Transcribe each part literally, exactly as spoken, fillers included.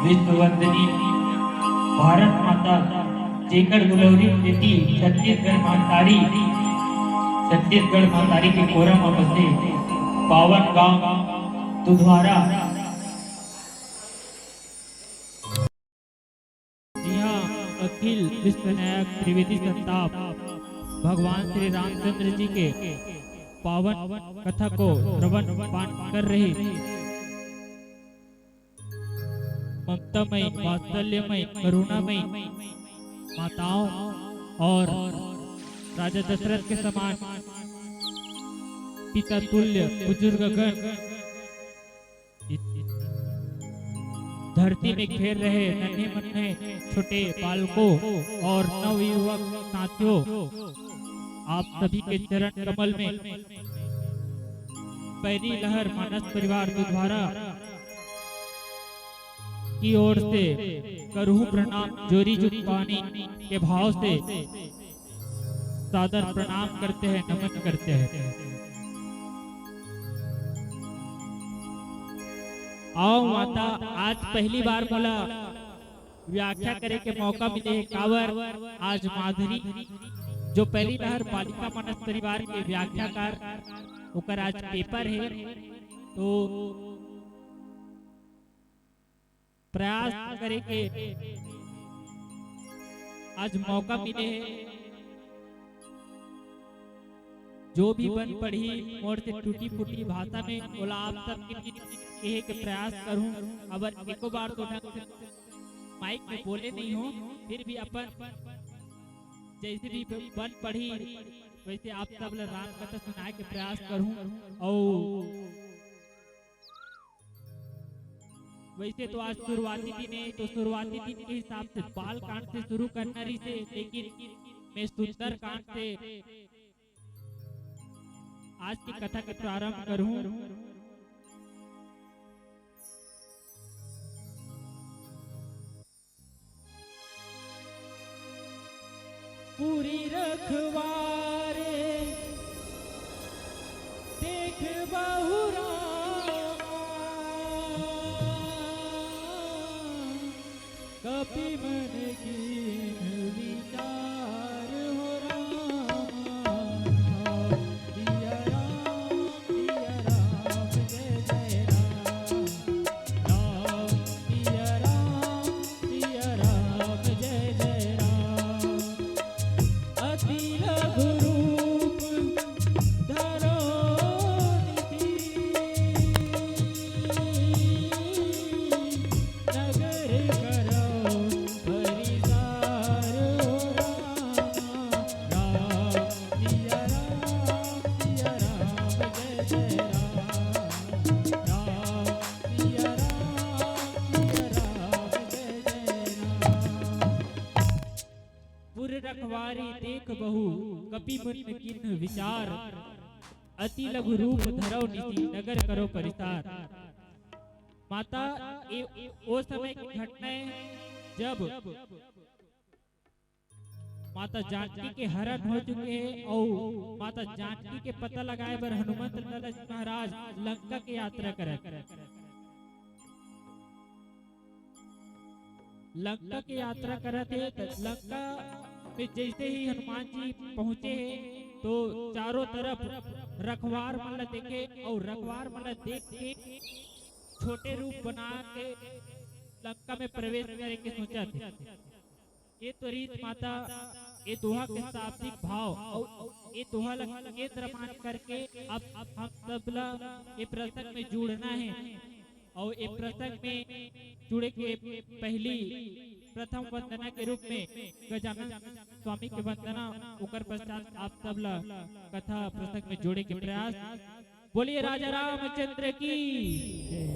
विश्ववंदनी भारत माता, जेकर गुलौरी प्रीति छत्तीसगढ़ महतारी, छत्तीसगढ़ महतारी के कोरा म बसे पावन गांव दुधवारा। इहाँ अखिल विश्व नायक त्रिवेदी संताप भगवान श्री रामचंद्र जी के पावन कथा को श्रवण पाठ कर रहे। ममतामय, वात्सल्यमय, करुणामय माताओं और राजा दशरथ के समान पिता तुल्य बुजुर्गगण इस धरती में खेल रहे नन्हे मुन्ने छोटे बालकों और नवयुवक साथियों, आप सभी के चरण कमल में पैरी लहर मानस परिवार दुधवारा की ओर से करहूं प्रणाम, जोरी जुग पानी के भाव से सादर प्रणाम करते हैं, नमन करते हैं। आओ माता, आज पहली बार मोला व्याख्या करे के मौका मिले हे, काबर आज माधुरी, जो पैरी लहर बालिका मानस परिवार के व्याख्याकार, ओकर आज पेपर हे, तो प्रयास करे के आज मौका मिले हे। जो भी बन पड़ही मोर से टूटी फूटी भाषा में, ओला आप सब के बीच कहे के प्रयास करहूं। अबर एको बार तो ढंग से माइक में बोले नहीं हो, फिर भी अपन जैसे भी बन पड़ही वैसे आप सब ला राम कथा सुनाए के प्रयास करहूं। और वैसे तो आज शुरुआती दिन हे, तो शुरुआती दिन के हिसाब से बाल कांड से शुरू करना रहिसे, लेकिन मैं सुंदर कांड से आज की कथा के प्रारंभ करहूं। पूरी रखवारे देख बहुरा कपि मन कीन विचार हो रामा। सिया राम, सिया राम, जय जय राम। राम, सिया राम, सिया राम, जय जय राम। अति लघु रूप धरो निधि, नगर करो परिसार हो रामा। राम, सिया राम, सिया राम, जय जय राम। राम, सिया राम, सिया राम, जय जय राम। पुर रखवारी देख बहु, कपि मुनि कीन्ह विचार। अति लघु रूप धरौ निधि, नगर करो परिसार। माता, ए, ए, ओ समय की घटना हे, जब माता जानकी के हरण हो चुके हे अउ माता जानकी के पता लगाए बर हनुमंत लाला जी महाराज लंका के यात्रा करत, लंका के यात्रा करत हे। त लंका में जैसे ही हनुमान जी पहुंचे हे, तो चारों तरफ रखवार मन ला देखे अउ रखवार मन ला देख के छोटे रूप बना के लंका में प्रवेश करे के सोचत हे। ए तो रीत माता, ए दोहा के शाब्दिक भाव अउ ए दोहा ल केंद्र मान करके अब हम सब ल ए प्रसंग में जुड़ना हे। अउ ए प्रसंग में जुड़े के पहली प्रथम वंदना के रूप में गजानन स्वामी के वंदना, ओकर पश्चात आप सब ल कथा प्रसंग में जोड़े के प्रयास। बोलिए राजा रामचंद्र की जय।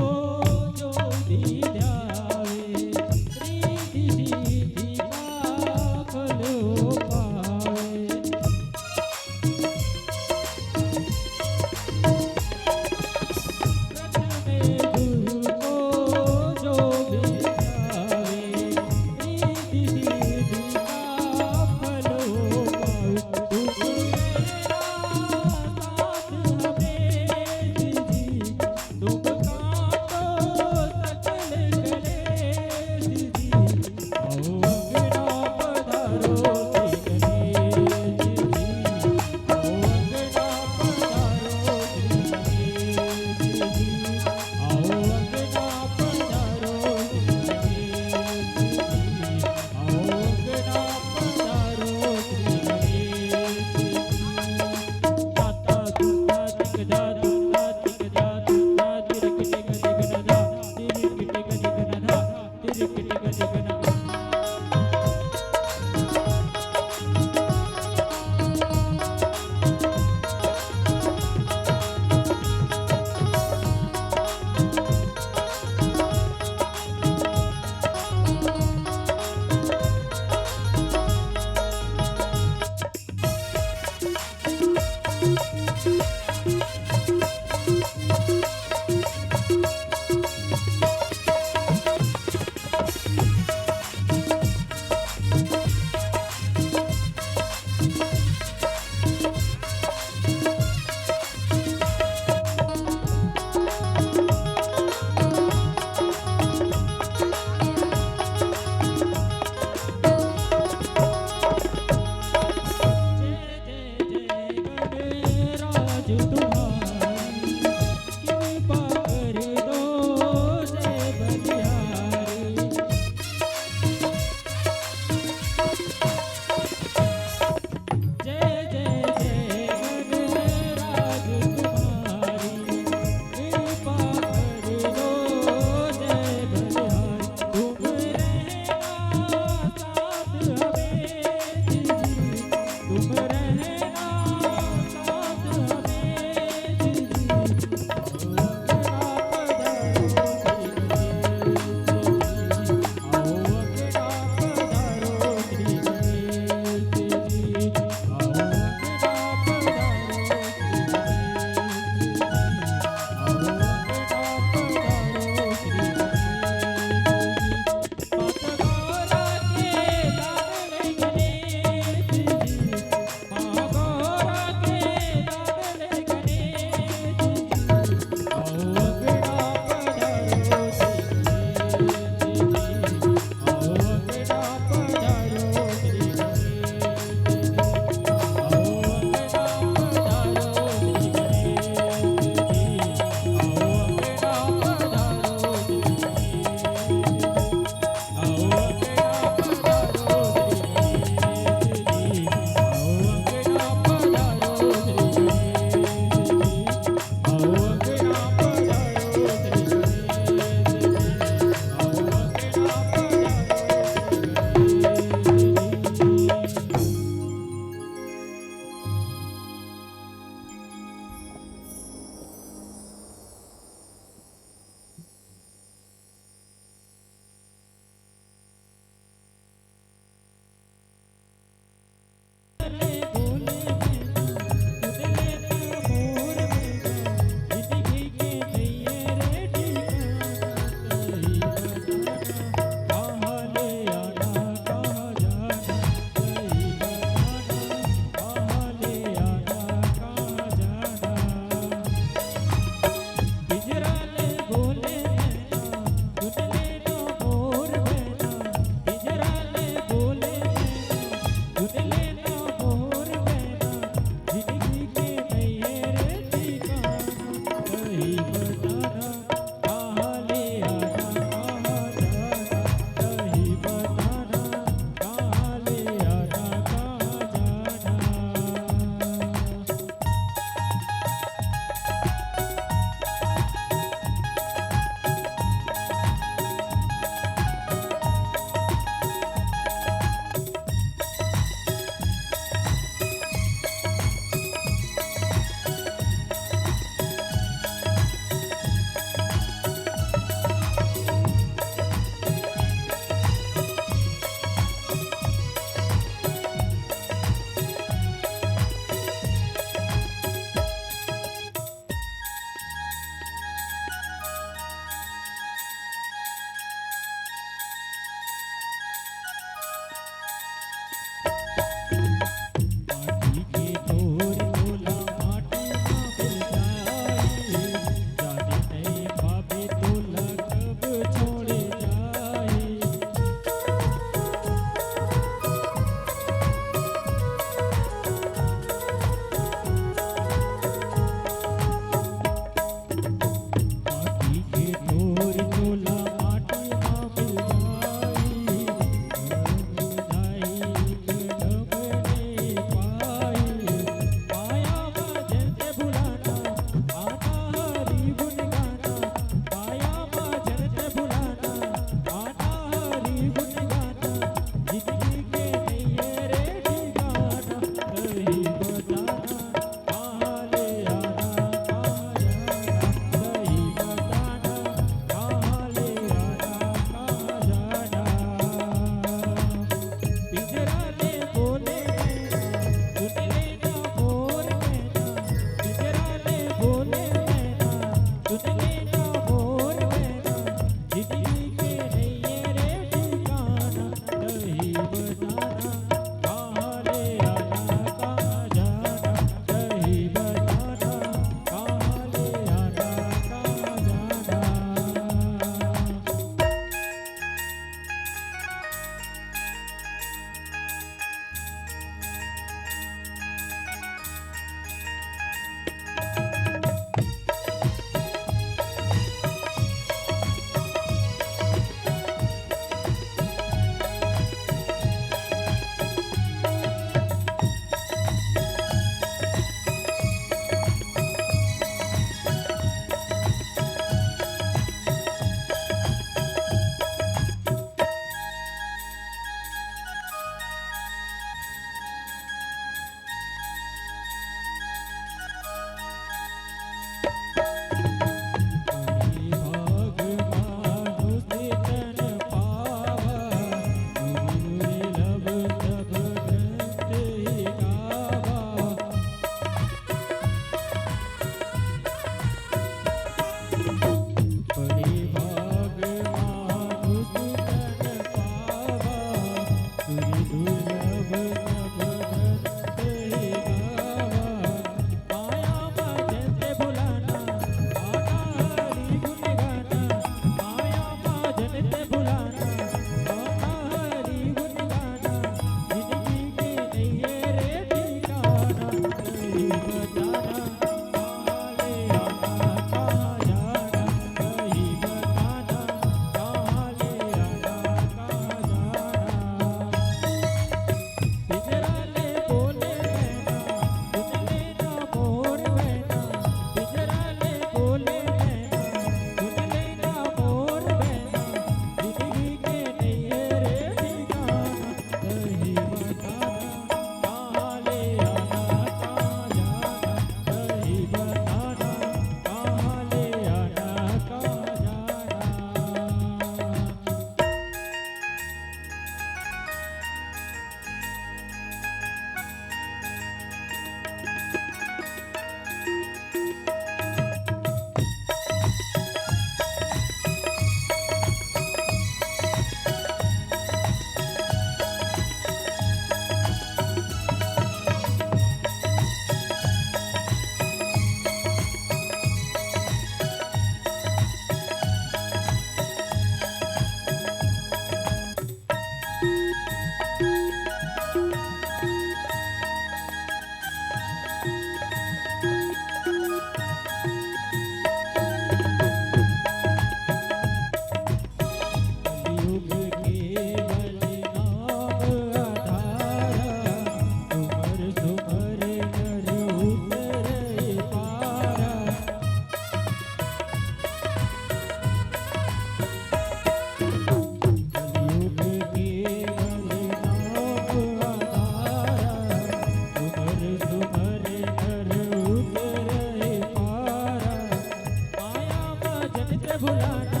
भुलाना,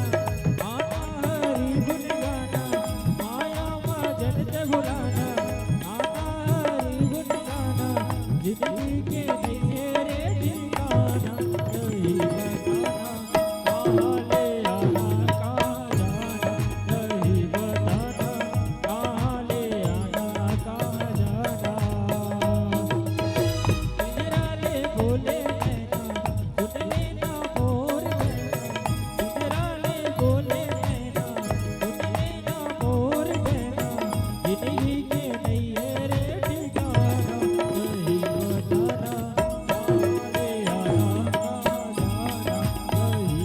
आता हरि गुण गाना, माया मा जन ते भुलाना, आता हरि गुण गाना, जिंदगी के नैये रे ठिकाना, नहीं बताना, कहाँ ले आना, कहाँ जाना, नहीं बताना, कहाँ ले आना, कहाँ जाना। पिंजरा ले बोले नैना, सुन लेना मोर कहना। पिंजरा ले बोले नैना, सुन लेना मोर कहना। जिंदगी के नैये रे ठिकाना, नहीं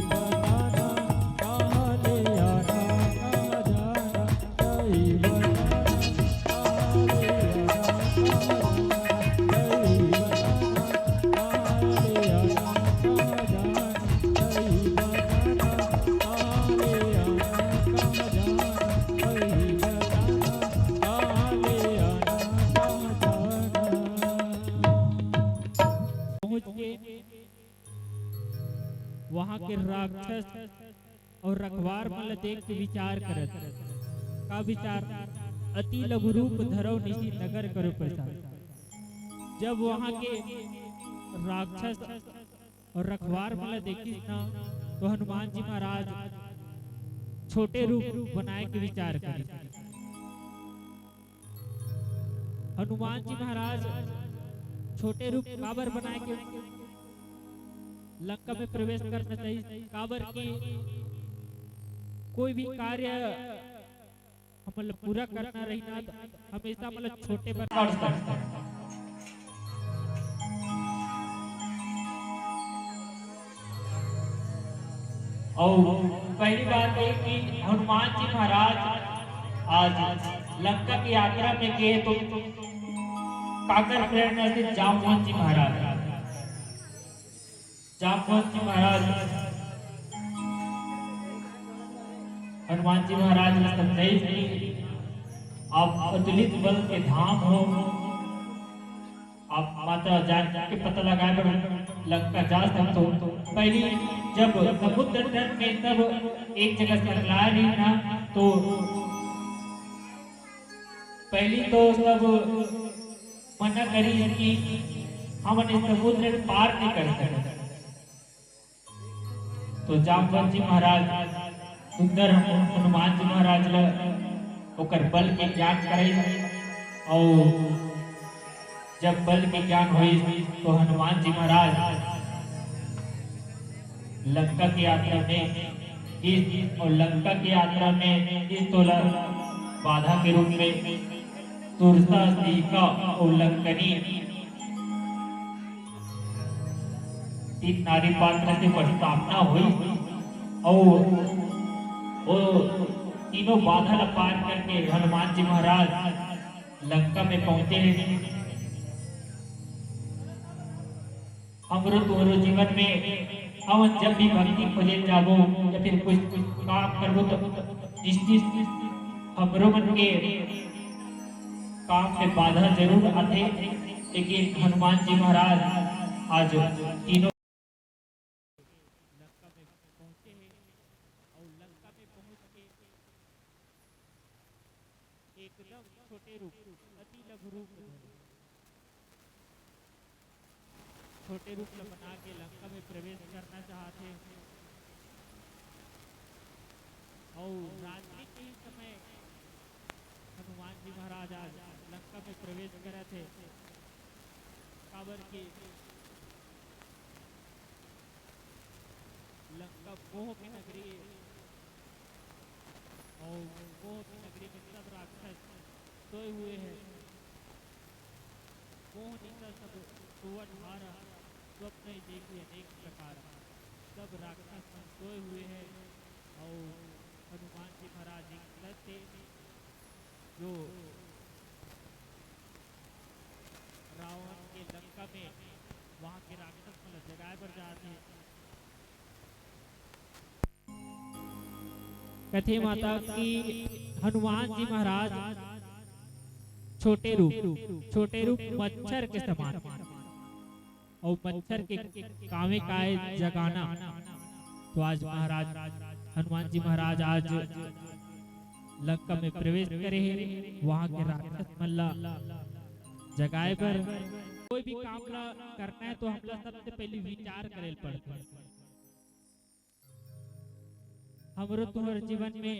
बताना, कहाँ ले आना, कहाँ जाना, नहीं बताना, कहाँ ले आना, कहाँ जाना। पहुंच के वहां के राक्षस अउ रखवार मन ल देख के विचार करत। का विचार? अति लघु रूप धरव निशि नगर करो प्रसार। जब वहां के राक्षस अउ रखवार मन ल देखिस न, तो हनुमान जी महाराज छोटे रूप बनाए के विचार करिस। हनुमान जी महाराज छोटे रूप काबर बनाए के लंका में प्रवेश करना चाहिए? काबर कि कोई भी कार्य हमन ल पूरा करना रही ना, तो हमेशा हमन ल छोटे बर कर सकता। अउ पहली बात ये कि हनुमान जी महाराज आज लंका की यात्रा में गए तो काकर प्रेरणा से? जामवंत जी महाराज। जामवंत जी महाराज हनुमान जी महाराज ने समझाइस कि आप अतुलित बल के धाम हो, आप माता जानकी के पता लगाए बर लंका जा सकते हो। तो पहली जब समुद्र तट में सब एक जगह सकलाए रही ना, तो पहली तो सब मना करिस कि हमन ए समुद्र ल पार नहीं कर सकत। तो जामवंत जी महाराज सुंदर हनु-, हनुमान जी महाराज ल ओकर बल के ज्ञान कराइस। अउ जब बल के ज्ञान होइस तो हनुमान जी महाराज लंका के यात्रा में इस, और लंका के यात्रा में इस तोला बाधा के रूप में सुरसा, सीका और लंकनी तीन नारी पात्र के प्रस्थापना हुई और वो तीनों बाधा ला पार करके हनुमान जी महाराज लंका में पहुंचे हैं। हमरो तोरो जीवन में हमन जब भी भक्ति खोजे जाबो या फिर कुछ काम करबो तो निश्चित हमरो मन के काम में बाधा जरूर आथे, लेकिन हनुमान जी महाराज आज तीनों लंका में पहुंचे हैं और लंका में पहुंच के एकदम छोटे रूप, अति लघु रूप धरे। छोटे रूप ल बना के लंका में प्रवेश करना चाहत हे। अउ रात्रि के ही समय हनुमान जी महाराज आज लंका में प्रवेश करत हे, काबर कि लंका मोह के नगरी हे। अउ मोह के नगरी में सब राक्षस सोए हुए हैं। मोह निशा सब सोवत हारा, स्वप्न ही देखी अनेक प्रकार। सब राक्षस मन सोए हुए हैं अउ हनुमान जी महाराज एक सत्य जो रावण के लंका में वहां के राक्षस मन ल जगाए बर जात हे। कथे माता कि हनुमान जी महाराज छोटे रूप, छोटे रूप मच्छर के समान, अउ मच्छर के कामे काय जगाना। तो आज महाराज हनुमान जी महाराज आज लंका में प्रवेश करे हे, वहां के राक्षस मन ला जगाए बर। कोई भी काम ला करना है तो हमला सबसे पहले विचार करे ल पड़थे। हमरो तुम्हर जीवन में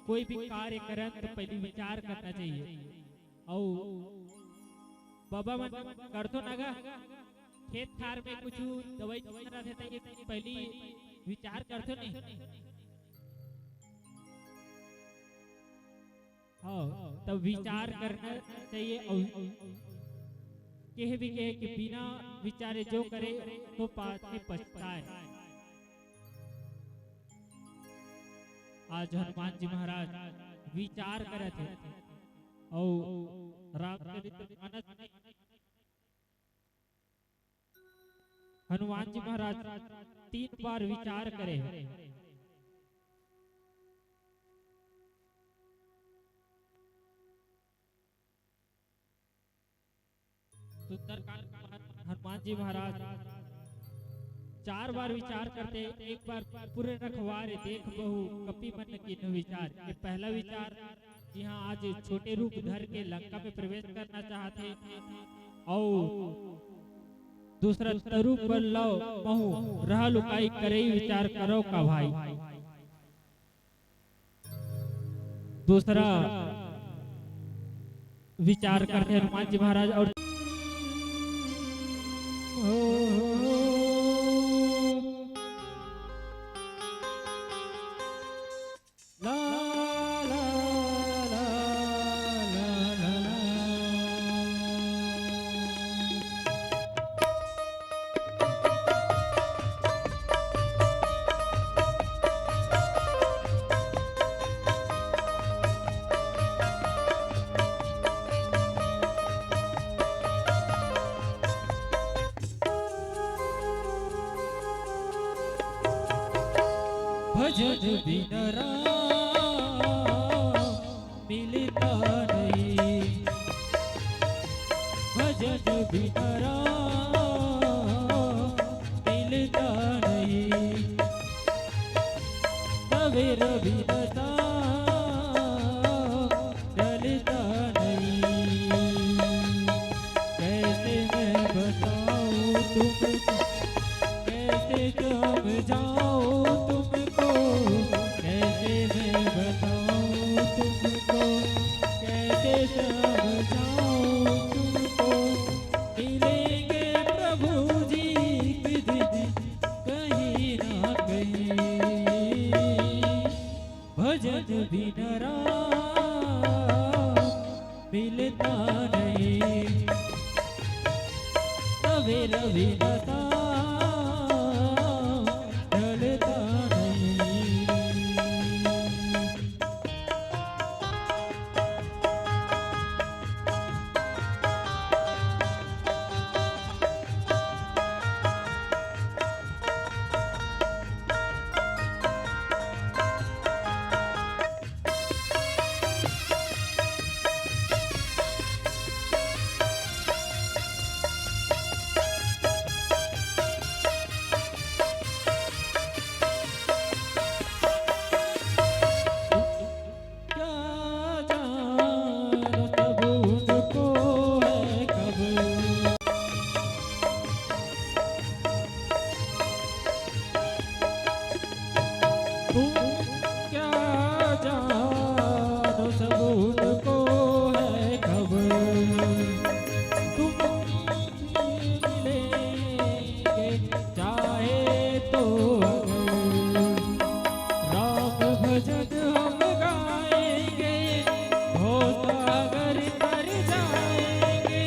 कोई भी कार्य करन तो पहले विचार करना चाहिए। अउ बाबा मन करथो ना गा, खेत खार में कुछ दवाई छिड़कना रहथे त ये पहली विचार करथो नहीं। हाँ, तब विचार करना चाहिए। अउ कहे भी कहे कि बिना विचारे जो करे तो बाद में पछताए। आज हनुमान जी महाराज विचार करत हे अउ रामचरित मानस में हनुमान जी महाराज तीन बार विचार करे हे। सुंदरकांड में हनुमान जी महाराज चार बार विचार करथे। एक बार पूरे रखवारे देख बहू कपि मन कीन्ह विचार। ये पहला विचार, जी हाँ, आज छोटे रूप धर के लंका में प्रवेश करना चाहथे। अउ दूसरा, तरू पर लव महू रहा लुकाई करई विचार करो का भाई। दूसरा विचार करथे हनुमान जी महाराज। अउ भजन बिन राम मिलता नहीं, भजन बिन राम मिलता नहीं, तवेर बिन साम ढलता नहीं। कैसे मैं बताऊं तुमको, कैसे समझाऊं तुमको, कैसे मैं बताऊं तुमको, कैसे समझाऊं तुमको। मिलेंगे प्रभु जी एक दिन कहीं ना कहीं। भजन बिन राम मिलता नहीं, तवेर बिन साम ढलता नहीं। क्या जानो सब उनको है कब। तुम क्या जानो सब उनको है कब। तुम मिलेंगे चाहे तो अगर। राम भजन हम गाएंगे, भव सागर तर जाएंगे।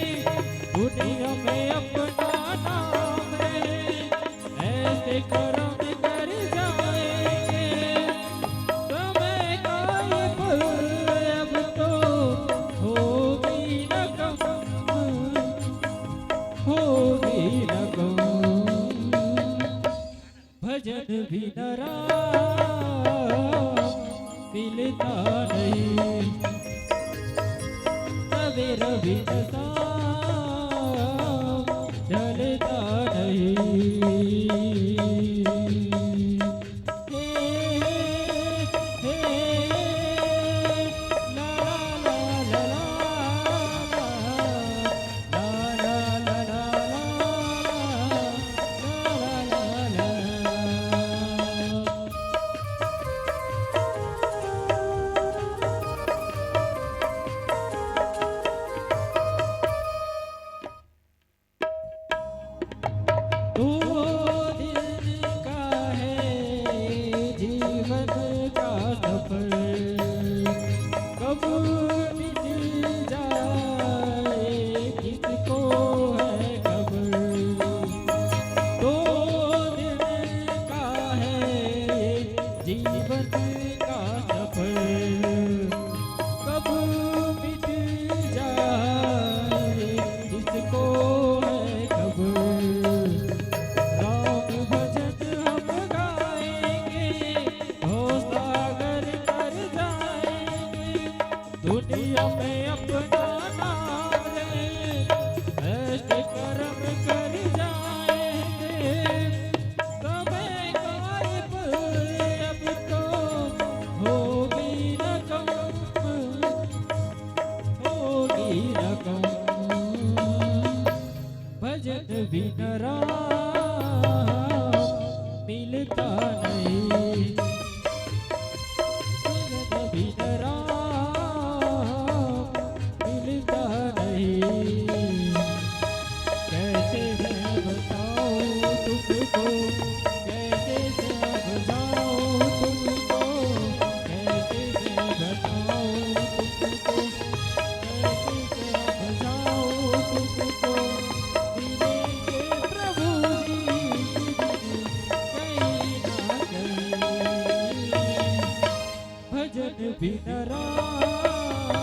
दुनिया में अपना नाम रहे, ऐसे करम कर जाएंगे। समय का ये पल अब तो होगी न कम, होगी न कम। भजन बिन राम बिन राम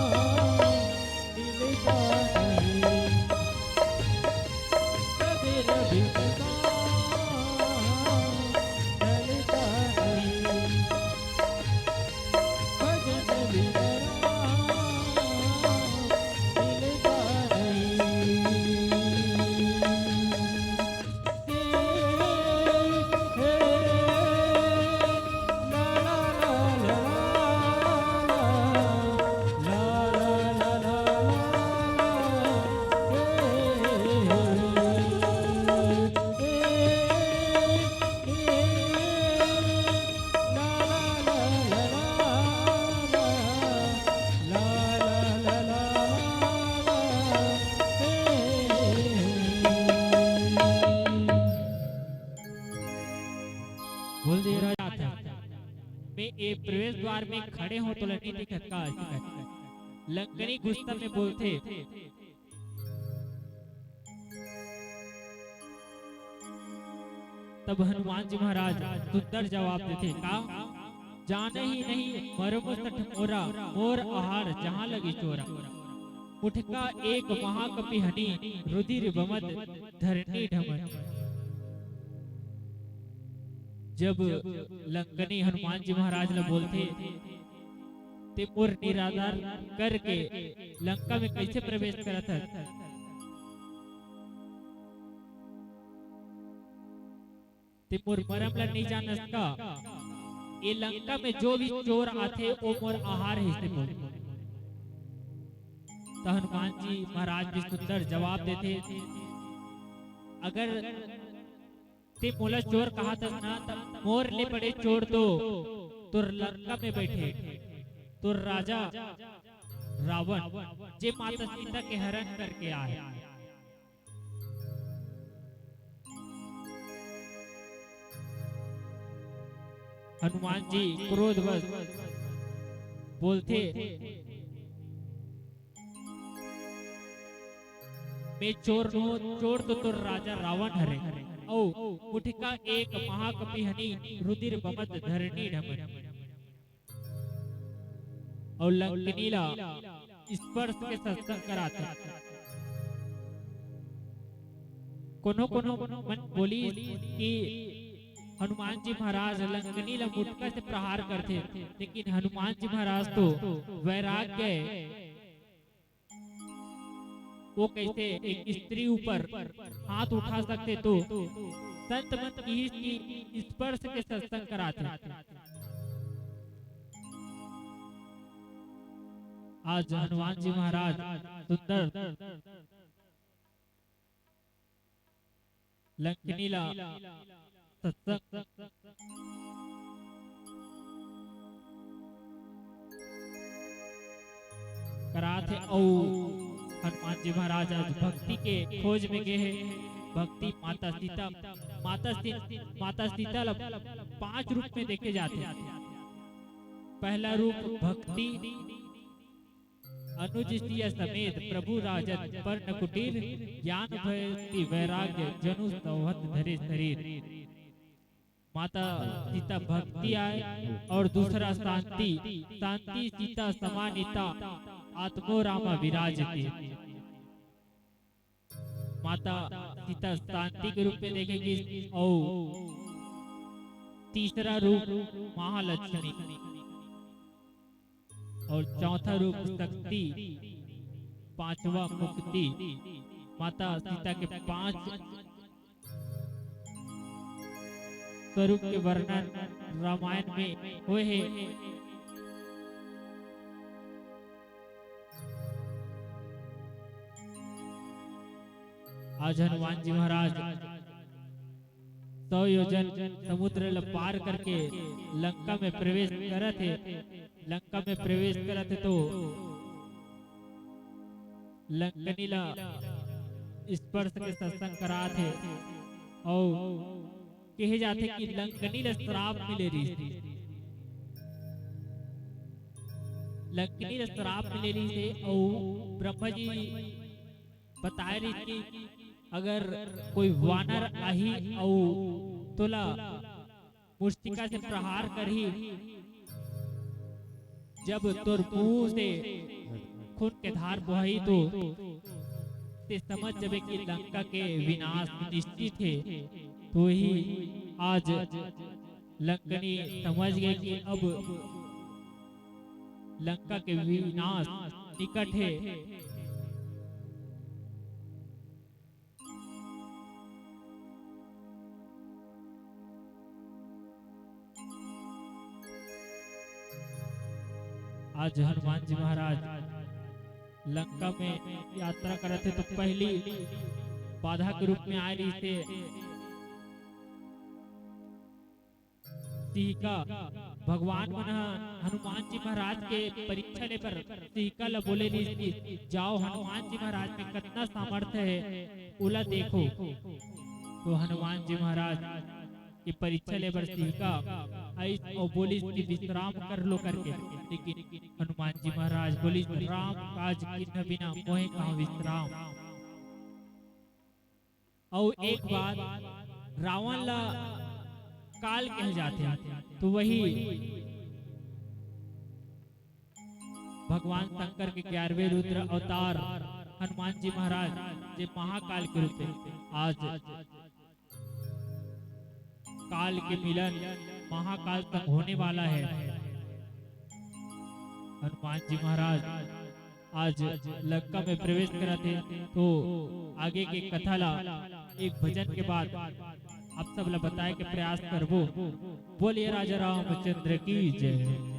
मिलता नहीं, कबीर बिन राम ढलता नहीं, भजन बिन राम मिलता नहीं। बोल दे राजा था, मैं ए प्रवेश द्वार में खड़े हों तोला नहीं दिखत का? लंकनी गुस्सा में बोलथे। तब हनुमान जी महाराज सुंदर जवाब देथे, का जाने ही नहीं मरमो सठ मोरा, मोर आहार जहाँ लगी चोरा। मुठका एक महाकपि हनी, रुधिर बमत धरनी ढमन। जब लंकनी हनुमान जी महाराज ला बोलथे, "ते मोर निरादर करके लंका में कैसे प्रवेश करत हस? ते मोर मरम ला नहीं जानस का? ए लंका में जो भी चोर आथे, ओ मोर आहार ही से बोल।" त हनुमान जी महाराज भी सुंदर जवाब देथे, "अगर ते मोला चोर कहत हस ना, त मोर ले बड़े चोर तो तोर लंका में बैठे तोर राजा रावण, जे माता सीता के हरण करके आए।" हनुमान जी क्रोधवश बोलथे, "मैं चोर नों, चोर तो तोर राजा रावण हरे, अउ मुठका एक महाकपि हनी, रुधिर बमत धरनी ढमन।" अउ लंकनी ला स्पर्श के सत्संग कराथे। कोनो कोनो मन बोलिस कि हनुमान जी महाराज लंकनी ला मुटका से प्रहार करथे, लेकिन हनुमान जी महाराज तो वैराग्य है, वो कैसे एक स्त्री ऊपर हाथ उठा सकथे? तो संत मन किहिस कि स्पर्श के सत्संग कराथे। आज हनुमान जी महाराज सुंदर लंकनी ला सत्संग करात हे अउ हनुमान जी महाराज आज भक्ति के खोज में गे हे। भक्ति माता सीता, माता सी-, माता सीता ला पांच रूप में देखे जाथे। पहला रूप भक्ति, अनुज सिया समेत प्रभु राजन पर्ण कुटीर, ज्ञान भक्ति वैराग्य जनु संवत धरे शरीर। माता सीता भक्ति आय और दूसरा शांति, शांति सीता समानिता आत्मो रामा विराजते। माता सीता शांति के रूप में देखे गिस और तीसरा रूप महालक्ष्मी और चौथा रूप शक्ति, पांचवा मुक्ति। माता सीता के पांच स्वरूप के वर्णन रामायण में होय हे। आज हनुमान जी महाराज सौ योजन समुद्र ल पार करके लंका में प्रवेश करत हे। लंका में प्रवेश करत हे तो लंकनी ला स्पर्श के सत्संग करात हे अउ कहे जाथे कि लंकनी ला श्राप मिले रहिस। लंकनी ला श्राप मिले रहिस हे अउ ब्रह्मा जी बताए रहिस कि अगर कोई वानर आही अउ तोला मुष्टिका से प्रहार करही, जब तोर मुंह से खून के धार बोहाई तो ते समझ जबे कि लंका के विनाश निश्चित हे। तो ही आज लंकनी समझ गे कि अब लंका के विनाश निकट हे। आज हनुमान जी महाराज लंका में यात्रा करत हे, तो पहली बाधा के रूप में आए रहिस हे सिहिका। भगवान मन ह हनुमान जी महाराज के परीक्षा ले बर सिहिका ल बोले रहिस कि जाओ, हनुमान जी महाराज में कतना सामर्थ्य हे, ओला देखो। तो हनुमान जी महाराज के परीक्षा ले बर सिहिका आइस अउ बोलिस कि विश्राम कर लो करके, लेकिन हनुमान जी महाराज बोलिस, "राम काज किन्ह बिना मोहे कहाँ विश्राम।" अउ एक बार रावण ला काल कहे जाथे, तो वही भगवान शंकर के ग्यारहवें रुद्र अवतार हनुमान जी महाराज, जे महाकाल के रूप में आज काल के मिलन महाकाल संग होने वाला है। हनुमान जी महाराज आज लंका में प्रवेश करत हे, तो आगे के कथा ला एक भजन के बाद आप सब ला बताए के प्रयास करबो। बोलिए राजा रामचंद्र की जय।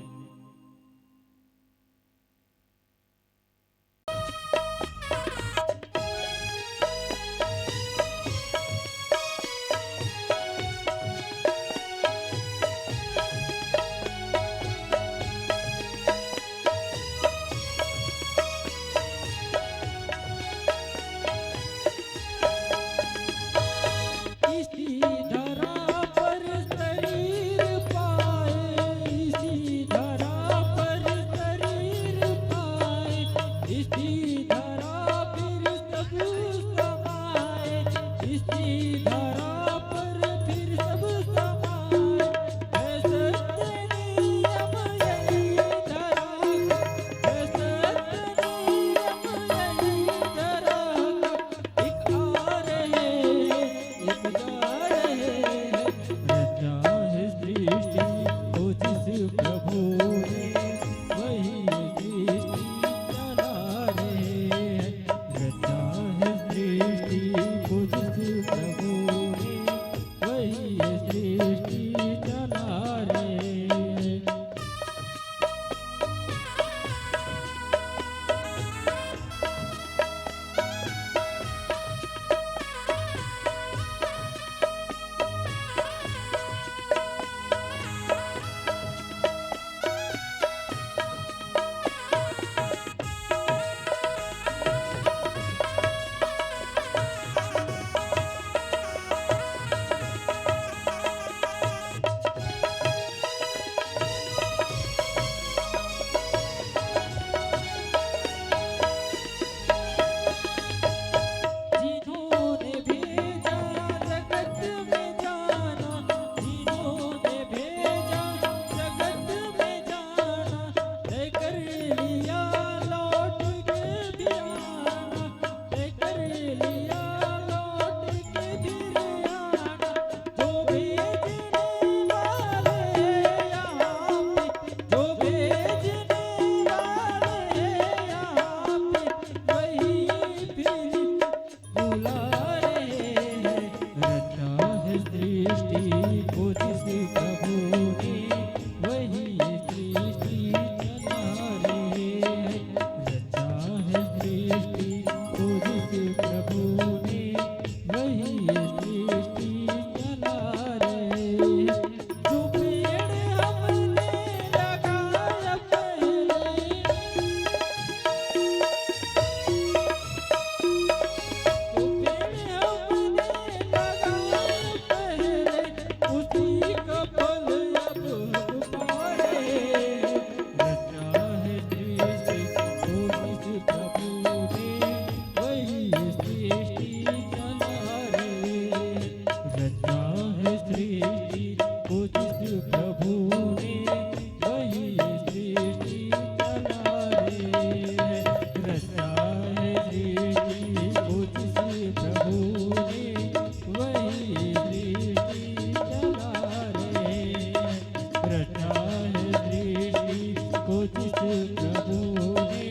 प्रभु ने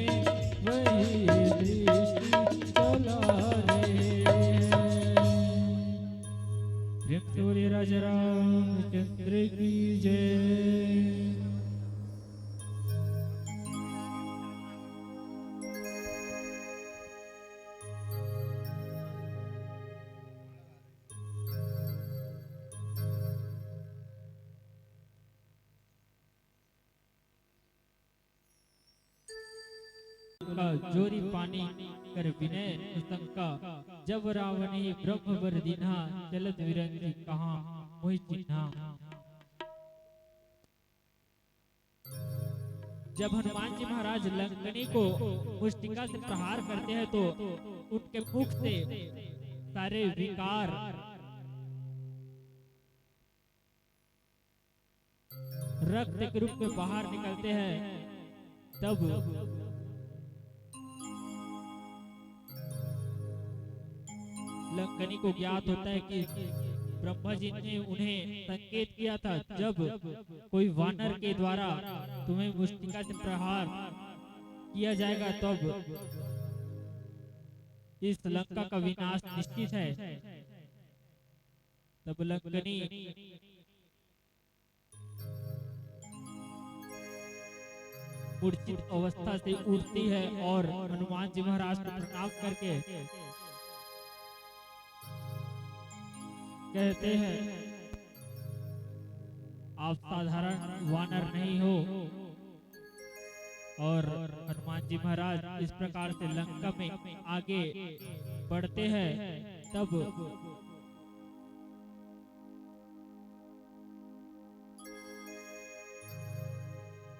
वही दृष्टि चला रहे हैं। प्रेम से बोलिए राजा रामचंद्र की जय। का जोरी पानी कर विनय सुशंका, जब रावण ही ब्रह्म वर दीन्हा, चलत विरंगी कहाँ मोहि चिन्हा। जब हनुमान जी महाराज लंकनी को मुष्टिका से प्रहार करते हैं तो उनके मुख से सारे विकार रक्त के रूप में बाहर निकलते हैं, तब लंकनी को ज्ञात होता है कि ब्रह्मा जी ने उन्हें संकेत किया था, जब कोई वानर के द्वारा तुम्हें मुष्टिका से प्रहार किया जाएगा, तब इस लंका का विनाश निश्चित है। तब लंकनी मूर्छित अवस्था से उठती है और हनुमान जी महाराज को प्रणाम करके कहते हैं, "आप साधारण वानर नहीं हो।" और हनुमान जी महाराज इस प्रकार से लंका में आगे बढ़ते हैं, तब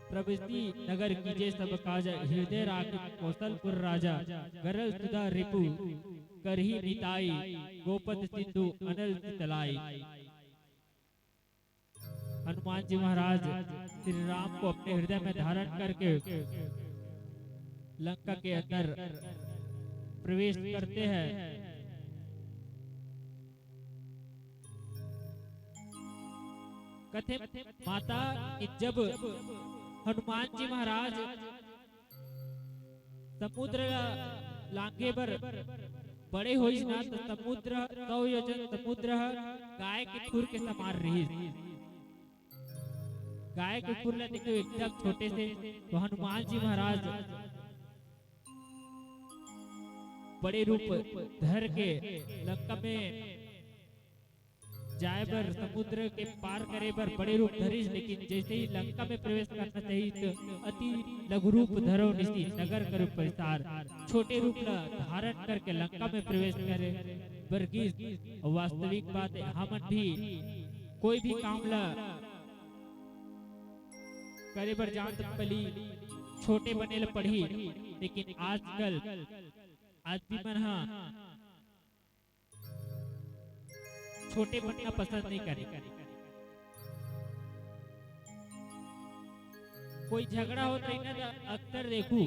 प्रवृत्ति नगर कीजे सब काज, हृदय राखित कौशलपुर राजा, गरल सुधा रिपु करही मिताई, गोपद सिंधु अनल चितलाई। हनुमान जी महाराज श्री राम को अपने हृदय में धारण करके लंका के अंदर प्रवेश करते हैं। कथे माता कि जब हनुमान जी महाराज समुद्र ला लांघे बर बड़े होइस ना, त समुद्र, सौ योजन समुद्र ह गाय के खुर के समान रिहिस। गाय के खुर ला देखियो, एकदम छोटे से, तो हनुमान जी महाराज बड़े रूप धर के लंका में जाए बर, समुद्र के पार करे बर बड़े रूप धरिस, लेकिन जैसे ही लंका में प्रवेश करना चाहिए तो अति लघु रूप धरो निशि नगर करो परिसार, छोटे रूप ला धारण करके लंका में प्रवेश करे बर गिस। और वास्तविक बात है, हमन भी कोई भी काम ला करे बर जान तो पहली छोटे बने ला पड़ही, लेकिन आजकल आदमी मन हा छोटे बनना पसंद नहीं करे। कोई झगड़ा होत रही ना, तो अक्सर देखू,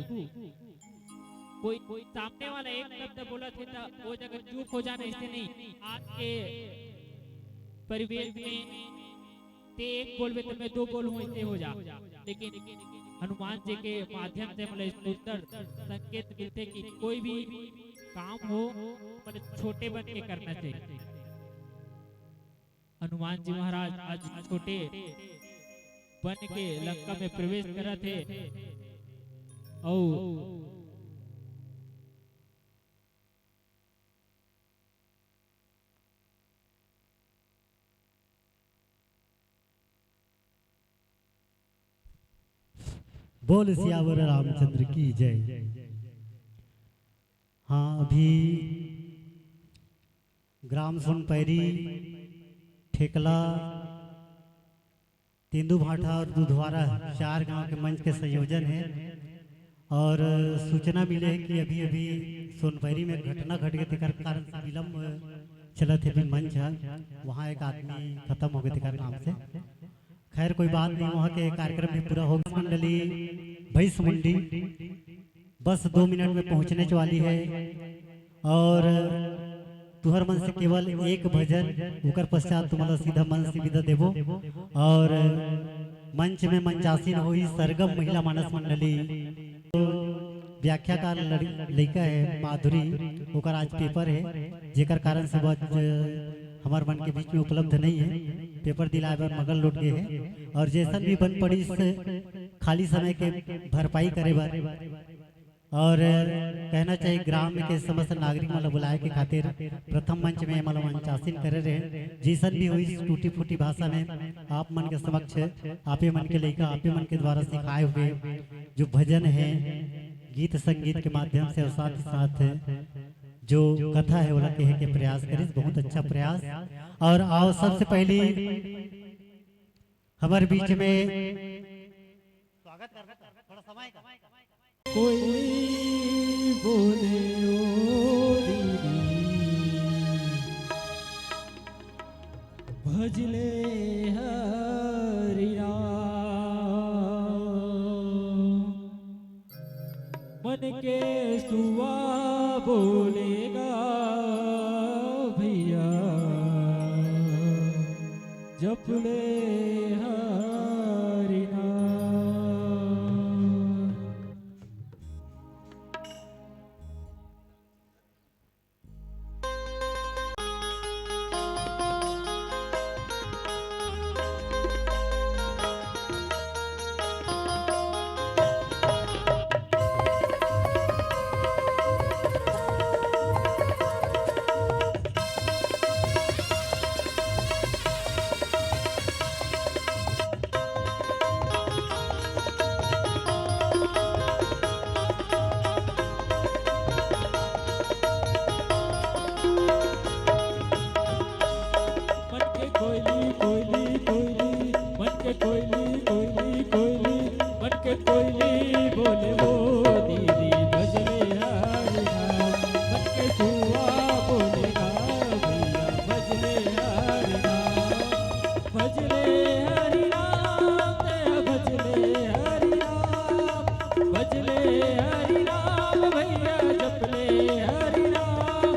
कोई, कोई सामने वाला एक शब्द बोलत हे, तो वो जगह चुप हो जाना, ऐसे नहीं। आज के परिवेश में ते एक बोलबे तो मैं दो बोलूं, ऐसे हो जा। लेकिन हनुमान जी के माध्यम से मतलब सुंदर संकेत मिलते कि कोई भी काम हो, मतलब छोटे बन के करना चाहिए। हनुमान जी महाराज आज छोटे बन के लंका में प्रवेश करत हे। अउ बोल सियावर रामचंद्र की जय। हाँ, अभी ग्राम सोनपैरी, ठेकला, तेंदूभाठा और दुधवारा चार गांव के मंच के संयोजन है। और सूचना मिले है कि अभी-अभी सोनपैरी में घटना घट गए, तेकर कारण से विलंब चलत है। अभी मंच है, वहाँ एक आदमी खत्म हो गए तेकर नाम से। खैर, कोई बात नहीं, वहाँ के कार्यक्रम भी पूरा हो गया। मंडली भैंस मुंडी बस दो मिनट में पहुँचने वाली है। और तुहर मन से केवल एक भजन, ओकर पश्चात तुम्हारा सीधा मन से विदा देबो। और मंच में मंचासीन होई सरगम महिला मानस मंडली। तो व्याख्याकार लड़-, लइका है माधुरी, ओकर आज पेपर है, जेकर कारण से वो आज हमर मन के बीच में उपलब्ध नहीं है। पेपर दिलाए बर मगल लौट गए हैं और जैसन भी बन पड़ी इस खाली समय के भरपाई करे बर और कहना चाहिए ग्राम के समस्त नागरिक मन ल बुलाए के खातिर प्रथम मंच में एमन ल मंचासीन करे रहे। जैसन भी हुई टूटी फूटी भाषा में आप मन के समक्ष आपे मन के लइका आपे मन के द्वारा सिखाए हुए जो भजन है, गीत संगीत के माध्यम से और साथ ही साथ जो कथा है ओला कहे के प्रयास करिस। बहुत अच्छा प्रयास। और आओ सबसे पहली हमर बीच में स्वागत कर, थोड़ा समय का। कोई बोले ओ दीदी, भजले हरि राम। मन के सुआ बोलेगा भैया, जप ले हरि नाम। मन के कोयली, कोयली, कोयली, मन के कोयली, कोयली, कोयली, मन के कोयली बोले वो दीदी भजले हरि नाम। मन के सुआ बोले ना भैया भजले हरि नाम। भजले हरि नाम, भजले हरि नाम, भजले हरि नाम भैया, जपले हरि नाम,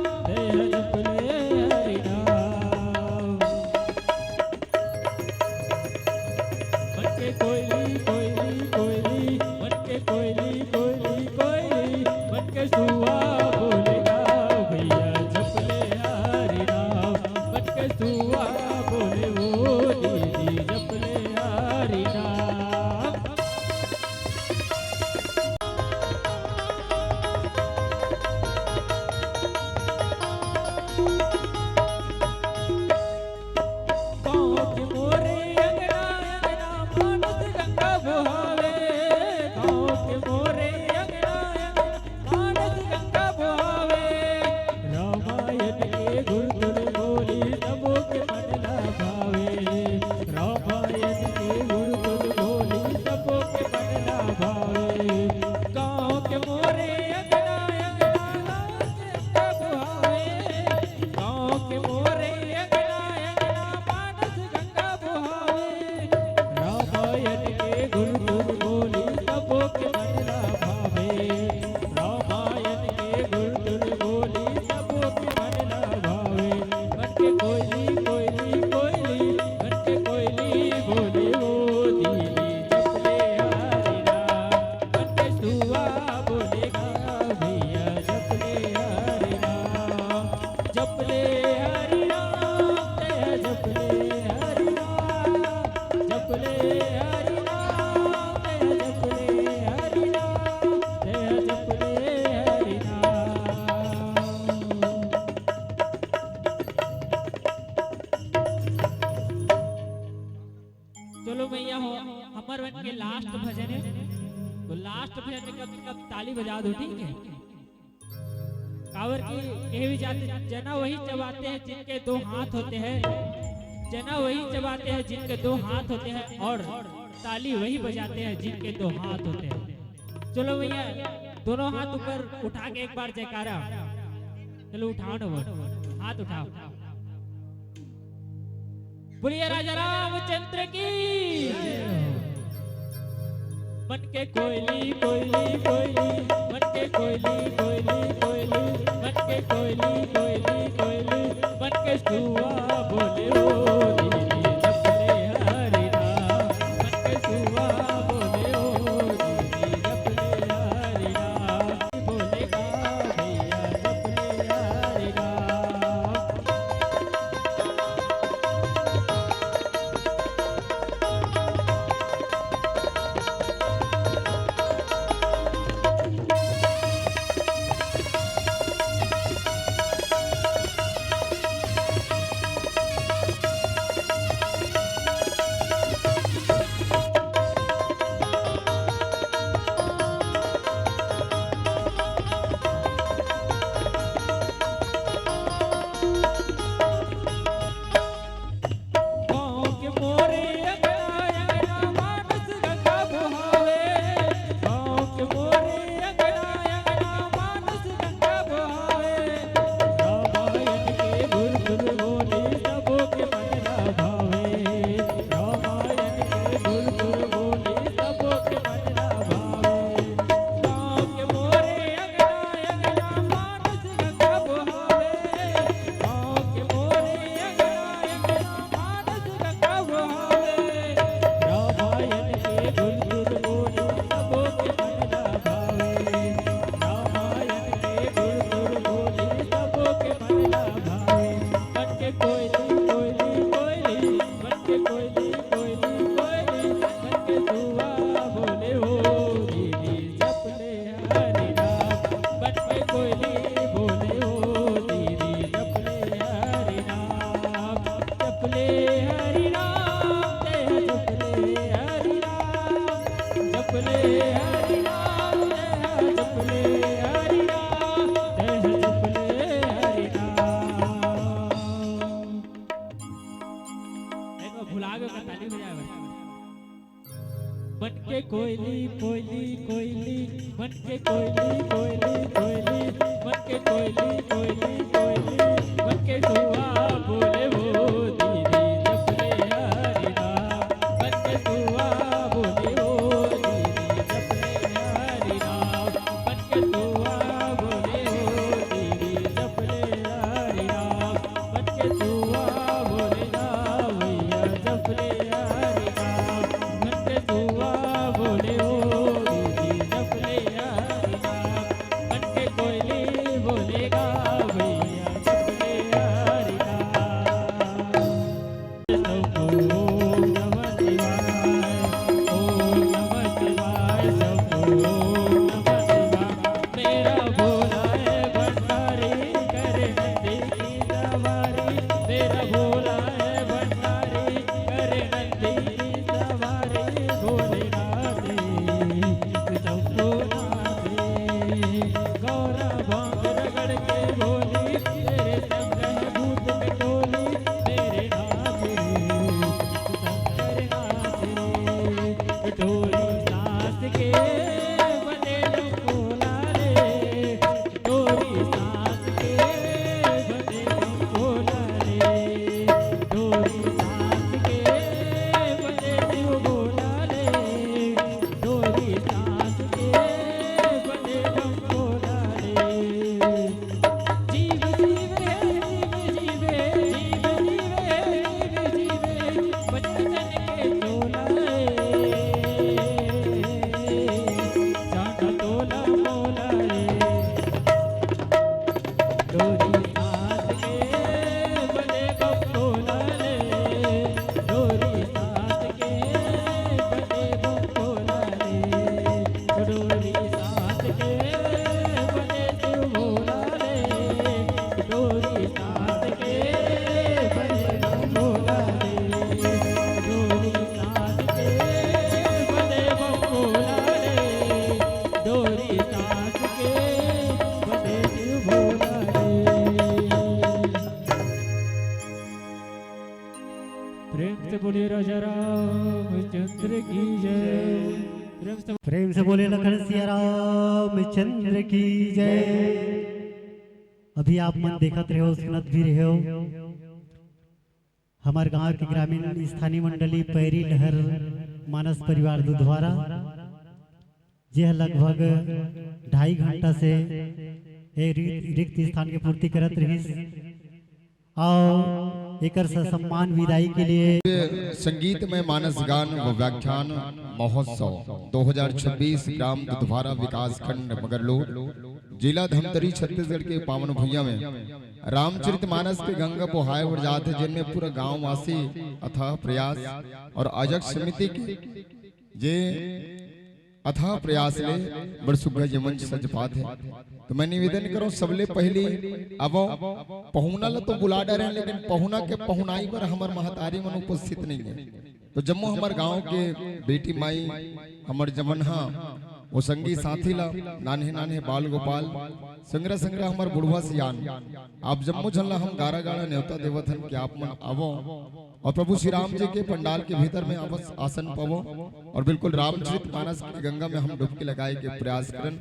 जपले हरि नाम। मन के कोयली, कोयली, कोयली, मन के कोयली, कोयली, कोयली, मन के सुआ बोलेगा भैया, जपले हरि नाम। मन के सुआ बोले वो दीदी, जपले हरि नाम। गाँव के मोरे अंगना, अंगना मानस गंगा बोहावे। गाँव के मोरे अंगना, अंगना मानस गंगा बोहावे। रामायण के गुरतुल बोली सबो के मन ला भावे। रामायण के गुरतुल बोली सबो के मन ला भावे। गाँव के मोरे अंगना, अंगना मानस गंगा बोहावे। गाँव के मोरे अंगना, अंगना मानस गंगा बोहावे। रामायण के गुरतुल बोली सबो के मन ला भावे। रामायण के गुरतुल बोली सबो के मन ला भावे। मन के कोयली, कोयली, कोयली, मन के कोयली बोले ओ दीदी, जपले हरि नाम। मन के सुआ बोलेगा भैया, जपले हरि नाम। जपले हरि नाम, जपले हरि नाम, जपले हरि नाम, जपले हरि नाम, जपले हरि नाम। चलो भैया हो, हमर मन के लास्ट भजन है, तो लास्ट भजन में कब कब ताली बजा दो, ठीक है? काबर की कहे भी जाथे, चना वही चबाते हैं जिनके दो हाथ होते हैं, चना वही चबाते हैं जिनके दो हाथ होते हैं, और ताली वही बजाते हैं जिनके दो हाथ होते हैं। चलो भैया, दोनों हाथ ऊपर उठा के एक बार जयकारा। चलो उठाओ ना वो, हाथ उठाओ। बोलिए राजा रामचंद्र की। मन के कोयली, कोयली, कोयली, मन के कोयली, कोयली, कोयली, मन के कोयली, कोयली, कोयली, मन के सुआ बोले ओ दीदी, जपले हरि नाम। मन के हरि नाम, जय जप ले हरि नाम, जय जप ले हरि नाम। एक बार भुला गए, ताली बजाए भाई। मन के कोयली, कोयली, कोयली, मन के कोयली, कोयली, कोयली, मन के कोयली, कोयली, कोयली, मन के सुआ बोले वो दीदी जप ले हरि नाम, मन के सुआ बोले वो दीदी जप ले हरि नाम, मन के सुआ बोले वो दीदी जप ले हरि नाम, मन के सुआ बोले जा भैया जप ले हरि नाम, मन के सुआ बोले वो दीदी जप ले हरि नाम, मन के कोयली बोले गा भैया जप ले हरि नाम। ओम नमः शिवाय, ओम नमः शिवाय, शंभो ओम नमः शिवाय। मेरा भोला है भंडारी, करे नंदी की सवारी। मेरा भोला है भंडारी, करे नंदी की सवारी। भोलेनाथ रे, शंभोनाथ रे, गौरा भांग रगड़ के बोली, तेरे संग है भूत के टोली। मेरे नाथ रे, शंकर नाथ रे, डोरी सास के बने लंबोला रे, डोरी सास के बने लंबोला रे, डोरी सास के बने लंबोला रे, डोरी सास के बने लंबोला रे। जीव जीवे, जीव जीवे, जीव जीवे, जीव जीवे, बचपन के चोला रे। चांटा तोला मोला रे। डोरी सास के बने बंबोला रे। डोरी सास के बने बंबोला रे। डोरी सास के बने शिव भोला रे। डोरी सास के बने बंबोला रे। डोरी सास के बने बंबोला रे। डोरी सास के बने शिव भोला रे। प्रेम से बोलिए राजा रामचंद्र की जय। प्रेम से प्रेम से बोले लखन सिया रामचंद्र की जय। अभी आप मन देखत रहे हो, सुनत भी रहे हो, हमर गांव के ग्रामीण स्थानीय मंडली पैरी लहर मानस परिवार दुधवारा, जे ह लगभग ढाई घंटा से ए रि-, रिक्त स्थान के पूर्ति करत रहिस। अउ एकर ससम्मान विदाई के लिए संगीतमय मानस गान व व्याख्यान महोत्सव दो हज़ार छब्बीस, ग्राम दुधवारा, विकासखंड मगरलोड, जिला धमतरी, छत्तीसगढ़ के पावन भुइयां में रामचरित मानस के गंगा बोहाय बर जात हे, जेन में पूरा गांववासी अथाह प्रयास और आयोजक समिति के जे अथाह प्रयास ले बड़ सुग्घर ये मंच सज पात हे। तो मैं निवेदन करूं, सबले पहली अब पहुना ल तो बुला डरे, लेकिन पहुना के पहुनाई बर हमर महतारी मन उपस्थित नहीं है। तो जम्मो हमर गांव के बेटी माई, हमर जमनहा वो संगी साथी ला, नान्हे नान्हे बाल गोपाल, संगरा संगरा हमर बुढ़वा सियान, आप जम्मो झन ला हम गारा गाड़ा नेवता देवत हन कि आप मन आवो और प्रभु श्री राम जी के पंडाल के भीतर में आवस आसन पावो और बिल्कुल रामचरित मानस की गंगा में हम डुबकी लगाए के प्रयास करन।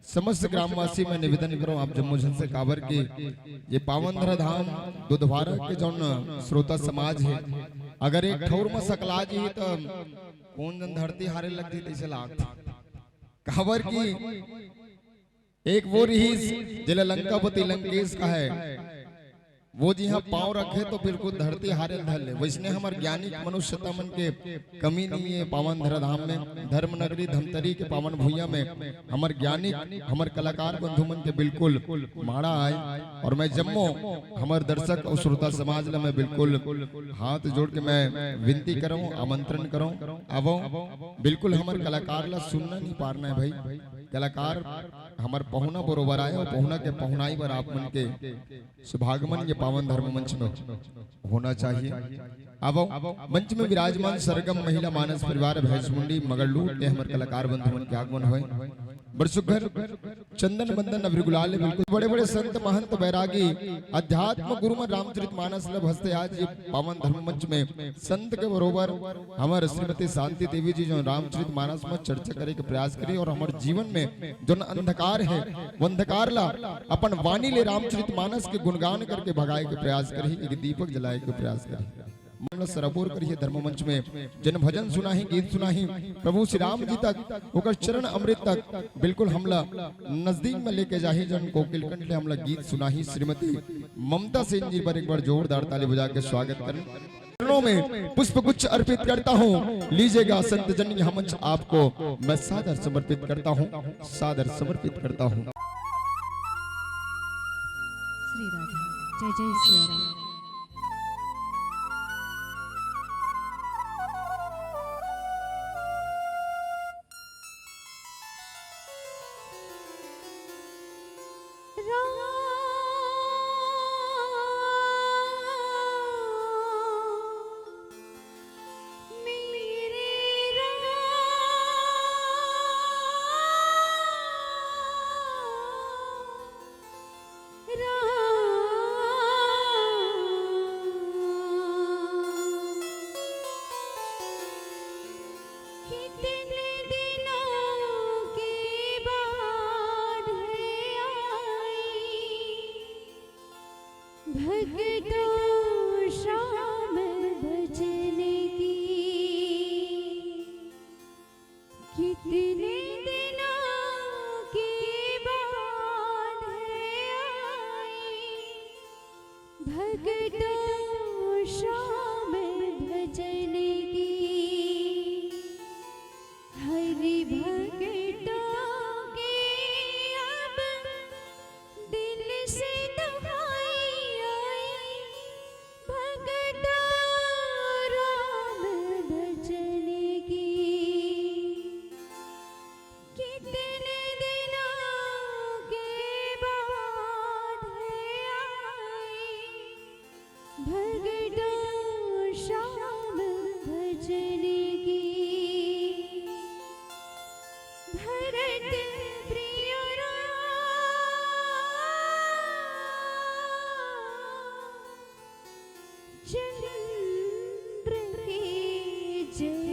समस्त ग्रामवासी में निवेदन करो आप जम्मो झन से, काबर के ये पावन धरा धाम दुधवारा के जौन श्रोता समाज है, अगर एक ठौर में सकला जी तो कौन जन धरती हारे लग जी तैसे लागत। काबर की एक वो रिहिस जेला लंकापति लंकेश कहे, वो जिहां पांव रखे तो बिल्कुल धरती हारे धर ले। वैसने हमर ज्ञानी मनुष्यता मन के कमी नहीं है। पावन धरा धाम में, धर्म नगरी धमतरी के पावन भुइयां में हमर ज्ञानी, हमर कलाकार बंधु मन के बिल्कुल माड़ा आय। और मैं जम्मो हमर दर्शक और श्रोता समाज ला मैं बिल्कुल हाथ जोड़ के मैं विनती करहूं, आमंत्रण करहूं, आवो, बिल्कुल हमर कलाकार ला सुनना नहीं पारना है भाई। कलाकार हमर पहुना बरोबर आए अउ पहुना के पहुनाई बर आप मन के सुभागमन ये पावन धर्म मंच में होना चाहिए। आवो, मंच में विराजमान सरगम महिला मानस परिवार भैंसमुंडी मगरलूट ले हमर कलाकार बंधु मन के आगमन होय। बड़ सुघर चंदन बंदन अबरी गुलाल ले बिल्कुल बड़े-बड़े संत महंत बैरागी अध्यात्म गुरु मन रामचरित मानस ल भजथे आज ये पावन धर्म मंच में संत के बरोबर हमर श्रीमती शांति देवी जी जो रामचरित मानस में चर्चा करे के प्रयास करी अउ हमर जीवन में जो अंधकार हे वो अंधकार ला अपन वाणी ले रामचरित मानस के गुणगान करके भगाए के प्रयास करी, एक दीपक जलाए के प्रयास करी। मन ल सराबोर करिए धर्म मंच में जन भजन सुनाही, गीत सुनाही, प्रभु श्री राम जी तक, ओकर चरण अमृत तक बिल्कुल हमला नजदीक में लेके जाही। जन कोकिल कंठ ले हमला गीत सुनाही श्रीमती ममता सेन जी बर एक बार जोरदार ताली बजा के स्वागत करें। चरणों में पुष्प गुच्छ अर्पित करता हूँ, लीजिएगा संत जन यह मंच आपको मैं सादर समर्पित करता हूँ, सादर समर्पित करता हूँ। श्री राधे। जय जय सिया राम। कितने दिनों के बाद है आई भक्तों श्याम भजन की। कितने दिनों के बाद है आई भक्तों श्याम भजन की। हरि भक्तों के अब दिल से दुहाई आई भक्तों राम भजन की। कितने दिनों के बाद है आई भक्तों श्याम भजन की। भरत प्रिय राम चंद्र की जय।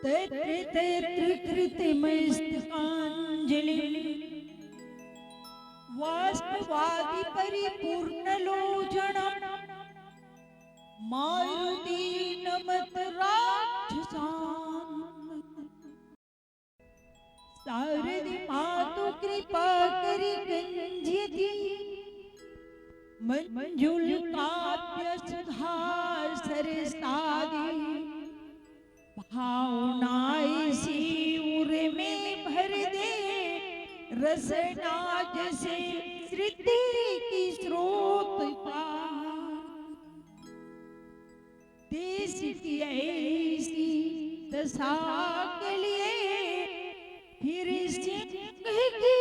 तत्र तत्र कृतमस्तकाञ्जलिं। वास्तवादि परिपूर्णलोचनं मारुति नमत राक्षसान्तकम्। शारदे मातु कृपा करि गंजति मंजुल काव्य सुधा सरसादि। भावनाए शिवर में भर दे रसना जसे सृति की स्रोत पार। देश की ऐसी दशा के लिए फिर सिंह की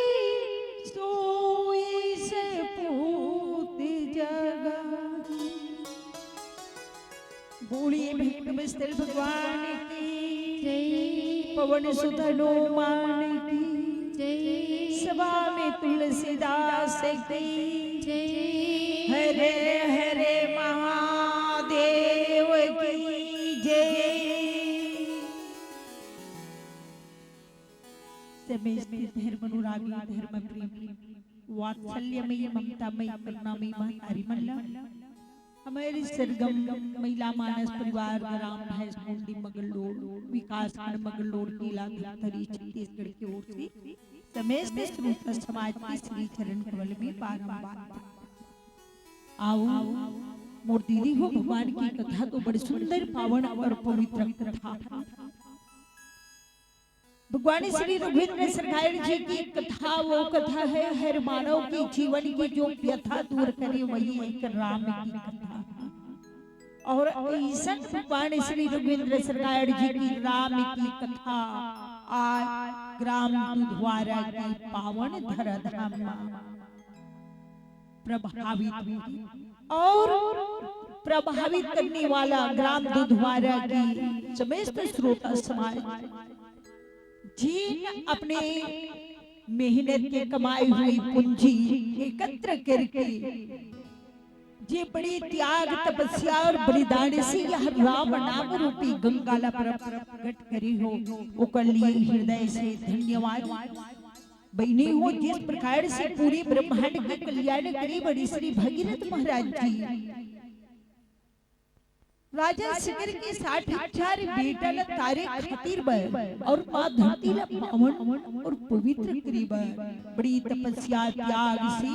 सोई सपूत जगा। बोलिए भक्तवत्सल भगवान की जय। पवन सुत हनुमान की जय। सभा में तुलसीदास की जय। हरे हरे महादेव की जय। समस्त धर्म अनुरागी, धर्म प्रेमी, वात्सल्यमयी, ममतामयी, करुणामयी महतारी मन ला हमर सरगम महिला मानस परिवार ग्राम भैंसमुंडी मंगलडोर, विकासखंड मंगलडोर, जिला धमतरी, छत्तीसगढ़ की ओर से समस्त श्रोता समाज के श्री चरण कमल में बारंबार। आओ मोर दीदी हो, भगवान की कथा तो बड़ी सुंदर, पावन और पवित्र कथा। भगवान श्री रघुवीर सरकार जी की कथा वो कथा है, हर मानव की जीवन की जो व्यथा दूर करे, वही एक राम की कथा। और ऐसन भगवान श्री रघुवीर सरकार जी की राम की कथा आज ग्राम दुधवारा की पावन धराधाम में प्रभावित हुई और प्रभावित करने वाला ग्राम दुधवारा की समस्त श्रोता समाज, जिन अपने मेहनत की कमाई हुई पूंजी एकत्र करके, जे बड़ी त्याग, तपस्या और बलिदान से यह राम नाम रूपी गंगा ला प्रकट करे हो, ओकर लिए हृदय से धन्यवाद। बहिनी हो, जिस प्रकार से पूरे ब्रह्मांड के कल्याण करे बड़े श्री भगीरथ महाराज जी, राजा सिकर के साठ हजार बेटा ला तारे खातिर बर और माँ धरती ला पावन और पवित्र करे बर बड़ी तपस्या त्याग से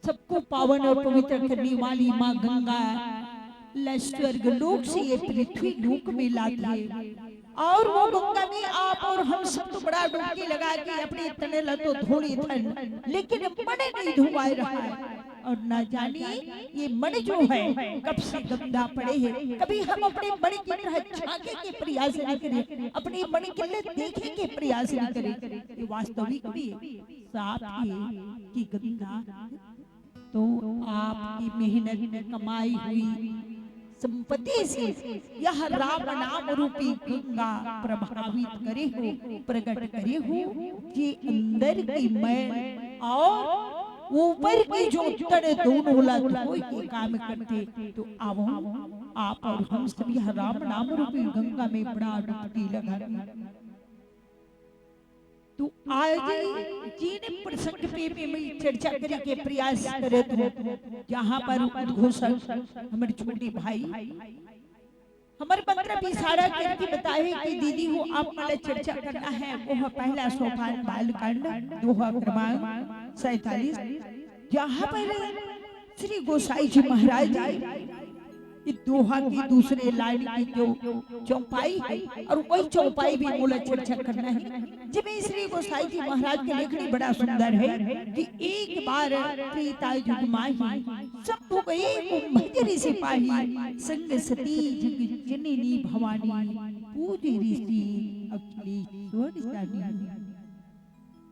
सबको पावन और पवित्र करने वाली माँ गंगा ला स्वर्ग लोक से ये पृथ्वी लोक में लाती है। और वो गंगा में आप और हम सब तो बड़ा डुबकी लगा के अपने तने ला तो धो लेथन, लेकिन मन नहीं धोवाए रहा है। और ना जाने ये मन जो है कब से गंदा पड़े है। कभी हम अपने मन की तरह झांके के प्रयास नहीं करें, अपने मन के लिए देखे के प्रयास नहीं करें। ये वास्तविक भी साफ है कि गंदा है। तो आपकी मेहनत कमाई हुई संपत्ति से यह राम नाम रूपी गंगा प्रभावित करे हो, प्रकट करे हो, जे अंदर की मैल और ऊपर की जो तन दोनों ला धोए के काम करथे। तो आवो, आप और हम सब यह राम नाम रूपी गंगा में बड़ा डुबकी लगाबो। तो आज जिन प्रसंग पे मैं चर्चा करे के प्रयास करत हूँ, जहाँ पर उद्घोषक हमर छोटे भाई हमर मंत्र पिसारा करके बताए कि दीदी हो, आप मन ला चर्चा करना है, वो है पहला सोपान बालकांड, दोहा क्रमांक सैतालीस, जहाँ पर श्री गोसाई जी महाराज ये दोहा की दूसरे लाइन की जो चौपाई है, और वही चौपाई भी मोला चर्चा करना है, जिसमें श्री गोसाई जी महाराज के लेखनी बड़ा सुंदर है कि एक बार त्रेता युग माही, शंभु गए कुंभज ऋषि पाही, संग सती जग जननी भवानी, पूजे ऋषि अखिलेश्वर जानी।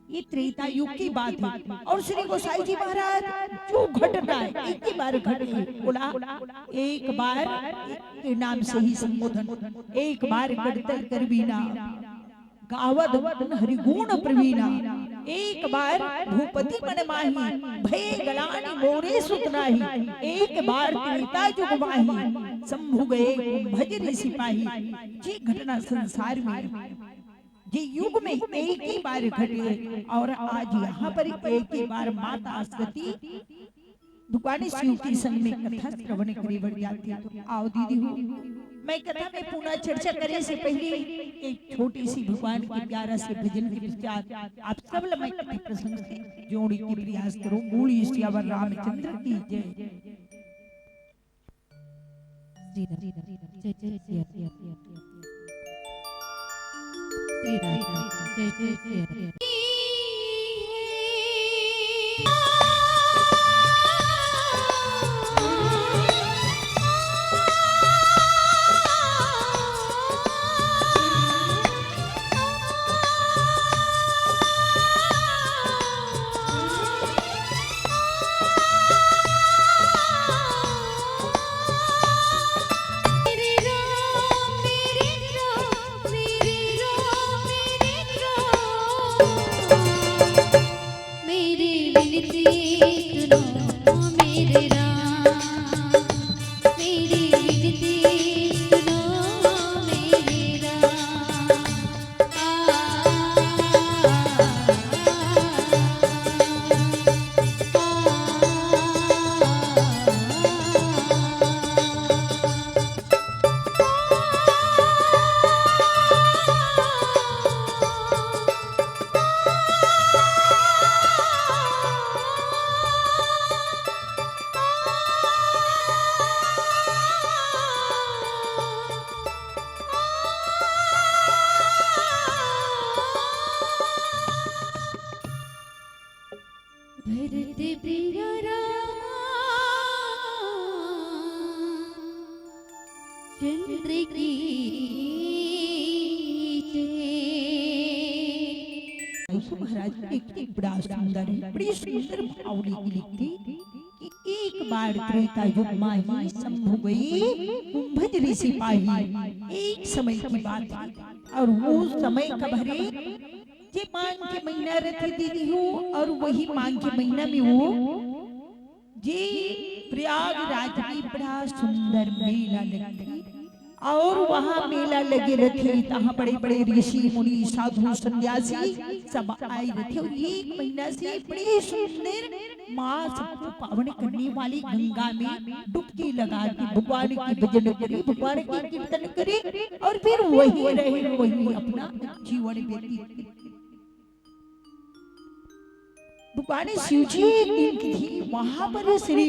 ये त्रेता युग की बात है। और श्री गोसाई जी महाराज, जो घटना है, एक ही बार घटे, बोला, एक बार के नाम से ही संबोधन, एक बार करतल करवीना, गावत गुण हरि गुण प्रवीणा, एक बार भूपति मन माही, भय गलानी मोरे सुत नाही, एक बार त्रेता युग माही, शंभु गए कुंभज ऋषि पाही। जी, घटना संसार में, ये युग में एक ही बार घटे, और आज यहाँ पर एक ही बार माता सती भगवान शिव के संग में कथा श्रवण करे बर जाथे। तो आओ दीदी हो, मैं कथा में पुनः चर्चा करे से पहले एक छोटी सी भगवान के प्यारा से भजन के पश्चात आप सब ला मैं कथा प्रसंग से जोड़े के प्रयास करूँ। बोलिए सियावर रामचंद्र की जय। श्री राम, जय जय सिया। श्री राम, जय जय सिया। भरत बिररा चंद्र की जय। महाराज एक बड़ा सुंदर है, बड़ी सुंदर भावनी की लिखती कि एक बार त्रेता युग माही शंभु गए कुंभज ऋषि पाही। एक समय की बात है, और वो समय कब हरे, जे माघ के महीना रथे दीदी हो, और वही माघ के महीना में वो जे प्रयागराज में बड़ा सुंदर मेला लगथे, और वहाँ मेला लगे रथे, तहाँ बड़े-बड़े ऋषि मुनि साधु सन्यासी सब आए रथे, और एक महीना से बड़ी सुंदर माँ सबको पावन करने वाली गंगा में डुबकी लगा के भगवान की भजन करे, भगवान की कीर्तन करे, और फिर वही रहे, वही अपना जीवन व्यतीत करे। भगवान शिव जी एक दिन की थी, वहां पर श्री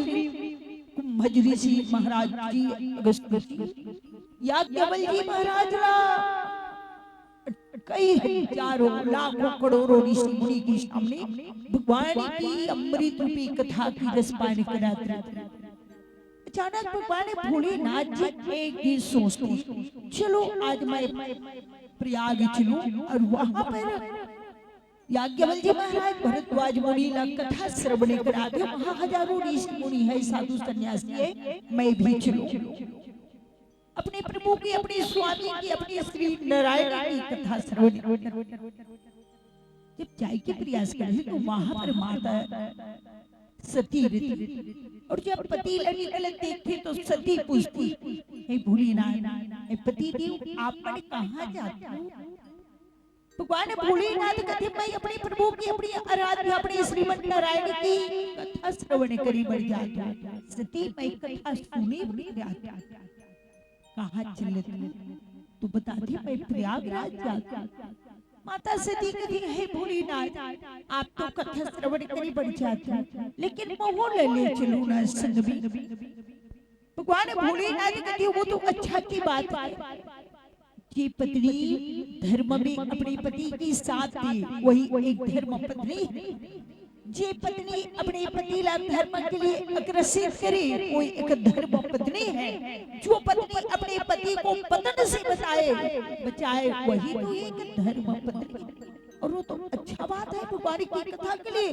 कुंभज ऋषि महाराज जी, अगस्त ऋषि, याज्ञवल्क्य जी महाराज ला कई हजारों, लाखों, करोड़ों ऋषि मुनि के सामने भगवान की अमृत रूपी कथा की रसपान कराते। अचानक भगवान भोलेनाथ जी एक दिन सोचते, चलो आज मैं प्रयाग चलूं, और वहां पर याज्ञवल्क्य जी महाराज भरद्वाज मुनि ला कथा श्रवण कराथे, वहां हजारों ऋषि मुनि है, साधु सन्यासी है, मैं भी चलूं। अपने प्रभु की, अपने स्वामी की, अपने श्री नारायण की कथा श्रवण करत हे। जब जाय के प्रयास करे तो वहां पर माता सती रहिथे। और जब पति ला निकलत देखथे तो सती पूछथे, "हे भोलेनाथ, हे पति देव, आप मन कहां जात हो?" भगवान भोलेनाथ कथे, "मैं अपने प्रभु की, अपनी आराध्य, अपने श्रीमन नारायण की कथा श्रवण करे बर जात हूं।" सती, "मैं कथा सुने बर जात हूं।" "कहां चलत हो?" तो बताथे, "मैं प्रयागराज जात हूं।" माता सती कथे, "हे भोलेनाथ, आप तो कथा श्रवण करे बर जात हो, लेकिन मोहू ला ले चलो ना संग में।" भगवान भोलेनाथ कथे, "वो तो अच्छा की बात है, जे पत्नी धर्म में अपने पति की साथ दे, वही एक धर्म पत्नी है। जे पत्नी अपने पति ला धर्म के लिए अग्रसित करे, वो एक धर्म पत्नी है। जो पत्नी अपने पति को पतन से बताए, बचाए, वही तो एक धर्म पत्नी है।" और वो तो अच्छा बात है भगवान की कथा के लिए।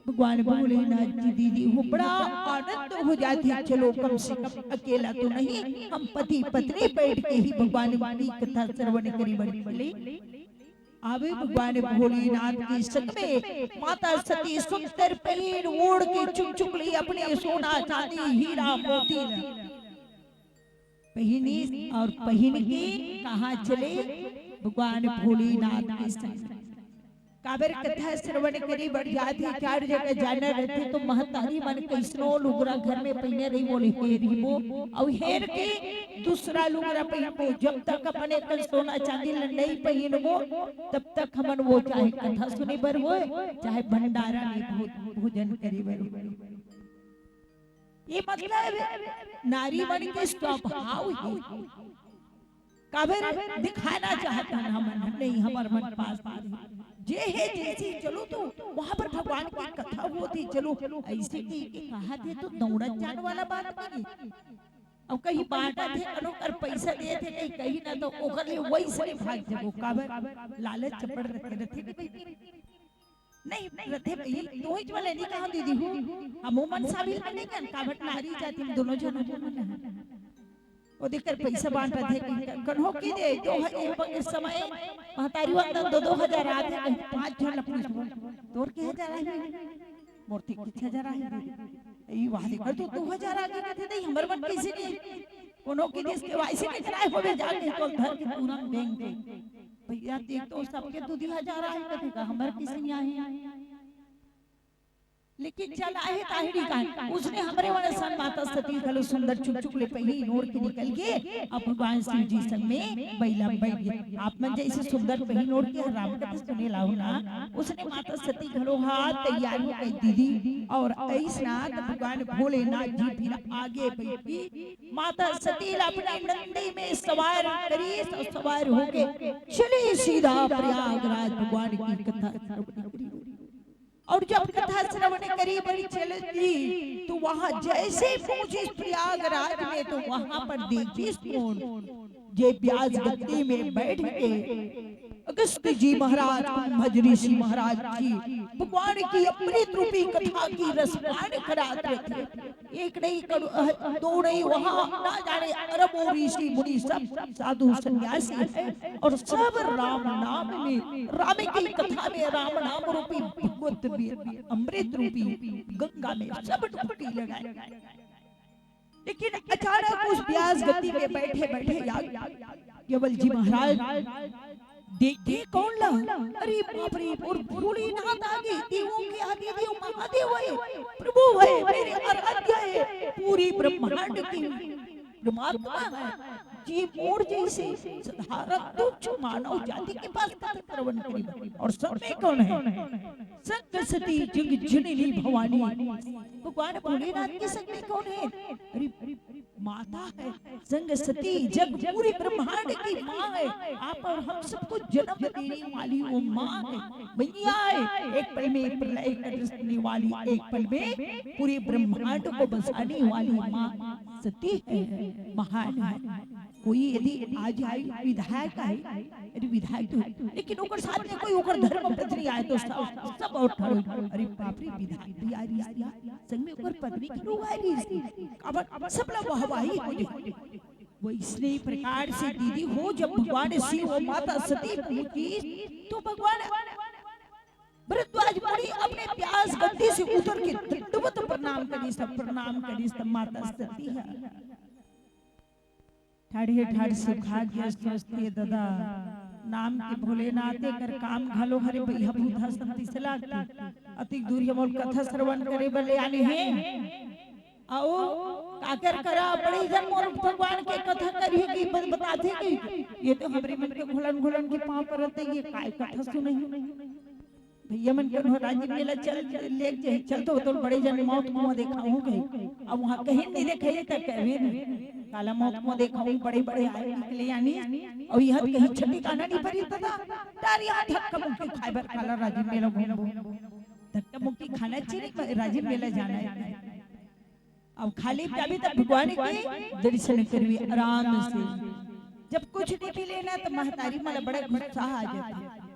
भगवान भोलेनाथ जी दीदी वो बड़ा आनंद हो जाथे, "चलो, कम से कम अकेला तो नहीं, हम पति पत्नी बैठ के ही भगवान की कथा श्रवण करे बर चले।" आवे भगवान भोलेनाथ के संग में माता सती सुंदर पहिन ओढ़ के चुक चुक ले अपने सोना चांदी हीरा मोती ला पहिनिस और पहिन के कहां चले? भगवान भोलेनाथ के संग। काबर कथा श्रवण करे बर जाथे, चार जगह जाना रहिथे, तो महतारी मन कइसनो लुगरा घर में पहिने रही, बोले, "हेर ही वो, अउ हेर के दूसरा लुगरा पहिनबो।" जब तक अपने कन सोना चांदी ल नइ पहिनबो, तब तक हमन वो चाहे कथा सुने बर होय, चाहे भंडारा में भो-, भोजन करे बर होय। ये मतलब नारी मन के स्वभाव हे। काबर दिखाना चाहत हन हमन, नहीं, हमर मन पास हे। जे हे जैसे चलो तो वहां पर भगवान की कथा होत हे, चलो ऐसे की, की कहा थे तो दौड़त जान वाला बात नहीं। अब कहीं बांटत हे, कनो कर पैसा देत हे, कहीं, कहीं ना तो ओकर ले वही से भाग जबो। काबर लालच चपड़ रखे रथे नहीं भाई। नहीं, रथे भाई, तोहिच वाले नहीं कहा दीदी हो, हमो मन शामिल में नहीं कन, काबर नारी जाति में दोनों झन हो मन। ओ देख कर पैसा बांटत हे, कन्हो की दे, दो ह-, एक बगर समय महतारी वंदन दो, दो हजार आथे, कहीं पांच झन ला पूछ, "तोर के हजार आही?" "मोर ते किछ हजार आही दीदी।" "ई वाह, देख कर तू दो हजार आगे कथे, नहीं, हमर मन कइसे नहीं?" कोनो की देश के वाइसे नहीं कराए होवे, जाके तो धर के तुरंत बैंक के। भैया, देख तो सबके दू दू हजार आही कथे का, हमर कइसे नहीं आही? लेकिन चल आहे ताहिड़ी का, उसने हमरे वाले सन माता सती घलो सुंदर चुक चुक ले पहिन ओढ़ के निकल गे, अब भगवान शिव जी संग में बइला में बइठ गे। आप मन जइसे सुंदर पहिन ओढ़ के राम कथा सुने ला हो ना, उसने माता सती घलो हा तैयार हो गई दीदी, और अइसना त भगवान भोलेनाथ जी फिर आगे बइठी, माता सती ला अपने नंदी में सवार करिस, सवार होके चले सीधा प्रयागराज भगवान की कथा श्रवण करी। और जब कथा श्रवण करे बर चलत ही, तो वहां जैसे पहुंचिस प्रयागराज में, तो वहां पर देखिस कोन, जे ब्यास गद्दी में बैठ के अगस्त जी महाराज, कुंभज ऋषि महाराज जी भगवान की अमृत रूपी कथा की रसपान करात रथे। एक नहीं, करो, अ, दो नहीं, वहां ना जाने अरबों ऋषि मुनि, सब साधु सन्यासी है और सब राम नाम में, राम की कथा में, राम नाम रूपी भगवत में, अमृत रूपी गंगा में सब डुबकी लगाए। लेकिन अचानक उस ब्यास गद्दी में बैठे बैठे याद केवल जी महाराज देखे कोन ला? अरे बाप रे, मोर भोलेनाथ आगे, देवों के आदि देव महादेव हे, प्रभु हे, मेरे आराध्य हे, पूरी ब्रह्मांड के परमात्मा हे। जी मोर जइसे साधारण तुच्छ मानव जाति के पास कथा श्रवण करे। और संग में कोन हे? संग सती जग जननी भवानी। भगवान भोलेनाथ के संग में कोन हे? अरे माता हे, संग सती जग पूरे ब्रह्मांड की माँ हे। आप और हम सबको जन्म देने वाली वो माँ हे, मैया हे। एक पल में प्रलय कर देने वाली, एक पल में पूरे ब्रह्मांड को बसाने वाली माँ सती हे, महान हे। कोई यदि आज आए विधायक आए, अरे विधायक तो है, लेकिन ओकर साथ में कोई ओकर धर्म पत्नी आए तो सब, सब और ठहरो। अरे बाप रे, विधायक भी आ रही है, संग में ओकर पत्नी घलो आ रही है। अब, अब सब लोग वाहवाही हो रही। वइसने प्रकार से दीदी हो, जब भगवान शिव अउ माता सती पहुंची, तो भगवान भरद्वाज मुनि अपने प्यास गद्दी से उतर के दंडवत प्रणाम करिस, प्रणाम करिस, त माता सती ह ठाढ़े ठाढ़ सुभाग्य स्वस्थ हे ददा, नाम के भोलेनाथ, एकर काम घलो हरे बइहा भूत ह सब तिसला के। अतिक दूर ये मोर कथा श्रवण करे बर ले आने हे। अउ काकर करा बड़े जन मोर भगवान के कथा करही कि ब-, बताथे कि ये तो हमरे मन के घोलन घोलन के पाँव परत हे, ये काय कथा सुनही। भइया मन के राजिम मेला चल, ले जाही, चल तो, तो बड़े जन मौत कुआं देखाहूं कही। अब उहां कहीं नइ देखे त कहवे नइ। काला मौत कुआं देखाहूं, बड़े बड़े आए निकले यानी। अउ इहां कहीं छठी काना नइ परी त डारिया धक्का मुक्की खाए बर काला राजिम मेला घूमबो। धक्का मुक्की खाना चाहिए, राजिम मेला जाना हे। अब खाली जाबे त भगवान के दर्शन करबे आराम से। जब कुछ नइ मिले ना, त महतारी मन ला बड़ा गुस्सा आ जाथे।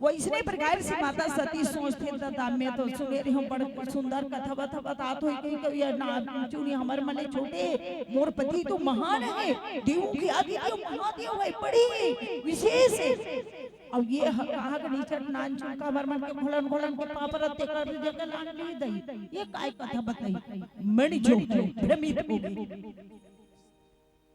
वइसने प्रकार से माता सती सोचथे, "ददा, मैं तो सुने रहे हूं, बड़ सुंदर कथा वथा बतात होही, कहीं कभी ये नाग चुनी हमर मन ले छूटे, मोर पति तो महान हे, देवों के आदि देव, महादेव हे, बड़ी विशेष हे।" अउ ये ह-, कहाँ के निचट नान चुका, हमर मन के घोलन घोलन के पाँव परत, तेकर जगह लान ली दई। ये काय कथा बताही? मन जो है भ्रमित हो गे।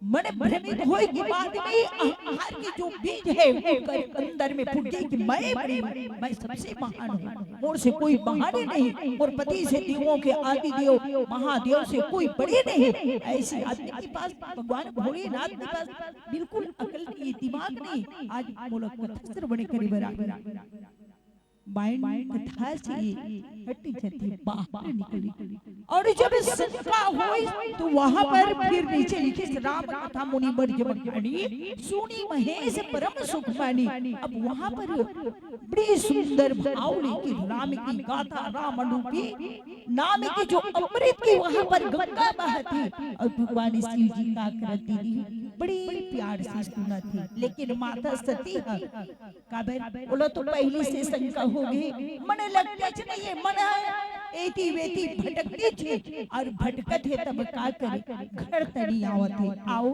मन भ्रमित होए के बाद में अहंकार के जो बीज हे, ओकर अंदर में फूट गे कि मैं बड़ी, मैं सबसे महान हूं, मोर से कोई महान नहीं, मोर पति से देवों के आदि देव महादेव से कोई बड़े नहीं। ऐसे आदमी के पास, भगवान भोलेनाथ के पास बिल्कुल अकल नहीं, दिमाग नहीं। आज मोला कथा श्रवण करे बर आगे। माइंड कथा से हट जाथे, बाहर निकले। अउ जब शंका होइस, तो वहां पर फिर नीचे लिखिस, "राम कथा मुनि बर जब ठानी, सुनि महेश परम सुख मानी।" अब वहां पर बड़ी सुंदर भाव लेके राम की गाथा, राम रूपी नाम की जो अमृत की वहां पर गंगा बहत हे अउ भगवान शिव जी का आकृति भी बड़े प्यार से सुनत हे, लेकिन माता सती ह काबर ओला तो पहिली से शंका हो गे, मन लगतेच नइ हे, मन ह एती वेती भटकतेच हे अउ भटकत हे तब का करे, घर तनी आवत हे। आओ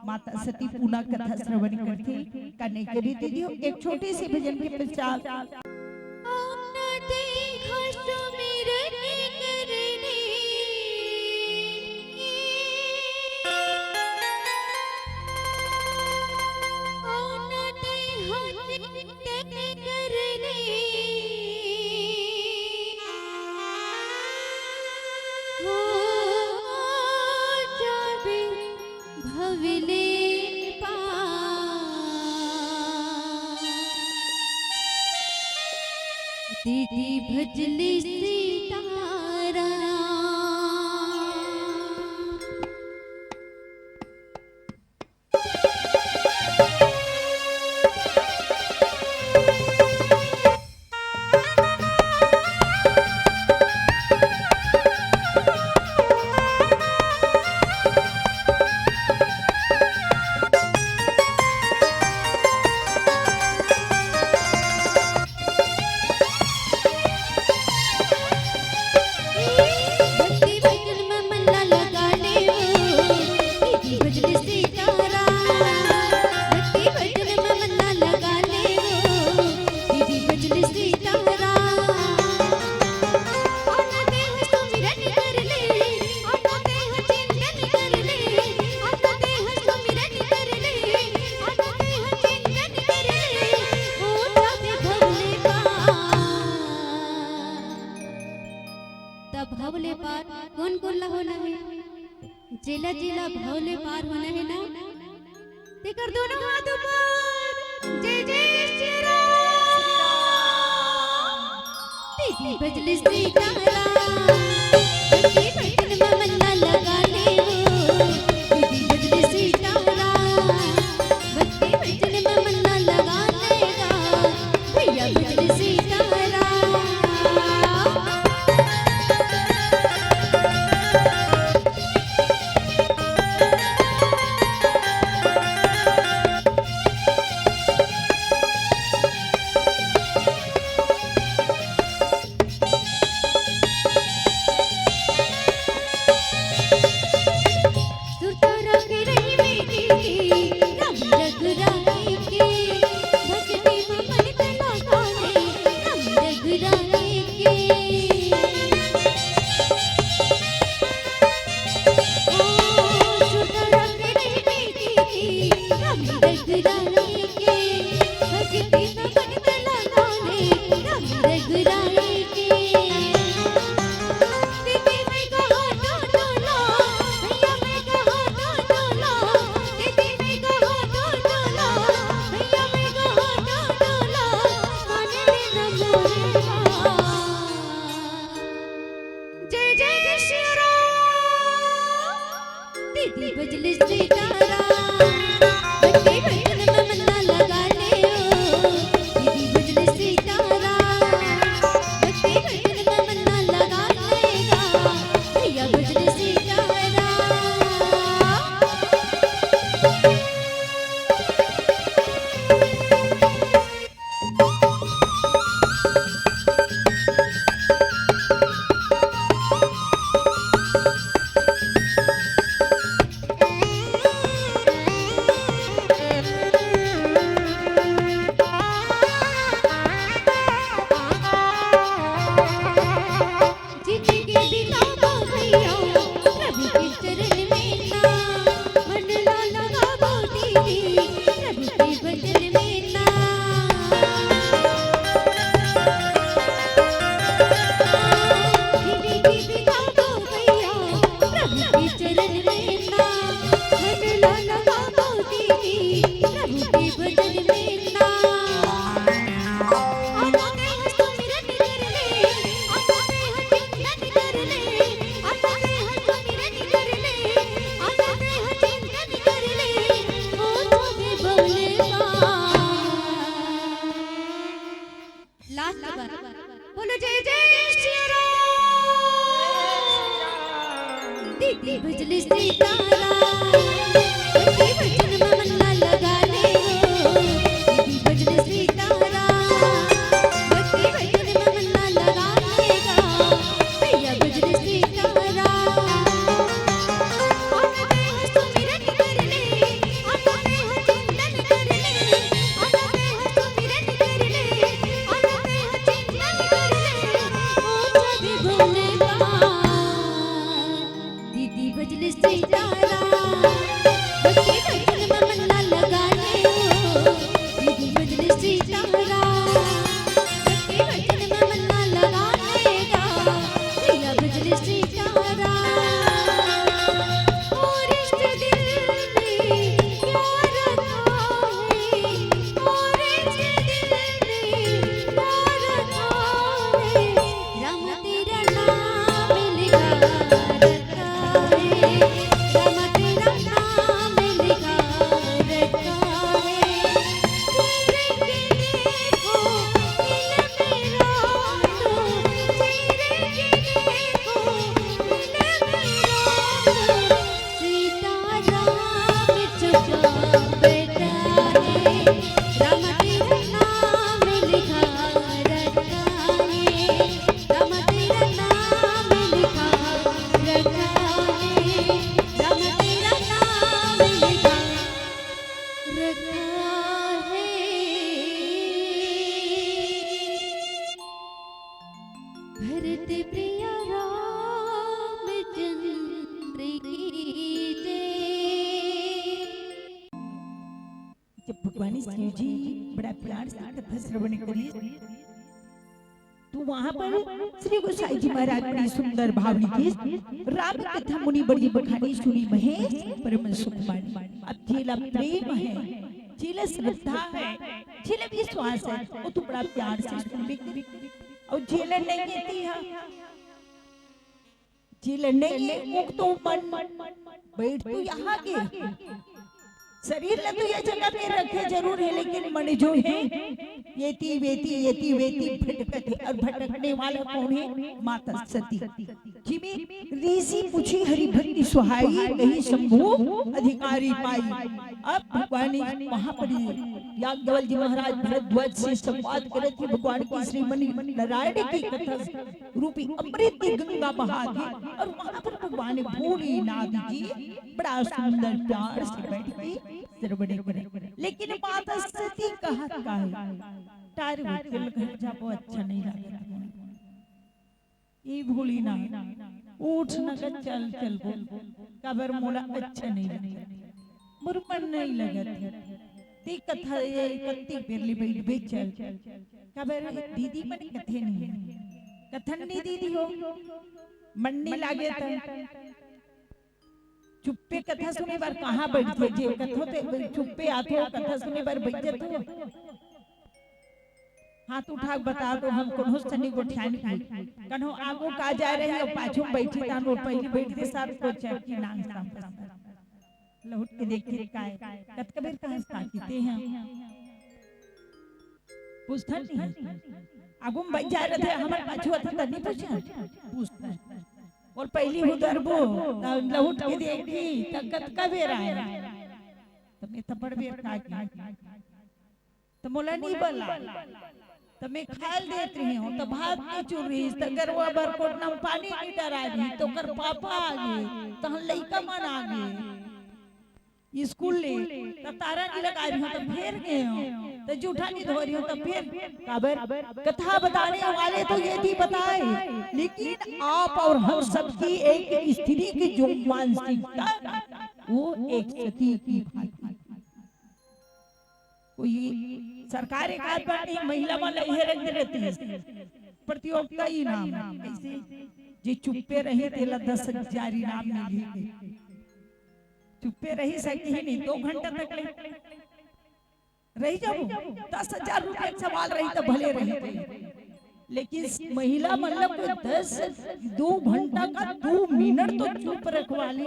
माता सती पुनः कथा श्रवण करथे। कने करी दीदी एक छोटे से भजन के पश्चात। भवले पार। दीदी भजली सीताराम। त भव ले पार कोन कोन ला होना हे? जेला जेला भव ले पार होना हे ना, तेकर दोनों हाथ ऊपर। जय जय श्री राम। दीदी भजली सीताराम, भक्ति भजन में मन ना लगा ले वो। दीदी भजली सीताराम, भक्ति भजन में मन ना लगा लेगा। भैया भजली सीताराम। जय जय श्री राम। दीदी बजले सीताराम, बच्चे बचन में मन्ना लगा ले ओ। दीदी बजले सीताराम, बच्चे बचन में मन्ना लगा लेगा। भैया बजले सीताराम। जिंदगी बितावा भैया, प्रभु के चरण में ना, मन ला लगावा दीदी, प्रभु के भजन में ना। जिंदगी बितावा भैया, प्रभु के चरण में ना, मन ला लगावा दीदी, प्रभु के भजन में ना। लास्ट बार बोलो जय जय श्री राम। दीदी बजले सीताराम, बच्चे बचन में मन्ना लगा ले ओ। दीदी बजले सीताराम, बच्चे बचन में मन्ना लगा लेगा। भैया बजले सीताराम। दीदी बजले सीताराम, बच्चे बचन में मन्ना लगा ले ओ। दीदी बजले सीताराम, बच्चे बचन में मन्ना लगा लेगा। भैया बजले सीताराम। और इस दिल में प्यार रखा है, और इस दिल में प्यार रखा है। राम तेरा नाम लिखा रखा है, राम तेरा नाम लिखा रखा है। चेहरे के देखो दिल मेरा तो, चेहरे के देखो दिल मेरा तो। सीताराम छुपा बैठा है, राम तेरा नाम लिखा रखा है। राम तेरा नाम लिखा रखा है, राम तेरा नाम लिखा रखा है। भरत प्रिय रामचंद्र की जय। जब भगवान शिव जी बड़ा प्यार से कथा श्रवण करिस, तो वहां पर श्री गोसाई जी महाराज बड़ी सुंदर बावली के राम कथा मुनि बड़ी बखानी सुनी महेश परम सुख मानी। अब जेला प्रेम है, जेला श्रद्धा है, जेला विश्वास है, वो तो बड़ा प्यार से सुनबे करी। अउ जेला नहीं देती है, जेला नहीं है, वो तो मन बैठ तो यहाँ के शरीर ला तो ये जगह पे रखे जरूर है, लेकिन मन जो है, येती वेती, येती वेती भटकत है। और भटकने वाला कौन है? माता सती। जिमे ऋषि पूछे हरि भक्ति सुहाई, कहि शंभु अधिकारी पाई। अब भगवान ने वहां पर याज्ञवल्क्य जी महाराज भरद्वाज से संवाद करे थे, भगवान की श्रीमन नारायण की कथा रूपी अमृत की गंगा बहा के, और वहां पर भगवान भोलेनाथ जी बड़ा सुंदर प्यार से बैठ के श्रवण करे। लेकिन माता सती कहत का है, टार होते घर जाबो अच्छा नहीं लगता। "हे भोलेनाथ, उठ न ग, चल, चलबो, काबर मोला अच्छा नहीं लगत, मोर मन नहीं लगत हे। ते कथा ये कत्ती बेर ले बइठबे, चल।" काबर दीदी मन कथे नहीं, कथन नहीं दीदी हो, मन नहीं लागे त। चुप्पे कथा सुने बर कहाँ बइठथे? जे कथो ते चुप्पे आथो, कथा सुने बर बइठ जथो। हाथ उठा के बता दो, हम कोनो सनी गोठियान की, कन्हो आगू का जा रही अउ पाछू में बइठी तान, वो पहिली बइठथे साथ को चक्की नांग साथ। लहुट के देखे काय, कतका बेर कहा ताकिते हैं। पूछथन नहीं। आगू में बइठ जा रहे थे, हमर पाछू अथन त नहीं पूछन। पूछथन। अउ पहिली उतरबो, त लहुट के देखही, त कतका बेर आए। त मैं त बड़ बेर का की। त मोला नहीं बला। त मैं खाए ल देत रही हूँ, त भात नहीं चुर रही, त गरवा बर कोटना में पानी नहीं डरा रही, त ओकर पापा आ गे, तहन लइका मन आ गे। स्कूल ले, त तारा नहीं लगा रही हूँ, त फेर गे हूँ, त जूठा नहीं धो रही हूँ, त फेर काबर? कथा बताने वाले तो ये भी बताए, लेकिन आप और हम सबकी एक स्त्री की जो मानसिकता, वो एक सती की भांति। कोई सरकार एक आध बार नहीं, महिला मन ला इहे रख दे रहती है। प्रतियोगिता इनाम। ऐसे जे चुप्पे रही, तेला दस हजार इनाम मिलही। चुप्पे रही सकही नहीं, दो घंटा तक ले रही जाबो, दस हजार रुपया के सवाल रही त भले रही। लेकिन महिला मन ला कोई दस, दो घंटा का दो मिनट तो चुप रखवा ले,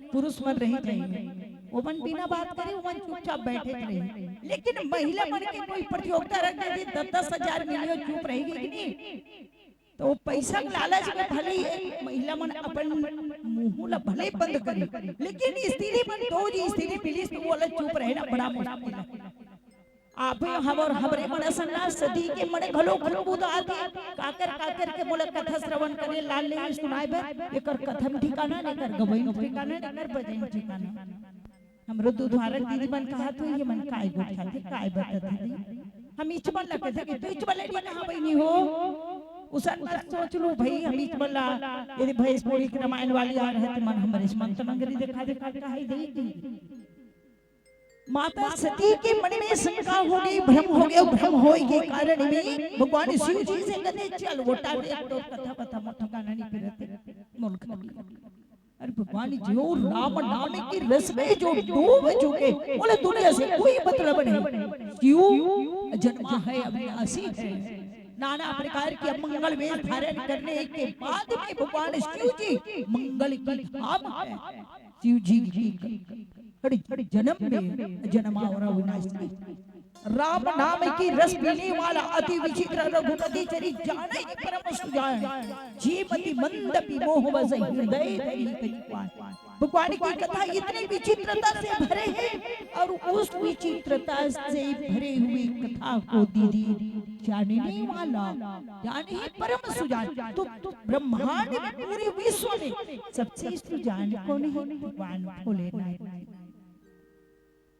पुरुष मन रही जाही। ओमन बिना बात करे, ओमन चुपचाप बइठे रही। लेकिन महिला मन के कोई प्रतियोगिता रख दे, दस दस हजार मिलियो, चुप रहेगी कि नहीं? त वो पैसा के लालच में भले ही महिला मन अपन मुंह ला भले बंद करे, लेकिन स्त्री मन तो जी स्त्री मिलिस त वो ला चुप रहना बड़ा मुश्किल हे। आप हमर हमरे मन असन ना सती के मन घलो खुदबुदा आथे। काकर काकर के मोला कथा श्रवण करे ला ले सुनाए बर, एकर कथा में ठिकाना नहीं, एकर गवई में ठिकाना नहीं, एकर बजई में ठिकाना। हमरो दुधारक दीदी मन कहत होही, ये मन काय गोठियाथे, काय बतात हे। हम इच मन ला कथे कि तू इच मन ला नहीं कहा बहिनी हो। उसन मत सोच लो भाई, हम इच मन ला, यदि भैंस बोली के रामायण वाली आ रहे थे मन, हमरे इच मन तो मंगरी देखा देखा कहा ही देगी। माता सती के मन में शंका हो गई, भ्रम हो गया, भ्रम होए के कारण में भगवान शिव जी से कहते, "चल, वो टाटे तो कथा बता, मोटा गाना नहीं फिरते, मुल्क नहीं।" अरे भगवान जी, वो राम नाम के रस में जो डूब चुके, बोले, "दुनिया से कोई मतलब नहीं।" क्यों? जन्मा है, अविनाशी है। नाना प्रकार के अमंगल वेश धारण करने के बाद में भगवान शिव जी मंगल की धाम है। शिव जी की हर जन्म में जन्मावरा विनाशी। राम नाम की रस पीने वाला अति विचित्र रघुपति चरित जाने ही परम सुजान। जे मति मंद विमोह वस हृदय धरी कहि पाए। भगवान की कथा इतनी विचित्रता से भरे है और उस विचित्रता से भरे हुए कथा को दीदी जानने वाला, जाने ही परम सुजान। तो ब्रह्मांड में, पूरे विश्व में सबसे सुजान कौन है? भगवान भोलेनाथ।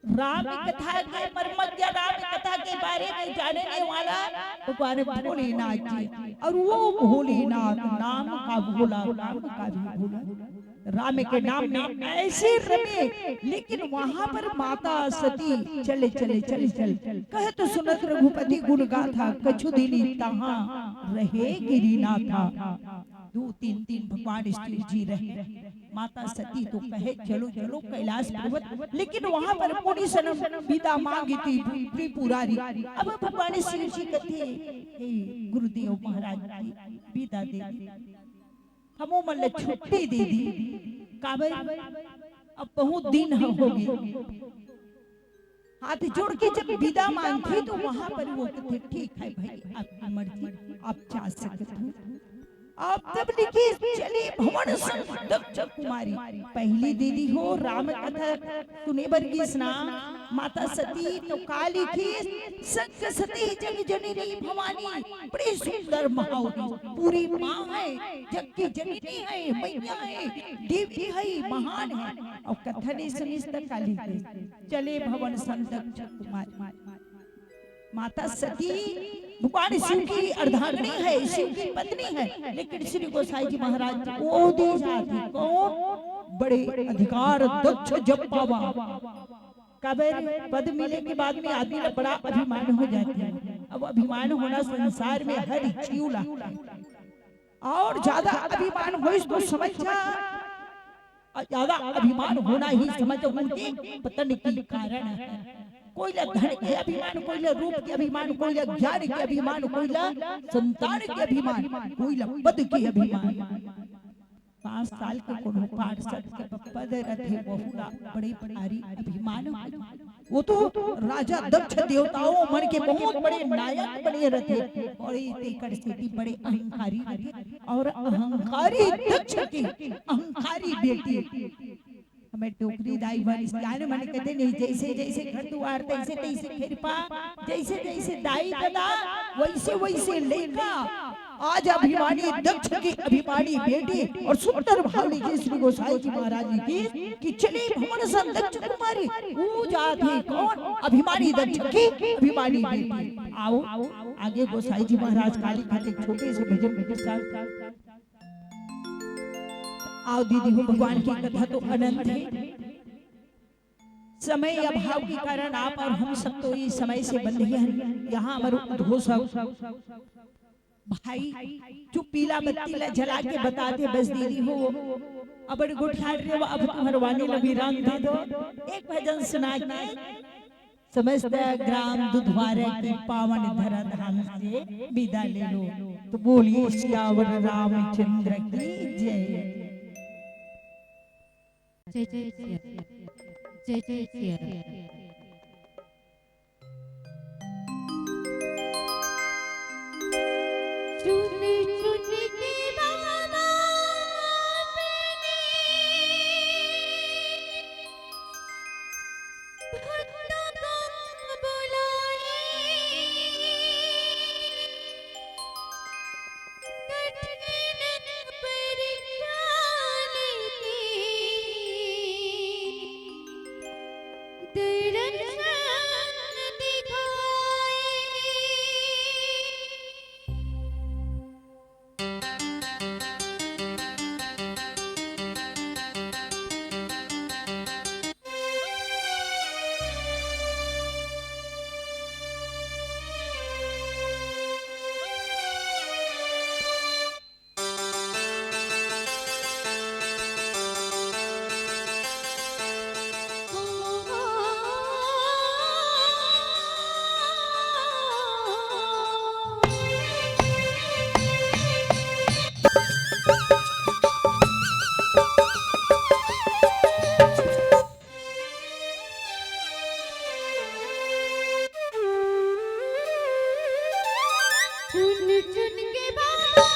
राम कथा के मर्मज्ञ, राम कथा के बारे में जानने वाला भगवान भोलेनाथ जी। और वो भोलेनाथ नाम का भोला, नाम का भी भोला। राम के नाम में ऐसे रमे, लेकिन वहां पर माता सती चले, चले, चले, चले। कहत सुनत रघुपति गुण गाथा, कछु दिन तहाँ रहे गिरिनाथा। दो तीन दिन भगवान शिव जी रहे। माता सती तो कहे, "चलो, चलो कैलाश पर्वत," लेकिन वहां पर मुनि सन विदा मांगी थी त्रिपुरारी। अब भगवान शिव जी कहते, "हे गुरुदेव महाराज जी, विदा दे दी, हमो मन ला छुट्टी दे दी, काबर अब बहुत दिन हो गए।" हाथ जोड़ के जब विदा मांगथे तो वहां पर वो कहथे, "ठीक है भाई, आपकी मर्जी, आप जा सकते हो।" आप तब लिखिस, "चले भवन संग दक्ष कुमारी।" पहली दीदी हो राम कथा सुने बर गिस ना माता सती, तो का लिखिस, "संग सती जग जननी भवानी।" बड़ी सुंदर माँ हो, पूरी माँ है, जग की जननी है, मैया है, देवी है, महान है। और कथा नहीं सुनिस त का लिखिस, "चले भवन संग दक्ष कुमारी।" माता सती भगवान शिव की अर्धांगिनी है, शिव की पत्नी है, लेकिन श्री गोसाई जी महाराज वो दी जाती कौन? बड़े अधिकार दक्ष जब पावा। काबर पद मिले के बाद में आदमी ला बड़ा अभिमान हो जाती है। अब अभिमान होना संसार में हर जीव ला, और ज्यादा अभिमान होइस तो समझ जा, ज्यादा अभिमान होना ही समझ उनके पतन की कारण है। कोई ला धन के अभिमान, कोई ला रूप के अभिमान, कोई ला ज्ञान के अभिमान, कोई ला संतान के अभिमान, कोई ला पद के अभिमान। पाँच साल के कोनो पार्षद के पद रथे, वहू ला बड़े भारी अभिमान होथे। वो तो राजा दक्ष देवताओं मन के बहुत बड़े नायक बने रथे, और ये तेकर सेती बड़े अहंकारी रथे। और अहंकारी दक्ष की अहंकारी बेटी, हमें डोकरी दाई मन सियान मन कहते नहीं, जैसे जैसे घर दुआर तैसे तैसे खेरपा, जैसे जैसे दाई ददा वैसे वैसे लइका। आज अभिमानी दक्ष की अभिमानी बेटी और सुंदर भावनी की श्री गोसाई जी महाराज जी की कि चली भवन सन दक्ष कुमारी। वो जात है कौन? अभिमानी दक्ष की अभिमानी बेटी। आओ आगे गोसाई जी महाराज काली खाते छोटे से भजन के साथ। आओ दीदी हो, भगवान की कथा तो अनंत है। समय अभाव के कारण आप और हम सब तो इस समय से बंधे हैं। यहाँ हमारे उद्घोषक भाई जो पीला बत्ती ला जला के बता दे, बस दीदी हो, अब गोठियार रे, अब तुम्हारे वाणी ला विराम दे दो। एक भजन सुना के समस्त ग्राम दुधवारे की पावन धरा धाम से विदा ले लो। तो बोलिए सियावर रामचंद्र की जय। जय जय सिया, जय जय सिया। चुन चुन के बाबा अपने भक्तों को बुलाए। कठिन परीक्षा लेके दर्शन दिखाए। चुन चुन के बाबा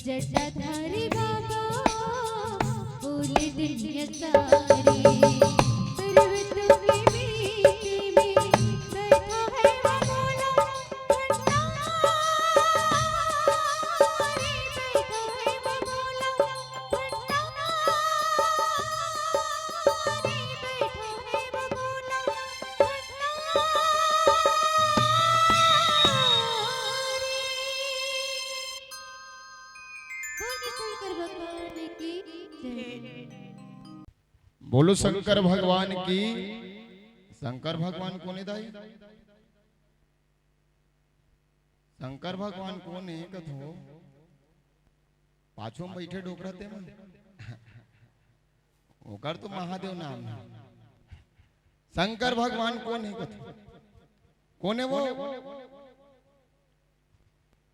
जटाधारी बाबा बोले दुनिया सारी, पर्वतों के बीच में बैठा है वो भोला भंडारी, बैठा है वो भोला भंडारी, बैठा है वो भोला भंडारी। बोलो शंकर भगवान की जय। बोलो शंकर भगवान की। शंकर भगवान कोन हे दाई? शंकर भगवान कोन हे कथो? पाछू में बैठे डोकरा ते मन। ओकर तो महादेव नाम हे। शंकर भगवान कोन हे कथो? कोन हे वो?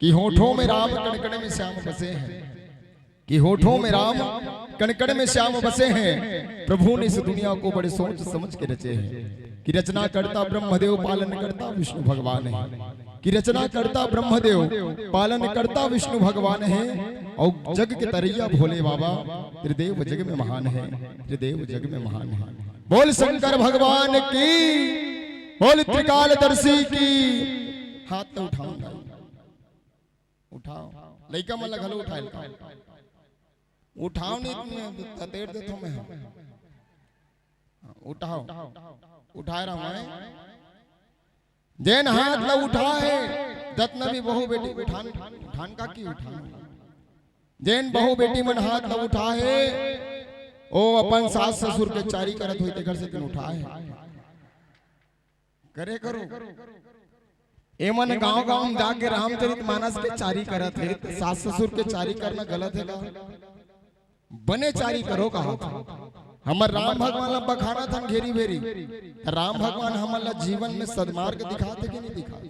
कि होठों में राम कण कण में श्याम बसे हैं, कि होठों में राम कण कण में श्याम बसे हैं। प्रभु ने इस दुनिया को बड़े सोच समझ के रचे हैं, कि रचना करता ब्रह्मदेव, पालन करता विष्णु भगवान है, कि रचना करता ब्रह्मदेव, पालन करता विष्णु भगवान है, और जग के तरैया भोले बाबा त्रिदेव जग में महान है, त्रिदेव जग में महान है। बोल शंकर भगवान की, बोल त्रिकालदर्शी की। हाथ तो उठाओ, उठाओ, लइका मन ला घलो उठाए ल उठाओ, नहीं त मैं ततेर देथों मैं। हाँ, उठाओ, उठाए रहा मैं। जेन हाथ ला उठा हे, जतना भी बहू बेटी उठान, उठान का की उठान। जेन बहू बेटी मन हाथ ला उठा हे, ओ अपन सास ससुर के चारी करत होही, तेकर सेती उठा हे। करे करो। एमन गांव-गांव में जाके रामचरित मानस के चारी करत हे, त सास ससुर के चारी करना गलत हे का? बने चारी करो कहा। हमर राम भगवान ला बखानत हन घेरी भेरी, त राम भगवान हमन ला जीवन में सदमार्ग दिखात हे कि नहीं दिखात?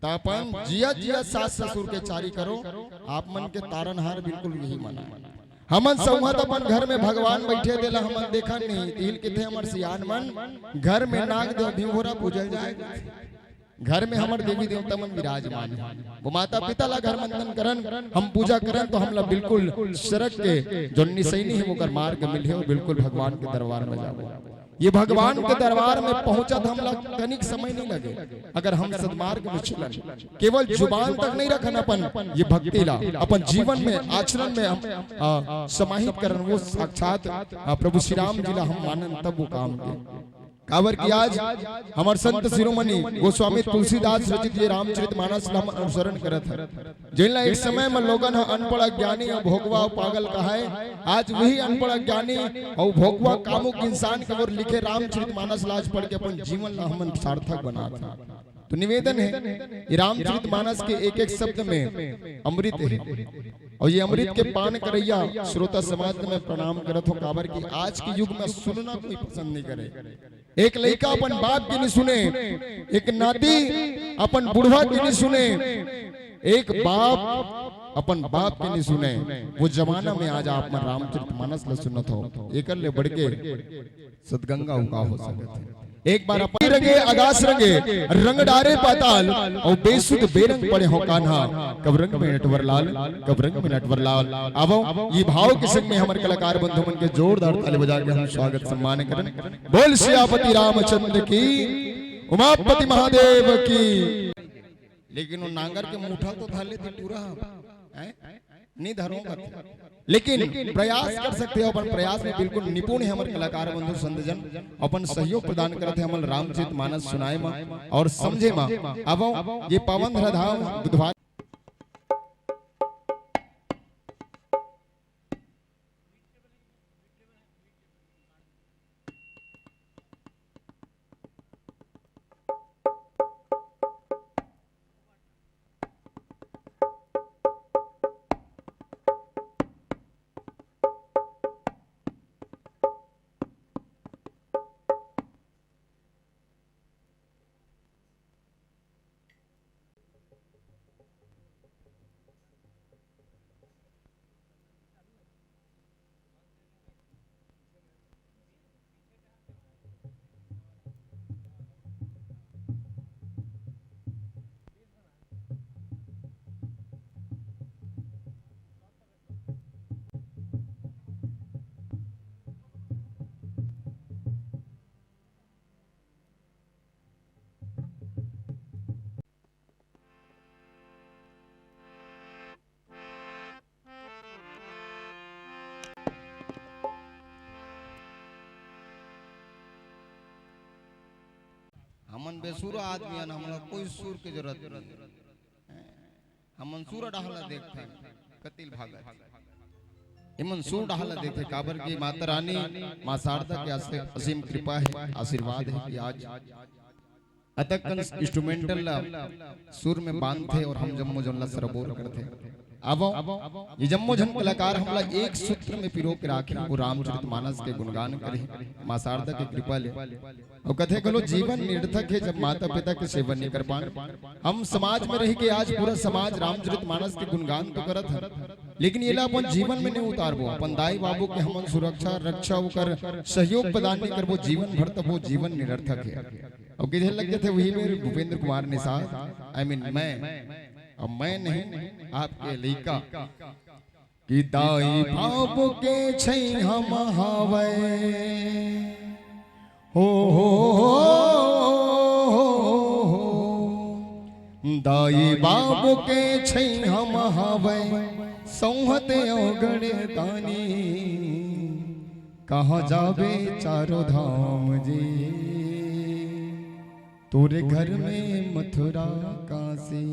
त अपन जिया जिया सास ससुर के चारी करो, आप मन के तारनहार बिल्कुल यही मना। हमन संगत अपन घर में भगवान बैठे तेला हमन देखन नहीं, तिहिल किथे हमर सियान मन, घर में नाग देव भिंभोरा पूजल जाए, घर में हमर देवी देवता मन विराजमान हे। वो माता पिता ला घर मंथन करन, हम पूजा करन तो हमला बिल्कुल सरग के जो निसैनी हे ओकर मार्ग मिलही और बिल्कुल भगवान के दरबार में जाबो। ये भगवान के दरबार में पहुंचत हमला तनिक समय नहीं लगे, अगर हम सदमार्ग में चलन, केवल जुबान तक नहीं रखन अपन ये भक्ति ला, अपन जीवन में, आचरण में हम, आ, समाहित करन, वो साक्षात, आ, प्रभु श्री राम जी ला हम मानन, तब वो काम के। काबर कि आज हमर संत शिरोमणि गोस्वामी तुलसीदास रचित ये रामचरित मानस ला हम अनुसरण करत हन। जेन ला एक समय म लोगन ह अनपढ़, अज्ञानी अउ भोकवा अउ पागल कहाय, आज वही अनपढ़, अज्ञानी अउ भोकवा, कामुक इंसान के ओर लिखे रामचरित मानस ला आज पढ़ के अपन जीवन ला हमन सार्थक बनात हन। तो निवेदन हे, ये रामचरित मानस के एक एक शब्द में अमृत हे, अउ ये अमृत के पान करइया श्रोता समाज ल मैं प्रणाम करत हूँ, काबर कि आज के युग में सुनना कोई पसंद नहीं करे। एक लइका अपन बाप के नहीं सुने, एक नाती अपन बुढ़वा के नहीं सुने, एक बाप अपन बाप के नहीं सुने। वो जमाना में आज आप मन रामचरित मानस ल सुनत हो, एकर ले बढ़ के सतगंगा उका हो सकत हे। एक बार अपन रंगे आकाश रंगे, रंग डारे पाताल, अउ बेसुध बेरंग पड़े हो कान्हा, कब रंग में नटवर लाल, कब रंग में नटवर लाल। आवो, ये भाव के संग में हमर कलाकार बंधु मन के जोरदार ताली बजा के हम स्वागत सम्मान करन। बोल सियापति रामचंद्र की, उमापति महादेव की। लेकिन वो नांगर के मुठा तो धर लेती पूरा, हैं? नहीं धरो मत। लेकिन प्रयास कर सकते हो, अपन प्रयास में बिल्कुल निपुण हे हमर कलाकार बंधु संत जन, अपन सहयोग प्रदान करत हे हमन रामचरित मानस सुनाए मा और समझे मा। अब ये पावन धराधाम बुधवार हमन बेसुरा आदमी हन, हमला कोई सुर के जरूरत नहीं। हमन सुर डहला देखथन, कतिल भागत। इमन सुर डहला देखे, काबर कि माता रानी, माँ शारदा के अस-, असीम कृपा हे, आशीर्वाद हे कि आज अतक कन instrumental ला सुर में बांधथे और हम जम्मो जन ला सरोबोर करथे। आवो, ये जम्मो जन कलाकार हमला एक सूत्र में पिरो के राखे, वो रामचरित मानस के गुणगान करे, माँ शारदा के कृपा ले। अउ कथे घलो, जीवन निरर्थक हे, जब माता पिता के सेवा नहीं कर पान। हम समाज में रह के आज पूरा समाज रामचरित मानस के गुणगान तो करत हन, लेकिन येला अपन जीवन में नहीं उतारबो। अपन दाई बाबू के हमन सुरक्षा, रक्षा, ओकर सहयोग प्रदान नहीं करबो, जीवन भर तब वो जीवन निरर्थक हे। अउ किधर लग जाथे वही में भूपेंद्र कुमार निषाद, I mean मैं, अब मैं नहीं, आपके लइका। कि दाई बाबू के छैंहा म हावय। हो, हो, हो, हो, हो। दाई बाबू के छैंहा म हावय, सौंहत अवगण दानी। कहाँ जाबे चारों धाम जी? तोरे घर में मथुरा काशी,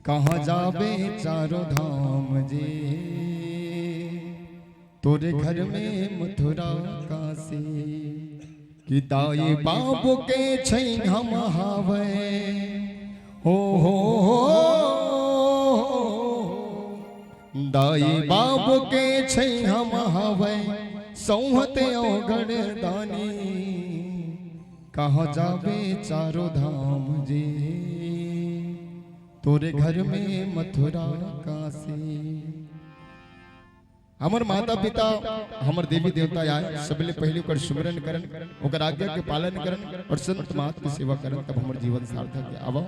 कहाँ जाबे चारों धाम जी। तोरे घर में मथुरा काशी, कि दाई बाबू के छैंहा म हावय। हो, हो, हो, हो। दाई बाबू के छैंहा म हावय, सौंहत अवगण दानी। कहाँ जाबे चारों धाम जी, तोरे घर में मथुरा काशी। हमर माता पिता, हमर देवी देवता आय, सबले पहले ओकर सुमिरन करन, ओकर आज्ञा के पालन करन और संत महात्मा के सेवा करन, तब हमर जीवन सार्थक हे। आवो।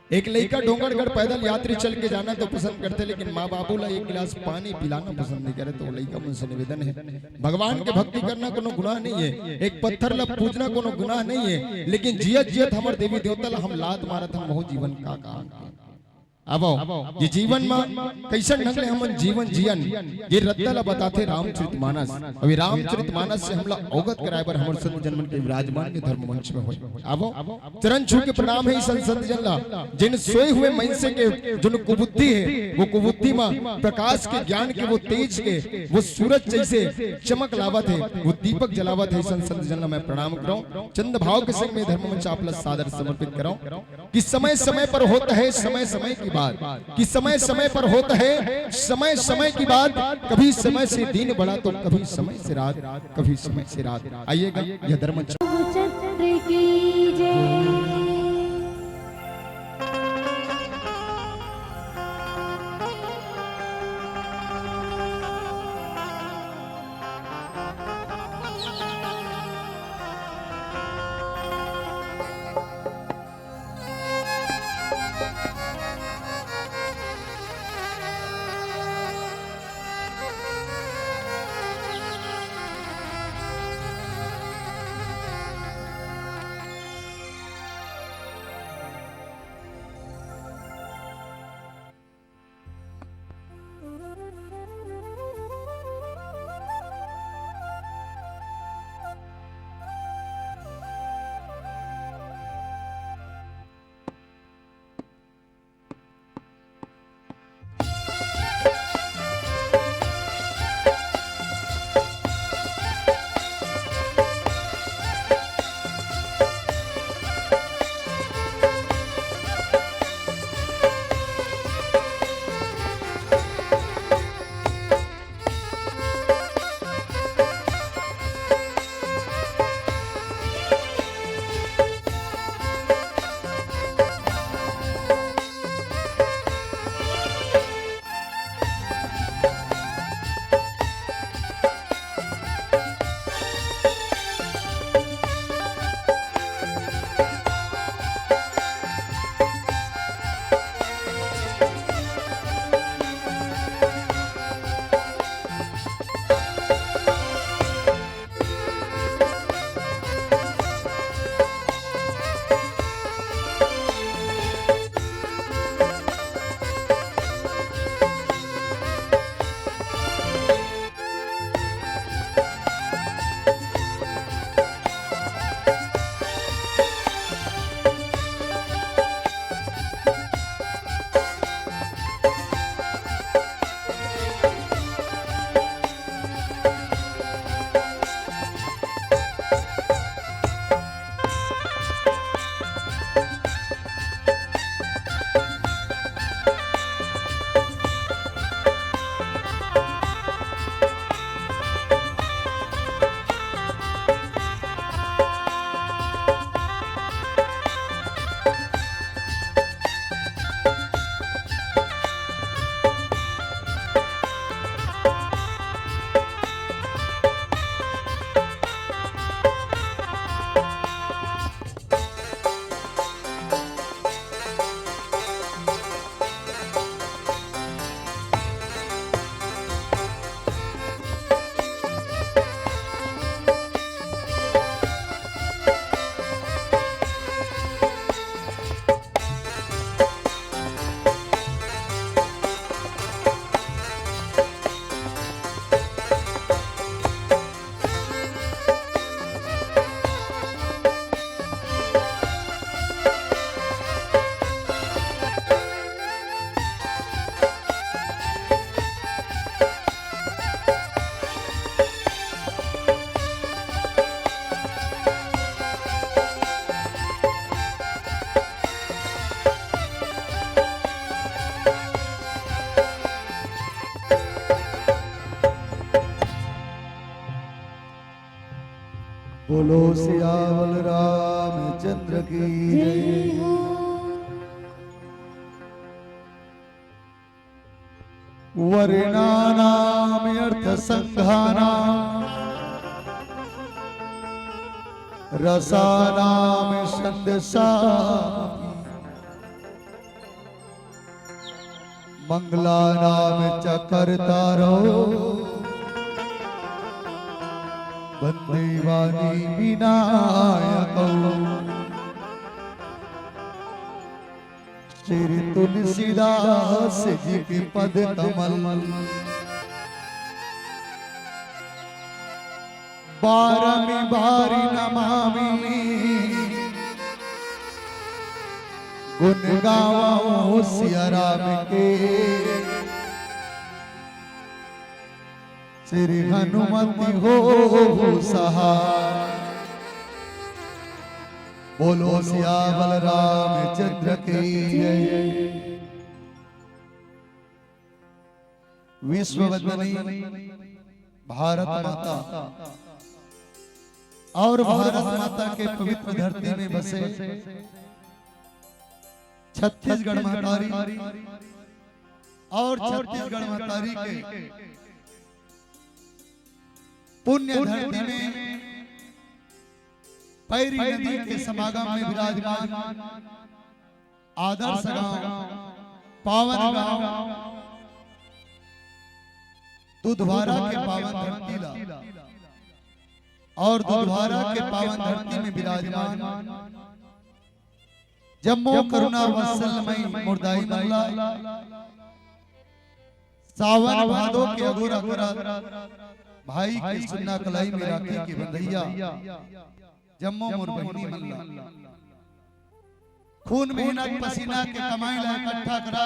एक लइका डोंगरगढ़ पैदल यात्री चल के जाना तो पसंद करथे, लेकिन माँ बाबू ला एक गिलास पानी पिलाना पसंद नहीं करे। तो लइका मन से निवेदन हे, भगवान के भक्ति करना कोनो गुनाह नहीं हे, एक पत्थर ला पूजना कोनो गुनाह नहीं हे, लेकिन जियत जियत हमर देवी देवता ला हम लात मारत हन, वहू जीवन का काम हे? आवो, ये जीवन म कइसन ढंग ले हमन जीवन जियन, ये रद्दा ला बताथे रामचरित मानस। अभी रामचरित मानस से हमला अवगत कराए बर हमर संत जन मन के विराजमान के धर्म मंच में होय। आवो, चरण छू के प्रणाम हे संत, संत जन ला, जिन सोए हुए मनसे के जोन कुबुद्धि हे, वो कुबुद्धि म प्रकाश के, ज्ञान के, वो तेज के, वो सूरज जैसे चमक लावत हे, वो दीपक जलावत हे। संत, संत जन ला मैं प्रणाम करौं, चंद भाव के संग में धर्म मंच आप ला सादर समर्पित करौं। कि समय समय पर होता है समय समय की बात, कि समय समय पर होता है समय समय की बात। कभी समय से दिन बड़ा तो कभी समय से रात, कभी समय से रात। आइएगा, यह धर्म चक्र की जय। बोलो सियावर रामचंद्र की जय। वर्णानाम अर्थ संघानाम रसानाम छंदसा मंगलानाम च कर्तारो वंदे वाणी विनायकौ। श्री तुलसीदास जी के पद कमल। बारमी बारी नमामि गुण गावो सिया राम के। श्री हनुमति हो सहाय। बोलो सियावर रामचंद्र की जय। विश्व वंदनी भारत माता और भारत माता के पवित्र धरती में बसे छत्तीसगढ़ महतारी और छत्तीसगढ़ महतारी के पुण्य धरती में पैरी नदी के समागम में विराजमान आदर्श गांव, पावन गांव दुधवारा के पावन धरती ला और दुधवारा के पावन धरती में विराजमान जम्मो करुणा वत्सल मई मुरदाई मन ला सावन भादो के अगोर अगोर भाई के सुन्ना कलाई में राखी के बंधैया जम्मो मोर बहिनी मन ला खून मेहनत पसीना के कमाई ला इकट्ठा करा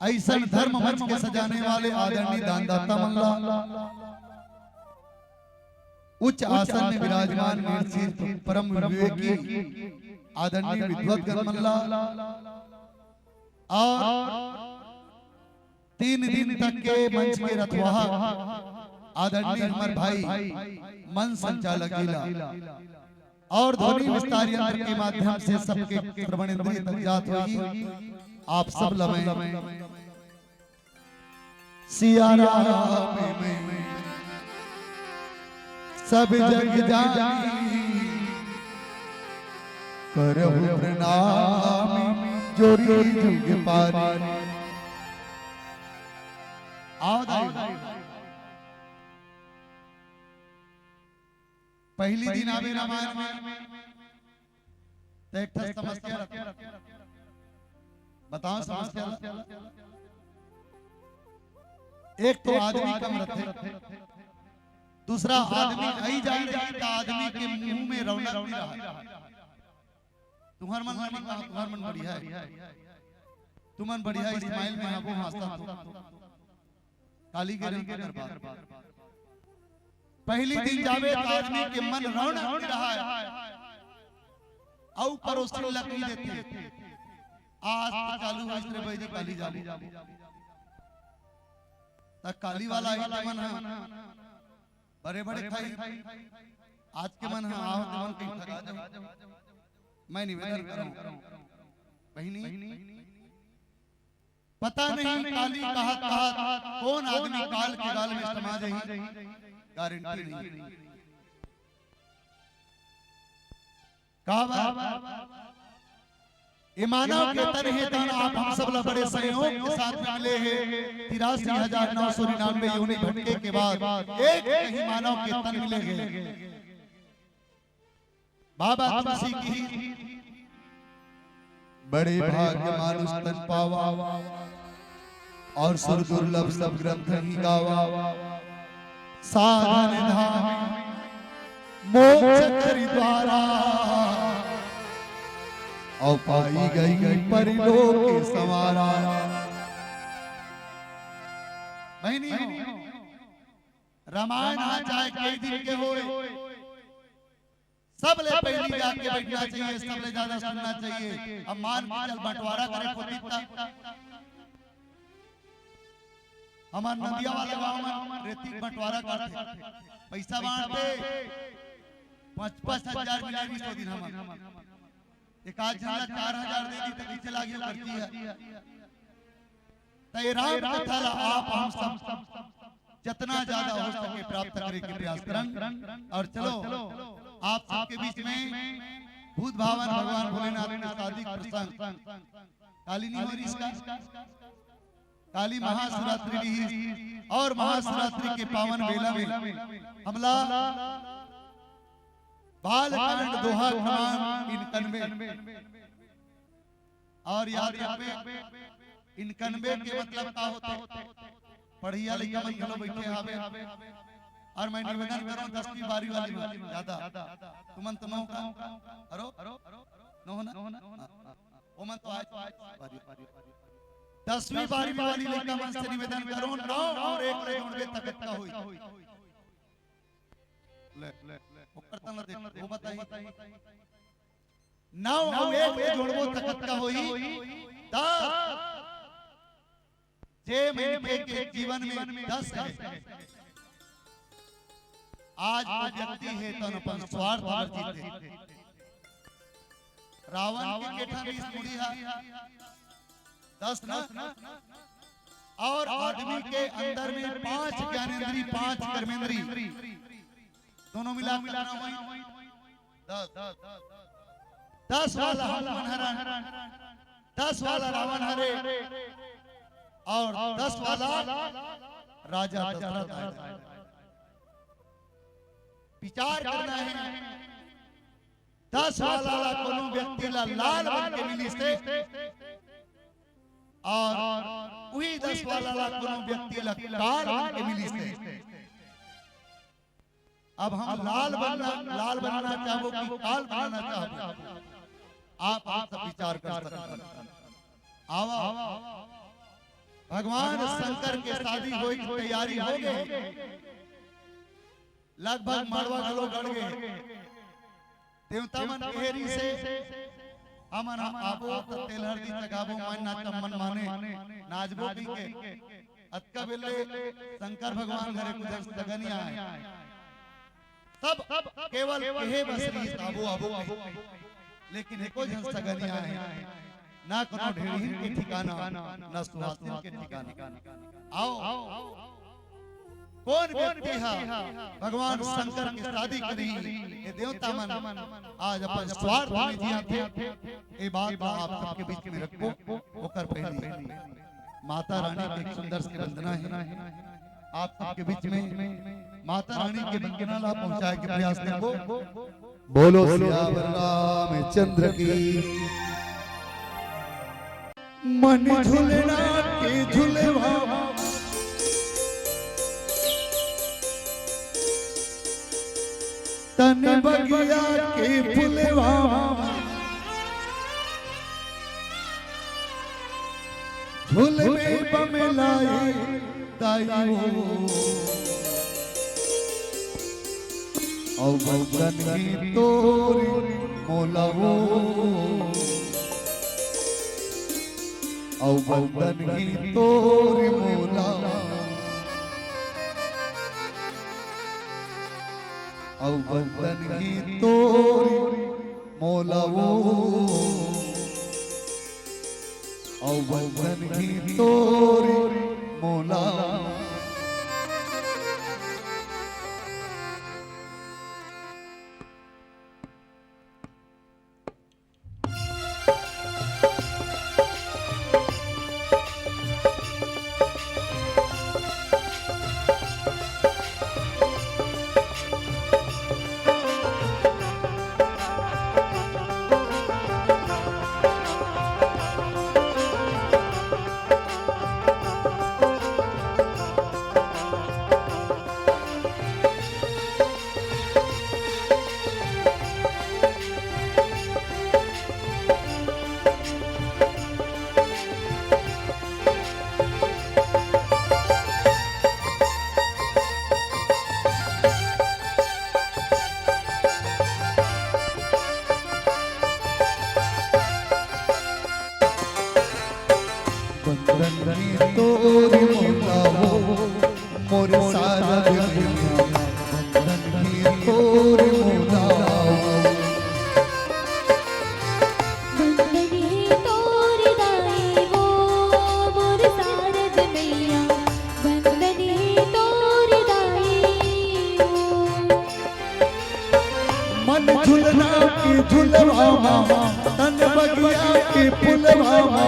अइसन धर्म मंच के सजाने वाले आदरणीय दानदाता मन ला उच्च आसन में विराजमान वीर सिद्ध परम विवेकी आदरणीय विद्वत गण मन ला और तीन दिन तक के मंच के रथवाहक आदरणीय हमर भाई मन संचालक जी ला और ध्वनि विस्तार यंत्र के माध्यम से सबके श्रवण इंद्रिय तक जात होही। आप सब ला मैं सिया राम में सब जग जानी करहु प्रणाम जोरी जुग पारी। आओ दाई। पहली दिन आवे रामायण में तो एक ठा समस्या रथे। बताओ समस्या ला। एक तो आदमी कम रथे, दूसरा आदमी आई जाए रही तो आदमी के मुंह में रौनक नहीं रहा। तुहर मन ला नहीं कहा, तुहर मन बढ़िया है, तुमन बढ़िया स्माइल में आबो हंसत हो। काली के रंग के दरबार। पहली दिन जावे त आदमी के मन रौनक रहा है। अउ परोसिन लकड़ी देथे। आज तो चालू होइस रे भाई जी, काली जाबो। त काली वाला ही मन ह बड़े बड़े खाई। आज के मन ह आओ ते मन कहीं ठगा जाओ। मैं निवेदन करूं बहिनी, पता नहीं काली कहत कहत कौन आदमी काल के गाल में समा जाही, गारंटी नहीं। का बात? ये मानव के तन हे तन आप हम सब ला बड़े संयोग के साथ में मिले हे। तिरासी हजार नौ सौ निन्यानवे योनि भटके के बाद एक ही मानव के तन मिले हे। बाबा तुलसी की बड़े भाग्य मानुष तन पावा और सुर दुर्लभ सब ग्रंथ ही गावा। साधन धाम मोक्ष करि द्वारा और पाई गई परलोक संवारा। बहिनी हो, रामायण हा चाहे कई दिन के होए, सबले पहली जाके बैठना चाहिए, सबले ज्यादा सुनना चाहिए। अब मान के चल बंटवारा करे कोती तक। हमार नदिया वाला गांव में रेती बंटवारा करथे, पैसा बांटथे, पाँच पाँच हजार मिले रिहिस ओ दिन हमन। एक आध झन ला चार हजार दे दी त कइसे लागही ओ करती है। त ये राम कथा ला आप हम सब जतना ज्यादा हो सके प्राप्त करे के प्रयास करन। और चलो, आप सबके बीच में भूत भावन भगवान भोलेनाथ के शादी के प्रसंग, काली नहीं हो रही इसका, काली महाशिवरात्रि रही और महाशिवरात्रि के पावन बेला में हमला बाल कांड दोहा क्रमांक इनकनबे। और याद रखबे, इनकनबे के मतलब का होथे? पढ़इया लइका मन घलो बइठे हावे। और मैं निवेदन करूं दसवीं बारहवीं वाली मन ज्यादा, तुमन तो नौ का, अरो? नौ ना? हाँ, हाँ। ओमन तो आज, आज बारहवीं, दसवीं बारहवीं वाली लइका मन से निवेदन करूं, नौ और एक ले जोड़बे त कतका होही? ले, ले, ओकर तन देख, वो बताही। नौ अउ एक ले जोड़बो त कतका होही? दस। जे मनखे के जीवन में दस हे, आज वो व्यक्ति हे तन अपन स्वार्थ बर जीथे। रावण के केठन रिहिस मुड़ी हा? दस ना? और आदमी के अंदर में पांच ज्ञानेंद्री, पांच कर्मेंद्री, दोनों मिला के कितना होही? दस। दस वाला हनुमान हरन, दस वाला रावण हरे, और दस वाला राजा दशरथ आय। विचार करना हे, दस वाला ला कोनो व्यक्ति ला लाल बन के मिलिस हे, और उही दस वाला ला कोनो व्यक्ति ला काल बन के मिलिस हे। अब हम लाल बनना, लाल बनना चाहबो कि काल बनना चाहबो, आप, आप सब विचार कर सकते हैं। आवा, भगवान शंकर के शादी होए के तैयारी हो गए, लगभग मड़वा घलो गड़ गए। देवता मन कहे रिहिस हे, हमन ह आबो त तेल हरदी चघाबो, मन नाचम मन माने, नाचबो कहिके। अतका बेले शंकर भगवान घरे कुछ सगनिया आए। सब केवल कहे बस रिहिस, आबो, आबो, आबो। लेकिन एको झन सगनिया आए। ना कोनो ढेड़हीन के ठिकाना, ना सुहासिन के ठिकाना। आओ, कोन व्यक्ति ह भगवान शंकर के शादी करही? ये देवता मन आज अपन स्वार्थ में जियाथे। ये बात ला आप सबके बीच में रखबो। ओकर पहले माता रानी के एक सुंदर से वंदना हे। आप सबके बीच में माता रानी के वंदना ला पहुंचाए के प्रयास करबो। बोलो सियावर रामचंद्र की। मन झुलना के झुलवा, तन बगिया के फुलवा, झुलवे बमलाई दाई हो। अउ बंदन ही तोरी मोला वो, अउ बंदन ही तोरी मोला, अउ बंदन ही तोरी मोला वो, अउ बंदन ही तोरी मोला। तन बगिया के फुलवा मा,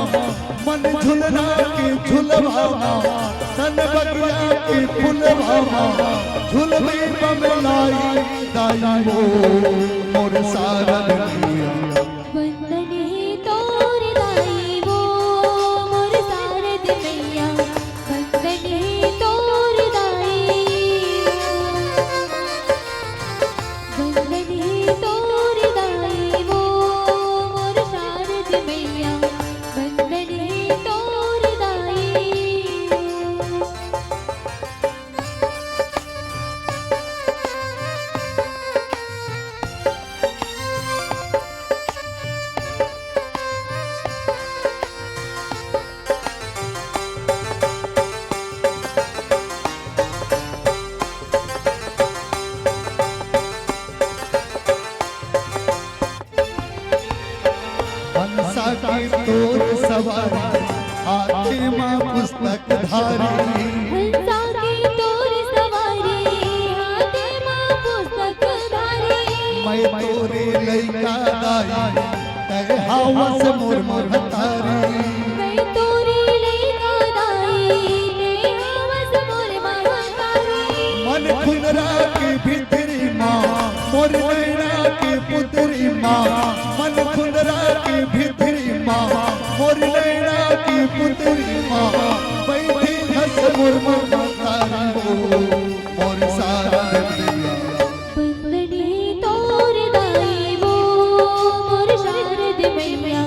मन झुलना के झुलवा मा, तन बगिया के फुलवा मा, झुलवे बमलाई दाई वो मोर सारद मैया। वंदन हे तोर दाई वो मोर सारद मैया, वंदन हे तोर दाई वो। वंदन हे तोर दाई वो मोर शारद मैया, वंदन हे तोर दाई वो। हंसा के तोर सवारी, हाथे मा पुस्तक धारी। हंसा के तोर सवारी, हाथे मा पुस्तक धारी। मैं तोरे लइका दाई, तैं हावस मोर महतारी। मैं तोरे लइका दाई, तैं हावस मोर महतारी। मन खुंदरा के भीतरी मा, मोर नैना के पुतरी मा, मन खुंदरा के भीतरी मा, मोर नैना के पुतरी मा, बैठी हस मोर महतारी वो, मोर सारद मैया। वंदन हे तोर दाई वो मोर शारद मैया,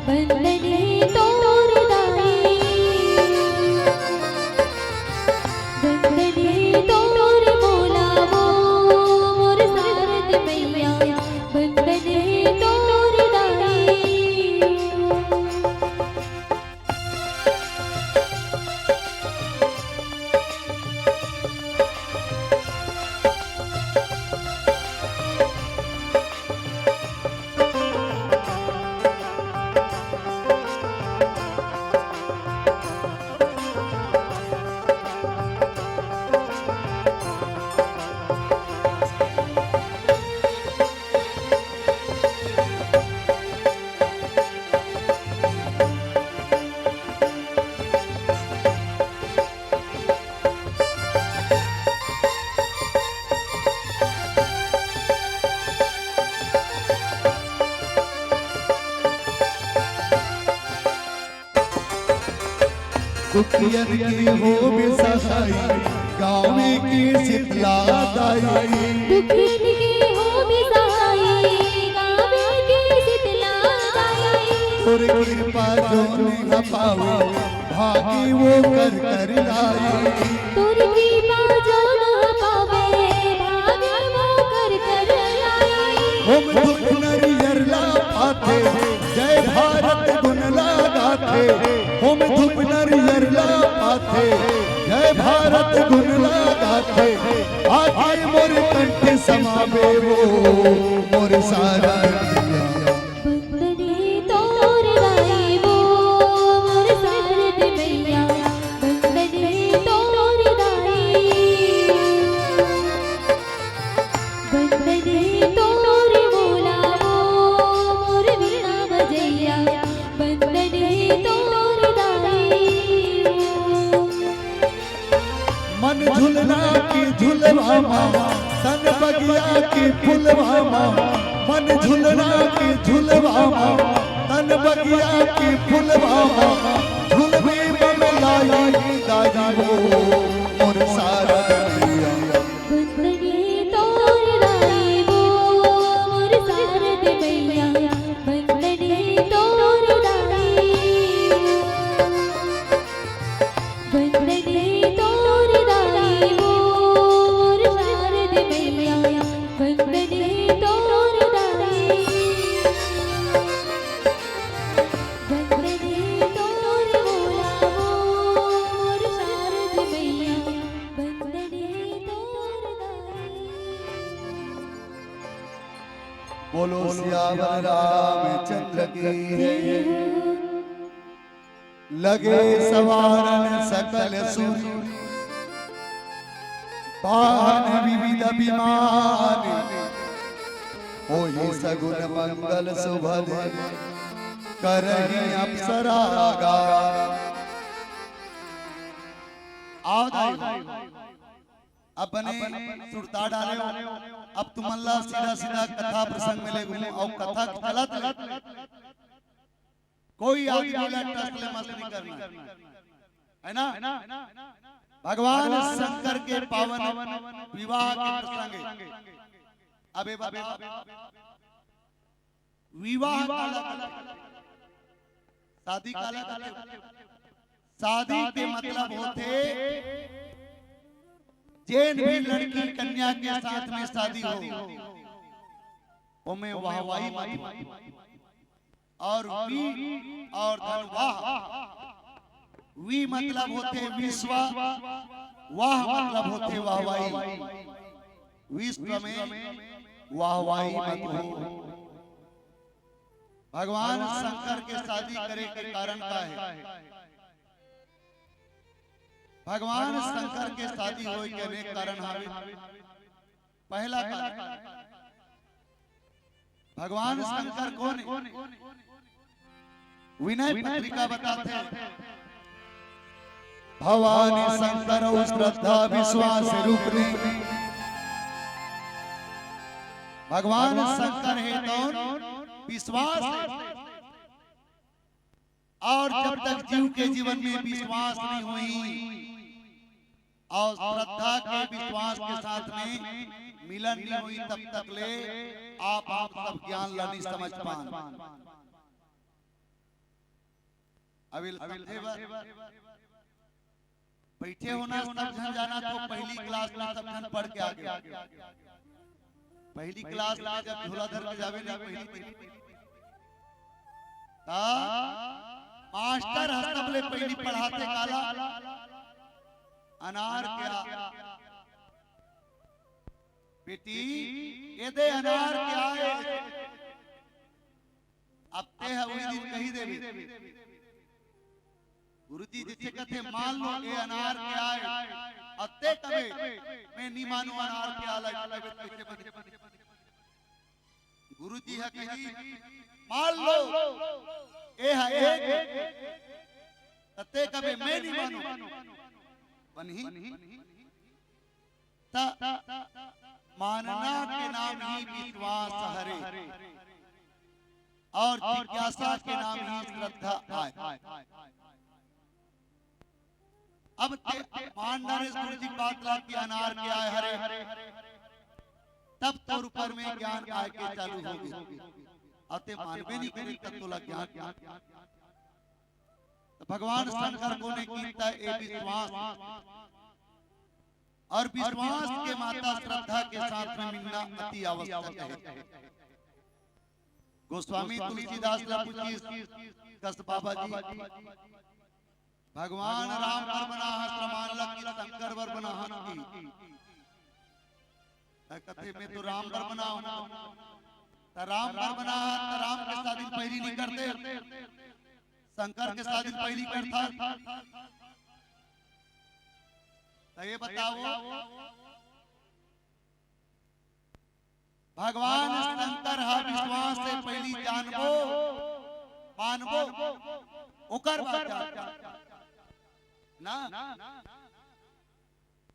वंदन हे तोर दाई। वंदन हे तोर मोला वो मोर सारद मैया, वंदन हे तोर दाई। दुखियन के होबे सहाय, गाँव के शीतला दाई। दुखियन के होबे सहाय, गाँव के शीतला दाई। तोर कृपा जोन ह पावे, भागी वो कर कर लाई। तोर कृपा जोन ह पावे, भागी वो कर कर लाई। होम धूप नरियर ला पाथे, जय भारत गुन ला गाथे। होम धूप नरियर ला पाथे, जय भारत गुन ला गाथे। आके मोर कंठ समावे वो, मोर सारद मैया। वंदन हे तोर दाई वो मोर सारद मैया, वंदन हे तोर दाई। वंदन हे तोर मोला वो मोर वीणा बजैया, वंदन हे तोर दाई। मन झुलना के झुलवा मा, तन बगिया के फुलवा मा। मन झुलना के झुलवा मा, तन बगिया के फुलवा मा। झुलवे बमलाई दाई वो, मोर सारद मैया। वंदन हे तोर दाई वो, मोर सारद मैया। वंदन हे तोर दाई। वंदन हे तोर दाई वो मोर शारद मैया, वंदन हे तोर दाई। वंदन हे तोर मोला वो मोर शारद मैया, वंदन हे तोर दाई। बोलो सियावर रामचंद्र की जय। लगे सवारन सकल सुर, वाहन विविध विमान। होही सगुन मंगल सुभ दिन, करही अप्सरा आगा। आओ दाई, अब बने सुरता डाले हो। अब तुमन ला सीधा सीधा कथा प्रसंग में ले घूमो। अउ कथा के चलत ले कोई आदमी ला टस ले मस नहीं करना, है ना? भगवान शंकर के पावन विवाह के प्रसंग हे। अब ये बताओ, विवाह काला कथे? शादी काला कथे? शादी के मतलब होथे, जेन भी लड़की कन्या के साथ में शादी हो, ओमे वाहवाही मत हो। और वी और धन वाह, वी मतलब होथे विश्व, वाह मतलब होथे वाहवाही। विश्व में वाहवाही मत हो। भगवान शंकर के शादी करे के कारण का हे? भगवान शंकर के शादी होए के अनेक कारण हावे। पहला कारण, भगवान शंकर कोन हे? विनय पत्रिका बताथे, भवानी शंकर अउ श्रद्धा विश्वास रूपनी। भगवान शंकर हे तौन विश्वास हे। और जब तक जीव के जीवन में विश्वास नहीं होही और श्रद्धा के विश्वास के साथ में मिलन नहीं होही, तब तक ले आप हम सब ज्ञान ला नहीं समझ पान। अभी समझे बर बैठे हो ना, सब झन जाना तो पहली क्लास में सब झन पढ़ के आ गे। पहली क्लास में जब झोला धर के जावे ना पहली, ता मास्टर ह सबले पहली पढ़ाथे काला, अनार के आ। बेटी, ये दे अनार के आए। अब ते ह उही दिन कही देबे, गुरुजी जैसे कथे, मान लो ये अनार के आए, अब ते कबे, मैं नहीं मानू अनार के आला, कबे कैसे बने? गुरुजी ह कही, मान लो ये ह एक, त ते कबे, मैं नहीं मानू, बनही। त मानना के नाम ही विश्वास हरे और जिज्ञासा के नाम ही श्रद्धा आय। अब ते मान डारे गुरु जी बात ला कि अनार के आय हरे, तब तोर ऊपर में ज्ञान आय के चालू होगे। अब ते मानबे नहीं करे तब तोला ज्ञान। त भगवान शंकर कोन हे कि त ए विश्वास और विश्वास के माता श्रद्धा के साथ में मिलना अति आवश्यक हे। गोस्वामी तुलसीदास ला पूछिस, कस बाबा जी, भगवान राम बर बना हस, रामायण ला कि शंकर बर बना हस कि? त कथे, मैं तो राम बर बनाऊं। त राम बर बना हस, त राम के शादी पहली नहीं करते, शंकर के शादी पहली करता। त ये बताओ, भगवान शंकर ह विश्वास से पहली जानबो, मानबो, ओकर बाद जानबो। ना?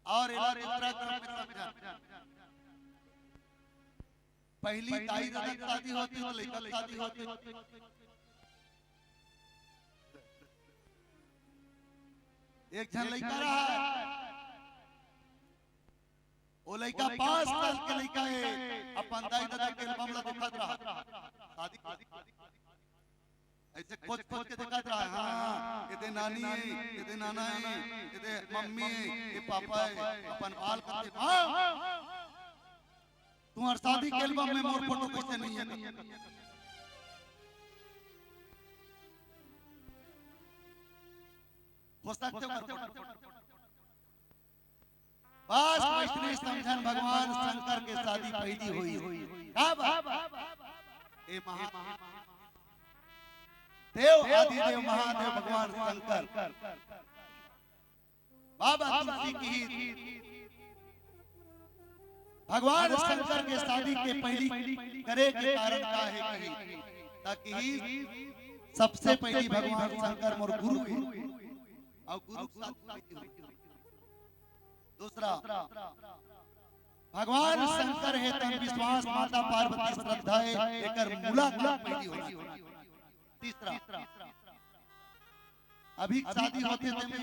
और एला दूसरा क्रम में समझा। पहली दाई ददा के शादी होती तो लइका के शादी होती। एक झन लइका रहा, वो लइका पाँच साल के लइका हे, अपन दाई ददा के एल्बम ला देखत रहा। शादी ऐसे खोज खोज के देखत रहा, हाँ, ये दे नानी हे, ये दे नाना हे, ये दे मम्मी हे, ये पापा हे, अपन बाल कथे, माँ, तुम्हार शादी के एल्बम में मोर फोटो कैसे नहीं है? हो सकते हो कर फोटो। बस वैष्णव समझन भगवान शंकर के शादी पहली हुई। का बात? ए महा देव आदिदेव महादेव भगवान शंकर बाबा तुलसी की ही भगवान शंकर के शादी के पहिली करे के कारण का हे कि, ताकि सबसे पहिली भगवान शंकर मोर गुरु हे, अउ गुरु के शादी पहिली होही। दूसरा, भगवान शंकर हे तन विश्वास, माता पार्वती श्रद्धा हे, एकर मुलाकात पहिली होही। तीसरा, अभी शादी होथे तेमे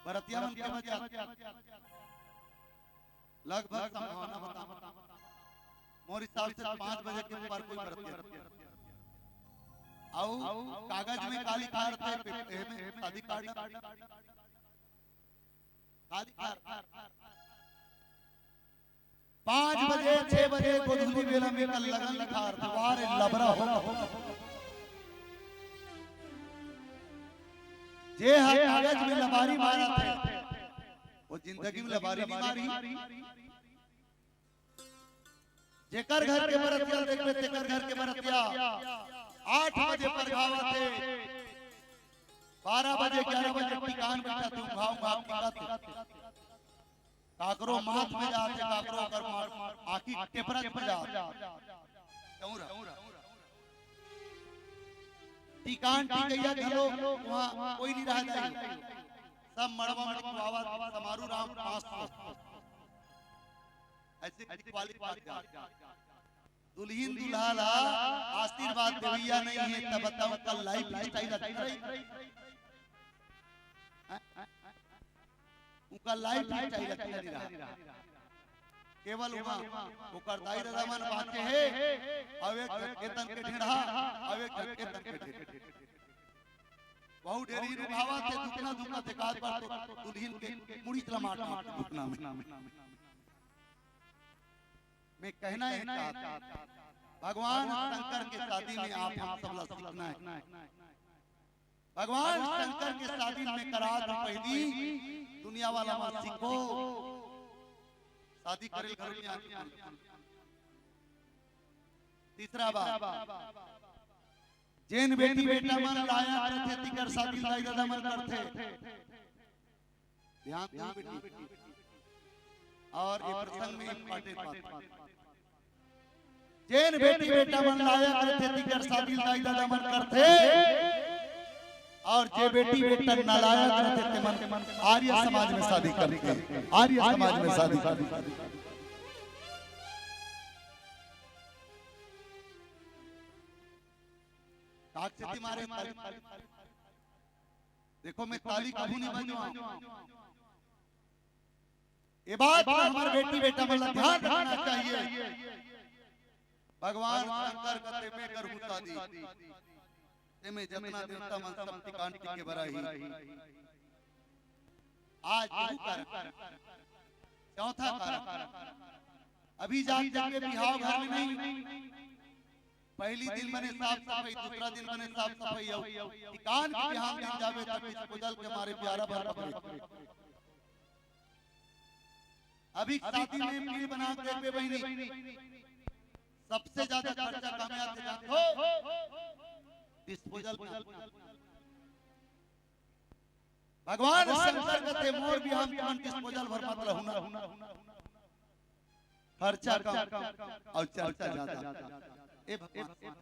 बरतिया मन के बजे आथे? लगभग संभावना बता, मोर हिसाब से पाँच बजे के ऊपर कोई बरतिया। अउ कागज में का लिखा रथे, एमे शादी कार्ड में का लिखा रथे? पाँच बजे, छह बजे गोधूली बेला में कल लगन लिखा रथे, वाह रे लबरा हो। जे ह कागज में लबारी मारत हे, वो जिंदगी में लबारी नहीं मारी। जेकर घर के बरतिया देखबे, तेकर घर के बरतिया आठ बजे परघावत हे, बारह बजे, ग्यारह बजे टिकान बैठा थे, उघा उघा टिकत हे। काकरो माथ में जात हे, काकरो ओकर मा-, आँखी टेपरत में जात हे। चौरा। टिकान टिकैया घलो वहाँ कोई नहीं रह जाए, सब मड़वा में टिकवावत, समारू राम पाँच सौ। ऐसे टिकवा ले पाँच हजार। दुल्हिन दूल्हा ला आशीर्वाद देवैया नहीं हे, तब बताओ कल लाइफ स्टाइल अच्छा रही? उनका लाइफ स्टाइल अच्छा नहीं रहा। केवल उहाँ ओकर दाई ददा मन बाँचे हे, अउ एक झटके तन के ढेढ़ा, अउ एक झटके तन के ढेढ़ा। बहुत ढेरी रुभावा थे, दुखना दुखना देखात बार तो दुल्हिन के मुड़ी चला मार मार दुखना में। मैं कहना ये चाहता, भगवान शंकर के शादी में आप हम सब ला सीखना हे। भगवान शंकर के शादी में करात पहिली दुनिया वाला मन सीखो, शादी करे घर में आके। तीसरा बात, जेन बेटी बेटा मन लायक रथे, तिकर शादी दाई ददा मन करथे। ध्यान दो बेटी। और ये प्रसंग में important बात, जेन बेटी बेटा मन लायक रथे, तिकर शादी दाई ददा मन करथे, और जे बेटी बेटा नालायक रथे, ते मन आर्य समाज में शादी करथे, आर्य समाज में शादी करथे। काक से मारे, देखो, मैं ताली कभू नहीं बजवाऊं। ये बात हमारे बेटी बेटा मन ला ध्यान रखना चाहिए। भगवान शंकर कथे, मैं करहूं शादी, तेमे जतना देवता मन सब टिकान टिके बराही। आज यहू कारण, चौथा कारण, अभी जाके बिहाव घर में नहीं, पहिली दिन बने साफ सफाई, दूसरा दिन बने साफ सफाई, अउ टिकान के बिहान दिन जाबे त disposal के मारे प्यारा भर पकड़े। अभी शादी में bill बना के देखबे बहिनी, सबसे ज्यादा खर्चा कामे आथे जानथो? Disposal में। भगवान शंकर कथे, मोर बिहाव में तुमन disposal भर मत लहू ना। खर्चा कम अउ चर्चा ज्यादा। ए भगवान,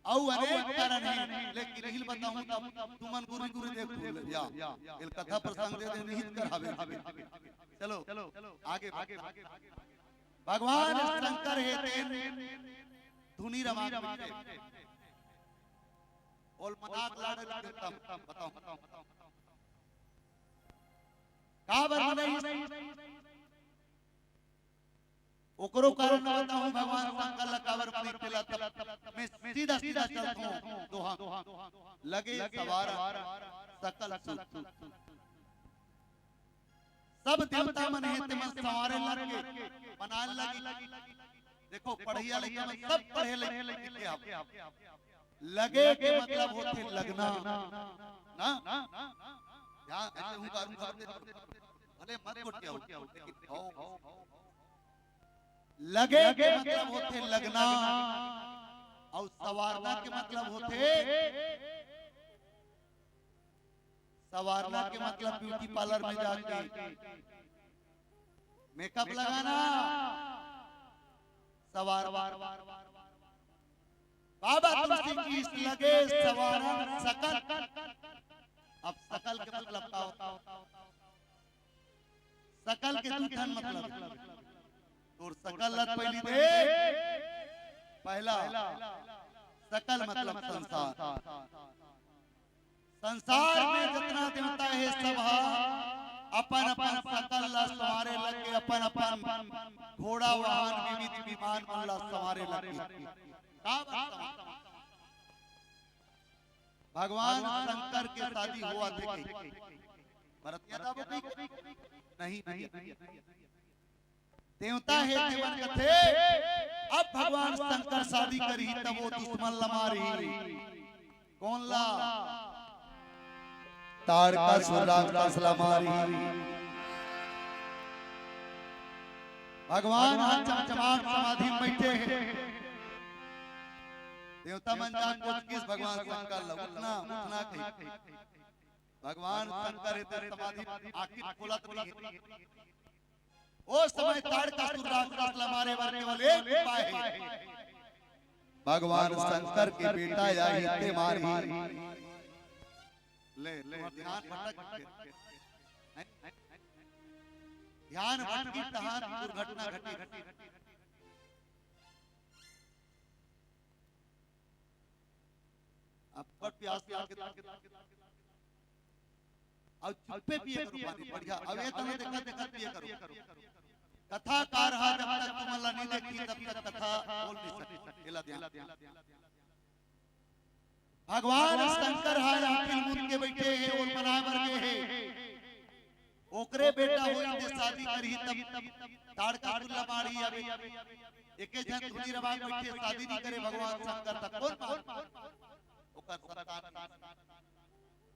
अउ अनेक कारण हे, लेकिन इही ल बताहूं त तुमन गुरी गुरी देख लू या। एला कथा प्रसंग दे दे, निहित कर हवे। चलो, आगे बढ़ो। भगवान शंकर हे तेन धुनी रमा के बिचे। ओल मनाक लाड़ के तम बताओ। काबर मनई? ओकरो कारण बताहूं, भगवान शंकर ला काबर प्रीत ला तब मैं सीधा सीधा चलत हूं। दोहा, लगे सवार सकल सुख। सब देवता मन हे, ते मन संवारे लगे, मनाए लगे। देखो, पढ़इया लइका मन सब पढ़े लिखे हवे। लगे के मतलब होथे लगना, ना? ध्यान, ऐसे हुंकार, हुंकार दे। भले मत गोठियाओ, लेकिन हो। लगे के मतलब होथे लगना, अउ संवारना के मतलब होथे संवारना के मतलब ब्यूटी पार्लर में जाके मेकअप लगाना। संवार बाबा तुलसी की इस लगे संवारन सकल। अब सकल के मतलब का होता? सकल के दू ठन मतलब। तोर सकल ला पहिली दे। पहला, सकल मतलब संसार। संसार में जितना देवता हे, सब ह अपन अपन सकल ला संवारे लगे, अपन अपन घोड़ा वाहन विविध विमान मन ला संवारे लगे। का बात? भगवान शंकर के शादी होवत हे कहिके। बरतिया दाबो कहिके? नहीं भैया। देवता हे तेमन कथे, अब भगवान शंकर शादी करही तब वो दुश्मन ला मारही। कोन ला? ताड़कासुर राक्षस ला मारही। भगवान ह चमचमात समाधि में बैठे हे। देवता मन जान कोचकिस भगवान शंकर ला, उठना, उठना कहिके। भगवान शंकर हे ते समाधि आखिर खोलत नहीं हे। ओ समय ताड़कासुर राक्षस ला मारे बर केवल एक उपाय हे। भगवान शंकर के बेटा आही ते मारही। ले, ले, ध्यान भटक गे। ध्यान भटकी तहां दुर्घटना घटी। अब बड़ प्यास लागे। अउ चुप्पे पिए करो पानी, बढ़िया। अब ये तो देखत देखत पिए करो। कथाकार हा जब तक तुमन ला नहीं देखी तब तक कथा बोल नहीं सकती। एला ध्यान। भगवान शंकर हा आखिर मुन के बैठे हे, ओल बनाए बर गे हे। ओकरे बेटा होई ते शादी करही तब ताड़कासुर ला मारही। अब एके झन धुनी रमाए बैठे, शादी नहीं करे भगवान शंकर तक कोन मार? ओकर संतान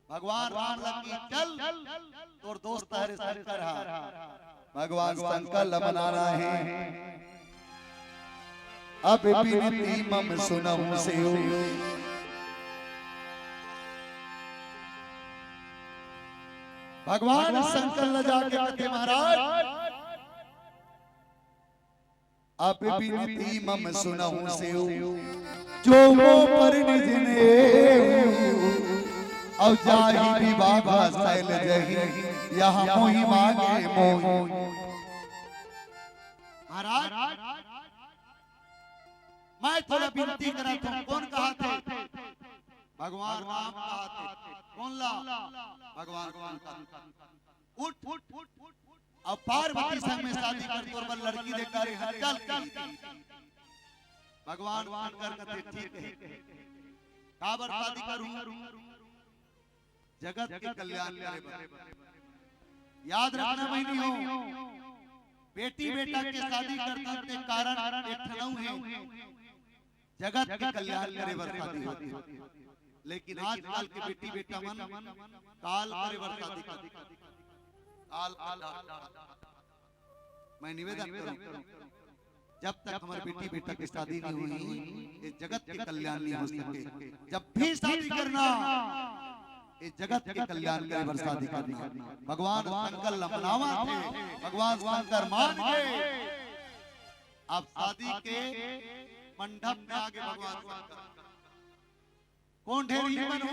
भगवान राम लगी चल, तोर दोस्त हरे शंकर हा। भगवान शंकर ला मनाना हे। अब बिनती मम सुनहु सेव। भगवान शंकर ला जाके कथे महाराज, अब बिनती मम सुनहु सेव, जो मो पर निज नेव। अउ जाहि विवाह शैल जहि, यह मोहि मांगे मोहि। महाराज, मैं थोड़ा विनती करत हूं। कोन कहाथे? भगवान राम कहाथे। कोन ला? भगवान शंकर। उठ, उठ, उठ, उठ। अब पार्वती संग में शादी कर, तोर बर लड़की देखा रे, हम चल। भगवान शंकर कथे ठीक हे। काबर शादी करूं? जगत के कल्याण करे बर। याद रखना बहिनी हो, बेटी बेटा के शादी करथन ते कारण एक ठन अउ हे। जगत के कल्याण करे बर शादी होथे, लेकिन आजकल के बेटी बेटा मन काल करे बर शादी करथे। काल, काल। मैं निवेदन करूं, जब तक हमर बेटी बेटा के शादी नहीं होही, ये जगत के कल्याण नहीं हो सके। जब भी शादी करना, ये जगत के कल्याण करे बर शादी करना। भगवान शंकर ला मनावत हे, भगवान शंकर मान गे। अब शादी के मंडप में आगे भगवान शंकर। कोन ढेर ही मन हो?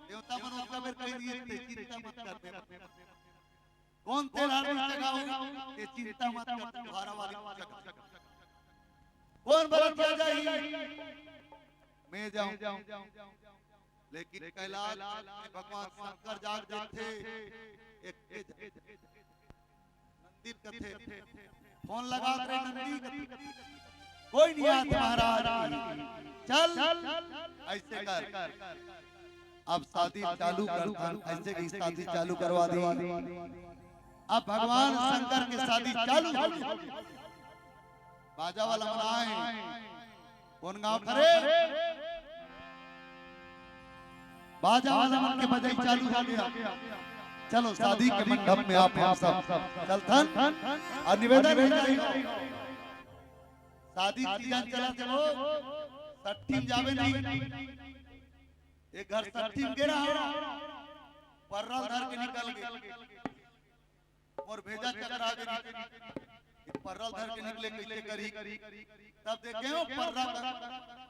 देवता मन ओतका बेर कहि दिए, "ते चिंता मत कर, मैं कोन तेल हर जगह हूं, ते चिंता मत कर, तुम्हारा वाली जगह।" कोन बरतिया जाही? मैं जाऊं। लेकिन कैलाश में भगवान शंकर जाग जाथे। एक, एक नंदी कथे, फोन लगात रहे नंदी कथे, कोई नहीं आत महाराज। चल, ऐसे कर। अब शादी चालू करथन, ऐसे की शादी चालू करवा दी। अब भगवान शंकर के शादी चालू हो गई। बाजा वाला मन आए, कोन गांव करे? बाजा वाला मन के बजाई चालू हो गया। चलो शादी के मंडप में आप हम सब चलथन अउ निवेदन हे जाई, शादी सीजन चलत हे वो, सट्ठी में जाबे नहीं। एक घर सट्ठी में गे रहा, पर्रा ल धर के निकल गे। मोर भेजा चकरा गे, ये पर्रा ल धर के निकले कइसे करही? तब देखे हो पर्रा,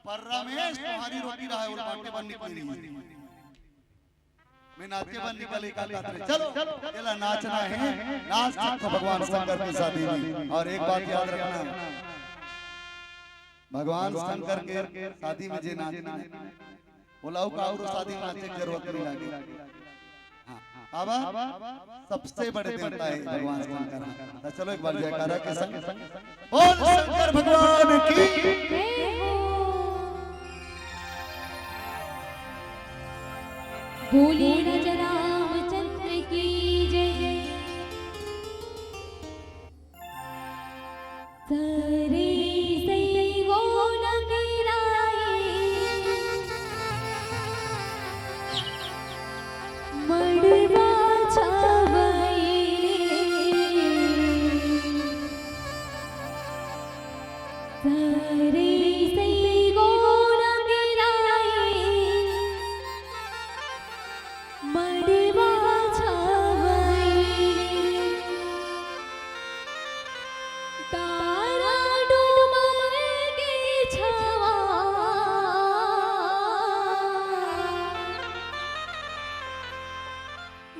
पर्रा में सोहारी रोटी रहा है, वो बांटे बर निकले रही। मैं नाचे बर निकले का कहत रहे। चलो, चला नाचना है, नाच तो भगवान शंकर के शादी में। और एक बात याद रखना, भगवान शंकर के शादी में जे नाचना है, बोला, अउ काकरो शादी में नाचे के जरूरत नहीं लागे। हाँ, बाबा, सबसे बड़े देवता है भगवान शंकर। तो चलो एक बार जयकारा के संग बोल शंकर भगवान की। बोले राजा रामचंद्र की जय। सरे सई गोनक राई, मड़वा छावई। सरे सई गोनक राई, मड़वा छावई। तारा डूमर के छावा,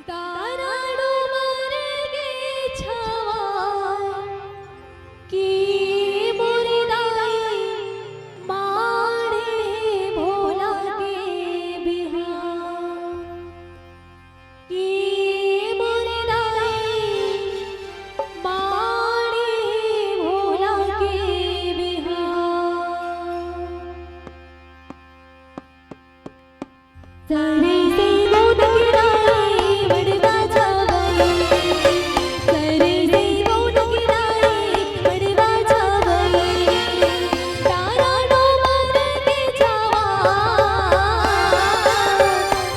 तारा डूमर के छावा, के मोर दाई माड़े भोला के बिहाव। के मोर दाई माड़े भोला के बिहाव। सरे सई गोनक राई मड़वा छावई, सरे सई गोनक राई मड़वा छावई। तारा डूमर के छावा,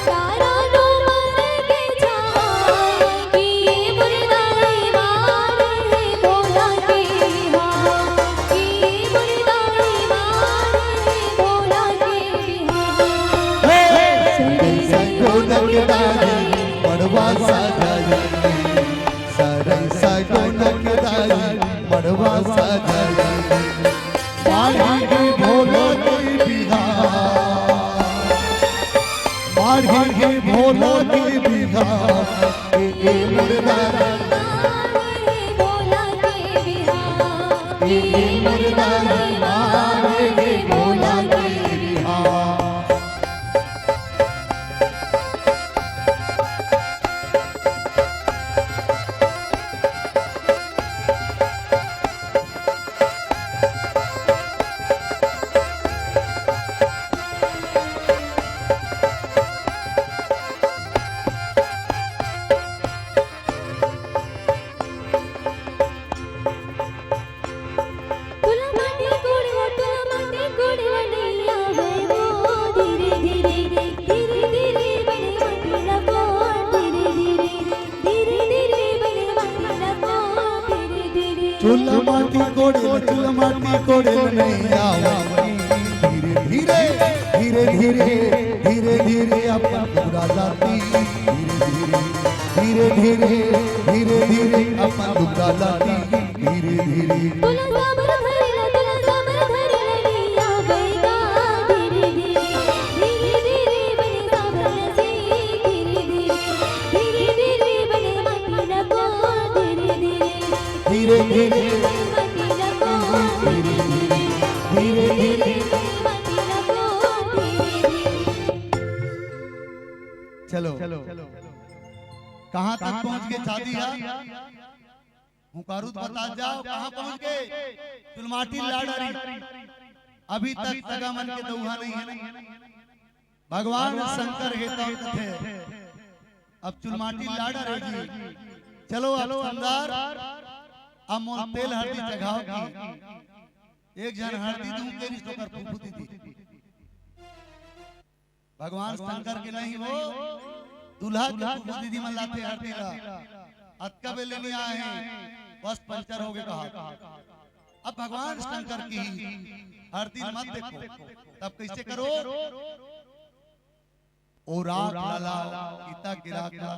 तारा डूमर के छावा, के मोर दाई माड़े भोला के बिहाव, के मोर दाई माड़े भोला के बिहाव। सरे सई गोनक राई मड़वा सजाई, सरे सई गोनक राई मड़वा सजाई। माड़े गे भोला के बिहाव, माड़े गे भोला के बिहाव। ए, ए मोर दाई, माड़े भोला के बिहाव, ए, ए मोर दाई, माड़े गे भोला के बिहाव। तुला माटी कोड़वा, तुला माटी कोड़वा नइ आवय वो। धीरे धीरे, धीरे धीरे बने माटी ला कोड़। धीरे धीरे, धीरे धीरे बने माटी ला कोड़। धीरे धीरे। चूल्हा माटी कोड़े ल, चूल्हा माटी कोड़े ल नइ आवय। धीरे धीरे, धीरे धीरे, धीरे धीरे अपन दुबरा लाती। धीरे धीरे, धीरे धीरे, धीरे धीरे अपन दुबरा लाती। धीरे धीरे। तुला साबर धरे ला, तुला साबर धरे ला नइ आवय का। धीरे धीरे, धीरे धीरे बने साबर जी। धीरे धीरे, धीरे धीरे बने माटी ला कोड़। धीरे धीरे, धीरे धीरे, माटी ला कोड़। धीरे धीरे, धीरे धीरे। माटी ला कोड़। धीरे धीरे। चलो, कहाँ तक पहुँच गे शादी हा? हुंकारू त बता जाव, कहाँ पहुँच गे? चुलमाटी ला डारी। अभी तक सगा मन के दउहा नइ हे। भगवान शंकर हे त कथे, अब चुलमाटी ला डारे जी। चलो अब संदार, अब मोर तेल हरदी चघाव की। एक झन हरदी दूं के रिस ओकर फुफुती दी। भगवान शंकर के नहीं हो, दूल्हा के फुफू दीदी मन लाथे हरदी ला। अतका बेर ले नइ आए हे, बस पंचर हो गे कहा। अब भगवान शंकर की हरदी मत देखो, तब कइसे करो? ओ राख ला लाव, चिता के राख ला।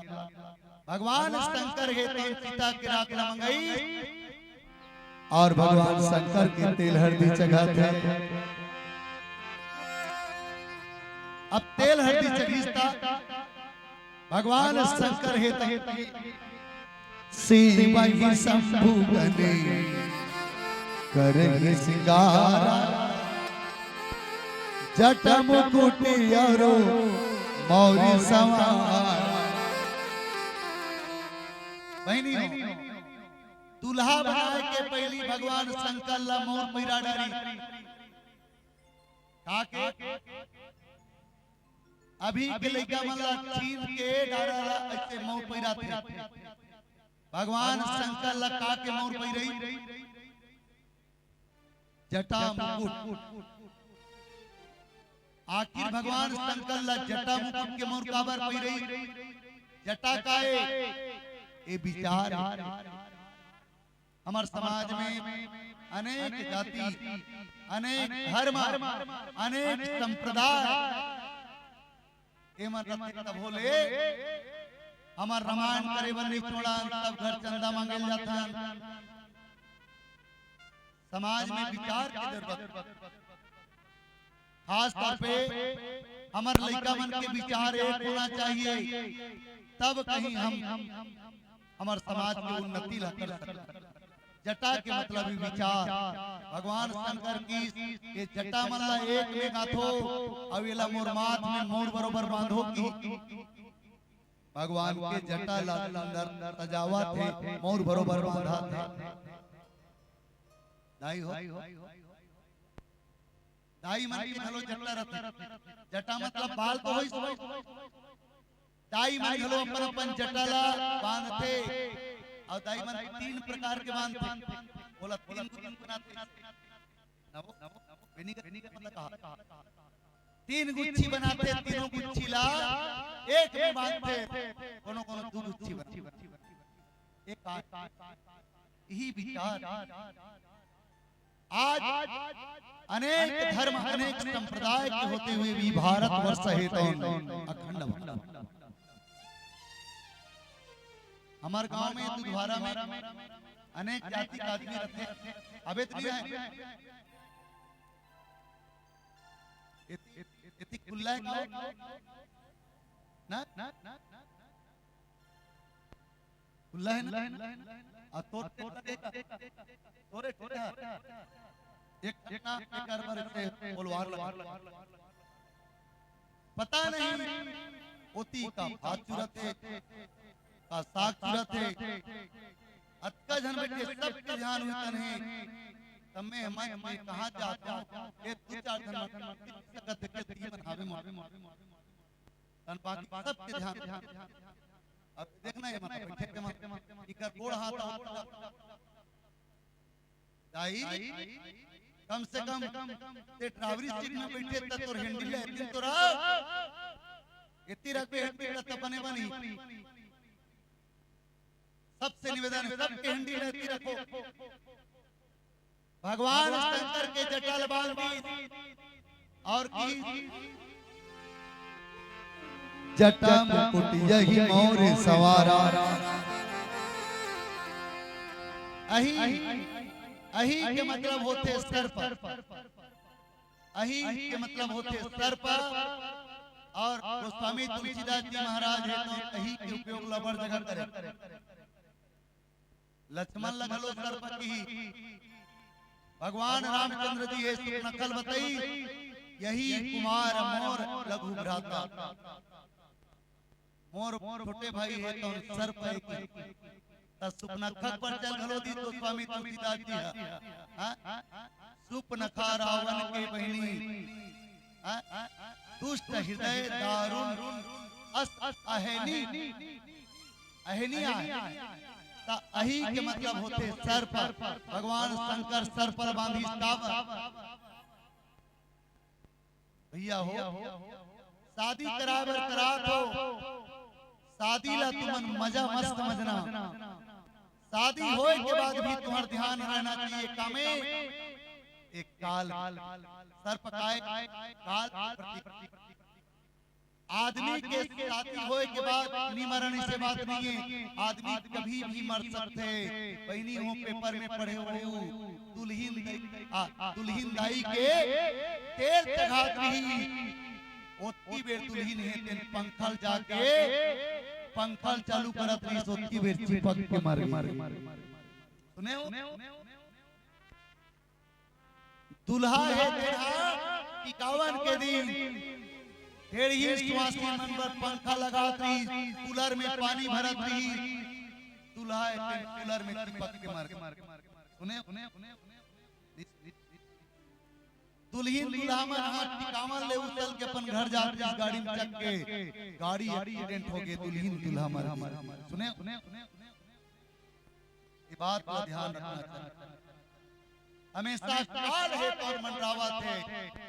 भगवान शंकर हे तेन चिता के राख ला मंगई, अउ भगवान शंकर के तेल हरदी चघात हे। अब तेल हरदी चघिस त भगवान शंकर हे तेन शिव ही शंभु बने करहि सिंगारा, जटा मुकुट अरु मौरी संवारा। बहिनी हो, दूल्हा बनाए के पहिली भगवान शंकर ला मौर पैरा डारी। का के? अभी के लइका मन ला छीन के डारा ला अइसे मौर पैराथे। भगवान शंकर ला का के मौर पैरई? जटा मुकुट। आखिर भगवान शंकर ला जटा मुकुट के मौर काबर पैरई? जटा का ए? ए विचार हे। हमर समाज में अनेक जाति, अनेक धर्म, अनेक संप्रदाय, एमन रथे तभो ले हमर रामायण करे बर नइ छोड़न, तब घर चंदा मांगे ल जाथन। समाज में विचार के जरूरत, खास तौर पे हमर लइका मन के विचार एक होना चाहिए, तब कहीं हम हमर समाज के उन्नति ला कर सकथन। जटा के मतलब ही विचार। भगवान शंकर कहिस, ये जटा मन ला एक में गांथो, अउ एला मोर माथ में मौर बरोबर बांधो कि भगवान के जटा ला सुंदर सजावत हे, मौर बरोबर बांधत हे। दाई हो, दाई मन के घलो जटा रथे। जटा मतलब बाल तो होइस, दाई मन घलो अपन अपन जटा ला बांधथे, अउ दाई मन तीन प्रकार के बांधथे। ओला तीन गुच्छी बनाथे। नवो, बेनी का मतलब कहा? तीन गुच्छी बनाथे, तीनों गुच्छी ला एक में बांधथे, कोनो कोनो दू गुच्छी बनाथे। एक का? यही विचार आज अनेक धर्म, अनेक संप्रदाय के होते हुए भी भारतवर्ष हे तो अखंड भारत। हमर गांव में, दुधवारा में अनेक जाति के आदमी रथे। अबे तो नहीं रहे। एती, एती कुल्ला हे का? ना? खुल्ला हे ना? आ तोर, तोर, तोरे, तोरे, तोरे, एक, एक ना, एक बार से बोलवार लगा। पता नहीं, ओती का भात चुरत हे, का साग चुरत हे। अतका झन बैठे, सबके ध्यान उही कन हे। तब मैं, मैं, मैं कहाँ जात हूँ? ये दू चार झन मन सकत हे, ती मन हावे मारे। तन बाकी सबके ध्यान। अब देखना ये मत, बैठे के मत, इकर गोड़ हाथ आउट। दाई, कम से कम ते ड्राइवरी सीट में बैठे त तोर हैंडल ले, लेकिन तोरा एती रखबे, हैंडल त बने बनी। सबसे निवेदन हे, सबके हैंडल एती रखो। भगवान शंकर के जटा ल बांध दी अउ कि जटा मुकुट यही मौर संवारा। अही, अही के मतलब होथे सर्प। अही के मतलब होथे सर्प। अउ गोस्वामी तुलसीदास जी महाराज हे तो अही के उपयोग ल बड़ जगह करे। लक्ष्मण ल घलो सर्प किही। भगवान रामचंद्र जी हे सुपनखल बतई, यही कुमार मोर लघु भ्राता। मोर छोटे भाई हे तो सर्प हे कि। त सुपनखा पर चल घलो दी तो स्वामी तुलसीदास जी हे। हाँ? सुपनखा रावण के बहिनी। हाँ? दुष्ट हृदय दारुण अस अहनी। अहनी आय। त अही के मतलब होथे सर्प। भगवान शंकर सर्प ल बांधिस तब। भैया हो, शादी कराए बर करात हो, शादी ला तुमन मजा मस्त समझना। शादी होए के बाद भी तुम्हार ध्यान रहना चाहिए कामे, एक काल, सर्प काय, काल प्रति आदमी के शादी होए के बाद नी मरन, ऐसे बात नहीं है। आदमी कभी भी मर सकते। बहिनी हो, पेपर में पढ़े हो, दुल्हिन दई, आ, दुल्हिन दाई के तेल चघात रही। ओतकी बेर दुल्हिन हे तेन पंखल जाके पंखल चालू करत रही, ओतकी बेर चिपक के मर गई। सुने हो? दूल्हा हे तेन हा टिकावन के दिन टेढ़ी सुवासी मन बर पंखा लगात रही, कूलर में पानी भरत रही। दूल्हा हे तेन कूलर में चिपक के मर गए। सुने? दुल्हिन दूल्हा मन हा टिकावन ले उतल के अपन घर जात रही, गाड़ी में चढ़ के गाड़ी एक्सीडेंट हो गए, दुल्हिन दूल्हा मर गए। सुने? ये बात का ध्यान रखना चाहिए। हमेशा काल हे तौन मंडरावत हे,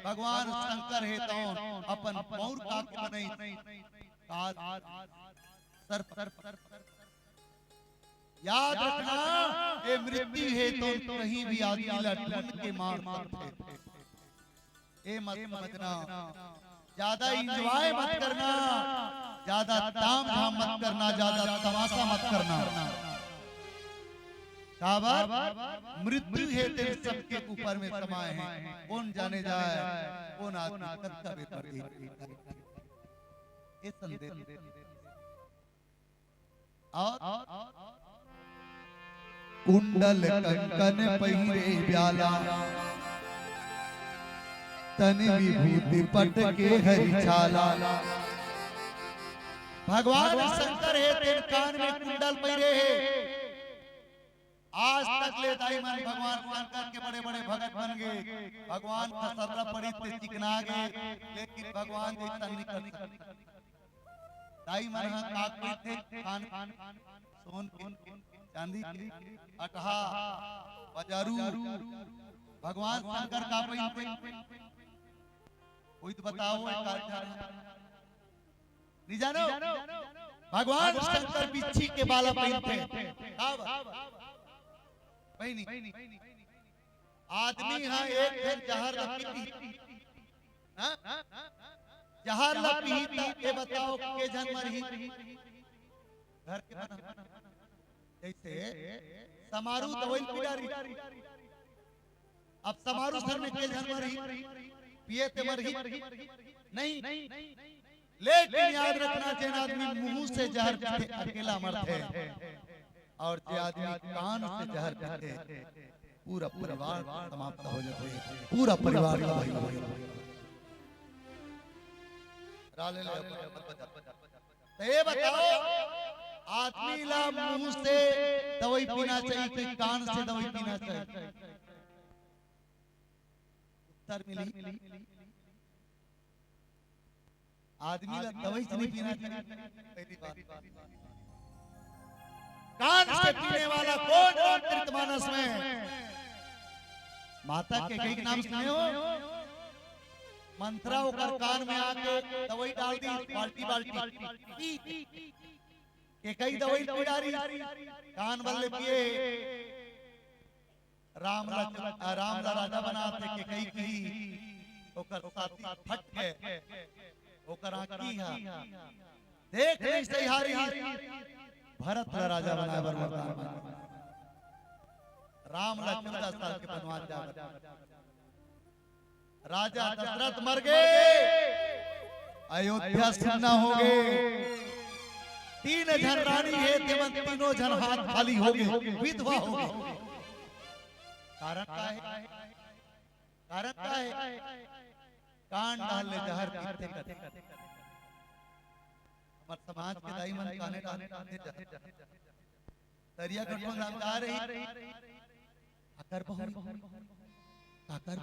भगवान शंकर हे तौन अपन मौर का के बनई। काल सर्प। याद रखना, ये मृत्यु हे तौन कहीं भी आदमी ला ढूंढ के मार सकथे। ए मत समझना, ज्यादा एंजॉय मत करना, ज्यादा ताम झाम मत करना, ज्यादा तमाशा मत करना। काबर? मृत्यु हे तेन सबके ऊपर में समाए हे। कौन जाने जाए, कौन आदमी कब कब एकर दिन। ए संदेश। और कुंडल कंकन पहिरे ब्याला, तन विभूति पट के हरि छाला। भगवान शंकर हे तेन कान में कुंडल पहिरे हे। आज तक ले दाई मन भगवान शंकर के बड़े बड़े भगत बन गए। भगवान का सर्रा पड़ी ते चिकना गए, लेकिन भगवान जैसन नहीं कर सकते। दाई मन ह का कहिथे, खान, सोन के, चांदी के, अटहा, बजारू, भगवान शंकर का पहिनथे। कोई तो बताओ, एक आध झन। नहीं जानो? भगवान शंकर बिच्छी के बाला पहिनथे। का बात? पहिनी। आदमी ह एक झन जहर ल पीही, हाँ? जहर ल पीही त ये बताओ के झन मरही? घर के बना। जैसे समारू दवाई पी डारी, अब समारू सर में के झन मरही? पिए ते मरही? नहीं। लेकिन याद रखना, जेन आदमी मुंह से जहर पीथे, अकेला मरथे, और जे आदमी कान से जहर पीथे, पूरा परिवार समाप्त हो जाथे, पूरा परिवार तबाही हो जाथे। राले ले अपन, अपन बजा। तो ये बताओ, आदमी ला मुंह से दवाई पीना चाहिए कि कान से दवाई पीना चाहिए? उत्तर मिली, आदमी ला दवाई से नहीं पीना चाहिए। पहली बात, कान से पीने वाला कौन रामचरित मानस में? माता कैकई के नाम सुने हो? मंथरा ओकर कान में आके दवाई डाल दी, बाल्टी बाल्टी। कैकई दवाई पी डारी, कान बल्ले पिए। राम ला, राम ला राजा बनाथे कैकई कही, ओकर छाती फट के, ओकर आँखी हा देख नहीं सहियारी, भरत ला राजा बनाए बर वरदान मांगे। राम ला चौदह साल के बनवास जाए बर। राजा दशरथ मर गए, अयोध्या सुन्ना हो गए। तीन झन रानी हे, तेमन तीनों झन हाथ खाली हो गए, विधवा हो गए। कारण का हे? कारण का हे? कान डाल ले जहर पीते कर। हमर समाज के दाई मन काने डाल ले जहर। तरिया गढ़ में रंगदार रही। काकर बहू? काकर?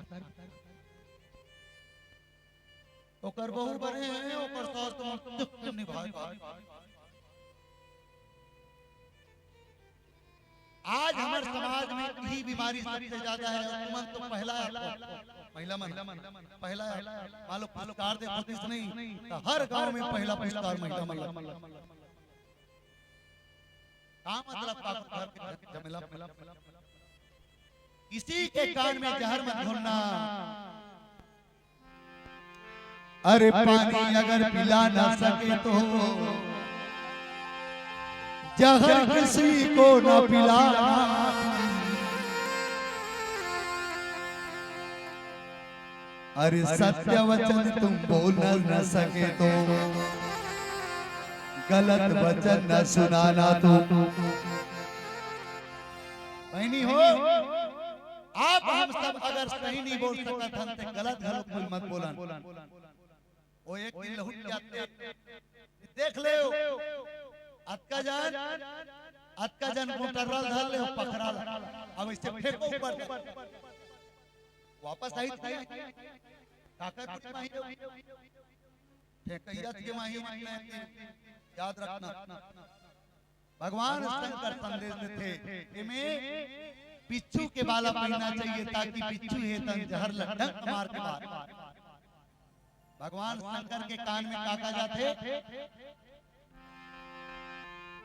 ओकर बहू बने हे, ओकर सास तो मस्त निभाए। आज हमर समाज में यही बीमारी सबसे ज्यादा है। तुमन तो पहला है, महिला मन, पहला है। मान लो पुरस्कार दे, कोशिश नहीं, तो हर गांव में पहला पुरस्कार महिला मन। का मतलब का घर के झमेला? किसी के कान में जहर मत घोलना। अरे पानी अगर पिला ना सके तो जहर किसी को ना पिलाना। अरे सत्य वचन तुम बोल न सके तो गलत वचन न सुनाना। तो बहनी हो, आप हम सब अगर सही नहीं बोल सकत हन, ते गलत घलो कोई मत बोलन। वो एक दिन लहुट जाते, देख ले, अतका जन, अतका जन मोटरल धर ले, पकड़ा ला, अब इसे फेंको ऊपर, वापस आई थी, काकर कुछ माही, फेंकैया के माही, याद रखना। भगवान शंकर संदेश देथे, एमे बिच्छू के बाला पहिनना चाहिए, ताकि बिच्छू हे तन जहर ल डंक मार के मार। भगवान शंकर के कान में का का जाथे?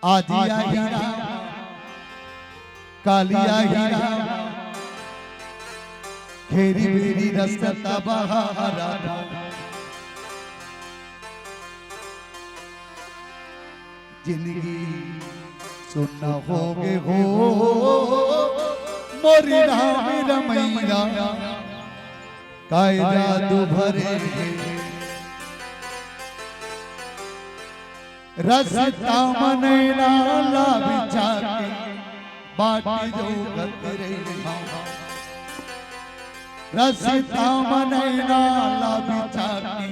आजी आही राम, काली आही राम, घेरी बेरी रसता बहारा। जिंदगी सुन्ना होगे हो मोरी राम रमैया, काय जादू भरे हे। रसता म नैना ला बिछा के बाटी जो गत रही। रसता म नैना ला बिछा के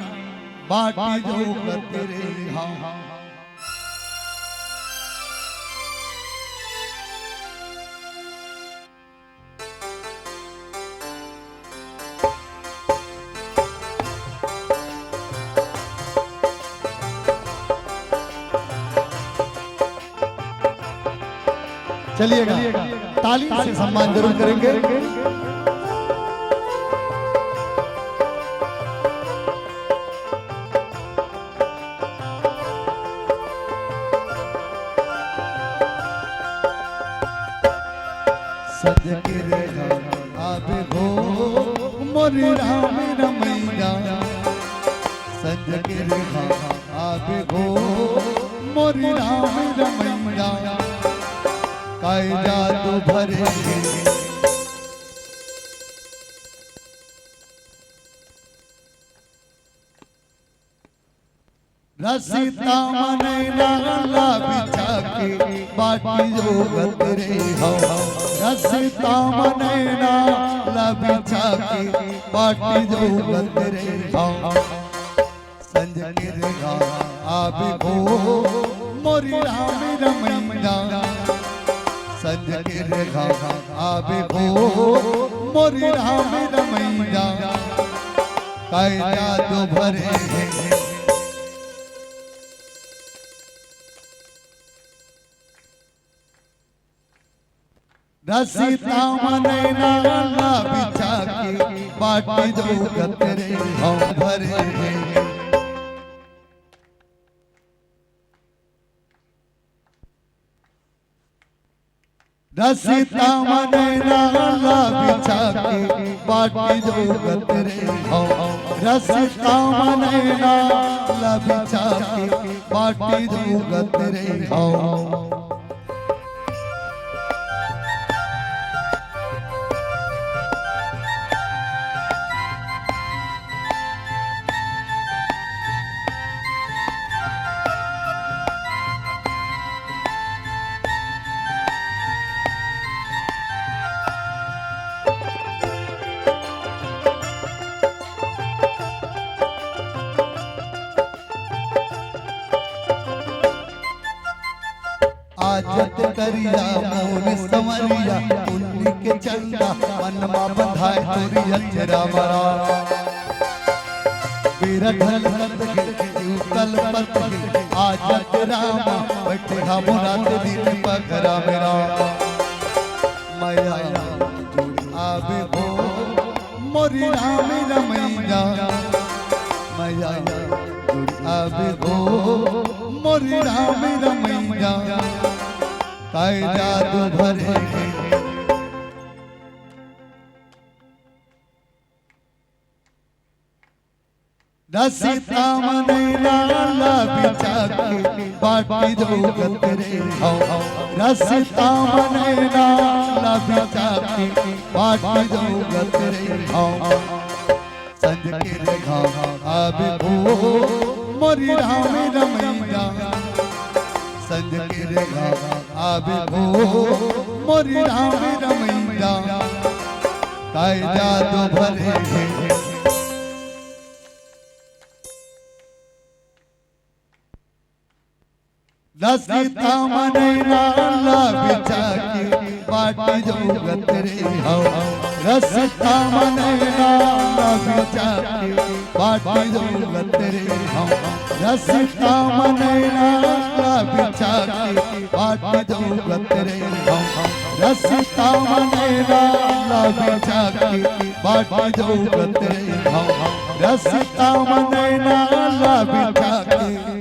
बाटी जो गत रही। चलिएगा, ताली से सम्मान जरूर करेंगे। सज के रेहा आबे हो मोर राम रमैया, सज के रेहा आबे हो मोर राम रमैया, काय जादू भरे। रसता म नैना ला बिछा के बाटी जो गत रही हव। रसता म नैना ला बिछा के बाटी जो गत रही हव। संज के रेहा आबे हो मोरी राम रमैया। संज के रेहा आबे हो मोरी राम रमैया। काय जादू भरे हे। रसता म नैना ला बिछा के बाटी जो गत रही हव भरे हे। रसता म नैना ला बिछा के बाटी जो गत रही हव। रसता म नैना ला बिछा के बाटी जो गत रही हव। आजत करिया मोर संवरिया, पुन्नी के चंदा मन मा बंधाय तोरी अचरा मरा। बेरा ढलकत हे, जीव कलपत हे, आजत रामा, बैठे हा मोरा ते दिन पगरा मेरा। मया जुड़ आबे हो, मोरी राम रमैया। मया जुड़ आबे हो, मोरी राम रमैया। काय जादू भरे हे। रसिता मनैना ला बिचाके बाटी दो गतरे हौ। रसिता मनैना ला बिचाके बाटी दो गतरे हौ। संझ के रे घाम आबे भो मोरी राम रमैया। संझ के रे घाम आबे भो मोरी राम रमैया। काय जादू भरे हे। रसिता मनैना ला बिचाके बाटी दो गतरे हौ। रसिता मनैना ला बिचाके बाटी दो गतरे हौ। रसिता मनैना ला बिचाके बाटी दो गतरे हौ। रसिता मनैना ला बिचाके बाटी दो गतरे हौ। रसिता मनैना ला बिचाके।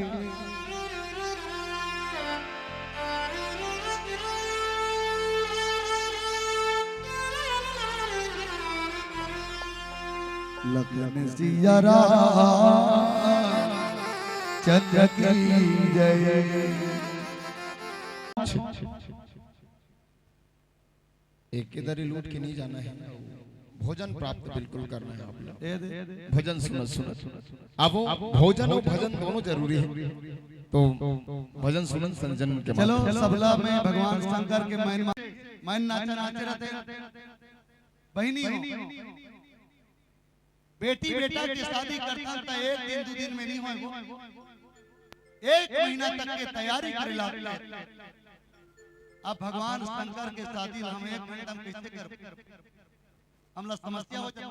लखन सिया राम चंद्र की जय। एक इधर ही लूट के नहीं जाना है, भोजन प्राप्त बिल्कुल करना है आप लोग। ए दे। भजन सुनत सुनत। अब वो भोजन और भजन दोनों जरूरी है, तो भजन सुनत संजन के चलो, माध्यम से। सबला में भगवान शंकर के मैन मा-, मैन नाचा नाचे रहते। बहिनी हो, बेटी बेटा के शादी करथन त एक दिन दू दिन में नहीं होय वो, एक महीना तक के तैयारी करे लागथे। अब भगवान शंकर के शादी ला हम एक घंटा में कैसे करबो? हमला समस्या हो जाए।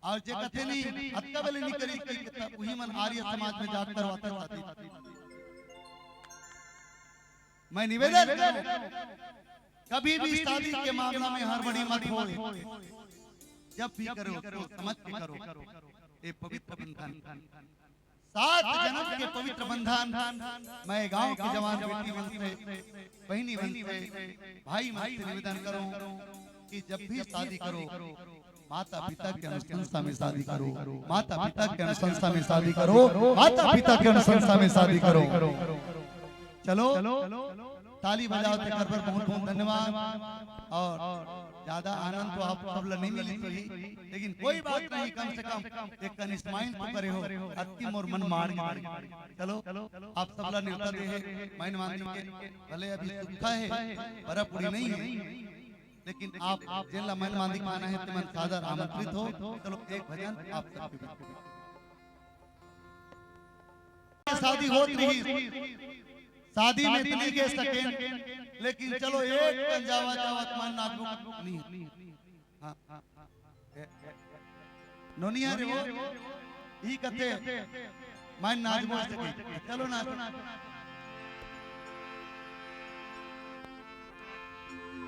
और जे कथे नहीं, अतका बेले नहीं करी कि त उही मन आर्य समाज में जाके करवाथे शादी। मैं निवेदन करूं, कभी भी शादी के मामला में हड़बड़ी मत हो। जब भी करो, सोच समझ के करो। ये पवित्र बंधन, सात जन्म के पवित्र बंधन। मैं गांव के जवान बेटी मन से, बहिनी मन से, भाई मन से निवेदन करूं कि जब भी शादी करो, माता पिता के अनुशंसा में शादी करो, माता पिता के अनुशंसा में शादी करो, माता पिता के अनुशंसा में शादी करो। चलो, ताली बजाओ, तेकर बर बहुत बहुत धन्यवाद। और ज्यादा आनंद तो आप सब ला नहीं मिली होही, लेकिन कोई बात नहीं, कम से कम एक कन smile तो करे हो, अतकी मोर मन मार के। चलो, आप सब ला न्योता दे हे, मैन मांदी के, भले अभी सुक्खा हे, बरा पूरी नहीं हे, लेकिन आप जेन ला मैन मांदी खाना हे, तेमन सादर आमंत्रित हो। चलो, एक भजन आप सबके बीच। शादी होत रही, शादी में इतनी के सकेन, लेकिन चलो, एक कन जावा जावत मन नाचबो नहीं। हाँ। नोनिया रे वो, ई कथे, मैं नाचबो सके। चलो नाच।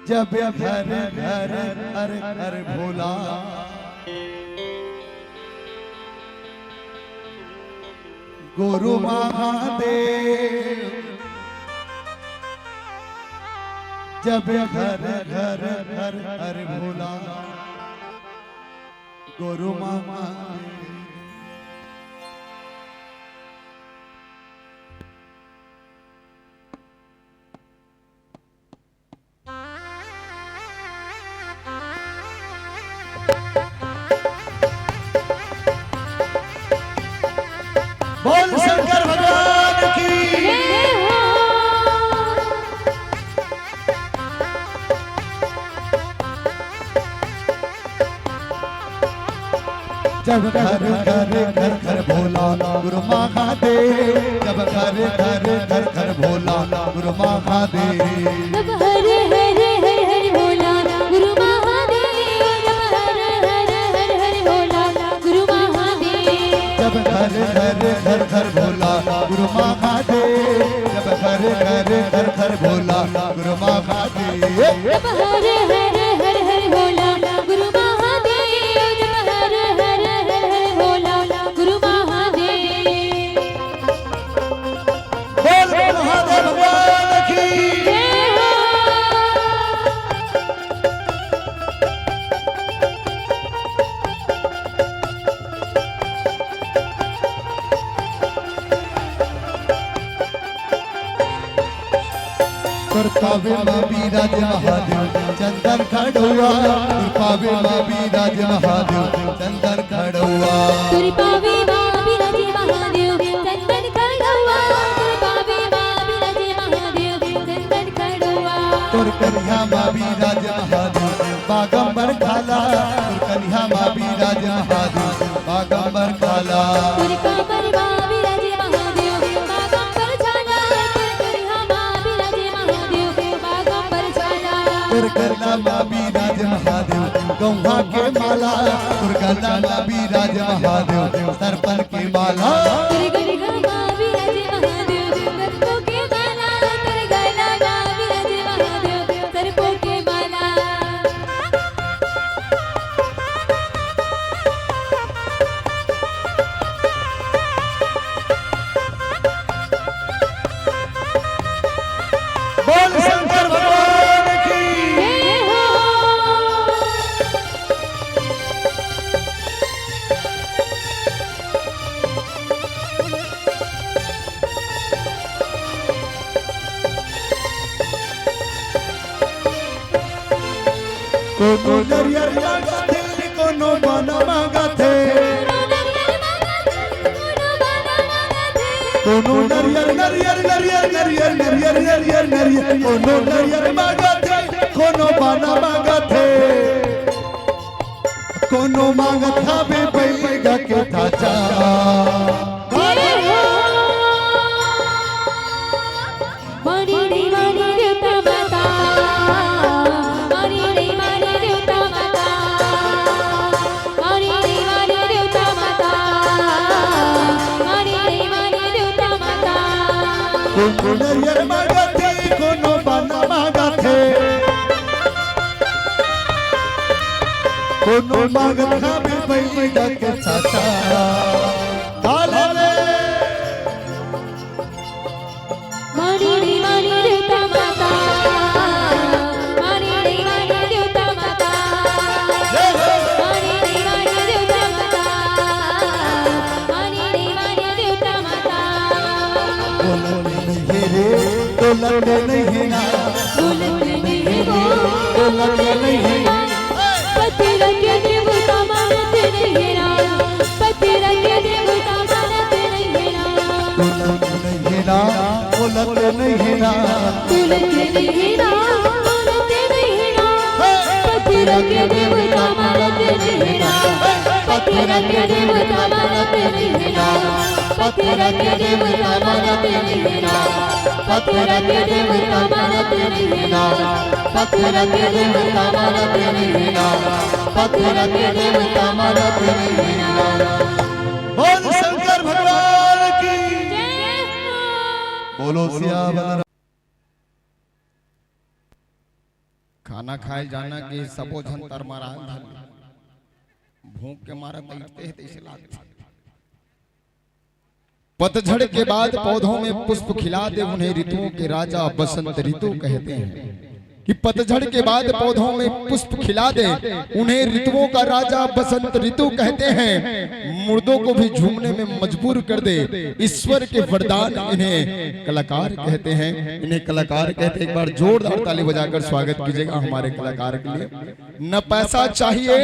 जब घर घर हर हर भोला, गुरु महादेव। जब घर घर हर हर भोला, गुरु महादेव। बोल शंकर भगवान की। जब घर घर घर घर भोला गुरु महादेव, जब घर घर घर घर भोला गुरु महादेव। जब हर हर हर हर भोला गुरु महादेव, जब हर हर हर हर भोला गुरु महादेव। जब घर घर घर घर भोला गुरु महादेव, जब घर घर घर घर भोला गुरु महादेव। जब हर हर हर हर भोला गुरु महादेव, जब हर हर हर हर भोला गुरु महादेव। बोल बोल महादेव भगवान की। जय हो। तोर पावे म बिराज महादेव चंदन खड़ुआ, तोर पावे म बिराज महादेव चंदन खड़ुआ। तोर पावे म बिराज महादेव चंदन खड़ुआ, तोर पावे म बिराज महादेव चंदन खड़ुआ। तोर करिहा म बिराज महादेव बागंबर खाला, तोर करिहा म बिराज महादेव बागंबर खाला। तोर कांवर म बिराज महादेव बागंबर झाला, तोर करिहा म बिराज महादेव बागंबर झाला। तोर गला म बिराज महादेव गौहा के माला, तोर गला म बिराज महादेव सरपन के माला। तोर गला म बिराज महादेव सरपो के माला, तोर गला म बिराज महादेव सरपो के माला। बोल शंकर भगवान की। जय हो। कोनो नरियर मांगथे, कोनो बाना मांगथे। कोनो नरियर, नरियर, नरियर, नरियर, नरियर, नरियर, कोनो नरियर मांगथे, कोनो बाना मांगथे। कोनो मांगत हावे बैगा के ढांचा। मानी रे मानी देवता माता, मानी रे मानी देवता माता, मानी रे मानी देवता माता, मानी रे मानी देवता माता। कोनो नरियर मांगथे, कोनो बाना मांगथे। कोनो मांगत हावे बैगा के ढांचा। ताले रे। मानी रे मानी देवता माता, मानी रे मानी देवता माता, मानी रे मानी देवता माता, मानी रे मानी देवता माता। बोलत नहीं हे रे, बोलत नहीं हे ना। बोलत नहीं हे रे, बोलत नहीं हे ना। पत्थर के देवता मानत नहीं हे ना। पत्थर के देवता मानत नहीं हे ना। बोलत नहीं हे ना, बोलत नहीं हे ना। बोलत नहीं हे ना, बोलत नहीं हे ना। पत्थर के देवता मानत नहीं हे ना। पत्थर के देवता मानत नहीं हे ना। पत्थर के देवता मानत नहीं हे ना। पत्थर के देवता मानत नहीं हे ना। पत्थर के देवता मानत नहीं हे ना। पत्थर के देवता मानत नहीं हे ना। बोल शंकर भगवान की। बोलो सियावर। खाना खाए जाना के सबो झन तरमरान धर ले। भूख के मारा बैठते हैं तैसे लागते। पतझड़ के बाद पौधों में पुष्प खिला दे, उन्हें ऋतुओं के राजा बसंत ऋतु कहते हैं। कि पतझड़ के बाद पौधों में पुष्प खिला दे, उन्हें ऋतुओं का राजा बसंत ऋतु कहते हैं। मुर्दों को भी झूमने में मजबूर कर दे, ईश्वर के वरदान इन्हें कलाकार कहते हैं, इन्हें कलाकार कहते हैं। एक बार जोरदार ताली बजाकर स्वागत कीजिएगा हमारे कलाकार के लिए। न पैसा चाहिए,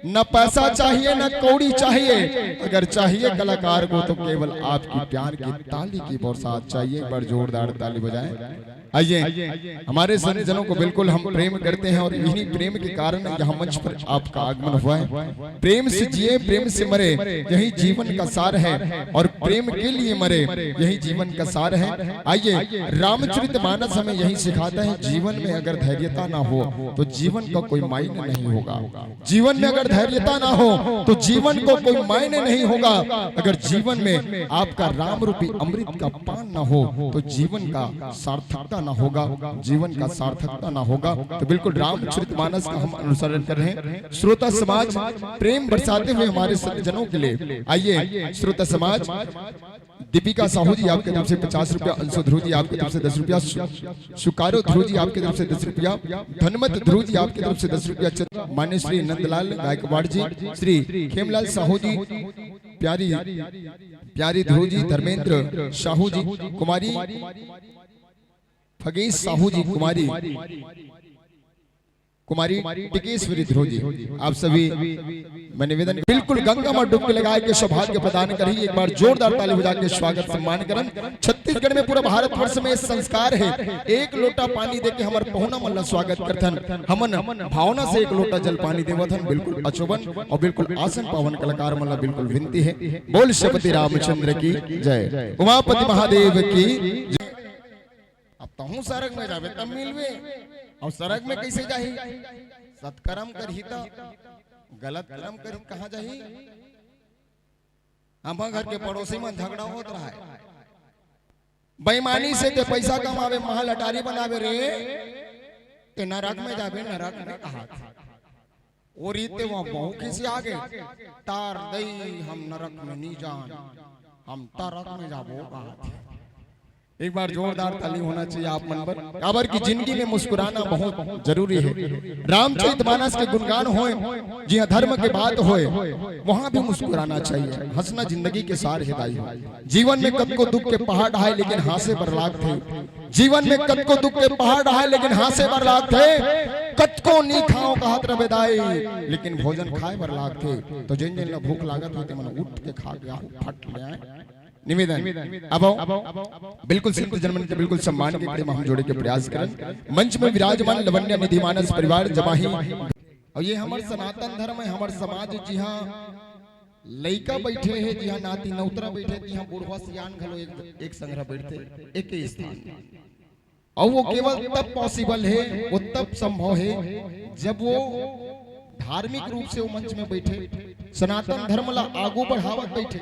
न पैसा चाहिए, न कौड़ी चाहिए, अगर चाहिए कलाकार को तो केवल आपकी प्यार की ताली की बरसात चाहिए। एक बार जोरदार ताली बजाएं। आइए, हमारे संत जनों को बिल्कुल हम प्रेम करते हैं और इन्हीं प्रेम के कारण यहाँ मंच पर आपका आगमन हुआ है। प्रेम से जिए, प्रेम से मरे, यही जीवन का सार है और प्रेम के लिए मरे, यही जीवन का सार है। आइए, रामचरित मानस हमें यही सिखाता है, जीवन में अगर धैर्यता ना हो तो जीवन का कोई मायने नहीं होगा। जीवन में अगर धैर्यता ना हो तो जीवन को कोई मायने नहीं होगा। अगर जीवन में आपका राम रूपी अमृत का पान ना हो तो जीवन का सार्थकता ना होगा, जीवन का सार्थकता ना होगा। तो बिल्कुल रामचरित मानस का हम अनुसरण कर रहे हैं। श्रोता समाज प्रेम बरसाते हुए हमारे सज्जनों के लिए, आइए श्रोता समाज, दीपिका साहू जी आपके तरफ से पचास रुपया, अंशु ध्रुव जी आपके तरफ से दस रुपया, सु-, सुकारो ध्रुव जी आपके तरफ से दस रुपया, धनमत ध्रुव जी आपके तरफ से दस रुपया, चंद-, मान्य श्री नंदलाल गायकवाड़ जी, श्री खेमलाल साहू जी, प्यारी, प्यारी ध्रुव जी, धर्मेंद्र साहू जी, कुमारी अगेश साहू जी, कुमारी, कुमारी टिकेश्वरी ध्रुव जी, आप सभी मैं निवेदन, बिल्कुल गंगा में डुबकी लगाए के सौभाग्य प्रदान करही। एक बार जोरदार ताली बजा के स्वागत सम्मान करन। छत्तीसगढ़ में, पूरा भारतवर्ष में संस्कार हे, एक लोटा पानी देके हमर पहुना मन ला स्वागत करथन। हमन भावना से एक लोटा जल पानी देवत हन, बिल्कुल अचोबन और बिल्कुल आसन पावन कलाकार मन ला बिल्कुल विनती हे। बोल श्रीपति रामचंद्र की जय, उमापति महादेव की जय। अब तहूँ सरग में जाबे तब मिलबे, अउ सरग में कइसे जाही? सतकरम करही त, गलत करम करही त कहाँ जाही? हमर घर के पड़ोसी मन झगड़ा होत रहय, बेईमानी से ते पैसा कमाबे, महल अटारी बनाबे रे, ते नरक में जाबे, नरक में कहात। ओ रीते वह बहुत खिसिया गे, तार दई, हम नरक में नी जान, हम तरक में जाबो कहात। एक बार जोरदार ताली होना चाहिए आप मन बर, काबर कि जिंदगी में मुस्कुराना बहुत जरूरी हे। रामचरित मानस के गुणगान होय, जिहाँ धर्म के बात होय, वहाँ भी मुस्कुराना चाहिए। हंसना जिंदगी के सार हे दाई हो। जीवन में कतको दुख के पहाड़ आए, लेकिन हाँसे बर लागथे। जीवन में कतको दुख के पहाड़ आए, लेकिन हाँसे बर लागथे। कतको नी खाओ कहत रबे दाई, लेकिन भोजन खाए बर लागथे। तो जिन जिन ला भूख लागत होय, ते मन उठ के खा के आओ, फट ले आए। निवेदन, अब आओ, बिल्कुल संत जन मन के बिल्कुल सम्मान के कड़ी में हम जोड़े के प्रयास करन। मंच में विराजमान लवण्य निधि मानस परिवार जमाही। अउ ये हमर सनातन धर्म हे, हमर समाज, जिहाँ लइका बइठे हे, जिहाँ नाती नौतरा बइठे, तिहाँ बुढ़वा सियान घलो एक, एक संघरा बइठथे, एके स्थान। अउ वो केवल तब possible हे, वो तब संभव हे, जब वो धार्मिक रूप से वो मंच में बइठे, सनातन धर्म ला आगू बढ़ावत बइठे।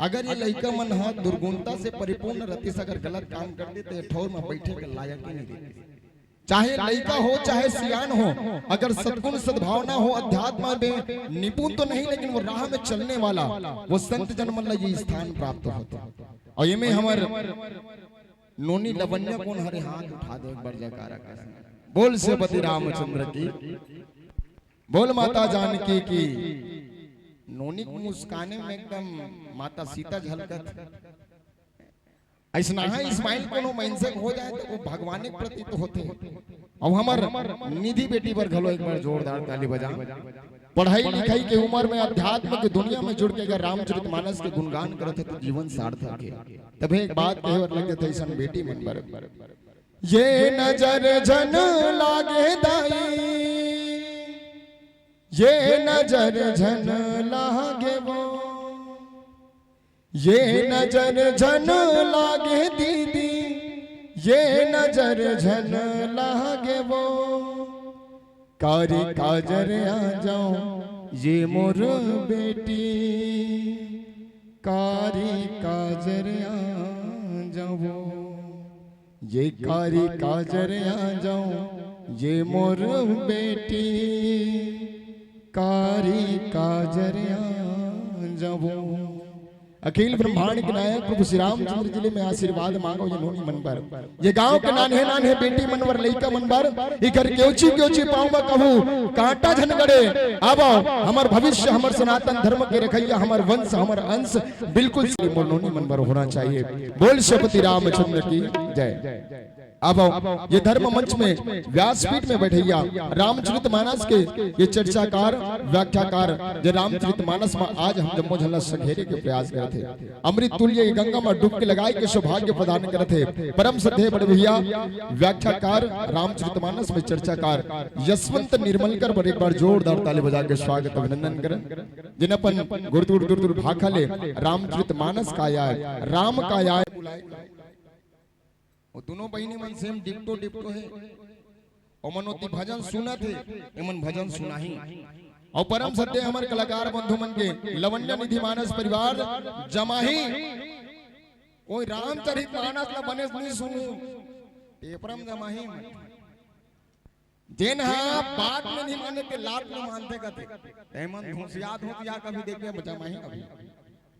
अगर ये लइका मन ह दुर्गुणता से परिपूर्ण रतिस, अगर गलत काम कर दे, तो ये ठौर में बइठे के लायक ही नहीं रहितिस। चाहे लइका हो, चाहे सियान हो, अगर सद्गुण सद्भावना हो, अध्यात्म में निपुण तो नहीं, लेकिन वो राह में चलने वाला, वो संत जन मन ला ये स्थान प्राप्त होथे। अउ एमे हमर नोनी लवण्या कोन हरे, हाथ उठा दे एक बार, जयकारा कर। बोल श्रीपति रामचंद्र की, बोल माता जानकी की। नोनी के मुस्काने में एकदम माता सीता झलकत। अइसना हे smile कोनो मनसे के हो जाए त वो भगवान के प्रतीत होथे। अउ हमर निधि बेटी बर घलो एक बार जोरदार ताली बजा। पढ़ाई लिखाई के उमर में अध्यात्म के दुनिया में जुड़ के अगर रामचरित मानस के गुणगान करत हे त जीवन सार्थक हे। तभे एक बात कहे बर लग जाथे अइसन बेटी मन बर, ये नजर झन लागे दाई, ये नजर झन लागे वो, ये नजर झन लागे दीदी, ये नजर झन लागे वो। कारी काजर आ जाओ ये मोर बेटी, कारी काजर आ जाओ, ये कारी काजर आ जाओ ये मोर बेटी, कारी काजर आ जाओ। अखिल ब्रह्मांड के नायक प्रभु श्री रामचंद्र जी ले मैं आशीर्वाद मांगो ये नोनी मन बर। ये गांव के नान्हे नान्हे बेटी मन बर, लइका मन बर, इकर केवची केवची पाँव म कहूँ कांटा झन गड़े। अब हमर भविष्य, हमर सनातन धर्म के रखइया, हमर वंश, हमर अंश बिल्कुल श्री मोर नोनी मन बर होना चाहिए। बोल श्रीपति रामचंद्र की जय। अब ये धर्म मंच में व्यासपीठ में बैठइया रामचरित मानस के ये चर्चाकार, व्याख्याकार, जे रामचरित मानस में आज हम जम्मो झन ला संघेरे के प्रयास करत हे, अमृत तुल्य ये गंगा में डुबकी लगाए के सौभाग्य प्रदान करत हे, परम श्रद्धेय बड़े भैया व्याख्याकार, रामचरित मानस में चर्चाकार यशवंत निर्मलकर बर एक बार जोरदार ताली बजा के स्वागत अभिनंदन करन, जिन अपन गुरतुर दुरतुर भाखा ले रामचरित मानस का आय, राम का आय। वो दोनों बहिनी मन same डिप्टो डिप्टो हे। ओमन ओती भजन सुनत हे, एमन भजन सुनाही। अउ परम श्रद्धेय हमर कलाकार बंधु मन के लवण्य निधि मानस परिवार जमाही। कोई रामचरित मानस ला बने नहीं सुनू, टेपरम जमाही। जेन हा बात में नहीं माने ते लात में मानथे कथे। तेमन धुसिया धुसिया कभी देखे जमाही कभी।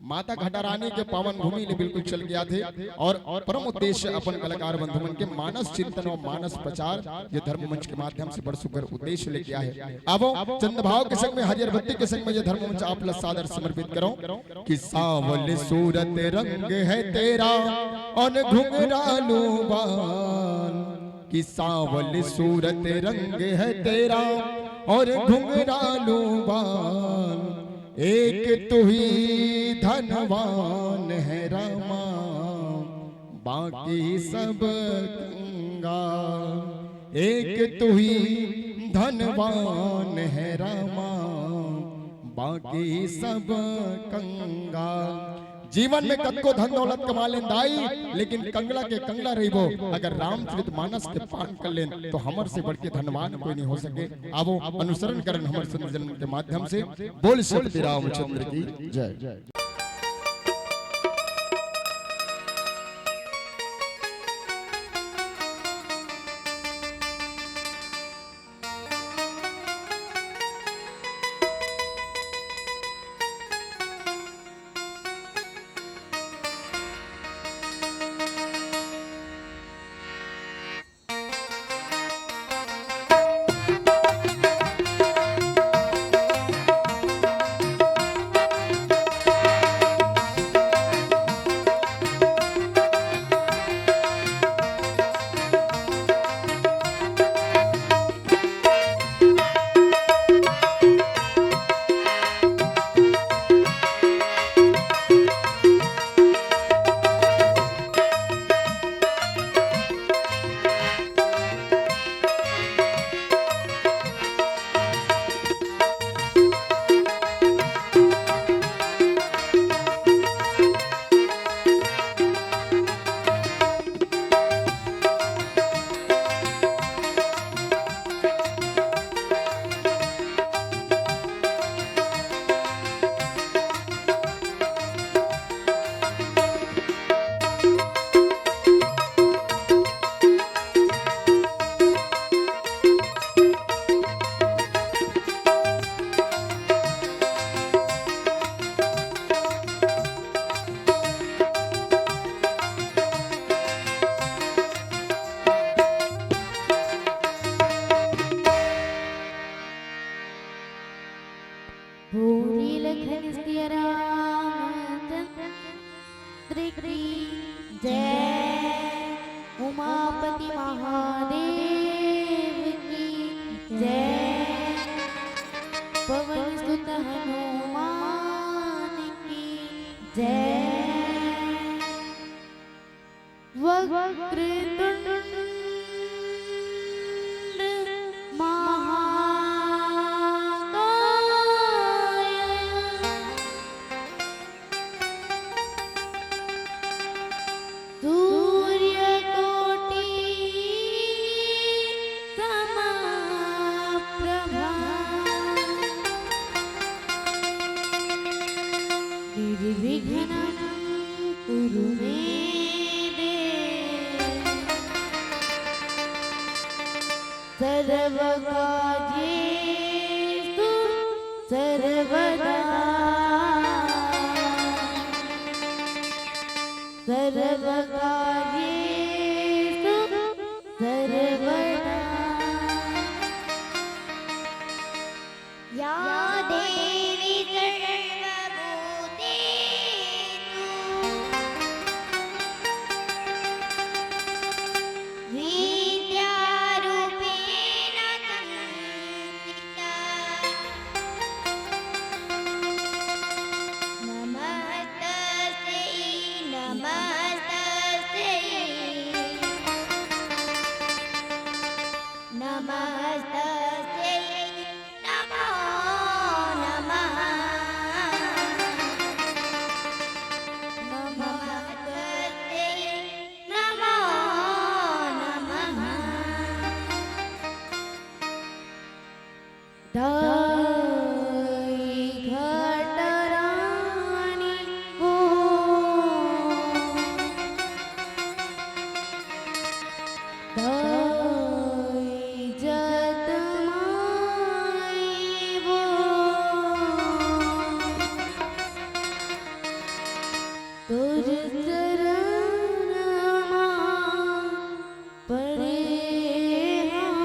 माता घटा रानी के पावन भूमि ले बिल्कुल चल गया थे और परम उद्देश्य अपन कलाकार बंधु मन के मानस चिंतन और मानस प्रचार ये धर्म मंच के माध्यम से बड़ सुघर उद्देश्य लेके आए। अब चंद भाव के संग में हरियर बत्ती के संग में ये धर्म मंच आप ला सादर समर्पित करो कि सांवल सूरत रंग है तेरा और घुंघरालू बाल। कि सांवल सूरत रंग है तेरा और घुंघरालू बाल, एक तू ही धनवान है रामा, बाकी सब कंगाल। एक तू ही धनवान है रामा, बाकी सब कंगाल। जीवन में कतको धन दौलत कमा लेन दाई, लेकिन कंगला के कंगला रहिबो। अगर रामचरित मानस के पाठ कर लेन, तो हमर से बढ़ के धनवान कोई नहीं हो सके। आवो, अनुसरण करन हमर संत जन के माध्यम से। बोल श्रीपति रामचंद्र की जय। बोली लखन सिया रामचंद्र की जय। उमापति महादेव की जय। पवन सुत हनुमान की जय। वक्रतुंड महाकाय। सूर्यकोटि समप्रभा। निर्विघ्नं कुरु मे देव। सर्वकार्येषु सर्वदा। सर्वकार्येषु सर्वदा। या देवी सर्वभूतेषु विद्यारूपेण संस्थिता। नमस्तस्यै, नमस्तस्यै। नमस्तस्यै नमो नमः। नमस्तस्यै नमो नमः। दाई घटरानी वो, दाई जतमाई वो, तोर चरण मा पड़े हंव।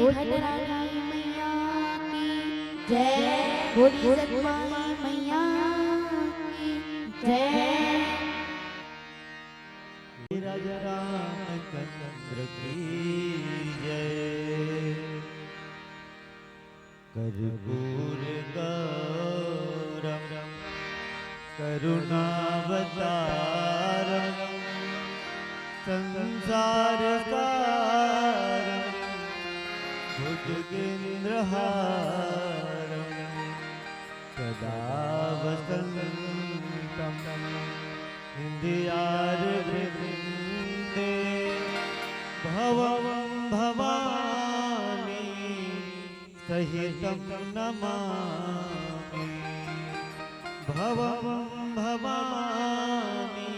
बोल धन रानी मैया की जय, बोली जगमाई मैया की जय। राजा रामचंद्र की जय। कर्पूर गौरम करुणावतारम संसार सारम भुजगेंद्र हारम सदा वसंतम हृदयारविंदे भवम भवानी सहितं नमामि। भवं भवानि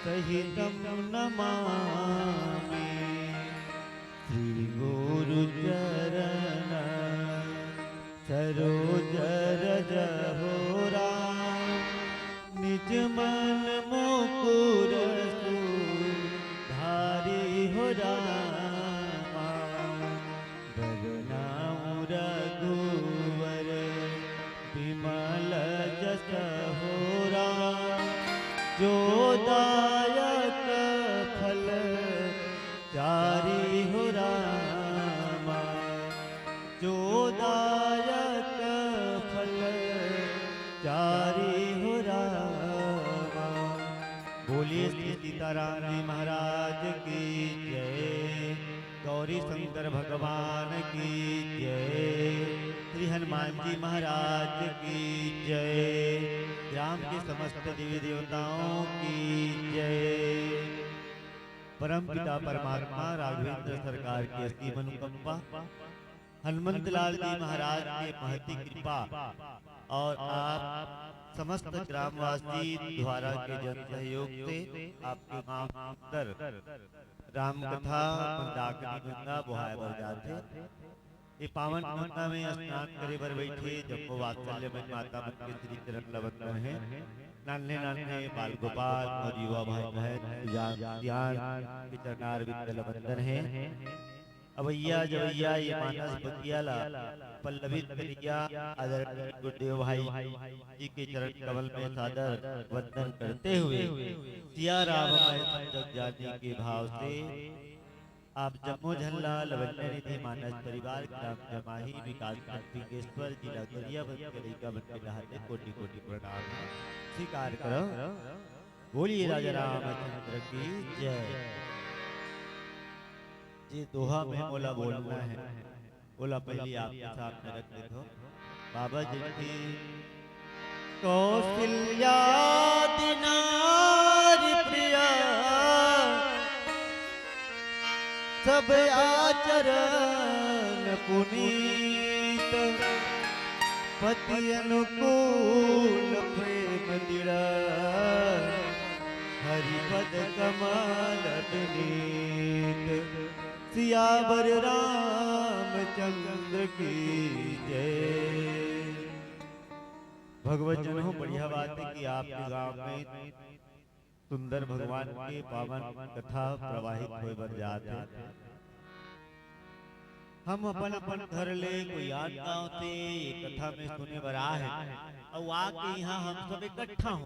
सहितं नमामि। श्री गुरु चरण सरोज रज हो राम। निज मन मुकुर सुधारी हो रामा। वरनउँ रघुवर बिमल जस हो राम। जो दायक फल चारि हो रामा। जो दायक फल चारि हो रामा। बोलिए श्री सीताराम जी महाराज की जय। गौरी शंकर भगवान की जय। श्री हनुमान जी महाराज की जय। ग्राम के समस्त देवी देवताओं की जय। परम पिता परमात्मा राघवेंद्र सरकार की असीम अनुकंपा, हनुमंत लाल जी महाराज के महती कृपा और आप समस्त ग्रामवासी द्वारा के जन सहयोग से आपके गांव अंदर राम कथा मंदाकिनी गंगा बोहाय बर जाथे। ये पावन गंगा में स्नान करे बर बैठे जम्मो वात्सल्य मन माता मन के श्री चरण ल वंदन है। नान्हे नान्हे बाल गोपाल और युवा भाई बहन, सियान, सियान के चरणार बिंद ल वंदन है। अवैया जवैया ये मानस बगिया ला पल्लवित करिया आदरणीय गुरुदेव भाई जी के चरण कमल में सादर वंदन करते हुए सिया राम मैं सब जग जानी के भाव से आप जम्मो झन ला लवण्य निधि मानस परिवार ग्राम जमाही विकास खंड फिंगेश्वर जिला गरियाबंद के लइका मन के डहार ले कोटि कोटि प्रणाम स्वीकार करो। बोलिए राजा रामचंद्र की जय। जे दोहा में मोला बोलना है, ओला पहली आपके सामने रख देथो। बाबा जी की कौशल्या दिनारी प्रिया, सब आचरण पुनीत। पति अनुकूल प्रेम दृढ़, हरि पद कमल विनीत। सियावर रामचंद्र की जय। भगवत जन हो, बढ़िया बात है कि आपके गांव में सुंदर भगवान के पावन कथा प्रवाहित होए बर जात है। हम अपन अपन घर ले कोई आन गांव से ये कथा में सुने बर आ है, अउ आके यहाँ हम सब इकट्ठा हो,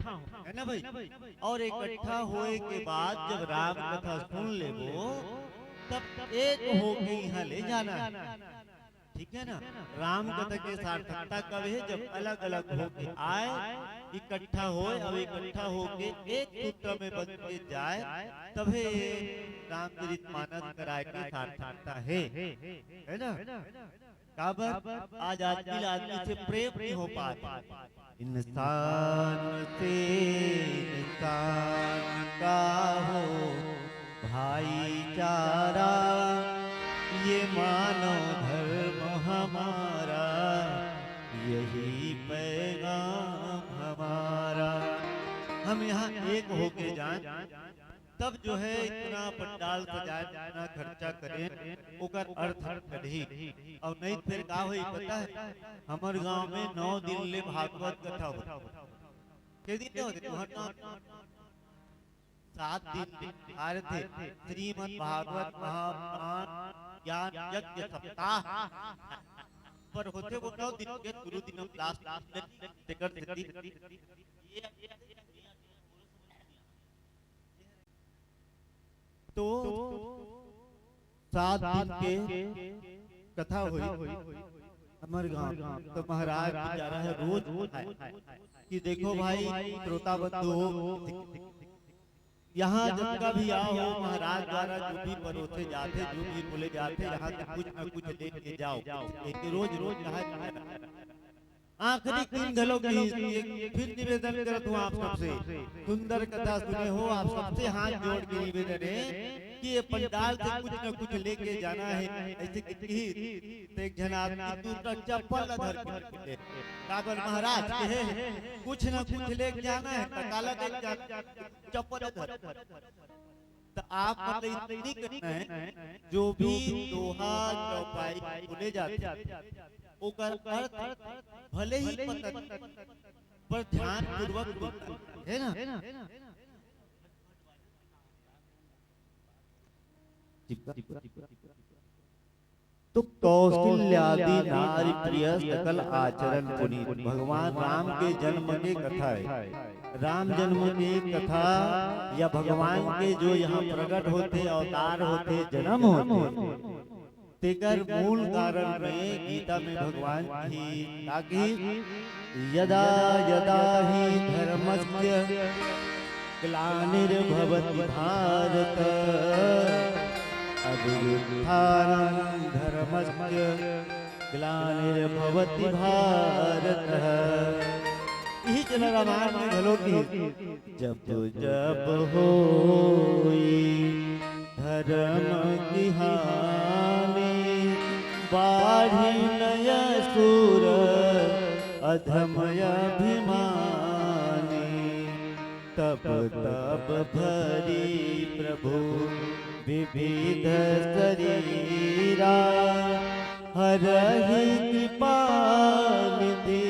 है ना भाई? और इकट्ठा होए के बाद जब राम कथा सुन लेबो, तब एक होके यहाँ ले जाना है, ठीक है ना? राम कथा के सार्थकता कब है? जब अलग अलग होके आए, इकट्ठा होए, अब इकट्ठा होके एक सूत्र में बंध के जाए, तभे रामचरित मानस कराए के सार्थकता है, है ना? काबर आज आदमी ला आदमी से प्रेम नहीं हो पात। इंसान से इंसान का हो भाईचारा, ये मानव धर्म हमारा, यही पैगाम हमारा। हम यहाँ एक होके जाएं, तब जो है इतना पंडाल सजाए, इतना खर्चा करें, ओकर अर्थ कढ़ी। और नहीं तो फिर का होई पता है, हमर गांव में नौ दिन ले भागवत कथा होथे। के दिन ले होथे तुम्हार गांव? सात दिन आ रहे थे। श्रीमद् भागवत महापुराण ज्ञान यज्ञ सप्ताह पर होथे, वो नौ दिन के गुरु दिनम लास्ट तेकर सेती। तो सात दिन के कथा होई हमर गांव। तो महाराज बेचारा ह रोज उठाय कि देखो भाई श्रोता बंधु हो, यहाँ जतका भी आओ हो, महाराज द्वारा जो भी परोसे जाथे, जो भी बोले जाथे, यहाँ से कुछ न कुछ लेके जाओ। एक रोज रोज कहा जाता है। आखिरी दिन घलो की एक फिर निवेदन करत हूँ आप सबसे, सुंदर कथा सुने हो, आप सबसे हाथ जोड़ के निवेदन है कि ये पंडाल से कुछ न कुछ लेके जाना है। ऐसे कि तो एक झन आदमी दूसरा चप्पल ला धर के निकले। काबर महाराज के हे, कुछ न कुछ लेके जाना है, त काला लेके जाना, चप्पल धर। तो आप मतलब इतनी करना है, जो भी दोहा चौपाई बोले जाते हैं, ओकर अर्थ भले ही पता नहीं, पर ध्यान पूर्वक बोलना है ना। तो कौशल्यादि नारि प्रिय सकल आचरण पुनीत। भगवान राम के जन्म के कथा है। राम जन्म के कथा या भगवान के जो यहाँ प्रकट होथे, अवतार होथे, जन्म होथे, तेकर मूल कारण में गीता में भगवान की का कही, यदा यदा ही धर्मस्य ग्लानिर्भवति भारत, अभ्युत्थानं धर्मस्य ग्लानिर्भवति भारत। यही चला रामायण में घलो की, जब जब होई धर्म की हानि, बाढ़ी नय सूर अधम अभिमानी। तब तब धरी प्रभु विविध शरीरा, हरहि कृपा निधि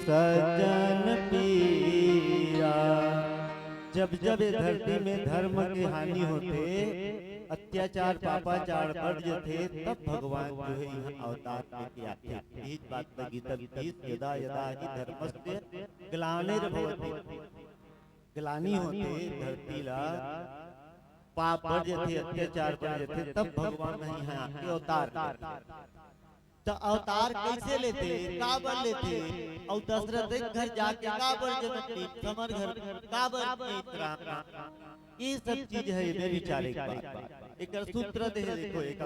सज्जन पीरा। जब जब ये धरती में धर्म के हानि होथे, अत्याचार पापाचार बढ़ जथे, तब भगवान जो है यहाँ अवतार लेके आथे। यही बात में गीता में कहिस, यदा यदा ही धर्मस्य ग्लानिर्भवति। ग्लानि होथे धरती ला, पाप बढ़ जथे, अत्याचार बढ़ जथे, तब भगवान ह यहाँ आके अवतार लेथे। त अवतार कइसे लेथे, काबर लेथे, अउ दशरथ के घर जाके काबर जनम लीन, समर घर काबर लीन राम? ये सब चीज है, ये विचारे के बात। एकर सूत्र दे देखो, एक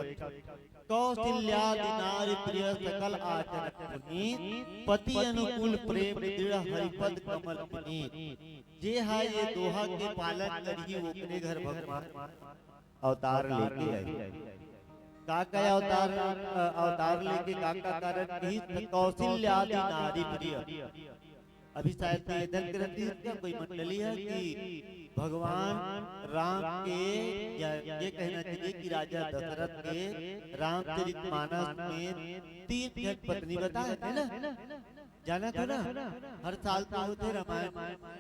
कौशल्यादि नारि प्रिय सकल आचरण पुनीत, पति अनुकूल प्रेम दृढ़ हरिपद कमल विनीत। जे हा ये दोहा के पालन करही, ओकरे घर भगवान अवतार लेके आही। का का अवतार, अ, अवतार लेके का का कारण कहिस? त कौशल्यादि नारि प्रिय। अभी शायद निवेदन करत रहिस क्या कोई मंडली है कि भगवान राम के, या ये कहना चाहिए कि राजा दशरथ के रामचरित मानस में तीन ठन पत्नी बताए हे ना, जानत हो ना, हर साल तो होथे रामायण।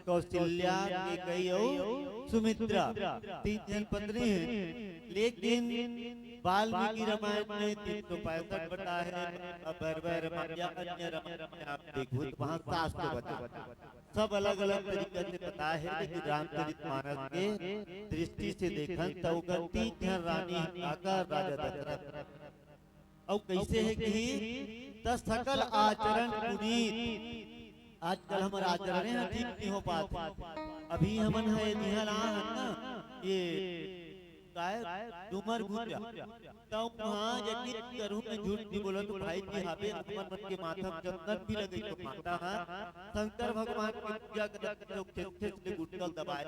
कौशल्या, कैकेयी अउ सुमित्रा, तीन झन पत्नी हे, लेकिन वाल्मीकि रामायण में तीन सौ पैंसठ बताए हे, अब भैरव रामायण या अन्य रामायण में आप देखो तो वहाँ सात सौ बताए। सब अलग-अलग तरीका से बताए हे, लेकिन रामचरित मानस के दृष्टि से देखन त ओकर तीन झन रानी हे, काकर, राजा दशरथ। अउ कइसे हे कही, त सकल आचरण पुनीत। आजकल हमर आचरण ह ठीक नइ हो पात। अभी हमन ह ए दिहा ला हन ना, ये काय डूमर भूजा। त उहाँ यकीन करहूँ, मैं झूठ नइ बोलत हूँ भाई जी, हाबे हमन मन के माथा म चंदन भी लगे तो माता ह शंकर भगवान के पूजा करत लोग खेत खेत ले गुटकल दबाए।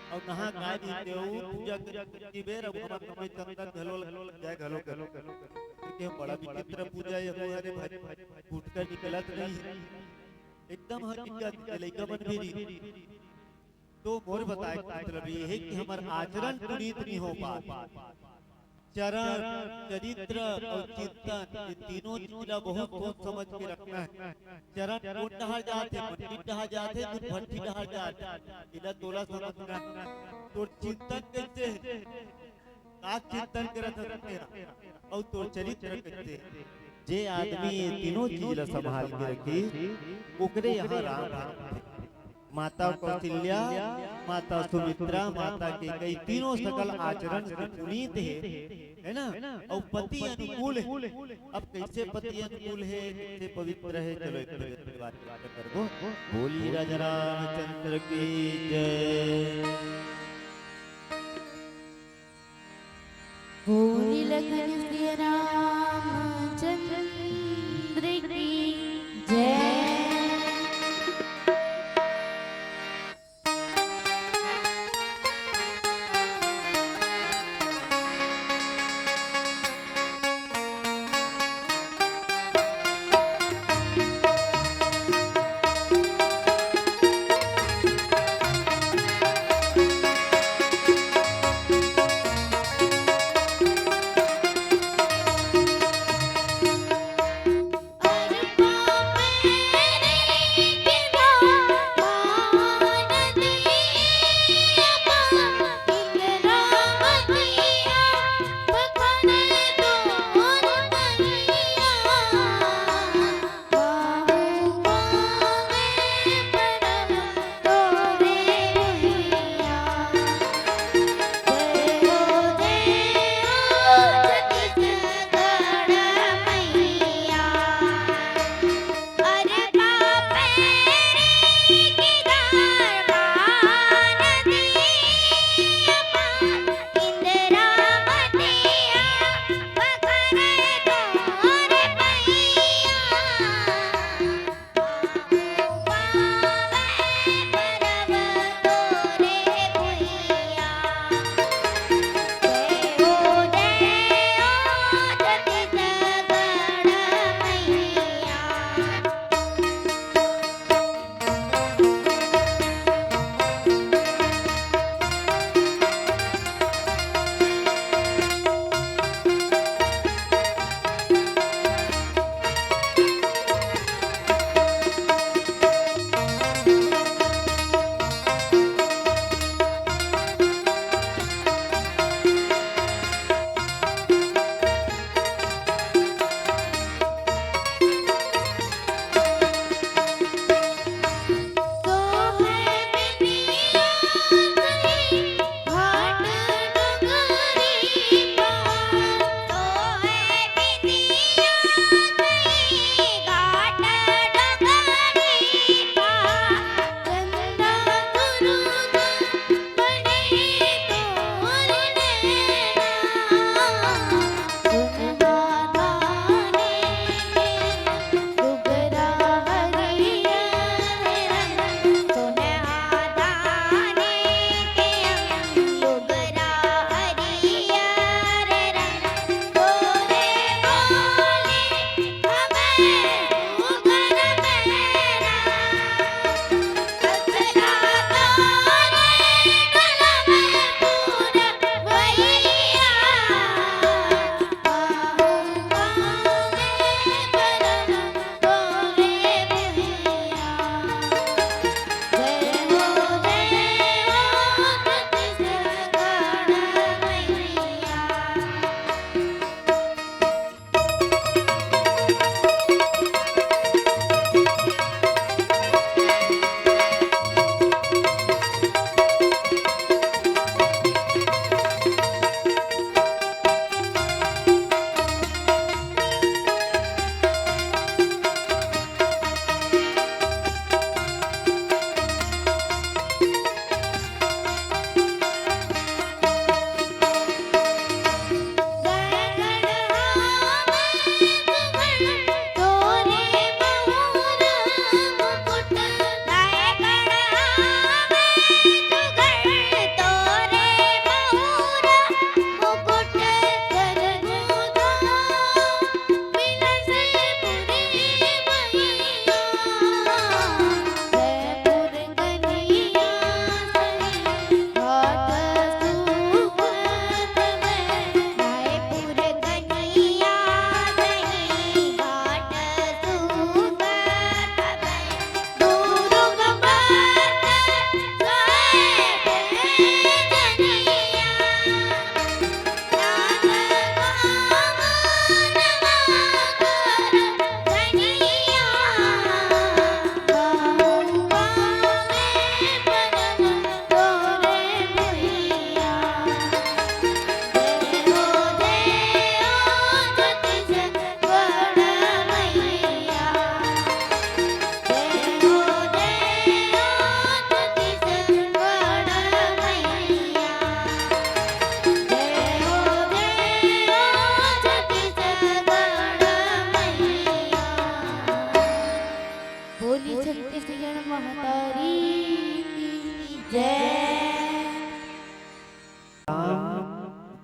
अउ नहा खाए दिन देऊ पूजा के बेर अब हमर मन में चंदन घलो लग जाए घलो घलो। क्योंकि हम बड़ा विचित्र पूजा ये हो, अरे भाई, गुटका निकलत नहीं है। एकदम हकीकत के लइका मन भी नहीं। तो मोर बताए के मतलब ये है कि हमर आचरण पुनीत नहीं हो पात। चरण, चरित्र अउ चिंतन, ये तीनों चीज ला बहुत सोच समझ के रखना है। चरण कोन डहार जाथे, मंदिर डहार जाथे, कि भट्ठी डहार जाथे, एला तोला समझना है। तोर चिंतन कइसे है? का चिंतन करत हस तेहा? अउ तोर चरित्र कइसे? जे आदमी ये तीनों चीज ला संभाल के रखिस, ओकरे यहाँ राम भक्त हे। माता कौशल्या, माता सुमित्रा, माता कैकेयी, तीनों सकल आचरण से पुनीत हे, है ना? अउ पति अनुकूल हे। अब कइसे पति अनुकूल हे, कइसे पवित्र हे, चलो एक बार बात करबो। बोली राजा रामचंद्र की जय। बोली लखन सिया रामचंद्र की जय।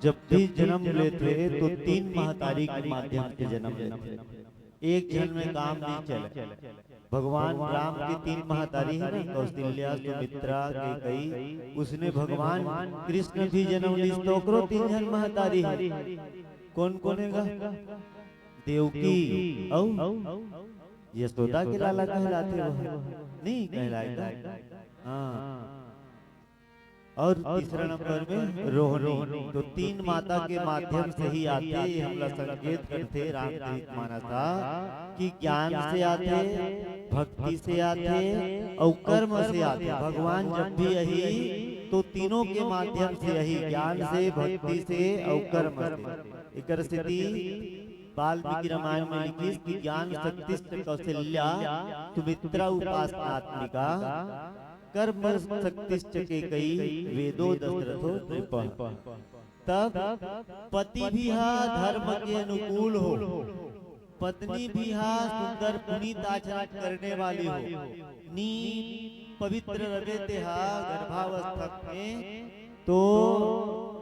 जब भी जन्म लेथे तो तीन महतारी के माध्यम से जन्म लेथे। एक झन में काम नहीं चले। भगवान राम के तीन महतारी है ना, कौशल्या, सुमित्रा, कैकई। उसने भगवान कृष्ण भी जन्म लीस तो ओकरो तीन झन महतारी है। कौन कौन है गा? देवकी अउ यशोदा के लाला कहलाथे वो, नहीं कहलाए का? हाँ। और तीसरा नंबर में रोहिणी। तो तीन माता के माध्यम से ही आथे, ये हमला संकेत करथे रामचरित मानस ह कि ज्ञान से आथे, भक्ति से आथे अउ कर्म से आथे। भगवान जब भी आही तो तीनों के माध्यम से आही, ज्ञान से, भक्ति से अउ कर्म से। एकर सेती वाल्मीकि रामायण में लिखिस कि ज्ञान शक्तिश्च कौशल्या सुमित्रा उपासनात्मिका, कर्म शक्तिश्च कैकई वेदो दशरथो नृपः। तब पति भी हा धर्म के अनुकूल हो, पत्नी भी हा सुंदर पुनीत आचरण करने वाली हो, नी पवित्र रहे ते हा गर्भावस्था में। तो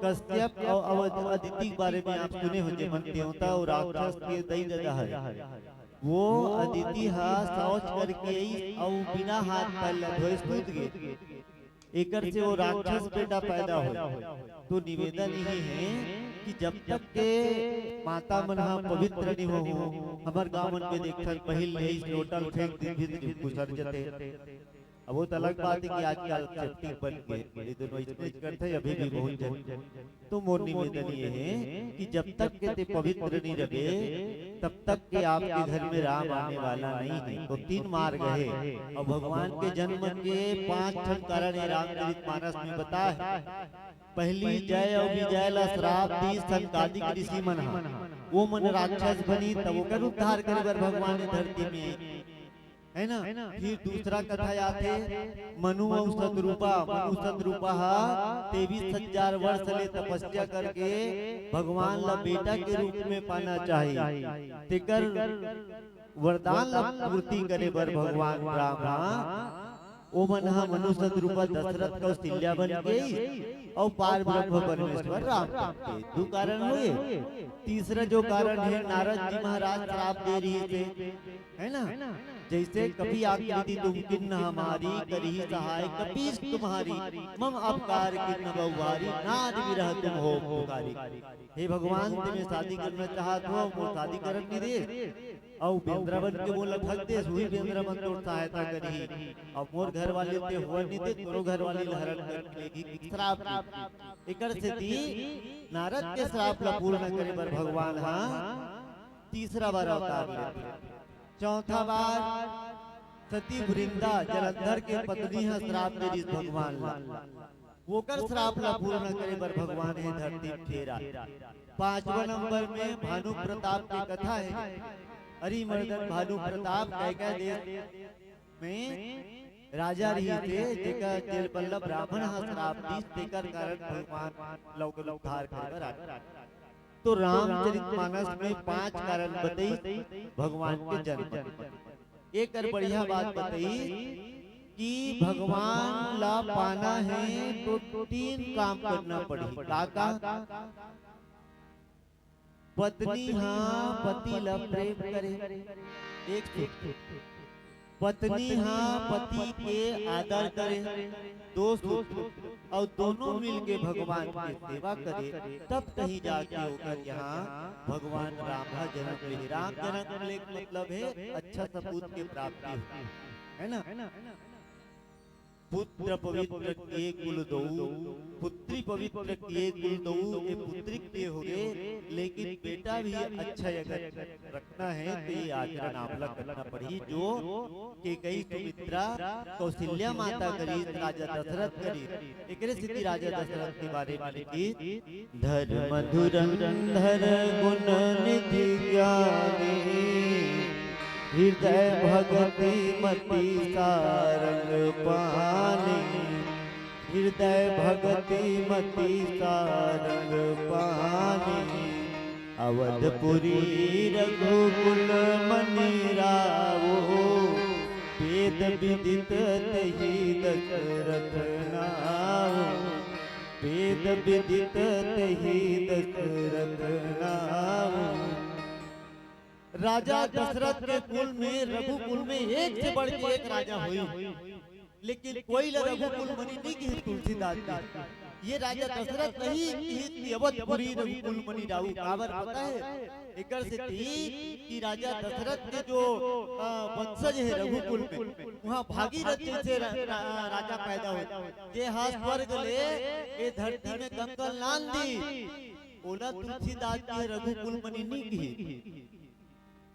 कश्यप अउ अवध अदिति के बारे में आप सुने हो, जेमन देवता अउ राक्षस के दई ददा हरे। वो अदिति हा शौच करके अइस अउ बिना हाथ पैर ला धोए सूत गे। एकर से वो राक्षस बेटा पैदा होय। तो निवेदन यही है कि जब तक के माता मन हा पवित्र नहीं हो, हमर गांव मन में देखथन, पहिल ले इस लोटा ल फेंक दिन भीतर खुसर जथे। अब वो तो अलग बात है कि आजकल सेप्टिक बन गए, ये दोनों इसमें करते हैं, अभी भी बहुत जन। तो मोर निवेदन ये है कि जब तक के ते पवित्र नहीं रहे, तब तक के आपके घर में राम आने वाला नहीं है। तो तीन मार्ग है। और भगवान के जन्म के पांच ठन कारण ये रामचरित मानस में बताए। पहली, जय और विजय ला श्राप दी सनकादिक ऋषि मन हा। वो मन राक्षस बनी, तब ओकर उद्धार करे बर भगवान ये धरती में, है ना? फिर दूसरा कथा आथे, मनु अउ शतरूपा। मनु शतरूपा हा तेईस हजार वर्ष ले तपस्या करके भगवान ला बेटा के रूप में पाना चाही, तेकर वरदान ला पूर्ति करे बर भगवान राम हा, ओ मन हा मनु शतरूपा दशरथ कौशल्या बन के अउ पार ब्रह्म परमेश्वर राम बन के। दू कारण हुए। तीसरा जो कारण है, नारद जी महाराज श्राप दे रही थे, है ना? जैसे कपि आकृति तुम किन्ह हमारी, करही सहाय कपीस तुम्हारी, मम अपकार किन्ह बहु भारी, नाद विरह तुम हो पुकारी। हे भगवान, ते मैं शादी करना चाहत हो, मोर शादी करन नहीं दे। अउ बेंदरा बन के मोला ठग दे, सुही बेंदरा मन तोर सहायता करही। अउ मोर घर वाली ते होवन नहीं दे, तोरो घर वाली ला हरण करके लेगी, श्राप दे। एकर सेती नारद के श्राप ला पूर्ण करे बर भगवान हा तीसरा बार अवतार लेथे। चौथा बार सती वृंदा जलंधर के पत्नी हा श्राप दे दिस भगवान ला, ओकर श्राप ला पूर्ण करे बर भगवान हे धरती में फेर आए। पांचवा नंबर में भानु प्रताप के कथा है। अरिमर्दन भानु प्रताप कैकय देश में राजा रहिस हे, जेकर जेल बल्लभ ब्राह्मण हा श्राप दिस, तेकर कारण भगवान ला ओकर उद्धार करे बर आए। तो रामचरित मानस में पांच कारण बताइस भगवान के जन्म। एक और बढ़िया बात बताइस कि भगवान ला पाना है तो तीन काम करना पड़ही। का का? पत्नी हा पति ला प्रेम करे, एक सूत्र। पत्नी हा पति के आदर करे, दो सूत्र। अउ दोनों मिलके भगवान के सेवा करे, तब कहीं जाके ओकर यहाँ भगवान राम हा जन्म ले। राम जन्म ले के मतलब है अच्छा सपूत के प्राप्ति हो, है ना? पुत्र पवित्र किए कुल दऊ, पुत्री पवित्र किए कुल दऊ। ये पुत्री के होगे, लेकिन बेटा भी अच्छा अगर रखना है तो ये आचरण आप ला करना पड़ही। जो कैकई सुमित्रा कौशल्या माता करिस, राजा दशरथ करिस। एकरे सेती राजा दशरथ के बारे में लिखिस, धर्म धुरंधर गुण निधि ज्ञानी, हृदय भगति मति सारंग पानी। हृदय भगति मति सारंग पानी, अवधपुरी रघुकुल मनि रावो। वेद विदित तहि दशरथ नावो। वेद विदित तेहि दशरथ नाम। राजा दशरथ के कुल में, रघुकुल में एक से बढ़ के एक राजा होई, लेकिन कोई ल रघुकुल मनि नहीं किहिस तुलसीदास जी। ये राजा दशरथ नहीं किहिस कि अवधपुरी रघुकुल मनि राऊ। काबर पता हे? एकर सेती कि राजा दशरथ के जो, अ, वंशज हे रघुकुल में, उहाँ भागीरथ जैसे रा-, रा-, राजा पैदा होय, जे हा स्वर्ग ले ए धरती में कंकल लान दी। ओला तुलसीदास जी रघुकुल मनि नहीं किहिस।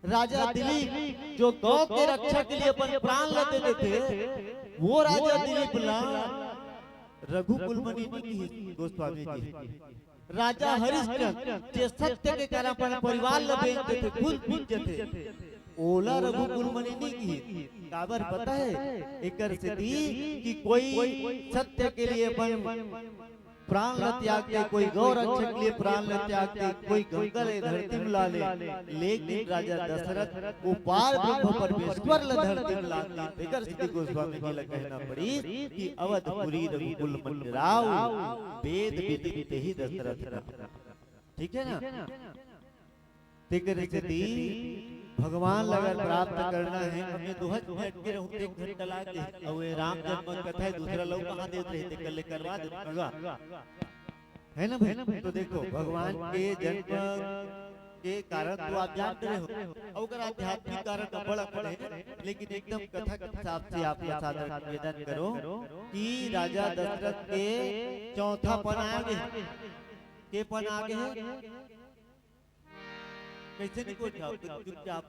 राजा दिलीप जो गौ के रक्षा के लिए अपन प्राण ल दे देथे, वो राजा दिलीप ला रघुकुल मनि नहीं किहिस गोस्वामी जी। राजा हरिश्चंद्र जे सत्य के कारण अपन परिवार ल बेच देथे, खुद बेच देथे, ओला रघुकुल मनि नहीं किहिस। काबर पता हे? एकर सेती कि कोई सत्य के लिए अपन प्राण ल त्याग दे, कोई गौ रक्षा के लिए प्राण ल त्याग दे, कोई कंकल ए धरती में ला ले, लेकिन राजा दशरथ वो पार ब्रह्म परमेश्वर ल धरती में ला दे। एकर सेती गोस्वामी जी ल कहना पड़िस कि अवधपुरी रघुकुल मनि राऊ, वेद विदित तेहि दशरथ नाम। ठीक हे ना? तेकर सेती भगवान ल अगर प्राप्त करना हे, हमें दो मिनट के रहूं, एक घंटा लागे, अउ ये राम जन्म कथा हे, दूसरा लोग कहाँ देत रहे, तेकर ले करवा दे, करवा। है ना भाई? तो देखो, भगवान के जन्म के कारण तो आप जानते रहे हो, अउ ओकर आध्यात्मिक कारण तो बड़ा बड़ा हे, लेकिन एकदम कथा के हिसाब से आपके साथ निवेदन करो कि राजा दशरथ के चौथा पन आगे, के पन आगे हे? कैसे नहीं बोल जाओ, चुपचाप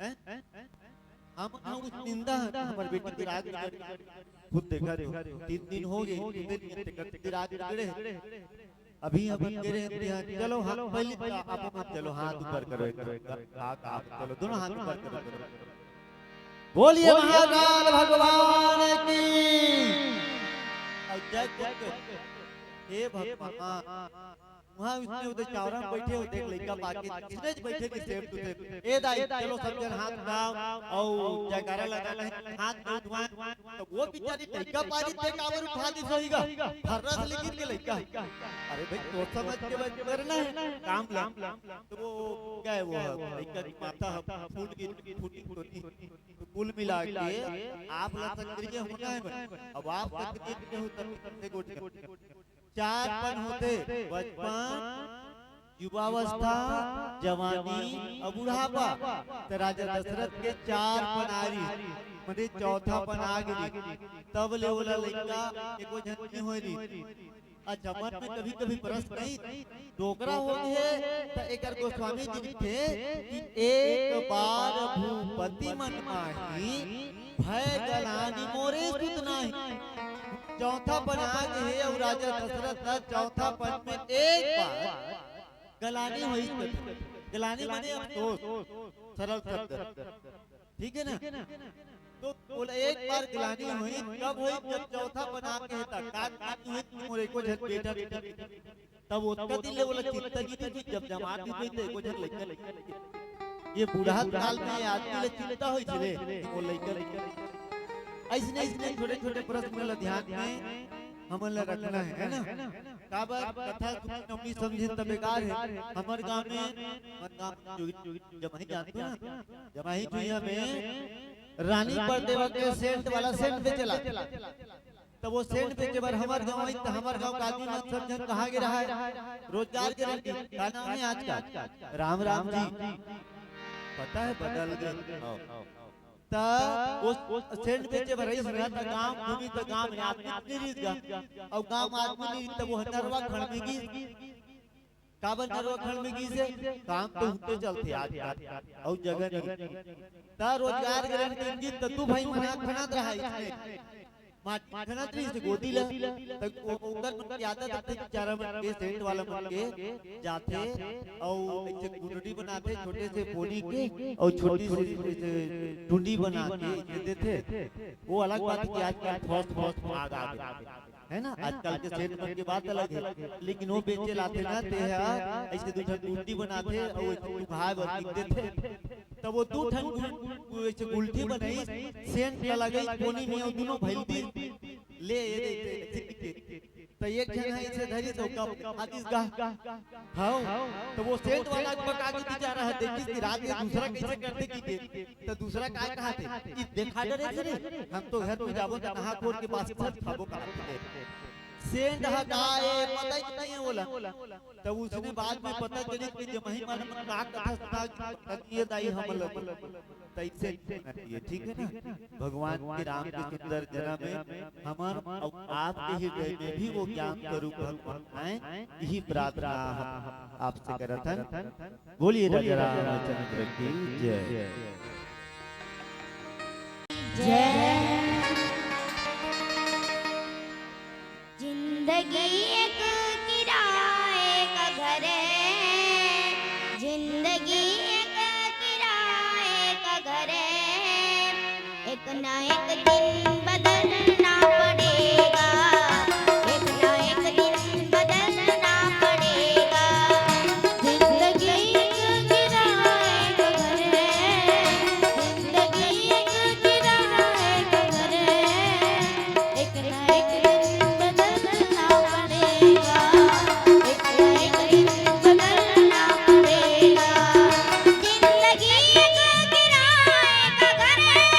हैं? हम, हम उस निंदा है, हमारे बेटी के राज में खुद देखा दो, तीन दिन हो गए, तीन दिन के राज बिगड़े हैं। अभी हम कह रहे हैं कि हाँ, चलो, हाँ, पहले तो आप मत चलो, हाथ ऊपर करो, एक हाथ, हाथ, चलो, दोनों हाथ ऊपर करो, करो। बोलिए महाकाल भगवान की। और जय जय, हे भगवान। उहाँ उसने उधर चावरा में बैठे होते, एक लइका पाके, इसने ज बैठे के same to same। ए दाई, चलो सब जन हाथ उठाओ, अउ जयकारा लगाना हे, हाथ न उठवाए। तो वो बेचारी लइका पारी ते काबर उठा दी सोईगा, फर्रा से लेकिन के लइका। अरे भाई, तो समझ के बस करना हे काम ला। तो वो क्या हे, वो लइका की माता ह फूट गई, फूटी तो नहीं। तो कुल मिला के आप ला सक्रिय होना हे भाई। अब आप सक्रिय नहीं हो तब से गोठ चार पन होथे, बचपन, युवावस्था, जवानी अउ बुढ़ापा। त राजा दशरथ के चार पन आ रही, मतलब चौथा पन आ गे, तब ले ओला लइका एको झन नहीं होय रही। अच्छा, मन में कभी-कभी प्रश्न नहीं, डोकरा हो गे, त एकर गोस्वामी जी लिखे कि एक बार भूपति मन माही, भय गलानी मोरे सुत नाही। चौथा पन आ गे हे अउ राजा दशरथ ला चौथा पन में एक बार गलानी होई। गलानी माने अफसोस, सरल शब्द, ठीक हे ना? तो बोला, एक बार गलानी होई, कब होई? जब चौथा पन आ गे हे, त का गलानी होई कि मोर एको झन बेटा नहीं। तब ओतका दिन ले ओला चिंता नहीं थी, जब जमात भी होई, त एको झन लइका नहीं। ये बूढ़ा काल में आदमी ले चिंता होई चले, वो लइका नहीं। अइसने, अइसने छोटे-छोटे प्रश्न ला ध्यान में हमन ला रखना हे, है ना? काबर कथा सुनबे नवमी समझे त बेकार हे। हमर गांव में, हमर गांव में जोगी, जोगी जमाही जानते हो ना? जमाही चुइया में रानी परदेवा के सेंट वाला सेंट बेचेला। तब वो सेंट बेचे बर हमर गांव आई, त हमर गांव के आदमी मन सब झन कहाँ गे रहा हे? रोजगार के लिए। का नाम हे आज का? राम राम जी। पता हे, बदल गे। त वो सेंट बेचे बर रहिस ना, त गांव घूमी, त गांव में आदमी नहीं रहिस गा। अउ गांव में आदमी नहीं, त वो नरवा खड़ में गिस। काबर नरवा खड़ में गिस हे? काम तो उनके चलते आज, आज, अउ जगह नहीं। त रोजगार के लिए गिस, त दू भाई मन खनत रहा इसने। माटी खनत रहिस गोदी ला, त ओ-, ओकर मन के आदत रहिथे, बेचारा मन के, सेंट वाला मन के, जाथे अउ ऐसे कुंडली बनाथे, छोटे से पोनी के, अउ छोटी सी ऐसे टुंडी बना के ऐसे देथे। वो अलग बात हे कि आजकल फॉस्ट फॉस्ट भाग आ गे, है ना? आजकल के सेंट मन के बात अलग हे, लेकिन वो बेचे लाथे ना, ते ह ऐसे दू ठन टुंडी बनाथे अउ ऐसे चुभाए बर लिख देथे। तब वो दू ठन गुल-, ऐसे गुलठी बनाई, सेंट ला लगाई, पोनी में वो दोनों भइल दी। ले, ये दे, दे, दे, दे। त एक झन ह इसे धरिस, ओकर आतिस गा। हव, त वो सेंट वाला बका के बिचारा ह, देखिस कि रात में दूसरा कइसे करथे कि के, त दूसरा काय कहाथे कि देखा डरे थे रे, हम तो घर में जाबो त नहा खोर के बासी भात खाबो कहाथे। सेंट ह का ए पता ही नहीं है ओला। त उसने बाद में पता चलिस कि जमही मन का कथा सुना कि ये दाई हमन ल तइसे जीना चाहिए, ठीक है ना? भगवान श्री राम के सुंदर जन्म में हमन अउ आपके हृदय में भी वो ज्ञान स्वरूप भगवान आए, यही प्रार्थना हम आपसे करत हन। बोलिए राजा रामचंद्र की जय। जय। जिंदगी एक किराए का घर है, जिंदगी एक किराए का घर है। एक ना एक दिन बदलना पड़ेगा, एक ना एक दिन बदलना पड़ेगा। जिंदगी एक किराए का घर है, जिंदगी एक किराए का घर है। एक ना एक दिन बदलना पड़ेगा, एक ना एक दिन बदलना पड़ेगा। जिंदगी एक किराए का घर है,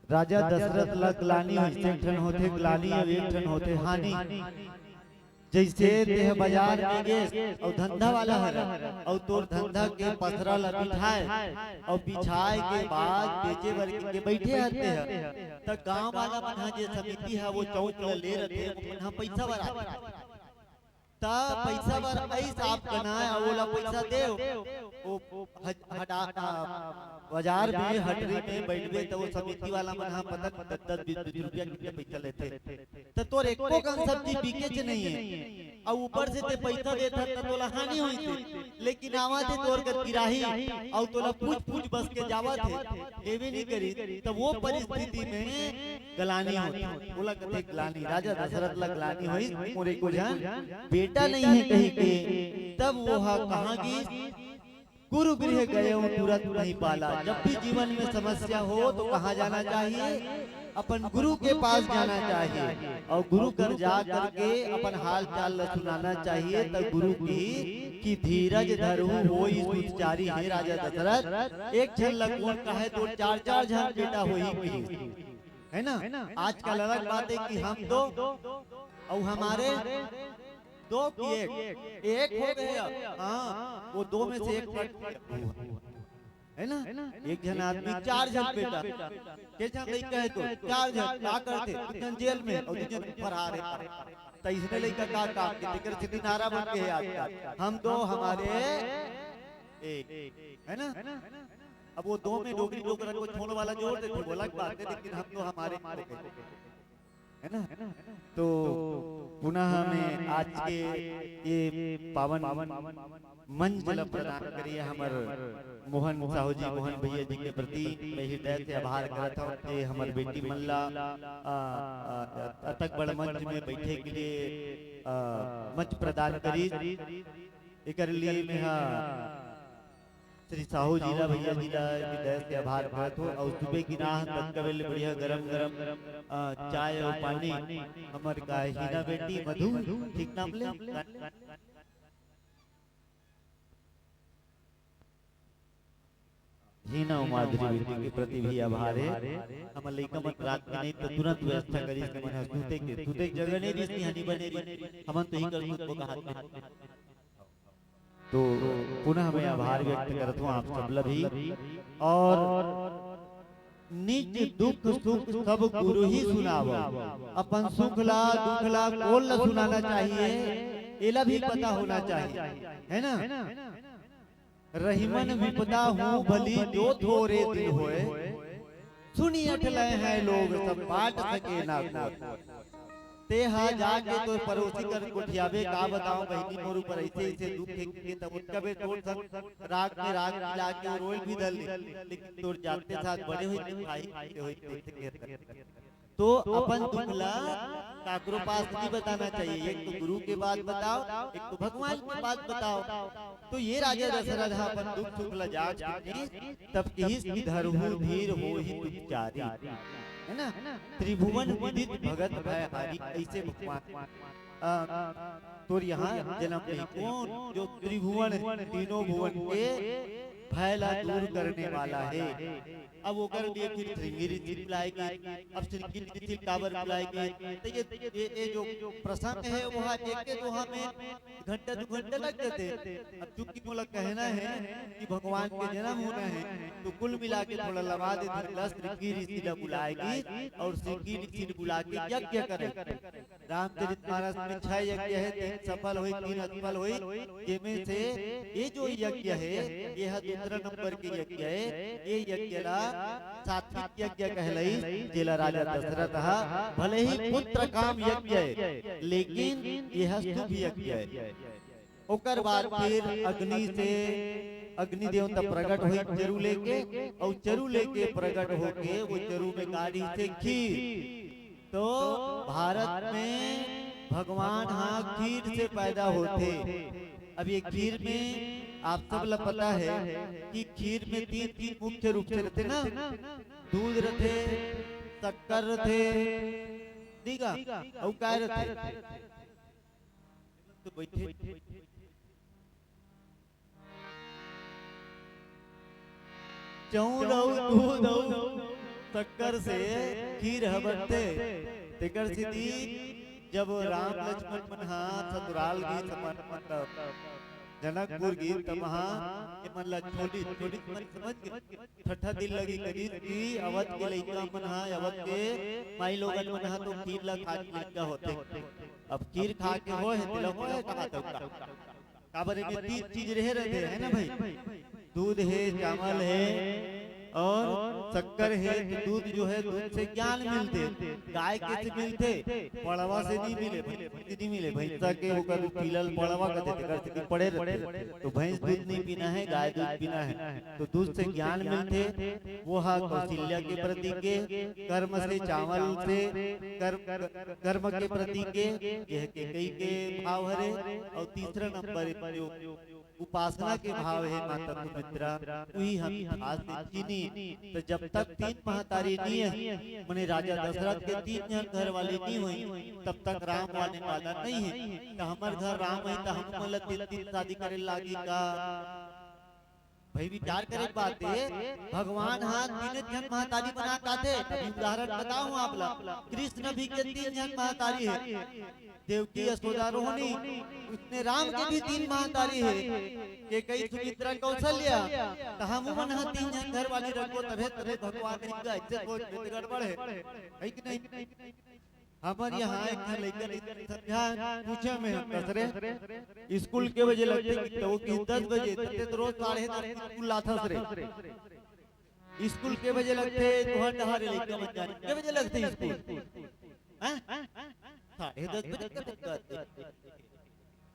राजा दशरथ ला ग्लानि होइस, एक ठन होथे ग्लानि अउ एक ठन होथे हानि। जइसे तेह बाजार में गेस अउ धंधा वाला हर, अउ तोर धंधा के पसरा ला बिठाए अउ बिछाए के बाद बेचे बर के बइठे हर तेह, त गांव वाला मन ह जे समिति ह वो चौक ला ले रथे, वो मन ह पइसा बर आथे। त पइसा बर अइस आप कना अउ ओला पइसा देव। ओ हज-, हटा-, आ, बाजार में, हटरी में बइठबे त वो समिति वाला मन ह पता नहीं दस दस बीस बीस रुपया कितने पइसा लेथे। त तोर एको कन सब्जी बिकेच नहीं हे अउ ऊपर से ते पइसा देथस त तोला हानि होइथे। लेकिन आवत हे तोर कर किराही अउ तोला पूछ पूछ बस के जावत हे, लेवे नहीं करी। त वो परिस्थिति में ग्लानि होथे, ओला कथे ग्लानि। राजा दशरथ ला ग्लानि होइस, मोर एको झन बेटा नहीं हे कहि के। तब वो ह कहाँ गिस? गुरु गृह गएउ तुरत नहीं पाला। जब भी जीवन में समस्या हो तो कहाँ जाना चाहिए? अपन गुरु के पास जाना चाहिए अउ गुरु कर जा करके अपन हाल चाल ला सुनाना चाहिए। त गुरु कहिस कि धीरज धरहु होई सुत चारी। हे राजा दशरथ, एक झन ला कोन कहे तोर चार चार झन बेटा होही कहिस। है ना? आजकल अलग बात है कि हम दो अउ हमारे दो कि एक, एक हो गए अब। हाँ, वो दो में से एक कट गया। है ना? एक झन आदमी चार झन बेटा, के झन लइका है तो चार झन का करथे, दू झन जेल में अउ दू झन फरार है। त इसने लइका का काम के, तेकर सेती नारा बन के है आजकल, हम दो हमारे एक, है ना? अब वो दो में डोगरी डोगरा को छोड़ वाला जोड़ देथे, वो अलग बात है, लेकिन हम तो हमारे हो गए, है ना? तो पुनः मैं आज के ये पावन मंच ला प्रदान करिए हमर मोहन साहू जी, मोहन भैया जी के प्रति मैं हृदय से आभार करत हूँ कि हमर बेटी मन ला, आ, आ, अतक बड़ मंच में बैठे के लिए, आ, मंच प्रदान करी। एकर लिए मैं हा श्री साहू जी ला, भैया जी ला हृदय से आभार करत हो। अउ सुबह की नाह तक कबे ले बढ़िया गरम गरम, आ, चाय अउ पानी हमर का हीना बेटी मधु, ठीक नाम ले? हीना अउ माधुरी बेटी के प्रति भी आभार है। हमर लइका मन रात में नहीं तो तुरंत व्यवस्था करिस, हमन ह सूते के, सूते के जगह नहीं दिस, निहानी बने रही, हमन तो ही कर सूत को कहा। तो पुनः मैं आभार व्यक्त करत हूँ आप सब ला भी। और निज दुख सुख सब गुरु ही सुनावो। अपन सुख ला, दुख ला कोन ला सुनाना चाहिए, एला भी पता होना चाहिए, है ना? रहिमन विपदा हूँ भली जो थोरे दिन होए, सुनि अठ लय हैं लोग सब बाँट सके ना कोई। तेहा जाके तोर परोसी कर गोठियाबे, का बताओ बहिनी मोर ऊपर ऐसे ऐसे दुख हे के, तब ओतका बेर तोर संग राग में राग मिला के रोए भी धर ले, लेकिन तोर जाते साथ बड़े होई भाई के होई देख के। तो अपन दुख ला काकरो पास नहीं बताना चाहिए। एक तो गुरु के पास बताओ, एक तो भगवान के पास बताओ। तो ये राजा दशरथ ह अपन दुख सुख ला जांच के तब किहिस कि धरहु धीर होहि तुझ चारी, है ना? त्रिभुवन विदित भगत भय हारी, ऐसे भगवान, अ, तोर यहाँ जन्म नहीं। कौन जो त्रिभुवन, तीनों भुवन के भय ला दूर करने वाला है। अब ओकर लिए फिर श्रृंगी ऋषि बुलाए गे। अब श्रृंगी ऋषि काबर बुलाए गे? तो ये, ये, ये जो प्रसंग है, वो एक के दोहा में घंटा दो घंटा लग जाते। अब चूंकि मोला कहना है कि भगवान के जन्म होना है, तो कुल मिला के थोड़ा लंबा दे दिला। श्रृंगी ऋषि ला बुलाए गे और श्रृंगी ऋषि ला बुला के यज्ञ करे। रामचरित मानस में छह यज्ञ है, तीन सफल होई, तीन असफल होई, जेमे से ये जो यज्ञ है, ये ह दूसरा नंबर के यज्ञ है। ये यज्ञ ला सात्विक यज्ञ कहलई, जेला राजा दशरथ ह भले ही पुत्र काम यज्ञ है, लेकिन ये ह शुभ यज्ञ है। ओकर बाद फिर अग्नि से, अग्नि देवता प्रकट होई चरू लेके, और चरू लेके प्रकट होके वो चरू में काढ़ी से खीर। तो भारत में भगवान ह खीर से पैदा होथे। अब ये खीर में आप सब ला पता है कि खीर में तीन, तीन मुख्य रूप से रथे ना, दूध रथे, शक्कर रथे, ठीक है, अउ काय रथे? तो बैठे। चाउर अउ दूध अउ शक्कर से खीर ह बनथे। तेकर सेती जब राम लक्ष्मण मन ह ससुराल गिस, अपन मतलब जनकपुर गिस, त वहाँ ये मन ला छोड़ी, छोड़ी मन समझ के ठट्ठा दिल लगी करिस कि अवध के लइका मन ह, अवध के माई लोगन मन ह तो खीर ला खा के लइका होथे, अब खीर खा के होय हे, तेला होय कहा तो का? काबर एमे तीन चीज रहे रहथे, है ना भाई? दूध हे, चावल हे और शक्कर हे। तो दूध जो है, दूध से ज्ञान मिलथे। गाय के से मिलथे? पड़वा से नहीं मिले, भैंस से नहीं मिले। भैंसा के ओकर पीलल पड़वा कथे, तेकर से कि पड़े रहथे, तो भैंस दूध नहीं पीना है, गाय दूध पीना है। तो दूध से ज्ञान मिलथे, वो हा कौशल्या के प्रतीक हे। कर्म से, चावल से, कर्म, कर्म के प्रतीक हे, यह केकई के भाव हरे। और तीसरा नंबर जो उपासना के भाव हे माता सुमित्रा, उही हम खास से चीनी। तो जब तक तीन महतारी नहीं है, माने राजा दशरथ के तीन झन घर वाली नहीं हुई, तब तक राम आने वाला नहीं है। तो हमर घर राम है, तो हम बोला तीन तीन शादी करे लागी का? भाई, विचार करे के बात हे, भगवान हा तीन झन महतारी बना काथे। अभी उदाहरण बताऊं आप ला, कृष्ण भी के तीन झन महतारी हे, देवकी, यशोदा, रोहिणी। उसने राम के भी तीन महतारी हे, केकई, सुमित्रा, कौशल्या। त हम मन ह तीन झन घर वाली रखबो, तभे तभे भगवान रिंगा। ऐसे सोच में तो गड़बड़ है, है कि नहीं? हमर यहाँ एक ठन लइका रहिस, संध्या पूछे में हम कस रे, स्कूल के बजे लगथे? कि तो वो किहिस दस बजे। त ते तो रोज साढ़े दस स्कूल लाथस रे। स्कूल के बजे लगथे? तुहर डहार लइका मन जाने के बजे लगथे स्कूल? हैं? साढ़े दस बजे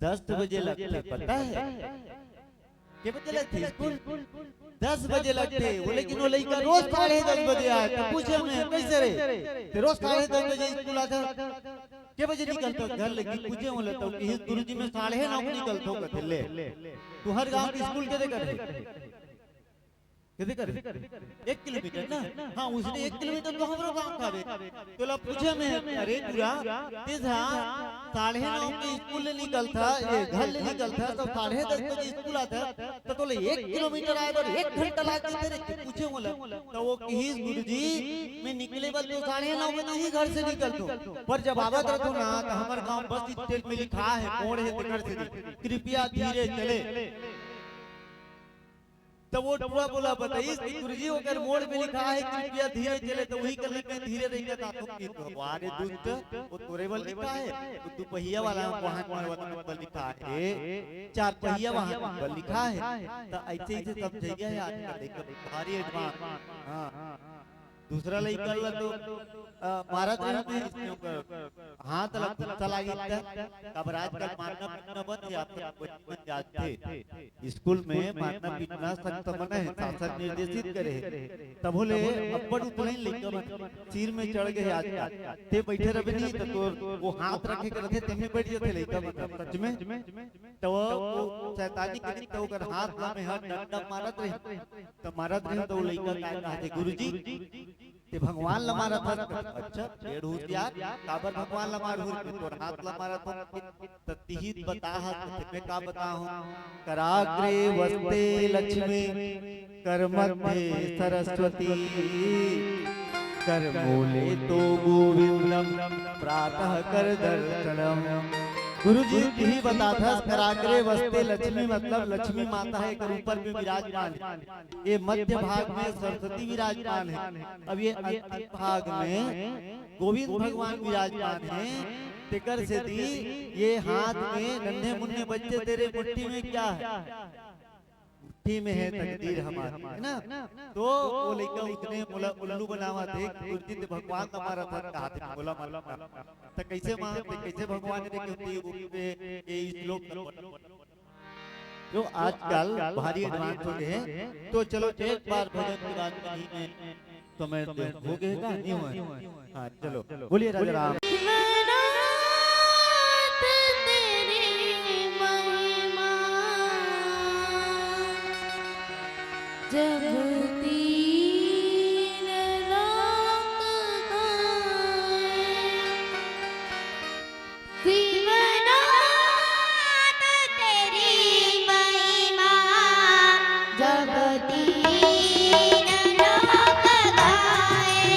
के बजे लगथे, पता है? के बजे लगथे स्कूल? दस बजे लगथे। वो, लेकिन वो लइका रोज साढ़े दस बजे आय। त पूछे में, कैसे रे, ते रोज साढ़े दस बजे स्कूल आथस? के बजे निकलथस घर ले? कि पूछे में, त किहिस, गुरुजी, मैं साढ़े नौ के निकलथों कथे। ले, तुहर गांव के स्कूल के दे कर हे? कते कर? एक किलोमीटर ना? हाँ, उसने एक किलोमीटर तो हमरो गांव खावे। तोला पूछे में, अरे टूरा, तें हा साढ़े नौ के स्कूल ले निकलथस, ये घर ले निकलथस, त साढ़े दस बजे स्कूल आथस, त तोला एक किलोमीटर आए बर एक घंटा लाग जाथे रे, पूछे मोला। त वो किहिस, गुरुजी, मैं निकले बर तो साढ़े नौ बजे ही घर से निकलथों, पर जब आवत रथों ना, त हमर गांव बस स्टैंड में लिखा है, मोड़ है, तेकर से, कृपया धीरे चले। त वो टूरा बोला, बताइस कि गुरुजी, ओकर मोड़ में लिखा है, कृपया धीरे चले, त उही कर ले मैं धीरे रहिके आथों। कि वाह रे दुष्ट, वो तोरे बर लिखा है, वो दू पहिया वाला वाहन वाला बर लिखा है, चार पहिया वाहन बर लिखा है। त ऐसे ही से समझइया है आजकल, एकदम भारी एडवांस। हाँ। दूसरा लइका ला तो, अ, मारत रहे थे, इसने ओकर हाथ ला गुस्सा लागिस त, काबर आजकल मारना पीटना बंद हे, आप सब बचपन जानथे। स्कूल में मारना पीटना सख्त मना है, शासन निर्देशित करे है। तभो ले अब्बड़ उतने लइका मन सिर में चढ़ गए आजकल। ते बैठे रहे नहीं त तोर वो हाथ रखे के रखे, तेमे बैठ जाते लइका मन, सच में। त वो, वो शैतानी करी त ओकर हाथ ला में हर डंडा मारत रहे। त मारत रहे त वो लइका का कहते, गुरुजी, ते भगवान ला मारत हस। अच्छा, ढेर होशियार, काबर भगवान ला मारहूं? मैं तोर हाथ ला मारत हूं। त तिही बताहस, त मैं का बताहूं? कराग्रे वसते लक्ष्मी, करमध्ये सरस्वती, करमूले तु गोविंदम, प्रातः कर दर्शनम। गुरुजी, तिही बताथस, कराग्रे वसते लक्ष्मी, मतलब लक्ष्मी माता है, एकर ऊपर में विराजमान है। ये मध्य भाग में सरस्वती विराजमान है। अब ये अंतिम भाग में गोविंद भगवान विराजमान है, तेकर सेती ये हाथ में, नन्हे मुन्ने बच्चे, तेरे मुट्ठी में क्या है? मुट्ठी में है तकदीर हमारी, है ना? तो वो लइका उसने मोला उल्लू बनावत हे, गुरुजी ते भगवान ला मारत हस, कहा थे बोला मत। त कैसे मारत हे, कैसे भगवान ने, क्योंकि वो पे ये श्लोक जो आजकल भारी एडवांस हो गए हैं। तो चलो, एक बार भजन के बाद में ही मैं समय दे, हो गए का? नहीं हुआ है? हाँ, चलो, बोलिए राजा राम। विश्वनाथ तेरी महिमा जब तीन लोक गाए। विश्वनाथ तेरी महिमा जब तीन लोक गाए।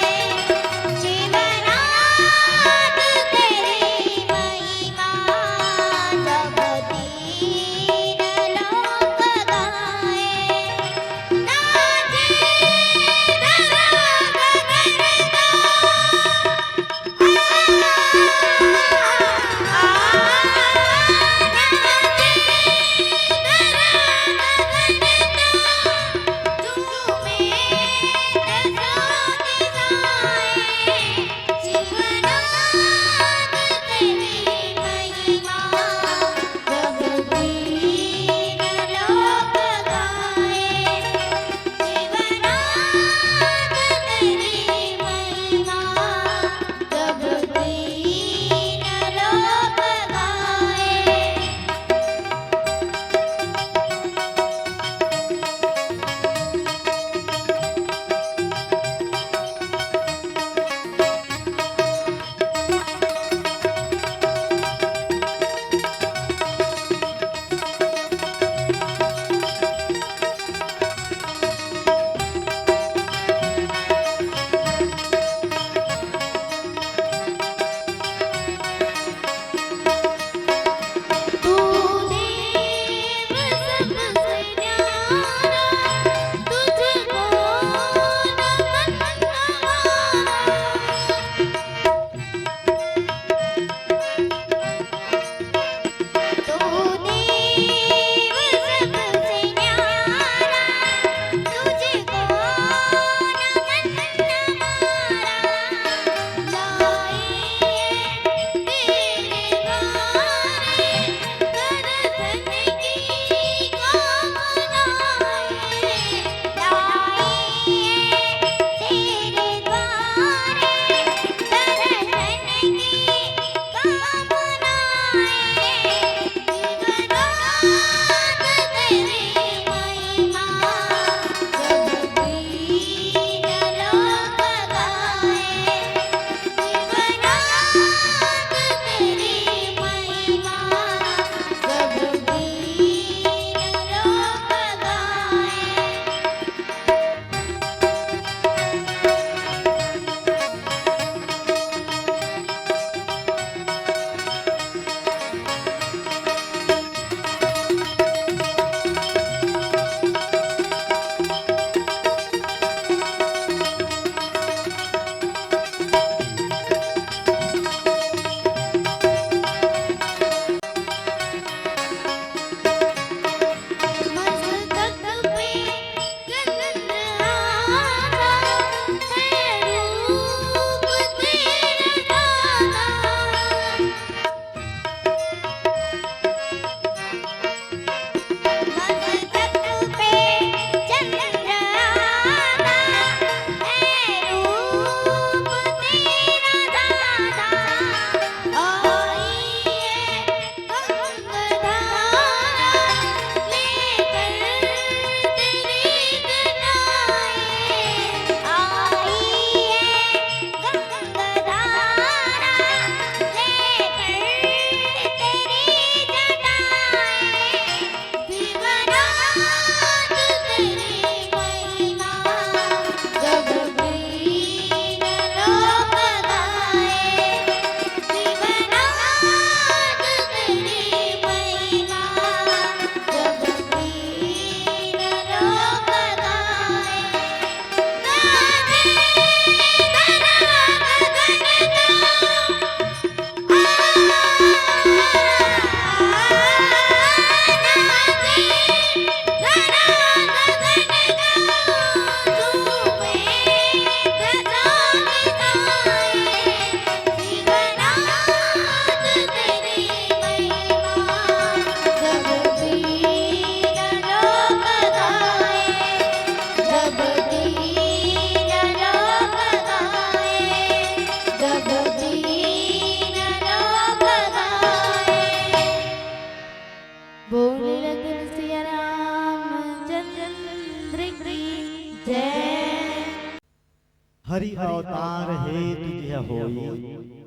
हरि अवतार हे तुझे होई,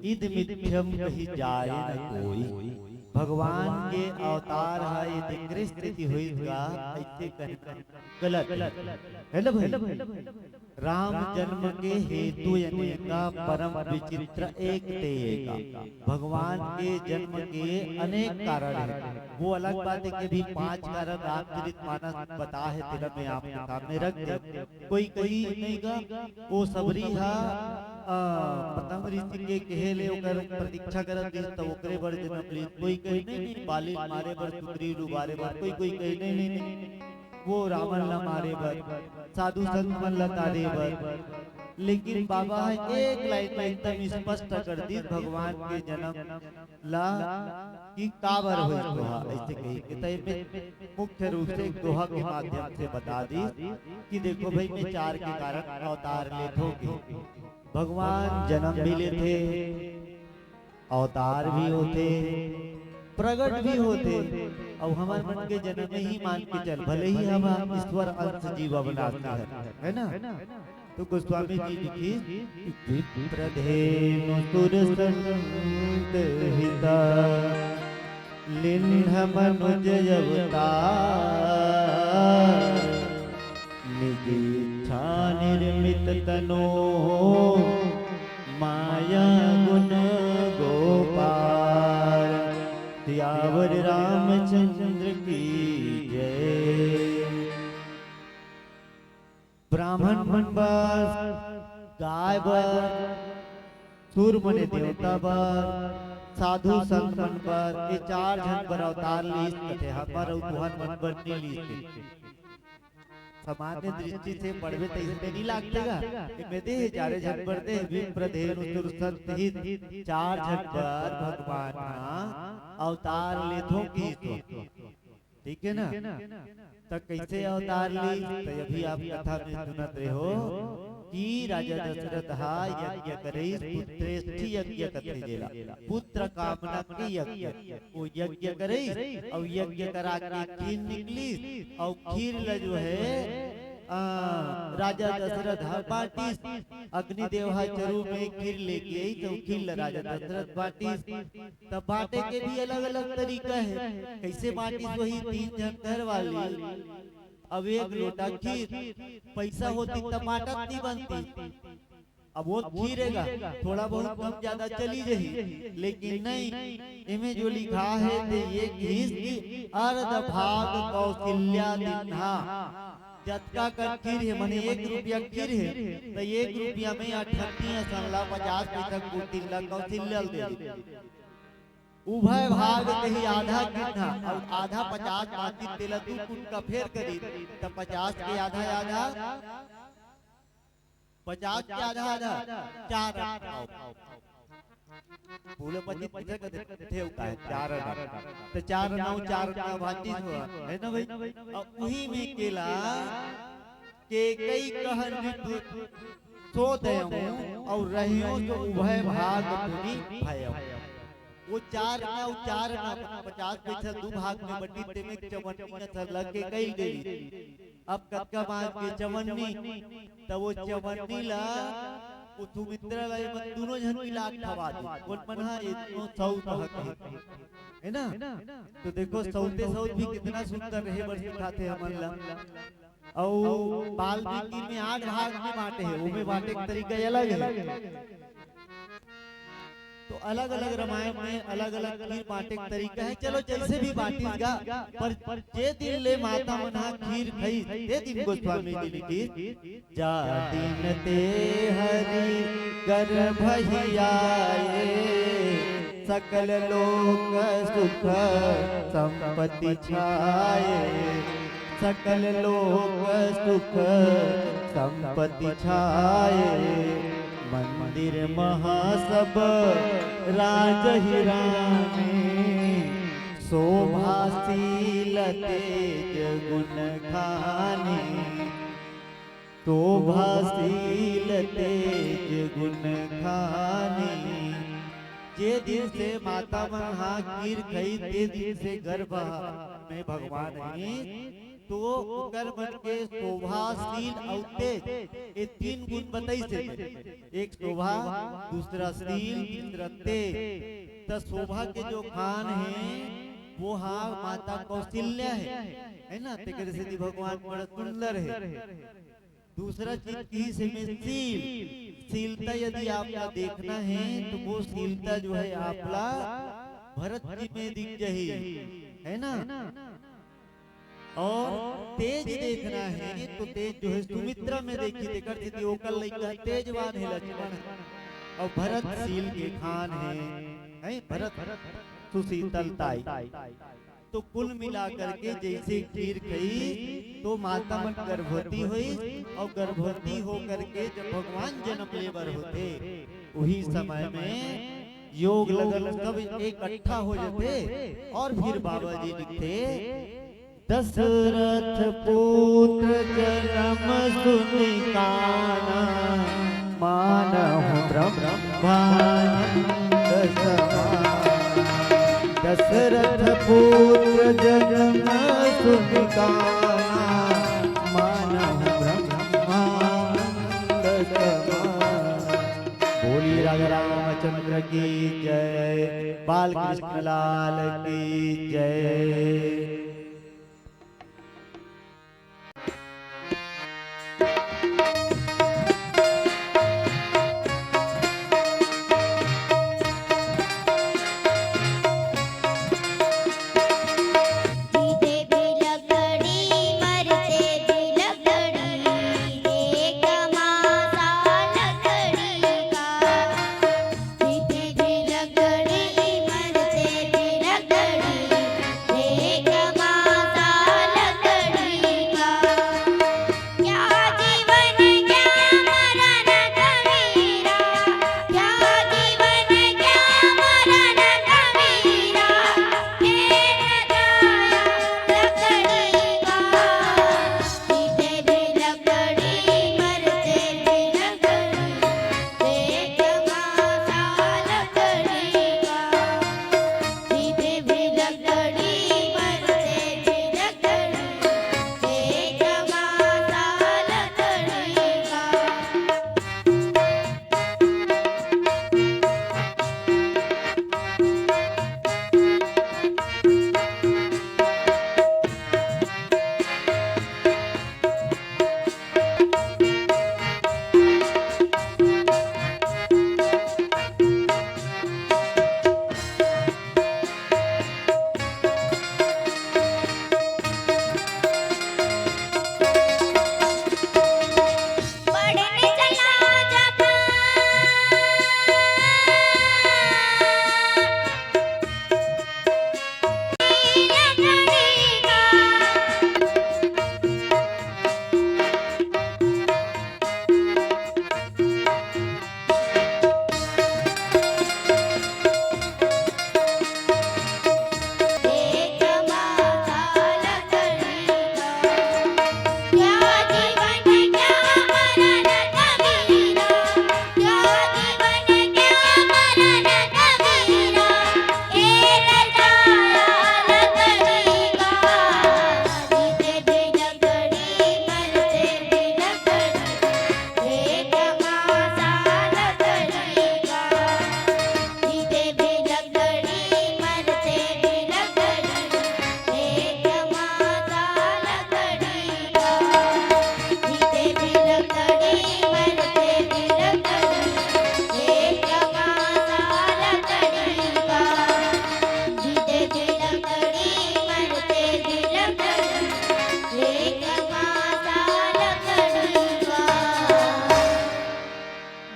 इद मिथ्यम कही जाए न कोई। भगवान के अवतार ह यदि कृष्ण जी होइत गा, अइसे कहना गलत हे, है ना भाई? राम जन्म के हेतु अनेका, परम विचित्र एक ते एका। भगवान के जन्म के अनेक कारण हे, वो अलग बात हे कि अभी पांच कारण रामचरित मानस बता हे, तेला मैं आपके सामने रख दे। कोई कही नहीं गा, वो सबरी हा, आ, पतंग ऋषि के कहे ले ओकर प्रतीक्षा करत रहिस, त ओकरे बर जन्म लीस। कोई कही नहीं, नहीं, बाली मारे बर, सुग्रीव ल उबारे बर, कोई, कोई कही नहीं, नहीं, नहीं, वो रावण ला मारे बर, साधु संत मन ला तारे बर। लेकिन बाबा ह एक लाइन में एकदम स्पष्ट कर दीस भगवान के जन्म ला कि काबर होइस दोहा, अइसे कही के। त एमे मुख्य रूप से एक दोहा के माध्यम से बता दीस कि देखो भाई, मैं चार के कारण अवतार लेथों के। भगवान जन्म भी लेथे, अवतार भी होथे, प्रगट भी होथे, अउ हमर मन के जन्म ही मान के चल, भले ही हम ईश्वर अंश जीव अविनाशी हन, है ना? तो गोस्वामी जी लिखिस, विप्र धेनु सुर संत हिता, लीन्ह मनुज अवतार। निज इच्छा निर्मित तनो, माया गुण गोपाल। सियावर रामचंद्र की जय। ब्राह्मण मन बर, गाय बर, सुर मने देवता बर, साधु संत मन बर, ये चार झन बर अवतार लीस कथे, हमर अउ तुहर मन बर नइ लीस। सामान्य दृष्टि से पढ़बे त अइसने नइ लागथे गा, एमे दे हे चारे झन बर दे, विप्र धेनु सुर संत हित, चार झन बर भगवान ह अवतार लेथों किहिस। ठीक है ना? त कइसे अवतार लीस? त अभी आप कथा में सुनत रहे हो कि राजा दशरथ हा यज्ञ करिस, पुत्रेष्ठि यज्ञ कथे जेला, पुत्र कामना के यज्ञ। वो यज्ञ करिस अउ यज्ञ करा के खीर निकलिस अउ खीर ल जो है, आ, राजा दशरथ हा बांटिस, अग्निदेव हा चरू में खीर लेके आइस अउ खीर ल राजा दशरथ बांटिस। त बांटे के भी अलग-अलग तरीका हे। कइसे बांटिस वही तीन झन घर वाली, अब एक लोटा खीर, पइसा होतिस त बांटत नइ बनतिस। अब वो खीर हे गा, थोड़ा बहुत कम ज्यादा चली जही, लेकिन नइ, एमे जो लिखा हे ते ये किहिस कि अर्ध भाग कौशल्या दिन्हा। जतका कन खीर हे, मने एक रुपया खीर हे, त एक रुपया में अठन्नी असन ला पचास पइसा कुटिल ला कौशल्या ल दे। उभय भाग कही आधा किन्हा, अउ आधा पचास बांचिस तेला दू कुटका फेर करिस, त पचास के आधा आधा, पचास के आधा आधा, चार आना। पूरा पच्चीस पइसा का दे-, ठेव का हे, चार आना। त चार आना, चार आना बांचिस हुआ, है ना भाई? अउ उही में केला के कई कहन ऋतु सो दयहूँ, अउ रहियो तो उभय भाग पुनि भयहूँ। वो चार आना, वो चार आना, पचास पइसा दू भाग में बंटिस, तेमे चवन्नी असन लग के कई देली। अब कतका बांच के चवन्नी, त वो चवन्नी ला, वो सुमित्रा ला, एमन दूनों झन मिला के खवा दे। कोन मन हा? एतनो सौत हकही, है ना? तो देखो, सौते सौत भी कितना सुंदर रहे बर सिखाथे हमन ला। अउ बाल्मीकि में आठ भाग में बांटे हे, ओमे बांटे के तरीका अलग हे। तो अलग-अलग रामायण में अलग-अलग खीर बांटे के तरीका हे। चलो, जइसे भी बांटिस गा, पर जे दिन ले माता मन हा खीर खइस, ते दिन गोस्वामी जी लिखिस, जा दिन ते हरि गर्भ ही आए, सकल लोक सुख संपत्ति छाए। सकल लोक सुख संपत्ति छाए, मंदिर महा सब राज ही रामे। शोभाशील तेज गुण खानी, शोभाशील तेज गुण खानी। जे दिन से माता मन हा खीर खइस, ते दिन से गर्भ में भगवान ही तो ओकर मन के शोभा, शील अउ तेज, ये तीन गुण बताइस हे। एक शोभा, दूसरा शील, तीसरा तेज। त शोभा के जो खान हे, वो हा माता कौशल्या हे, है ना? तेकर सेती भगवान बड़ा सुंदर हे। दूसरा चीज किहिस हे में शील। शीलता यदि आपला देखना हे, तो वो शीलता जो हे आपला भरत जी में दिख जाही, है ना? अउ तेज देखना हे, तो तेज जो हे सुमित्रा में देखही, तेकर सेती ओकर लइका तेजवान हे लक्ष्मण, अउ भरत शील के खान हे, है भरत सुशीतलताई। तो कुल मिला करके जइसे खीर खइस तो माता मन गर्भवती होइस, अउ गर्भवती हो करके जब भगवान जन्म ले बर होथे, उही समय में योग लगन सब इकट्ठा हो जाथे। अउ फिर बाबा जी लिखथे, दशरथ पुत्र जन्म सुनि काना, मानहु ब्रह्मानंद समान। दशरथ पुत्र जन्म सुनि काना, मानहु ब्रह्मानंद समान। बोली राजा रामचंद्र की जय, बालकृष्ण लाल की जय।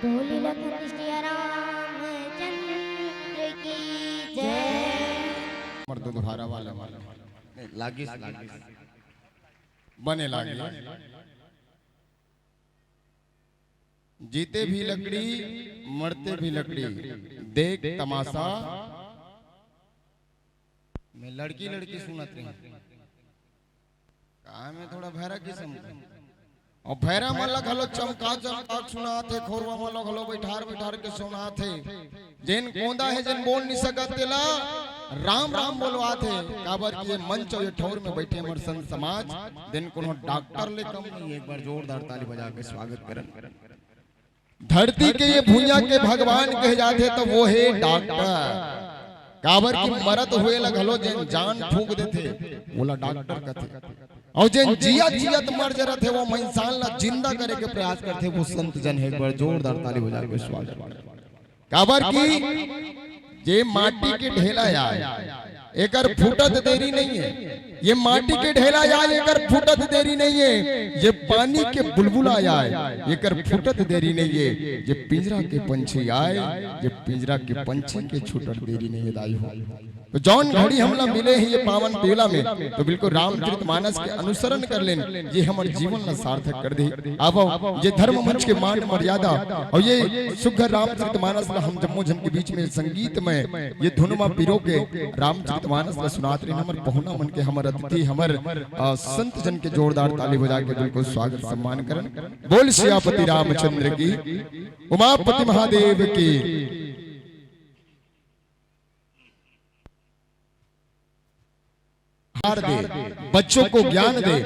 बोली लखन श्री रामचंद्र की जय। मर्द दोबारा वाला, वाला, वाला। नहीं, लागिस, लागिस। बने लागिस। जीते भी लकड़ी, मरते भी लकड़ी। देख तमाशा। मैं लड़की, लड़की सुनत रही। का मैं थोड़ा भैरा किसम के? अउ भैरा मन ला घलो चमका चमका के सुनात हे, खोरवा मन ला घलो बैठार बैठार के सुनात हे। जेन कोंदा हे, जेन बोल नइ सकत तेला, राम राम बोलवाथे, काबर कि ये मंच अउ ये ठौर में बइठे हमर संत समाज, दिन कोनो डॉक्टर ले कम नहीं हे। एक बार जोरदार ताली बजा के स्वागत करन। धरती के ये भुइयां के भगवान कहे जाथे त वो हे डॉक्टर, काबर कि मरत हुए ला घलो जेन जान फूंक देथे, वोला डॉक्टर कथे। अउ जेन जियत जियत मर जरत हे, वो इंसान ला जिंदा करे के प्रयास करथे, वो संत जन हे। एक बार जोरदार ताली बजा के स्वागत। काबर कि ये माटी के ढेला आय, एकर फूटत देरी नहीं हे। ये माटी के ढेला आय, एकर फूटत देरी नहीं हे। ये पानी के बुलबुला आय, एकर फूटत देरी नहीं हे। ये पिंजरा के पंछी आय, ये पिंजरा के पंछी के छूटत देरी नहीं हे दाई हो। तो जौन घड़ी हमला मिले हे ये पावन बेला में, तो बिल्कुल रामचरित मानस के अनुसरण कर लेन, ये हमर जीवन ला सार्थक कर दे। आवो, ये धर्म मंच के मान मर्यादा अउ ये सुघर रामचरित मानस ला हम जम्मो झन के बीच में संगीतमय ये धुन म पिरो के रामचरित मानस ला सुनात रहिन हमर पहुना मन के, हमर अतिथि, हमर, अ, संत जन के जोरदार ताली बजा के बिल्कुल स्वागत सम्मान करन। बोल सियापति रामचंद्र की, उमापति महादेव की। हार दे, बच्चों को ज्ञान दे,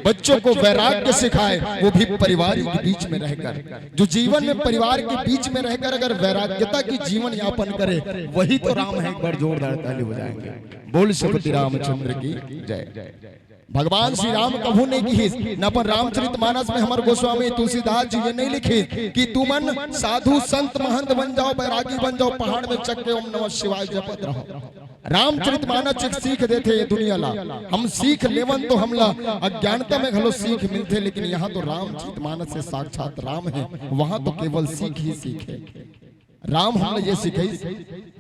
बच्चों को वैराग्य सिखाए, वो भी परिवार के बीच में रहकर। जो जीवन में परिवार के बीच में रहकर अगर वैराग्यता की जीवन यापन करे, वही तो राम है। एक बार जोरदार ताली बजाएंगे। बोल सियापति रामचंद्र की जय। भगवान श्री राम कभू नहीं किहिस, न अपन रामचरित मानस में हमर गोस्वामी तुलसीदास जी ये नहीं लिखिस कि तुमन साधु संत महंत बन जाओ, बैरागी बन जाओ, पहाड़ में चघ के ओम नमः शिवाय जपत रहो। रामचरित मानस एक सीख देथे ये दुनिया ला। हम सीख लेवन तो हमला अज्ञानता में घलो सीख मिलथे, लेकिन यहाँ तो रामचरित मानस से साक्षात राम हे, वहाँ तो केवल सीख ही सीख हे। राम हमला ये सिखाइस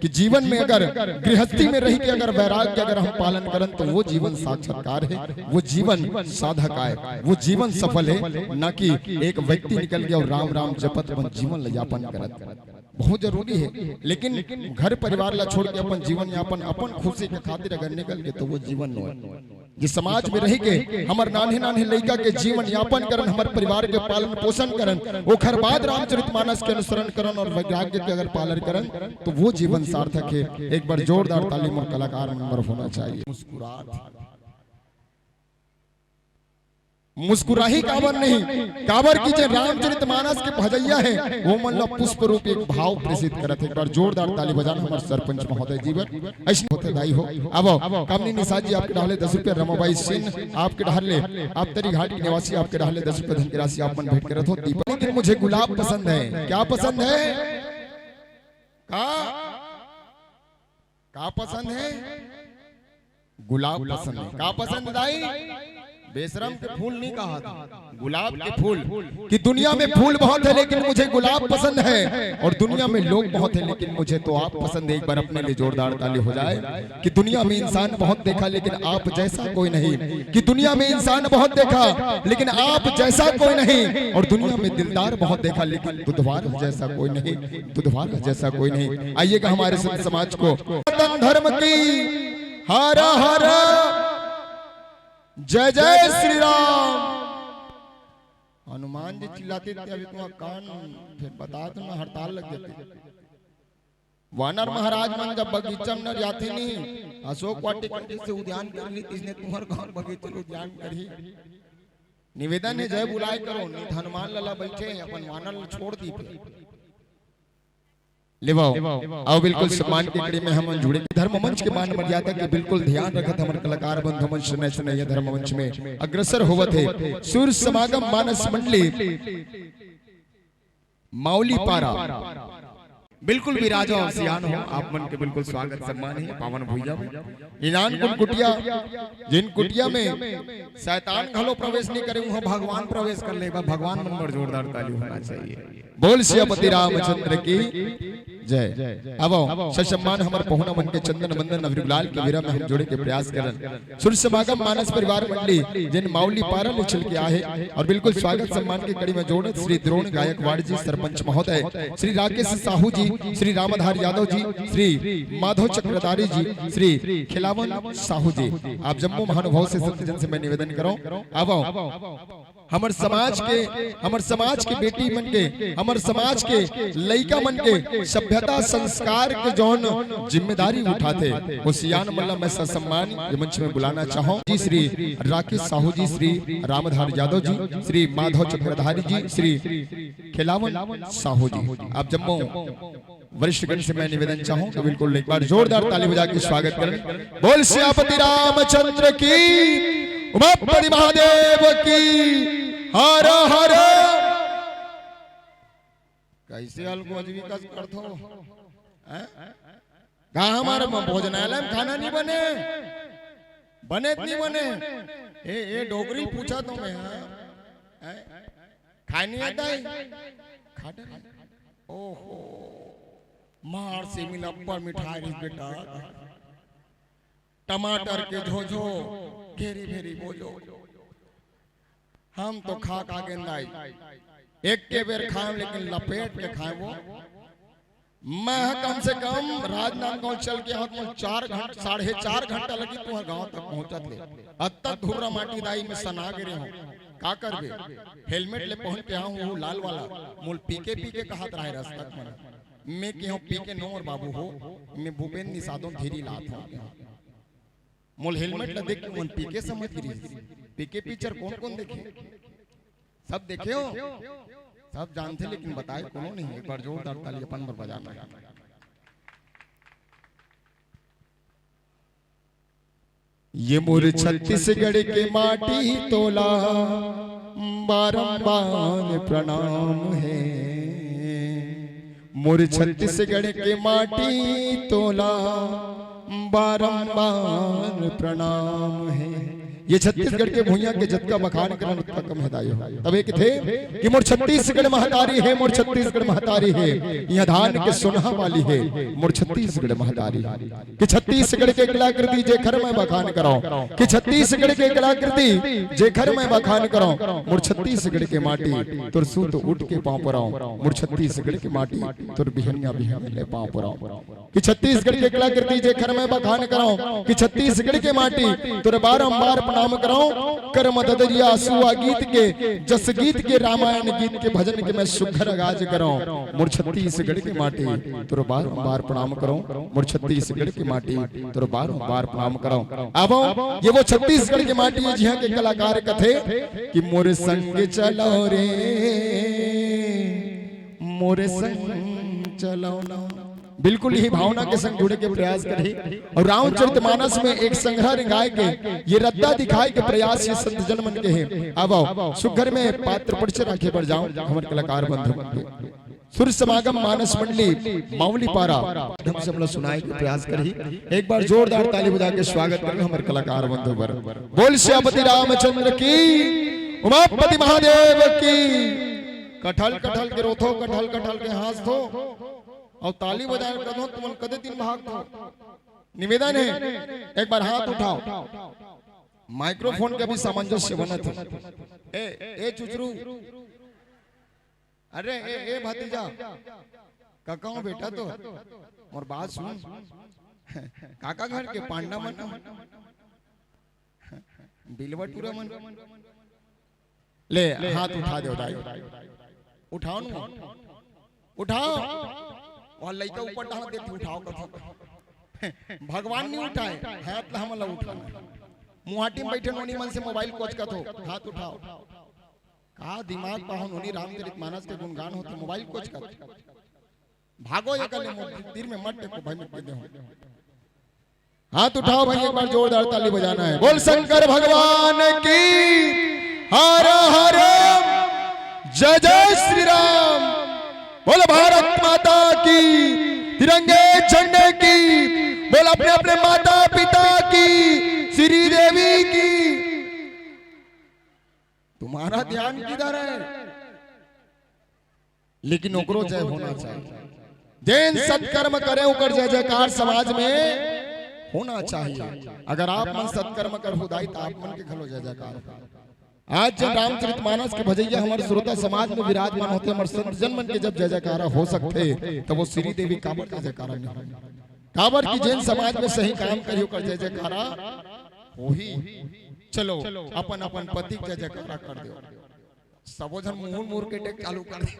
कि जीवन में अगर गृहस्थी में रहि के अगर वैराग्य अगर हम पालन करन तो वो जीवन साक्षात्कार हे, वो जीवन साधक आय, वो जीवन सफल हे, ना कि एक व्यक्ति निकल गया अउ राम राम जपत अपन जीवन ला यापन करत। बहुत जरूरी हे, लेकिन घर परिवार ला छोड़ के अपन जीवन यापन अपन खुशी के खातिर अगर निकल गए तो वो जीवन नोहे। जे समाज में रहि के हमर नान्हे नान्हे लइका के जीवन यापन करन, हमर परिवार के पालन पोषण करन, ओखर बाद रामचरित मानस के अनुसरण करन अउ वैराग्य के अगर पालन करन तो वो जीवन सार्थक हे। एक बार जोरदार ताली मोर कलाकार मन बर होना चाहिए। मुस्कुरात मुस्कुराही काबर नहीं, काबर कि जे रामचरित मानस के भजैया हे, वो मन ला पुष्प रूप एक भाव प्रेषित करत हे। एक बार जोरदार ताली बजाना हमर सरपंच महोदय जी बर। अइसने होथे दाई हो। अब कामिनी निषाद जी आपके डहर ले दस रुपया, रमाबाई सिंह आपके डहर ले, आप तरी घाट के निवासी आपके डहर ले दस रुपया धन की राशि आप मन भेंट करत हो। दीपक, लेकिन मुझे गुलाब पसंद है। क्या पसंद है? का का पसंद है? गुलाब पसंद है। का पसंद है दाई? बेशरम के फूल नहीं कहा था, गुलाब के फूल। कि दुनिया में फूल बहुत है लेकिन मुझे गुलाब पसंद है, और दुनिया में लोग बहुत है लेकिन मुझे तो आप पसंद है। एक बार अपने लिए जोरदार ताली हो जाए। कि दुनिया में इंसान बहुत देखा लेकिन आप जैसा कोई नहीं। कि दुनिया में इंसान बहुत देखा लेकिन आप जैसा कोई नहीं, और दुनिया में दिलदार बहुत देखा लेकिन दुधवार जैसा कोई नहीं, दुधवार जैसा कोई नहीं। आइएगा हमारे संत समाज को। सनातन धर्म की हर हर जय जय श्री राम। हनुमान जी चिल्लाते थे, अभी तुम्हारा कान फिर बता दो ना, हड़ताल लग जाते। वानर महाराज मन जब बगीचा में नरियाथे नहीं, अशोक वाटिका जैसे उद्यान कर ली, इसने तुम्हारे गांव बगीचा में उद्यान करी। निवेदन है, जय बुलाए करो, नहीं तो हनुमान लला बैठे हैं, अपन वानर ला छोड़ दी फिर। लेवाओ, आओ बिल्कुल सम्मान के कड़ी में हम जुड़े। धर्म मंच के मान मर्यादा के बिल्कुल ध्यान रखत हमर कलाकार बंधु मन सुने सुने ये धर्म मंच में अग्रसर होवत हे। सुर समागम मानस मंडली माउली पारा। बिल्कुल विराजो सियान हो, आप मन के बिल्कुल स्वागत सम्मान हे पावन भुइया में। इनान कुन कुटिया, जिन कुटिया में शैतान घलो प्रवेश नहीं करे, वहां भगवान प्रवेश कर ले, भगवान मन बर जोरदार ताली होना चाहिए। बोल सियापति रामचंद्र की जय। अब ससम्मान हमर पहुना मन के चंदन वंदन अबीर गुलाल के विरह में हम जोड़े के प्रयास करन। सुर समागम मानस परिवार मंडली जिन माउली पारा ले चल के आहे और बिल्कुल स्वागत सम्मान के कड़ी में जोड़त श्री द्रोण गायकवाड़ जी सरपंच महोदय, श्री राकेश साहू जी, श्री रामाधार यादव जी, श्री माधव चक्रधारी जी, श्री खिलावन साहू जी, आप जम्मो महानुभाव से संत जन से मैं निवेदन करूं, आवो। हमर समाज के, हमर समाज के बेटी मन के, हमर समाज के लइका मन के सभ्यता संस्कार के जौन जिम्मेदारी उठाथे, वो सियान मन ला मैं ससम्मान ये मंच में बुलाना चाहूँ जी, श्री राकेश साहू जी, श्री रामधार यादव जी, श्री माधव चक्रधारी जी, श्री खेलावन साहू जी, आप जम्मो वरिष्ठ गण से मैं निवेदन चाहूं कि बिल्कुल एक बार जोरदार ताली बजा के स्वागत करें। बोल सियापति रामचंद्र की, उमापति महादेव की, हर हर। कैसे अलगोजवी कस करथो? हैं? का हमर म-, भोजनालय में खाना नहीं बने? बने त नहीं बने? ए, ए, डोगरी पूछा तो मैं, हाँ? हैं? खाए नहीं आता है? खा डरे। ओहो, मार से मिला पर मिठाई रिस बेटा। टमाटर के झोझो, घेरी भेरी बोझो। हम तो खा खा गेंदाई। एक के बेर खाएं लेकिन लपेट के खाएं वो। मैं कम से कम राजनांदगांव चल के आवत मोर चार घंटा, साढ़े चार घंटा लगी तुम्हारे गांव तक पहुंचत ले। अतक धुर्रा माटी दाई में सना गिरे हूं। का करबे? हेलमेट ले पहन के आहूं, वो लाल वाला। मोल पीके पीके कहत रहे रस्ता मन। मैं के हूं पीके नोर बाबू हो, मैं भूपेंद्र निषादों धीरी लात हूं। मोल हेलमेट ला देख के मन पीके समझ गिरी। पीके पिक्चर कौन कौन देखे? सब देखे हो? सब जानते लेकिन बताए कोनो नहीं। एक बार जोरदार ताली अपन बर बजाना है। ये मोर छत्तीसगढ़ के माटी तोला बारंबार प्रणाम है। मोर छत्तीसगढ़ के माटी तोला बारंबार प्रणाम है। ये छत्तीसगढ़ के भुइयां के जतका बखान करन ओतका कम है दाई हो। तबे कथे कि मोर छत्तीसगढ़ महतारी है, मोर छत्तीसगढ़ महतारी है, इहां धान के सोनहा वाली है, मोर छत्तीसगढ़ महतारी। कि छत्तीसगढ़ के कलाकृति जेखर मैं बखान करंव, कि छत्तीसगढ़ के कलाकृति जेखर मैं बखान करंव, मोर छत्तीसगढ़ के माटी तोर सुत उठ के पांव परंव, मोर छत्तीसगढ़ के माटी तोर बिहनिया बिहनिया ले पांव परंव। कि छत्तीसगढ़ के कलाकृति जेखर मैं बखान करंव, कि छत्तीसगढ़ के माटी तोर बारंबार प्रणाम करंव। कर मददरिया असुआ गीत के, जस गीत के, रामायण गीत के, भजन के मैं सुघर आगाज करंव। मोर छत्तीसगढ़ के माटी तोर बारंबार प्रणाम करंव, मोर छत्तीसगढ़ के माटी तोर बारंबार प्रणाम करंव। अब ये वो छत्तीसगढ़ के माटी है जिहां के कलाकार कथे कि मोर संग चलो रे, मोर संग चलो ना। बिल्कुल यही भावना के संग जुड़े के प्रयास करही। और रामचरितमानस में एक संग्रह रिंगाए के, ये रद्दा दिखाए के प्रयास ये संत जन मन के हे। अब आओ, सुघर में पात्र परिचय राखे बर जांव, हमर कलाकार बंधु मन के। सुर समागम मानस मंडली मावली पारा ढंग से हमला सुनाए के प्रयास करही। एक बार जोरदार ताली बजा के स्वागत करन हमर कलाकार बंधु बर। बोल सियापति रामचंद्र की, उमापति महादेव की। कठल कठल के रोथो, कठल कठल के हांसथो, अउ ताली बजाए कदो तुमन कदे दिन भागथो। निवेदन है, एक बार हाथ उठाओ। माइक्रोफोन के भी सामंजस्य बनत है। ए, ए चुचरू, अरे ए, ए भतीजा, का कहूं बेटा तो, मोर बात सुन। काका घर के पांडा मन, बिलवा टूरा मन, ले हाथ उठा दे दाई, उठाओ न, उठाओ। वह लइका ऊपर डाल देते, उठाओ कथो। भगवान नहीं उठाए, हाथ ला हमला उठाना। मुहाटी में बैठे नोनी मन से मोबाइल कोचकत हो, हाथ उठाओ। का दिमाग पाहो नोनी, रामचरित मानस के गुणगान होते, मोबाइल कोचकत। भागो ये गली में, तीर में मत टेको भाई, मैं कह दे हूं। हाथ उठाओ भाई, एक बार जोरदार ताली बजाना है। बोल शंकर भगवान की, हर हर, जय जय श्री राम। बोल भारत माता की, तिरंगे झंडे की, बोल अपने अपने माता पिता की, श्री देवी की। तुम्हारा ध्यान किधर है? लेकिन ओकरो जय होना चाहिए। जेन सत्कर्म करे ओकर जय जयकार समाज में होना चाहिए। अगर आप मन सत्कर्म कर हुदाई तो आप मन के घलो जय जयकार हो। आज जब रामचरित मानस के भजैया हमर श्रोता समाज में विराजमान होते, हमर संत जन मन के जब जय जयकारा हो सकते, तब वो श्री देवी काबर जय जयकारा नहीं हो? काबर कि जेन समाज में सही काम करी ओकर जय जयकारा होही। चलो अपन अपन पति के जय जयकारा कर दो। सबो झन मुहुर मुहुर के टेक चालू कर दे।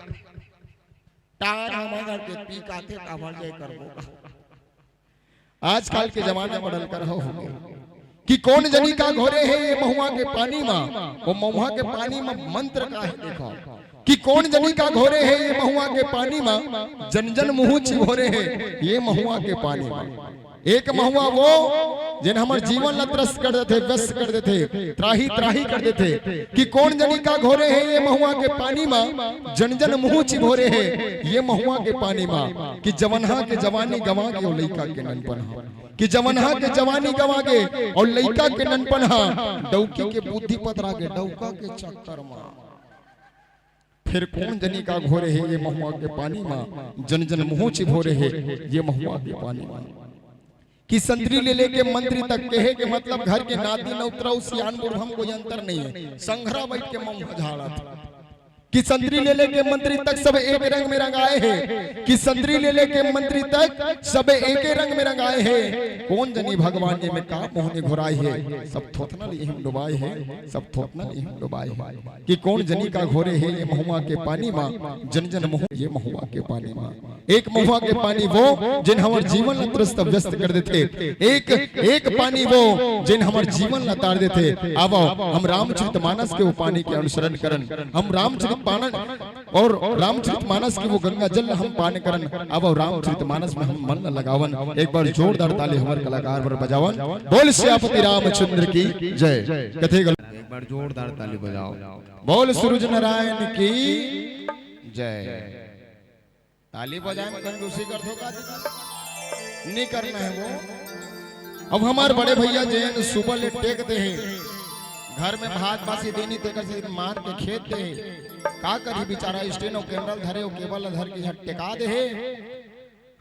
टार हमर घर के पी काथे काबर जय करबो। आजकल के जमाना बदल कर हो, हो गए कि कोन जनी का घोरे हे ये महुआ के पानी मा, वो महुआ के पानी मा मंत्र का हे देखो, कि कोन जनी का घोरे हे ये महुआ के पानी मा, जन जन मुहूं चिभोरे हे ये महुआ के पानी मा। एक महुआ वो जेन हमर जीवन ला त्रस्त कर देथे, व्यस्त कर देथे, त्राही त्राही कर देथे, कि कोन जनी का घोरे हे ये महुआ के पानी मा, जन जन मुहूं चिभोरे हे ये महुआ के पानी मा, कि जवनहा के जवानी गंवा के ओ लइका के ननपन हा, कि जवनहा के जवानी गंवा के अउ लइका के ननपन हा डौकी के बुद्धि पतरा के डौका के चक्कर मा। फेर कोन जनी का घोरे हे ये महुआ के पानी मा, जन जन मुहूं चिभोरे हे ये महुआ के पानी मा। कि संतरी ले लेके मंत्री तक, कहे के मतलब घर के नाती नौतरा अउ सियान बुढ़वा म कोई अंतर नहीं है, संघरा बैठ के महुआ झाड़त। कि संतरी ले लेके मंत्री तक सब एक रंग में रंगाए हे, कि संतरी ले लेके मंत्री तक सब एके रंग में रंगाए हे। कोन जनी भगवान ये में का मोहनी घोराए हे, सब थोथना ले इहिम डुबाए हे, सब थोथना ले इहिम डुबाए हे। कि कोन जनी का घोरे हे ये महुआ के पानी मा, जन जन मुहूं ये महुआ के पानी मा। एक महुआ के पानी वो जेन हमर जीवन ला त्रस्त व्यस्त कर देथे, एक एक पानी वो जेन हमर जीवन ला तार देथे। आवो हम रामचरित मानस के वो पानी के अनुसरण करन, हम रामचरित मानस अउ रामचरित मानस के वो गंगा जल ला हम पान करन। आवो रामचरित मानस में हम मन ला लगावन। एक बार जोरदार ताली हमर कलाकार बर बजावन। बोल सियापति रामचंद्र की जय। कथे गल एक बार जोरदार ताली बजाओ। बोल सूरज नारायण की जय। ताली बजाए में कंजूसी करथो का दीदी? नहीं करना है वो। अब हमर बड़े भैया जेन सुबह ले टेक दे हे, घर में भात बासी देनी तेकर से मार के खेत दे हे। का करही बेचारा, स्टैंड अउ कैमरा ल धरे अउ केबल ल धर के इहाँ टेका दे हे।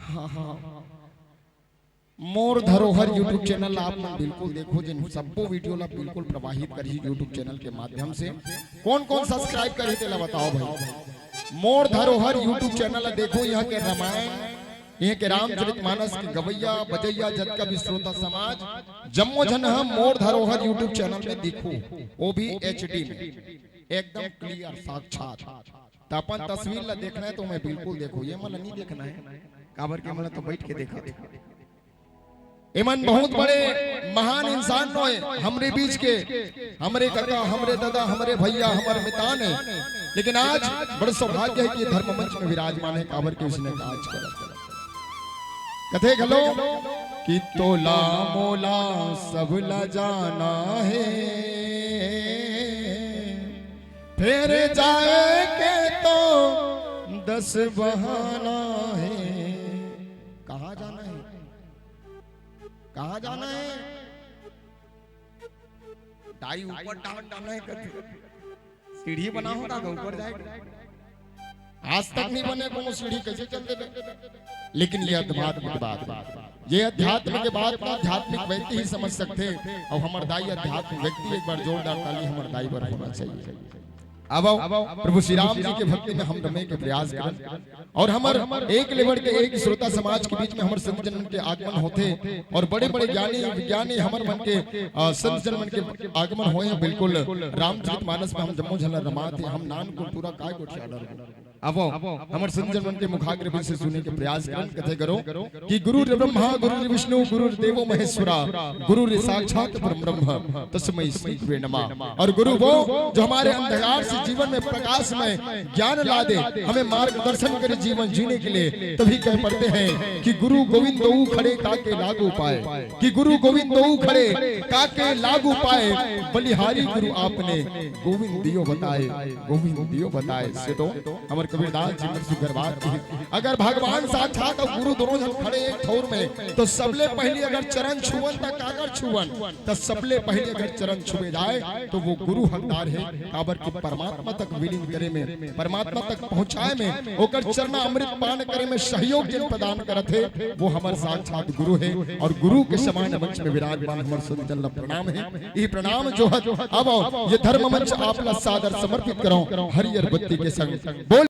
हाँ, हाँ। मोर धरोहर YouTube चैनल आप मन बिल्कुल देखो, जेन सब्बो वीडियो ला बिल्कुल प्रवाहित करही YouTube चैनल के माध्यम से। कोन कोन सब्सक्राइब करही तेला बताओ भाई। मोर धरोहर YouTube चैनल ला देखो, इहाँ के रामायण, इहाँ के रामचरित मानस के गवैया बजैया जतका भी श्रोता समाज, जम्मो झन ह मोर धरोहर YouTube चैनल में देखो, वो भी HD में, एकदम क्लियर साक्षात। त अपन तस्वीर ला देखना है तो मैं बिल्कुल देखो, ये मन ला नहीं देखना है, काबर के मन ला तो बैठ के देखा। एमन बहुत बड़े महान इंसान नोहे, हमरे बीच के, हमरे कका, हमरे दादा, हमरे भैया, हमर मितान हे। लेकिन आज बड़ सौभाग्य हे कि धर्म मंच में विराजमान हे, काबर के उसने काज करत हे। कथे घलो कि तोला मोला सब ला जाना हे, फेर जाए के तो दस बहाना हे। कहाँ जाना हे? कहाँ जाना हे? दाई ऊपर डाल डालना हे कथे। सीढ़ी बना होता तो ऊपर जाए। आज तक नहीं बने कोनो सीढ़ी, कैसे चल देबे? लेकिन ये अध्यात्म के बात हे। ये अध्यात्म के बात ला आध्यात्मिक व्यक्ति ही समझ सकथे। अउ हमर दाई आध्यात्मिक व्यक्ति, एक बार जोरदार ताली हमर दाई बर होना चाहिए। अब प्रभु श्री राम जी के भक्ति में हम रमे के प्रयास करन। अउ हमर एक ले बढ़ के एक श्रोता समाज के बीच में हमर संत जन मन के आगमन होथे अउ बड़े-बड़े ज्ञानी विज्ञानी हमर मन के, अ, संत जन मन के आगमन होए हे। बिल्कुल रामचरित मानस में हम जम्मो झन ला रमात हे, हम नानकुन टूरा काय गोठियाथन। आवो, हमर संत जन मन के मुखाग्र से सुने के प्रयास करन, कथे करो कि गुरुर्ब्रह्मा गुरुर्विष्णु गुरुर्देवो महेश्वरा, गुरु रे साक्षात परम ब्रह्म, तस्मै श्री गुरुवे नमः। अउ गुरु वो जो हमारे अंधकार से जीवन में प्रकाश में ज्ञान ला दे, हमें मार्गदर्शन करे जीवन जीने के लिए। तभी कह पड़ते हैं कि गुरु गोविंद दोऊ खड़े, काके लागू पाए, कि गुरु गोविंद दोऊ खड़े, काके लागू पाए, बलिहारी गुरु आपने, गोविंद दियो बताए, गोविंद दियो बताए। से तो हमर कबीरदास जी मन सुघर बात की, अगर भगवान साक्षात अउ गुरु दोनों झन खड़े एक ठउर में, तो सबले पहिली अगर चरण छुवन त काकर छुवन? त सबले पहिली अगर चरण छुए जाए तो वो गुरु हकदार हे, काबर कि परमात्मा तक विलीन करे में, परमात्मा तक पहुंचाए में, ओकर चरना अमृत पान करे में सहयोग जेन प्रदान करत हे, वो हमर साक्षात गुरु हे। अउ गुरु के समान मंच में विराजमान हमर संत जन ला प्रणाम हे। ई प्रणाम जोहत आवो, ये धर्म मंच आप ला सादर समर्पित करौं हरियर बत्ती के संग। बोल।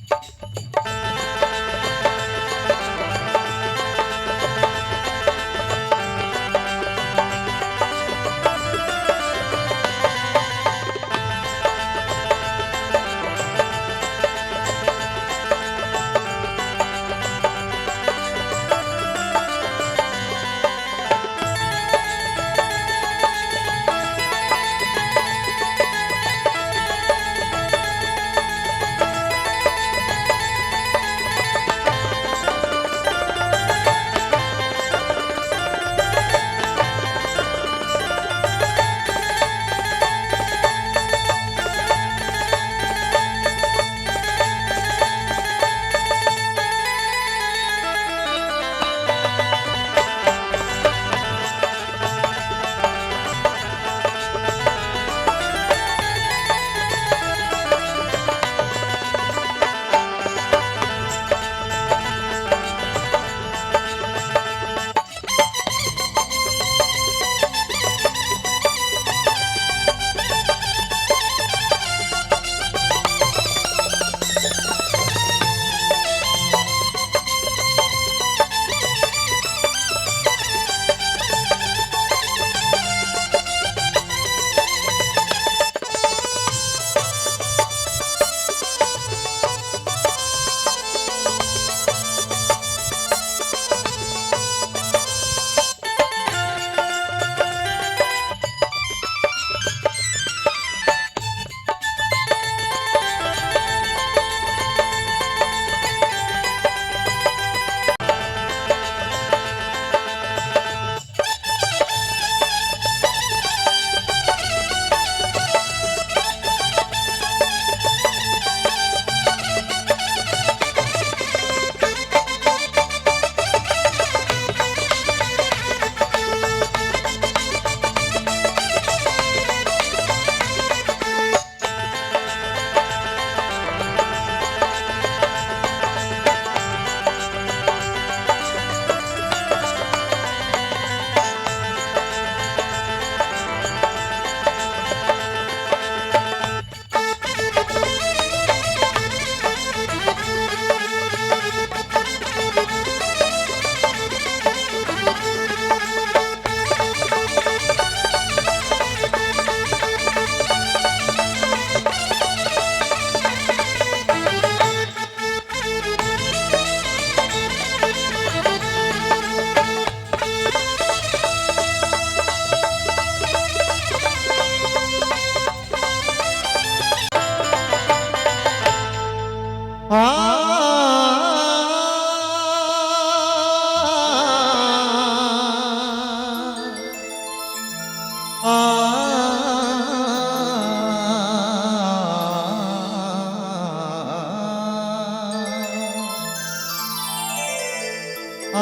आ,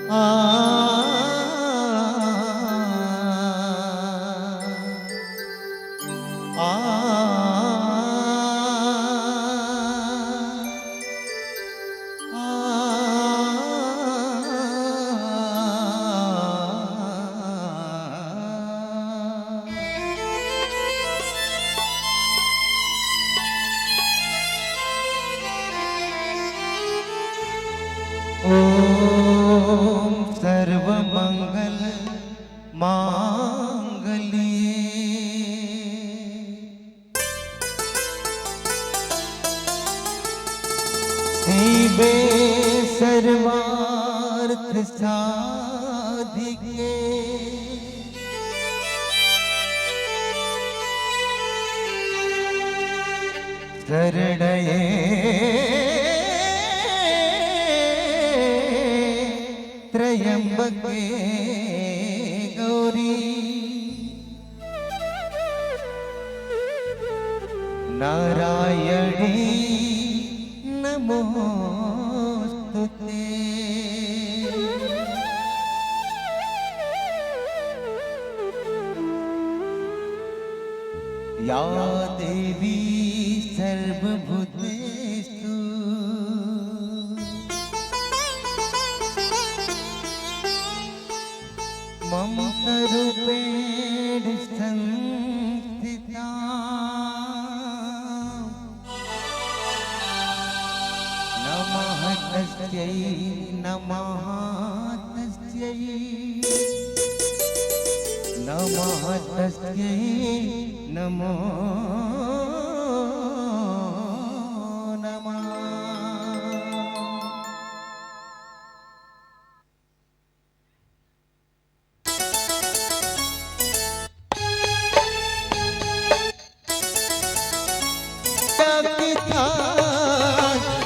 आ, आ, ॐ सर्वमंगल मांगल्ये शिवे सर्वार्थ साधिके शरणये त्र्यंबके गौरी नारायणी नमोस्तुते। या देवी सर्वभूतेषु मम रूपेण संस्थिता। नमः तस्यै, नमः तस्यै, नमः तस्यै, नमो नमः।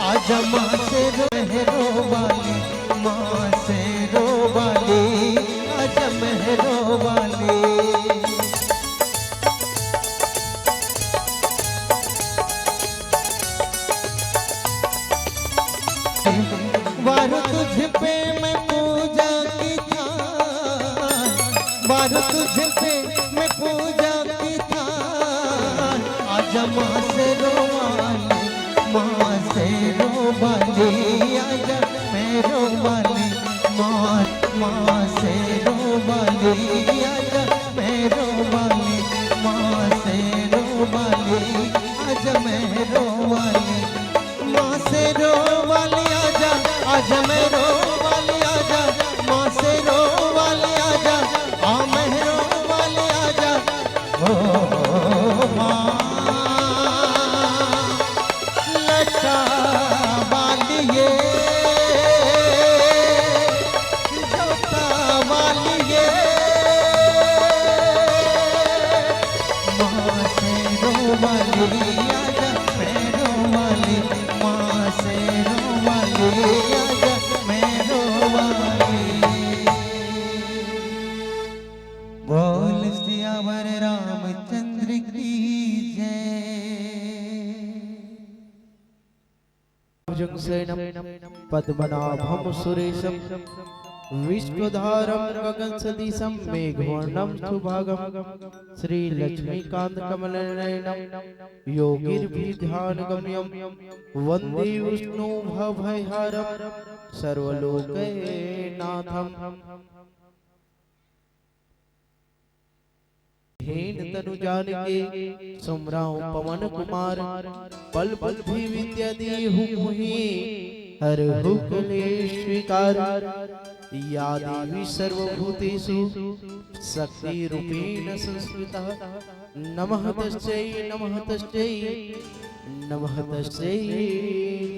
आज माँ शेरो वाली, माँ शेरो वाली, आज मेहरो वाली। वारो तुझ पे मैं पूजा की थान, वारो तुझ पे मैं पूजा की थान। आजा माँ शेरो वाली, माँ शेरो वाली, आजा मेहरो वाली, माँ, माँ शेरो वाली, आजा मेहरो वाली, माँ शेरो वाली, आजा मेहरो वाली। माँ शेरो वाली आजा, आजा मेहरो वाली आजा, माँ शेरो वाली आजा, आ मेहरो वाली आजा। ओ माँ लटा वाली ये, जोता वाली ये, माँ शेरो वाली आजा, मेहरो वाली, माँ शेरो वाली आजा, मेहरो वाली। बोल सियावर रामचंद्र की जय। भुजंगशयनं पद्मनाभं सुरेशं विश्वधारं गगनसदृशं मेघवर्णं शुभांगं श्रीलक्ष्मीकान्तकमलनयनं योगिभिर्ध्यानगम्यं वन्दे विष्णुमभयहारं सर्वलोकनाथं। हीन तनु जानिके सुमिरौं पवन कुमार, बल बुद्धि विद्या देहु मोहि हरहु कलेश विकार। या देवी सर्वभूतेषु शक्ति रूपेण संस्थिता। नमः तस्यै, नमः तस्यै, नमः तस्यै,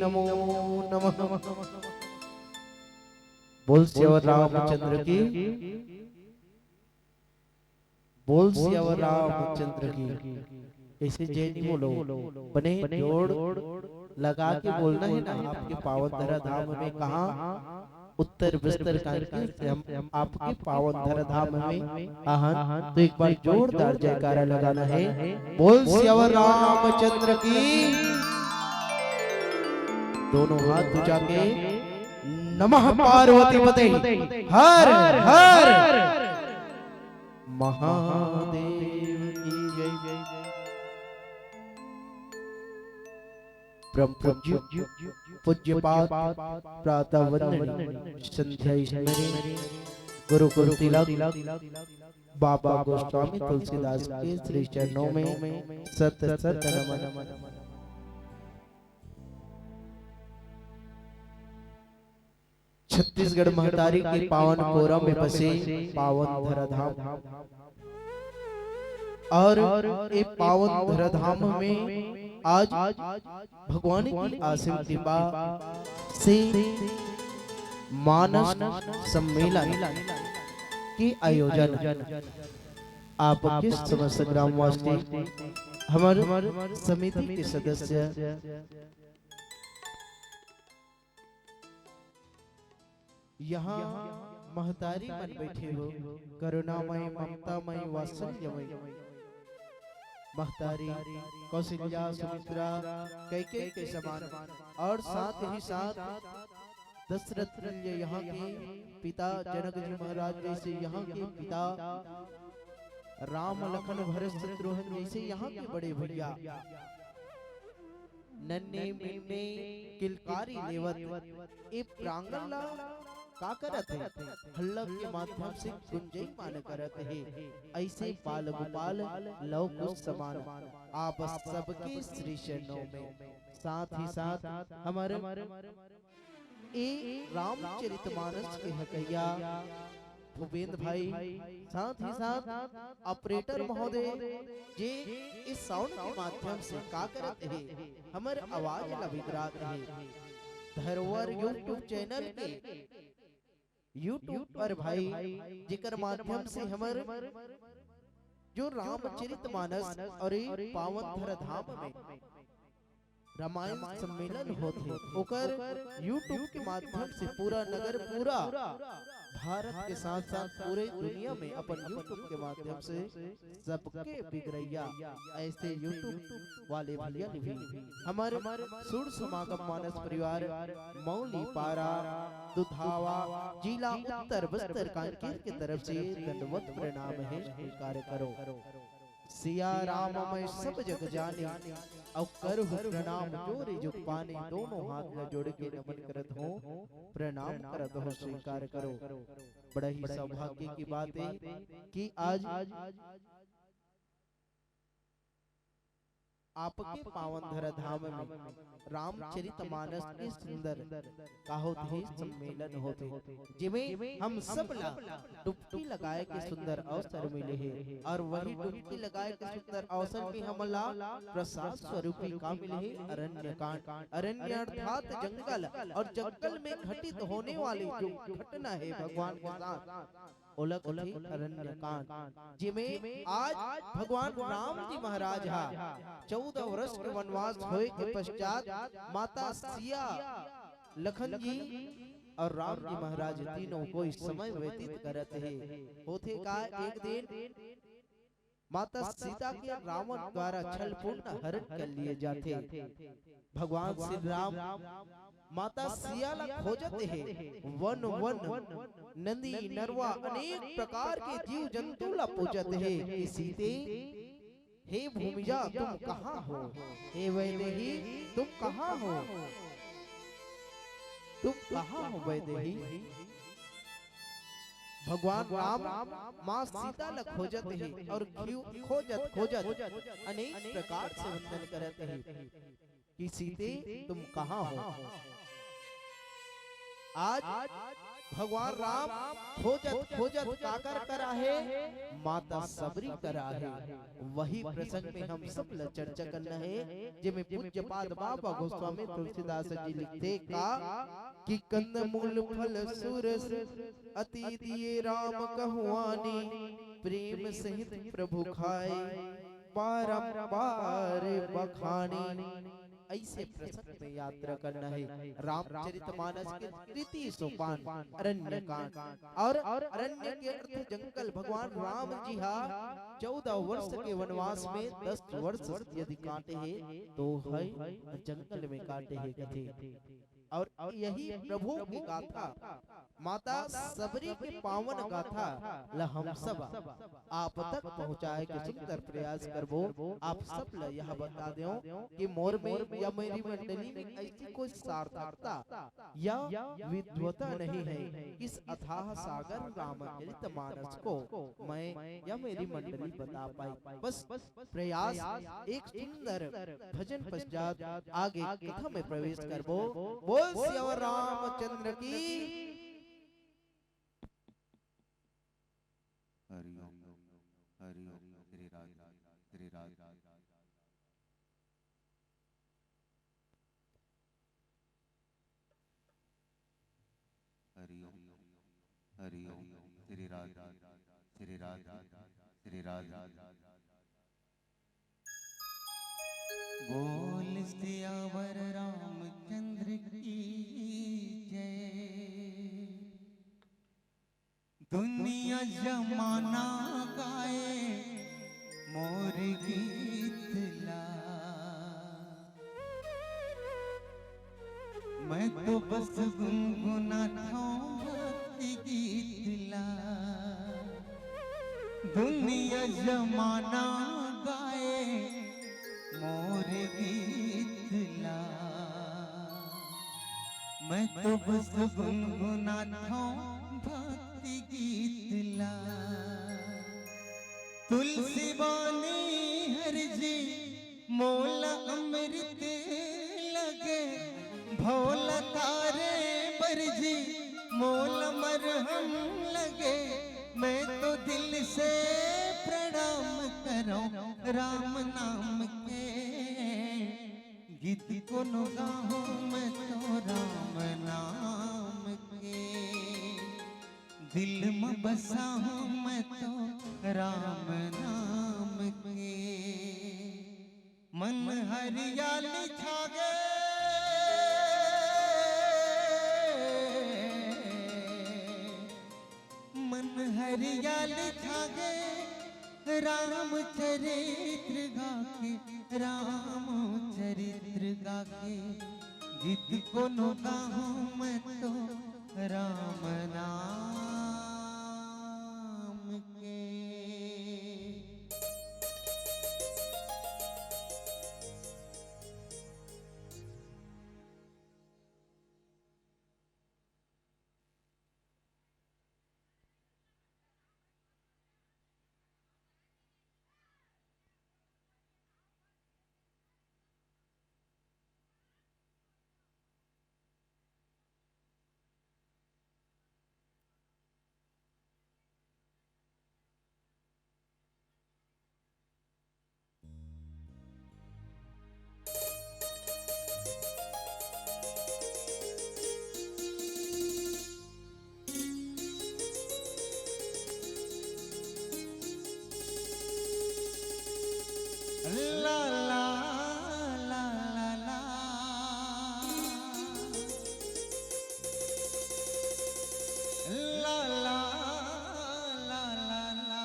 नमो नमः। बोल सियावर रामचंद्र की। बोल सियावर रामचंद्र की। कैसे जय नहीं बोलो, बने जोड़ लगा के बोलना है ना। आपके पावन धरा धाम में कहा उत्तर बस्तर कांकेर से हम आपके पावन धराधाम में आहन, तो एक बार जोरदार जयकारा लगाना है। बोल सियावर रामचंद्र की। दोनों हाथ उठा के नमः पार्वती पते हर हर महादेव की जय। परम पूज्य पूज्यपाद प्रातः वंदनीय संध्या स्मरणीय गुरुकुल तिलक बाबा गोस्वामी तुलसीदास के श्री चरणों में सत सत नमन। छत्तीसगढ़ महतारी के पावन कोरा में बसे पावन धराधाम और ये पावन धराधाम में आज भगवान की असीम कृपा से मानस सम्मेलन के आयोजन आपके समस्त ग्रामवासी, हमर समिति के सदस्य, यहाँ महतारी मन बैठे हो, करुणामय, ममतामय, वात्सल्यमय महतारी कौशल्या, सुमित्रा, कैकेयी के समान, और साथ ही साथ दशरथ तुल्य यहाँ के पिता, जनक जी महाराज जैसे यहाँ के पिता, राम लखन भरत शत्रुघ्न जैसे यहाँ के बड़े भैया, नन्हे मुन्ने किलकारी लेवत ए प्रांगण ला का करत हे? हल्ला के माध्यम से गुंजयमान करत हे। ऐसे बाल गोपाल लव कुश समान, आप सबके श्री चरणों में। साथ ही साथ हमर ए रामचरितमानस के हकैया भूपेंद्र भाई, साथ ही साथ ऑपरेटर महोदय जे इस साउंड के माध्यम से का करत हे, हमर आवाज ला बिगरात हे। धरोहर YouTube चैनल के YouTube पर भाई, जेकर माध्यम से हमर जो रामचरितमानस और ये पावन धराधाम में रामायण सम्मेलन होथे, ओकर YouTube के माध्यम से पूरा नगर, पूरा भारत के साथ साथ पूरे दुनिया में अपन YouTube के माध्यम से सबके बिगरैया ऐसे YouTube वाले भैया ने भी हमर सुर समागम मानस परिवार मौली पारा दुधावा जिला उत्तर बस्तर कांकेर के तरफ से दंडवत प्रणाम हे, स्वीकार करो। सिया राम मैं सब जग जानी, अउ करहु प्रणाम जोरि जुग पानी। दोनों हाथ ला जोड़ के नमन करत हों, प्रणाम करत हों, स्वीकार करो। बड़ा ही सौभाग्य की बात है कि आज आपके पावन धरा धाम में रामचरित मानस के सुंदर का होत हे, सम्मेलन होत हे, जेमे हम सब ला डुबकी लगाए के सुंदर अवसर मिले हे। और वही डुबकी लगाए के सुंदर अवसर में हमन ला प्रसाद स्वरूप ही का मिले हे? अरण्य कांड। अरण्य अर्थात जंगल, और जंगल में घटित होने वाली जो घटना हे भगवान के साथ, ओला कथे अरण्य कांड, जेमे आज भगवान राम जी महाराज हा चौदह वर्ष के वनवास होए के पश्चात माता सिया, लखन जी और राम जी महाराज तीनों कोई समय व्यतीत करत हे। होथे का, एक दिन माता सीता के रावण द्वारा छलपूर्ण हरण कर लिए जाथे। भगवान श्री राम माता सिया ला खोजत हे, वन वन, नदी नरवा, अनेक प्रकार के जीव जंतु ला पूजत हे कि सीते, हे भूमिजा, तुम कहाँ हो? हे वैदेही, तुम कहाँ हो? तुम कहाँ हो वैदेही? भगवान राम माँ सीता ला खोजत हे और खियो-, खोजत खोजत अनेक प्रकार से वंदन करत हे कि सीते, तुम कहाँ हो? आज भगवान राम खोजत खोजत काकर करा हे? माता सबरी करा हे। वही प्रसंग में हम सब ला चर्चा करना हे, जेमे पूज्य पाद बाबा गोस्वामी तुलसीदास जी लिखथे का कि कंद मूल फल सुरस अति दिए राम कहुआनी, प्रेम सहित प्रभु खाए बारंबार बखानी। ऐसे प्रसंग में यात्रा करना है। रामचरित मानस के तृतीय सोपान अरण्य कांड, और अरण्य के अर्थ जंगल। भगवान राम जी हा चौदह वर्ष के वनवास में दस वर्ष यदि काटे हे तो है जंगल में काटे हे कथे। और यही प्रभु की गाथा माता सबरी के पावन गाथा ल हम सब आप तक पहुँचाए के सुंदर प्रयास करबो। आप सब ल यह बता देव कि मोर में या मेरी मंडली में ऐसी कोई सार्थकता या विद्वता नहीं है। इस अथाह सागर रामचरित मानस को मैं या मेरी मंडली बता पाई। बस प्रयास। एक सुंदर भजन पश्चात आगे कथा में प्रवेश करबो। बोल सियावर रामचंद्र की। हरि ओम, हरि ओम, श्री राधे, श्री राधे। हरि ओम, हरि ओम, श्री राधे, श्री राधे, श्री राधे। बोल सियावर रामचंद्र की जय। दुनिया जमाना गाए मोर गीत ला, मैं तो बस गुनगुनाथों भक्ति गीत ला। दुनिया जमाना गाए मोर गीत ला, मैं तो बस गुनगुनाथों भक्ति गीत ला। तुलसी बानी हर जी मोला अमृत लगे, भोला तारे बर जी मोला मरहम लगे। मैं तो दिल से प्रणाम करूं राम नाम के, गीत कोनो गाहूं मैं तो राम नाम के। दिल में बसा हूँ मैं तो राम नाम के। मन हरियाली छागे, मन हरियाली छागे, राम चरित्र गाके, राम चरित्र गाके, गीत कोनो गाहूं मैं तो राम नाम के। ला, ला, ला, ला, ला। ला, ला, ला, ला, ला।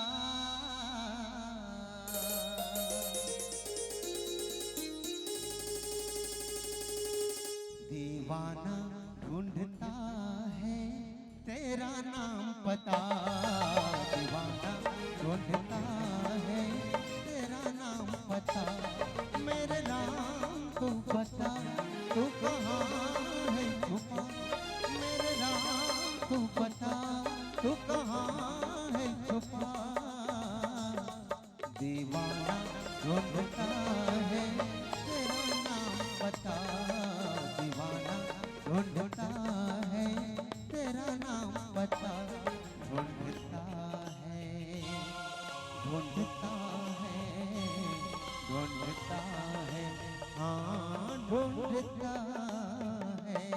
दीवाना ढूंढता है तेरा नाम पता, दीवाना ढूंढता है तेरा नाम पता। मेरे राम तू बता, तू कहाँ है छुपा, मेरे राम तू बता, तू कहाँ है छुपा। दीवाना ढूंढता है तेरा नाम पता, दीवाना ढूंढता है तेरा नाम पता। ढूंढता है, ढूंढता है, ढूंढता है, हाँ ढूंढता है।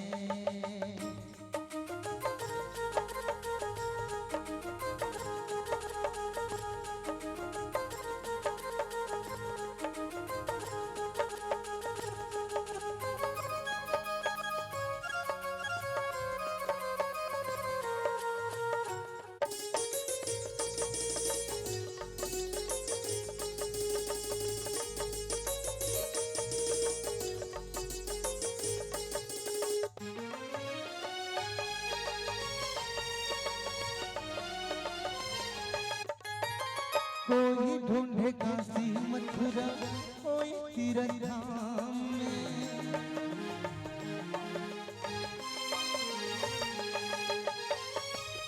कोई ढूंढे काशी मथुरा, कोई तीरथ धाम में।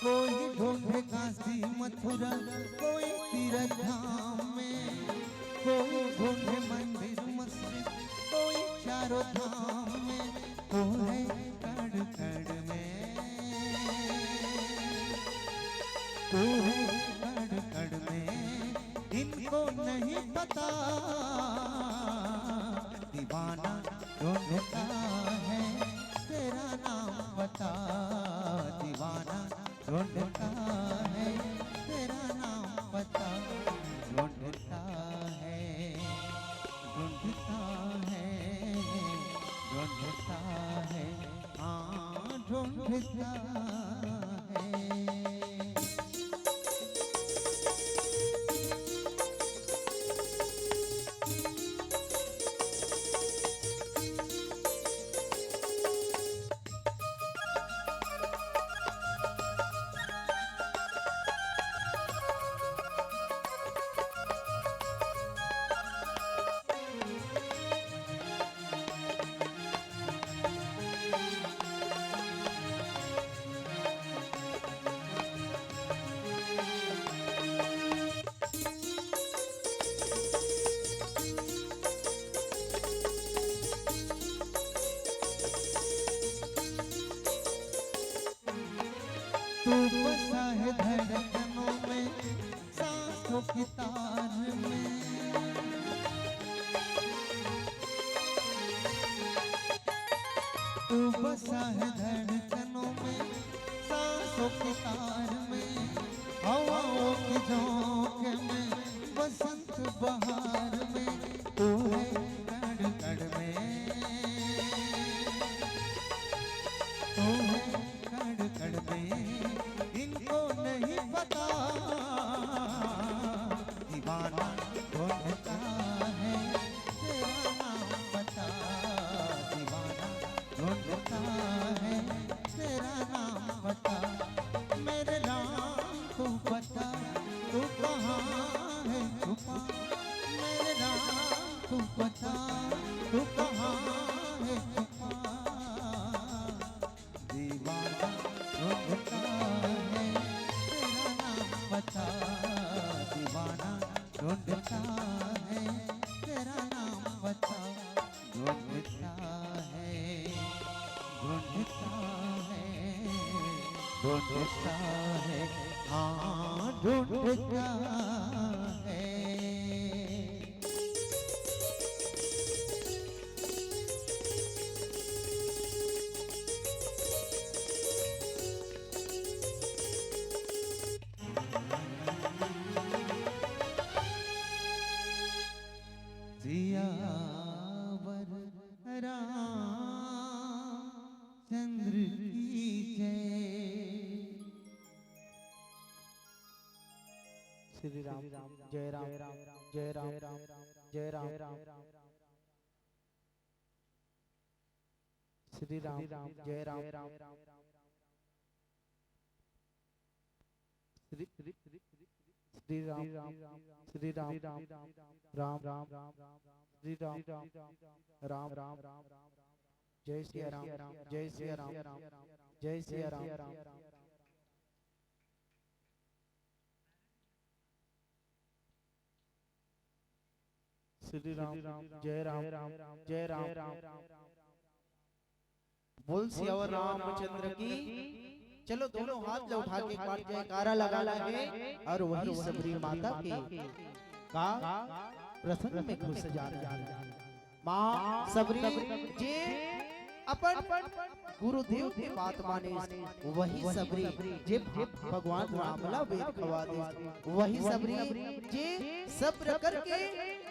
कोई ढूंढे काशी मथुरा, कोई तीरथ धाम में। कोई ढूंढे मंदिर मस्जिद, कोई चारों धाम में। तू है कण कण में, तू है कण कण में, इनको नहीं पता। दीवाना ढूंढता है तेरा नाम पता, दीवाना ढूंढता है तेरा नाम पता। ढूंढता है, ढूंढता है, ढूंढता है, हाँ, ढूंढता है। तू बसा है धड़कनों में, सांसों की तार में। तू बसा है धड़कनों में, सांसों की तार में, हवाओं के झोंके में, बसंत बहार में। तू है कण कण में, तू है कण कण में, इनको नहीं पता। दीवाना ढूंढता है तेरा नाम पता, दीवाना ढूंढता है तेरा नाम पता। मेरे नाम को बता, तू कहाँ है छुपा? मेरे नाम को बता, तू कहाँ है छुपा? दीवाना ढूंढता है तेरा नाम पता, दीवाना ढूंढता है तेरा नाम पता। ढूंढता है, ढूंढता है, ढूंढता है, हाँ, ढूंढता है। सियावर रामचंद्र की जय। श्री राम, जय राम, जय राम, जय राम। श्री राम, जय राम। श्री, श्री राम, श्री राम, राम, राम, श्री राम, राम, राम, जय सिया राम, जय सिया राम, जय सिया राम। श्री राम, जय राम, जय राम। बोल सियावर रामचंद्र की। चलो, दोनों हाथ ला उठा के एक बार जयकारा लगा लगे और वही सबरी माता के का प्रसंग में घुस जाना है। माँ सबरी जे अपन गुरुदेव के बात माने, वही सबरी जे भगवान राम ला वेद खवा दे, वही सबरी जे सब्र करके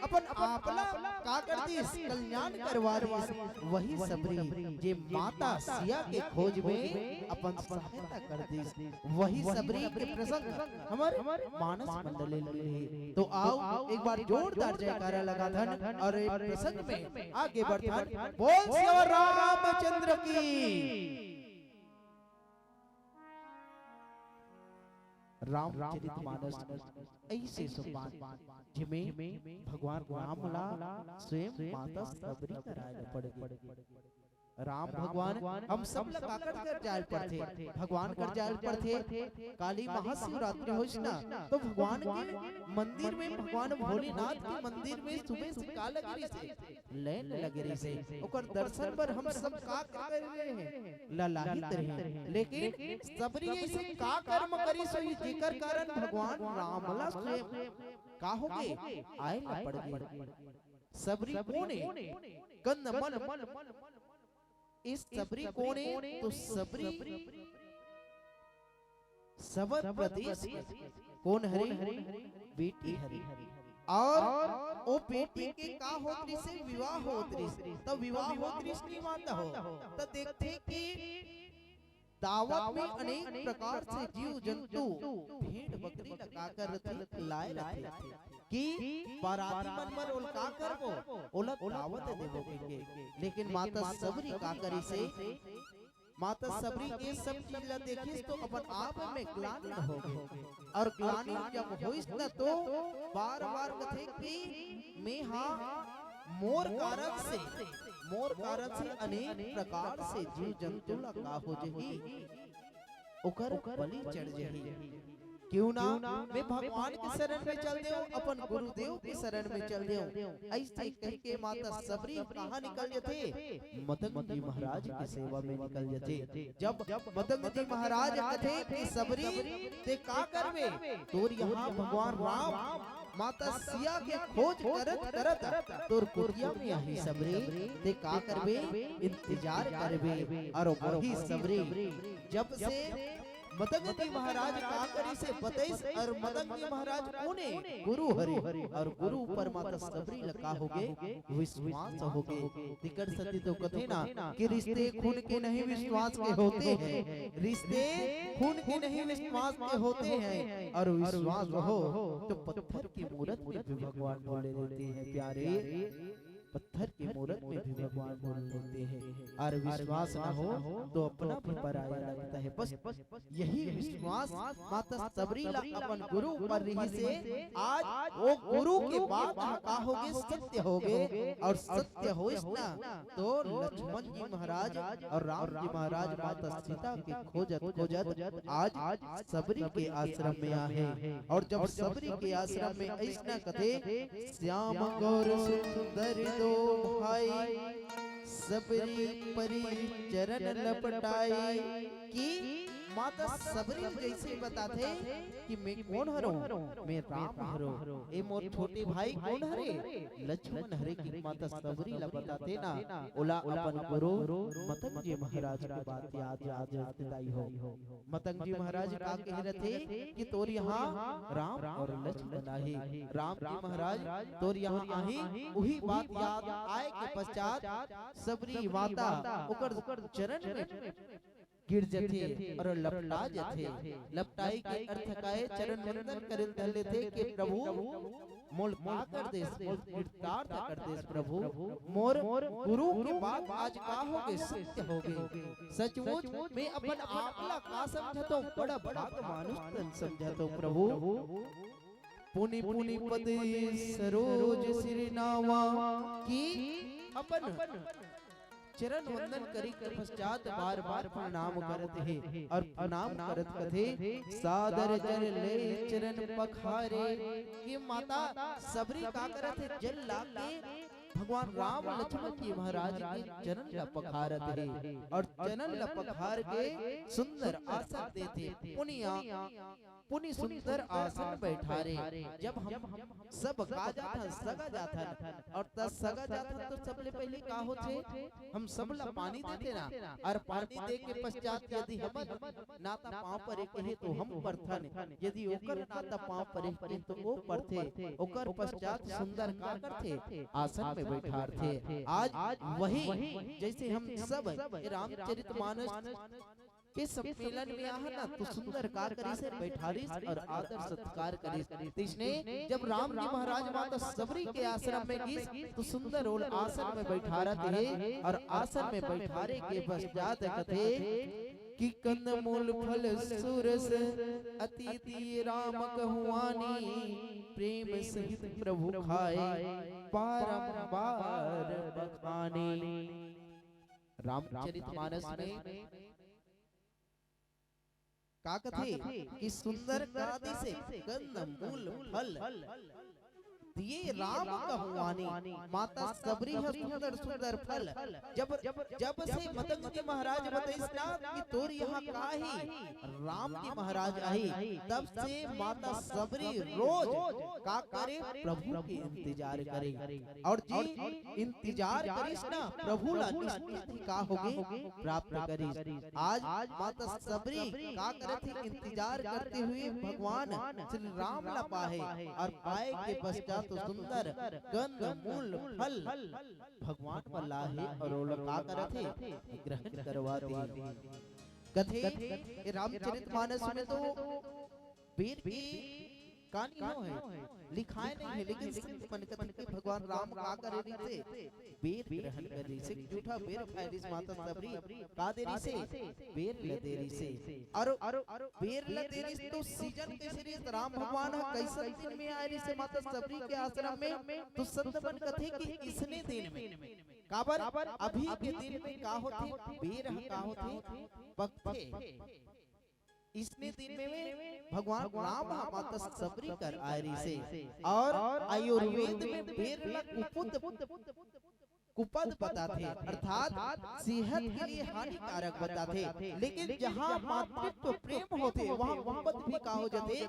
अपन आपला का कर दिस, कल्याण करवा दिस। वही सबरी जे माता सिया के खोज में अपन सहायता कर दिस, वही सबरी के प्रसंग हमर मानस मंडल ले ले। तो आओ, एक बार जोरदार जयकारा लगाथन और एक प्रसंग में आगे बढ़थन। बोल सिया रामचंद्र की। रामचरित मानस ऐसे सोपान, जेमे भगवान राम ला स्वयं माता सबरी कराए ल पड़ गे। राम भगवान हम सब ला काकर कर जाए ल पड़थे, भगवान कर जाए ल पड़थे। काली महाशिवरात्रि होइस ना, तो भगवान के मंदिर में, भगवान भोलेनाथ के मंदिर में सुबह से का लगे रहिसे, लाइन लगे रहिसे। ओकर दर्शन बर हम सब का कर रहे हैं, ललाहित रहे। लेकिन सबरी ऐसे का कर्म करिस होही, जेकर कारण भगवान राम ला स्वयं का होगे, आए ला पड़ गे। सबरी कोन ए? कंदमल। इस सबरी कोन ए? तो सबरी सबर प्रदेश के कोन हरे? बेटी हरे। और ओ बेटी के का होत रिहिसे? विवाह होत रिहिसे। त विवाह होत रिहिसे नहीं माता हो। त देखथे कि दावत में अनेक प्रकार से जीव जंतु, भेड़ बकरी ला का करथे? लाए रथे कि बाराती मन बर ओला का करबो? ओला दावत देबो कहिके। लेकिन माता सबरी का करिसे? माता सबरी ये सब चीज ला देखिस तो अपन आप में ग्लानि हो गे। और ग्लानि जब होइस न तो बार-बार कथे कि मैं हा मोर कारण से, मोर कारण से अनेक प्रकार से जीव जंतु ला का हो जही, ओकर बलि चढ़ जही। क्यों ना मैं भगवान के शरण में चल देव, अपन गुरुदेव के शरण में चल देव। ऐसे कहिके माता सबरी कहाँ निकल जथे? मतंग जी महाराज के सेवा में निकल जथे। जब मतंग जी महाराज कथे कि सबरी, ते का करबे? तोर यहाँ भगवान राम माता सिया के खोज करत करत तोर कुटिया में आही सबरी, ते का करबे? इंतजार करबे। और वही सबरी जब से मतंग जी महाराज का करिसे बतइस, और मतंग जी महाराज कोन ए? गुरु हरे। और गुरु ऊपर माता सबरी ला का होगे? विश्वास होगे। तिकर सती तो कथे ना कि रिश्ते खून के नहीं विश्वास के होते हैं, रिश्ते खून के नहीं विश्वास के होते हैं, और विश्वास हो तो पत्थर की मूरत में भी भगवान बोले रहते हैं प्यारे। पत्थर की मूरत में भी भगवान बोल लेते हैं। और विश्वास ना हो तो अपना भी पराया लगता है। बस यही विश्वास माता सबरी ला अपन गुरु ऊपर रिहिसे, आज वो गुरु के बात ह का होगे? सत्य होगे। और सत्य होइस ना तो लक्ष्मण जी महाराज और राम जी महाराज माता सीता के खोजत खोजत आज सबरी के आश्रम में आहे। और जब सबरी के आश्रम में अइसना कथे, श्याम गौर सुंदर दो भाई, सबरी परी चरण लपटाई। कि माता सबरी जैसे बताथे कि मैं कोन हरो? मैं राम हरो। ए मोर छोटे भाई कोन हरे? लक्ष्मण हरे। कि माता सबरी ला बताथे ना, ओला अपन गुरु मतंग जी महाराज के बात याद, याद, याद दिलाई हो। मतंग जी महाराज का कहे रथे कि तोर यहाँ राम और लक्ष्मण आही। राम जी महाराज तोर यहाँ आही, उही बात याद आए के पश्चात सबरी माता ओकर चरण में गिर जथे और लपटा जथे। लपटाई के अर्थ काय? चरण वंदन करे धर लेथे कि प्रभु मोल का कर देस, मोल कृतार्थ कर देस प्रभु। मोर गुरु के बात आज का होगे? सत्य होगे। सचमुच मैं अपन आप ला का समझत हों? बड़ा भाग मानुष तन समझत हों प्रभु। पुनि पुनि पद सरोज सिर नावा। कि अपन चरण वंदन करे के पश्चात बार बार प्रणाम करत हे और प्रणाम करत कथे, सादर जल ले चरण पखारे। कि माता सबरी का करत हे? जल लाके भगवान राम लक्ष्मण जी महाराज के चरण ला पखारत हे और चरण ला पखार के सुंदर आसन देथे। पुनिया पुनि सुंदर आसन बैठारे। जब हम सब का जाथन, सगा जाथन, और त सगा जाथन तो सबले पहले का होथे? हम सब ला पानी देथे ना, और पानी दे के पश्चात यदि हमन ना त पाँव परे कहे तो हम परथन, यदि ओकर ना त पाँव परे कहे तो ओ परथे। ओकर पश्चात सुंदर का करथे? आसन में बैठारथे। आज वही जैसे हम सब रामचरित मानस के सम्मेलन में आहा ना, तो सुंदर का करिस हे, बैठारिस और आदर सत्कार करिस। तइसने जब राम जी महाराज माता सबरी के आश्रम में गिस, तो सुंदर ओला आसन में बैठारत हे और आसन में बैठारे के पश्चात कथे, कि कंदमूल फल सुरस अति दिए राम कहु आनी, प्रेम सहित प्रभु खाए बारंबार बखानी। रामचरित मानस में का कथे कि सुंदर कादि से कंदमूल फल दिए राम कहु आनी। माता सबरी ह सुंदर सुंदर फल। जब जब से मतंग जी महाराज बताइस ना कि तोर यहाँ का ही, राम जी महाराज आही, तब से माता सबरी रोज का करे, प्रभु के इंतजार करे। और जी इंतजार करिस ना, प्रभु ला निश्चित ही का होगे, प्राप्त करिस। आज माता सबरी का करत हे, इंतजार करते हुए भगवान श्री राम ला पाहे और पाए के पश्चात सुंदर कंद मूल फल भगवान बर लाहे और ओला का करत हे, ग्रहण करवात हे। कथे ए रामचरित मानस में तो बेर के कहानी हो है, लिखाए नहीं है, लेकिन संत मन कथे कि भगवान राम का करे रहिसे, बेर ग्रहण करे रहिसे, जूठा बेर खाए रहिस माता सबरी, का दे रहिसे, बेर ल दे रहिसे। और बेर ल दे रहिस तो सीजन कैसे रहिस, राम भगवान ह कैसन दिन में आए रहिसे माता सबरी के आश्रम में, तो संत मन कथे कि इसने दिन में। काबर अभी के दिन में का होथे, बेर ह का होथे, पकथे। इसने दिन में भगवान राम ह माता सबरी कर आए रहिसे और आयुर्वेद में बेर ला कुपुत, कुपद बताथे, अर्थात सेहत के लिए हानिकारक बताथे। लेकिन जहाँ मातृत्व प्रेम होथे, वहाँ कुपद भी का हो जाथे,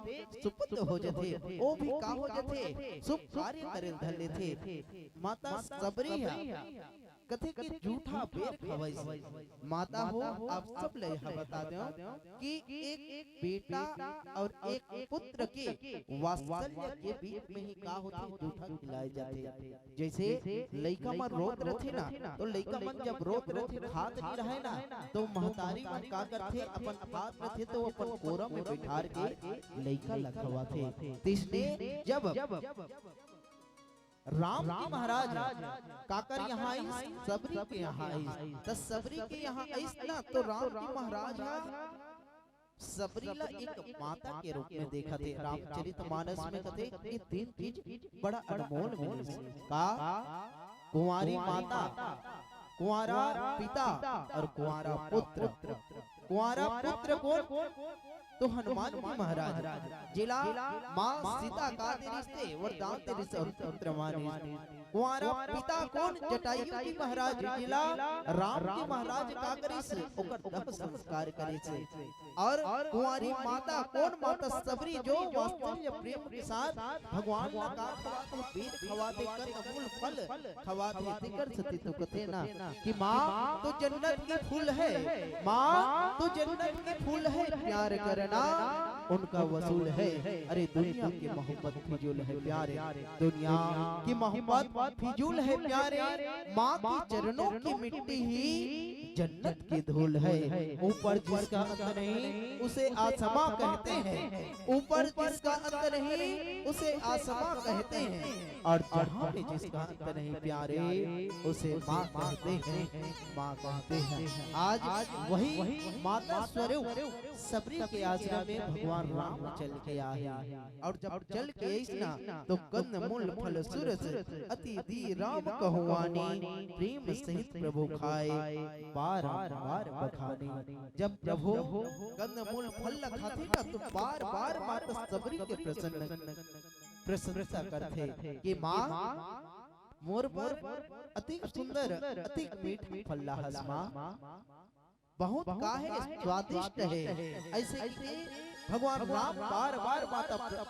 सुपद हो जाथे, वो भी का हो जाथे, शुभ कार्य करे धर लेथे। माता सबरी ह कथे कि जूठा बेर खवइस। माता हो, आप सब ल यह बता देव कि एक बेटा और एक पुत्र के वात्सल्य के बीच में ही का होथे, जूठा खिलाए जाथे। जैसे लइका मन रोत रथे ना, तो लइका मन जब रोत रथे, खात नहीं रहे ना, तो महतारी मन का करथे, अपन खात रथे तो अपन कोरा में बैठार के लइका ल खवाथे। तिसने जब राम जी महाराज काकर यहाँ आइस, सबरी के यहाँ आइस। त सबरी के यहाँ आइस ना, तो राम जी महाराज ह सबरी ला एक माता के रूप में देखत हे। रामचरित मानस में कथे कि तीन चीज बड़ा अनमोल मिलिस। का? कुंवारी माता, कुंवारा पिता और कुंवारा पुत्र। कुंवारा पुत्र कोन? तो हनुमान जी महाराज, जेला माँ सीता का दे रिहिस, वरदान दे रिहिस और पुत्र मानिस। कुंवारा पिता कोन? जटायु जी महाराज, जेला राम जी महाराज का करिस, ओकर दाह संस्कार करिस। और कुंवारी माता कोन? माता सबरी, जो वात्सल्य प्रेम के साथ भगवान ला का खवाथे, बेर खवाथे, कंदमूल फल खवाथे, तेकर सेती तो कथे ना कि माँ तो जन्नत के फूल है, माँ तो जन्नत के फूल है, प्यार करना उनका वसूल है। अरे दुनिया की मोहब्बत फिजूल है प्यारे, दुनिया की मोहब्बत फिजूल है प्यारे, माँ के चरणों की मिट्टी ही जन्नत की धूल है। ऊपर जिसका अंत नहीं, उसे आसमां कहते हैं। ऊपर जिसका अंत नहीं, उसे आसमां कहते हैं। और जहाँ पे जिसका अंत नहीं प्यारे, उसे माँ कहते हैं, माँ कहते हैं। आज वही माता स्वरूप सबरी के आश्रम में भगवान राम चल के आए। और जब चल के आइस ना, तो कंदमूल फल सुरस अति दी राम कहु आनी, प्रेम सहित प्रभु खाए बारंबार बखानी। जब प्रभु कंदमूल फल ल खाथे ना, तो बार बार माता सबरी के प्रसन्न, प्रशंसा करथे कि माँ मोर बर अतिक सुंदर, अतिक मीठ फल लाहस माँ, बहुत का है, स्वादिष्ट है। ऐसे कि भगवान राम बार बार माता प्र-,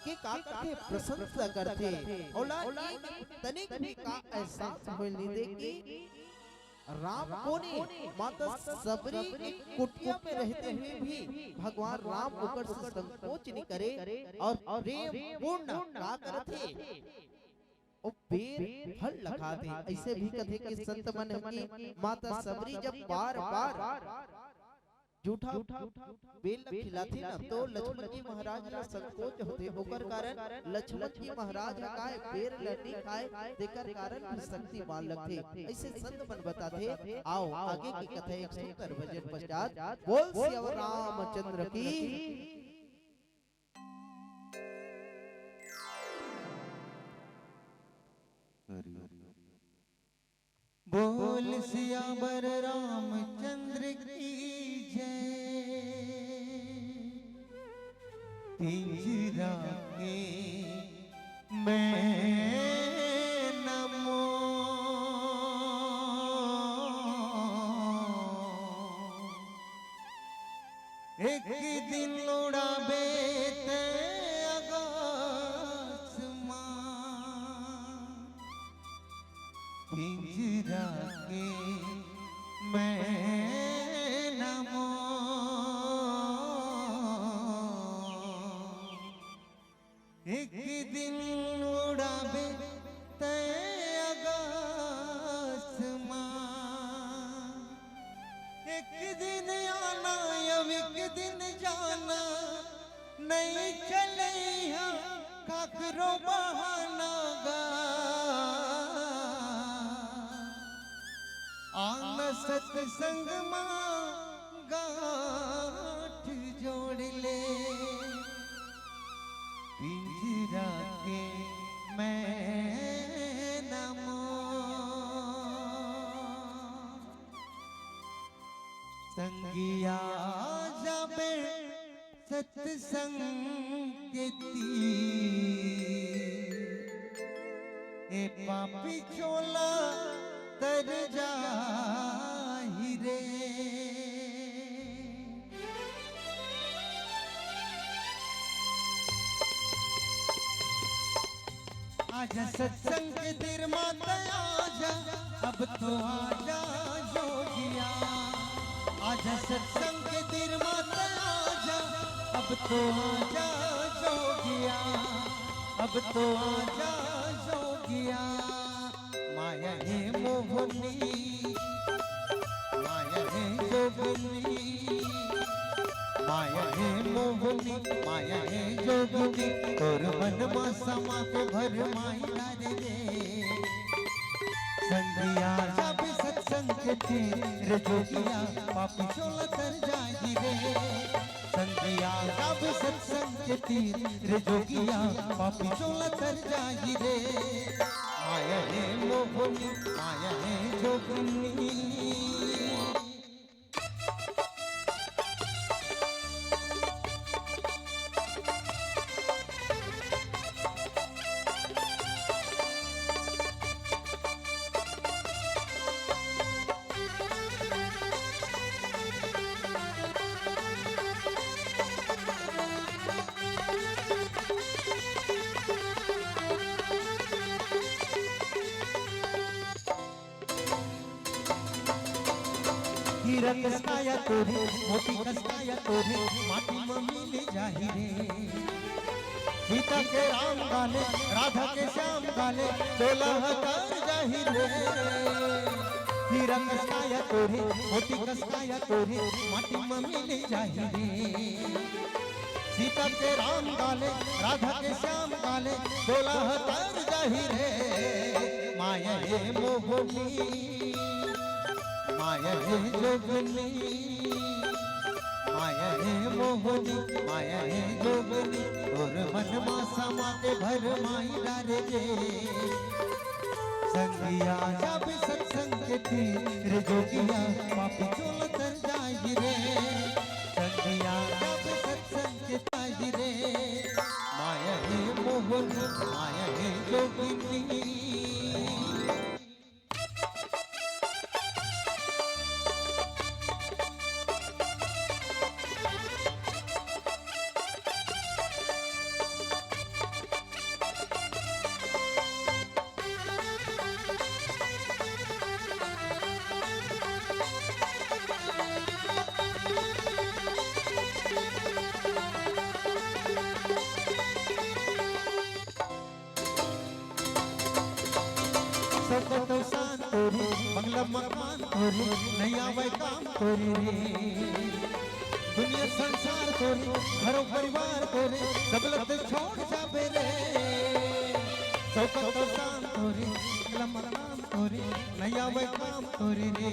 के का करथे, प्रशंसा करथे। ओला एक तनिक भी का एहसास होए नहीं दे कि राम कोने, माता सबरी एक कुटिया में रहते हुए भी भगवान राम ओकर से संकोच नहीं करे और प्रेम पूर्ण का करथे, ओ बेर फल ल खाथे। ऐसे भी कथे कि संत मन की माता सबरी जब बार बार जूठा बेल ल खिलाथे न, तो लक्ष्मण जी महाराज ल संकोच होथे, ओकर कारण लक्ष्मण जी महाराज ह काय बेर ल नी खाय, तेकर कारण भी शक्तिमान लगथे। अइसे संत मन बताथे। आओ, आगे के कथा एक सुंदर भजन पश्चात। बोल सियावर रामचंद्र की। हरि। बोल सियावर रामचंद्र की जय। पिंजरा के मैं नमो। एक दिन उड़ाबे ते आकाश मा, पिंजरा के मैं नमो। एक दिन उड़ाबे ते आकाश मा, एक दिन आना, अब एक दिन जाना, नइ चलइहा काकरो बहाना गा। आना सत्संग मा गांठ जोड़ ले, पिंजरा के मैं नमो। संगिया जाबे सत्संग के तीर, ए पापी चोला तर जाही रे। आजा सत्संग के तीर माता आजा, अब तो आजा जोगिया। आजा सत्संग के तीर माता आजा, अब तो आजा जोगिया, अब तो आजा जोगिया। माया हे मोहनी, माया हे जोगनी, माया हे मोहनी, माया हे जोगनी, तोर मन मा समा के भरमाई डारे रे। संगिया जाबे सत्संग के तीर, रे जोगिया पापी चोला तर जाही रे। संगिया जाबे सत्संग के तीर, रे जोगिया पापी चोला तर जाही रे। माया हे मोहनी, माया हे जोगनी। हीरा कस काया तोरी, मोती कस काया तोरी, माटी म मिल जाही रे। सीता के राम गाले, राधा के श्याम गाले, तोला हकार जाही रे। हीरा कस काया तोरी, मोती कस काया तोरी, माटी म मिल जाही रे। सीता के राम गाले, राधा के श्याम गाले, तोला हकार जाही रे। माया हे मोहनी, माया हे जोगनी, माया हे मोहनी, माया हे जोगनी, तोर मन मा समा के भरमाई डारे रे। संगिया जाबे सत्संग के तीर, रे जोगिया पापी चोला तर जाही रे। संगिया जाबे सत्संग के तीर रे। माया हे मोहनी, माया हे जोगनी। सौ कतौ शान तोरी, बंगला मकान तोरे, नइ आवय काम तोरे रे। दुनिया संसार तोरे, घरो परिवार तोरे, सब ल ते छोड़ जाबे रे। शौकत अउ शान तोरे, मकान तोरे, नइ आवय काम तोरे रे।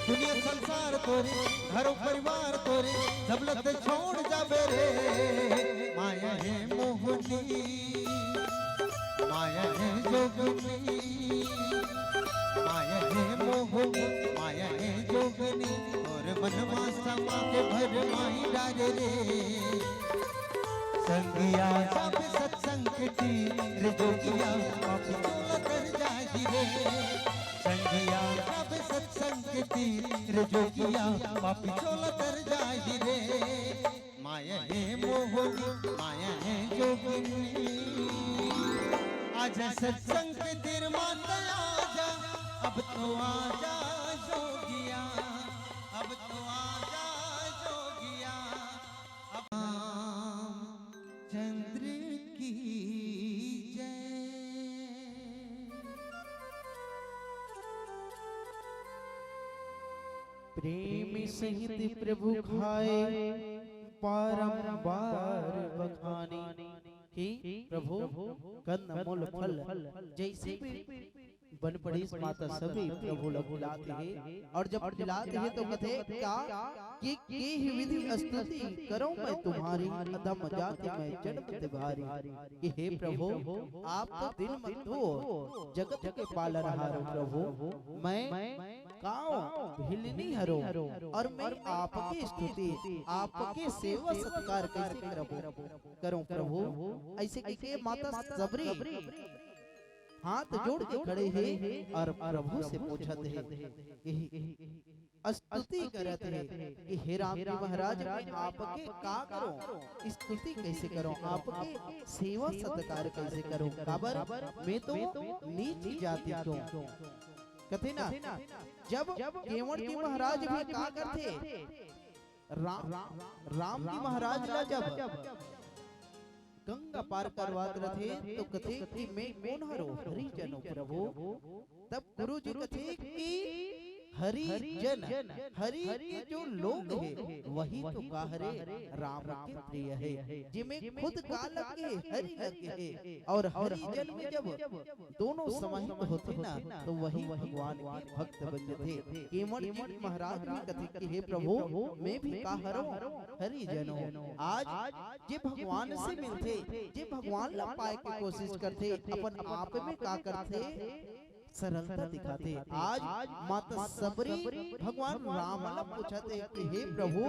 दुनिया संसार तोरे, घरो परिवार तोरे, सब ल ते छोड़ जाबे रे। माया हे मोहनी, माया हे जोगनी, माया हे मोहनी, माया हे जोगनी, अउ मनवा समा के भरमाई डारे रे। संगिया सब सत्संग के तीर, जोगिया पापी चोला तर जाही रे। संगिया सब सत्संग के तीर, जोगिया पापी चोला तर जाही रे। माया हे मोहनी, माया हे जोगनी। आजा सत्संग के तीर माता आजा, अब तो आजा जोगिया, अब तो आजा जोगिया, अब रामचंद्र की जय। प्रेम सहित प्रभु खाए, बारंबार बखानी। कि प्रभु कंद मूल फल जैसे भी बन पड़ीस माता सबरी प्रभु ल खिलात हे। अउ जब खिलात हे तो कथे का कि के ही विधि स्तुति करौं मैं तुम्हारी, अधम जाति मैं जन्म तिहारी। कि हे प्रभु, आप तो दीन बंधु हो, जगत के पालनहार हो प्रभु, मैं कांव भिलनी हरौं अउ मैं आपके स्तुति, आपके सेवा सत्कार कइसे करबो, करौं प्रभु? अइसे कहिके माता सबरी हाथ जोड़ के खड़े हे अउ प्रभु से पूछत हे, यही स्तुति करत हे कि हे राम जी महाराज, मैं आपके का करौं, स्तुति कइसे करौं, आपके सेवा सत्कार कइसे करौं, काबर मैं तो नीच जाति के हौं। कथे ना, जब केवट जी महाराज भी का करथे, राम, राम जी महाराज ला जब गंगा पार करवात रथे तो कथे कि मैं कोन हरौं, हरि जन हरौं प्रभु। तब गुरु जी कथे कि हरि जन, हरि के जो लोग हे, वही तो का हरे, राम के प्रिय हे। जेमे खुद का लगे, हरि लगे हे। अउ हरि जन में जब दोनों समाहित होथे ना, तो वही भगवान के भक्त बन जथे। केवट जी महाराज भी कथे कि हे प्रभु, मैं भी का हरौं, हरि जन हरौं। आज जे भगवान से मिलथे, जे भगवान ला पाए के कोशिश करथे, अपन आप में का करथे, सरलता दिखाथे। आज माता सबरी भगवान राम ला पूछत हे कि हे प्रभु,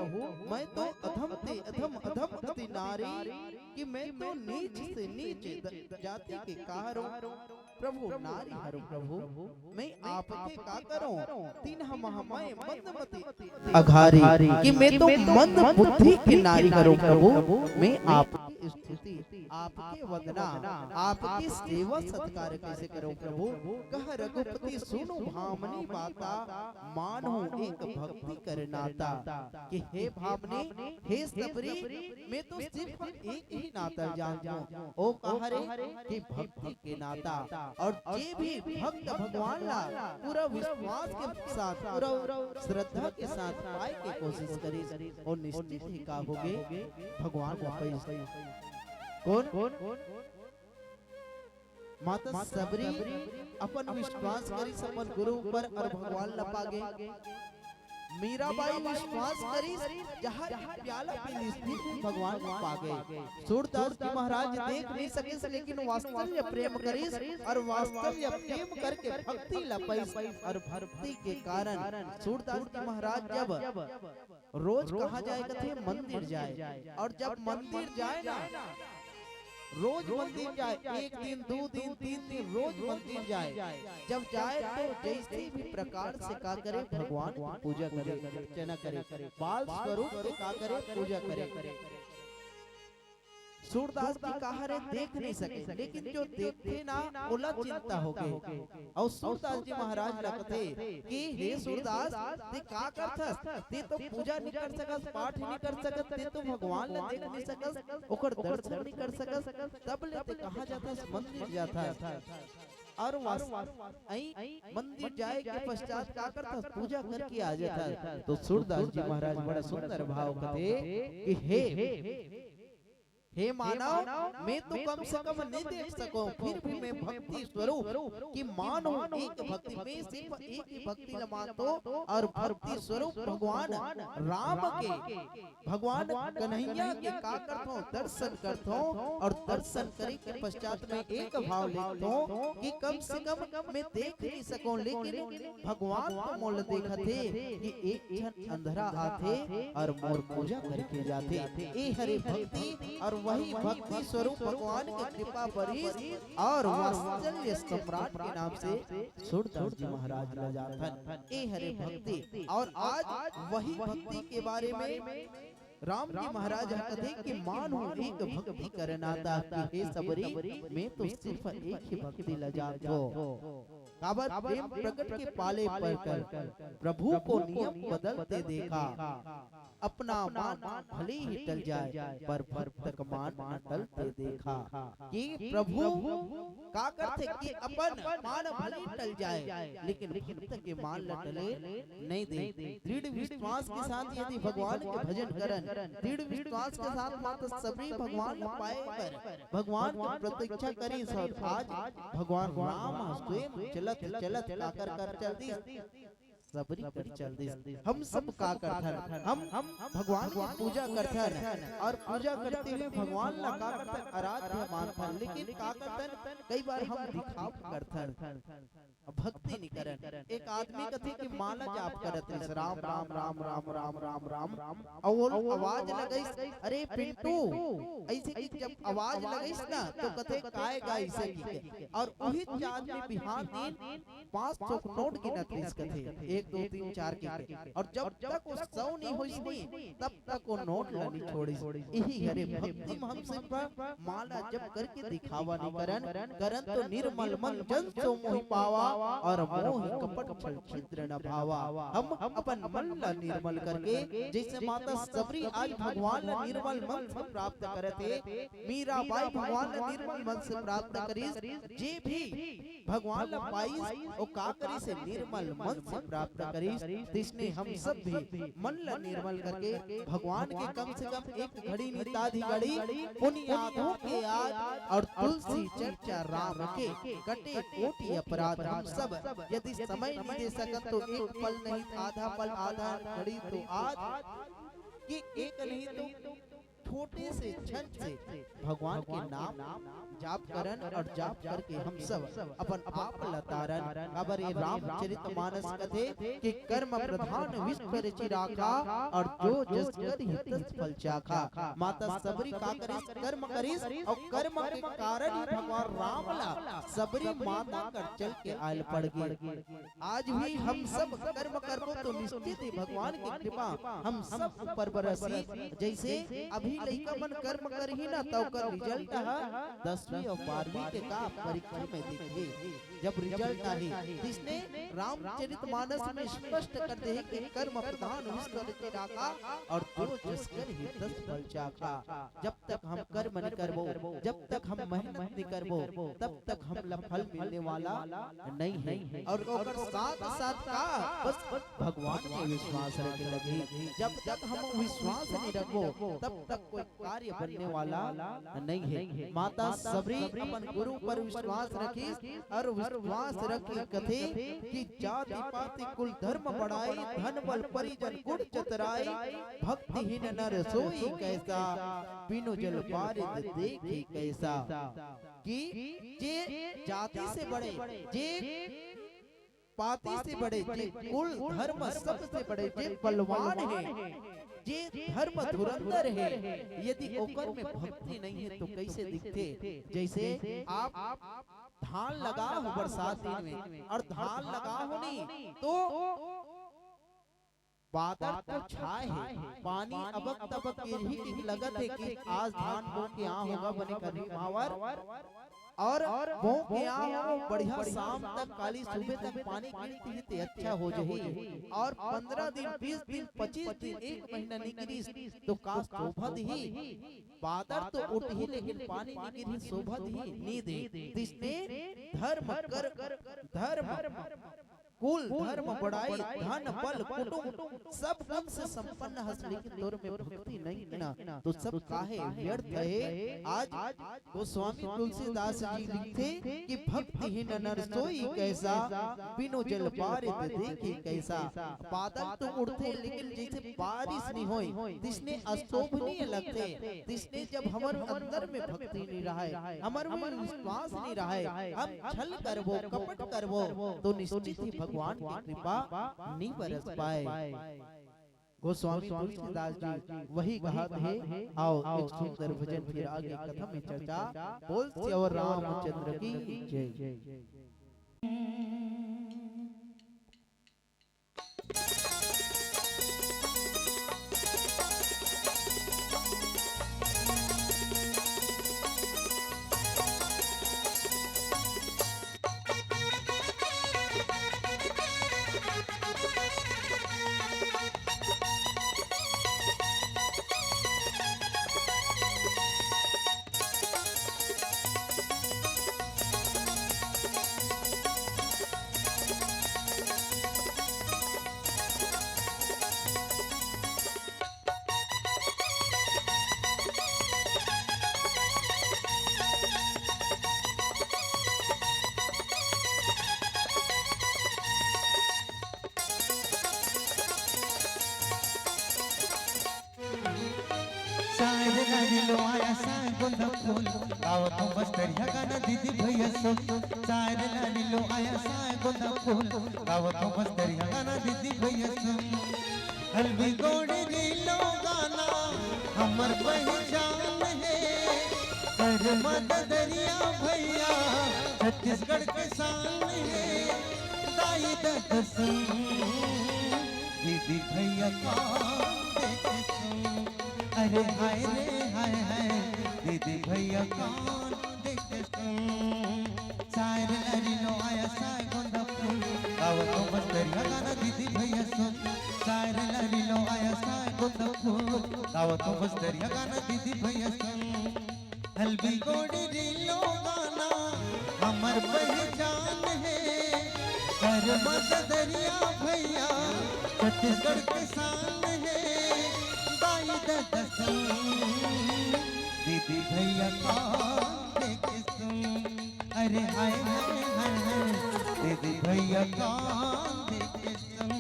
मैं तो अधम ते अधम, अधम अति नारी, कि मैं तो नीच से नीच द-, जाति के का हरौं। प्रभु नारी हरौं प्रभु, मैं आपके का करौं, तिन्ह महा मैं मंदमती अघारी, कि मैं तो मंद बुद्धि के नारी हरौं प्रभु, मैं आपकी स्तुति, आपके वंदना, आपकी सेवा सत्कार कइसे करौं प्रभु? कह रघुपति सुनु भामनी बाता, मानहु एक भक्ति कर नाता। कि हे भामनी, हे सबरी, मैं तो सिर्फ एक ही नाता जानथौं, ओ का हरे कि भक्ति के नाता। अउ जे भी भक्त भगवान ला पूरा विश्वास के साथ, पूरा श्रद्धा के साथ पाए के कोशिश करिस, ओ निश्चित ही का होगे, भगवान ला पाइस। कोन? माता सबरी अपन विश्वास करिस अपन गुरु ऊपर अउ भगवान ला पागे। मीराबाई विश्वास करिस, जहाँ एक प्याला पी लिस, फिर भी भगवान ला पागे। सूरदास जी महाराज देख नइ सकिस, लेकिन वात्सल्य प्रेम करिस अउ वात्सल्य प्रेम करके भक्ति ला पाइस अउ भक्ति के कारण सूरदास जी महाराज जब रोज कहाँ जाए कथे? मंदिर जाए। अउ जब मंदिर जाए ना, रोज मंदिर जाए, एक दिन, दू दिन, तीन दिन, रोज मंदिर जाए। जब जाए तो जइसे भी प्रकार से का करे, भगवान की पूजा करे, अर्चना करे, बाल स्वरूप के का करे, पूजा करे। सूरदास जी का हरे देख नइ सके, लेकिन जो देखथे ना, ओला चिंता होगे। अउ सूरदास जी महाराज ला कथे कि हे सूरदास, ते का करथस? ते तो पूजा नइ कर सकस, पाठ नइ कर सकस, ते तो भगवान ला देख नइ सकस, ओकर दर्शन नइ कर सकस, तब ले ते कहाँ जाथस? मंदिर जाथस। और वास-, अई मंदिर जाए के पश्चात का करथस? पूजा करके आ जाथस। तो सूरदास जी महाराज बड़ा सुंदर भाव कथे कि हे, हे मानव, मैं तो कम से कम नहीं देख सकूं, फिर भी मैं भक्ति स्वरूप कि मानो एक भक्ति, मैं सिर्फ एक ही भक्ति ल मानतो और भक्ति स्वरूप भगवान राम के, भगवान कन्हैया के का करथों? दर्शन करथों और दर्शन करे के पश्चात में एक भाव लिखथों कि कम से कम मैं देख नहीं सकूं, लेकिन भगवान तो मोला देखत हे कि एक झन अंधरा आथे और मोर पूजा करके जाथे। ए हरे भक्ति, और वही भक्ति स्वरूप भगवान के कृपा बरिस और वात्सल्य सम्राट के नाम से सूरदास जी महाराज ला जानथन। ए हरे भक्ति, और आज वही भक्ति के बारे में राम जी महाराज ह कथे कि मानो एक भक्ति करना था कि हे सबरी, मैं तो सिर्फ एक ही भक्ति ला जानथों। काबर प्रेम प्रकट के पाले परकर प्रभु को नियम बदलते देखा। अपना मान भले ही टल जाए, पर भक्त का मान न टलते देखा। कि प्रभु का करथे कि अपन मान भले टल जाए, लेकिन भक्त के मान ल टले नहीं दे। दृढ़ विश्वास के साथ यदि भगवान के भजन करन, दृढ़ विश्वास के साथ माता सबरी भगवान ल पाए बर भगवान की प्रतीक्षा करिस, और आज भगवान राम ह स्वयं चलत चलत काकर कर चल दिस, सबरी कर चल दिस। हम सब का करथन? हम, हम भगवान की पूजा करथन और पूजा करते हुए भगवान ला का करथन? आराध्य मानथन। लेकिन का करथन? कई बार हम दिखाव करथन, भक्ति नहीं करन। एक आदमी कथे कि माला जाप करत रहिस, राम राम राम राम राम राम राम, और आवाज लगाइस, "अरे पिंटू", ऐसे कि जब आवाज लगाइस ना तो कथे, "काय गा?" ऐसे कि, और उही आदमी बिहान दिन पाँच सौ के नोट गिनत रहिस कथे, एक, दो, तीन, चार के, के। और जब तक वो सौ नहीं होइस नी, तब तक वो नोट ला नहीं छोड़िस। यही हरे भक्ति में हम सिर्फ माला जप करके दिखावा नहीं करन, करन तो निर्मल मन जन सो मोहि पावा, और मोहि कपट छल छिद्र न भावा। हम अपन मन ला निर्मल करके, जैसे माता सबरी आज भगवान ला निर्मल मन से प्राप्त करत हे, मीराबाई भगवान ला निर्मल मन से प्राप्त करिस, जे भी भगवान ला पाइस, ओ का करिस हे? निर्मल मन से प्राप्त करिस। तइसने हम सब भी मन ला निर्मल करके भगवान के कम से कम एक घड़ी निताधी घड़ी पुनि आधो के याद और तुलसी चर्चा राम के कटे कोटि अपराध। हम सब यदि समय नहीं दे सकत तो एक पल नहीं, आधा पल, आधा घड़ी तो आज कि एक नहीं तो छोटे से क्षण से भगवान के नाम जाप करन और जाप करके हम सब अपन आप ल तारन। काबर ये रामचरित मानस कथे कि कर्म प्रधान विश्व रचि राखा और जो जस करिही तस फल चाखा। माता सबरी का करिस? कर्म करिस और कर्म के कारण ही भगवान राम ला सबरी माता कर चल के आयल पड़ गे। आज भी हम सब कर्म करबो तो निश्चित ही भगवान की कृपा हम सब ऊपर बरसही। जैसे अभी लइका मन कर्म करही ना, त ओकर result ह दसवीं और बारहवीं के का परीक्षा में दिखही। जब result आही, तइसने रामचरित मानस में स्पष्ट कर दे कि कर्म प्रधान विश्व रचि राखा और जो जस करिही तस फल चाखा। जब तक हम कर्म नहीं करबो, जब तक हम मेहनत नहीं करबो, तब तक हमला फल मिलने वाला नहीं है। और ओकर साथ साथ का, बस भगवान में विश्वास रखे लगही। जब तक हम विश्वास नहीं रखबो, तब तक कोई कार्य बनने वाला नहीं है। माता सबरी अपन गुरु पर विश्वास रखिस और विश्वास रख के कथे कि जाति पाति कुल धर्म बड़ाई, धन बल परिजन गुण चतुराई, भक्तिहीन नर सोई कैसा, बिनु जल पारित देखी कैसा। कि जे जाति से बड़े, जे पाती से बड़े, जे कुल धर्म सबसे बड़े, जे बलवान है, जे धर्म धुरंधर है, यदि ओकर में भक्ति नहीं है तो कैसे दिखथे? जैसे आप धान लगा हो बरसात दिन में और धान लगा हो नहीं तो बादर तो छाए हे, पानी अबक तबक गिरही कि लगत हे कि आज धान बो के आ होगा बने करही मावर। अउ वो के आओ, बढ़िया शाम तक, काली सुबह तक पानी गिरत हे ते अच्छा हो जाही। अउ पंद्रह दिन, बीस दिन, पच्चीस दिन, एक महीना नइ गिरिस तो का शोभा दिही? बादर तो उठही लेकिन पानी नइ गिरही, शोभा दिही? नइ दे। तइसने धर्म कर, धर्म, कुल, धर्म, बड़ाई, धन, बल, कुटुंब, सब गुण से संपन्न हस, लेकिन तोर में भक्ति नइ हे ना, तो सब काहे व्यर्थ हे। आज गोस्वामी तुलसीदास जी लिखथे कि भक्तिहीन नर सोई कैसा, बिनु जल बारित देखी कैसा। बादर तो उठथे, लेकिन जइसे बारिश नइ होय, तइसने अशोभनीय लगथे। तइसने जब हमर अंदर में भक्ति नइ रहय, हमर में विश्वास नइ रहय, हम छल करबो, कपट करबो, तो निश्चित ही भगवान के कृपा नइ बरस पाय। गोस्वामी तुलसीदास जी वही कहत हे। आओ, एक सुंदर भजन, फिर आगे कथा में चर्चा। बोल सियावर रामचंद्र की जय। साय रे लाली लो आया साय गोंदा फूल, गावत हो बस तरिया गाना दीदी भैया सुन। साय रे लाली लो आया साय गोंदा फूल, गावत हो बस तरिया गाना दीदी भैया सुन। हल्बी गोड़ी री लो गाना हमर पहचान हे, कर मदद दरिया भैया छत्तीसगढ़ के शान हे। दाई दद सुन, दीदी भैया कौन देखे सुन। अरे हाय रे हाय हाय, दीदी भैया कौन देखे सुन। साय रे लाली लो आया साय गोंदा फूल, गावत हो बस तरिया गाना दीदी भैया सुन। साय रे लाली लो आया साय गोंदा फूल, गावत हो बस तरिया गाना दीदी भैया सुन। हल्बी गोड़ी री लो गाना हमर पहचान हे, कर मत दरिया भैया छत्तीसगढ़ के शान हे। दाई दद सुन, दीदी भैया कौन देखे सुन। अरे हाय हाय हाय हाय, दीदी भैया कौन देखे सुन।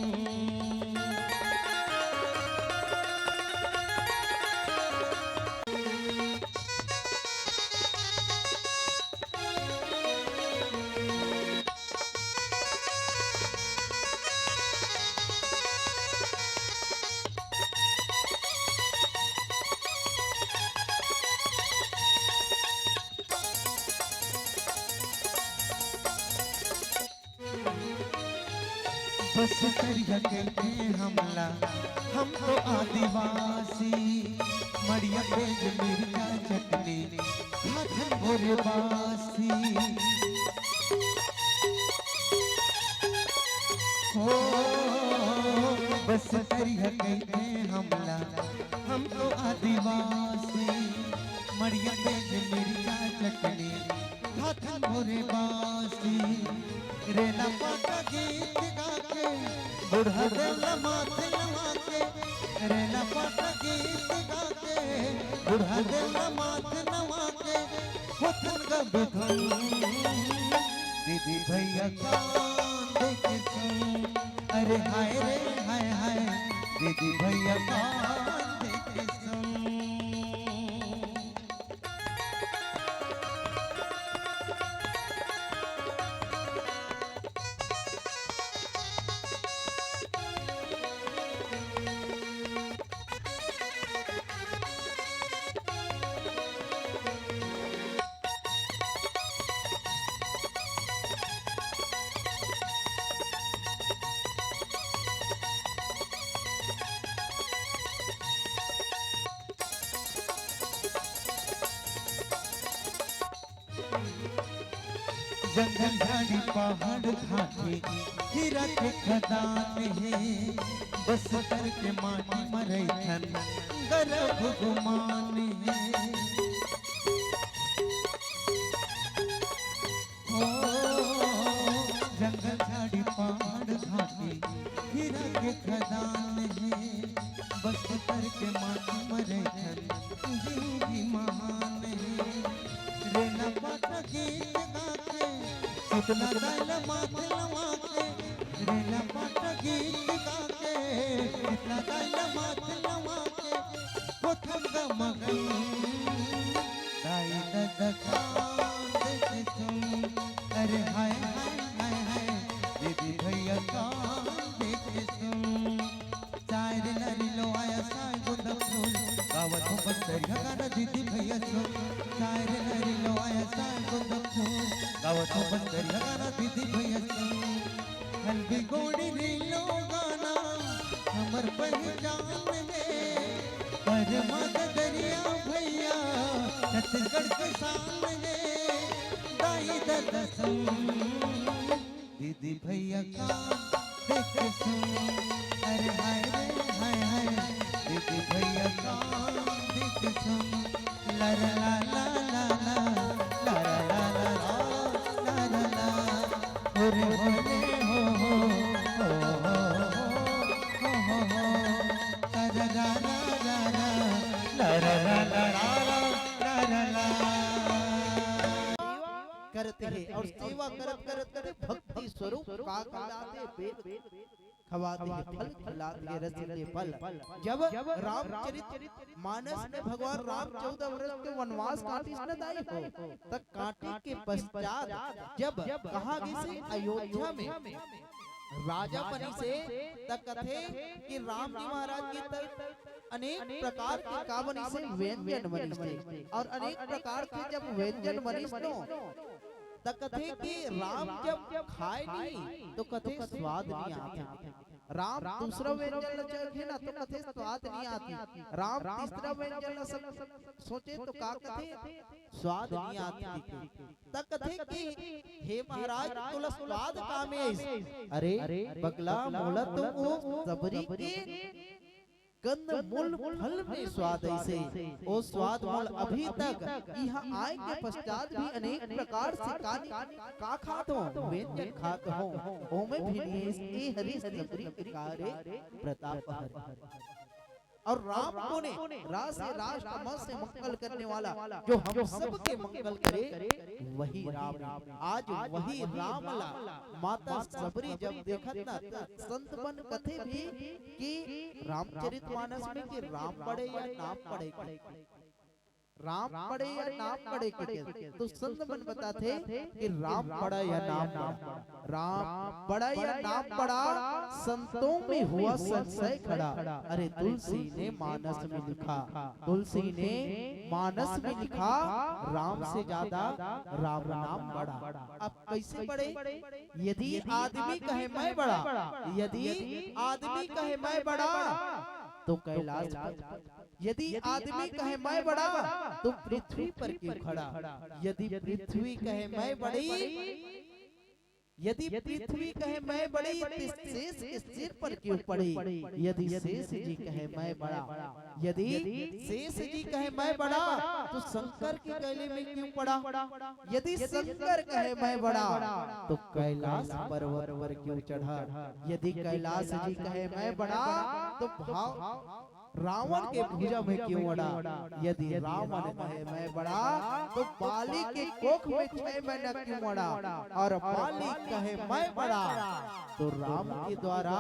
बस करिया कहिथे हमला, हम तो आदिवासी। मड़िया पेज मिर्चा चटनी, खाथन भोरे बासी। हो, बस करिया कहिथे हमला, हम तो आदिवासी। मड़िया पेज मिर्चा चटनी, खाथन भोरे बासी। रेला पाटा गीत गा के, बूढ़ा देवला माथे नवा के। रेला पाटा गीत गा के, बूढ़ा देवला माथे नवा के। होथन गबधन, दीदी भैया कान दे के सुन। अरे हाय रे हाय हाय, दीदी भैया कान दे के सुन। जंगल झाड़ी पहाड़ घाटी हीरा के खदान हे, बस्तर के माटी म रहिथन गरब गुमान हे। ओ, जंगल झाड़ी पहाड़ घाटी हीरा के खदान हे, बस्तर के माटी म रहिथन जिंदगी महान हे। रेला पाटा गीत गा के, सुतना दाई ल माथ लवा के, रेला पाटा गीत गा के, सुतना दाई ल माथ लवा के, कोठम गमगम। दाई ददा कांदे के सुन, अरे हाय हाय हाय हाय, दीदी भैया कांदे के सुन। साय रे नरी लो आया साय गुंदा फूल, गावत हो बस्तरिया गाना दीदी भैया सुन। साय रे नरी लो आया साय गुंदा फूल, गावत हो बस्तरिया गाना दीदी भैया सुन। हल्दी गोड़ी रीलो गाना हमर पहचान में, परमा ददरिया भैया छत्तीसगढ़ के शान में। दाई ददा सुन, दीदी भैया कांदे के सुन, अरे हाय रे हाय हाय, दीदी भैया कांदे के सुन। ला ला ला ला ला ला, ला ला ला ला ला, ला ला ला, हो रे हो रे हो हो, हो हो हो हो, ला ला ला ला ला, ला ला ला ला ला, ला ला ला। करत हे और सेवा करत करत करत भक्ति स्वरूप का कहलाथे, बेल खवाथे, फल खिलाथे, रस के फल। जब रामचरित मानस में भगवान राम चौदह वर्ष के वनवास काटिस न दाई हो, त काटे के पश्चात जब कहाँ गिसे, अयोध्या में राजा बनिसे, त कथे कि राम जी महाराज के त अनेक प्रकार के का बनिसे, व्यंजन बनिसे। और अनेक प्रकार के जब व्यंजन बनिस तो त कथे कि राम जब खाय नहीं तो कथे स्वाद नहीं आथे। राम दूसरा व्यंजन ल चखे ना तो कथे स्वाद नहीं आथे। राम तीसरा व्यंजन ल सब सोचे तो का कथे, स्वाद नहीं आथे। त कथे कि हे महाराज, तोला स्वाद का में आइस? अरे बगला, मोला तो ओ सबरी के कंद मूल फल में स्वाद अइसे, ओ स्वाद मोल अभी तक इहाँ आए के पश्चात भी अनेक प्रकार से कानी का खात हों, व्यंजन खात हों, ओमे भी नहीं ए हरी सबरी के का रे प्रताप हरे। और राम कोन ए? रास से राष्ट्र मत से मंगल करने वाला, जो हम सब के मंगल करे, वही राम हे। आज वही राम ला माता सबरी जब देखत ना, त संत मन कथे भी कि रामचरित मानस में कि राम पड़े या नाम पड़े के, राम पड़े या नाम पड़े के, तो संत मन बताथे कि राम पड़ा या नाम पड़ा, राम पड़ा या नाम पड़ा, संतों में हुआ संशय खड़ा। अरे तुलसी ने मानस में लिखा, तुलसी ने मानस में लिखा, राम से ज्यादा राम नाम बड़ा। अब कैसे बड़े? यदि आदमी कहे मैं बड़ा, यदि आदमी कहे मैं बड़ा, तो कैलाश बड़ा। यदि आदमी कहे मैं बड़ा, तो पृथ्वी पर क्यों खड़ा? यदि पृथ्वी कहे मैं बड़ी, यदि पृथ्वी कहे मैं बड़ी, तो शेष के सिर पर क्यों पड़ी? यदि शेष जी कहे मैं बड़ा, यदि शेष जी कहे मैं बड़ा, तो शंकर के गले में क्यों पड़ा? यदि शंकर कहे मैं बड़ा, तो कैलाश पर्वत पर क्यों चढ़ा? यदि कैलाश जी कहे मैं बड़ा, तो भाव रावण के भुजा में क्यों अड़ा? यदि रावण कहे मैं बड़ा, तो बाली के कोख में छह महीना क्यों अड़ा? और बाली कहे मैं बड़ा, तो राम के द्वारा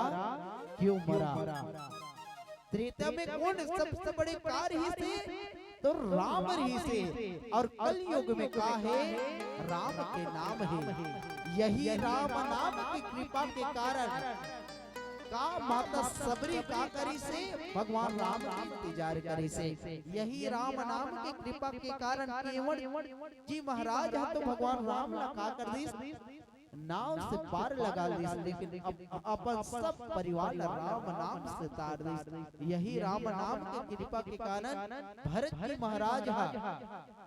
क्यों मरा? त्रेता में कौन सबसे बड़े का रहिसे? तो राम रहिसे। और कलयुग में का हे? राम के नाम हे। यही राम नाम की कृपा के कारण का माता सबरी का करिसे? भगवान राम के इंतजार करिसे। यही राम नाम के कृपा के कारण केवट जी महाराज ह तो भगवान राम ला का कर दिस? नाव से पार लगा लिस, लेकिन अप-, अपन सब परिवार ला राम नाम से तार दिस। यही राम नाम के कृपा के कारण भरत जी महाराज ह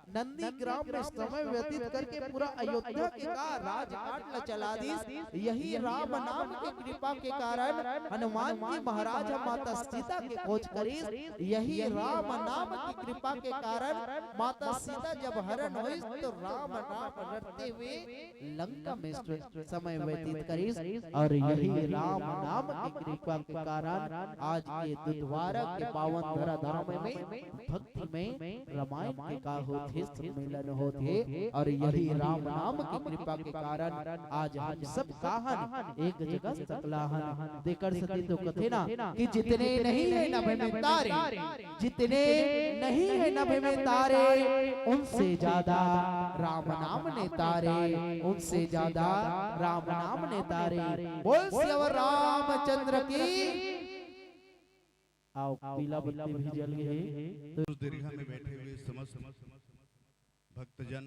नंदीग्राम में समय व्यतीत करके पूरा अयोध्या के का राजघाट ल चला दिस। यही राम नाम के कृपा के कारण हनुमान जी महाराज ह माता सीता के खोज करिस। यही राम नाम की कृपा के कारण माता सीता जब हरण होइस तो राम नाम रटते हुए लंका में समय व्यतीत करिस। और यही राम नाम की कृपा के कारण आज ये दुधवारा के पावन धराधाम में भक्ति में रामायण के का होथे, सम्मेलन होथे। और यही राम नाम की कृपा के कारण आज हम सब काहन एक जगह सकलाहन। तेकर सेती तो कथे ना कि जितने नहीं है नभ में तारे, जितने नहीं है नभ में तारे, उनसे ज्यादा राम नाम ने तारे, उनसे ज्यादा राम नाम ने तारे। बोल सियावर रामचंद्र की। आओ, पीला बत्ती भी जल गई है। तो उस दीर्घा में बैठे हुए समस्त भक्तजन,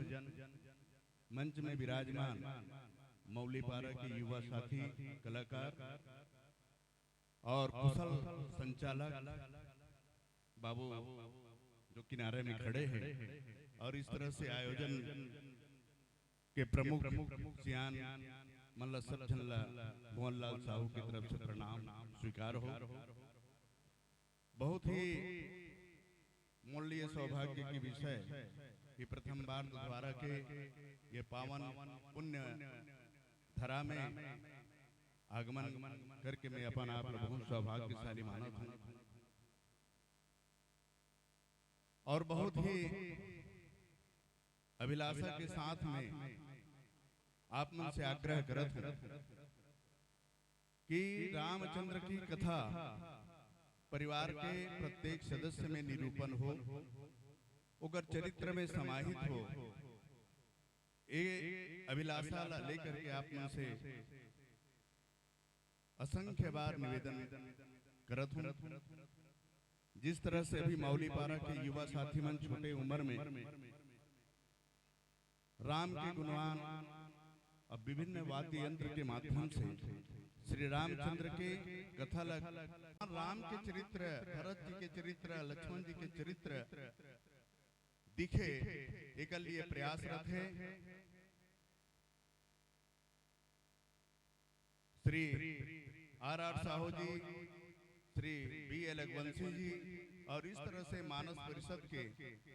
मंच में विराजमान मौलीपारा के युवा साथी, कलाकार और कुशल संचालक बाबू जो किनारे में खड़े हैं और इस तरह से आयोजन के प्रमुख सियान मन ला सब झन ला भुवन लाल साहू की तरफ से प्रणाम स्वीकार हो। बहुत ही मूल्य सौभाग्य की विषय कि प्रथम बार दुधवारा के ये पावन पुण्य धरा में आगमन करके मैं अपन आप ला बहुत सौभाग्यशाली मानत हूँ और बहुत ही अभिलाषा के साथ में आप मन से आग्रह करत हूँ कि रामचंद्र की कथा परिवार के प्रत्येक सदस्य में निरूपण हो, ओकर चरित्र में समाहित हो। ये अभिलाषा ला लेकर के आप मन से असंख्य बार निवेदन करत हूँ। जिस तरह से अभी मौलीपारा के युवा साथी मन छोटे उम्र में राम के गुणवान अब विभिन्न वाद्य यंत्र के माध्यम से श्री रामचंद्र के कथा लग राम के चरित्र, भरत जी के चरित्र, लक्ष्मण जी के चरित्र दिखे, एकर लिए प्रयासरत है। श्री आर आर साहू जी, श्री बी एल रघुवंशी जी और इस तरह से मानस परिषद के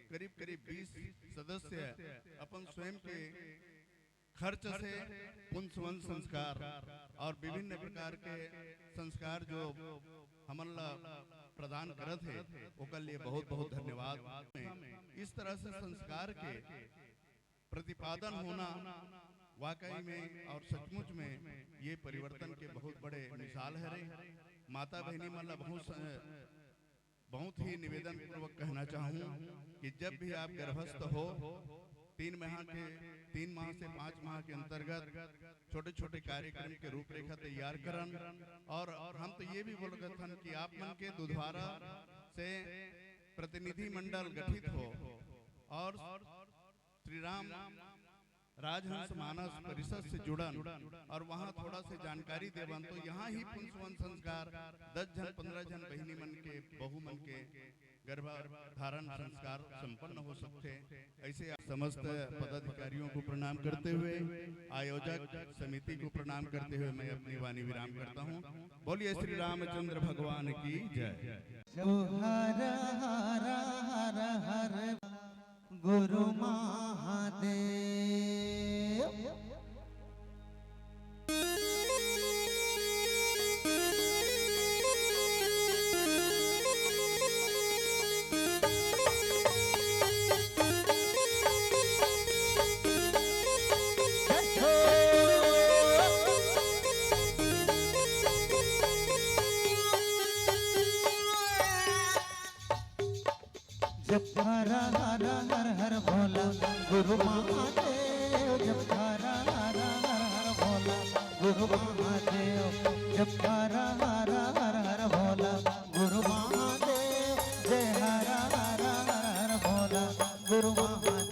करीब करीब बीस सदस्य अपन स्वयं के खर्च से पुन सुवन संस्कार और विभिन्न प्रकार के संस्कार जो हमन ला प्रदान करत हे, ओकर लिए बहुत बहुत धन्यवाद। इस तरह से संस्कार के प्रतिपादन होना वाकई में और सचमुच में ये परिवर्तन के बहुत बड़े मिसाल हरे। माता बहिनी मन ला बहुत स-, बहुत ही निवेदन पूर्वक कहना चाहूँ कि जब भी आप गर्भस्थ हो, तीन माह के, तीन माह से पाँच माह के अंतर्गत छोटे-छोटे कार्यक्रम के रूपरेखा तैयार करन। और हम तो ये भी बोलत हन कि आप मन के दुधवारा से प्रतिनिधि मंडल गठित हो और श्री राम राजहंस मानस परिषद से जुड़न और वहाँ थोड़ा से जानकारी देवन, तो यहाँ ही पुन सुवन संस्कार दस झन, पन्द्रह झन बहिनी मन के, बहू मन के गर्भ धारण संस्कार संपन्न हो सकथे। ऐसे समस्त पदाधिकारियों को प्रणाम करते हुए, आयोजक समिति को प्रणाम करते हुए मैं अपनी वाणी विराम करता हूँ। बोलिए श्री रामचंद्र भगवान की जय। जो हर हर हर हर गुरु महादेव। जप हर हर हर हर भोला गुरु महादेव, जप हर हर हर हर भोला गुरु महादेव, जप हर हर हर हर भोला गुरु महादेव, जय हर हर हर हर भोला गुरु महादेव।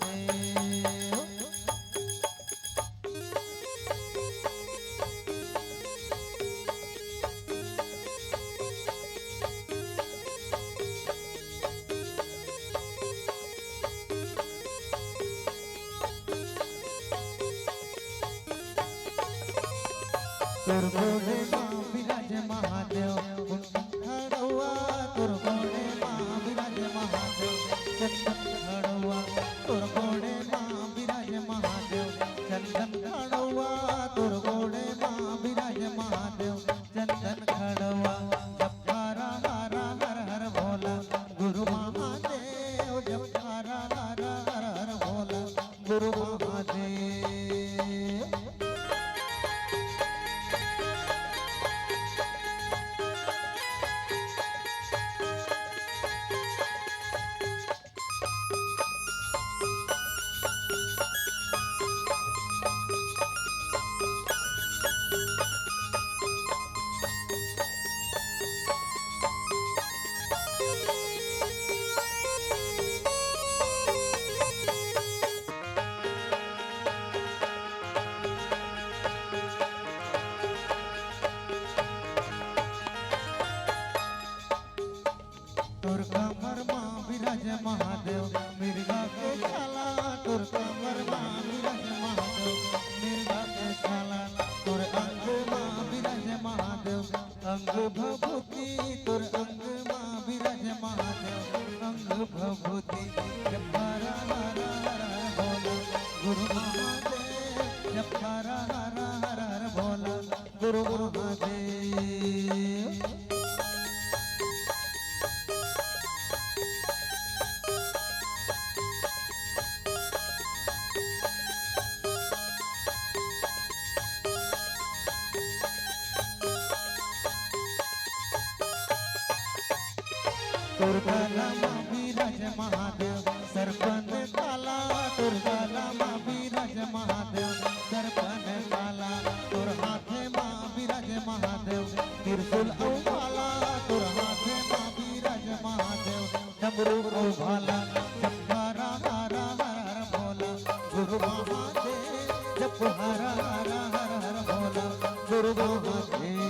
तोर गोड़े मा बिराजे महादेव, कुंदन खड़वा, तोर गोड़े मा बिराजे महादेव, चंदन खड़वा, तोर गोड़े मा बिराजे महादेव, चंदन खड़वा, तोर गोड़े मा बिराजे महादेव, चंदन खड़वा। जप हरा हरा हर हर भोला गुरु महादेव, जप हरा हरा हर हर भोला गुरु महादेव। तोर कमर मा बिराजे महादेव, मिर्गा के छाला। तोर कमर मा बिराजे महादेव, मिर्गा के छाला। तोर अंग मा बिराजे महादेव, अंग भभूति। तोर अंग मा बिराजे महादेव, अंग भभूति। जप हरा हरा हर हर भोला गुरु महादेव, जप हरा हरा हर हर भोला गुरु महादेव। तोर गला मा बिराजे महादेव, सरपन काला। तोर गला मा बिराजे महादेव, सरपन काला। तोर हाथे मा बिराजे महादेव, त्रिशूल अउ भाला। तोर हाथे मा बिराजे महादेव, डमरू अउ भाला। जप हरा हरा हर हर भोला गुरु महादेव, जप हरा हरा हर हर भोला गुरु महादेव।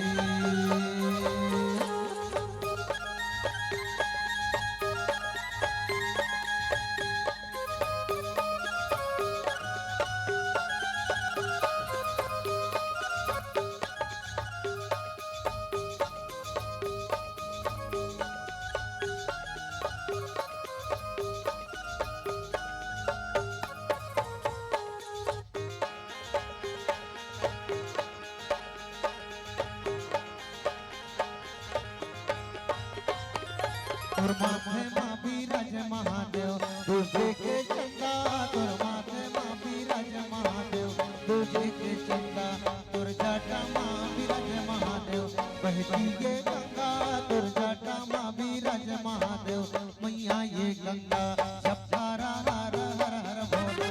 तोर माथे मा बिराजे महादेव, दूजे के चंदा। तोर माथे मा बिराजे महादेव, दूजे के चंदा। तोर जाटा मा बिराजे महादेव, बहती ये गंगा। तोर जाटा मा बिराजे महादेव, मैया ये गंगा। जप हरा हरा हर हर भोला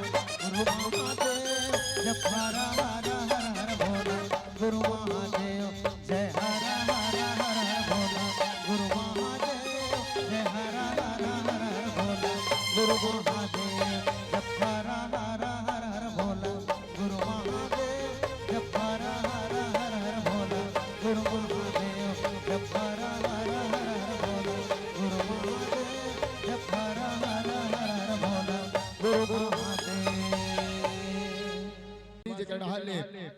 गुरु महादेव, जप हरा हरा हर हर भोला गुरु महादेव। जय हरा हरा हर हर भोला गुरु महादेव, जय हरा हरा हर हर भोला गुरु महादेव। जप हरा हरा हर हर भोला गुरु महादेव, जप हरा हरा हर हर भोला गुरु महादेव, जप हरा हरा हर हर भोला गुरु महादेव, जप हरा हरा हर हर भोला गुरु महादेव। जेकर डहार ले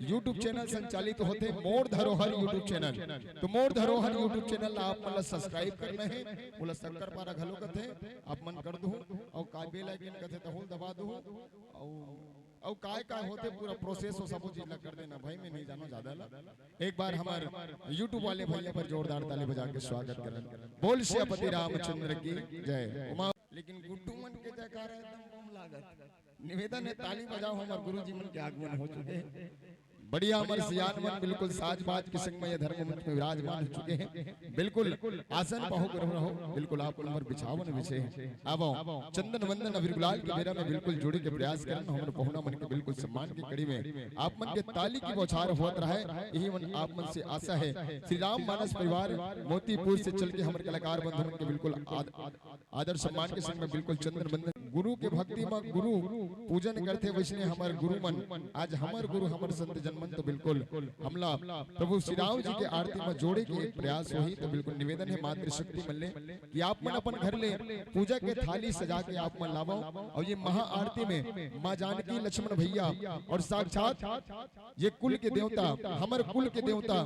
YouTube चैनल संचालित होथे मोर धरोहर YouTube चैनल। तो मोर धरोहर YouTube चैनल ला आप मन ला subscribe करना हे, ओला शक्कर पारा घलो कथे, आप मन कर दुहू, अउ का bell icon कथे तहू ल दबा दुहू, अउ, अउ काय काय होथे पूरा process, वो सबो चीज ला कर देना भाई, मैं नहीं जानों ज्यादा ला। एक बार हमर YouTube वाले भैया बर जोरदार ताली बजा के स्वागत करन। बोल सियापति रामचंद्र की जय। उमा लेकिन गुड्डू मन के जयकारा एकदम बम लागत। निवेदन हे, ताली बजाओ, हमर गुरुजी मन के आगमन हो चुके हे। बढ़िया, हमर सियान मन बिल्कुल साज बाज के संग में ये धर्म मंच में विराजमान हो चुके हे। बिल्कुल आसन पाहू गुरु रहो, बिल्कुल आप मन बर बिछावन बिछे हे। आवो, चंदन वंदन अबीर गुलाल के बेरा में बिल्कुल जुड़े के प्रयास करन, हमर पहुना मन के बिल्कुल सम्मान के कड़ी में आप मन के ताली के बौछार होत रहे। यही मन आप मन से आशा हे। श्री राम मानस परिवार मोतीपुर से चल के हमर कलाकार बंधु मन के बिल्कुल आद-, आदर सम्मान के संग में बिल्कुल चंदन वंदन गुरु के भक्ति म गुरु पूजन करथे, वइसने हमर गुरु मन, आज हमर गुरु, हमर संत जन मन तो बिल्कुल हमला प्रभु श्री राम जी के आरती म जोड़े के एक प्रयास होही। तो बिल्कुल निवेदन हे मातृशक्ति मन ले कि आप मन अपन घर ले पूजा के थाली सजा के आप मन लावव, अउ ये महाआरती में माँ जानकी, लक्ष्मण भैया अउ साक्षात ये कुल के देवता, हमर कुल के देवता,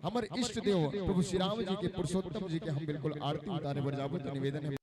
हमर इष्ट देव प्रभु श्री राम जी के, पुरुषोत्तम जी के हम बिल्कुल आरती उतारे बर जाबो। तो निवेदन हे।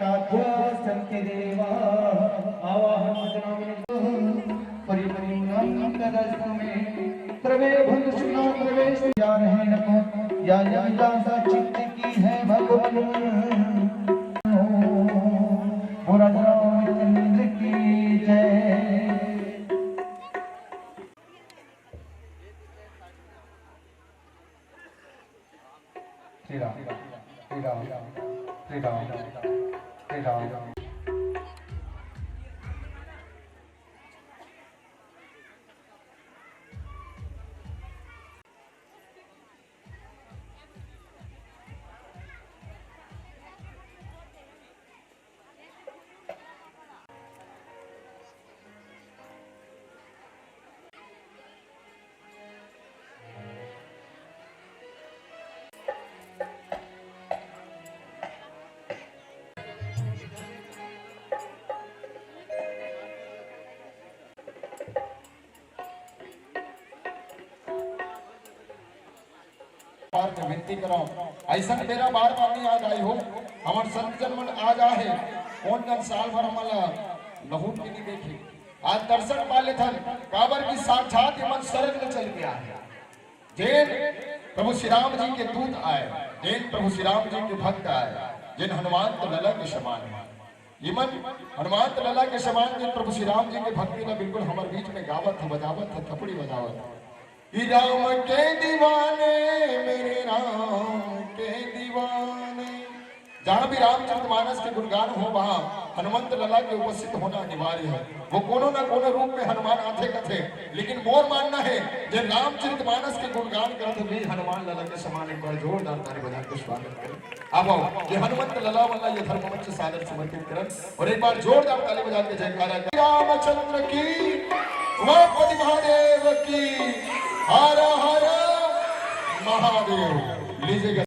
साध्या सन्ति देवा आवाहन मुद्रां परिपूर्णं तदस्तु मे। सर्वे भक्तजनाः प्रवेश जा रहे नको या या सा चित्त की है भगवान। बोला रामचंद्र की जय। श्री राम, श्री राम, श्री राम, श्री राम। बार के विनती करव, अइसन बेरा बार बार नइ आ जाय हो। हमर संत जन मन आ जाय हे, कोन जन साल भर हमन ला लहुट के नइ देखे। आज दर्शन पा लेथन, काबर कि साक्षात ये मन सरग ले चल के आय हे। जेन प्रभु श्री राम जी के दूत आय, जेन प्रभु श्री राम जी के भक्त आय, जेन हनुमंत लला के समान आय। ये मन हनुमंत लला के समान, जेन प्रभु श्री राम जी के भक्ति ला बिल्कुल हमर बीच में गावत हे, बजावत हे, थपड़ी बजावत हे। कि राम के दीवाने, मेरे राम के दीवाने। जहाँ भी रामचरितमानस के गुणगान हो, वहाँ हनुमंत लला के उपस्थित होना अनिवार्य हे। वो कोनो ना कोनो रूप में हनुमान आथे कथे, लेकिन मोर मानना हे, जे रामचरितमानस के गुणगान करत हे, हनुमान लला के समान एक बार जोरदार ताली बजा के स्वागत करें। अब आओ, ये हनुमंत लला वाला ये धर्म मंच सादर समर्पित करन और एक बार जोरदार ताली बजा के जयकारा करें। रामचंद्र की, उमापति महादेव की, हर हर महादेव। लीजिएगा।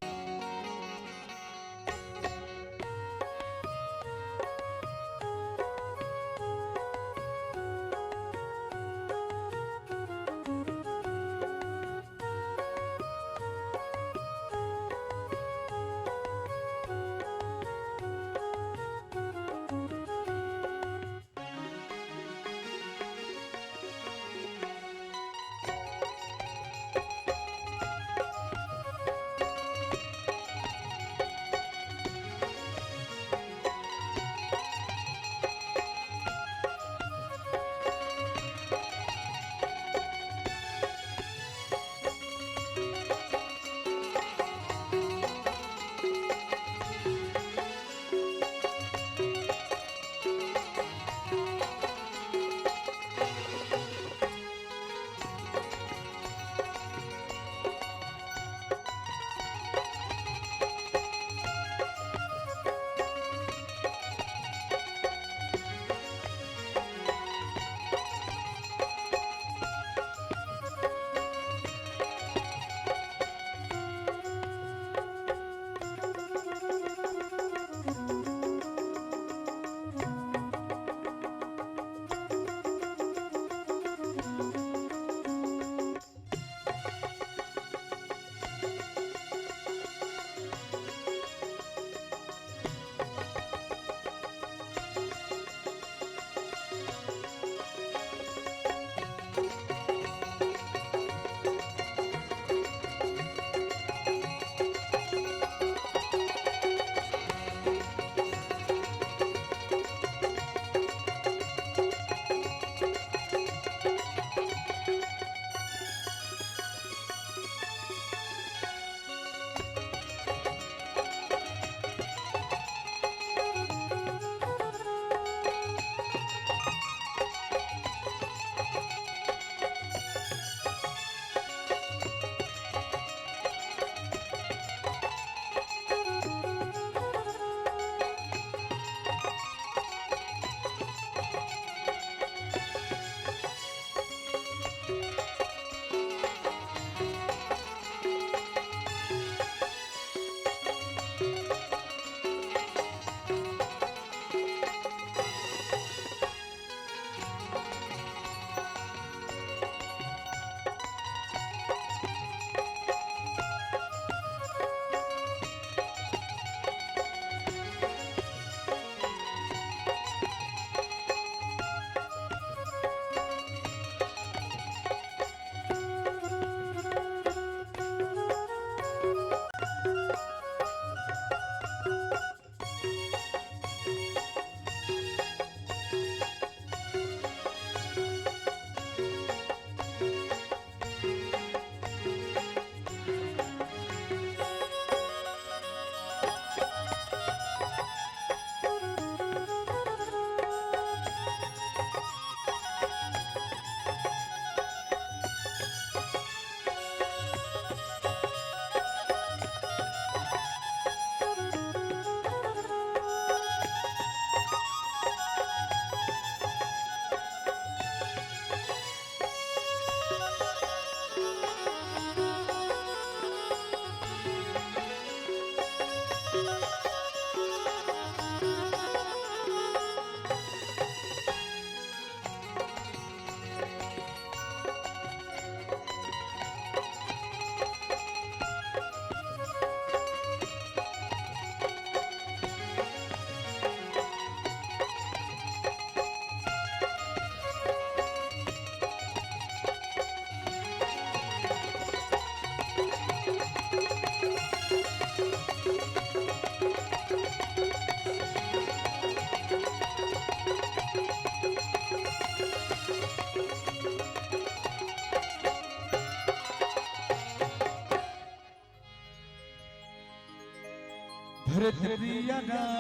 भरत प्रिय रामचंद्र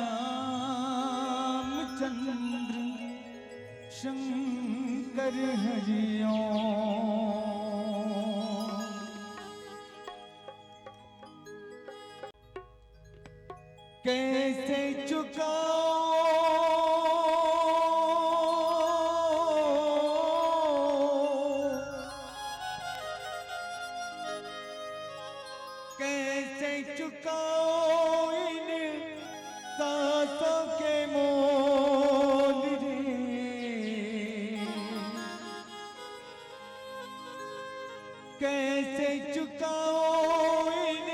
शंकर हरिओ। कैसे चुकाओ, कैसे चुकाओ इन सांसों के मोल रे? कैसे चुकाओ इन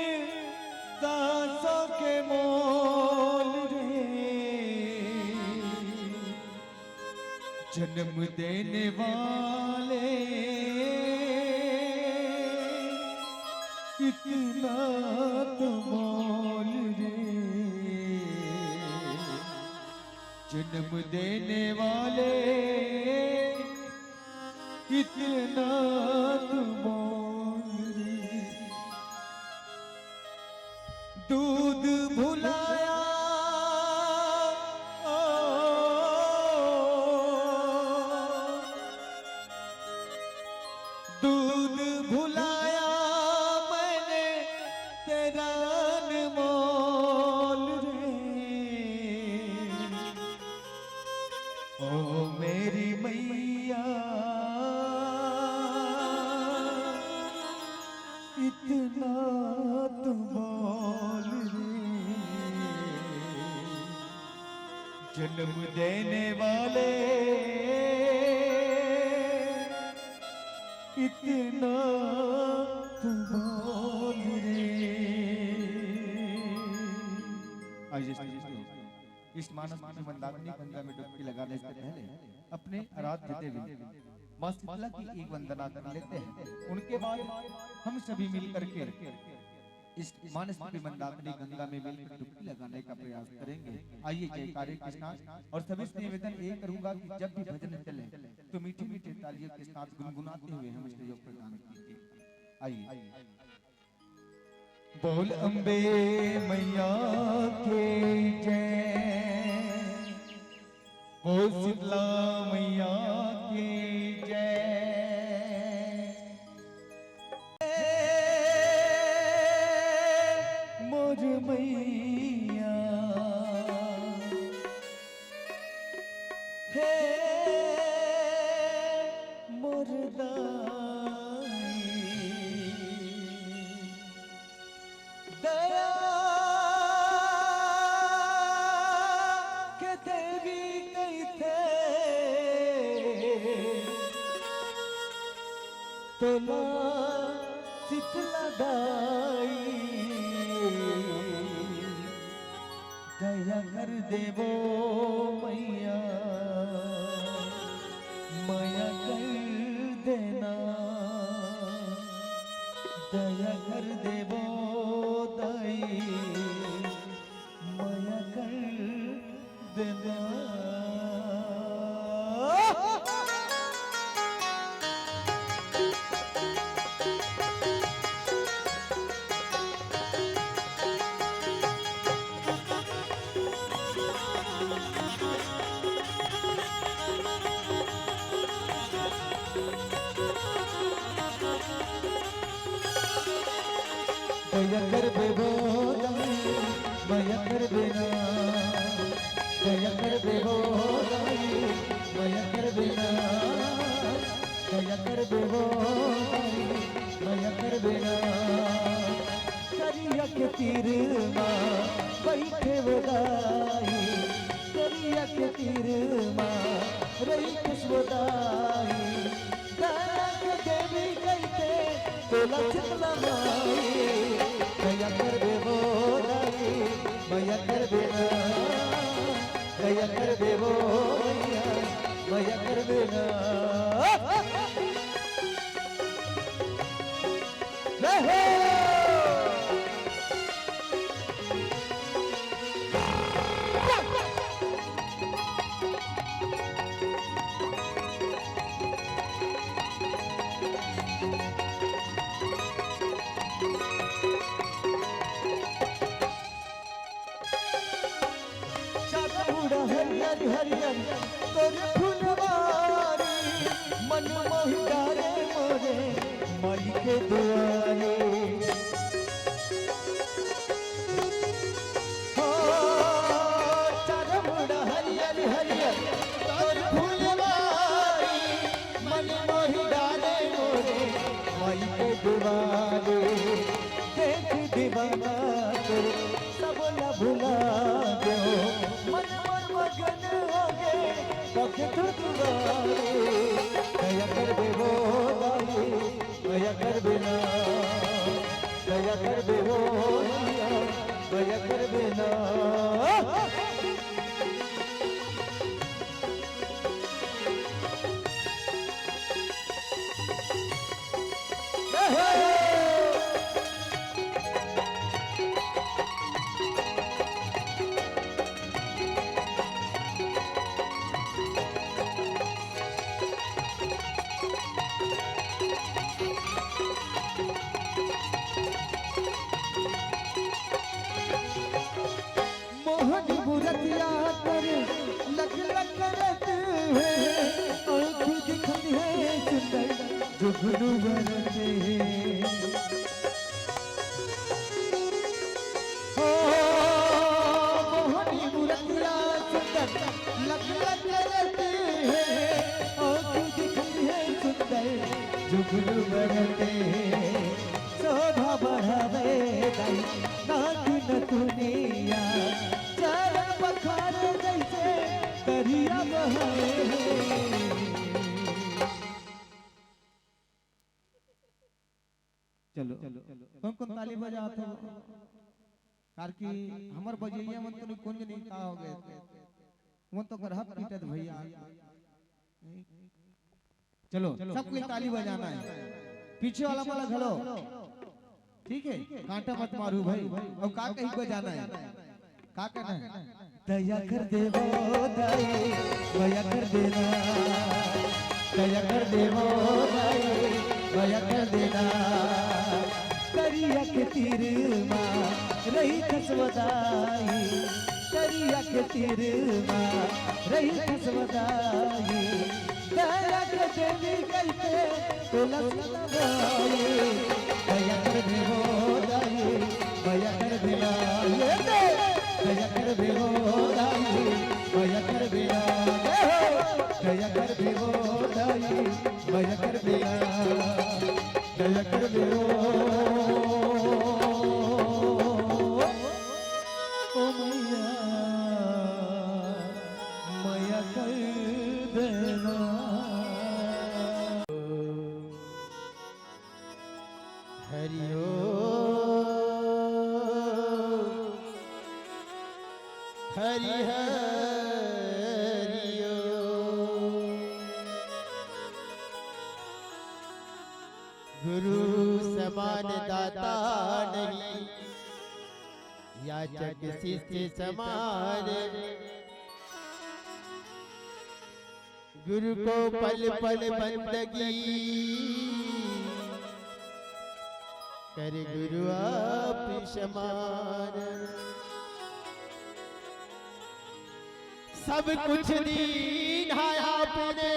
सांसों के मोल रे? जन्म देने वाले, इतना तो बोल रे। जन्म देने वाले, इतना तो बोल रे। दूध भुलाया, ओ, दूध भुलाया मैंने तेरा अनमोल रे। ओ मेरी मैया, इतना तो बोल रे। जन्म देने वाले, इतना तो बोल रे। आइए, इस मानस की मंदाकिनी गंगा में डुबकी लगाने से पहले अपने आराध्य देवी माँ शीतला की एक वंदना कर लेते हैं। उनके बाद हम सभी मिल करके इस मानस की मंदाकिनी गंगा में मिलकर डुबकी लगाने का प्रयास करेंगे। आइए, जयकारे के साथ। और सभी से निवेदन ये करूंगा कि जब भी भजन चले तो मीठी मीठी तालियों के साथ गुनगुनाते हुए हमें सहयोग प्रदान कीजिए। आइए। बोल अम्बे मैया के जय, बोल शीतला मैया के जय। मोर मैया, हे मोर दाई, दया के देवी कहिथे तोला शीतला दाई। दया कर देवो मैया, मया कर देना। दया कर देवो दाई, मया कर देना। दया करबे वो दाई, मया करबे ना। दया करबे वो दाई, मया करबे ना। दया करबे वो दाई, मया करबे ना। करिया के तीर मा बइठे वो दाई, करिया के तीर मा रहिथे वो दाई। दया के देवी कहिथे तोला शीतला माई। दया करबे वो दाई, मया करबे ना। दया करबे वो मैया, मया करबे ना। जय हो। हरियर हरियर तोर फुलवारी, मन मोहि डारे मोरे माई के दुआरी। हो, चारों मुड़ा हरियर हरियर तोर फुलवारी, मन मोहि डारे मोरे माई के दुआरी। देख दीवाना तोर सब ला भुला देव, मन मोर मगन होगे, पग तोर दुआरे। दया करबे वो दाई, दया करबे ना, दया करबे वो भैया, दया करबे ना। मोहन मूरतिया कर लख लख करत हे, आँख दिखत हे सुंदर जुगनू बरत हे। हो, मोहनी मूरतिया सुंदर लख लख करत हे, आँख दिखत हे सुंदर जुगनू बरत हे। शोभा बढ़ावे दाई नाक नथुनिया, चरण पखारे जैसे दरिया बहाए। चलो, कौन कौन ताली बजात हो? कार कि हमर बजैया मन तो निकुंज नहीं का हो गए। मन तो कर हक पीटत भैया। चलो, सब कोई ताली बजाना है। पीछे वाला वाला घलो, ठीक है, कांटा मत मारू भाई। और का कहीं को जाना है, का कहना है? दया कर देवो दाई, दया कर देना, दया कर देवो दाई, दया कर देना। करिया के तीर मा रही खसवदाई, करिया के तीर मा रही खसवदाई। दया कर देवी कइसे तोला सताई। दया कर देवो दाई, दया कर देना। ये दे। दया कर देवो दाई, दया कर देना। दया कर देवो दाई, दया कर देना। दया कर देवो। ओ मैया, मया कर देना। हरि ओ, हरि हरि ओ। गुरु समान दाता नहीं, याचक शिष्य समान। गुरु को पल पल बंदगी, कर गुरु आप समान। सब कुछ दीन है आपने,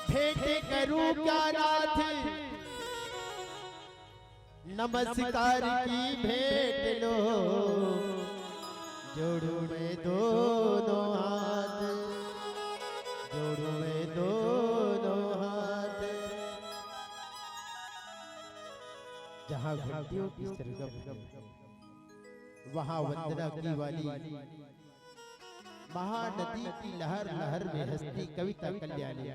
भेंट करूं क्या नाथ, नमस्कार की भेंट लो, जोड़ूं मैं दोनों हाथ, जोड़ूं मैं दोनों हाथ। जहाँ घंटियों की सरगम है, वहाँ वंदना की वाली महानदी की लहर लहर में हंसती कविता कल्याणी।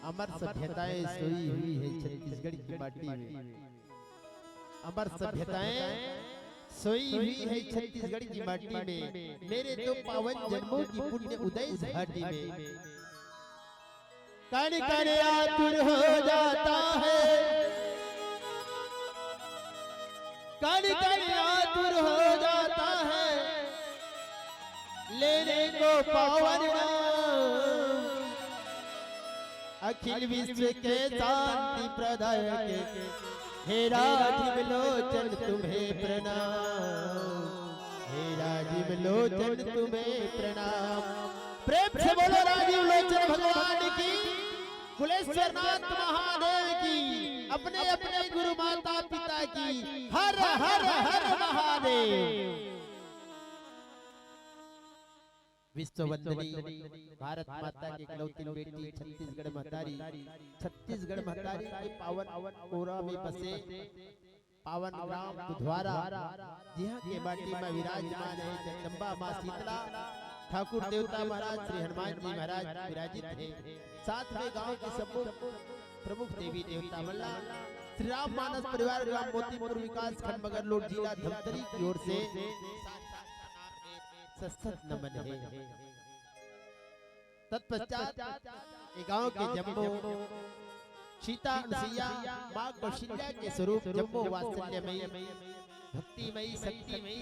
अमर सभ्यताएं सोई हुई है छत्तीसगढ़ की माटी में। अमर सभ्यताएं सोई हुई है छत्तीसगढ़ की माटी में, मेरे दो पावन जन्मों की पुण्य उदय इस घाटी में। कण कण आतुर हो जाता है, कण कण आतुर हो जाता है लेने को पावन नाम। अखिल विश्व के शांति प्रदायक हे राजीव लोचन तुम्हें प्रणाम। लोचन तुम्हें प्रणाम। प्रेम से बोलो राजीव लोचन भगवान की, कुलेश्वरनाथ महादेव की, अपने अपने गुरु माता पिता की। हर हर हर महादेव। विश्व वंदनी भारत माता की इकलौती बेटी छत्तीसगढ़ महतारी, छत्तीसगढ़ महतारी के पावन कोरा में बसे पावन ग्राम दुधवारा, जिहाँ के माटी में विराजमान है जगदम्बा माँ शीतला, ठाकुर देवता महाराज श्री हनुमान जी महाराज विराजित है। साथ में गांव के सब प्रमुख देवी देवता मन ला श्री राम मानस परिवार ग्राम मोतीपुर विकास खंड मगरलोड जिला धमतरी की ओर से सशक्त नमन है। तत्पश्चात ये गांव के जम्मो सीता अनुसैया माँ कौशल्या के स्वरूप जम्मो वात्सल्यमयी, भक्तिमयी, शक्तिमयी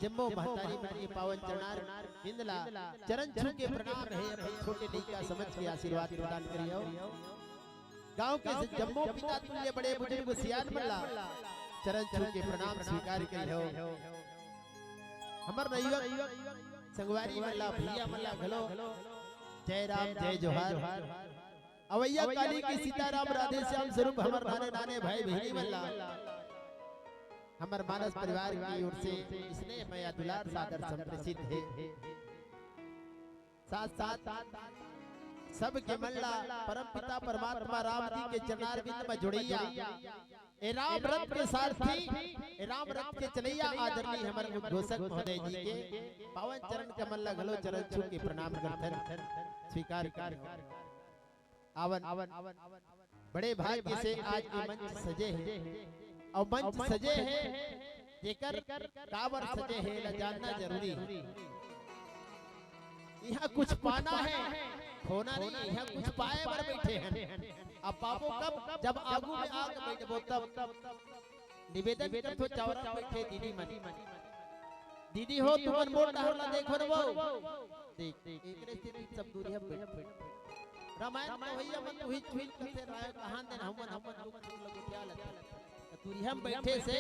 जम्मो महतारी मन के पावन चरणार बिंद ला चरण छू के प्रणाम है। अपन छोटे लइका समझ के आशीर्वाद प्रदान करियो। गांव के जम्मो पिता तुल्य बड़े बुजुर्ग सियान मन ला चरण छू के प्रणाम स्वीकार करियो। हमर नवयुवक संगवारी मन ला, भैया मन ला घलो जय राम, जय जोहार। अवैया काली के सीताराम राधे श्याम स्वरूप हमर नाने नाने भाई बहिनी मन ला हमर मानस परिवार की ओर से स्नेह मया दुलार सादर संप्रेषित है। साथ साथ सबके मन ला परम पिता परमात्मा राम जी के चरणारविंद में जोड़ैया, ए राम रथ के सारथी, ए राम रथ के चलैया आदरणीय हमर उद्घोषक महोदय जी के पावन चरण कमल ला घलो चरण छू के प्रणाम करथन, स्वीकार कर। आवन, बड़े भाग्य से आज ये मंच सजे है, अउ मंच सजे है, जेकर काबर सजे है, एला जानना जरूरी है। इहाँ कुछ पाना है, खोना नहीं, इहाँ कुछ पाए बर बैठे हैं। अब पाबो कब? जब आगू में आके बैठबो तब। निवेदन करथो, चौरा बैठे दीदी मन, दीदी हो, तुमन मोर डहर ला देखो न वो। देख, एकरे से सब दूरिहा बैठ, बैठ। रामायण के भैया मन तो हुई चुहिल करते रहे, कहाँ दिन हमन, हमन दुख सुख लगुटिया लेते। तो दूरिहा में बैठे से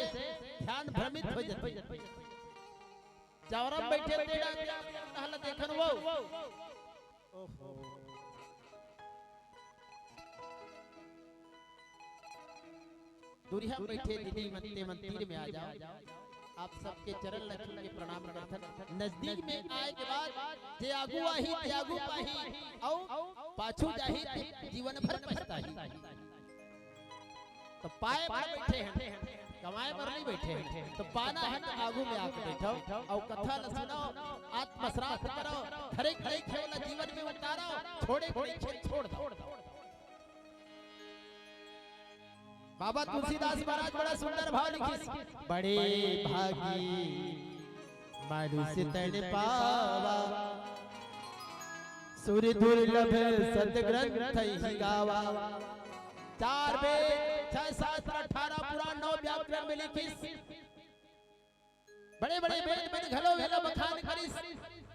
ध्यान भ्रमित हो जाते। चौरा में बैठे तेरा ध्यान, ध्यान, ध्यान देखन वो। ओहो। दूरिहा बैठे दीदी मन ते मंदिर में आ जाओ। आप सबके चरण ला छू के प्रणाम करथन। नजदीक में आए के बाद जे आगू आही, ते आगू पाही, अउ पाछू जाही, ते जीवन भर पछताही। तो पाए बर बैठे हैं, कमाए बर नहीं बैठे हैं। तो पाना है तो आगू में आके बैठो, अउ कथा ला सुनो, आत्मश्राद्ध करो, धरे के रखे ओला जीवन में उतारो, छोड़े के रखे छोड़ दो। बाबा तुलसीदास महाराज बड़ा सुंदर भाव लिखिस, बड़े भागी मानुष तन पावा, सुर दुर्लभ सतग्रंथ ही गावा। चार वेद, छह शास्त्र, अठारह पुराण, नौ व्याकरण में लिखिस। बड़े-बड़े वेद मन घलो एला बखान करिस।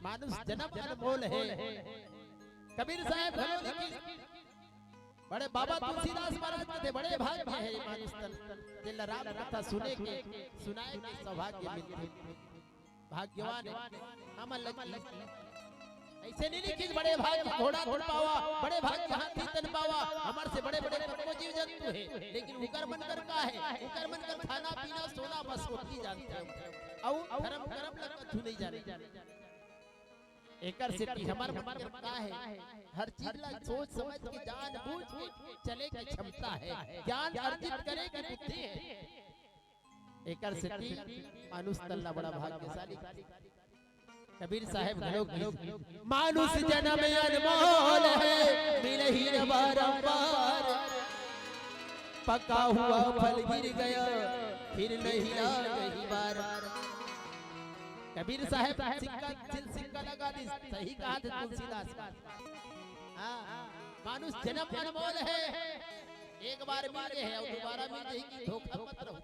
मानुष जन्म अनमोल हे। कबीर साहेब घलो लिखिस। बड़े बाबा तुलसीदास महाराज कथे, बड़े भाग्य हे मानुष तन, जेला राम कथा सुने के, सुनाए के सौभाग्य मिलथे। भाग्यवान हे। हमन लगी अइसे नहीं लिखिस, बड़े भाग के घोड़ा तन पावा, बड़े भाग के हाथी तन पावा। हमर से बड़े-बड़े कतको जीव जंतु हे, लेकिन उकर मन कर का हे? उकर मन कर खाना पीना, सोना, बस ओतकी जानथे। अउ धर्म करम ला कछु नहीं जाने। एकर सेती हमर मन कर का हे? हर चीज ला सोच समझ के, जान बूझ के चले के क्षमता हे, ज्ञान अर्जित करे के बुद्धि हे। एकर सेती मानुष तन ला बड़ा भाग्यशाली। कबीर साहेब घलो कहिस, मानुष जन्म अनमोल हे, मिलही न बारंबार। पका हुआ फल गिर गया, फिर नहीं लागे बार। कबीर साहेब सिक्का, सिल सिक्का लगा दिस, सही कहा थे तुलसीदास। हाँ, मानुष जन्म अनमोल हे, एक बार मिल गए हे अउ दोबारा मिल जाही कि धोखा मत रहो।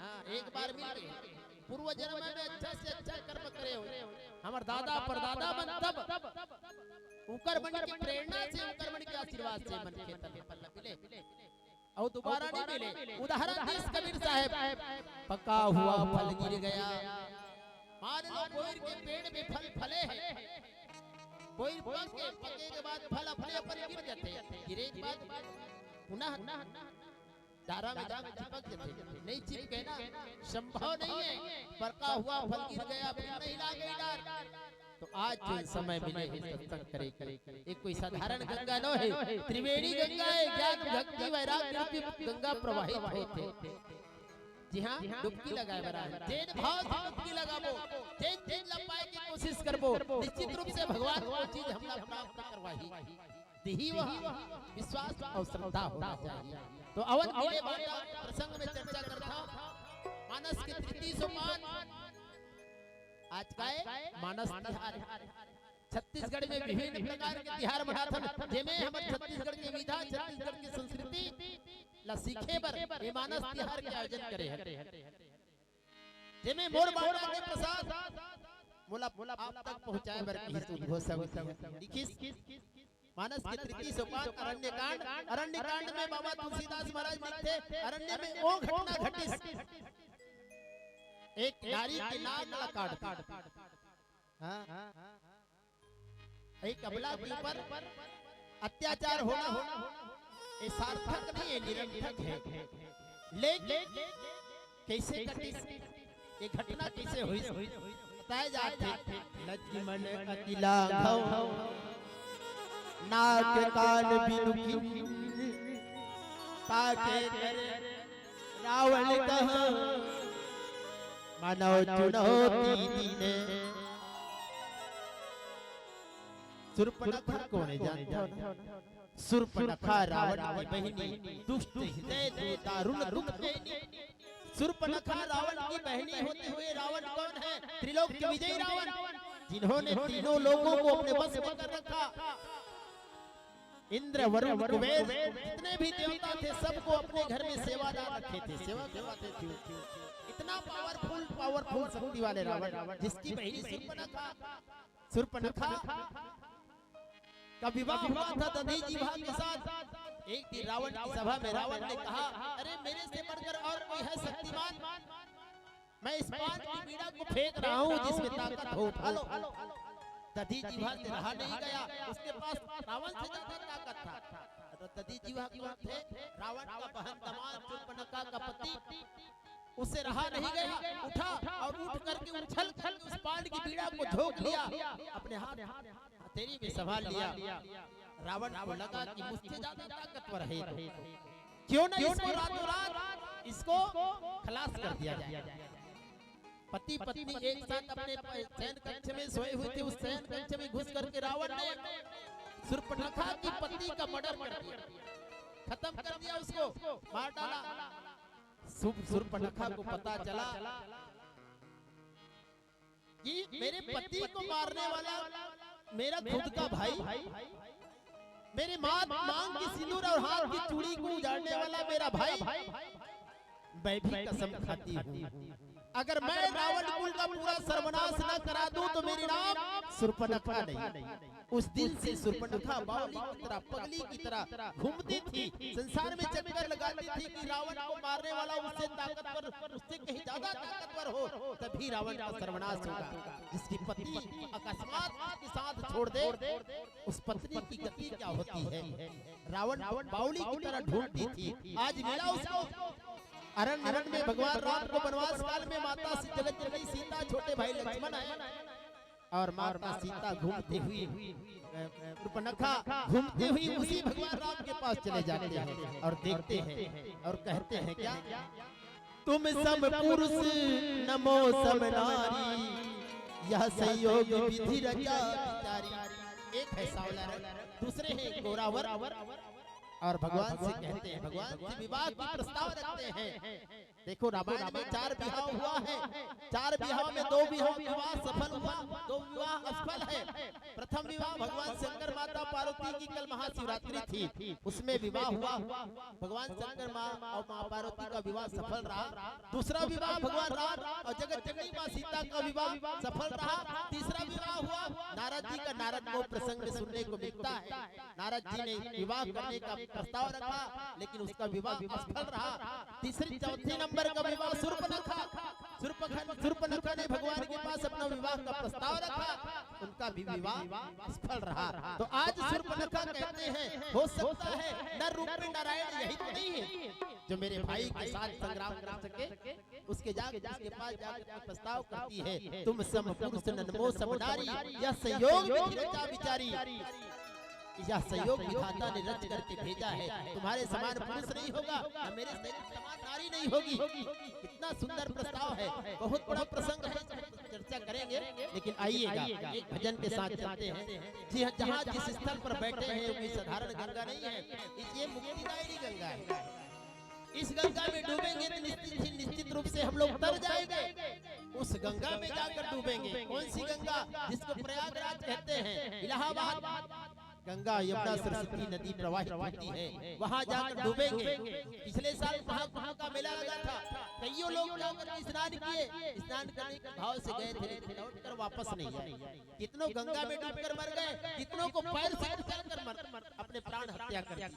हाँ, एक बार मिल गए। पूर्व जन्म में अच्छा से अच्छा कर्म करे हो। हमर दादा परदादा मन तब उकर मन के प्रेरणा से, उकर मन के आशीर्वाद से मन खेत में फल मिले। अउ दोबारा नहीं मिले। उदाहरण दिस कबीर साहेब, पका हुआ फल गिर गया। मान लो, बोइर के पेड़ में फल फले हे, बोइर पक के, पके के बाद फल अपने अपन गिर जाथे, गिरे के बाद पुनः डारा में जाके चिपक जाथे, नहीं चिपके ना, संभव नहीं है। पका हुआ फल गिर गया, फिर नहीं लागे डार। तो आज जो समय मिले हे सत्संग करे के, एक कोई साधारण गंगा नो हे, त्रिवेणी गंगा हे, ज्ञान भक्ति वैराग्य रूपी गंगा प्रवाहित होथे। जी हाँ, डुबकी लगाए बर आए। जेन भाव से डुबकी लगाबो, जेन चीज ला पाए के कोशिश करबो, निश्चित रूप से भगवान वो चीज हमला प्राप्त करवाही। दिही वह विश्वास और श्रद्धा होना चाहिए। तो अवन मिले बात प्रसंग में चर्चा करता हूँ। मानस के तृतीय सोपान आज का हे मानस तिहार। छत्तीसगढ़ में विभिन्न प्रकार के तिहार मनाथन, जेमे हमर छत्तीसगढ़ के विधा, छत्तीसगढ़ के संस्कृति ला सीखे बर ये मानस तिहार के आयोजन करे हन। जेमे मोर बांटा के प्रसाद मोला आप तक पहुंचाए बर कहिस उद्घोषक लिखिस। मानस के तृतीय सोपान अरण्य कांड। अरण्य कांड में बाबा तुलसीदास महाराज लिखथे, अरण्य में वो घटना घटिस, एक नारी के नाक ला काट दे। हाँ। एक अबला के ऊपर अत्याचार होना, ये सार्थक नहीं है, निरर्थक है। लेकिन कैसे घटिस, ये घटना कैसे होइस, बताए जाथे। लक्ष्मण अति लाघव, नाक कान बिनु कीन, ताके करे रावण कहा, मानव चुनौती दीने। सुर्पनखा कोन हे जानथव? सुर्पनखा रावण की बहिनी, दुष्ट हृदय, दारुण दुख देनी। सुर्पनखा रावण की बहिनी होते हुए रावण कौन है? त्रिलोक के विजयी रावण, जिन्होंने तीनों लोगों को अपने वश में कर रखा। इंद्र, वरुण, कुबेर, जितने भी देवता थे, सबको अपने घर में सेवादार रखे थे, सेवा करवाते थे। इतना पावरफुल, पावरफुल शक्ति वाले रावण, जिसकी बहिनी सुर्पनखा, सुर्पनखा का विवाह हुआ था दधीचि के साथ। एक दिन रावण की सभा में रावण ने कहा, "अरे, मेरे से बढ़कर और कोई है शक्तिमान? मैं इस पान की बीड़ा को फेंक रहा हूँ, जिसमें ताकत हो, उठा लो।" दधीचि से रहा नहीं गया, उसके पास रावण से ज्यादा ताकत था। तो दधीचि कौन थे? रावण का बहन दमाद सुर्पनखा का पति। उससे रहा नहीं गया, उठा और उठ करके उछल करके उस पान की बीड़ा को झोंक लिया, अपने हाथ हथेली में संभाल लिया। रावण को लगा कि मुझसे ज्यादा ताकतवर है तो क्यों ना इसको रातों रात इसको खलास कर दिया जाए। पति पत्नी एक साथ अपने शयन कक्ष में सोए हुए थे। उस शयन कक्ष में घुस करके रावण ने सुर्पनखा की पति का मर्डर कर दिया, खत्म कर दिया, उसको मार डाला। सुर्पनखा को पता चला कि मेरे पति को मारने वाला मेरा खुद का भाई, मेरे माँ मांग की सिंदूर और हाथ की चूड़ी को उजाड़ने वाला मेरा भाई, मैं भी कसम खाती हूँ, अगर मैं रावण कुल का पूरा सर्वनाश न करा दूं तो मेरी नाम सुर्पनखा नहीं। उस दिन से सुर्पनखा बावली की तरह, पगली की तरह घूमती थी, संसार में चक्कर लगाती थी कि रावण को मारने वाला उससे ताकतवर, उससे कहीं ज्यादा ताकतवर हो, तभी रावण का सर्वनाश होगा। जिसकी पति अकस्मात उसके साथ छोड़ दे, उस पत्नी की गति क्या होती है? रावण बावली की तरह ढूंढती थी, आज मिला उसको। अरण्य वन में भगवान राम को वनवास काल में माता जगत जननी सीता, छोटे भाई लक्ष्मण है और माता सीता घूमते हुए, सुर्पनखा घूमते हुए उसी भगवान राम के पास चले जाते हैं और देखते हैं और कहते हैं क्या, "तुम सम पुरुष नमो सम नारी, यह संयोग विधि रचा विचारी।" एक है सांवला रंग, दूसरे हैं गोरावर। और भगवान से कहते हैं, भगवान से विवाह की प्रस्ताव रखते हैं। देखो, रामायण में चार विवाह हुआ है, चार विवाह में दो विवाह, विवाह सफल हुआ, दो विवाह असफल है। प्रथम विवाह भगवान शंकर माता पार्वती की कल महाशिवरात्रि थी, उसमें विवाह हुआ। भगवान शंकर माँ और माँ पार्वती का विवाह सफल रहा। दूसरा विवाह भगवान राम और जगत जननी माँ सीता का विवाह सफल रहा। तीसरा विवाह हुआ नारद जी का, नारद को प्रसंग में सुनने को मिलता है। नारद जी ने विवाह करने का प्रस्ताव रखा, लेकिन उसका विवाह असफल रहा। तीसरे, चौथे नंबर का विवाह सुर्पनखा, सूर्पनखा ने भगवान के पास अपना विवाह का प्रस्ताव रखा, उनका भी विवाह सफल रहा। तो आज सूर्पनखा कहते हैं, हो सकता है नर रूपी नारायण यही तो नहीं है जो मेरे भाई के साथ संग्राम कर सके। उसके जा उसके पास जाकर के प्रस्ताव करती है, तुम सम पुरुष नन्मो सम नारी, यह संयोग विधि रचा विचारी। यह संयोग विधाता ने रच करके भेजा है। तुम्हारे समान पुरुष नहीं होगा, न मेरे समान नारी नहीं होगी। कितना सुंदर प्रस्ताव है, बहुत बड़ा प्रसंग है, चर्चा करेंगे, लेकिन आइएगा, एक भजन के साथ चलते हैं। जी हाँ, जहाँ जिस स्थल पर बैठे हैं, कोई साधारण गंगा नहीं है, इस ये मुक्तिदायिनी गंगा है। इस गंगा में डूबेंगे तो निश्चित ही निश्चित रूप से हम लोग तर जाएंगे। उस गंगा में जाकर डूबेंगे। कौन सी गंगा? जिसको प्रयागराज कहते हैं, इलाहाबाद। गंगा, यमुना, सरस्वती नदी प्रवाहित होती है, वहां जाकर डूबेंगे। पिछले साल महाकुंभ का मेला लगा था, कईयों लोग जाकर स्नान किए, स्नान करने के भाव से गए थे, लेकिन लौट कर वापस नहीं आए। कितनों गंगा में डूबकर मर गए, कितनों को पैर से कुचल कर मर, अपने प्राण हत्या कर दिए।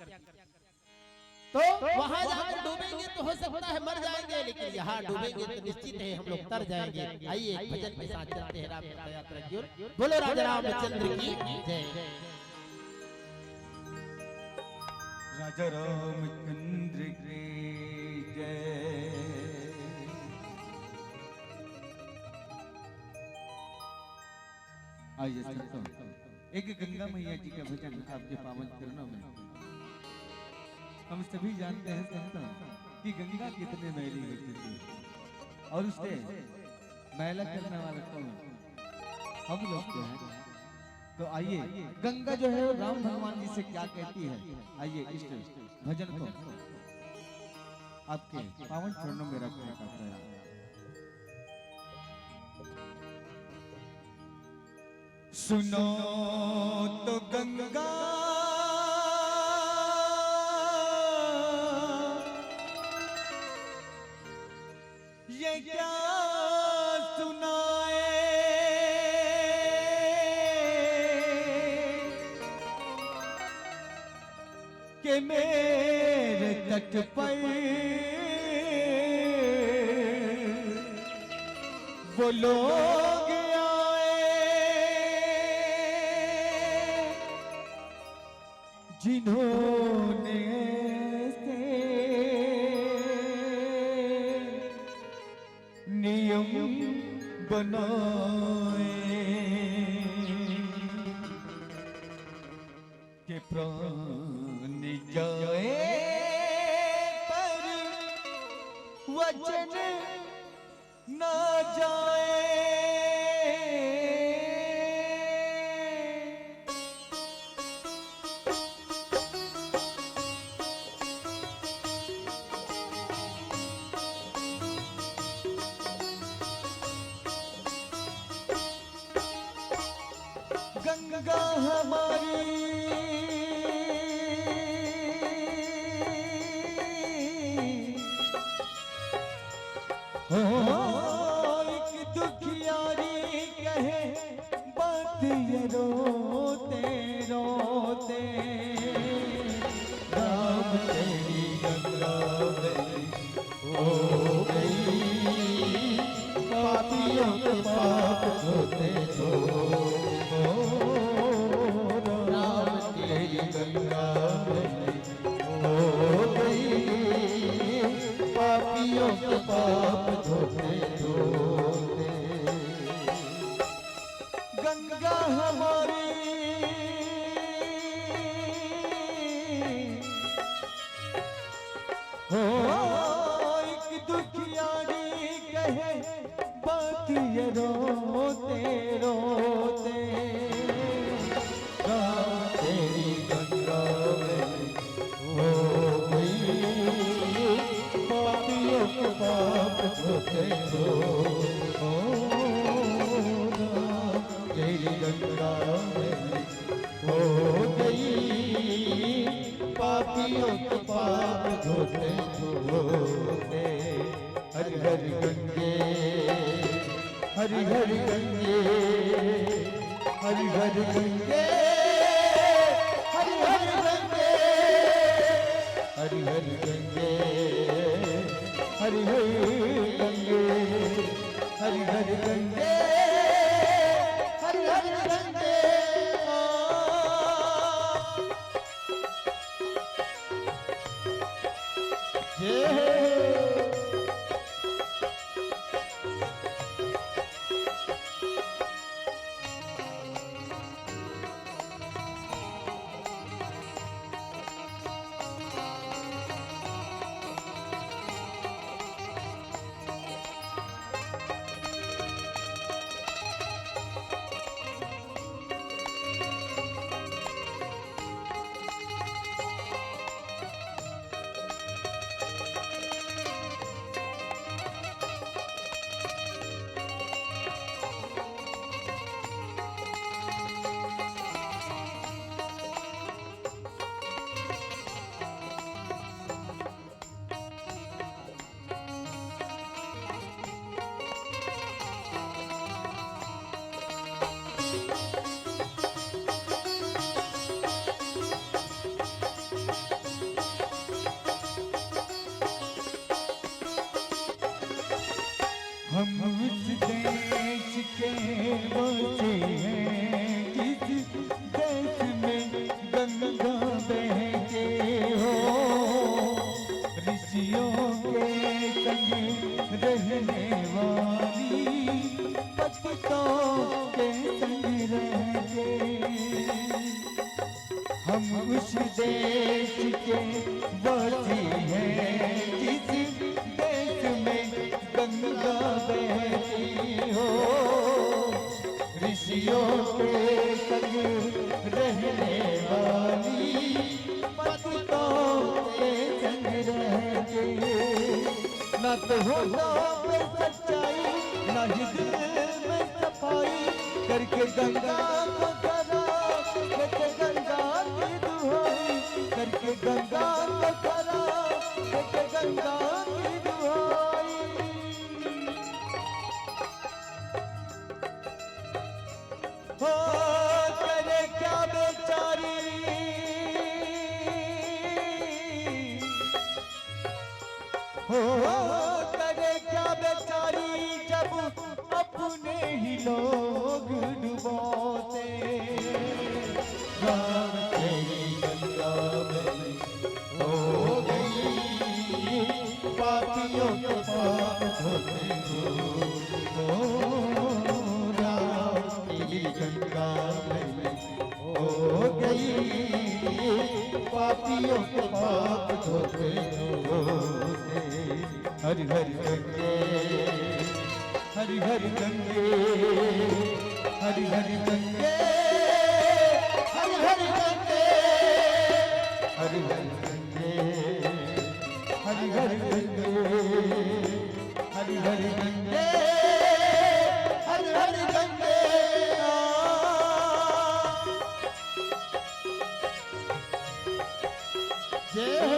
तो वहां जाकर डूबेंगे तो हो सकता है मर जाएंगे, लेकिन यहाँ डूबेंगे तो निश्चित है हम लोग तर जाएंगे। आइए, एक भजन के साथ चलते हैं राम कथा यात्रा की ओर। बोलो राजा रामचंद्र की जय। राजा रामचंद्र की जय। आइए संतों, एक गंगा मैया जी का भजन आपके पावन चरणों में। हम सभी जानते हैं संतों कि गंगा कितने मैली हो चुकी है, और उससे मैला करने वाला कौन? हम लोग तो हैं। तो आइए, गंगा जो है वो राम भगवान जी से क्या कहती है, आइए इस भजन को आपके पावन चरणों में रखने का प्रयास। सुनो तो गंगा, ये क्या सुनाए कि मेरे तट पर वो लोग आए जिन्होंने ऐसे नियम बनाए कि प्राण जाए पर वचन ना जाए। गंगा हमारी हो एक दुखियारी कहे बात ये रोते रोते। राम तेरी गंगा मैली हो गई, पापियों के पाप धोते धो। राम तेरी गंगा मैली हो गई, पापियों के पाप धोते धोते। गंगा हमारी हो एक दुखियारी कहे बात ये रोते रोते। राम तेरी गंगा मैली हो गई, पापियों के पाप धोते धो। ओ राम तेरी गंगा मैली हो गई, पापियों के पाप धोते धोते। हरि हरि गंगे, हरि हरि गंगे, हरि हरि गंगे, हरि हरि गंगे, हरि हरि गंगे। हरि हरि गंगे, हरि हरि गंगे, हरि हरि गंगे। जय हो। हम उस देश के बसे हैं जिस देश में गंगा बहती हो। ऋषियों के संग रहने वाली पतितों के संग रह के। हम उस देश के वासी हैं जिस देश में गंगा बहती हो। ऋषियों के संग रहने वाली पतितों के संग रह के। ना तो होठों पे सच्चाई, ना ही दिल में सफाई, करके गंगा को खरा, देते गंगा की दुहाई, करके गंगा को खरा, देते गंगा की दुहाई। हो, करे क्या बेचारी, हो, करे क्या बेचारी, जब अपने ही लोग डुबोते। राम तेरी गंगा मैली हो गई, पापियों के पाप धोते धोते। ओ राम तेरी गंगा मैली हो गई, पापियों के पाप धोते धोते। हरि हरि गंगे, हरि हरि गंगे, हरि हरि गंगे, हरि हरि गंगे, हरि हरि गंगे, हरि हरि गंगे, हरि हरि गंगे, हरि हरि गंगे। जय हो।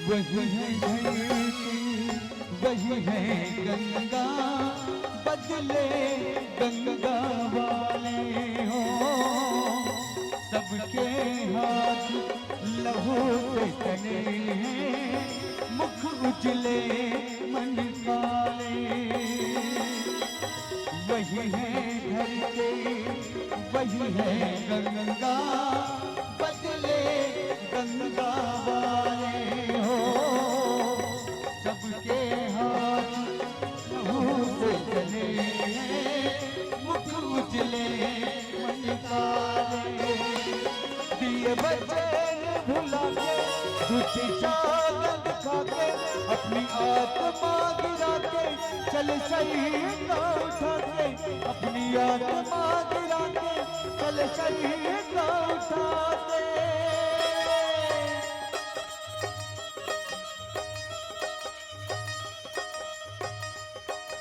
वही है धरती, वही है गंगा, बदले गंगा वाले हो। सबके हाथ लहू से सने हैं, मुख उजले मन काले। वही है धरती, वही है गंगा, बदले गंगा वाले हो। सबके हाथ लहू से सने हैं, कुछ चादर खा के, अपनी आत्मा गिरा के, चल शरीर को उठा के, अपनी आत्मा गिरा के, चल शरीर को उठा के।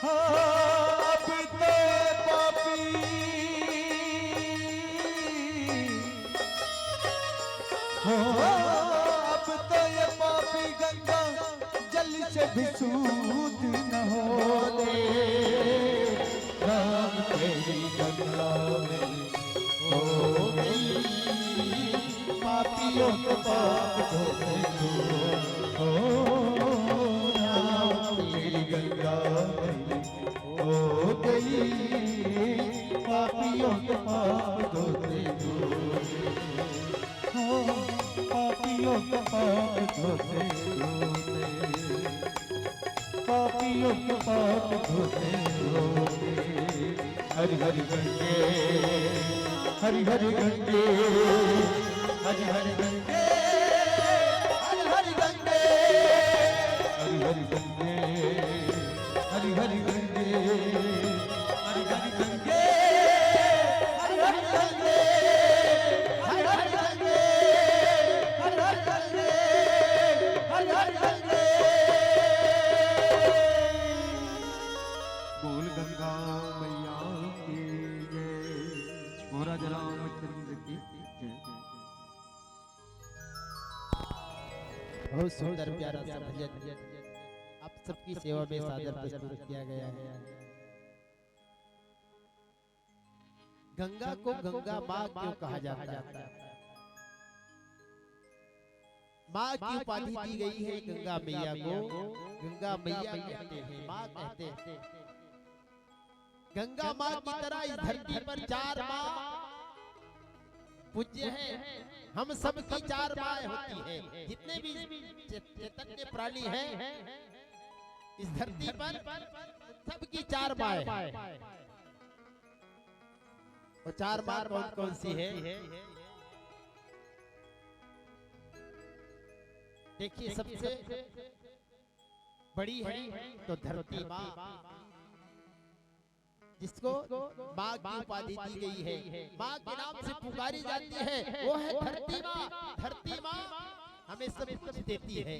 हाँ, अब तो ये पापी, हाँ, अब तो ये पापी गंगा जल से भी शुद्ध न होने। राम तेरी गंगा में हो गई, पापियों को पाप धोते धो। ओ राम, तेरी गंगा में हो गई, पापियों को पाप धोते धो। ओ पापियों को पाप धोते धोते, पापियों को पाप धोते धोते। हरि हरि गंगे, हरि हरि गंगे, हरि हरि गंगे, हरि हरि गंगे, हरि हरि गंगे, हरि हरि गंगे, हरि हरि गंगे, हरि हरि गंगे, हरि हरि गंगे, हरि हरि गंगे, हरि हरि गंगे। बोल गंगा मैया की जय। गोरा जलाओ चंद्र की जय। बहुत सुंदर प्यारा सा भजन आप सबकी सेवा में सादर प्रस्तुत किया गया है। गंगा को गंगा माँ क्यों कहा जाता है? माँ की उपाधि दी गई है गंगा मैया को। गंगा मैया कहते हैं, माँ कहते हैं। गंगा माँ की तरह इस धरती पर चार माँ पूज्य हैं। हम सबकी चार माँ होती हैं, जितने भी चे-, चैतन्य प्राणी हैं इस धरती पर, सबकी चार माँ हैं। वो चार माँ कौन कौन सी है? देखिए, सबसे बड़ी है तो धरती माँ, जिसको माँ की उपाधि दी गई है, माँ के नाम से पुकारी जाती है, वो है धरती माँ। धरती माँ हमें सब कुछ देती है।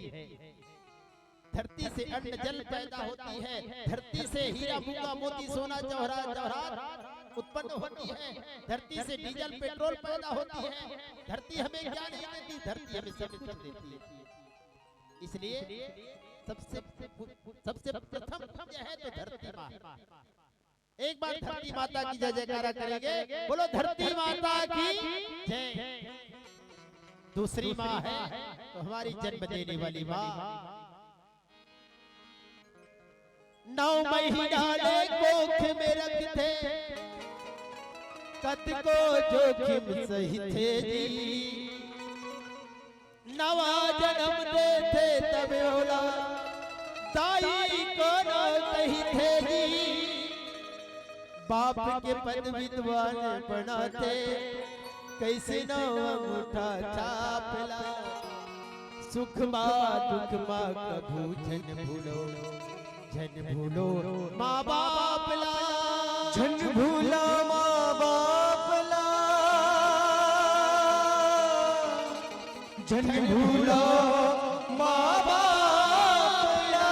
धरती से अन्न जल पैदा होती है, धरती से हीरा मूंगा मोती सोना जवाहरात जवाहरात उत्पन्न होती है, धरती से डीजल पेट्रोल पैदा होती है। धरती हमें क्या नहीं देती? धरती हमें सब कुछ देती है। इसलिए सबसे सबसे प्रथम यह है तो धरती माँ। एक बार धरती माता की जय जयकारा करेंगे, बोलो धरती माता की जय। दूसरी माँ है तो हमारी जन्म देने वाली माँ। नौ महीना ले कोख में रखथे, कतको जोखिम सहिथे जी। नवा जनम देथे तबे ओला दाई कोनो कहिथे जी। बाप के पद विद्वान बनाथे, कइसे नौ अंगूठा छाप ला। सुख मा दुख मा कभू झन भूलो, झन भूलो माँ बाप ला। झन भूला माँ बाप ला, झन भूला माँ बाप ला।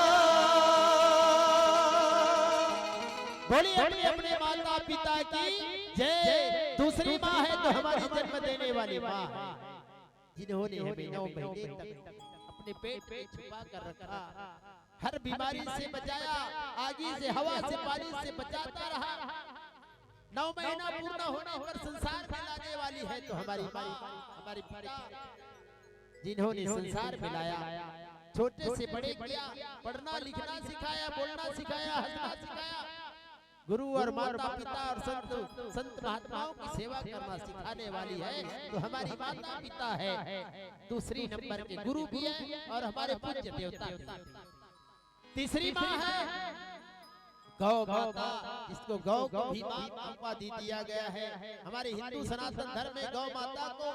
बोलिए अपने अपने माता पिता की जय। दूसरी माँ है तो हमारी जन्म देने वाली माँ है, जिन्होंने हमें नौ महीने तक अपने पेट में छुपा कर रखा, हर बीमारी से बचाया, आगी से, हवा से, पानी से बचाता रहा। नौ महीना पूर्ण होने पर संसार में लाने वाली है तो हमारी माँ, हमारे पिता, जिन्होंने संसार में लाया, छोटे से बड़े किया, पढ़ना लिखना सिखाया, बोलना सिखाया, हंसना सिखाया। गुरु और माता पिता और संत, संत महात्माओं की सेवा करना सिखाने वाली है तो हमारी माता पिता है। दूसरी नंबर के गुरु भी है और हमारे पूज्य देवता भी। तीसरी माँ है गौ माता, जिसको गौ को भी माँ की उपाधि दिया गया है। हमारे हिंदू सनातन धर्म में गौ माता को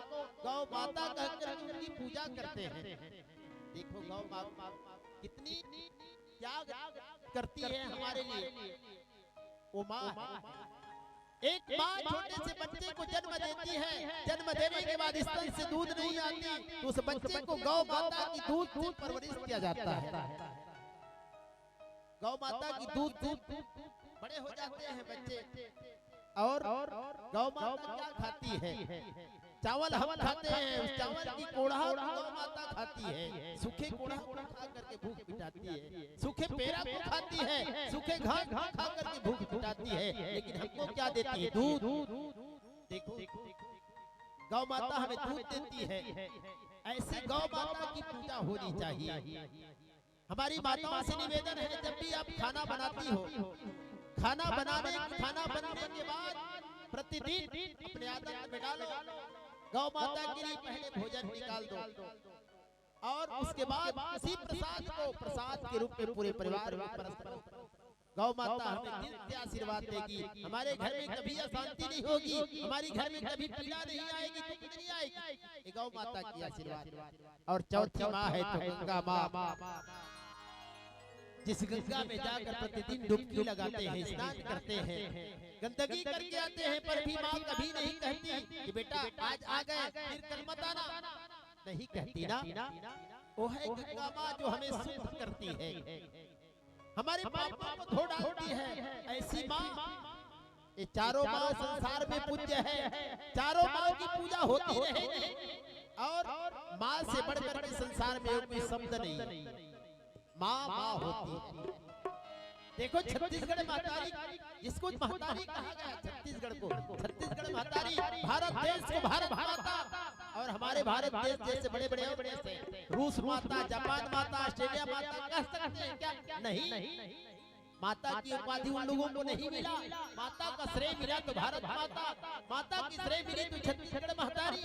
गौ माता कहकर उनकी पूजा करते हैं। देखो गौ माँ कितनी त्याग करती है हमारे लिए। वो माँ है। एक माँ छोटे से बच्चे को जन्म देती है, जन्म देने के बाद स्तन से दूध नहीं आती, तो उस बच्चे को गौ माता की दूध से परवरिश किया जाता है। गौ माता की दूध से बड़े हो जाते हैं बच्चे। और गौ माता क्या खाती है? चावल हम खाते हैं, उस चावल की कोढ़ा गौ माता खाती है। सूखे कोढ़ा को खा करके भूख मिटाती है, सूखे पेड़ा को खाती है, सूखे घास को खा करके भूख मिटाती है, लेकिन हमको क्या देती है? दूध। देखो, गौ माता हमें दूध देती है। ऐसे गौ माता की पूजा होनी चाहिए। हमारी माताओं से निवेदन है, जब भी आप खाना बनाती हो, खाना बनाने, खाना बनने के बाद प्रतिदिन अपने आदत में डालो, गौ माता के लिए पहले भोजन निकाल दो और उसके बाद उसी प्रसाद को प्रसाद के रूप में पूरे परिवार में परस दो। गौ माता हमें दिल से आशीर्वाद देगी। हमारे घर में कभी अशांति नहीं होगी, हमारे घर में कभी पीड़ा नहीं आएगी, दुख नहीं आएगी। ये गौ माता की आशीर्वाद। और चौथी माँ है तो गंगा माँ, जिस गंगा में जाकर प्रतिदिन डुबकी लगाते हैं, स्नान करते हैं, गंदगी करके आते हैं, पर भी माँ कभी नहीं कहती कि बेटा आज आ गए, फिर कल मत आना, नहीं कहती ना। वो है गंगा माँ जो हमें शुद्ध करती है, हमारे पापों को धो डालती है। ऐसी माँ, ये चारों माँ संसार में पूज्य है, चारों माँ की पूजा होती रहेगी। और माँ से बढ़कर के संसार में कोई शब्द नहीं, माँ माँ होती है। देखो छत्तीसगढ़ महतारी, जिसको महतारी कहा गया छत्तीसगढ़ को, छत्तीसगढ़ महतारी, भारत देश को भारत माता, और हमारे भारत देश जैसे बड़े बड़े देश हैं, रूस माता, जापान माता, ऑस्ट्रेलिया माता कह सकते हैं क्या? नहीं। माता की उपाधि उन लोगों को नहीं मिला। माता का श्रेय मिला तो भारत माता, माता की श्रेय मिली तो छत्तीसगढ़ महतारी।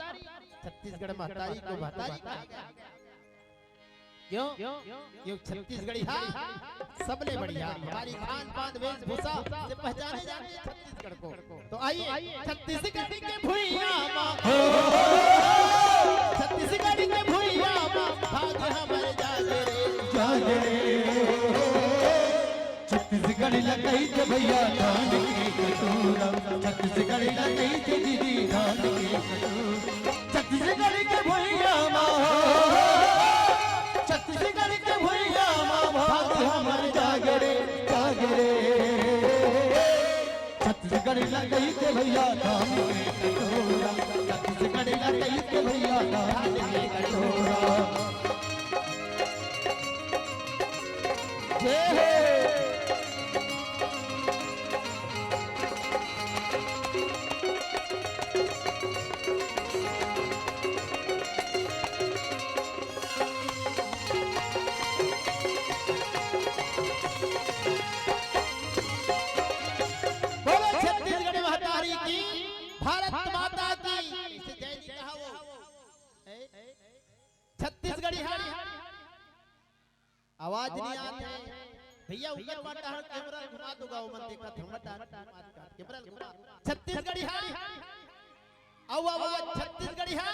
छत्तीसगढ़ महतारी को महतारी कहा गया। क्यों? क्यों छत्तीसगढ़ी हा सबले बढ़िया। हमारी खान पान वेशभूषा से पहचाने जाते हैं छत्तीसगढ़ को। तो आइए, छत्तीसगढ़ के भुइयां माँ, हो, छत्तीसगढ़ के भुइयां माँ, भाग हमर जागे रे। जागे रे। छत्तीसगढ़ लगई के भैया धान के कटोरा, छत्तीसगढ़ लगई के दीदी धान के कटोरा। छत्तीसगढ़ के भुइयां माँ, छत्तीसगढ़ के भुइयां माँ, भाग हमर जागे रे, जागे रे। छत्तीसगढ़ लगई के भैया धान के कटोरा, छत्तीसगढ़ लगई के भैया धान के कटोरा। जय हो। बोलो छत्तीसगढ़ महतारी की, भारत माता की। इसे जय जी कहा वो। ए? छत्तीसगढ़ी हा आवाज नहीं आत हे। भैया, ऊपर बाटा हर कैमरा घुमा दो, गाँव मन देखत हे, मत आत, मत आत, कैमरा घुमा। छत्तीसगढ़ी हा। आओ, आओ, छत्तीसगढ़ी हा।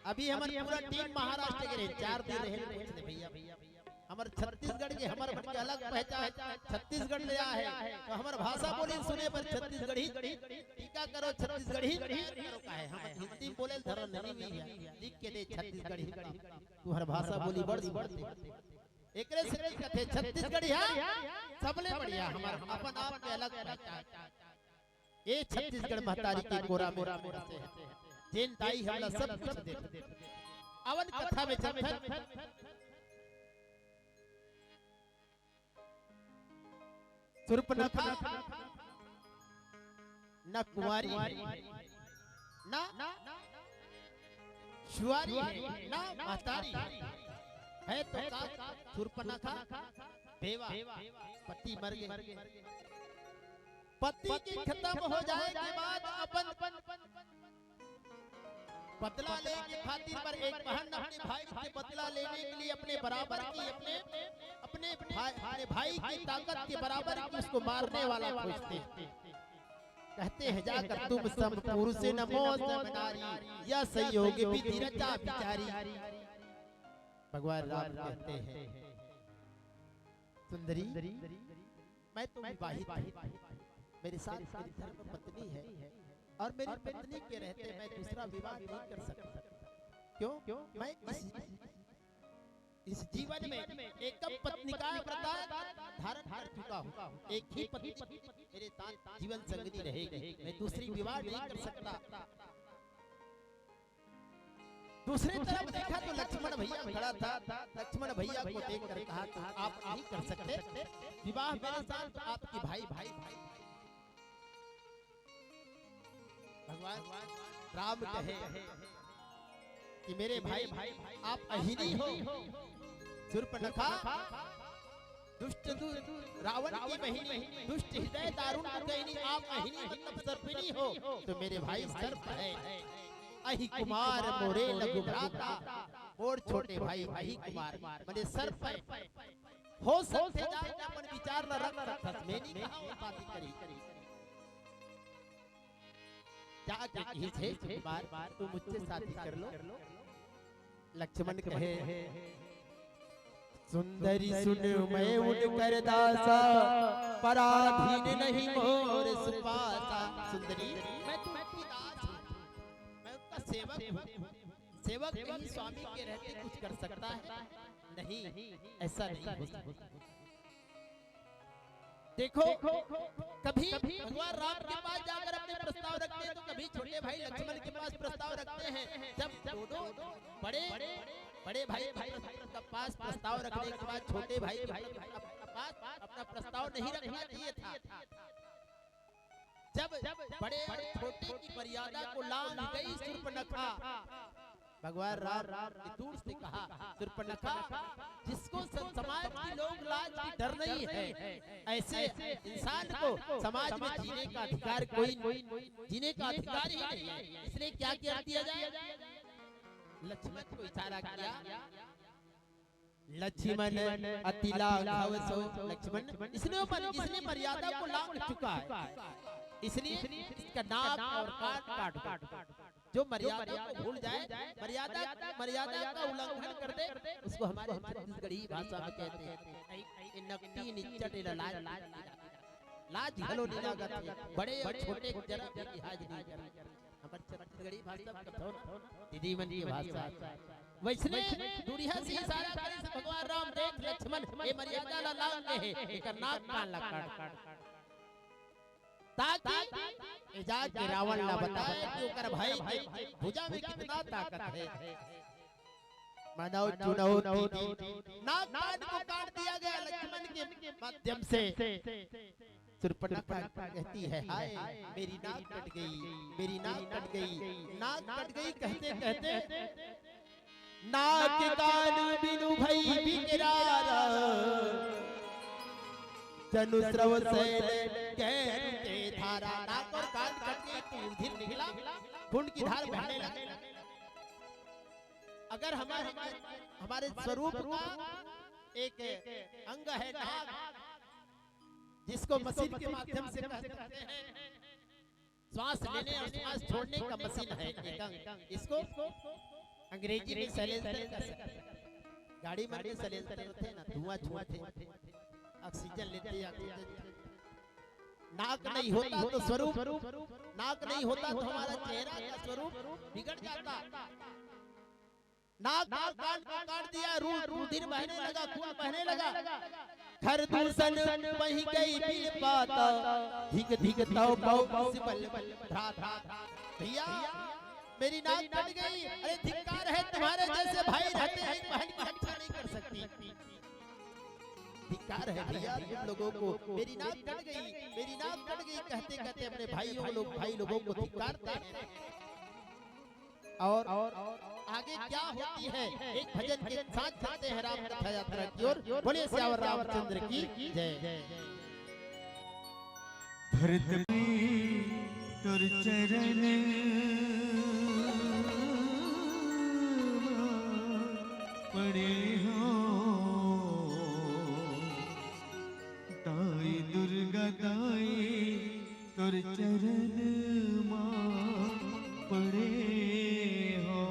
अभी हमर पूरा टीम महाराष्ट्र के रहे, चार दिन रहे, पूछ ले भैया, भैया, भैया। हमर छत्तीसगढ़ के, हमर मन के अलग पहचान, छत्तीसगढ़ ले आए हे। तो हमर भाषा बोली सुने बर छत्तीसगढ़ी, टीका करो छत्तीसगढ़ी, करो काहे? हम हिंदी बोले धरन नहीं भी है, लिख के दे छत्तीसगढ़ी। तुहर भाषा बोली बड़ सुंदर। एकरे से कथे छत्तीसगढ़िया सबले बढ़िया, हमर अपन आप के अलग पहचान। ए छत्तीसगढ़ महतारी के कोरा में बसे हे, जेन दाई हमला सब कुछ दे। अवन कथा में चलथन। सुर्पनखा न कुंवारी हे, न सुवारी हे, न महतारी हे। हे तो का सुर्पनखा बेवा, पति मर गे। पति के खतम हो जाए के बाद अपन बदला लेने के खातिर बर एक बहन अपने भाई से बदला लेने के लिए अपने बराबर की, अपने, अपने भाई, अपने भाई की ताकत के बराबर की उसको मारने वाला खोजते हैं। कहते हैं, "जाकर तुम सम पुरुष नमो सम नारी, या संयोग विधि रचा बिचारी।" भगवान राम कहते हैं, सुंदरी, मैं तो विवाहित हूँ, मेरे साथ मेरी धर्म पत्नी है और मेरी पत्नी के रहते मैं दूसरा विवाह नहीं कर सकता। क्यों? मैं इस, इस जीवन में एकम पत्निका व्रत धारण कर चुका हूँ, एक ही पत्नी मेरे साथ जीवन संगनी रहेगी, मैं दूसरी विवाह नहीं कर सकता। दूसरी तरफ देखा तो लक्ष्मण भैया खड़ा था। लक्ष्मण भैया को देखकर कहा, "तो आप नहीं कर सकते विवाह मेरे साथ, आपके भाई, भाई, भाई।" भगवान राम कहे कि, "मेरे भाई, आप अहिनी हो, शूर्पणखा, दुष्ट दु-, रावण की बहिनी, दुष्ट हृदय दारुण की बहिनी, आप अहिनी मतलब सर्पिनी हो, तो मेरे भाई सर्प है। अहि कुमार मोरे लघु भ्राता, मोर छोटे भाई अहि कुमार, माने सर्प है। हो सकथे जाके अपन विचार ला रख सकथस, मैं नहीं कहा वो शादी करी।" जाके कहिस, "हे कुमार, तुम मुझसे शादी कर लो।" लक्ष्मण कहे, "सुंदरी सुन मैं उनकर दासा, पराधीन नहीं मोर सुपासा।" सुंदरी, मैं तो उनकी दास हूँ, मैं उनका सेवक हूँ। सेवक कहीं स्वामी के रहते कुछ कर सकता है? नहीं, ऐसा नहीं हो सकता। देखो, कभी भगवान राम के पास जाकर अपने प्रस्ताव रखते हैं तो कभी छोटे भाई लक्ष्मण के पास प्रस्ताव रखते हैं। जब दोनों बड़े, बड़े भाई के पास प्रस्ताव रखने के बाद छोटे भाई के पास अपना प्रस्ताव नहीं रखना चाहिए था। जब बड़े और छोटे की मर्यादा को लांघ गई शूर्पणखा, भगवान राम ने दूर से कहा, "शूर्पणखा, जिसको स-, समाज की लोग लाज की डर नहीं है, ऐसे इंसान को समाज में जीने का अधिकार कोई, जीने का अधिकार ही नहीं है, इसलिए क्या कर दिया जाए?" लक्ष्मण को इशारा किया, "लक्ष्मण अति लाघव सो।" लक्ष्मण, इसने ऊपर, इसने मर्यादा को लांघ चुका है, इसलिए इसका नाक और कान काट दो। जो मर्यादा को भूल जाए, मर्यादा, मर्यादा का उल्लंघन कर दे, उसको हमारे छत्तीसगढ़ी भाषा में कहते हैं, "ए नकटी निच्चट एला लाज, लाज घलो नहीं लागत है, बड़े और छोटे को जरा भी लिहाज नहीं करते।" हमर छत्तीसगढ़ी भाषा में कथो ना, दीदी मन की भाषा। वैसने दूरिहा से इशारा करे से भगवान राम, "देख लक्ष्मण, ये मर्यादा ला लांघ गे हे, एकर नाक कान ला काट।" ताकि ए जाके रावण ला बताए कि ओकर भाई के भुजा में कितना ताकत है। मानव चुनौती दी। नाक कान को काट दिया गया लक्ष्मण के माध्यम से। शूर्पणखा कहती है, "हाय, मेरी नाक कट गई, मेरी नाक कट गई।" नाक कट गई कहते कहते नाक कान बिनु भई बिकरार, जनु स्रव सैल गैरु ते धारा। नाक और कान कट गए तो रुधिर निकला, खून की धार बहने लगी। अगर हमारे, हमारे स्वरूप का एक अंग है नाक, जिसको मशीन के माध्यम से कह सकते हैं, श्वास लेने और श्वास छोड़ने का मशीन है एक अंग। इसको अंग्रेजी में साइलेंसर कह सकते हैं। गाड़ी मन में साइलेंसर होते हैं ना, धुआं छोड़ते हैं, ऑक्सीजन लेते हैं, ऑक्सीजन। नाक नहीं होता तो स्वरूप, नाक नहीं होता तो हमारा चेहरा का स्वरूप बिगड़ जाता। नाक और कान को काट दिया, रू-, रुधिर बहने लगा, खून बहने लगा। खर दूषण बहि गई बिन पाता, धिक धिक तव पौ सिबल भ्राता। भैया, मेरी नाक कट गई। अरे धिक्कार है, तुम्हारे जैसे भाई रहते हैं, बहन की रक्षा नहीं कर सकती। धिक्कार है भैया तुम लोगों को, मेरी नाक कट गई, मेरी नाक कट गई कहते कहते अपने भाइयों लोग, भाई लोगों को धिक्कारते हैं। और आगे क्या होती है, एक भजन के साथ चलते हैं राम कथा यात्रा की ओर। बोलिए सियावर रामचंद्र की जय। धरती तोर चरण पड़े हो, दाई दुर्गा दाई तोर चरण मा पड़े हो।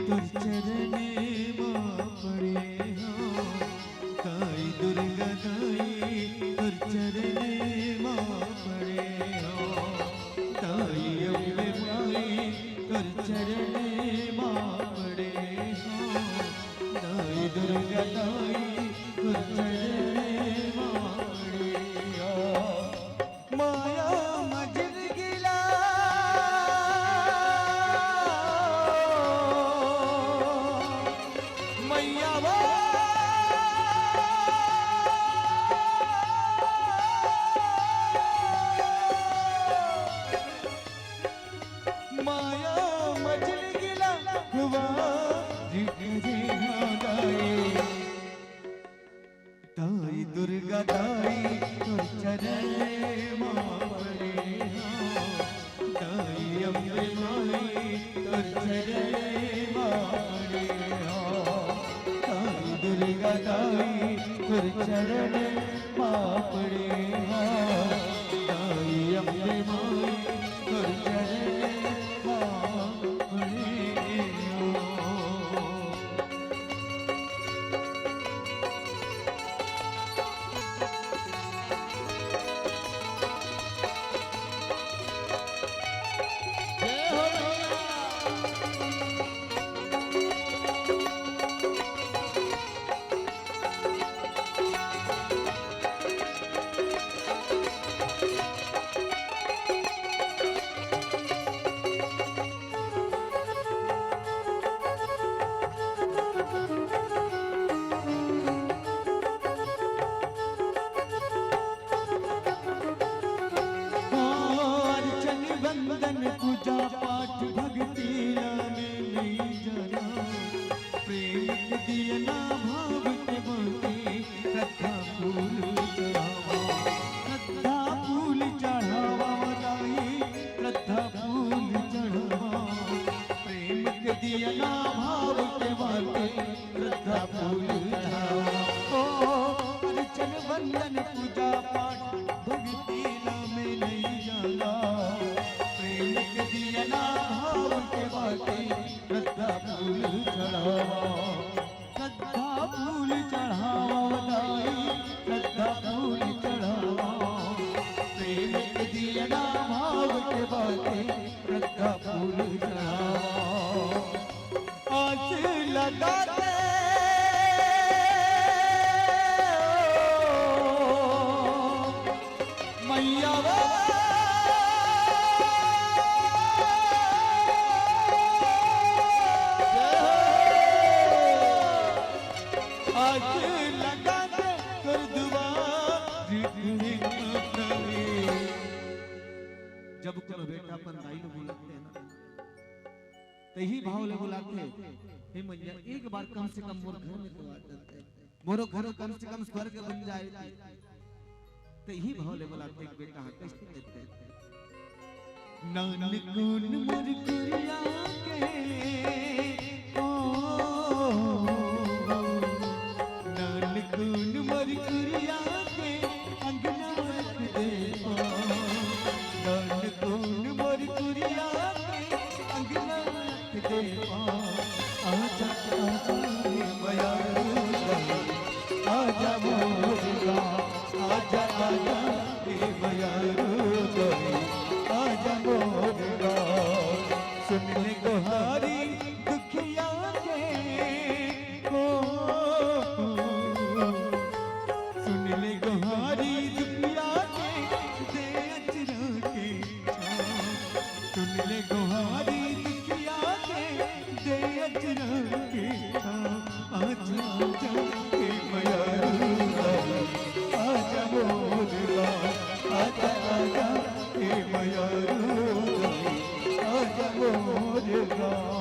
तोर चरने म पड़े हो, दाई दुर्गा दाई, तोर चरने म पड़े हो, दाई अम्बे माई, तोर चरने म पड़े हो, दाई दुर्गा दाई, तोर चरने म पड़े हो। माया मजल गिला, मैया वो। माया मजल गिला, हुआ जिगरी हो गई। दाई दुर्गा दाई तोर चरणे म पड़े हो, दाई अम्बे माई तोर चरणे म पड़े हो, दाई दुर्गा दाई तोर चरणे म पड़े हो, दाई अम्बे माई तोर चरणे म पड़े हो। अर्चन वंदन पूजा पाठ भक्ति ला में नइ जाना, प्रेम के दिया ना भाव के बाटे, श्रद्धा फूल चढ़ावा, श्रद्धा फूल चढ़ावा दाई, श्रद्धा फूल चढ़ावा, प्रेम के दिया ना भाव के बाटे, श्रद्धा फूल चढ़ावा। ओ, अर्चन वंदन पूजा पाठ भक्ति ला में नइ जाना, प्रेम के दिया ना भाव के बाटे, श्रद्धा फूल चढ़ावा। श्रद्धा फूल चढ़ावा दाई, श्रद्धा फूल चढ़ावा, प्रेम के दिया ना भाव के बाटे, श्रद्धा फूल चढ़ावा। आस लगा के मैया वो। आस लगा के तोर दुआर। जब कोनो बेटा अपन दाई ल बुलाथे ना, त इही भाव ले बुलाथे, हे मैया, एक बार कम से कम मोर घर में तो आ जा, मोरो घर कम से कम स्वर्ग बन जाए। त इही भाव ले बुलाथे एक बेटा ह, कइसे कहिथे? नानकुन मोर कुरिया के, ओ, नानकुन मोर कुरिया के, अंगना रख दे पा। नानकुन मोर कुरिया के, अंगना रख दे पा। आजा, आजा रे मयारू दाई, आजा मोर गाँव, आजा, आजा रे मयारू दाई, आजा मोर गाँव। सुन ले गोहारी दुखिया के, ओ, सुन ले गोहारी दुखिया के, दे अचरा के छाँव। सुन ले गोहारी दुखिया के, दे अचरा के छाँव। आजा, आजा ए मयारू दाई, आजा मोर गाँव। आजा, आजा ए मयारू दाई, आजा मोर गाँव।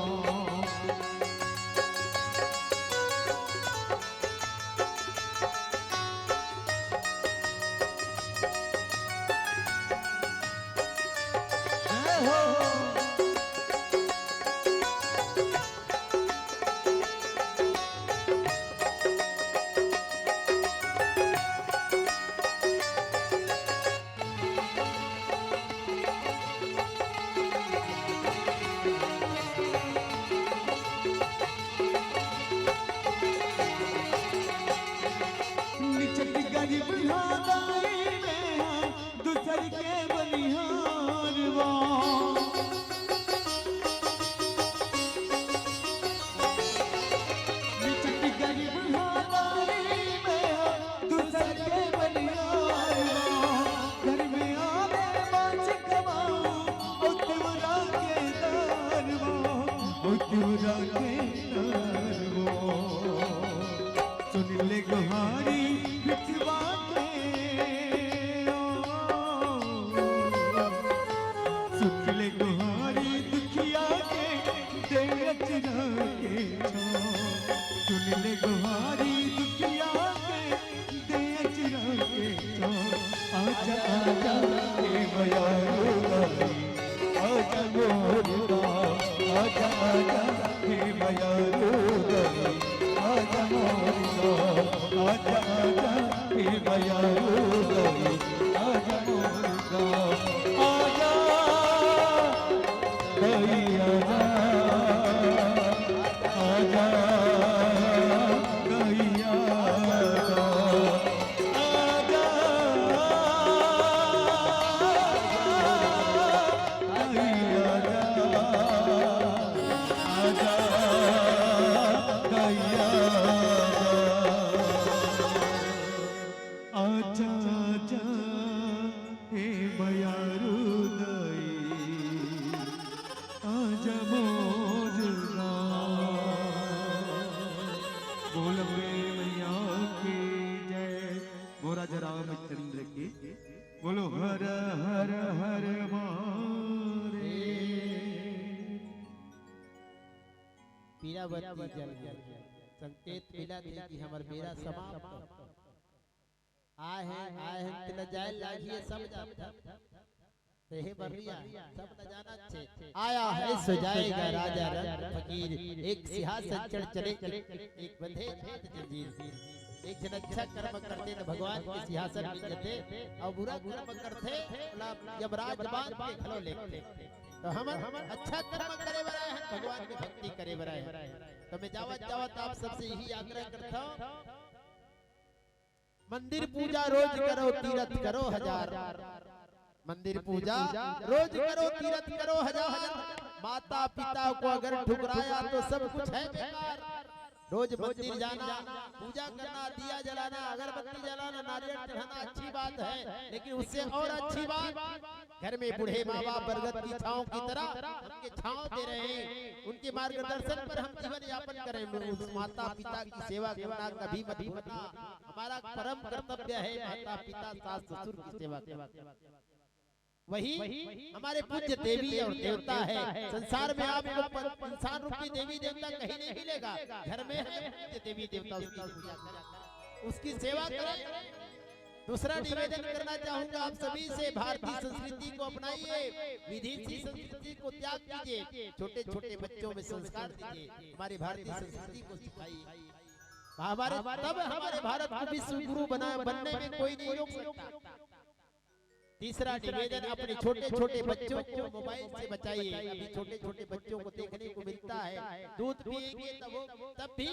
तोरा के नरवो। सुन ले गोहारी बिचवा के ओ। सुन ले गोहारी दुखिया के, दे अचरा के छाँव। सुन ले गोहारी दुखिया के, दे अचरा के छाँव। आजा, आजा, हे मयारू दाई, आजा मोर गाँव। आजा, आजा, हे मयारू दाई, आजा मोर गाँव। आजा, आजा, हे मयारू दाई, आजा मोर गाँव। आजा, दाई आजा, आजा, दाई आजा, आजा, दाई आजा, आजा, दाई आजा। आजा, आजा, हे मयारू दाई, आजा मोर राम। बोल अम्बे मैया की जय, बोल राजा रामचंद्र की। बोलो हर हर हर मारे। पीला बत्ती जल गया, संकेत मिला थे कि हमर बेरा समाप्त। आए हैं, आए हैं, तेला जाए लागिए सब जात। ते हे बर्रिया, सब न जाना छे। आया है सो जाएगा राजा रंग फकीर, एक सिंहासन चढ़ चले, एक बंधे हाथ जंजीर। एक झन अच्छा कर्म करथे त भगवान के सिंहासन मिल जथे, अउ बुरा कर्म करथे, ओला यमराज बांध के घलो लेगथे। त हमन अच्छा कर्म करे बर आए हन, भगवान के भक्ति करे बर आए हन। त मैं जावत जावत आप सबसे यही आग्रह करथंव, मंदिर पूजा रोज करो, तीरथ करो हजार। मंदिर पूजा रोज करो, तीरथ करो हजार। माता पिता को अगर ठुकराया तो सब कुछ है बेकार। रोज मंदिर जाना, पूजा करना, दिया जलाना, अगरबत्ती जलाना, नारियल चढ़ाना अच्छी बात है, लेकिन उससे और अच्छी बात घर में बूढ़े माँ बाप बरगद की छाँव की तरह उनके छाँव दे रहे हैं, उनके मार्गदर्शन पर हम जीवन यापन करें। उस माता पिता की सेवा करना कभी मत भूलना। हमारा परम कर्तव्य है माता पिता सास ससुर की सेवा करना। वही हमारे पूज्य देवी और देवता है। संसार में आपको प-, इंसान रूपी देवी देवता कहीं नहीं मिलेगा, घर में है पूज्य देवी देवता, उसकी पूजा करें, उसकी सेवा करें। दूसरा निवेदन करना चाहूंगा आप सभी से, भारतीय संस्कृति को अपनाइए, विदेशी संस्कृति को त्याग कीजिए, छोटे छोटे बच्चों में संस्कार दीजिए, हमारी भारतीय संस्कृति को सिखाइए। हमारे, तब हमारे भारत को विश्व गुरु बना, बनने में कोई नहीं रोक सकता। तीसरा निवेदन, अपने छोटे छोटे बच्चों को मोबाइल से बचाइए। अभी छोटे छोटे बच्चों को देखने को मिलता है, दूध पिएंगे तब वो, तब भी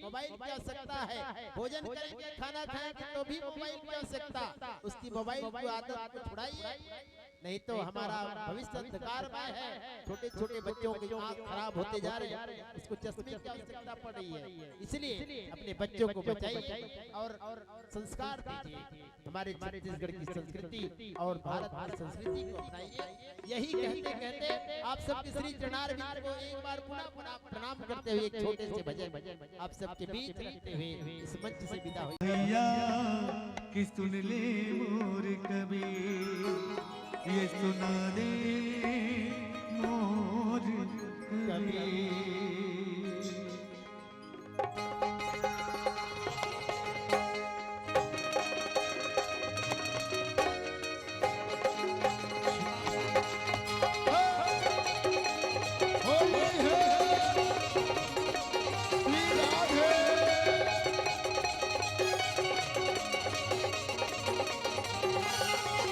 मोबाइल की आवश्यकता है, भोजन करेंगे, खाना खाएंगे तो भी मोबाइल की आवश्यकता। उसकी मोबाइल की आदत को छुड़ाइए, नहीं तो हमारा भविष्य अंधकारमय है। छोटे छोटे बच्चों की आंख खराब होते जा रहे हैं, उसको चश्मे की आवश्यकता पड़ रही है। इसलिए अपने बच्चों को बचाइए और संस्कार दीजिए। हमारे छत्तीसगढ़ की संस्कृति और भारत की संस्कृति को अपनाइए। यही कहते कहते आप सबके श्री चरणारविंद को एक बार पुनः पुनः प्रणाम करते हुए एक छोटे से भजन आप सबके बीच रखते हुए इस मंच से विदा हुई। भैया कि सुन ले मोर कबीर, ये सुना दे मोर कबीर।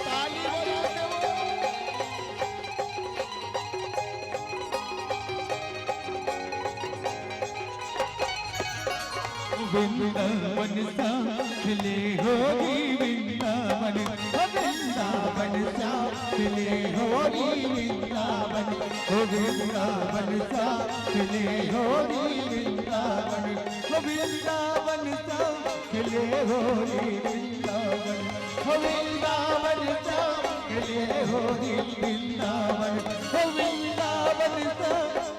ताली बजा के बोल। वृंदावन सा खिले होरी वृंदावन, ओ वृंदावन सा खिले होरी वृंदावन, ओ वृंदावन सा खिले होरी वृंदावन, ओ वृंदावन सा खिले होरी वृंदावन, ओ वृंदावन सा खिले होरी वृंदावन, ओ वृंदावन वृंदावन सा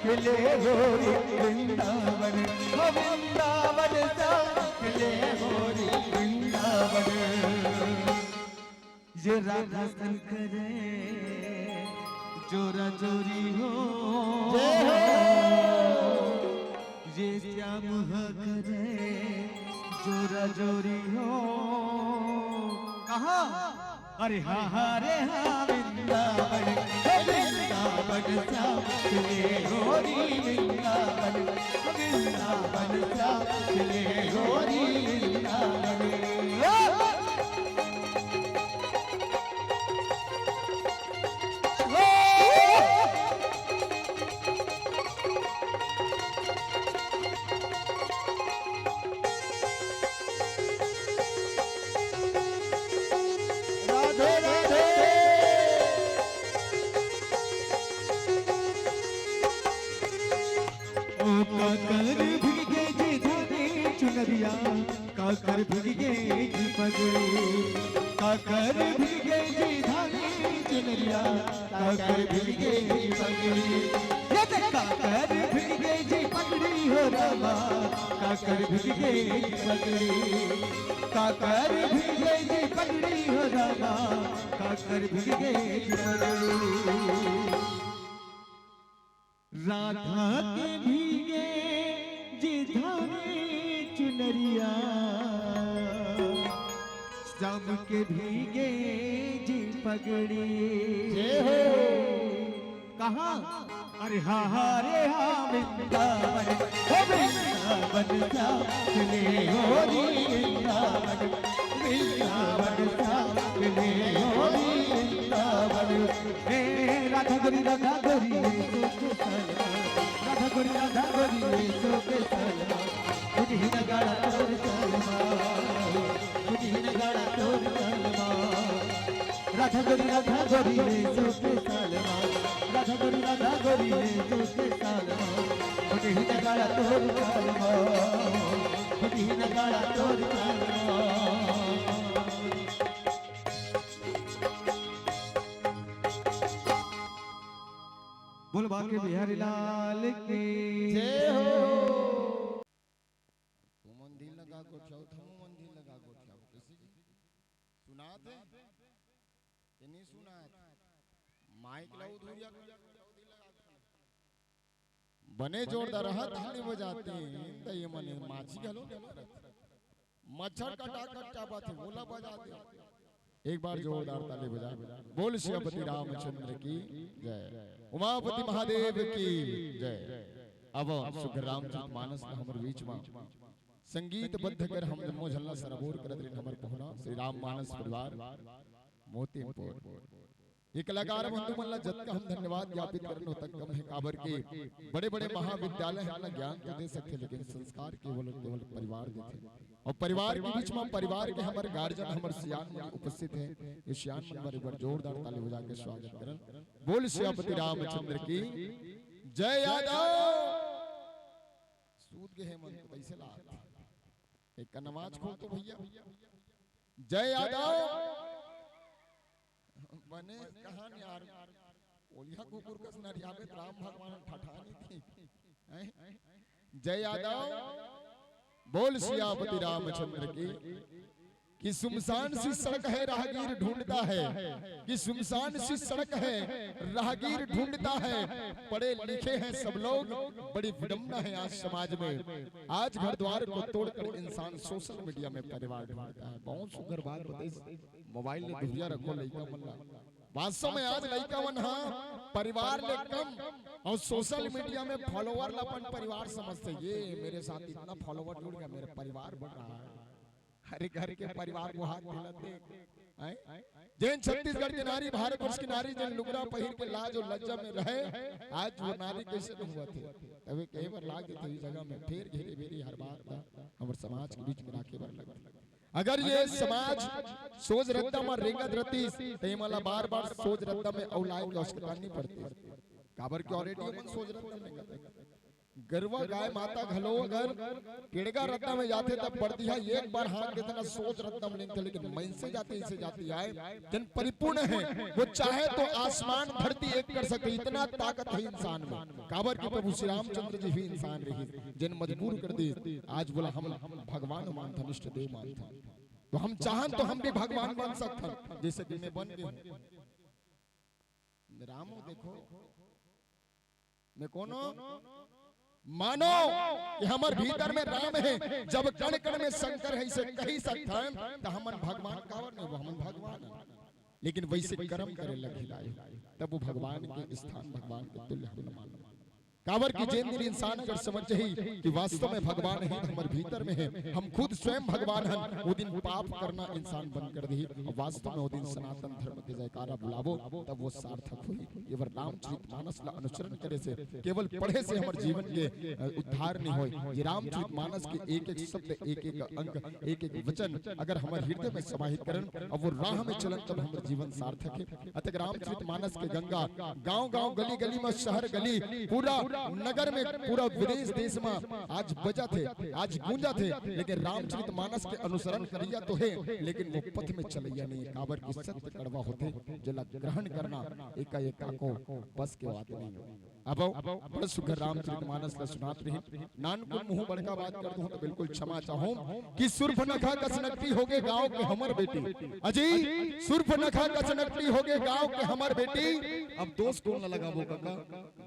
खिले गोरी वृंदावन, हो वृंदावन सा खिले गोरी वृंदावन। ये राधा शंकर जोरा जोरी हो, जय हो। ये श्याम ह करे जोरा जोरी हो। कहाँ? अरे हाँ हाँ रे हाँ, वृंदावन, हे वृंदावन श्याम ले गोरी वृंदावन, वृंदावन श्याम ले गोरी वृंदावन। राधे राधे। ओ काकर भीगे जी धानी चुनरिया, काकर भीगे जी पगड़ी, काकर भीगे जी धानी चुनरिया, काकर भीगे जी पगड़ी। ये देख काकर भीगे जी पगड़ी हो रामा, काकर भीगे जी पगड़ी, काकर भीगे जी पगड़ी हो रामा, काकर भीगे जी पगड़ी। राधा के भीगे जी धानी चुनरिया, श्याम के भीगे जी पगड़ी। जय हो। कहाँ? अरे हाँ हाँ रे हाँ, वृंदावन, हो वृंदावन श्याम ले गोरी वृंदावन, वृंदावन श्याम ले गोरी वृंदावन। हे राधा गोरी, राधा गोरी, ये सो के सलमा। राधा गोरी, राधा गोरी, ये सो के सलमा। बुझी न गाड़ा तोर सलमा, बुझी न गाड़ा तोर सलमा। राधा गोरी, राधा गोरी, ये सो के सलमा। राधा गोरी, राधा गोरी, ये सो के सलमा। बुझी न गाड़ा तोर सलमा, बुझी न गाड़ा तोर सलमा। बोल बांके बिहारी लाल की जय हो। तुमन दिल लगा गोठियाओ, थमो मन दिल लगा गोठियाओ। किसी जी सुनात है कि नहीं सुनात? माइक ला उधुरिया कर, बने जोरदार रहत ताली बजाते हैं, त ये मने माझी घलो नहीं करत। मच्छर कटा कटा बात है, ओला बजा दे। एक बार जोरदार ताली बजा। बोल सियापति रामचंद्र की जय, उमापति महादेव की जय। अब सुघर रामचरित मानस ला हमर बीच में संगीतबद्ध कर हम जम्मो झन ला सराबोर करत रहिन हमर पहुना श्री राम मानस परिवार मोतीपुर। ये कलाकार बंधु मन ला जतका हम धन्यवाद ज्ञापित करन, ओतक कम है, काबर के बड़े-बड़े महाविद्यालय हमला ज्ञान तो दे सकथे, लेकिन संस्कार केवल, केवल परिवार देथे। अउ परिवार के बीच में परिवार के हमर गार्जियन, हमर सियान मन उपस्थित हे। ये सियान मन बर एक बार जोरदार ताली बजा के स्वागत करन। बोल सियापति रामचंद्र की जय। यादव सूत गे हे मन, तो कैसे लात? एक कन आवाज खोल तो भैया। जय यादव। बने कहान यार, ओलिया कुकुर कस नरियाबे त राम भगवान ठठानी थी। हैं? जय यादव। बोल सियापति रामचंद्र की। कि सुनसान सी सड़क है, राहगीर ढूंढता है, कि सुनसान सी सड़क है, राहगीर ढूंढता है, पढ़े लिखे हैं सब लोग, बड़ी विडम्बना है आज समाज में। आज घर द्वार को तोड़कर इंसान सोशल मीडिया में परिवार ढूंढता है। बहुत सुंदर बात बताई। मोबाइल ले दूरिया रखो लइका मन ला। वास्तव में आज लइका मन हा परिवार ले कम अउ सोशल मीडिया में फॉलोअर ला अपन परिवार समझथे। ये मेरे साथ इतना फॉलोअर जुड़ गया, मेरा परिवार बढ़ रहा है। हर घर के परिवार को हाथ मिलाते हैं। जेन छत्तीसगढ़ के नारी, भारतवर्ष की नारी, जेन लुगरा पहिर के लाज अउ लज्जा में रहे, आज वो नारी कैसे न हुआ थे। तभी कई बार लाग थे इस जगह में, फिर घेरे बेरी हर बात ला हमर समाज के बीच में राखे बर लगा। अगर ये समाज सोच रद्दा म रेंगत रतिस, त एमन ला बार-बार सोच रद्दा में अउ लाए के आवश्यकता नहीं पड़ती। काबर के already एमन सोच रद्दा में रेंगत रहिथे। गरुवा गाय माता घलो अगर केड़गा रद्दा में जाथे, तब बरदिहा एक बार हाँक देथे ना, सोच रद्दा में लेंथे, लेकिन मइनसे जाति अइसे जाति आय, जेन परिपूर्ण हे, वो चाहे तो आसमान धरती एक कर सकथे, इतना ताकत हे इंसान में। काबर कि प्रभु श्री रामचंद्र जी भी इंसान रहिस, जेन मजबूर कर दिस, आज बोला हम भगवान मानथन, इष्ट देव मानथन, तो हम चाहन तो हम भी भगवान बन सकथन, जइसे कि मैं बन गे हँव। मैं राम हँव, देखो, मैं कोनो मानो कि हमर भीतर में राम हे, जब कण कण में शंकर हे, अइसे कहि सकथन, त हमन भगवान काबर नइ होबो, हमन भगवान हन। लेकिन वइसे करम करे लगही दाई, तब वो भगवान के स्थान, भगवान के तुल्य हमन मानन। काबर कि जेन दिन इंसान अगर समझ जाही कि वास्तव में भगवान हे, हमर भीतर में हे, हम खुद स्वयं भगवान हन, वो दिन पाप करना इंसान बंद कर दिही। अउ वास्तव में वो दिन सनातन धर्म के जयकारा बुलाबो, तब वो सार्थक होही। ये बर रामचरित मानस ला अनुसरण करे से, केवल पढ़े से हमर जीवन के, अ, उद्धार नइ होय। ये रामचरित मानस के एक-एक शब्द, एक-एक अंग, एक-एक वचन अगर हमर हृदय में समाहित करन, अब वो राह में चलन, तब हमर जीवन सार्थक हे। अतक रामचरित मानस के गंगा गांव-गांव, गली-गली में, शहर गली, पूरा नगर में, पूरा विदेश देश में आज बजत हे, आज गूंजत हे, लेकिन रामचरित मानस के अनुसरण करइया तो हे, लेकिन वो पथ में चलइया नइ हे। काबर कि सत्य कड़वा होथे, जेला ग्रहण करना एकाएक काको बस के बात नइ हे। अब बड़ सुघर रामचरित मानस ला सुनात रहिन। नानकुन मुहूं बड़का बात कर दूं त बिल्कुल क्षमा चाहूं कि सुर्पनखा कस नकटी होगे गांव के हमर बेटी। अजी, सुर्पनखा कस नकटी होगे गांव के हमर बेटी। अब दोष कोन ला लगाबो कका?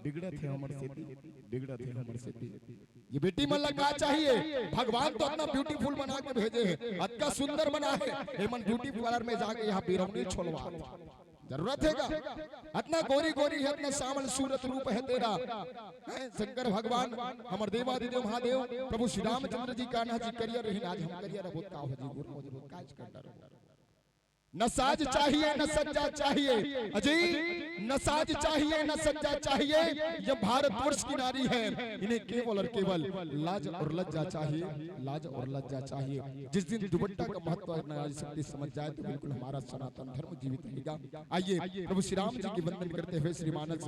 बिगड़त हे हमर सेती, बिगड़त हे हमर सेती। ये बेटी मन ला का चाहिए? भगवान तो अतना beautiful बना के भेजे हे, अतका सुंदर बना हे, एमन beauty parlour में जाके यहां बिरौनी छोलवा। जरूरत हे का? अतना गोरी गोरी हे, अतना सांवल सूरत रूप हे तेरा। हैं, शंकर भगवान, हमर देवादिदेव महादेव, प्रभु श्री रामचंद्र जी, कान्हा जी करिया रहिन, आज हम करिया रहिबो त का हो जी, गोर हो जी, काज कर डर। न साज चाहिए, न सज्जा चाहिए। अजी, न साज चाहिए, न सज्जा चाहिए। ये भारतवर्ष की नारी है, इन्हें केवल और केवल लाज और लज्जा चाहिए, लाज और लज्जा चाहिए। जिस दिन दुपट्टा का महत्व नारी शक्ति समझ जाए, तो बिल्कुल हमारा सनातन धर्म जीवित रहेगा। आइए, प्रभु श्री राम जी की वंदन करते हुए श्री मानस,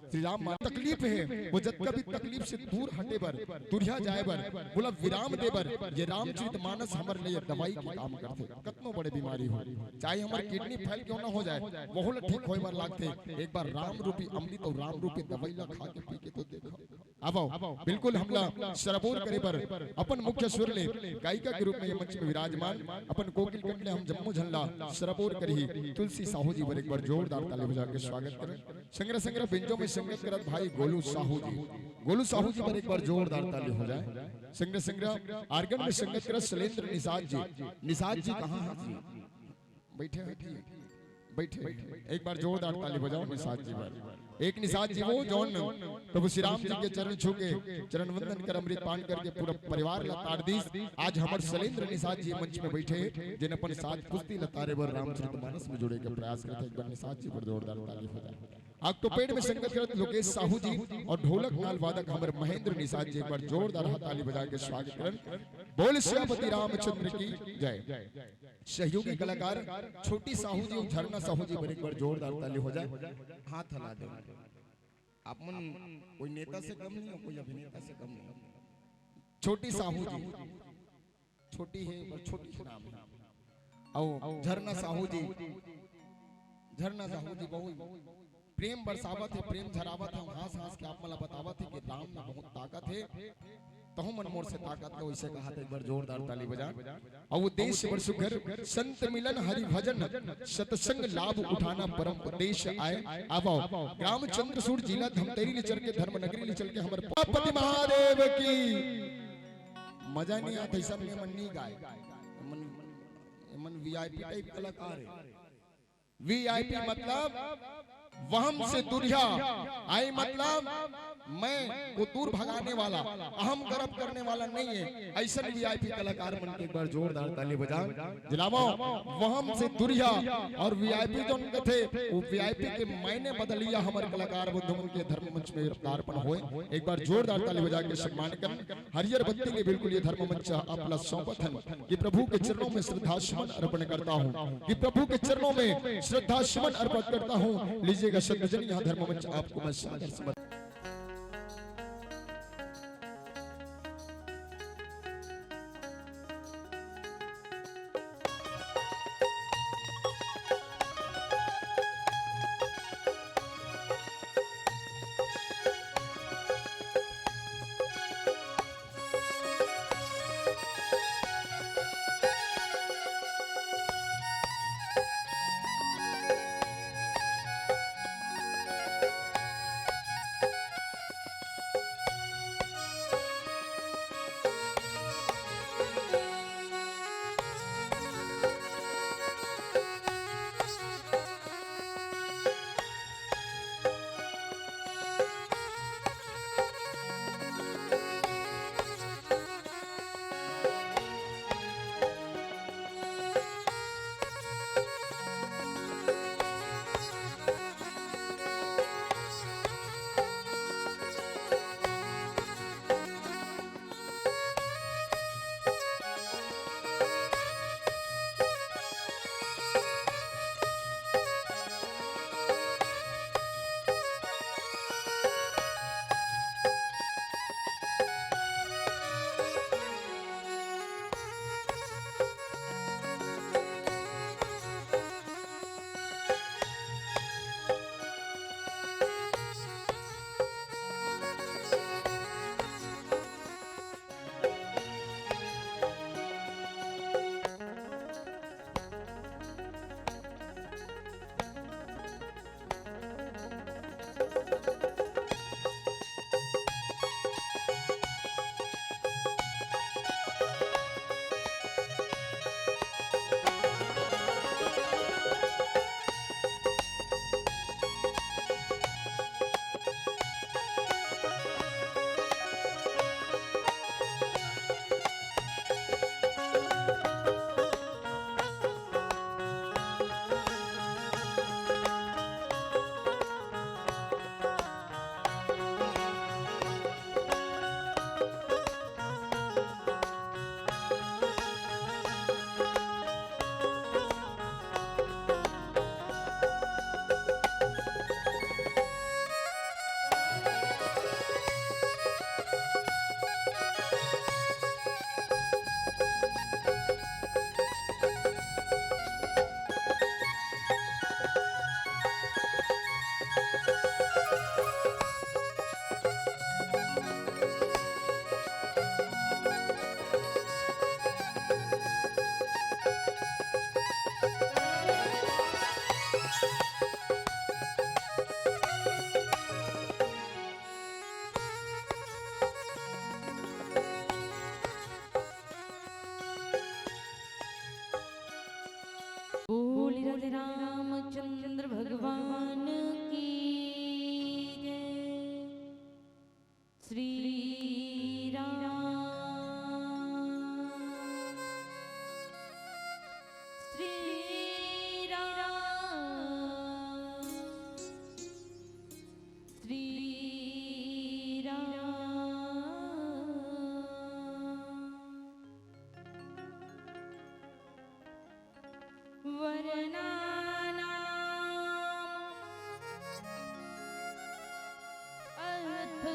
श्री राम मा-, तकलीफ हे, वो जतका भी तकलीफ से दूर हटे बर, दुरिहा जाए बर, बोला विराम दे बर, ये रामचरित मानस हमर लिए दवाई के काम करथे। कतनो बड़े बीमारी हो, चाहे हमर kidney fail क्यों ना हो जाए, वहू ल ठीक होए बर लागथे। एक बार राम रूपी अमृत अउ राम रूपी दवाई ला खा के पी के तो देखो। अब आओ, बिल्कुल हमला सरबोर करे बर अपन मुख्य सुर ले गायिका के रूप में ये मंच में विराजमान अपन कोकिल कंठ ले हम जम्मो झन ला सरबोर करही तुलसी साहू जी बर एक बार जोरदार ताली बजा के स्वागत करें। संघरा संघरा बेंजो में संगत करत भाई गोलू साहू जी, गोलू साहू जी बर एक बार जोरदार ताली हो जाए। संघरा संघरा organ में संगत करत शैलेंद्र निषाद जी, निषाद जी कहाँ हैं जी? बैठे हैं जी, बैठे। एक बार जोरदार ताली बजाओ निषाद जी बर। एक निषाद जी वो जौन प्रभु श्री राम जी के चरण छू के, चरण वंदन कर अमृत पान करके पूरा परिवार ला तार दीस। आज हमर शैलेंद्र निषाद जी मंच में बैठे, जिन अपन साथ कुश्ती ला तारे बर रामचरित मानस में जुड़े के प्रयास करथे। एक बार निषाद जी बर जोरदार ताली हो जाए। Octopad में संगत करत लोकेश साहू जी और ढोलक नाल वादक हमर महेंद्र निषाद जी, एक बार जोरदार हाथ ताली बजा के स्वागत करन। बोल सियापति रामचंद्र की जय। सहयोगी कलाकार छोटी साहू जी और झरना साहू जी बर एक बार जोरदार ताली हो जाए। हाथ हिला दे। आप मन कोई नेता से कम नहीं हो, कोई अभिनेता से कम नहीं हो। छोटी साहू जी, छोटी हे पर छोटी के नाम हे। अउ झरना साहू जी, झरना साहू जी बहुत प्रेम बरसावत हे, प्रेम झरावत हे, हाँस हाँस के आप मन ला बतावत हे कि राम में बहुत ताकत हे, तहूँ मन मोर से ताकत लो, इसे कहा था। एक बार जोरदार ताली बजा। अउ उद्देश्य बर सुघर, संत मिलन हरि भजन, सत्संग लाभ उठाना परम उद्देश्य आय। आवो, ग्राम चंद्रसूर, जिला धमतरी ले चल के, धर्म नगरी ले चल के हमर पति महादेव की। मजा नहीं आता, ऐसा में मन नहीं गाए। मन, मन वीआईपी टाइप कलाकार है। वीआईपी मतलब वहम से दुरिहा, आई मतलब मैं को दूर भगाने वाला, अहम गर्व करने वाला नहीं है। ऐसा वीआईपी कलाकार मन के एक बार जोरदार ताली बजा। जिलावा वहम से दुरिहा और वीआईपी जो उनके थे, वो वीआईपी के मायने बदलिया हमर कलाकार बंधु मन के धर्म मंच में गिरफ्तार पण होए। एक बार जोरदार ताली बजा के सम्मान कर। हरियर बत्ती ले बिल्कुल ये धर्म मंच आपला सौंपत हन कि प्रभु के चरणों में श्रद्धा सुमन अर्पण करता हूँ, कि प्रभु के चरणों में श्रद्धा सुमन अर्पण करता हूँ। लीजिएगा संतजन, यहाँ धर्म मंच आपको मैं सादर समर्पित।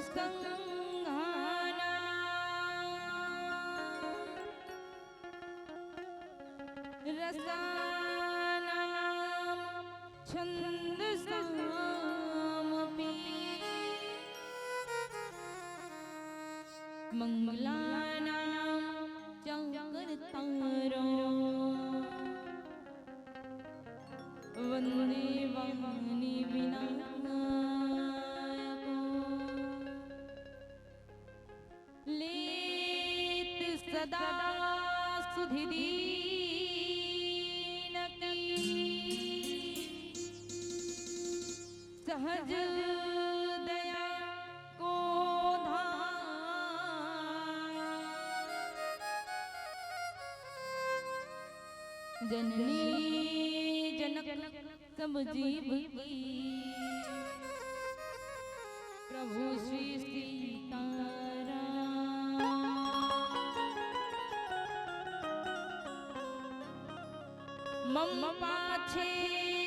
संघानां रसानां छंदसामपि। मंगलानां च कर्तारो वंदे वाणी विनायको। लेत सदा सुधि दीन की सहज दया को धाम। जननी जनक सब जीव की प्रभु श्री सीताराम। मम पाछे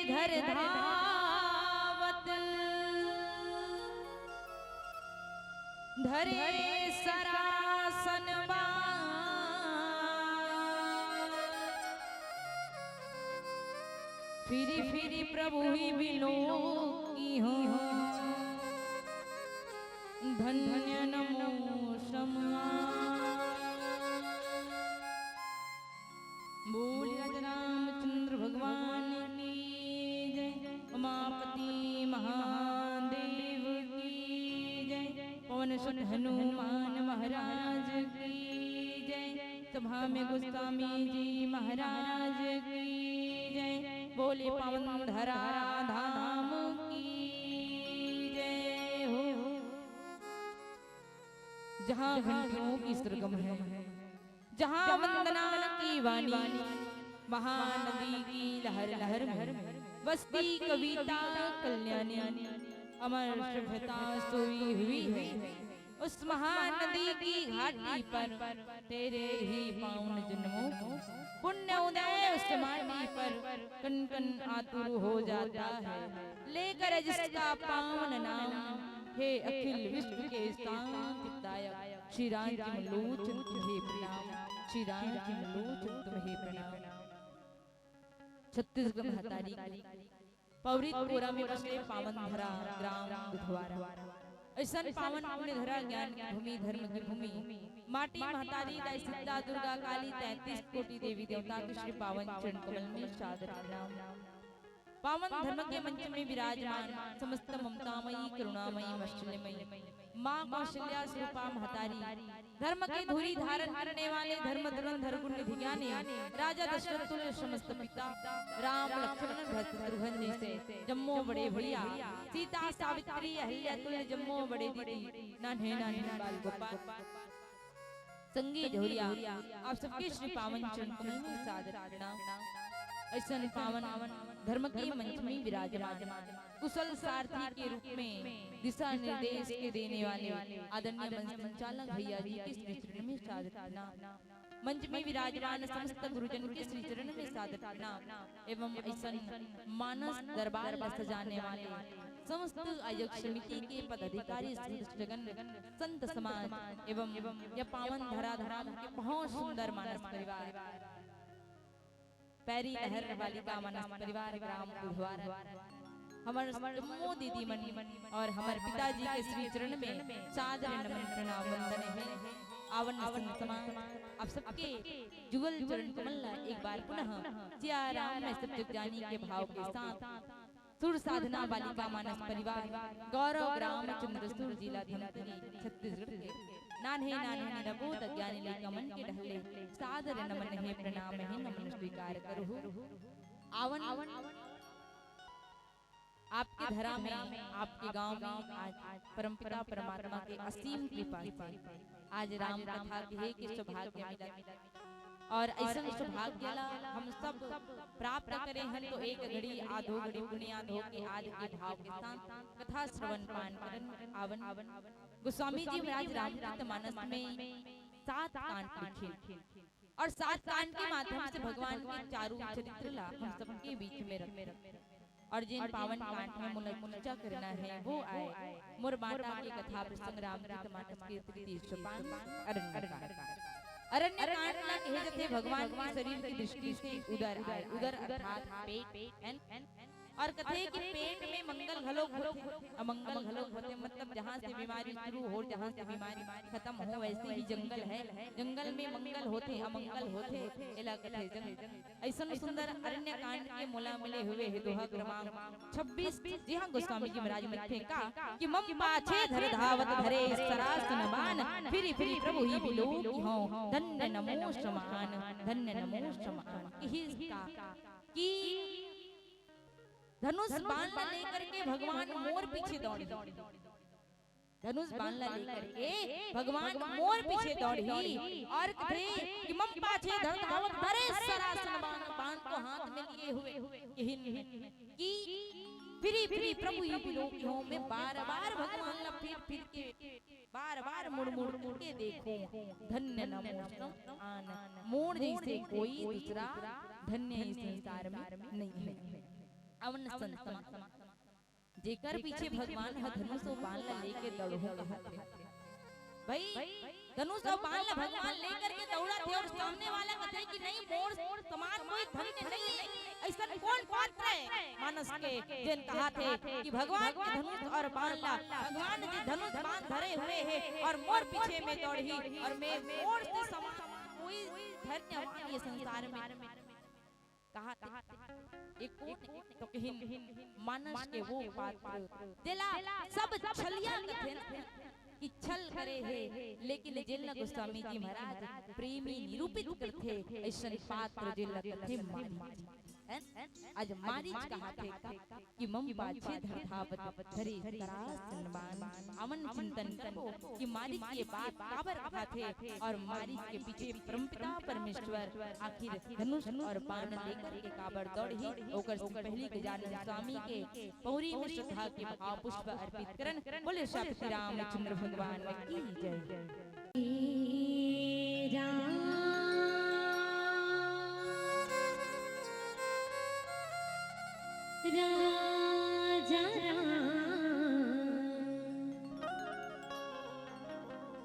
धर धावत धरे सरासन बाण। फिरि फिरि प्रभु ही बिलोकिहौं धन्य नमो समाण। बोल राजा रामचंद्र भगवान की जय, उमापति महादेव की जय, पवन सुत हनुमान महाराज की जय, सभा में गोस्वामी जी महाराज की जय, बोले पावन धरा धाम की जय हो। जहाँ घंटियों की सरगम है, जहाँ वंदना की वाणी, वहाँ नदी की लहर लहर में बसती कविता कल्याणी अमर सभ्यता सोई हुई है। उस महानदी की घाटी पर तेरे ही पावन जन्मों को पुण्य उदय उस माटी पर कण कण आतुर हो जाता है। लेकर जिसका पावन नाम, हे अखिल विश्व के शांतिदायक, श्री राम जी लोचन तुम्हें प्रणाम, श्री राम जी लोचन तुम्हें प्रणाम। छत्तीसगढ़ महतारी के पौरी कोरा में बसे पावन धरा ग्राम दुधवारा। अइसन पावन पुण्य धरा, ज्ञान की भूमि, धर्म की भूमि, माटी महतारी दाई सीता दुर्गा काली तैंतीस कोटि देवी देवता के श्री पावन चरण कमल में सादर प्रणाम। पावन धर्म के मंच में विराजमान समस्त ममतामयी, करुणामयी, वात्सल्यमयी माँ कौशल्या स्वरूपा महतारी, धर्म के धुरी धारण करने वाले धर्म धुरंधर गुण निधि ज्ञानी राजा दशरथ तुल्य समस्त पिता, राम लक्ष्मण भरत शत्रुघ्न जैसे जम्मो बड़े भैया, सीता सावित्री अहिल्या तुल्य जम्मो बड़े दीदी, नान्हे नान्हे बाल गोपाल, संगी झोरिया, आप सबके श्री पावन चरण कमल में सादर प्रणाम। अइसन पावन धर्म के मंच में विराजमान कुशल सारथी के रूप में दिशा निर्देश के देने वाले आदरणीय मंच संचालक भैया जी के श्री चरण में सादर प्रणाम। मंच में विराजमान समस्त गुरुजन के श्री चरण में सादर प्रणाम एवं अइसन मानस दरबार ला सजाने वाले समस्त आयोजक समिति के पदाधिकारी, सदस्यगण, संत समाज एवं यह पावन धरा धाम के बहुत सुंदर मानस परिवार, पैरी लहर बालिका मानस परिवार ग्राम बुधवार, हमर जम्मो दीदी मन और हमर पिताजी के श्री चरण में सादर नमन प्रणाम वंदन हे। आवन संत समाज, आप सबके जुगल चरण कमल ला एक बार पुनः सिया राम में सब जग जानी के भाव के साथ सुर साधना बालिका मानस परिवार, गौरव ग्राम चंद्रसूर, जिला धमतरी, छत्तीसगढ़ के नान्हे नान्हे निरबोध अज्ञानी लइका मन के डहले सादर नमन हे, प्रणाम हे, नमन स्वीकार करहु। आवन आपके धरा में, आपके गांव में आज परमपिता परमात्मा के असीम कृपा से आज राम कथा के हे के सौभाग्य मिला। और अइसन सौभाग्य ला हम सब प्राप्त करे हन, तो एक घड़ी आधो घड़ी पुनियाद होके आज के भाव के साथ कथा श्रवण पान करन आवन। गोस्वामी जी महाराज रामचरित मानस में सात कांड लिखे और सात कांड के माध्यम से भगवान के चारू चरित्र ला हम सबके बीच में रखे। और जिन पावन कांड में मोला चर्चा करना है, वो आए मोर माता के कथा प्रसंग रामचरित मानस के तृतीय सोपान अरण्य कांड। अरण्य कांड ला कहे जथे भगवान के शरीर की दृष्टि से उदर आए। उदर अर्थात पेट, है न? और कथे कि पेट में मंगल घलोक होथे, अमंगल घलोक होथे, मतलब जहाँ से बीमारी शुरू हो, जहाँ से बीमारी खत्म हो, वैसे ही जंगल है, जंगल में मंगल होथे, अमंगल होथे, एला कथे जंगल। अइसन सुंदर अरण्य कांड के मोला मिले हुए हे दोहा क्रमांक छब्बीस, जिहाँ गोस्वामी जी महाराज लिखे का कि मम पाछे धर धावत धरे सरासन बान, फिरि फिरि प्रभु ही बिलोकिहौं, धन्य नमो श्रमान, धन्य नमो श्रमान। यही इसका कि धनुष बाण ला लेकर के भगवान मोर पीछे दौड़े। धनुष बाण ला लेकर के भगवान मोर पीछे दौड़ही और कथे कि मम पाछे धर धावत धरे सरासन बान, बाण को हाथ में लिए हुए किहिन कि फिरि फिरि प्रभु ही बिलोकिहौं, मैं बार बार भगवान ला फिर फिर के, बार बार मुड़ मुड़ के देखूं। धन्य नमो श्रमान, मोर जैसे कोई दूसरा धन्य इस संसार में नहीं है। अवन संत मन जेकर पीछे भगवान ह धनुष अउ बाण ला लेके दौड़हूं कहत हे। भाई, धनुष अउ बाण ला भगवान लेकर के दौड़त हे और सामने वाला कथे कि नहीं, मोर समान कोई धन्य नहीं है। अइसन कौन पात्र है मानस के, जेन कहत हे कि भगवान के धनुष और बाण ला, भगवान जी धनुष बाण धरे हुए हे और मोर पीछे में दौड़ही और मैं मोर से समान कोई धन्यवान ये संसार में कहा थे, एक कोन तो कहिन मानस के वो पात्र, जेला सब छलिया कथे न कि छल करे हे, लेकिन जेला गोस्वामी जी महाराज प्रेमी निरूपित करथे, अइसन पात्र जेला कथे मारीच। हैं? आज मारीच कहा थे का कि मम पाछे धर धावत धरे सरासन बान। अमन चिंतन करो कि मारीच ये बात काबर कहाथे और मारीच के पीछे परमपिता परमेश्वर आखिर धनुष और बाण लेकर के काबर दौड़ही, ओकर से पहली गजानन स्वामी के पौरी में श्रद्धा के भाव पुष्प अर्पित करन। बोले श्रीपति रामचंद्र भगवान की जय। राम, राजा राम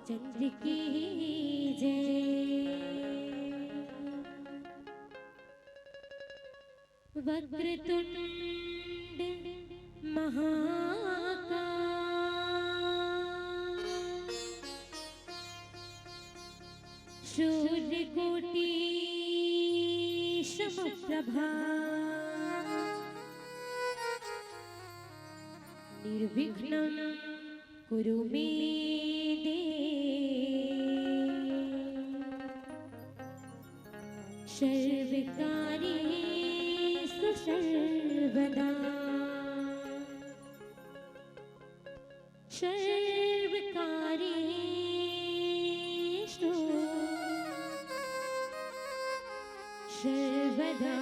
चंद्र की जय। वक्रतुंड महाकाय सूर्यकोटि समप्रभा निर्विघ्नं कुरु मे देव सर्वकार्येषु सर्वदा। सर्वकार्येषु सर्वदा।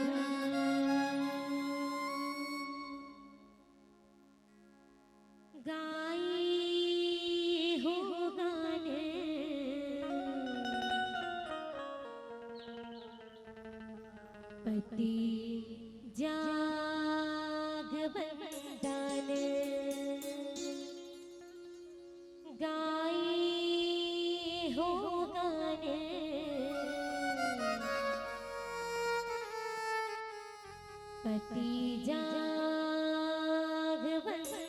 गाई हो गाने पति जाग बंदन। गाई हो गाने पति जाग बंदन।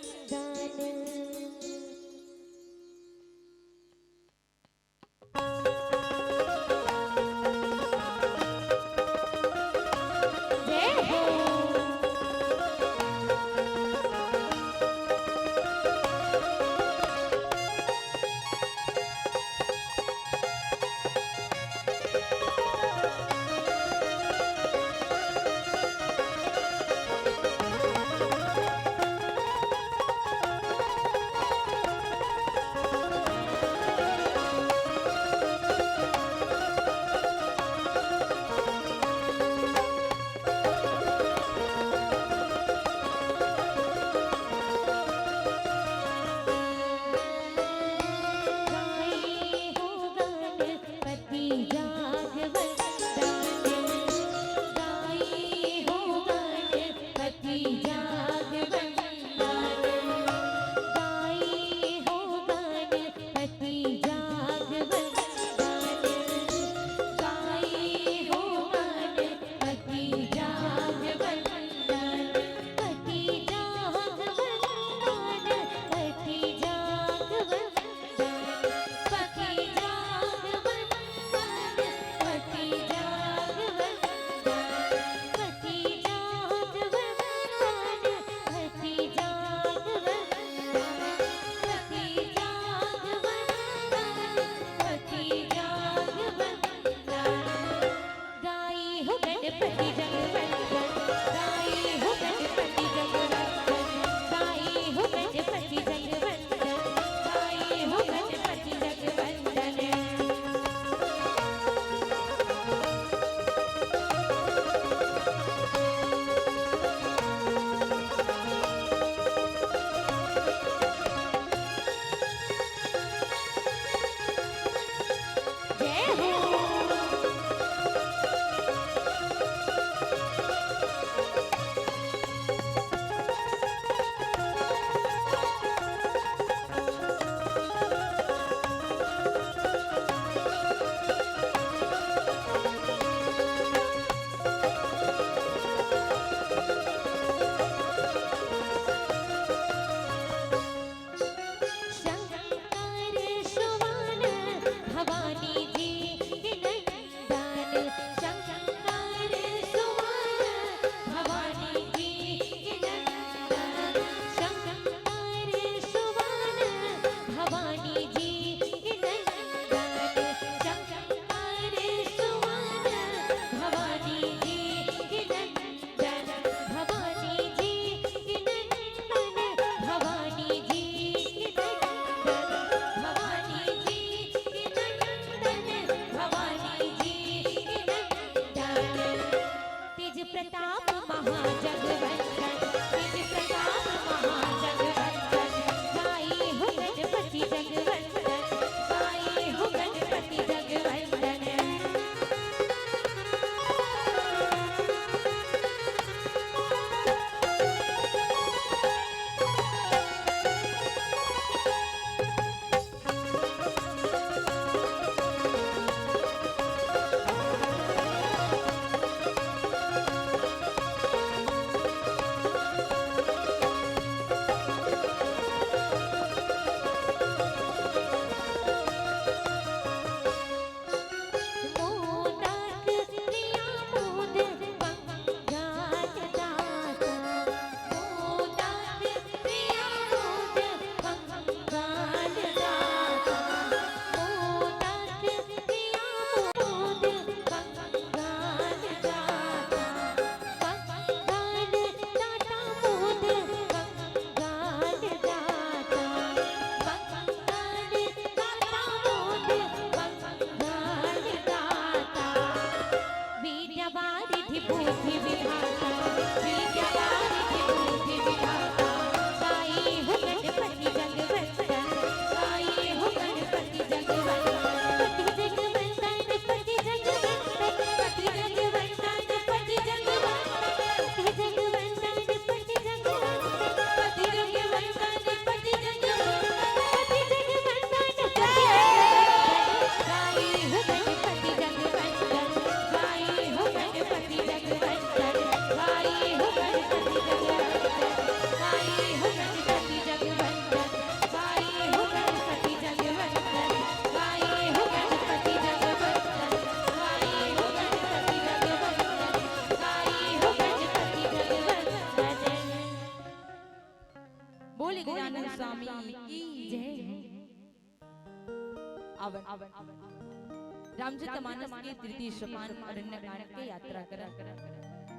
रामचरितमानस के तृतीय सोपान अरण्यकांड के यात्रा करन।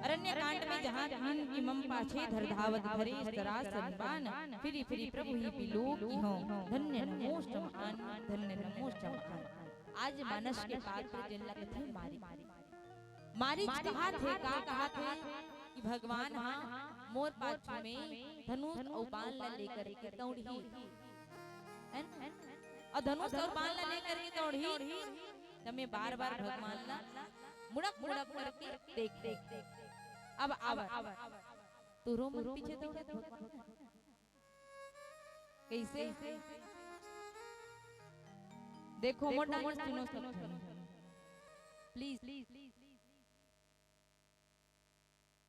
अरण्यकांड में जहाँ किहिन कि मम पाछे धर धावत धरे सरासन बान, फिरि फिरि प्रभु ही बिलोकिहौं, धन्य नमोस्तम आन, धन्य नमोस्तम आन। आज मानस के पात्र जेन ला कथे मारीच। मारीच कहाथे, का कहाथे कि भगवान हा मोर पाछू में धनुष अउ बाण ला लेकर के दौड़ही। है ना? अउ धनुष अउ बाण ला लेकर के दौड़ही, त मैं बार-बार भगवान ला मुड़क-मुड़क करके देख, देख। अब, अब, तोरो मन पीछे दौड़त भगवान। कइसे? देखो, मोर डांस सुनो सब। Please,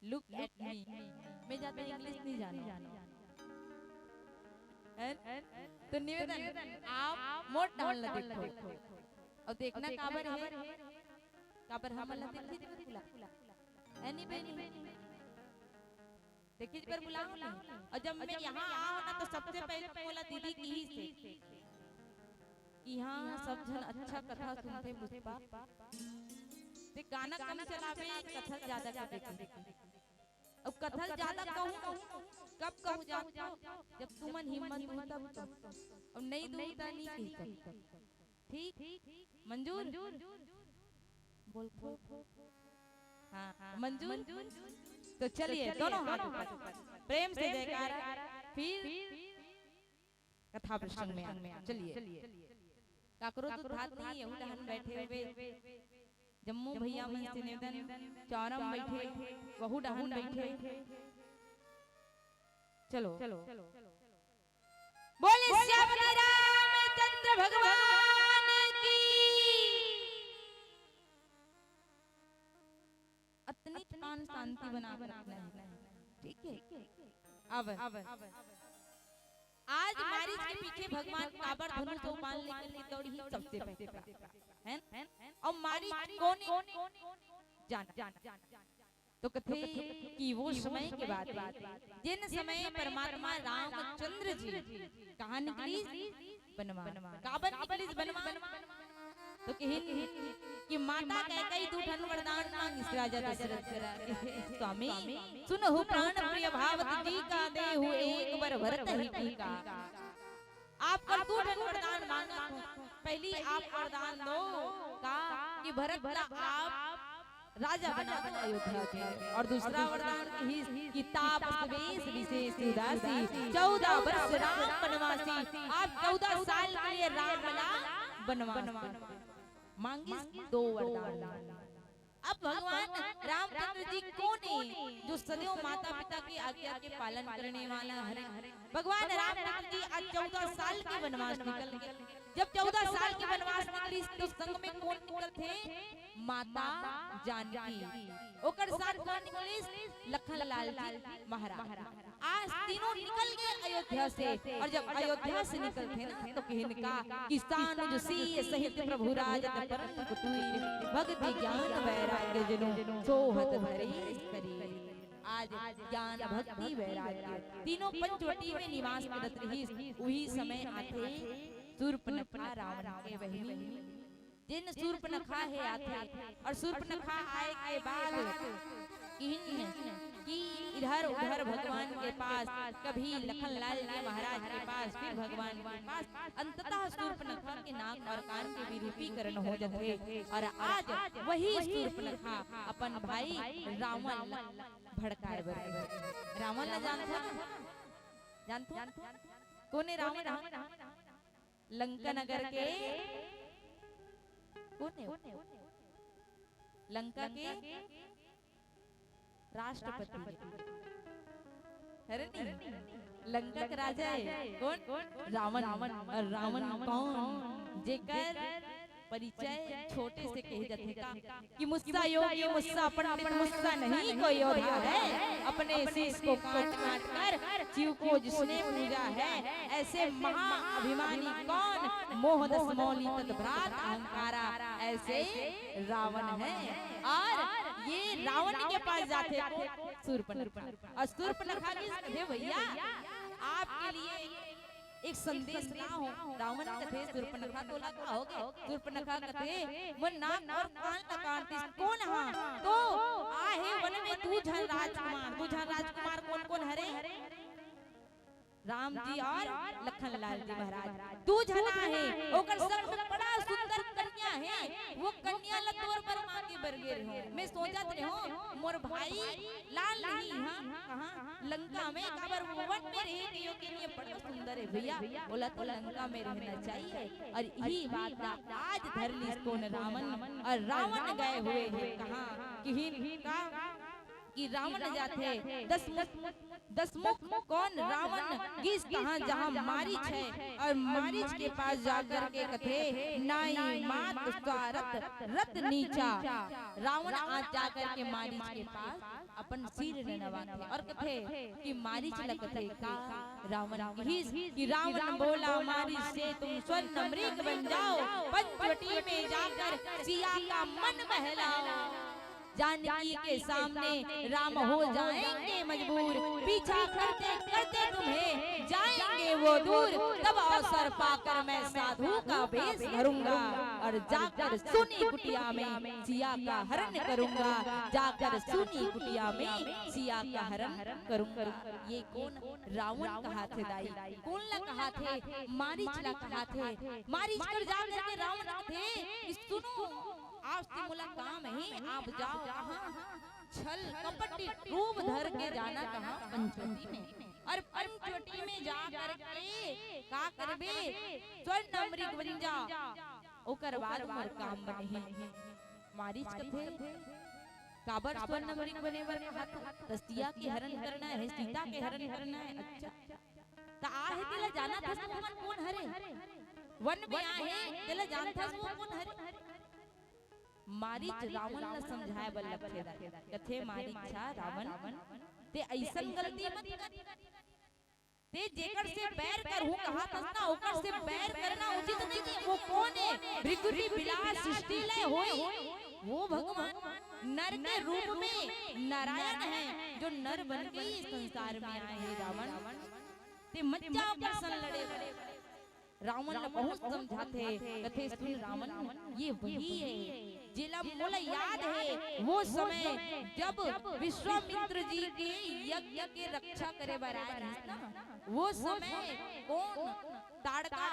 look at me। मैं ज्यादा English नहीं जानंव। हैं? तो निवेदन, आप मोर डांस ला देखो। अउ देखना काबर हे? काबर हमन ला देखही बर बुला। एनी बेनी। देखही बर बुलाहूं ना। अउ जब मैं यहाँ आहूं ना, तो सबसे पहले मोला दीदी किहिस हे, इहाँ सब झन अच्छा कथा सुनथे पुष्पा। ते गाना कम चलाबे, कथा ज्यादा कर देथे। अब कथा ज्यादा कहूं, कब कहूं जान तो, जब तुमन हिम्मत दू तब तो। अब नहीं दू त नहीं कही तब। ठीक? मंजूर? बोल, बोल। हाँ, मंजूर? तो चलिए, दोनों हाथ ऊपर। प्रेम से जयकार। फिर कथा प्रसंग में आ। चलिए। काकरो तो हाथ नहीं, यहू डहन बैठे हुए जम्मो भैया मन से निवेदन, चौरम बैठे, वहू डहन बैठे। चलो। बोले श्याम रामचंद्र भगवान की। अतनी कान शांति बना के रखना है, ठीक है? अब आज मारीच के पीछे भगवान काबर धनुष अउ बाण लेकर के दौड़ही सबसे पहले, है ना? अउ मारीच कोन ए जान, तो कथे कि वो समय के बात हे, जेन समय परमात्मा रामचंद्र जी कहाँ निकलिस? बनवास। काबर निकलिस बनवास? तो किहिन कि माता कैकई दू ठन वरदान मांगिस राजा दशरथ करा। स्वामी, सुनहु प्राण प्रिय भावत जी का, देहु एक बर भरत ही टीका। आप कर दू ठन वरदान मांगत हों, पहली आप वरदान दो का कि भरत ला आप राजा बना दो अयोध्या के। अउ दूसरा वरदान किहिस कि ताप क्लेश विशेष उदासी, चौदह वर्ष राम बनवासी। आप चौदह साल के लिए राम ला बनवास मांगिस, दो वरदान। अब भगवान रामचंद्र जी कोन ए, जो सदैव माता पिता के आज्ञा के पालन करने वाला हरे। भगवान रामचंद्र जी आज चौदह साल के बनवास निकल गे। जब चौदह साल के बनवास निकलिस, तो संग में कोन निकलथे? माता जानकी। ओकर साथ कोन निकलिस? लखन लाल जी महाराज। आज तीनों निकल गे अयोध्या से, अउ जब अयोध्या से निकलथे ना, तो किहिन का कि सानुज सीय सहित प्रभु राजत परम कुटीर, भक्ति ज्ञान वैराग्य जिनु सोहत धरे शरीर। आज ज्ञान, भक्ति, वैराग्य, तीनों पंचवटी में निवास करत रहिस। उही समय आथे सूर्पनखा, रावण के बहिनी, जेन सूर्पनखा हे आथे, अउ सूर्पनखा आए के बाद किहिन कि इधर उधर भगवान के पास, कभी लखन लाल जी महाराज के पास, फिर भगवान के पास, अंततः सूर्पनखा के नाक अउ कान के विरूपीकरण हो जाथे। अउ आज वही सूर्पनखा अपन भाई रावण ला भड़काए बर गे। रावण ला जानथो ना? जानथो? कोन ए रावण? लंका नगर के कोन ए? लंका के राष्ट्रपति हे। अरे नहीं, लंका के राजा हे। कोन? रावण। अउ रावण कोन? जेकर परिचय छोटे से कहे जाथे का कि मुस्सा योगी मुस्सा पंडित मुस्सा नहीं कोई योद्धा है, अपने शीश को काट काट कर शिव को जिसने पूजा है, ऐसे महाअभिमानी कौन? मोह दस मौली तत भ्रात अहंकारा, ऐसे रावण है। अउ ये रावण के पास जाथे तो सूर्पनखा, अउ सूर्पनखा किहिस, हे भैया, आपके लिए एक संदेश ला हो। रावण कथे, "सूर्पनखा तोला का होगे?" सूर्पनखा कथे, "मोर नाक अउ कान ला काट दिस।" "कोन हा?" "तो आहे वन में दू झन राजकुमार।" "दू झन राजकुमार कोन कोन हरे?" "राम जी अउ लखन लाल जी महाराज, दू झन आहे। ओकर संग में बड़ा सुंदर कन्या हे, वो कन्या ला तोर बर मांगे बर गे रहे हो। मैं सोचत रहे हो, मोर भाई लाल नहीं, हाँ, कहाँ? लंका में, काबर वो वन में रहे, कहियो कि ये बड़ा सुंदर है भैया, ओला तो लंका में रहना चाहिए।" अउ इही बात ला आज धर लिस कोन? रावण। अउ रावण गए हुए हे कहाँ? किहिन का कि रावण जाथे दस मुख, दस मुख कोन? रावण गिस तहाँ जहाँ मारीच हे, अउ मारीच के पास जाकर के कथे, "नाई मात स्वारथ रत नीचा।" रावण आज जाकर के मारीच के पास अपन सिर नवाथे अउ कथे कि मारीच ल कथे का? रावण किहिस कि रावण बोला मारीच से, "तुम स्वर्ण मृग बन जाओ, पंचवटी में जाकर सिया का मन बहलाओ। जानकी के सामने राम हो जाएंगे मजबूर, पीछा करते करते तुम्हें जाएंगे वो दूर, तब अवसर पाकर मैं साधु का भेष धरूंगा, अउ जाकर सूनी कुटिया में सिया का हरण करूंगा, जाकर सूनी कुटिया में सिया का हरण करूंगा।" ये कोन? रावण कहाथे दाई। कोन ला कहाथे? मारीच ला कहाथे। मारीच कर जा करके रावण कथे, "सुनो, आज ते मोला काम हे, आप जाओ कहाँ? छल कपटी रूप धर के जाना कहाँ? पंचवटी में। अउ पंचवटी में जा करके का करबे? स्वर्ण मृग बन जा, ओकर बाद मोर काम बनही।" मारीच कथे, "काबर स्वर्ण मृग बने बर कहात? त सिया के हरण करना हे, सीता के हरण करना हे।" "अच्छा, त आहे तेला जानत हस वो मन कोन हरे? वन में आहे, तेला जानत हस वो कोन हरे?" मारीच रावण ला समझाए बर लगथे दाई। कथे मारीच, "रावण, ते अइसन गलती मत कर। ते जेकर से बैर करहूं कहात हस ना, ओकर से बैर करना उचित नहीं है।" वो कोन हे? भृकुटी बिलास सृष्टि लय होई। वो भगवान नर के रूप में नारायण हे, जो नर बन के इस संसार में आए हे। रावण, ते मत जा ओकर संग लड़े बर। रावण ला बहुत समझाथे, कथे, "सुन रावण, ये वही हे, जेला मोला याद हे, वो समय जब विश्वामित्र जी के यज्ञ के रक्षा करे बर आए रहिस ना, वो समय कोन? ताड़का,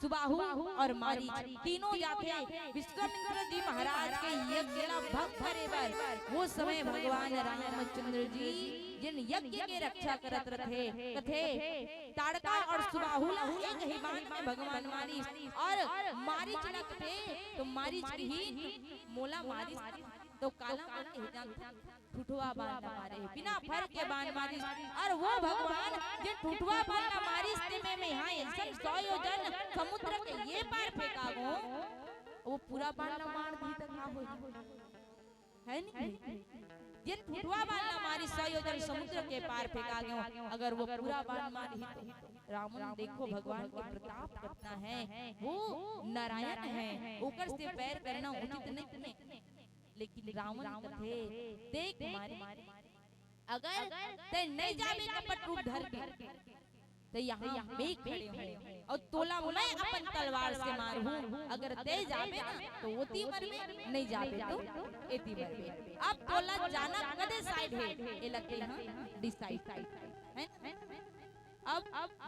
सुबाहु अउ मारीच तीनों जाथे विश्वामित्र जी महाराज के यज्ञ ला भंग करे बर।" वो समय भगवान रामचंद्र जी जेन यज्ञ के रक्षा करत रथे, कथे, ताड़का अउ सुबाहु ला एक ही बाण में भगवान मारिस अउ मारिच ल कथे, त मारिच किहिस, "मोला मारिस त काला मारे हे जानथस? ठुठवा बाण ला मारे हे, बिना फर के बाण मारिस।" अउ वो भगवान जे ठुठवा बाण ला मारिस, ते में मैं हा अइसन सौ योजन समुद्र के ये पार फेंका गो, वो पूरा बाण ला मार दिही त का होही? हे नहीं? जे ठुठवा बाण ला मारिस, सौ योजन समुद्र के पार फेंका गयो। अगर वो पूरा बाण मारही त रावण, देखो भगवान के प्रताप कितना है, वो नारायण है, ओकर से बैर करना उचित नहीं है। लेकिन रावण कथे, "देख मारी, अगर ते नहीं जाबे कपट रूप धर के, त यहाँ मैं खड़े हूँ अउ तोला मैं अपन तलवार से मारहूँ। अगर ते जाबे ना, त ओती मरबे, नहीं जाबे त एती मरबे। अब तोला जाना कदे side हे, एला ते ह decide कर, है ना?" अब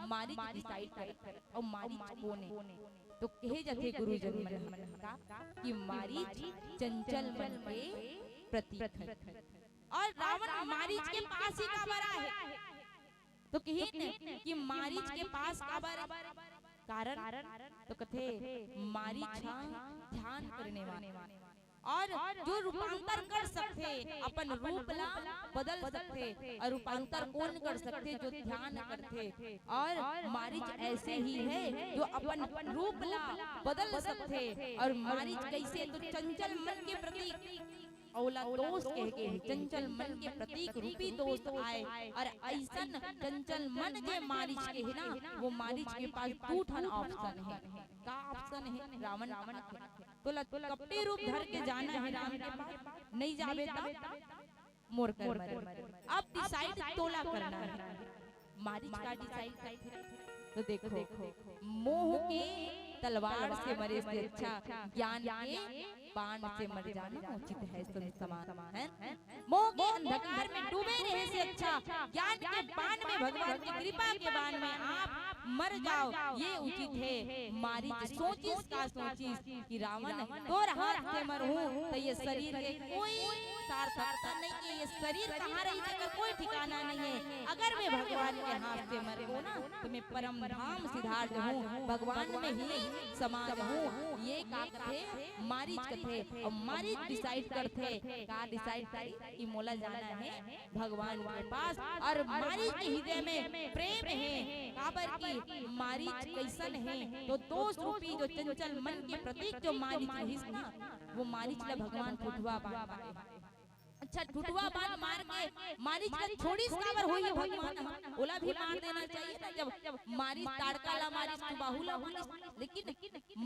मारिच decide करे अउ मारिच कोन हे? त कहे जाथे गुरुजन मन ह का कि मारिच चंचल मन के प्रतीक हे। अउ रावण मारिच के पास ही काबर आहे? त किहिन कि मारिच के पास काबर? कारण त कथे, मारिच ह ध्यान करने वाला अउ जो रूपांतर कर सकथे, अपन रूप ला बदल सकथे। अउ रूपांतर कोन कर सकथे? जो ध्यान करथे। अउ मारिच ऐसे ही है जो अपन रूप ला बदल सकथे। अउ मारिच कैसे? त चंचल मन के प्रतीक, ओला दोष कह के चंचल मन के प्रतीक रूपी दोष आए। अउ अइसन चंचल मन जे मारिच के हे ना, वो मारिच के पास दू ठन option हे। का option हे? रावण कहाथे, "तोला कपटी रूप धर के जाना हे राम के पास, नहीं जाबे त मोर कर मरबे।" अब decide तोला करना हे। मारिच का decide करथे? तो देखो, मोह के तलवार से मरे से अच्छा ज्ञान के बाण से मर जाना उचित है। संत समाज है, मोह के अंधकार में डूबे रहे से अच्छा ज्ञान के बाण में, भगवान की कृपा के बाण में आप मर जाओ, ये उचित है। मारीच सोचिस का सोचिस कि रावण तोर हाथ से मरहूं तो ये शरीर के कोई सार्थकता नहीं है। ये शरीर कहाँ रही, तेकर कोई ठिकाना नहीं है। अगर मैं भगवान के हाथ से मर गो ना, तो मैं परम धाम सिधार जहूं, भगवान में ही समा जहूं। ये का कथे? मारीच कथे। अउ मारीच डिसाइड करथे, का डिसाइड करी कि मोला जाना है भगवान के पास। अउ मारीच के हृदय में प्रेम है, काबर कि मारीच कइसन है, तो दोष रूपी जो चंचल मन के प्रतीक जो मारीच रहिस ना, वो मारीच ला भगवान ठुठवा बाण मारे। अच्छा, ठुठवा बाण मार के मारीच ला छोड़िस, काबर होही भगवान ह? ओला भी मार देना चाहिए ना। जब मारीच ताड़का ला मारिस, सुबाहु ला मारिस, लेकिन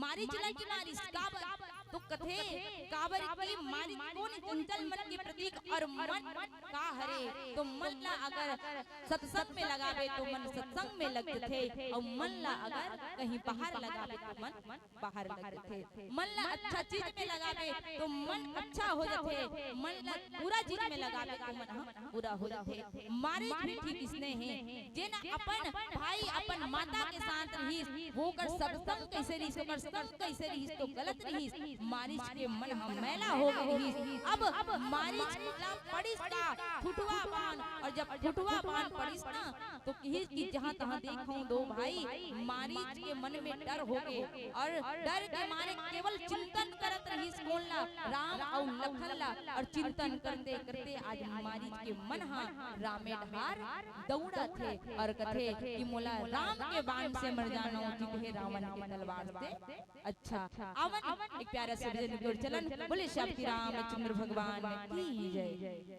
मारीच ला कि मारिस, काबर? तो कथे, काबर कि मारीच कोन चंचल मन के प्रतीक अउ मन का हरे? तो मन ला अगर सत्संग में लगाबे तो मन सत्संग में लग जथे, अउ मन ला अगर कहीं बाहर लगाबे तो मन बाहर लग जथे। मन ला अच्छा चीज में लगाबे तो मन अच्छा हो जथे, मन ला बुरा चीज में लगाबे तो मन ह बुरा हो जथे। मारीच भी ठीक इसने हे, जेन अपन भाई, अपन माता के साथ रहिस, वो ओकर सत्संग कइसे रहिस, ओकर संग कइसे रहिस, तो गलत रहिस। मारीच के मन ह मैला हो गे रहिस। अब मारीच ला पड़िस का, ठुठवा बाण, अउ जब ठुठवा बाण पड़िस ना, तो किहिस कि जहाँ तहाँ देखूं दो भाई, मारीच के मन में डर हो गे अउ डर के मारे केवल चिंतन करत रहिस कोन ला? राम अउ लखन ला। अउ चिंतन करते करते आज मारीच के मन ह रामे डहार दौड़त हे अउ कथे कि मोला राम के बाण से मर जाना उचित हे, रावण के तलवार से। अच्छा, आवन एक प्यारा सा भजन जोड़ चलन। बोले श्री रामचंद्र भगवान की जय।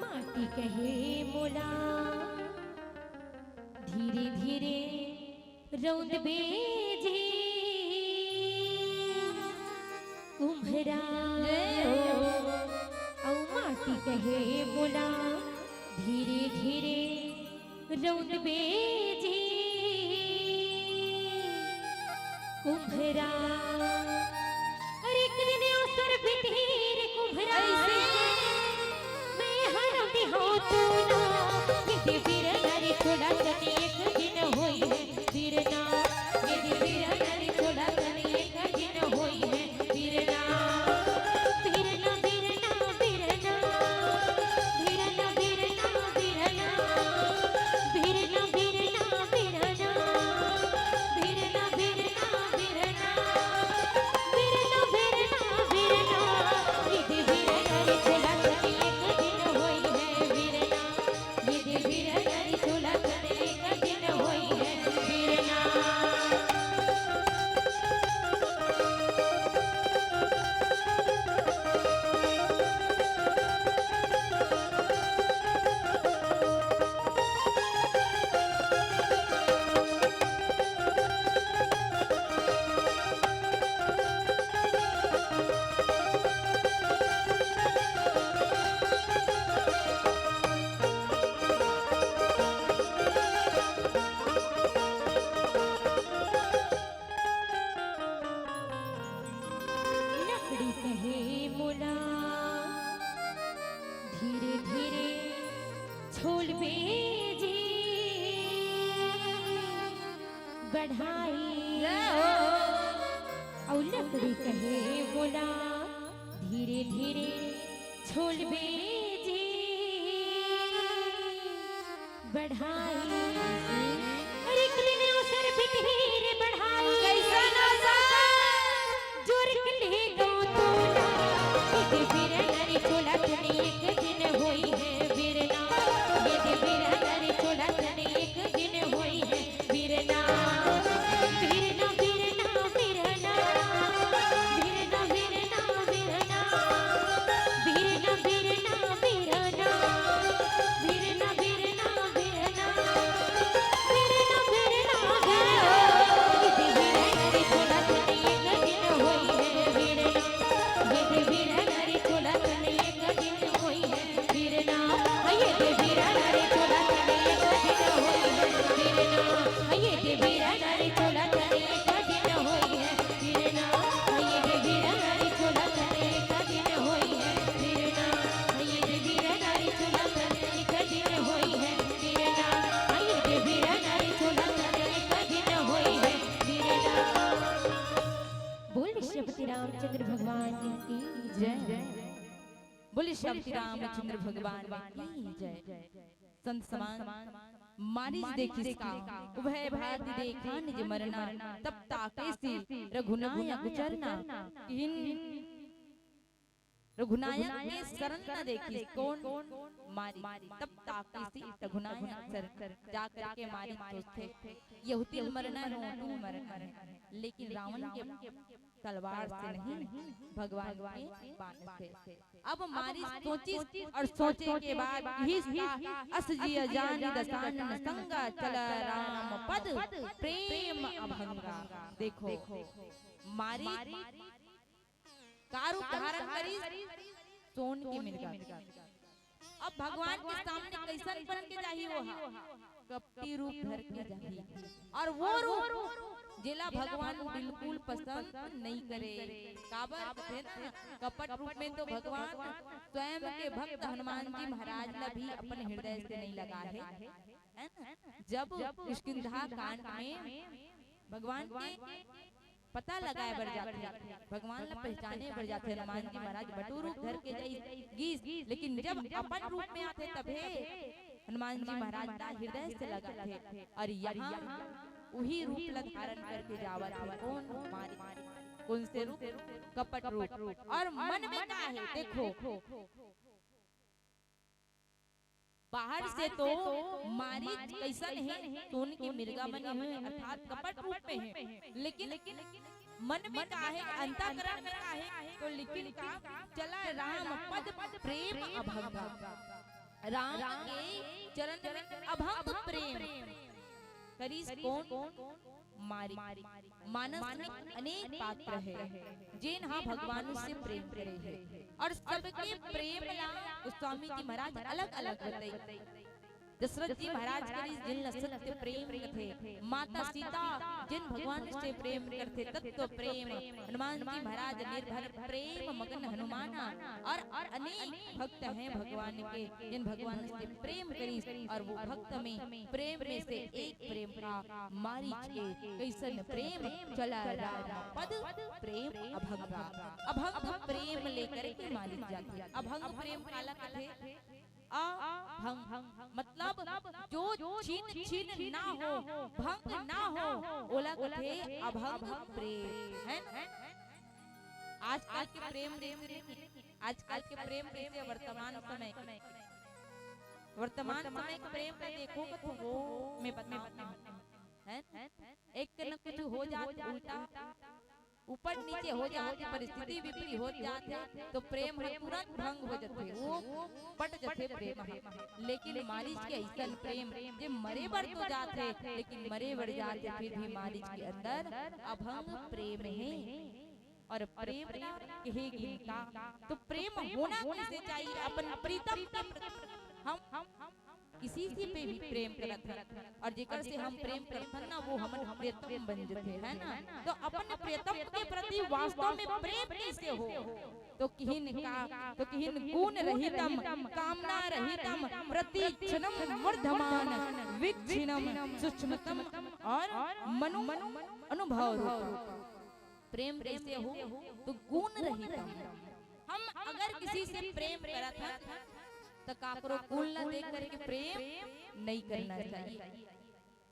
माटी कहे मोला धीरे धीरे रौंद बेजी कुम्हरा। अउ माटी कहे मोला धीरे धीरे रौंद बेजी कुम्हरा। अरे एक दिन अवसर बिधि रे कुम्हरा, मैं हरौंदी हो तू ना। बिधि बिरना रे छोड़ा तनी एक दिन होई है बिरना। बिधि बिरना रे छोड़ा तनी एक दिन होई है बिरना। बिरना बिरना बिरना, बिरना बिरना बिरना, बिरना बिरना बिरना, बिरना बिरना बिरना, बिरना बिरना बिरना। बिधि बिरना रे छोड़ा तनी एक दिन होई है बिरना। बिधि बिरना रे बढ़ाई। जय हो। अउ लकड़ी कहे मोला, धीरे धीरे छोड़बे जी बढ़ाई। अरे कलिने ओसर बिटही रे बढ़ाई। कैसन ओसर? जोर के ले दो तोला। एक बिरना रे चोला तने एक दिन होई है बिरना। एक बिरना रे चोला तने एक दिन होई है बिरना। बिरना, बिरना, बिरना। बिरना, बिरना, बिरना। बिरना, बिरना, बिरना। बिरना, बिरना, बिरना। बिरना, बिरना, बिरना। बोल श्रीपति रामचंद्र भगवान की जय। बोल श्रीपति रामचंद्र भगवान की जय। संत समाज, मारिच देखिस का, उभय भांति देखा निज मरना, तब ताकेसि रघुनायक चरना। किहिन रघुनायक के शरण न देखिस, कोन? मारिच। तब ताकेसि रघुनायक चरना। जा करके मारिच सोचथे, यहूँ तीर मरना है, वहूँ तीर मरना है, लेकिन रावण के तलवार से नहीं, भगवान के बाण से। अब मारिच सोचिस अउ सोचे के बाद इहिस का, अस जिय जानि दसानन संग, चल राम पद प्रेम अभंगा। देखो, मारिच का रूप धारण करिस, सोन के मिर्गा। अब भगवान के सामने कइसन बन के जाही ओहा? कपटी रूप धर के जाही। अउ वो रूप जेला भगवान बिल्कुल पसंद नइ करे। काबर कथे ना, कपट रूप में तो भगवान स्वयं के भक्त हनुमान जी महाराज ला भी अपन हृदय से नइ लगा हे, है ना? जब किष्किंधा कांड में भगवान के पता लगाए बर जाथे, भगवान ला पहचाने बर जाथे। हनुमान जी महाराज बटू रूप धर के जाई गीस, लेकिन जब अपन रूप में आथे तभे हनुमान जी महाराज ला हृदय से लगाथे। अउ यहाँ उही रूप ला धारण करके जावत हे। कोन? मारिच। कोन से रूप? कपट रूप। अउ मन में का हे? देखो, बाहर से तो मारिच कइसन हे? सोन के मिर्गा बने हुए, अर्थात कपट रूप में हे, लेकिन मन में का हे, अंतःकरण में का हे? तो लिखिन का, चला राम पद प्रेम अभंगा। राम के चरण में अभंग प्रेम करिस। कोन? मारिच। मानस में अनेक पात्र हे, जेन हा भगवान से प्रेम करे हे, अउ सबके प्रेम ला गोस्वामी जी महाराज अलग-अलग बताइस। दशरथ जी महाराज करिस, जिन ला सत्य प्रेम कथे। माता सीता, जिन भगवान से प्रेम करथे, तत्व प्रेम। हनुमान जी महाराज निर्भय प्रेम मगन हनुमाना। अउ अनेक भक्त हे भगवान के, जिन भगवान से प्रेम करिस, अउ वो भक्त में प्रेम में से एक प्रेम का मारिच के। कइसन प्रेम? चला राम पद प्रेम अभंगा। अभंग प्रेम लेकर के मारिच जाथे। अभंग प्रेम काला कथे? अभंग मतलब जो छिन छिन ना हो, भंग ना हो, ओला कथे अभंग प्रेम, है ना? आजकल के प्रेम देख रहे हैं, आजकल के प्रेम कइसे वर्तमान समय, वर्तमान समय के प्रेम का देखो तो वो मैं बताऊं, है? एक न कुछ हो जात उल्टा, ऊपर नीचे हो जात, परिस्थिति विपरीत हो जात हे, तो प्रेम ह तुरंत भंग हो जाथे, वो पट जाथे प्रेम ह। लेकिन मारिच के अइसन प्रेम, जे मरे बर तो जात हे, लेकिन मरे बर जात हे, फिर भी मारिच के अंदर अभंग प्रेम हे। अउ प्रेम ला कहे गिन का, तो प्रेम होना कइसे चाहिए? अपन प्रीतम के प्रति हम, हम किसी से पे भी प्रेम करत हन, और जेकर से हम प्रेम करथन ना, वो हमन प्रियतम बन जथे, है ना? तो अपन प्रियतम के प्रति वास्तव में प्रेम कैसे हो? तो किहिन का, तो किहिन गुण रहितम, कामना रहितम, प्रति क्षणम वर्धमान, वीक्षणम सूक्ष्मतम और मनु अनुभव रूपम। प्रेम कैसे हो? तो गुण रहितम। हम अगर किसी से प्रेम करत हन, तो काकरो गुण ला देख करके प्रेम नहीं करना चाहिए।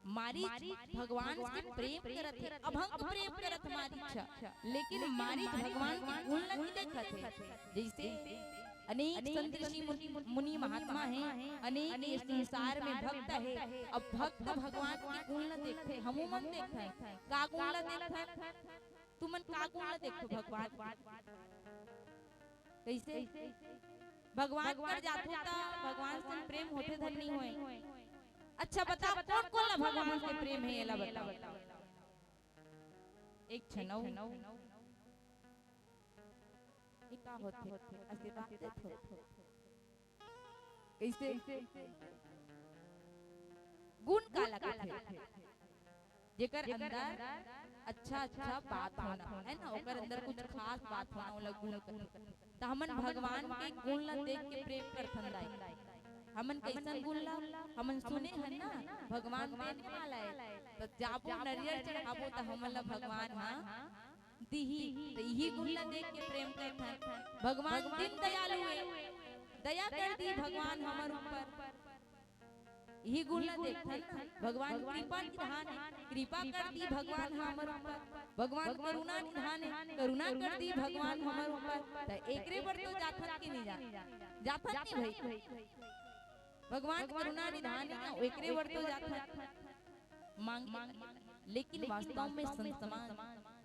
मारीच भगवान से प्रेम करत हे, अभंग प्रेम करत मारीच ह, लेकिन मारीच भगवान के गुण ला नहीं देखत हे। जैसे अनेक संत ऋषि मुनि, मुनि महात्मा हे, अनेक ये संसार में भक्त हे, अब भक्त भगवान के गुण ला देखथे, हमू मन देखथन। का गुण ला देखथन? तुमन का गुण ला देखथो भगवान? कैसे? भगवान कर जाथो त भगवान से प्रेम होथे धन नहीं होए। अच्छा बता, कोन कोन ला भगवान से प्रेम हे, एला बता। एक झन अउ। ये का होथे? आशीर्वाद देथो। कैसे? गुण काला कथे? जेकर अंदर अच्छा अच्छा बात होना, है ना, ओकर अंदर कुछ खास बात होना, ओला गुण कथे। त हमन भगवान के गुण ला देख के प्रेम करथन दाई। हमन कैसन गुण ला? हमन सुने हन ना, भगवान देने वाला है, त जाबो नरियर चढ़ाबो त हमन ला भगवान ह दिही, त इही गुण ला देख के प्रेम करथन। भगवान दीन दयालु है, दया कर दी भगवान हमर ऊपर। इही गुण ला देखथन ना, भगवान कृपा निधान है, कृपा कर दी भगवान हमर ऊपर। भगवान करुणा निधान है, करुणा कर दी भगवान हमर ऊपर। त एकरे बर तो जाथन कि नहीं जाथन? जाथन नहीं भाई? भगवान करुणा निधान है ना, एकरे बर तो जाथन। मांग, लेकिन वास्तव में संत समाज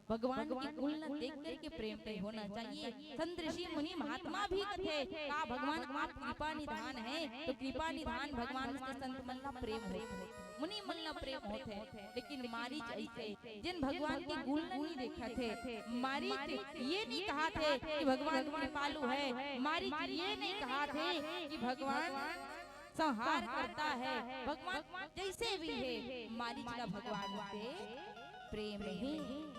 भगवान के गुण ला देख करके प्रेम नहीं होना चाहिए। संत ऋषि मुनि महात्मा भी कथे, का भगवान आप कृपा निधान है, तो कृपा निधान भगवान से संत मन ला प्रेम होथे, मुनि मन ला प्रेम होथे। लेकिन मारीच ऐसे, जिन भगवान के गुण ला नहीं देखत हे, मारीच ये नहीं कहत हे कि भगवान कृपालु है, मारीच ये नहीं कहत हे कि भगवान संहार करता है, भगवान जैसे भी है, मारीच ला भगवान से प्रेम है।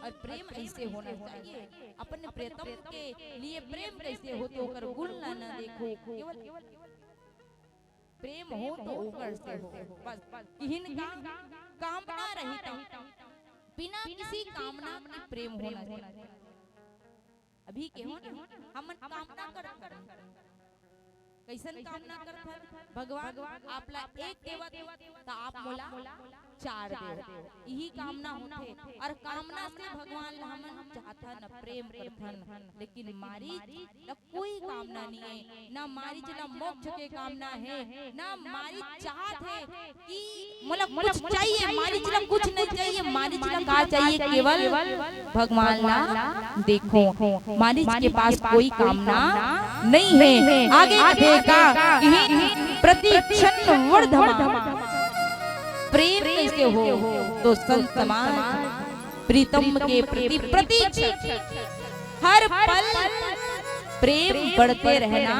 और प्रेम ऐसे होना चाहिए। अपन प्रियतम के लिए प्रेम कैसे हो, तो ओकर गुण ला ना देखो, केवल प्रेम हो तो ओकर से हो। बस, किहिन का कामना रहित, बिना किसी कामना के प्रेम होना चाहिए। अभी के हो ना, हमन कामना करथन। कैसन कामना करथन? भगवान आप ला एक देवत, त आप मोला चार देव, इही कामना होथे। और कामना से भगवान ला हमन चाहथन, प्रेम करथन। लेकिन मारीच ला कोई कामना नहीं है, ना मारीच ला मोक्ष के कामना है, ना मारीच चाहत है कि मोला कुछ चाहिए, मारीच ला कुछ नहीं चाहिए। मारीच ला का चाहिए? केवल भगवान ला देखो। मारीच के पास कोई कामना नहीं है। आगे कथे का, इही प्रति क्षण वर्धमान। प्रेम कैसे हो? तो संत समाज प्रीतम के प्रति, प्रति क्षण, हर पल प्रेम बढ़ते रहना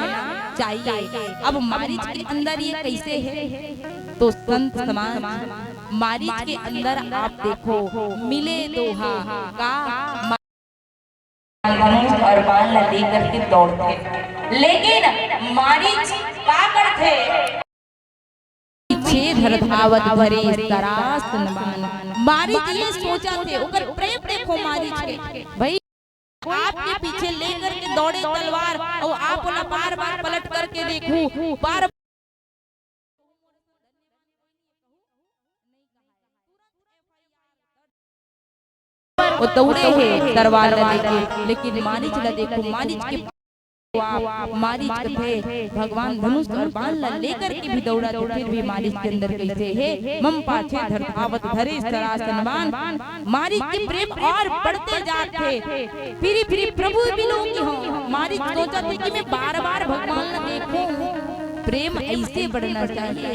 चाहिए। अब मारीच के अंदर ये कैसे है? तो संत समाज, मारीच के अंदर आप देखो, मिले दोहा का, धनुष और बाण ला लेकर के दौड़थे, लेकिन मारीच का करथे? पीछे धर धावत धरे सरासन बाण। मारीच ये सोचथे, ओकर प्रेम देखो मारीच के, भाई आपके पीछे लेकर के दौड़े तलवार, और आप ओला बार बार पलट करके देखू, बार वो दौड़े हे तलवार ला लेके, लेकिन मारीच ला देखो, मारीच के, मारीच कथे, भगवान धनुष और बाण ला लेकर के भी दौड़ा, तो फिर भी मारीच के अंदर कैसे हे? मम पाछे धर धावत धरे सरासन बाण। मारीच के प्रेम और बढ़ते जात हे। फिरी फिरी प्रभु बिलोकी हो, मारीच सोचथे कि मैं बार बार भगवान ला देखूं। प्रेम ऐसे बढ़ना चाहिए।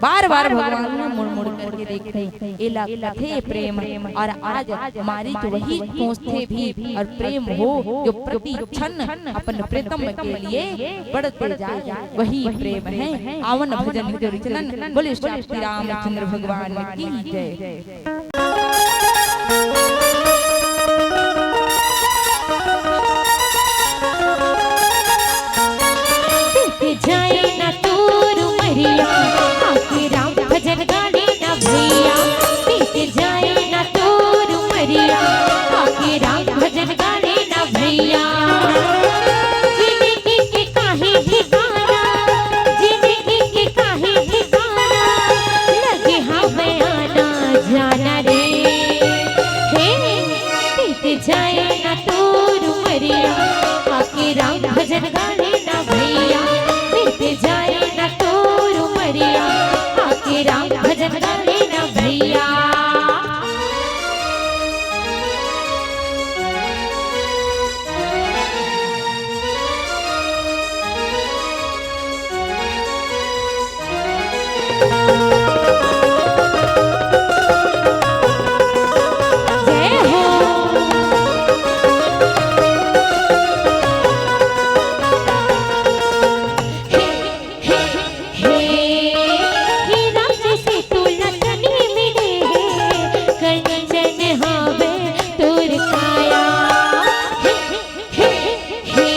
बार बार भगवान ला मुड़ मुड़ के करके देखूं, एला कथे प्रेम। और आज मारीच वही सोचथे भी, और प्रेम हो जो प्रति क्षण अपन प्रीतम के लिए बढ़ते जाए, वही प्रेम है। आवन भजन के रिचलन। बोले श्री रामचंद्र भगवान की जय। बीत जाए ना तोर उमरिया, आके राम भजन गा लेना भैया। बीत जाए ना तोर उमरिया, आके राम भजन गा लेना भैया। जिंदगी के काहे ठिकाना, जिंदगी के काहे ठिकाना, लगे हवे आना जाना रे। हे, बीत जाए ना तोर उमरिया, आके राम भजन गा लेना भैया। बीत जाए ना तोर उमरिया, आके राम भजन गा लेना भैया। जय हो। हे, हे, हे, हीरा जैसे तू लखनी मिले है, कंचन हवे तोर काया। हे, हे, हे,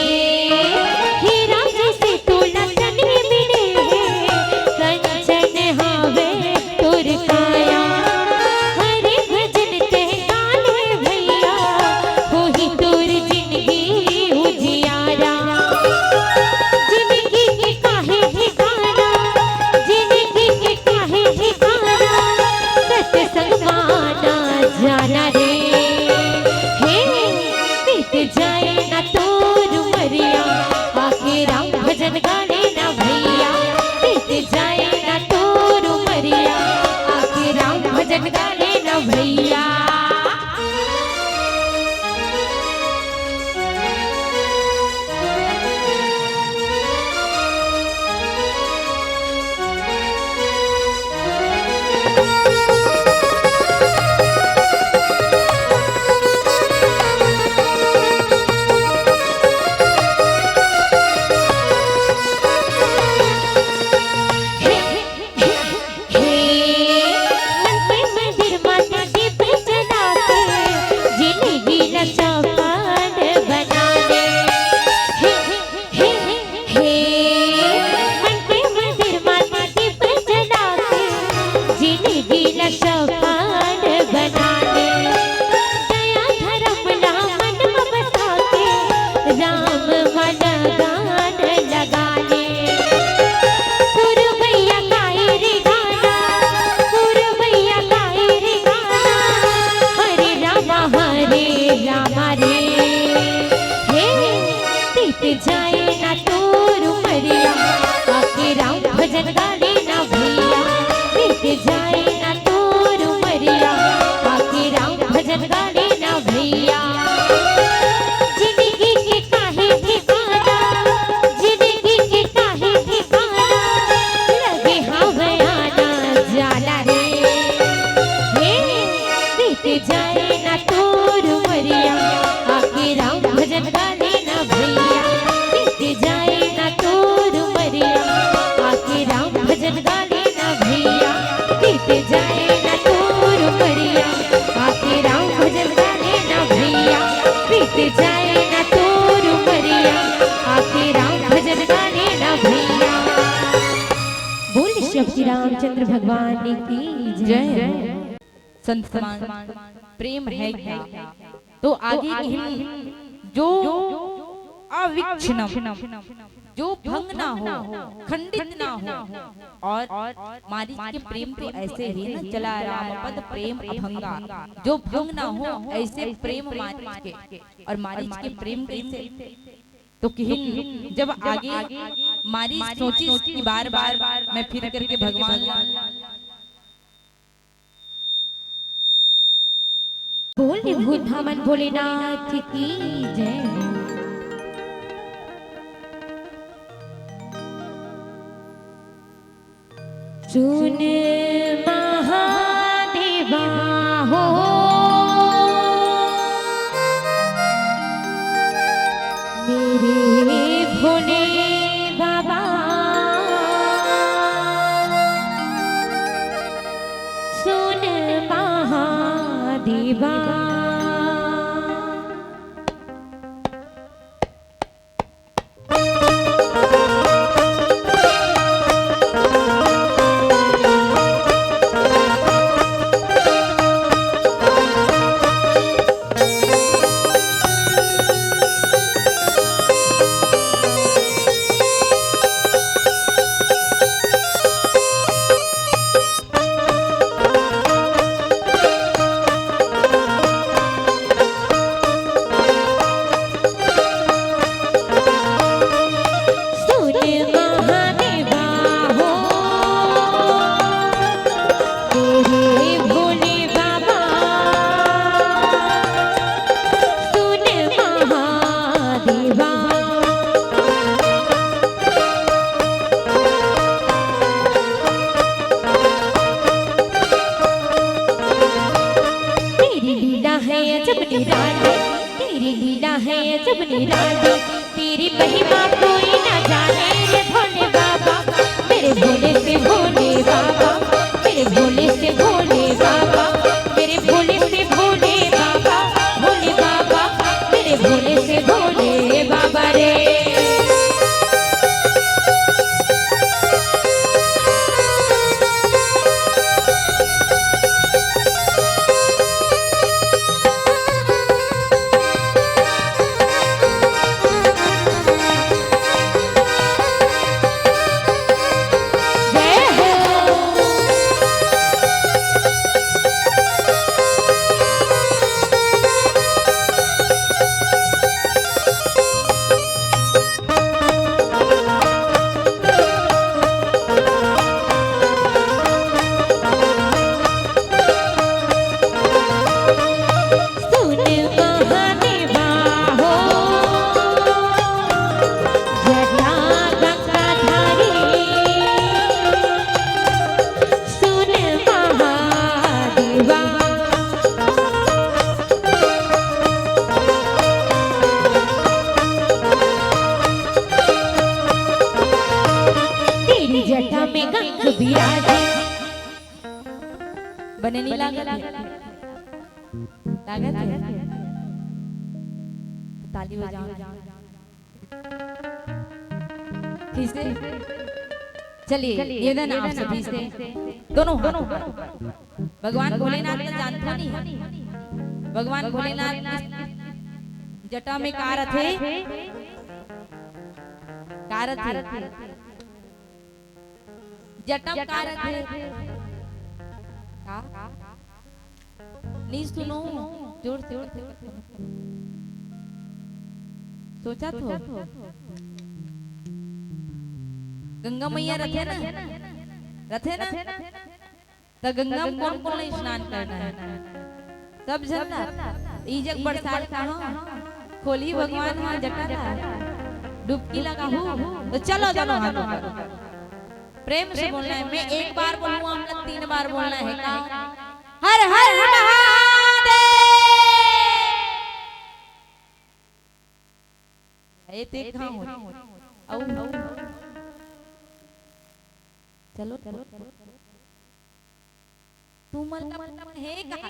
हीरा जैसे तू लखनी मिले है, कंचन हवे तोर काया। हरे भजन ते गाले भैया, होही तोर जिंदगी उजियारा। जिंदगी के काहे ठिकाना, जिंदगी के काहे ठिकाना, सत्संग माना जाना रे। हे, बीत जाए ना तोर उमरिया, आके राम भजन गा लेना भैया। बीत जाए ना तोर उमरिया, आके राम भजन गा लेना भैया। हे, मन के मंदिर माता दीप जला के, जिंदगी ला चौपट बना दे। हे, हे, हे, मन के मंदिर माता दीप जला के, जिंदगी ला चौपट बना दे। दया धर्म ला मन में बसा के, राम मन गान लगा ले। पुरवैया गाए रे गाना, पुरवैया गाए रे गाना, हरे रामा हरे रामा रे। हे, बीत जाए ना तोर उमरिया, आके राम भजन गा लेना भैया। बीत जाए ना तोर उमरिया, आके राम भजन गा लेना भैया। जिंदगी के काहे ठिकाना, जिंदगी के काहे ठिकाना, लगे हवे आना जाना रे। हे, बीत जाए ना तोर उमरिया, आके राम भजन गा लेना भैया। बीत जाए ना तोर उमरिया, आके राम भजन गा लेना भैया। बीत जाए ना तोर उमरिया, आके राम भजन गा लेना भैया। बीत जाए ना तोर उमरिया, आके राम भजन गा लेना भैया। बोल श्री रामचंद्र भगवान की जय। संत समाज, प्रेम है क्या? तो आगे कहीं, जो अविच्छिन्नम, जो भंग ना हो, खंडित ना हो। और मारीच के प्रेम तो ऐसे ही ना चला, राम पद प्रेम अभंगा, जो भंग ना हो ऐसे प्रेम मारीच के। और मारीच के प्रेम कैसे? तो किहिन जब आगे मारीच सोचिस कि बार बार मैं फिर करके भगवान ला बोल भूत भामन भोलेनाथ की जय। सुन महा देवा। सुन महादेवा हो, तेरे भोले बाबा, सुन महादेवा। तेरी लीला है अजब निराली, तेरी लीला है अजब निराली, तेरी महिमा कोई ना जाने रे भोले बाबा। मेरे भोले से भोले बाबा, मेरे भोले से भोले बाबा, मेरे भोले से भोले बाबा, भोले बाबा, मेरे भोले से भोले बाबा रे। सुन महादेवा हो, जटा गंगाधारी, सुन महादेवा। तेरी जटा में गंग बिराजे। बने नहीं लागत हे? लागत हे? ताली बजाओ। फिर से। चलिए, निवेदन आप सभी से। दोनों हाथ। भगवान भोलेनाथ ला जानथो नहीं? भगवान भोलेनाथ के जटा में का रथे? का रथे? जटा में का रथे? का? नहीं सुनो, जोर से, जोर से। सोचा तो। गंगा मैया रथे ना? रथे ना? त गंगा में कोन कोन ला स्नान करना हे? सब झन ला। ई जग बरसात कहाँ? खोलही भगवान ह जटा ला। डुबकी लगाहू। त चलो, चलो, हाथ ऊपर। प्रेम से बोलना हे। मैं एक बार बोलूँ, आप लोग तीन बार बोलना हे का? हर हर महादेव। ए, ते कहाँ हो? अउ, अउ। चलो, चलो। तू मन ला हे कहा?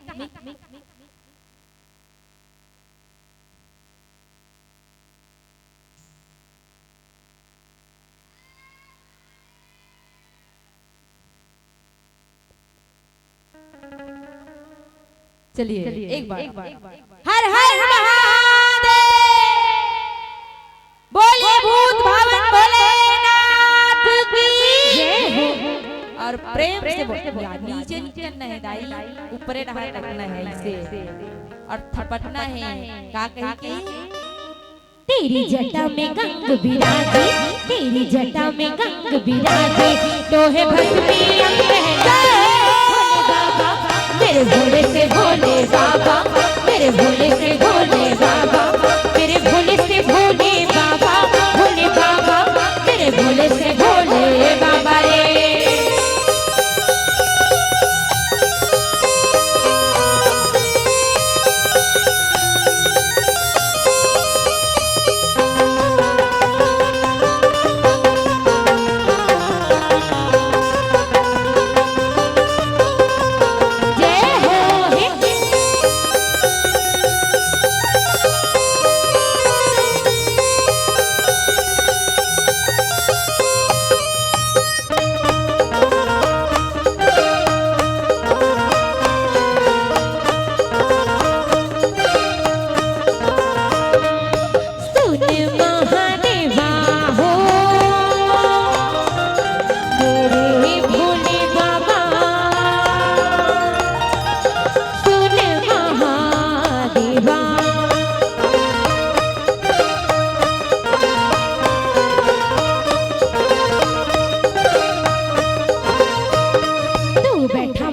चलिए, एक बार। हर हर महादेव। बोलिए भूत भावन भोलेनाथ की। और प्रेम से बोल, या नीचे नीचे नहीं दाई, ऊपरे डहार रखना हे इसे। और थपटना हे, का कही के? तेरी जटा में गंग बिराजे, तेरी जटा में गंग बिराजे, तोहे भस्मी अंग पहनाए। भोले बाबा, मेरे भोले से भोले बाबा, मेरे भोले से भोले बाबा, मेरे भोले से भोले बाबा, भोले बाबा, मेरे भोले से भोले बाबा रे।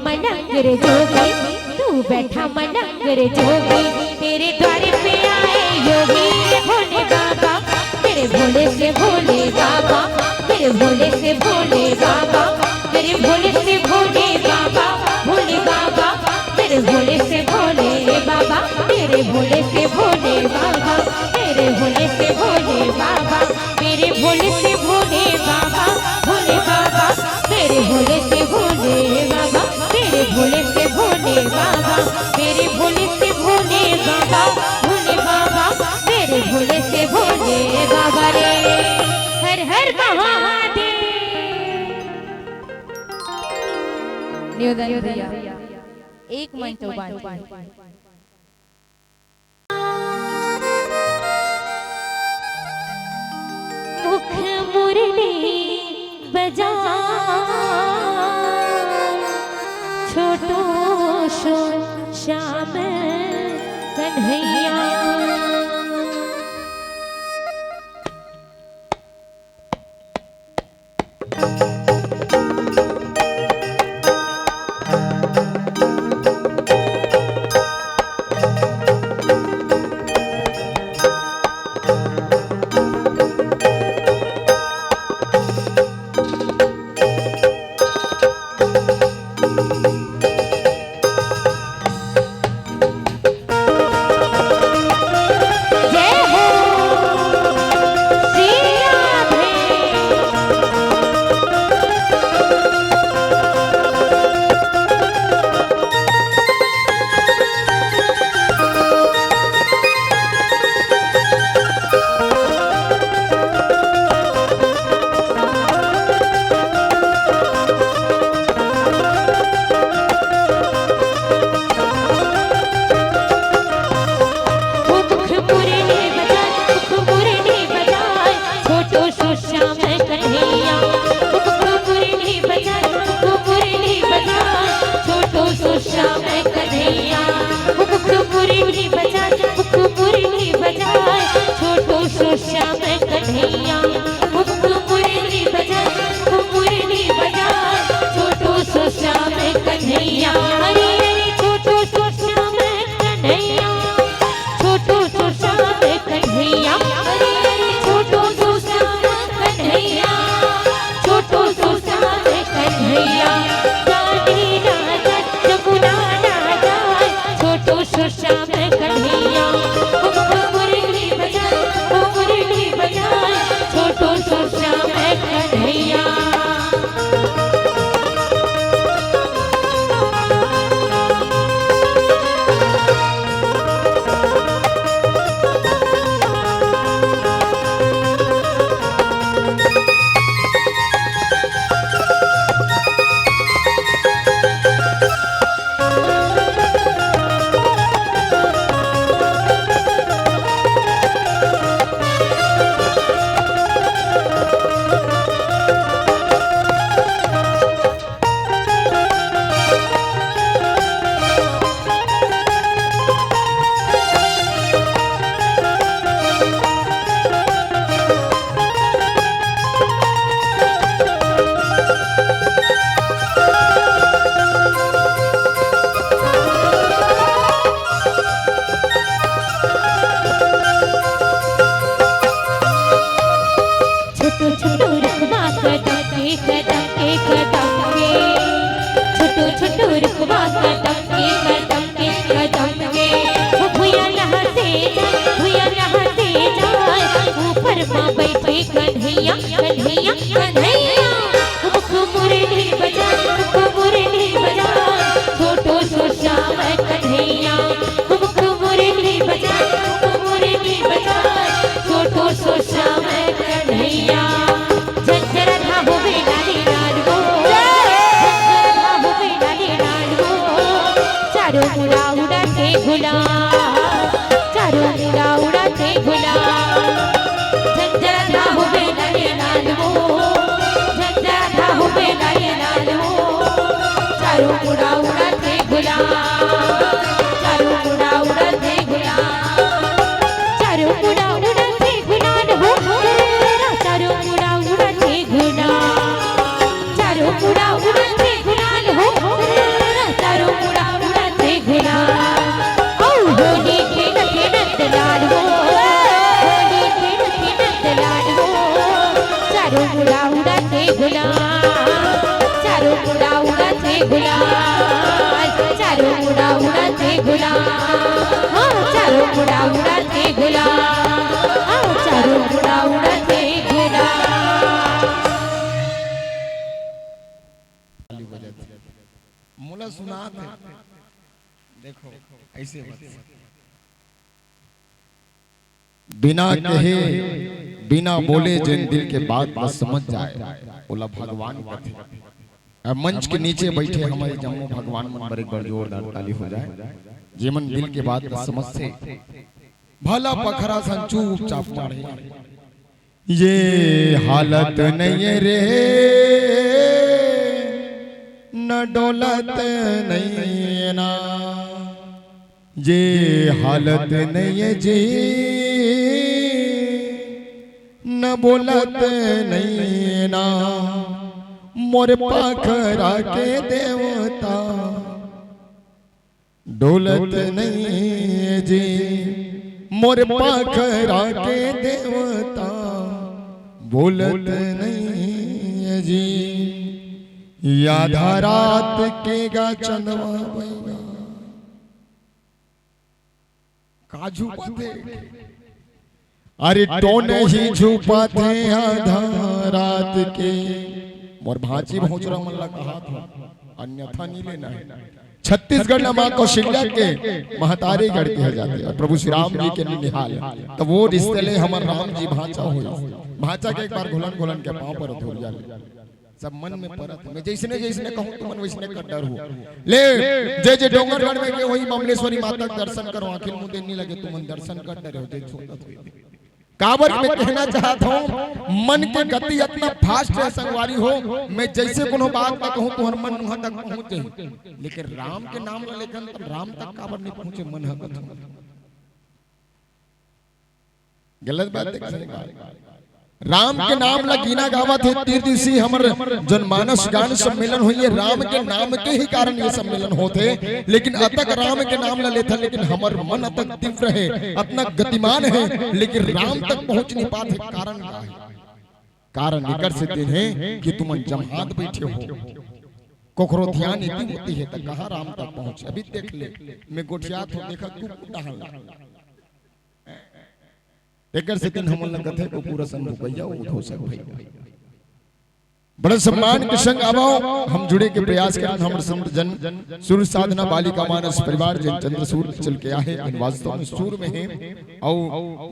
मलंग रे जोगी, तू बैठा मलंग रे जोगी, तेरे द्वार पे आए योगी रे भोले बाबा, मेरे भोले से भोले बाबा, मेरे भोले से भोले बाबा, मेरे भोले से भोले बाबा, भोले बाबा, मेरे भोले से भोले बाबा, मेरे भोले से भोले बाबा, मेरे भोले से भोले बाबा, मेरे भोले से भोले बाबा, भोले बाबा, मेरे भोले से भोले बाबा, मेरे भोले से भोले बाबा, मेरे भोले से भोले बाबा, भोले बाबा, मेरे भोले से भोले बाबा रे। हर हर महादेव। निवेदन भैया, एक मन चौपाल। मुख मुरली बजा, छोटो सो श्याम कन्हैया। जय हो श्री राधे। मुख मुरली बजाए, मुख मुरली बजाए, छोटो सो श्याम कन्हैया। मुख मुरली बजाए, मुख मुरली बजाए, छोटो सो श्याम कन्हैया। मुख मुरली बजाए, मुख मुरली बजाए, छोटो सो श्याम कन्हैया। मुख मुरली बजाए, मुख मुरली बजाए, छोटो सो श्याम कन्हैया। अरे अरे छोटो सो श्याम कन्हैया, छोटो सो श्याम कन्हैया। अरे अरे छोटो सो श्याम कन्हैया, छोटो सो श्याम कन्हैया। गाने ना जाए, जमुना ना जाए, छोटो सो श्याम कन्हैया। ओ मुरली बजाए, ओ मुरली बजाए, छोटो सो श्याम कन्हैया। छोटो छोटो रुखवा कदम के, कदम के, कदम के। छोटो छोटो रुखवा कदम के, कदम के, कदम के। ओ भुइयां लहसे जाए, भुइयां लहसे जाए। ऊपर मा बइठे कन्हैया, कन्हैया, कन्हैया। मुख मुरली बजाए, मुख मुरली बजाए। छोटो सो श्याम कन्हैया। मुख मुरली बजाए, मुख मुरली बजाए। छोटो सो श्याम कन्हैया। झंझर राधा होवे लाले लाल वो। झंझर राधा होवे लाले लाल वो। चारों मुड़ा उड़ाथे गुलाल। चारों मुड़ा उड़ाथे गुलाल। झंझर राधा होवे लाले लाल वो। झंझर राधा होवे लाले लाल वो। चारों मुड़ा उड़ाथे गुलाल। चारों मुड़ा उड़ाथे गुलाल। चारों मुड़ा उड़ाथे गुलाल हो। चारों मुड़ा उड़ाथे गुलाल। चारों मुड़ा उड़ाथे गुलाल हो। गुलाल, चारों मुड़ा उड़ाथे गुलाल, हाँ, चारों मुड़ा उड़ाथे गुलाल, हाँ, चारों मुड़ा उड़ाथे गुलाल। मोला सुनात हे। देखो, ऐसे बात। बिना कहे, बिना बोले जेन दिल के बात ला समझ जाए, ओला भगवान कथे। अब मंच के नीचे बैठे हमारे जम्मो भगवान मन बर एक बार जोरदार ताली हो जाए। जेमन दिल के बात ला समझथे, भला पखरा सन चुपचाप माढ़े। ये हालत नहीं है रे, न डोलत नहीं है ना। ये हालत नहीं है जी, न बोलत नहीं ना, मोर पाखरा के देवता। डोलत नहीं है जी, मोर पाखरा के देवता, बोलत नहीं है जी। आधा रात के गा चंदवा भैया, का झुपाथे? अरे टोन ही झुपाथे आधा रात के। मोर भांची भौंचरा मन ला कहात हो, अन्यथा नहीं लेना है। छत्तीसगढ़ ला माँ कौशल्या के महतारी गढ़ के जाथे अउ प्रभु श्री राम जी के ननिहाल, त वो रिश्ते ले हमर राम जी भांचा हो। भांचा के एक बार घुलन घुलन के पाँव पर धोरिया ले। सब मन में परत हे। मैं जइसने जइसने कहूँ, तुमन वइसने कर डरहू। ले, जे जे डोंगरगढ़ में गे होही, बमलेश्वरी माता के दर्शन करो, आँखिन मुंदे नहीं लगे, तुमन दर्शन कर डरे हो, जे छोड़त हो। काबर मैं कहना चाहत हूँ, मन के गति अतना fast हे संगवारी हो, मैं जइसे कोनो बात ला कहूँ, तुहर मन उहाँ तक पहुँच जाही। लेकिन राम के नाम ला लेथन, त राम तक काबर नहीं पहुँचे, मन ह कथे। गलत बात हे, सही बात। राम के नाम ला गीना गावत हे, तीर दिवसी हमर जनमानस गान सम्मेलन होइए, राम के नाम के ही कारण ये सम्मेलन होत हे। लेकिन अतक राम के नाम ला लेथन, लेकिन हमर मन अतक तीव्र हे, अतना गतिमान हे, लेकिन राम तक पहुँच नहीं पात हे। कारण का हे? कारण एकर सेती हे कि तुमन जम्हात बैठे हो, कोखरो ध्यान इति होती है, त कहाँ राम तक पहुँच? अभी देख ले, मैं गोठियात हो, देखा तू कुटाहल। एकर सेती हमन ला कथे, "कुकुर असन भुकइया, उठो सब भैया।" बड़ा सम्मान के संग आवो, हम जुड़े के प्रयास करन, हमर संत जन सुर साधना बालिका मानस परिवार जेन चंद्रसूर चल के आहे, लेकिन वास्तव में सुर में हे। अउ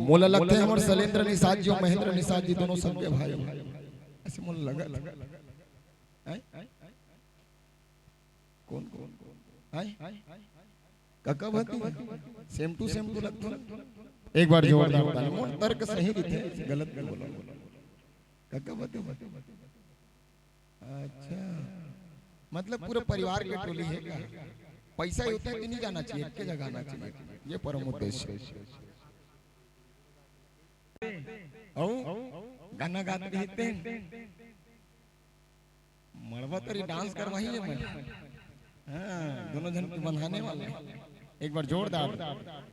मोला लगथे हमर शैलेंद्र निषाद जी अउ महेंद्र निषाद जी दोनों सगे भाई हे। ऐसे मोला लगत हे। हैं? कौन, कौन, कौन? हैं? काका भाती? Same to same तो लगथे। एक बार जोरदार ताली। मोर तर्क सही रहिथे, गलत नहीं बोलो। काका भाती? अच्छा, मतलब पूरा परिवार के टोली हे का? पैसा ही होता है तो नहीं जाना चाहिए, एक के जगह आना चाहिए, ये परम उद्देश्य। अउ गाना गात रहिते, मड़वा तरी dance करवाही हे मन। हाँ, दोनों जन के बंधाने वाला। एक बार जोरदार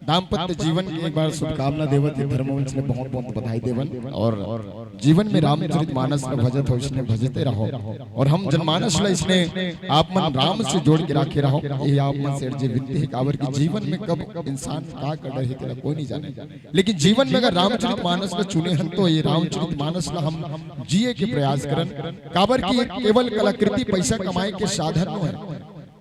दाम्पत्य जीवन के एक बार शुभकामना देवत हे धर्मवंश ने बहुत बहुत बधाई देवन। और जीवन में रामचरित मानस ला भजत हो, इसने भजते रहो। और हम जनमानस ला इसने आप मन राम से जोड़ के राखे रहो। ये आप मन से अर्जी विनती हे, काबर कि जीवन में कब इंसान का कर रहे तेला कोई नहीं जाने। लेकिन जीवन में अगर रामचरित मानस ला चुने हन, तो ये रामचरित मानस ला हम जिए के प्रयास करन, काबर कि ये केवल कलाकृति पैसा कमाए के साधन नोहे।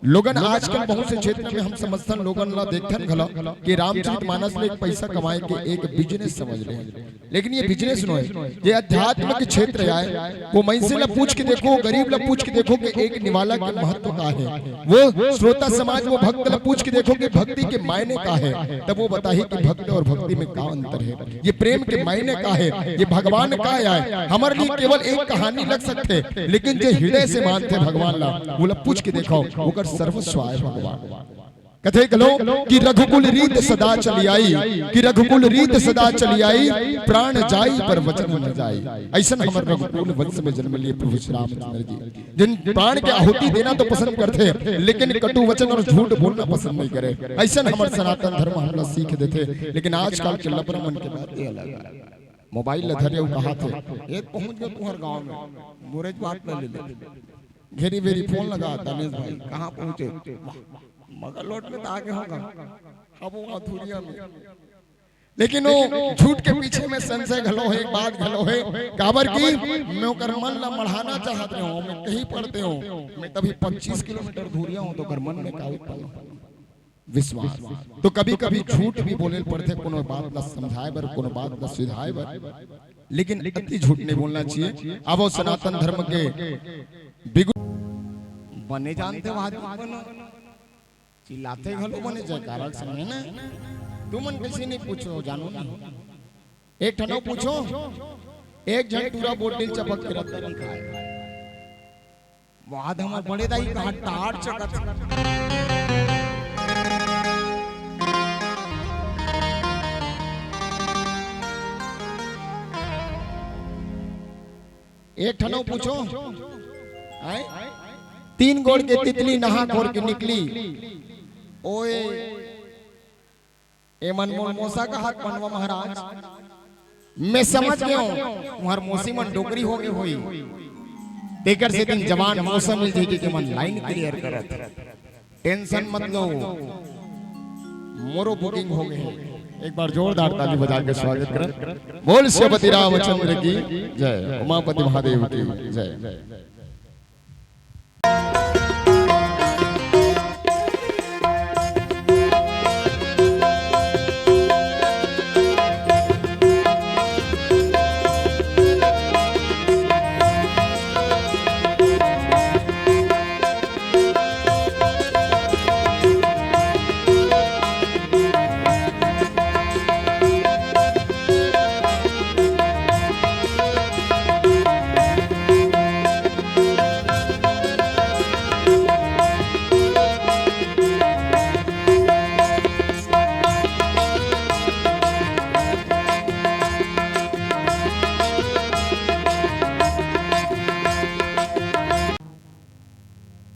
लोगन आजकल बहुत से क्षेत्र में हम समझथन, लोगन ला देखथन घला कि रामचरित मानस ले एक पैसा कमाए के एक business समझ ले। लेकिन ये business नोहे, ये अध्यात्म के क्षेत्र आय। वो मइनसे ला पूछ के देखो, गरीब ला पूछ के देखो कि एक निवाला के महत्व का हे। वो श्रोता समाज, वो भक्त ला पूछ के देखो कि भक्ति के मायने का हे, तब वो बताही कि भक्त और भक्ति में का अंतर हे, ये प्रेम के मायने का हे, ये भगवान का आय। हमर लिए केवल एक कहानी लग सकथे, लेकिन जे हृदय से मानथे भगवान ला, वो ला पूछ के देखो, ओकर सर्वस्व आय भगवान। कथे घलो कि रघुकुल रीत सदा चली आई, कि रघुकुल रीत सदा चली आई, प्राण जाई पर वचन न जाई। अइसन हमर रघुकुल वंश में जन्म लिए प्रभु श्री रामचंद्र जी, जेन प्राण के आहुति देना तो पसंद करथे, लेकिन कटु वचन और झूठ बोलना पसंद नहीं करे। अइसन हमर सनातन धर्म हमला सीख देथे, लेकिन आजकल के लफड़ा मन के बात ये अलग हे। मोबाइल ल धरे अउ कहाथे, "ए, पहुंच गए तुहर गांव में, मोरेच बात ल ले ले।" घेरी बेरी फोन लगा, "दानेश भाई, कहाँ पहुंचे?" "वाह, मगरलोड में तो आगे होगा, अब वो अधूरिया में।" लेकिन वो झूठ के पीछे में संशय घलो हे, एक बात घलो हे, काबर कि मैं ओकर मन ला मढ़ाना चाहत रहे हूँ, मैं कहीं पढ़ते हूँ, मैं तभी पच्चीस किलोमीटर दूरिया हूँ, तो ओकर मन में का उत्पन्न हो? विश्वास। तो कभी-कभी झूठ भी बोले पड़थे, कोनो बात ला समझाए बर, कोनो बात ला सुधाए बर, लेकिन अति झूठ नहीं बोलना चाहिए। अब वो सनातन धर्म के बिगु-, बने जानते हो आदमी बनो, चिल्लाते घलो बने जयकारा के संगे ना। तुमन किसी नहीं पूछो, जानो नहीं। एक ठनो पूछो, एक झन टूरा बोतल चपक के रद्दा दिखाए। वाद हमर बड़े दाई कहा टार चकत। एक ठनो पूछो, आय? तीन गोड़ के तितली नहा खोर के निकली। ओए, एमन मोर मोसा कहात बनवा महाराज। मैं समझ गयो, तुम्हार मोसी मन डोकरी हो गई होई। तेकर से दिन जवान मोसा मिल जाएगी कि मन लाइन क्लियर करत। टेंशन मत लो, मोरो बुकिंग हो गई। एक बार जोरदार ताली बजा के स्वागत करें। बोल श्रीपति रामचंद्र की जय, उमापति महादेव की जय।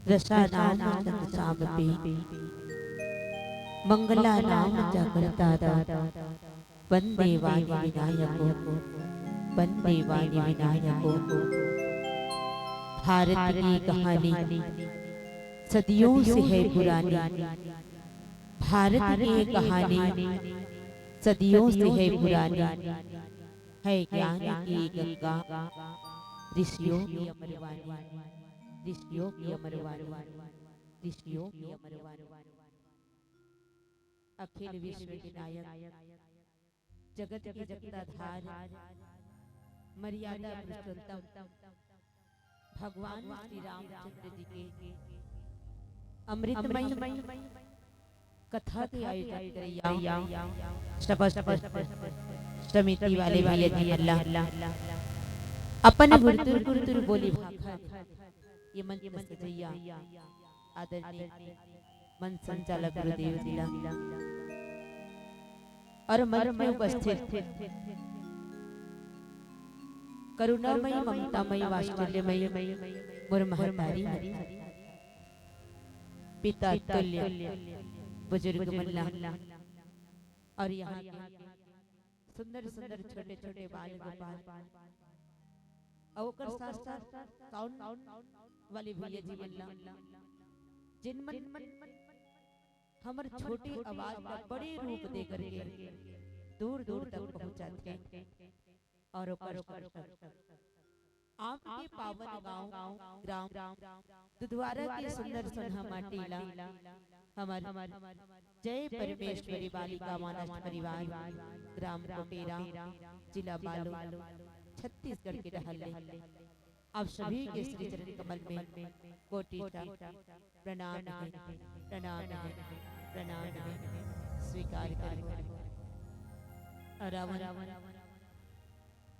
रसा नाम चंद साम पे, मंगला नाम चक्र दाता। वंदे वाणी विनायको, वंदे वाणी विनायको। भारत की कहानी सदियों से है पुरानी, भारत की कहानी सदियों से है पुरानी, है ज्ञान की गंगा, ऋषियों की अमरवाणी, ऋषियों की अमरवाणी, ऋषियों की अमरवाणी। अखिल विश्व के नायक, जगत के जगताधार, मर्यादा पुरुषोत्तम भगवान श्री रामचंद्र जी के अमृतमयी कथा के आयोजन करइया समस्त समिति वाले भैया जी मन ला अपन गुरतुर गुरतुर बोली भाखा ये मंच सजइया आदरणीय मंच संचालक गुरुदेव जी ला और मंच में उपस्थित करुणामयी, ममतामयी, वात्सल्यमयी मोर महतारी, पिता तुल्य बुजुर्ग मन ला और यहाँ के सुंदर सुंदर छोटे छोटे बाल गोपाल और ओकर साथ साथ साउंड वाले भैया जी मन ला, जिन मन हमर छोटे आवाज ला बड़े रूप दे करके दूर दूर तक पहुंचाथे और ओकर आपके पावन गांव ग्राम दुधवारा के सुंदर सुनहा माटी ला हमर जय परमेश्वरी बालिका मानस परिवार, ग्राम कोटेरा, जिला बालोद, छत्तीसगढ़ के डहर ले आप सभी के श्री चरण कमल में कोटि प्रणाम है, प्रणाम है, प्रणाम है, स्वीकार करो। रावण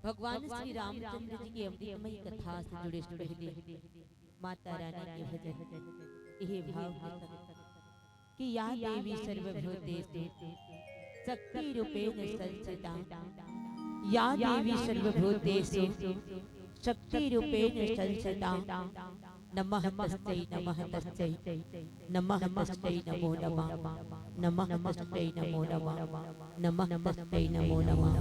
भगवान श्री रामचंद्र जी के अमृतमयी कथा से जुड़े से पहले माता रानी के भजन यह भाव के साथ कि या देवी सर्वभूतेषु शक्ति रूपेण संस्थिता, या देवी सर्वभूतेषु शक्ति रूपेण संस्थिता, नमः तस्मै, नमः तस्मै, नमः तस्मै, नमो नमः, नमः तस्मै, नमो नमः, नमः तस्मै, नमो नमः।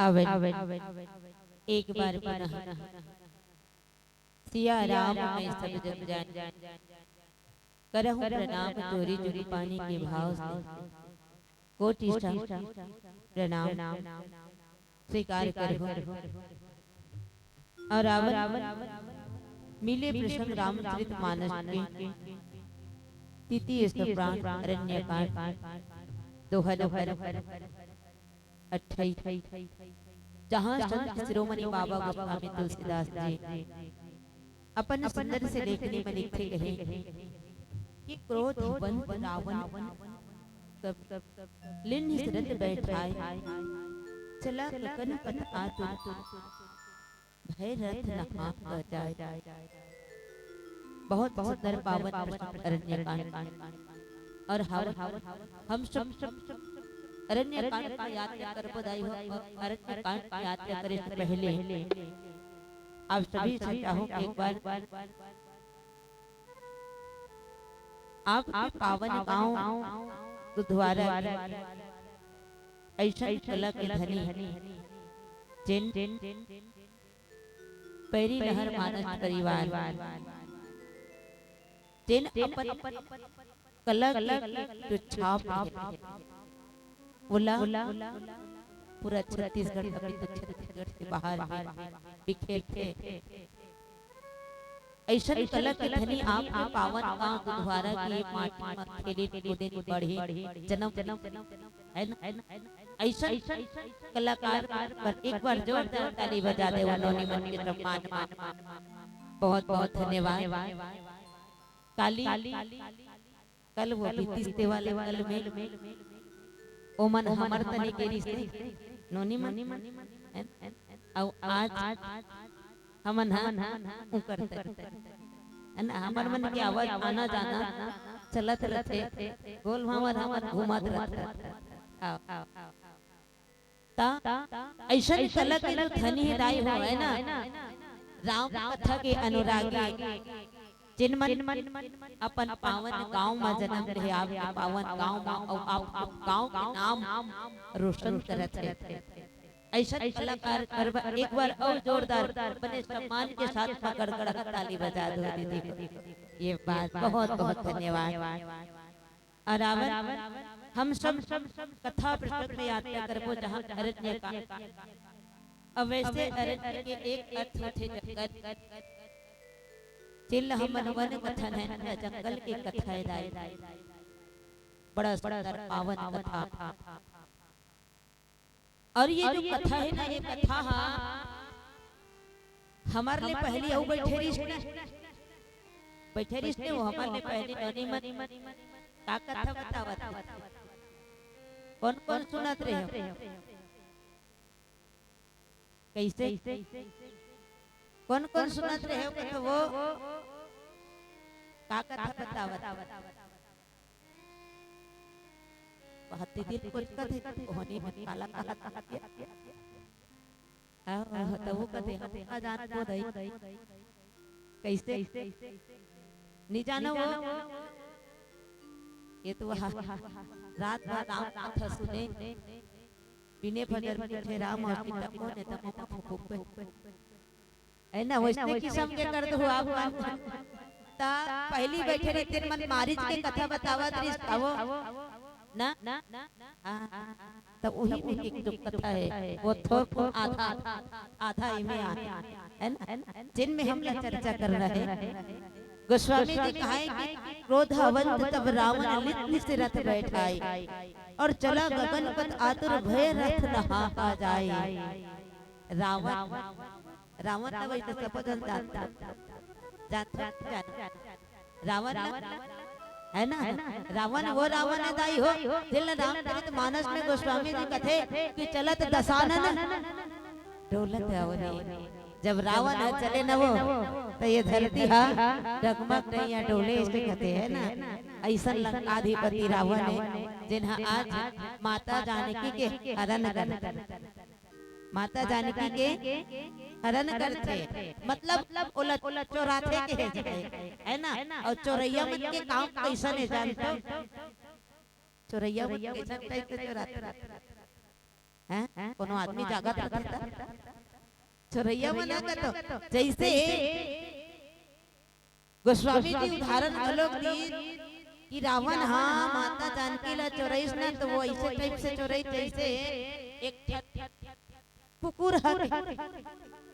आवन, एक बार पुनः सिया राम मैं सब जग जान, करहु प्रणाम तोरी जुग पानी के भाव से, कोटि सा प्रणाम स्वीकार करहु। और आवन, मिले प्रसंग रामचरित मानस के, तृतीय सोपान अरण्यकांड, दोहा नंबर अट्ठाईस, जहाँ संत शिरोमणि बाबा गोस्वामी तुलसीदास जी अपन सुंदर से लेखनी में लिखथे कहे कि क्रोधवंत रावण सब लिन्ह सिरत बैठाय, चला गगन पथ आतुर, भय रथ नहा जाय। बहुत सुंदर पावन प्रसंग अरण्यकांड। और हम, हम सब अरण्यकांड का याद करबो दाई हो, और अरण्यकांड का याद करे से पहले आप सभी से चाहूँ एक बार आपके पावन गांव दुधवारा के ऐसन कला के धनी जिन पैरी लहर मानस परिवार, जिन अपन कला के जो छाप हे, ओला पूरा छत्तीसगढ़, अभी तो छत्तीसगढ़ से बाहर भी बिखेरथे। ऐसन कला के धनी आपके पावन गांव दुधवारा के माटी म खेले कूदे बढ़े जन्म, है ना? ऐसन कलाकार बर एक बार जोरदार ताली बजा दे, उन्होंने मन के सम्मान म। बहुत बहुत धन्यवाद। काली, कल वो बीतिस ते वाले कल में ओमन हमर तने के रिहिस नोनी मन, है ना? अउ आज हमन ह उकर तने, है ना? हमर मन के आवाज आना जाना चलत रथे, गोल भांवर हमन घूमत रथे। आओ। त ऐसन कला के जो धनी हे दाई हो, है ना, राम कथा के अनुरागी, जिन मन अपन पावन गांव म जन्म ले, आपके पावन गांव म, अउ आप गांव के नाम रोशन करत हे। ऐसन कलाकार करबा, एक बार अउ जोरदार अपने सम्मान के साथ पकड़ कर ताली बजा दो दीदी। ये बात बहुत बहुत धन्यवाद। अउ आवन, हम सब कथा प्रसंग में यात्रा करबो, जहाँ अरण्य का। अब वैसे अरण्य के एक अर्थ होथे जंगल, जेला हमन वन कथन है, जंगल के कथा हे दाई। बड़ा सुंदर पावन कथा। अउ ये जो कथा हे ना, ये कथा हा हमर ले पहिली अउ बइठे रिहिस ना, बइठे रिहिस ने, वो हमर ले पहिली नोनी मन का कथा बतावत हे। कोन कोन सुनत रहे हो? कइसे? कोन कोन सुनत रहे हो कथा वो? का कथा बतावत हे? बहुत दिल कुछ कथे, ओहनी मन काला कहत हे। आहो, त वो कथे, हम का जानबो दई। कइसे? नी जानो वो? ये तो वह रात भर राम कथा सुने, बिने फजर पीछे राम और सीता को ने तमो फुफुक पे। है ना, वैसने किसम के कर दो आप मन। त पहिली बइठे रहिस तेन मन मारीच के कथा बतावत रहिस, आवो ना? हाँ, त उही में एक जो कथा हे, वो थोर को आधा, आधा इमे आधा, है ना? जिन में हमला चर्चा करना हे। गोस्वामी जी कहे कि क्रोधवंत तब रावण लिन्ह सिरत बैठाय, अउ चला गगन पथ आतुर भय रथ नहा जाय। रावण, रावण त वइसे सबो झन जानथे, जानथे, जानथे। रावण ना, है ना? रावण वो रावण हे दाई हो, जेला रामचरित मानस में गोस्वामी जी कथे कि चलत दसानन डोलत अवनी। जब रावण ह चले न वो, त ये धरती हा डगमग नइ या डोले, अइसे कथे, है ना? अइसन लंकाधिपति रावण हे, जेन हा आज माता जानकी के हरण करथे। माता जानकी के हरण करथे, मतलब ओला चोराथे के हे, है ना? अउ चोरइया मन के काम कइसन हे जानथो? चोरइया मन कइसन type के चोराथे? हैं? कोनो आदमी जागत रथे त चोरइया मन ह कतो। जइसे गोस्वामी जी उदाहरण घलोक दीन कि रावण ह माता जानकी ला चोरइस ना, त वो अइसे टाइप से चोरइस जइसे एक ठन कुकुर ह,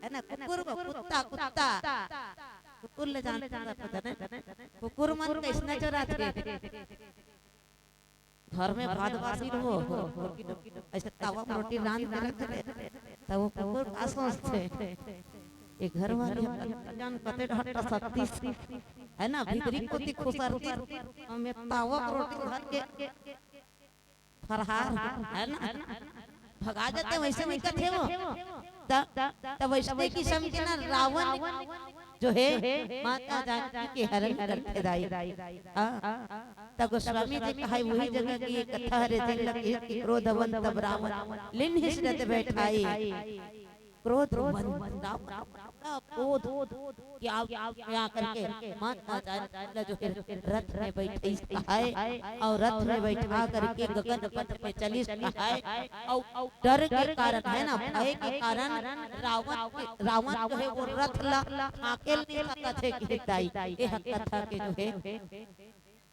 है ना, कुकुर वो, कुत्ता, कुत्ता, कुकुर ले जानत हो ना, कुकुर मन कइसना चोराथे। घर में भात बासी रहो, अइसे तवा में रोटी रांध के रख दे, त वो कुकुर का सोचथे, ये घर वाली ह जान कते डहर टसकतिस, है ना, भीतरी कोती खुसरतिस, अउ मैं तवा में रोटी धर के फरहार, है ना, भगा जाथे, वइसे नइ कथे वो। त, त वइसने किसम के ना रावण जो हे, माता जानकी के हरण करथे दाई। हाँ। त गोस्वामी जी कहाय, वही जगह के ये कथा हरे, जेन ल कहिस कि क्रोधवंत तब रावण लीन्हिस रथ बैठाए। क्रोधवंत रावण, इतना क्रोध कि आप यहाँ करके माता जानकी ला जो हे रथ में बैठाइस कहाय, अउ रथ में बैठा करके गगन पथ में चलिस कहाय, अउ डर के कारण, है ना, भय के कारण रावण के, रावण जो हे वो रथ ला हाकेल नइ सकत हे कि दाई। ये ह कथा के जो हे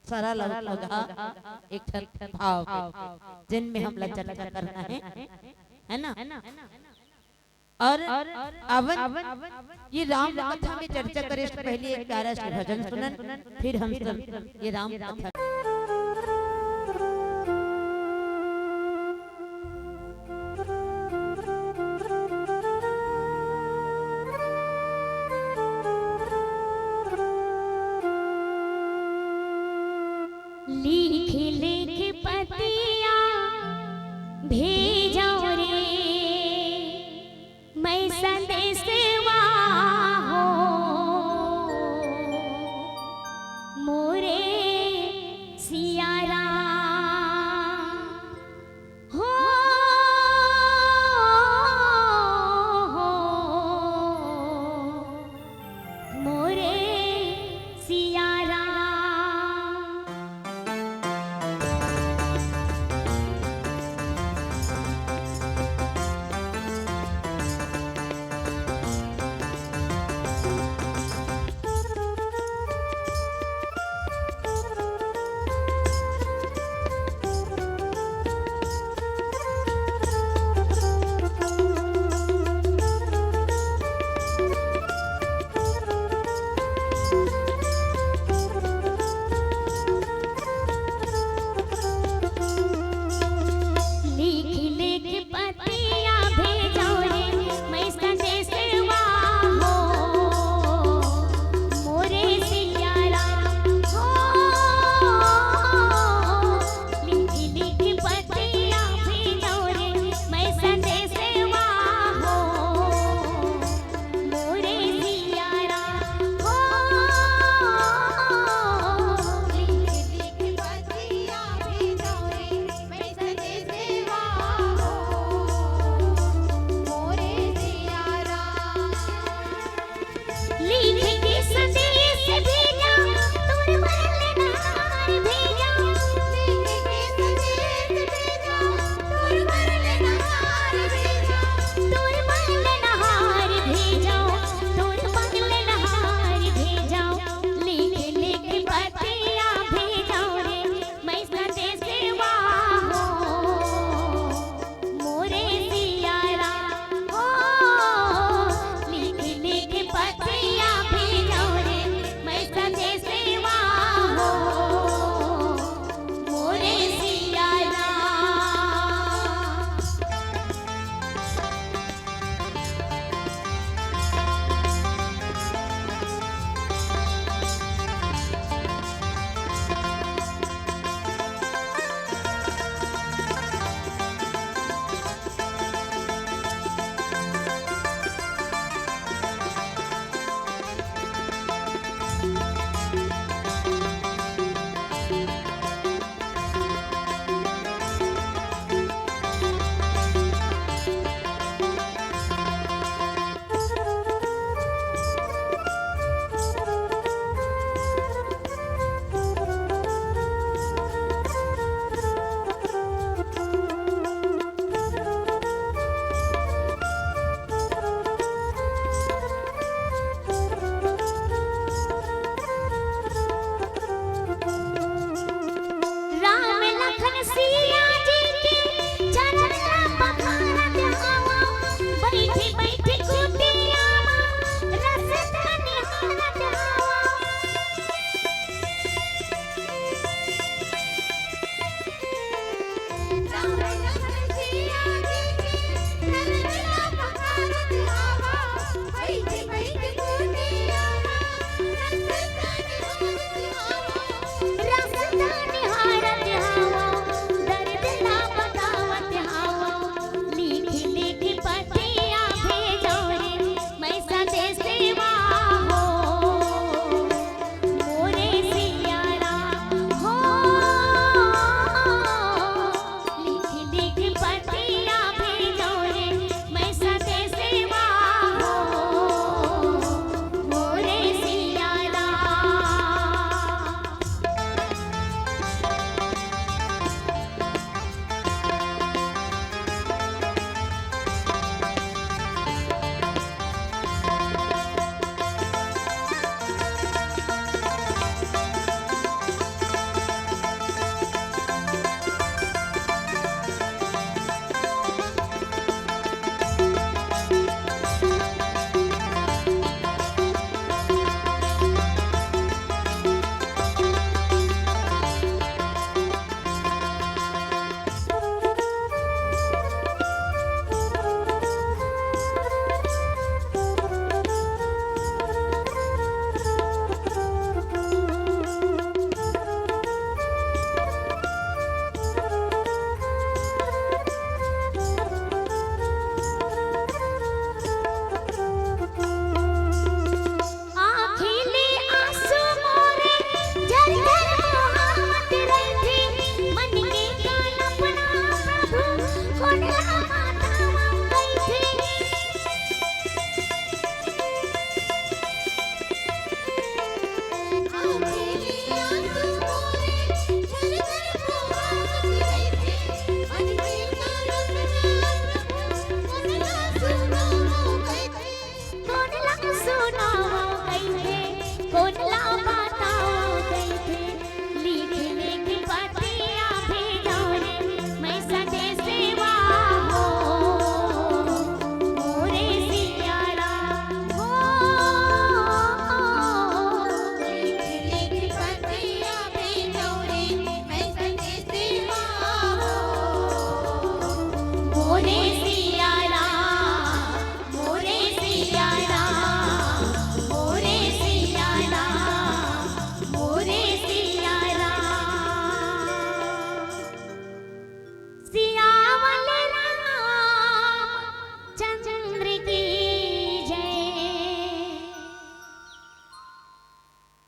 सरल अउ सोझा एक ठन भाव हे, जेन में हमला चर्चा करना हे, है ना? अउ अब ये राम कथा में चर्चा करे से पहले एक प्यारा सा भजन सुनन, फिर हम सब ये राम कथा लिख लिख पतिया भेजो रे, मैं संदेशवा हो मोरे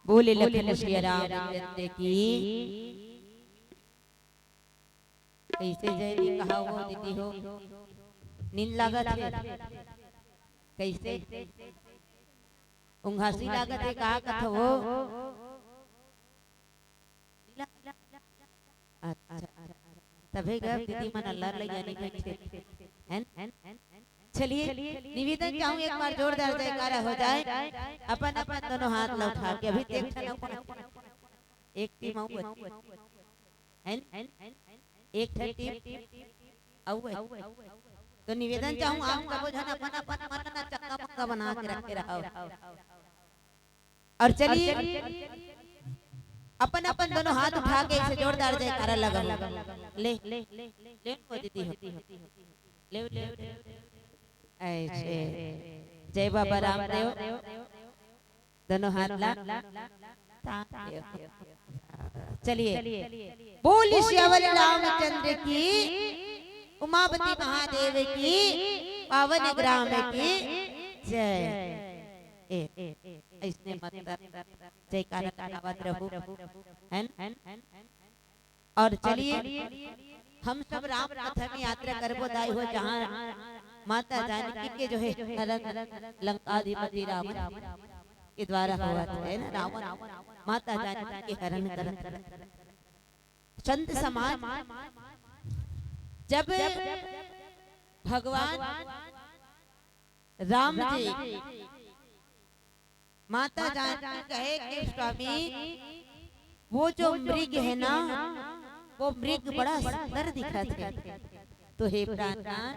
बोले लखन सिया रामचंद्र की। कैसे जय दी कहा हो दीदी हो? नींद लागत हे? कैसे? उंघासी लागत हे, का कथो हो? अच्छा, तभे गा दीदी मन अल्लाह ले जानी बैठे, हैं? चलिए, निवेदन चाहूँ, एक बार जोरदार जयकारा हो जाए। अपन अपन दोनों हाथ ला उठा के, अभी देख ठन अपन, एक टीम अउ बची, हैं? एक ठन टीम अउ बची। तो निवेदन चाहूँ, आप सबो झन अपन अपन मन ला चंगा मंगा बना के रखे रहो। और चलिए, अपन अपन दोनों हाथ उठा के इसे जोरदार जयकारा लगाओ। ले, ले, ले, दीदी हो। ले, ले, ले। ऐसे। जय बाबा रामदेव। दोनों हाथ ला तान देव। चलिए, बोल सियावर रामचंद्र की, उमापति महादेव की, पावन ग्राम की जय। ए, ऐसने मत जयकारा लगावत रहू, हैं? और चलिए, हम सब राम कथा में यात्रा करबो दाई हो, जहाँ माता जानकी के जो है हरण, लंकाधिपति रावण के द्वारा होवत है ना, रावण माता जानकी के हरण करत। संत समाज, जब भगवान राम जी माता जानकी कहे कि स्वामी, वो जो मृग है ना, वो मृग बड़ा सुंदर दिखत है। तो हे प्राणनाथ,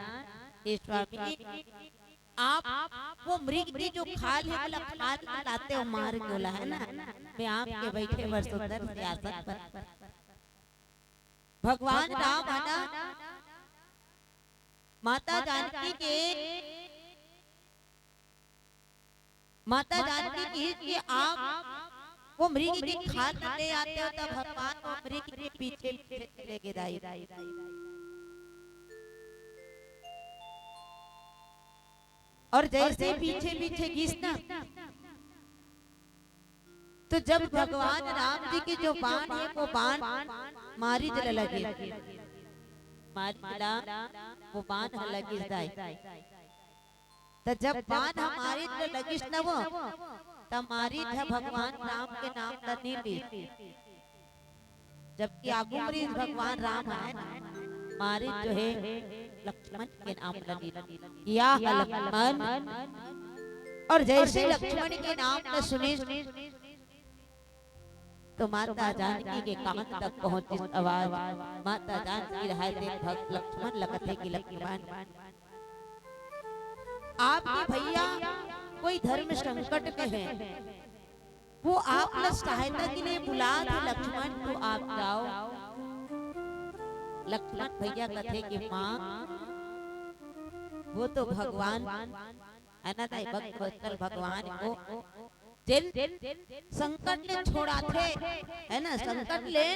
हे स्वामी, आप वो मृग की जो खाल है, बोला खाल लाते हो मार के, बोला है ना, मैं आपके बैठे बर सुंदर से आसन पर। भगवान राम है ना, माता जानकी के, माता जानकी की कि आप वो मृग के खाल ले आते हो, तब भगवान वो मृग के पीछे पीछे चले गए दाई। और जैसे पीछे पीछे गिस ना, तो जब भगवान राम जी के जो बाण है, वो बाण मारीच ल लगे, मारीच ला वो बाण ह लगिस दाई। त जब बाण ह मारीच ल लगिस न वो, त मारीच ह भगवान राम के नाम ल नी लिस। जबकि आगू म रिहिस भगवान राम ह, मारीच जो है लक्ष्मण के नाम ल लिस। या ह लक्ष्मण। और जैसे लक्ष्मण के नाम ल सुनिस, तो माता जानकी के कान तक पहुंचिस आवाज। माता जानकी रहय ते भग-, लक्ष्मण ल कथे कि लक्ष्मण, आपके भैया कोई धर्म संकट में है, वो आप ल सहायता के लिए बुलात हे लक्ष्मण, तो आप जाओ। लक्ष्मण भैया कथे कि माँ, वो तो भगवान है ना दाई, भक्त वत्सल भगवान वो जेन संकट ले छुड़ाथे, है ना, संकट ले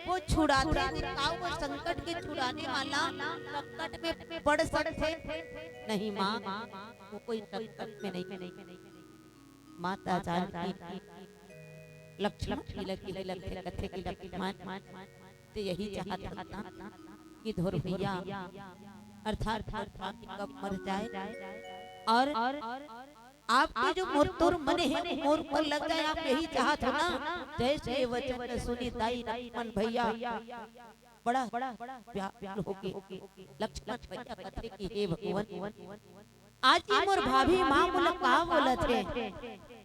वो छुड़ाथे, त का वो संकट के छुड़ाने वाला संकट में पड़ सकथे? नहीं माँ, वो कोई संकट में नहीं। माता जानकी लक्ष्मण की लगी लगथे, कथे कि लक्ष्मण, ते यही चाहत हता कि धोर भैया अर्थात भगवान कब मर जाए और आपके जो मोर तोर मन है, वो मोर ऊपर लग जाए, आप यही चाहत हो ना? जैसे ये वचन सुनी दाई लक्ष्मण भैया बड़ा व्याकुल होके लक्ष्मण भैया कथे कि हे भगवान, आज ये मोर भाभी माँ मोला का बोलत हे?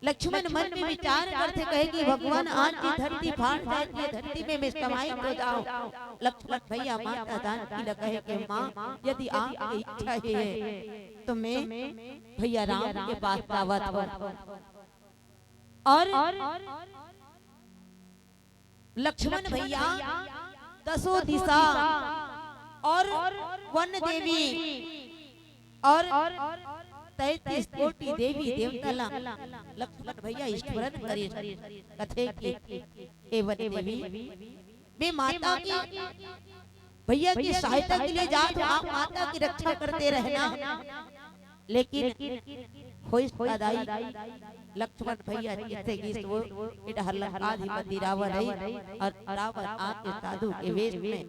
लक्ष्मण मन में विचार करथे, कहे कि भगवान आज ये धरती फाट जाए, ये धरती में मैं समाहित हो जाऊं। लक्ष्मण भैया माता जानकी ल कहे कि माँ, यदि आपकी इच्छा ही है तो मैं भैया राम के पास जावत हूँ। और लक्ष्मण भैया दसों दिशा और वन देवी और तैंतीस कोटि देवी देवता ला लक्ष्मण भैया स्मरण करे, कथे कि हे वन देवी, मैं माता की, भैया की सहायता के लिए जात हूँ, आप माता की रक्षा करते रहना। लेकिन होइस का दाई, लक्ष्मण भैया चित्ते गीस वो, ए डहर लंकाधिपति रावण है, और रावण आके साधु के वेश में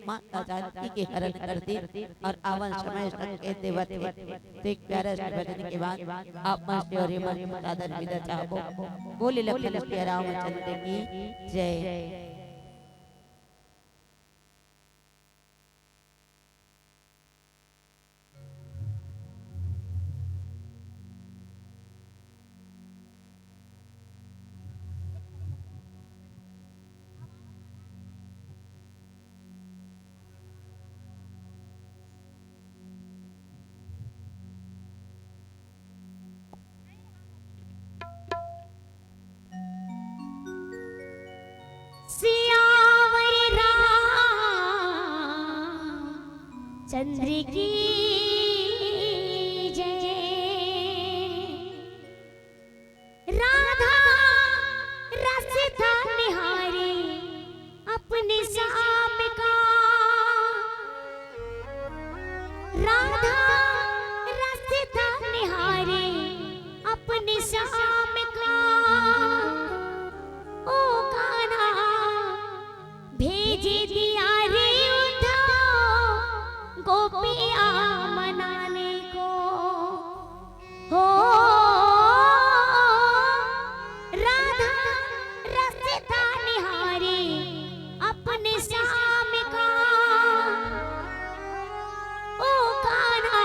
माता जानकी के हरण कर दे, और आवन समय संकेत देवत है। तो एक प्यारा से भजन के बाद आप मन से और ये मन से सादर विदा चाहबो। बोले लखन सिया रामचंद्र की जय। सियावर रामचंद्र की जय। राधा रस था निहारी अपने श्याम का। राधा रस था निहारी अपने श्याम का। ओ कान्हा भेज दिया रे उद्धव गोपिया मनाने को। हो राधा रस था निहारी अपने श्याम का। ओ कान्हा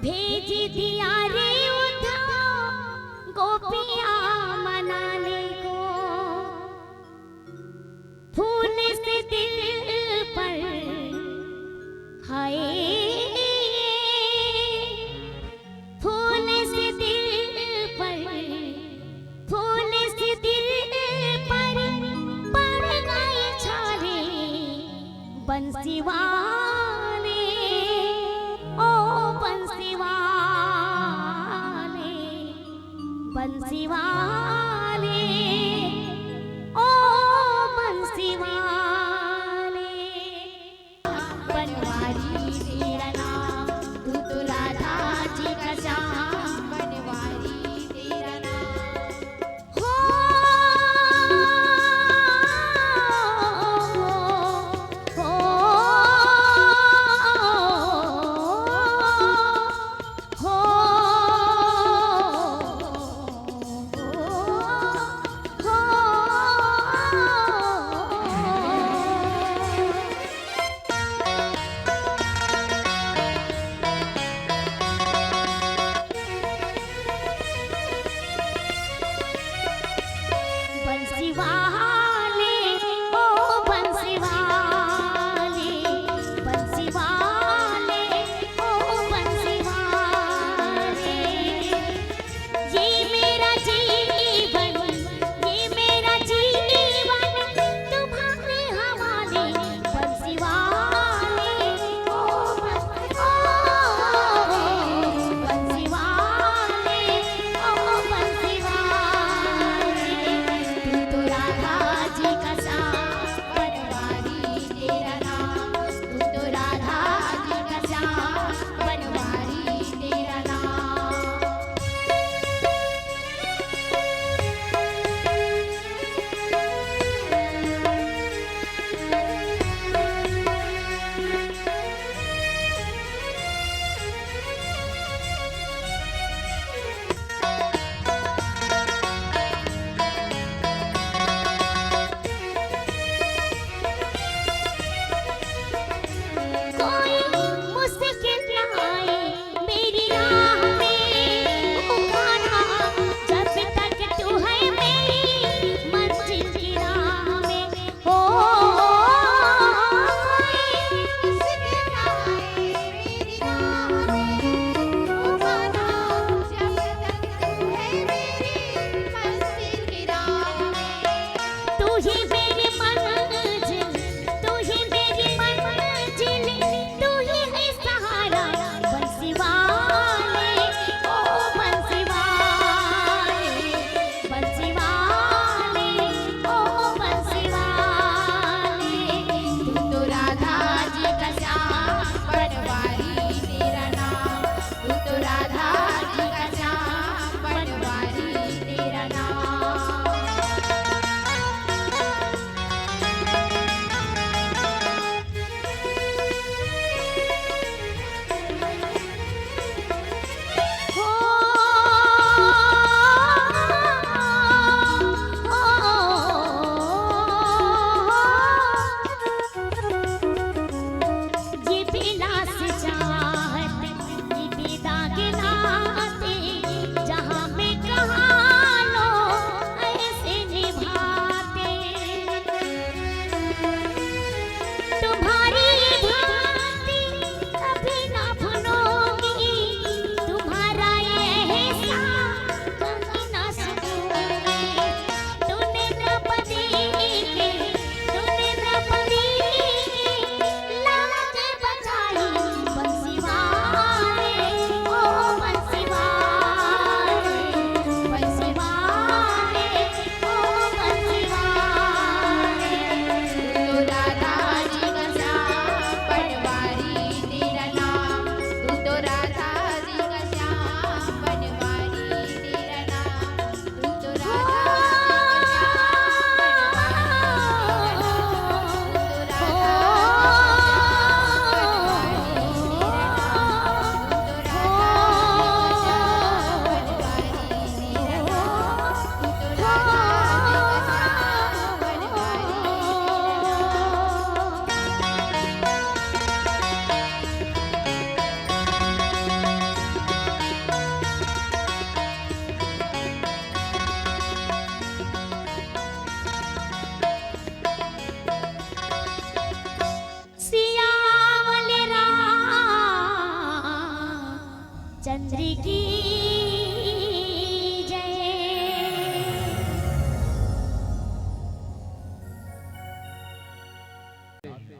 भेज दिया रे उद्धव गोपिया मनाने को। फूल से दिल पर हाय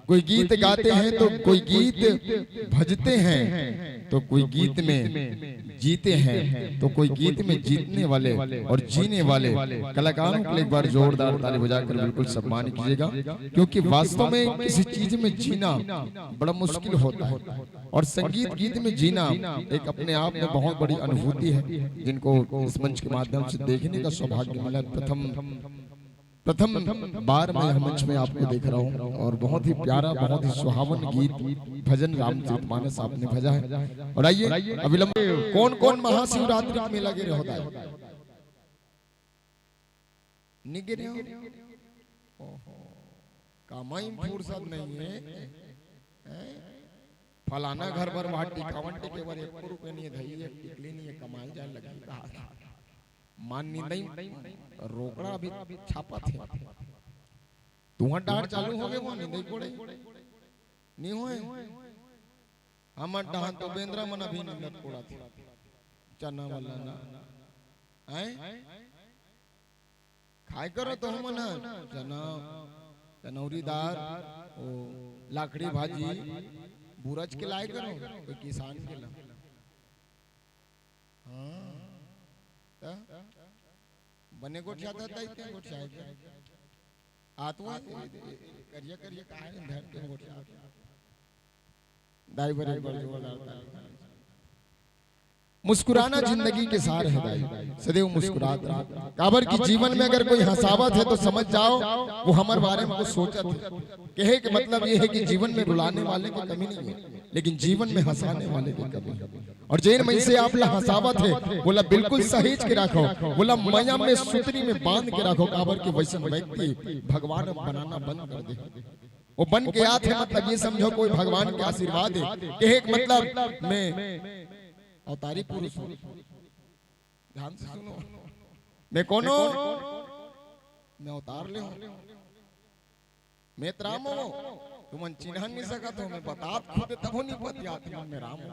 कोई गीत गाते हैं तो कोई गीत भजते हैं, तो कोई गीत में जीते हैं, तो कोई गीत में जीतने वाले और जीने वाले कलाकारों के लिए एक बार जोरदार ताली बजाकर बिल्कुल सम्मान कीजिएगा, क्योंकि वास्तव में किसी चीज में जीना बड़ा मुश्किल होता है और संगीत गीत में जीना एक अपने आप में बहुत बड़ी अनुभूति है। जिनको इस मंच के माध्यम से देखने का सौभाग्य मिला, प्रथम प्रथम बार मैं यह मंच में आपको देख रहा हूँ और बहुत ही प्यारा, बहुत ही सुहावन गीत भजन रामचरितमानस आपने भजा है। और आइए, अविलंब कौन कौन महाशिवरात्रि के मेला गे रहे हो दाई? नहीं गे रहे हो? ओहो, कमाई में फुर्सत नहीं है, हैं? फलाना घर बर वहाँ टिकावन टिके बर एक रुपये नहीं है, धई है, टिकली नहीं है, कमाए जाए लगी कहा। मान निंदई रोकड़ा अभी छापत हे। तुंहर डाहर चालू होगे वो निंदई कोड़ई? नी होय। हमर डाहर तो बेंदरा मन अभी निंदत कोड़त हे। चना वाला ना। हैं? खाए करो तो हमन ह चना, चनौरी दार, ओ लाखड़ी भाजी, बुरज के लाए करो, कोई किसान के ला। हाँ, त बने गोठियात हे, तइते गोठियाए के। आतुआ ए, ए, ए, करिया, करिया काहे धर के गोठियात हे? दाई बर एक बार जोरदार ताली। मुस्कुराना जिंदगी के सार है दाई, सदैव मुस्कुरात रहो। काबर कि जीवन में अगर कोई हंसावत है तो समझ जाओ वो हमर बारे में कुछ सोचत है। कहे के मतलब ये है कि जीवन में रुलाने वाले की कमी नहीं है, लेकिन जीवन में हंसाने वाले की कमी है। और जेन मनसे आप ला हंसावत है, वोला बिल्कुल सहेज के रखो, वोला मया में सुतरी में बांध के रखो, काबर कि वइसन व्यक्ति भगवान बनाना बंद कर दे। वो बन के आत हे, मतलब ये समझो कोई भगवान के आशीर्वाद है। कहे के मतलब मैं अवतारी पुरुष हूँ। ध्यान से सुनो, मैं कोनो, मैं अवतार ले हूँ। मैं त राम हूँ, तुमन चिन्हन नहीं सकत हो, मैं बतात खुद तभो नहीं पतियात हूँ, मैं राम हूँ।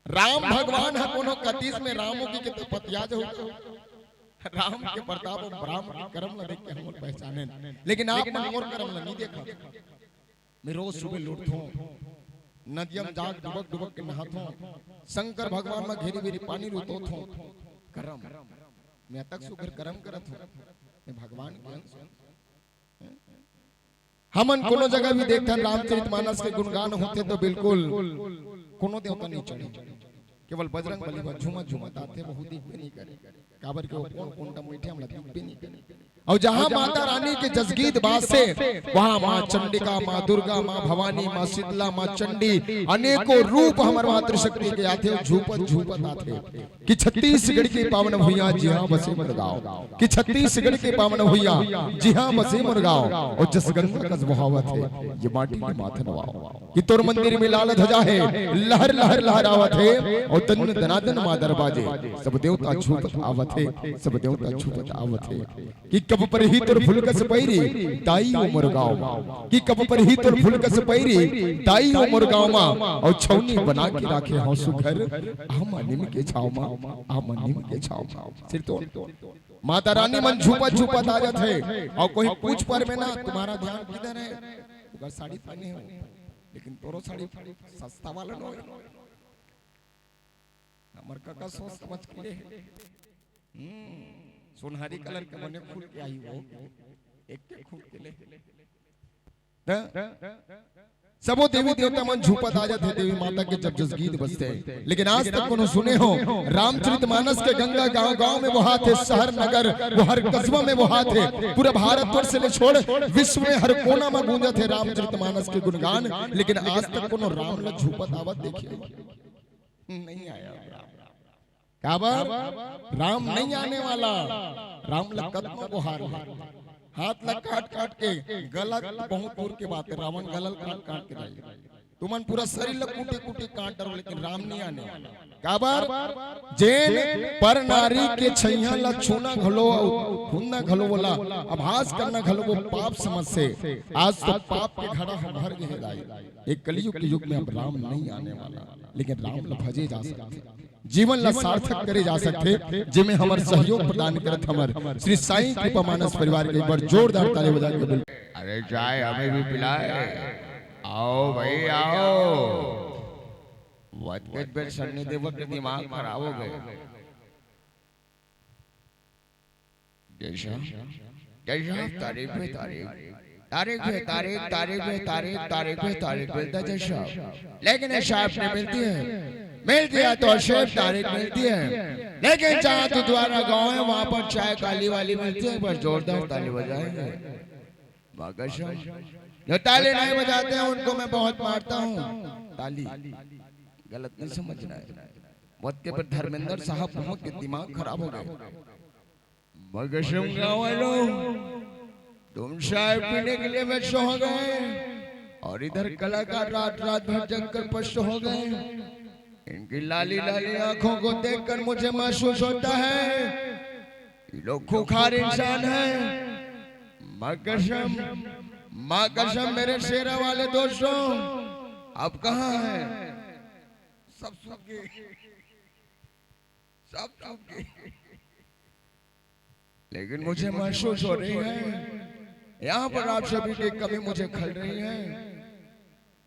राम भगवान ह कोनो कतीस में राम हो के, के तो पतिया जाहू। राम के प्रताप अउ राम के करम ला देख के हमन पहचानेन, लेकिन आप मन मोर करम ला नहीं देखा। मैं रोज सुबह लुटथों, नदिया में जाके डुबक डुबक के नहाथों, शंकर भगवान ला घेरी बेरी पानी लुटोथों। करम, मैं अतक सुघर करम करत हूँ, मैं भगवान के अंश हूँ। हमन कोनो जगह भी देखथन रामचरितमानस के गुणगान होथे तो बिल्कुल कोनो देवता नहीं चढ़े, केवल बजरंग बली बर झूमत झूमत आथे, वहू दिखबे नहीं करे, काबर के वो कोन कोन टा बैठे हमला दिखबे नहीं करे। अउ जहाँ माता रानी के जसगीत बासे, वहाँ माँ चंडिका, माँ दुर्गा, माँ भवानी, माँ शीतला, माँ चंडी, अनेकों रूप हमर मातृशक्ति के आथे अउ झूपत झूपत आथे। कि छत्तीसगढ़ के पावन भुइयां जिहां बसे मोर गांव, कि छत्तीसगढ़ के पावन भुइयां जिहां बसे मोर गांव, अउ जस गंगा कस बहावत हे ये माटी के माथन वाव। कि तोर मंदिर में लाल ध्वजा हे, लहर लहर लहरावत हे, अउ दन दनादन मादर बाजे, सब देवता झूपत आवत हे, सब देवता झूपत आवत हे। कि कब परही तोर फुलकस पैरी, दाई ओ मोर गांव मा। कि कब परही तोर फुलकस पैरी, दाई ओ मोर गांव मा। अउ छौनी बना के राखे हौं सुघर, आमा नीम के छांव मा, आमा नीम के छांव मा। सिर तो माता रानी मन झूपत झूपत आ जात हे। अउ कोई पूछ पर में ना, तुम्हारा ध्यान किधर है? ओकर साड़ी पहने हो, लेकिन तोरो साड़ी सस्ता वाला नो हे। हमर कका सोच समझ के ले। हम्म, सोनहरी कलर के बने खुल के आही वो, एक के खुल के ले। त सबो देवी देवता मन झूपत आ जाथे देवी माता के जब जस गीत बजथे, लेकिन आज तक कोनो सुने हो रामचरितमानस के गंगा गांव गांव में बोहाथे, शहर नगर वो हर कस्बा में बोहाथे, पूरा भारतवर्ष ले छोड़ विश्व में हर कोना में गूंजथे रामचरितमानस के गुणगान, लेकिन आज तक कोनो राम ला झूपत आवत देखे नहीं आया। काबर? राम नहीं आने वाला। राम ला कतनो बोहार ले, हाथ ला काट काट के, गला बहुत दूर के बात हे, रावण गला ल काट काट के जाही। तुमन पूरा शरीर ला कूटी कूटी काट डरो, लेकिन राम नहीं आने वाला। काबर? जेन पर नारी के छैया ला छूना घलो, हुन्ना घलो, वोला आभास करना घलो वो पाप समझ से। आज तो पाप के घड़ा ह भर गे हे दाई। एक कलयुग के युग में अब राम नहीं आने वाला, लेकिन राम ला भजे जा सकथे। जीवन ला सार्थक करे जा सकथे, जेमे हमर सहयोग प्रदान करत हमर श्री साईं कृपा मानस परिवार के एक बार जोरदार ताली बजा के बिल्कुल। अरे चाय हमें भी पिलाए। आओ भाई आओ। वतकत बेर सन्नी देवक के दिमाग खराब हो गए। जय साहब, जय साहब, तारीख पे तारीख, तारीख पे तारीख, तारीख पे तारीख, तारीख पे तारीख मिलता जय साहब। लेकिन ये साहब ने मिलती है, मिलती है तो अशेष तारीख मिलती है। लेकिन जहाँ दुद्वारा गांव है वहां पर चाय काली वाली मिलती है, एक बार जोरदार ताली बजाएंगे। माँ कसम, जो ताली नहीं बजाते हैं उनको मैं बहुत मारता हूँ। ताली गलत नहीं समझना है। वत के पर धर्मेंद्र साहब बहुत के दिमाग खराब हो गए। माँ कसम गाँव वालों, तुम चाय पीने के लिए व्यस्त हो गए और इधर कलाकार रात रात भर जग कर पस्त हो गए। इनकी लाली लाली आंखों को देखकर मुझे महसूस होता है ये लोग खूंखार इंसान हैं। माँ कसम, माँ कसम मेरे शेरा वाले दोस्तों, आप कहाँ हैं? सब सूख गए, सब सूख गए। लेकिन मुझे महसूस हो रही है, यहाँ पर आप सभी की कमी मुझे खल रही है।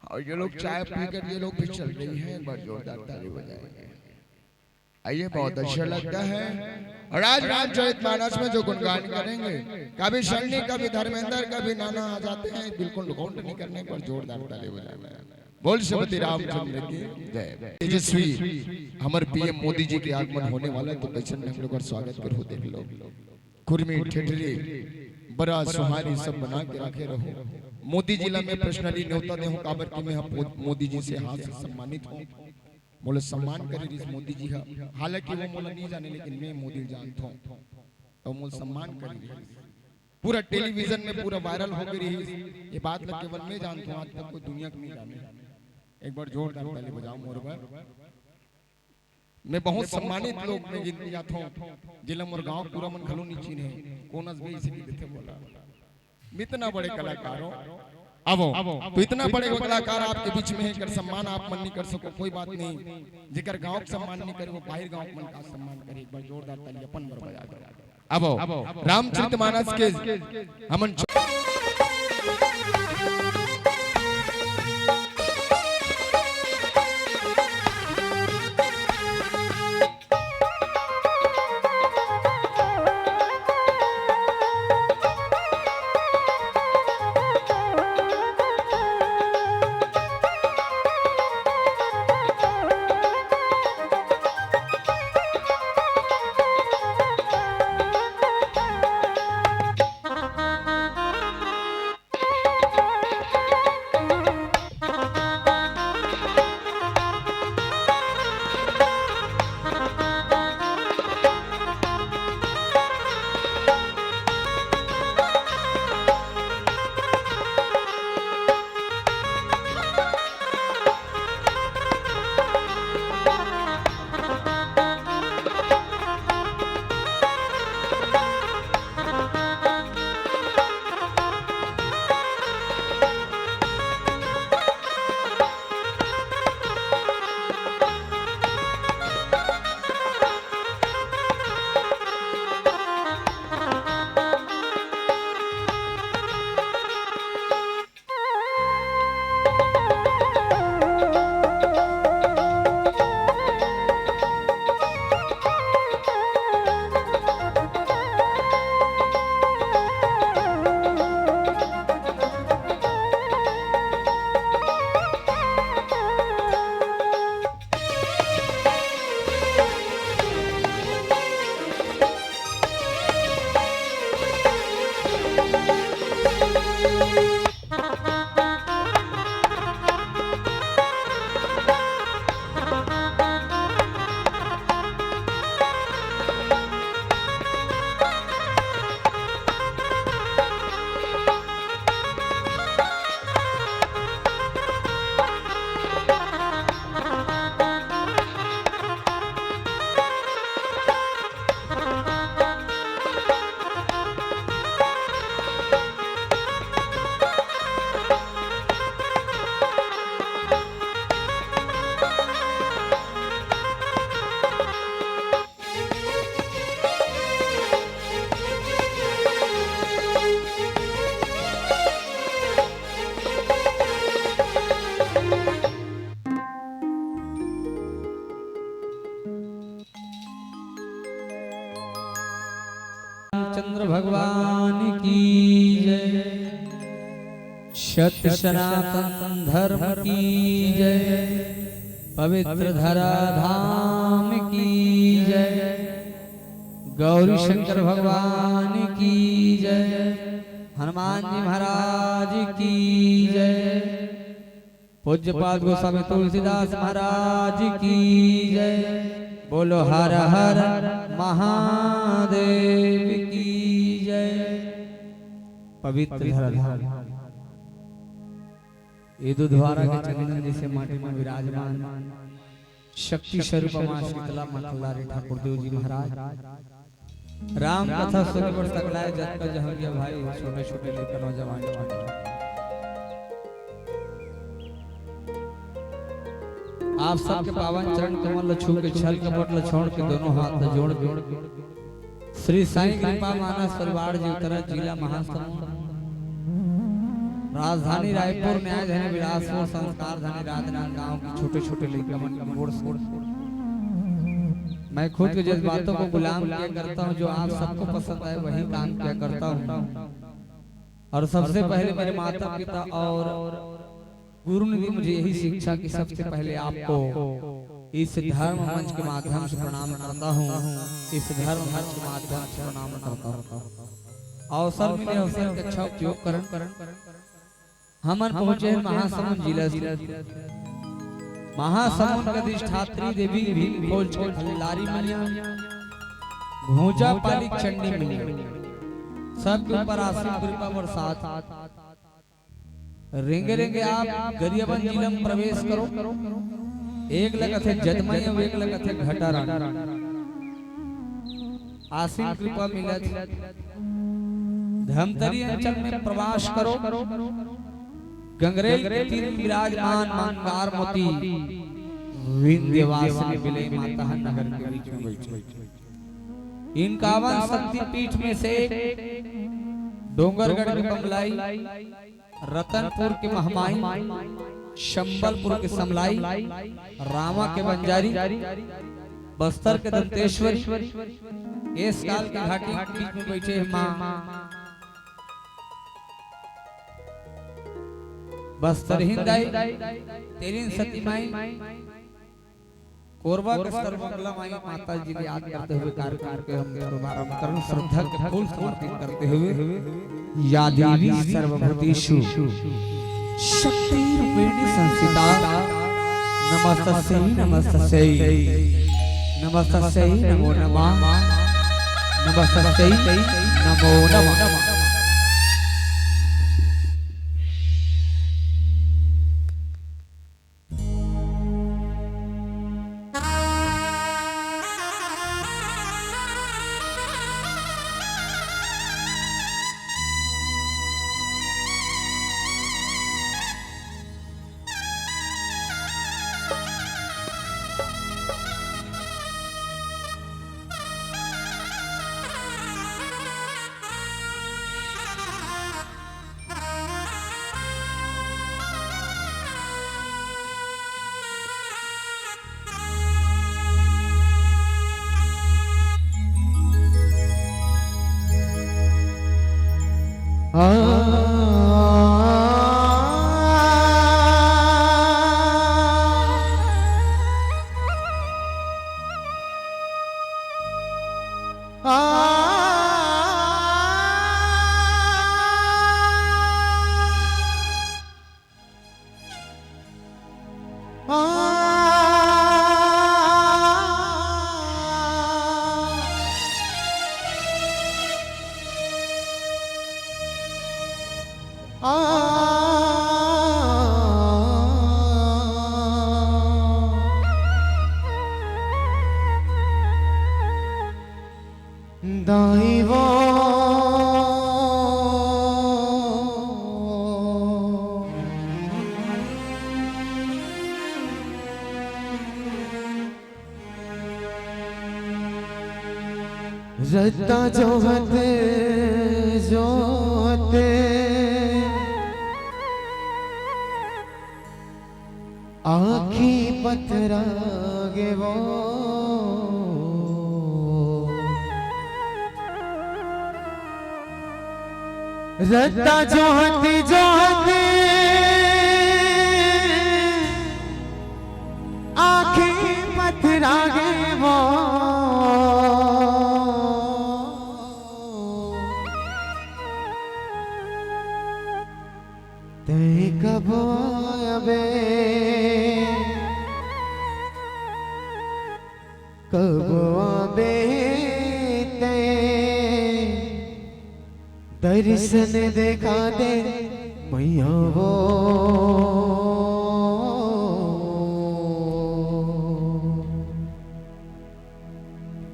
और ये लोग चाय पीकर ये लोग भी चल रही हैं, एक बार जोरदार ताली बजाएंगे। आइए, बहुत अच्छा लगता है। और आज रामचरित मानस में जो गुणगान करेंगे, कभी सन्नी, कभी धर्मेंद्र, कभी नाना आ जाते हैं, बिल्कुल काउंट नहीं करने पर जोरदार ताली बजाना है। बोल श्रीमती रामचंद्र की जय। तेजस्वी हमर पीएम मोदी जी के आगमन होने वाला है, तो कैसन हम लोग का स्वागत करो, देख लो। कुर्मी ठेठरी बड़ा सुहारी सब बना के रखे रहो। मोदी जी ला मैं पर्सनली न्योता दे हूँ, काबर कि मैं ह मो-, मोदी जी से हाथ से सम्मानित हूँ। मोला सम्मान करे रिहिस मोदी जी हा, हालांकि वो मोला नहीं जाने, लेकिन मैं मोदी जानत हूँ, तो मोला सम्मान करे रिहिस। पूरा टेलीविजन में पूरा वायरल हो गई रिहिस। ये बात ला केवल मैं जानत हूँ, आज तक कोई दुनिया के नहीं जाने। एक बार जोरदार ताली बजाओ मोर बर। मैं बहुत सम्मानित लोग में गिनती जात हूँ, जिला मोर गांव पूरा मन घलो नहीं चिन्हे, कोन अस भी इसे नहीं देते बोला। मैं इतना बड़े कलाकार हूँ। अब तो इतना बड़े कलाकार आपके बीच में है, कर सम्मान आप मन नहीं कर सको, कोई बात नहीं। जेकर गांव के सम्मान नहीं करे, वो बाहर गांव के मन का सम्मान करे। एक बार जोरदार ताली अपन बर बजा दो। अब रामचरित मानस के हमन सत्य सनातन धर्म की जय। पवित्र धरा धाम की जय। गौरी शंकर भगवान की जय। हनुमान जी महाराज की जय। पूज्यपाद गोस्वामी तुलसीदास महाराज की जय। बोलो हर हर महादेव की जय। पवित्र धरा धाम। ये दुधवारा के चंदन जैसे माटी में विराजमान शक्ति स्वरूप माँ शीतला माँ कल्लारी ठाकुर देव जी महाराज, राम कथा सुने बर सकलाय जतका जहर के भाई, छोटे छोटे लेकर नौजवान छोटे। आप सबके पावन चरण कमल ल छू के, छल कपट ल छोड़ के, दोनों हाथ ल जोड़ के श्री साईं कृपा मानस परिवार जी उतरा, जिला महासमुंद, राजधानी रायपुर, न्याय धनी बिलासपुर, संस्कार धनी राजनांदगांव के छोटे छोटे लइका मन के ओर से मैं खुद के जज्बातों को गुलाम किया करता हूँ। जो आप सबको पसंद आए वही काम किया करता हूँ। और सबसे पहले मेरे माता पिता और गुरु ने दी मुझे यही शिक्षा कि सबसे पहले आपको इस धर्म मंच के माध्यम से प्रणाम करता हूँ, इस धर्म मंच के माध्यम से प्रणाम करता हूँ। अवसर मिले, अवसर का अच्छा उपयोग करें। हमन पहुंचे हैं महासमुंद जिला से। महासमुंद के अधिष्ठात्री देवी भीम खोज के खल्लारी मैया, घोंचा पाली चंडी मैया, सबके ऊपर आशीष कृपा बरसात। रेंगे रेंगे आप गरियाबंद जिला में प्रवेश करो। एक लगत है जतमई अउ एक लगत है घटारानी। आशीष कृपा मिलत। धमतरी अंचल में प्रवास करो। गंगरेल के तीर विराजमान मंगार मोती विंध्यवासिनी बिलई माता ह नगर के बीच में बैठे। इनकावन शक्तिपीठ में से डोंगरगढ़ के बमलाई, रतनपुर के महमाई, संबलपुर के समलाई, रावा के बंजारी, बस्तर के दंतेश्वरी, केशकाल के घाटी के बीच में बैठे हे माँ बस्तरहीन दाई, तेरिन सती माई, कोरबा के सर्वमंगला माई माता जी के याद करते हुए कार्यक्रम के हम शुभारंभ करन। श्रद्धा के फूल समर्पित करते हुए, या देवी सर्वभूतेषु शक्ति रूपेण संस्थिता, नमस्तस्यै नमस्तस्यै नमस्तस्यै नमो नमः, नमस्तस्यै नमो नमः। दाई वो रत्ता जोहत जोहत आँखी पथरा गे वो। रत्ता जोहत जोहत फिरागे वो। तैं कब आबे, कब आबे तैं? दर्शन देखा दे मैया वो।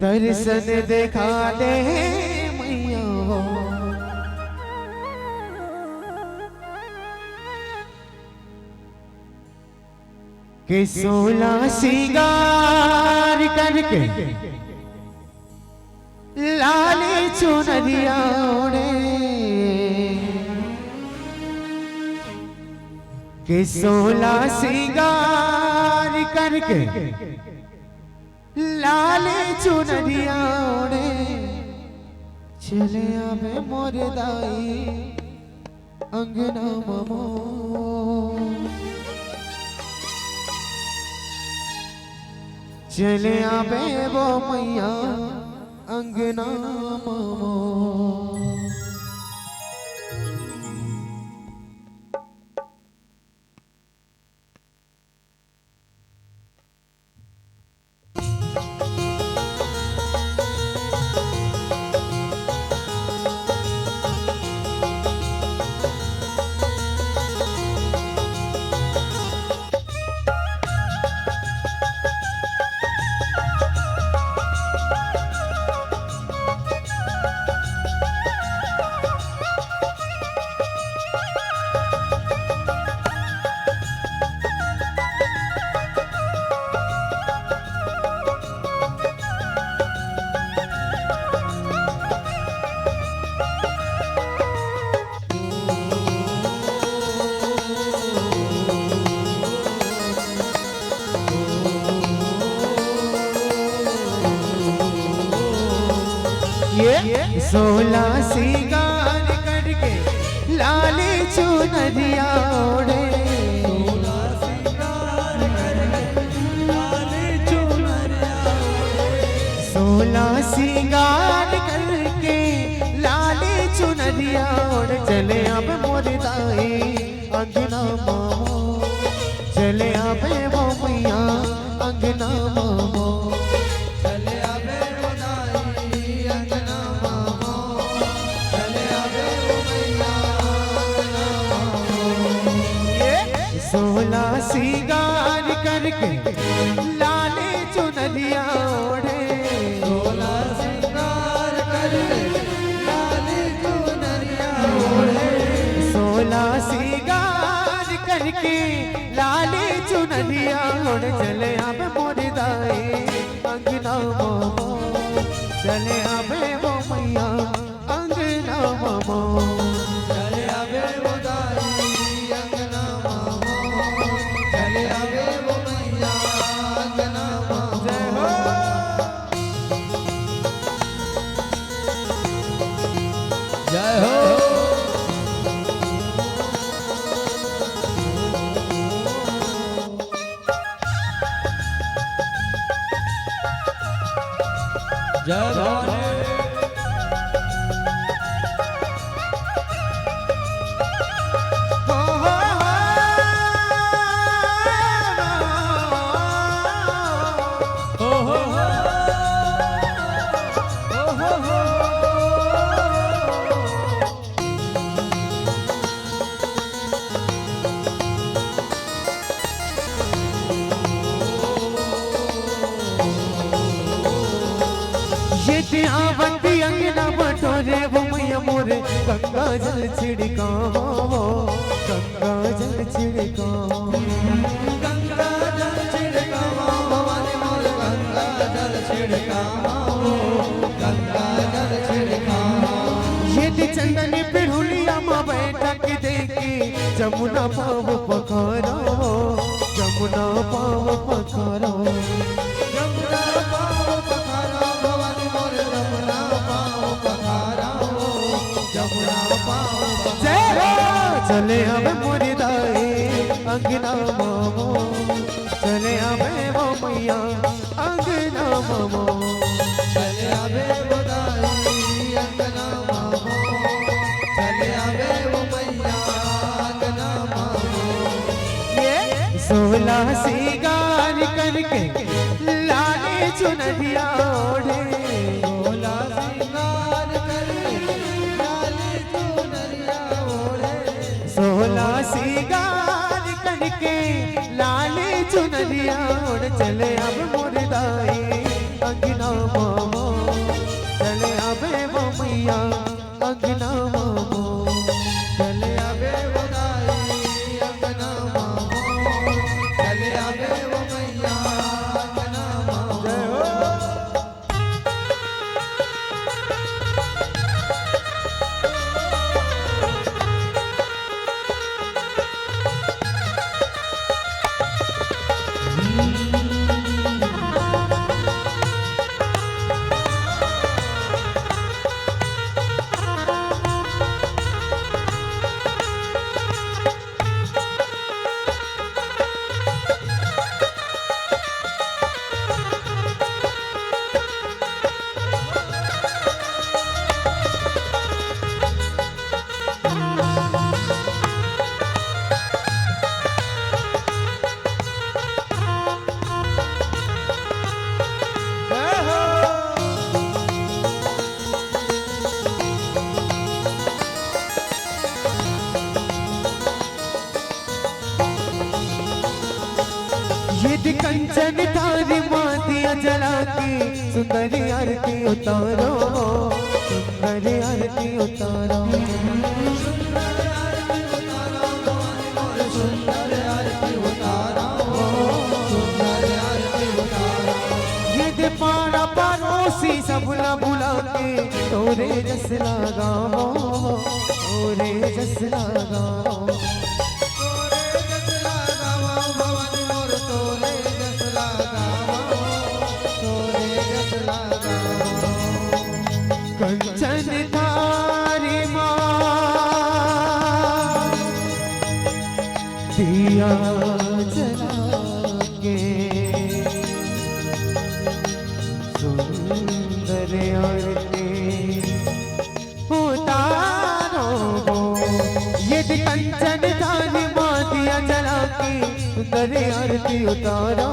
दर्शन देखा दे मैया वो। के सोला सिंगार करके लाली चुनरिया ओढ़े। के सोला सिंगार करके लाली चुनरिया ओढ़े। चले आबे मोर दाई अंगना ममो। चले आबे वो मैया अंगना ममो। ये सोला सिंगार करके लाली चुनरिया ओढ़े। सोला सिंगार करके लाली चुनरिया ओढ़े। चले आबे मोर दाई अंगना ममो। चले आबे वो मैया अंगना ममो। चले आबे वो दाई अंगना ममो। चले आबे वो मैया अंगना ममो। ये सोला सिंगार करके लाली चुनरिया ओढ़े। सोला सिंगार करके लाली चुनरिया ओढ़े। सोला सिंगार करके लाली चुनरिया ओढ़े। चले आबे मोर दाई अंगना ममो। चले आबे वो मैया अंगना ममो। चले आबे वो दाई अंगना ममो। चले आबे वो मैया अंगना ममो। जय हो। जय हो। जय भवानी। ये ते आवत अंगना बटोरे वो मैया मोर गंगा जल छिड़कावो, गंगा जल छिड़कावो। गंगा जल छिड़कावो, भवानी मोर गंगा जल छिड़कावो, गंगा जल छिड़कावो। ये ते चंदन पिढ़ुलिया मा बैठा के देखी जमुना पाँव पखारो, जमुना पाँव पखारो। जमुना पाँव पखारो, भवानी मोर जमुना पाँव पखारो, जमुना पाँव पखारो। जय हो। चले आबे मोर दाई अंगना ममो, चले आबे वो मैया मामो। चले आबे वो दाई अंगना मामो, चले आबे वो मैया अंगना मामो। ये सोला सिंगार करके लाली चुनरिया ओढ़े, सोला सिंगार करके लाली चुनरिया ओढ़े, सोला सिंगार करके लाली चुनरिया ओढ़ चले अब मोर दाई अंगना मामो। चले आबे वो मैया अंगना मामो। चले आबे वो दाई अंगना मामो। चले आबे वो मैया अंगना मामो। जय हो। ये दे कंचन थारी माँ दिया जला के, सुंदर आरती उतारो, सुंदर आरती उतारो। ये दे पारा परोसी सबला बुला के, तोरे जस लगावो, तोरे जस लगावो। तोरे जस लगावो भवानी मोर, तोरे जस लगावो, तोरे जस लगावो। कंचन थारी माँ दिया जला के, सुंदर आरती उतारो। ये दे कंचन थारी माँ दिया जला के, सुंदर आरती उतारो,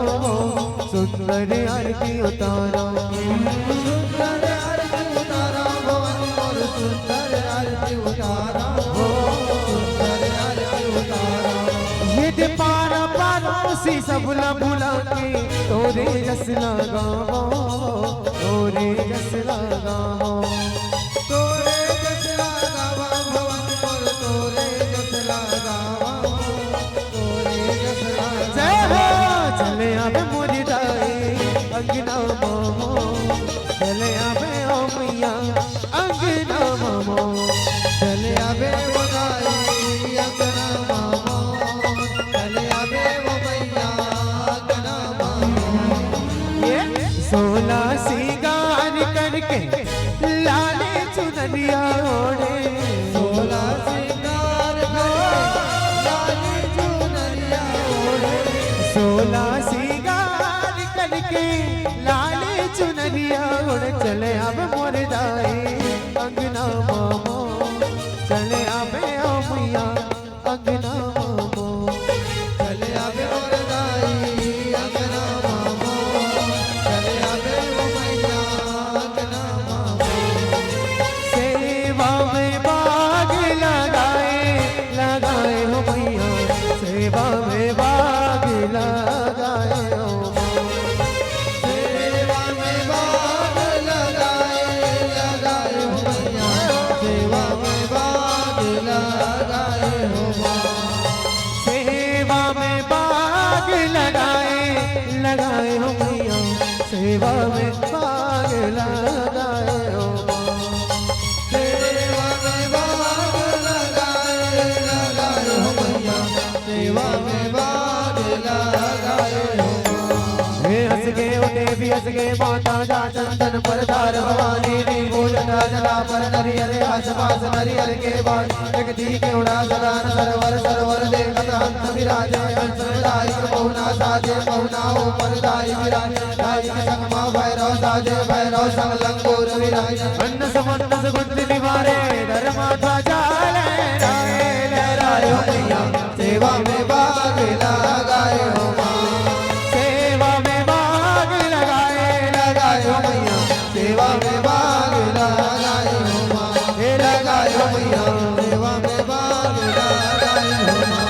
सुंदर आरती उतारो। सुंदर आरती उतारो भवानी मोर, सुंदर आरती उतारो, सुंदर आरती उतारो। ये दे पारा परोसी सबला बुला के, तोरे जस लगावो, तोरे जस लगावो। तोरे जस लगावा भवानी मोर, तोरे जस लगावा, तोरे जस लगावा। जय हो। चले आबे मोरी दाई अंगना मामो, चले आबे ओ मैया अंगना मामो। चले आबे वो दाई अंगना मामो, चले आबे वो मैया अंगना मामो। ये सोला सिंगार करके लाली चुनरिया ओढ़े। सोला सिंगार करके लाली चुनरिया ओढ़े। सोला सिंगार करके लाली चुनरिया ओढ़ चले अब मोर दाई अंगना मामो। चले आबे ओ मैया अंगना मामो। चले आबे मोर दाई अंगना मामो। चले आबे ओ मैया अंगना मामो। सेवा में बाग लगाए, लगाए हो मैया, सेवा में बाग लगाए हो। सेवा में बाग लगाए, लगाए हो मैया, सेवा में बाग लगाए हो माँ। सेवा में बाग लगाए, लगाए हो मैया, सेवा में बाग लगाए हो माँ। सेवा में बाग लगाए, लगाए हो मैया, सेवा में बाग लगाए हो माँ। हे हंस के ओ देवी हंस के माता जा चंदन पर धार भवानी नींबू जटा जटा पर नरियर आसपास नरियर के बाग एक दी के उड़ा सदान सरवर सरवर देखत हंस विराजे हंस विधायक पहुना साजे पहुना ऊपर दाई विराजे दाई के संग माँ भैरव साजे भैरव संग लंगूर विराजे अन्न समन्न सुगंध निवारे धर्मा ध्वजा लहराए लहराए लहरायो मैया सेवा में भाग लगाए हो माँ। सेवा में भाग लगाए लगाए हो मैया सेवा में भाग लगाए हो माँ। हे लगाए हो मैया सेवा में भाग लगाए हो माँ।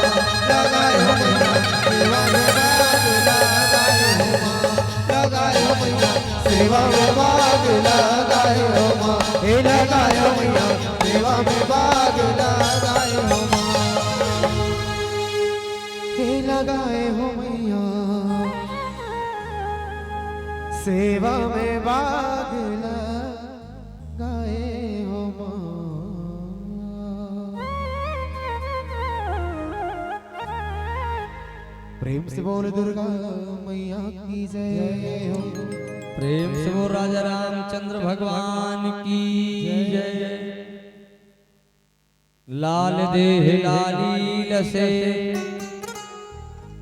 लगाए हो मैया सेवा में भाग लगाए हो माँ। लगाए हो मैया सेवा में भाग लगाए हो माँ। हे लगाए हो मैया सेवा में भाग लगाए हो माँ। हे लगाए हो मैया सेवा में भाग लगाए हो माँ। प्रेम से बोल दुर्गा मैया की जय हो। प्रेम से बोल राजा रामचंद्र भगवान की जय। लाल देह लाली लसे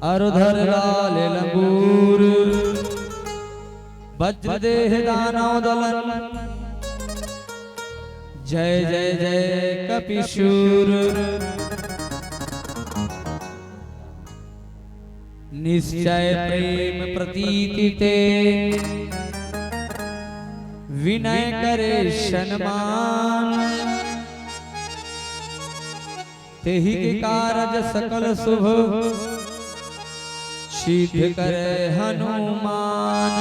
अरुधर लाल लंगूर। वज्र देह दानव दलन जय जय जय कपिशूर। निश्चय प्रेम प्रतीति ते विनय करे सनमान। तेहि के कारज सकल सुभ सिद्ध करे हनुमान।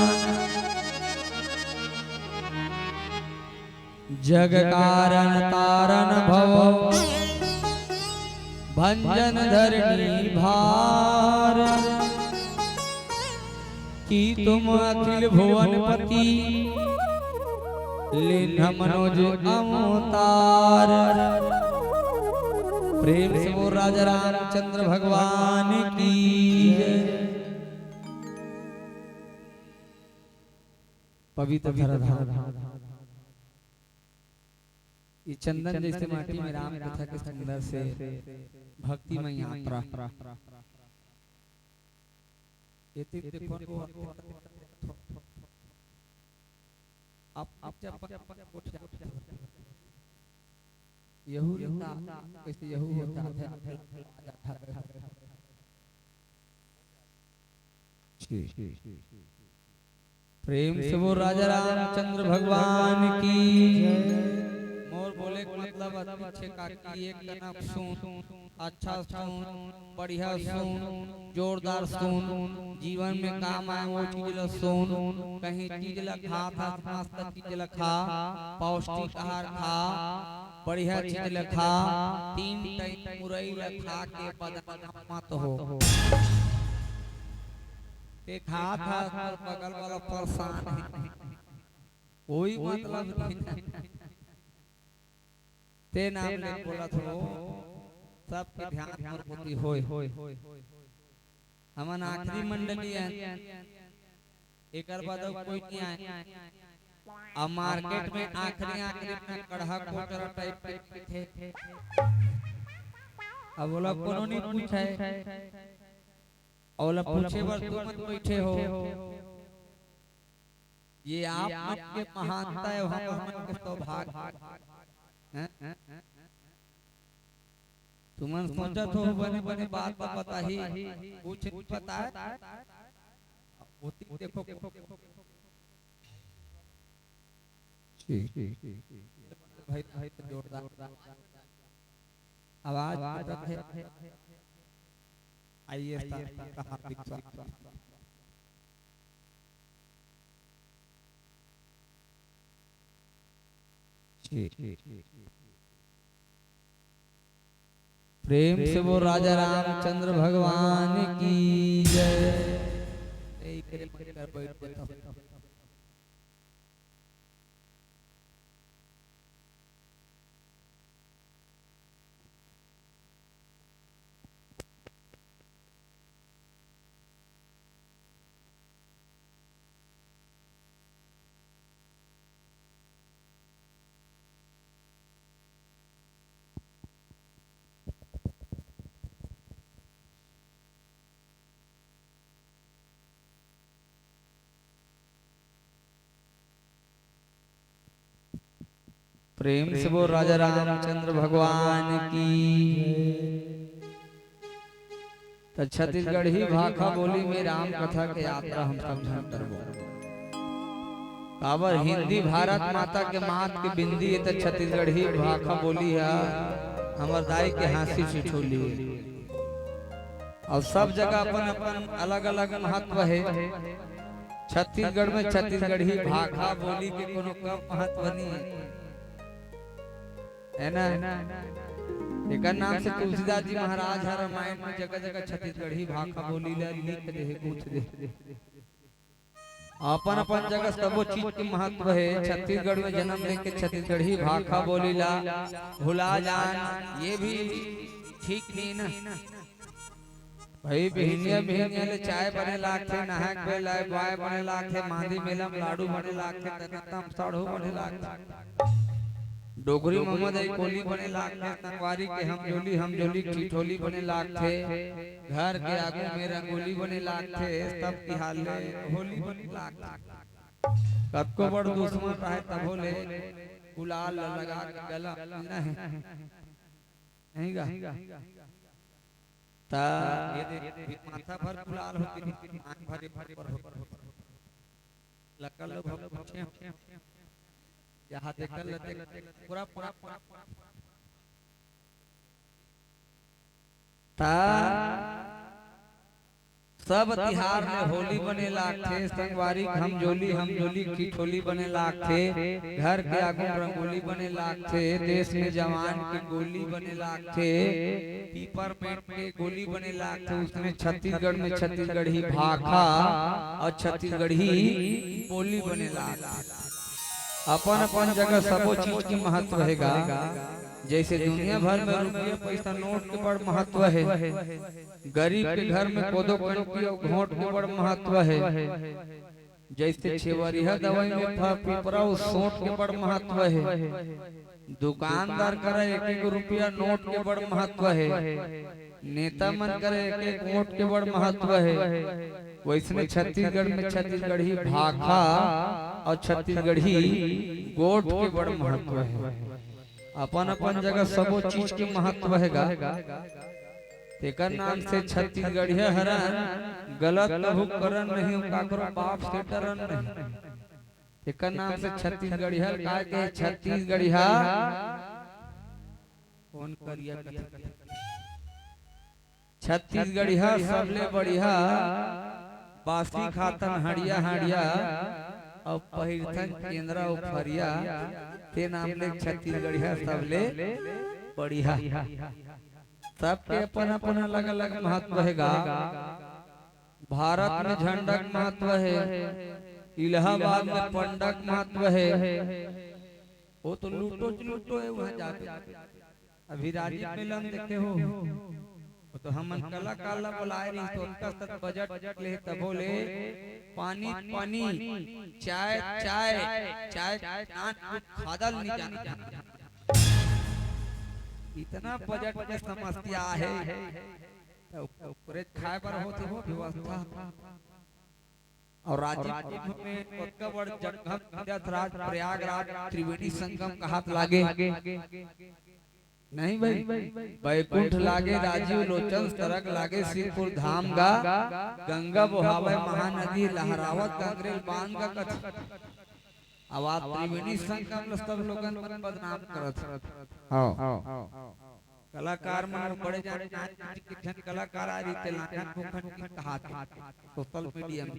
जग कारण तारण भव भंजन धरनी भार। कि तुम अखिल भुवन पति लिन्ह मनोज अवतार। प्रेम से बोल राजा रामचंद्र भगवान की जय। पवित्र धरा धाम। ये चंदन जैसे माटी में राम कथा के सुंदर से भक्तिमय यात्रा। ये तीन देखो, आप, आप जब यहू रीता, कैसे यहू होता है। प्रेम से बोल राजा रामचंद्र भगवान की। मोर बोले के मतलब अति छे काकी, एक कनक सुन, अच्छा सुन, बढ़िया सुन, जोरदार सुन, जीवन में काम आए वो चीज ला सुन। कहीं चीज ला खा था, मस्त चीज ला खा, पौष्टिक आहार खा, बढ़िया चीज ला खा, तीन टाइम मुरई ला खा के बदनाम मत हो। ते खात हस, तोर बगल वाला परेशान हे, कोई मतलब नहीं। ते नाम ले बोलत हो, सबके ध्यान मोर कोति होय। हमन आखिरी मंडली आय, एकर बाद अउ कोई नहीं आय। अब मार्केट में आखिरी, आखिरी में कड़हा कोचरा टाइप के दिखे। अब ओला कोनो नहीं पूछे। अउ ओला पूछे बर तुमन बैठे हो। ये आप मन के महानता हे, हम मन के सौभाग्य। हैं? तुमन सोचत हो बने बने बात तो बताही, कुछ नहीं बताए। ओती देखो। ठीक। भाई, भाई, जोरदार। आवाज फटत हे। आइए, हार्दिक स्वागत। ठीक। प्रेम से बोल राजा रामचंद्र भगवान की जय। ए, इकरे मन कर बैठ जाता। प्रेम से बोल राजा रामचंद्र भगवान की। त छत्तीसगढ़ी भाखा बोली में राम कथा के यात्रा हम सब झन करबो। काबर हिंदी भारत माता के माथ के बिंदी हे, त छत्तीसगढ़ी भाखा बोली ह हमर दाई के हाँसी ठिठोली हे। अउ सब जगह अपन अपन अलग अलग महत्व हे। छत्तीसगढ़ में छत्तीसगढ़ी भाखा बोली के कोनो कम महत्व नहीं हे। है ना? एकर नाम से तुलसीदास जी महाराज ह रामायण में जगह जगह छत्तीसगढ़ी भाखा बोली ला लिख दे हे, गूंथ दे हे। अपन अपन जगह सबो चीज के महत्व हे। छत्तीसगढ़ में जन्म लेके छत्तीसगढ़ी भाखा बोली ला भुला जान, ये भी ठीक नहीं ना। भाई, बिहनिया बिहनिया ले चाय बने लागथे, नहाय के बेला बाय बने लागथे, मांदी मेला में लाडू बने लागथे, त नतम साढ़ू बने लागथे। डोकरी ममा दई कोली बने लागथे, संगवारी के हमजोली, हमजोली ठिठोली बने लागथे, घर के आगू में रंगोली बने लागथे, सब तिहार ले होली बने लागथे। कतको बड़ दुश्मन रहे तभो ले गुलाल ल लगा के गला मिलना हे, नहीं गा? त ये दे, माथा भर गुलाल होती, आंख भरे भरे होती। लकल लोग हम पूछे, जहाँ देखल देख पूरा पूरा पूरा। त सब तिहार में होली बने लागथे, संगवारी के हमजोली, हमजोली ठिठोली बने लागथे, घर के आगू रंगोली बने लागथे, देश में जवान के गोली बने लागथे, पीपर मेंट के गोली बने लागथे, उसने छत्तीसगढ़ में छत्तीसगढ़ी भाखा अउ छत्तीसगढ़ी बोली बने लागथे। अपन अपन जगह सबो चीज के महत्व हे गा। जैसे दुनिया भर में रुपया पैसा नोट के बड़ महत्व हे, गरीब के घर में कोदो कनकी अउ घोंट के बड़ महत्व हे। जैसे छेवरिया दवाई में फर पिपरा अउ सोंठ के बड़ महत्व हे। दुकानदार करा एक एक रुपया नोट के बड़ महत्व हे। नेता मन करा एक एक वोट के बड़ महत्व हे। वैसने छत्तीसगढ़ में छत्तीसगढ़ी भाखा अउ छत्तीसगढ़ी गोठ के बड़ महत्व हे। अपन अपन जगह सबो चीज के महत्व हे गा। तेकर नाम से छत्तीसगढ़िया हरन, गलत कभू करन नहीं, काकरो बाप से डरन नहीं। तेकर नाम से छत्तीसगढ़िया काय के छत्तीसगढ़िया। कौन करिया कथे? छत्तीसगढ़िया सबले बढ़िया, बासी खाथन हड़िया हड़िया, अउ पहिरथन केंदरा अउ फरिया, ते नाम ले छत्तीसगढ़िया सबले बढ़िया। सबके अपन अपन अलग अलग महत्व हे गा। भारत में झंडा के महत्व हे, इलाहाबाद में पंडा के महत्व हे। वो तो लूटो च लूटो हे वहां जाके। अभी राजीव मेला में देखे हो, वो तो हमन कलाकार ला बुलाए रही, तो उनका साथ बजट ले तभो ले पानी पानी, चाय चाय, चाय नान खादल नहीं जाना। इतना बजट के समस्या हे, तो ओकरे खाए बर होत हो व्यवस्था। अउ राजीव कुंभ में ओतका बड़ जंगम तीरथ राज प्रयागराज त्रिवेणी संगम कहात लागे। नहीं भाई, बैकुंठ लागे राजीव लोचन, सरग लागे शिवपुर धाम गा, गंगा बोहावय महानदी लहरावत गंगरेल बांध गा कथे। अब आप त्रिवेणी संगम ल सब लोगन मन बदनाम करत। हाँ। कलाकार मन बड़े जान नान के झन कलाकार आ रही ते लानन भूखन की कहात सोशल मीडिया में।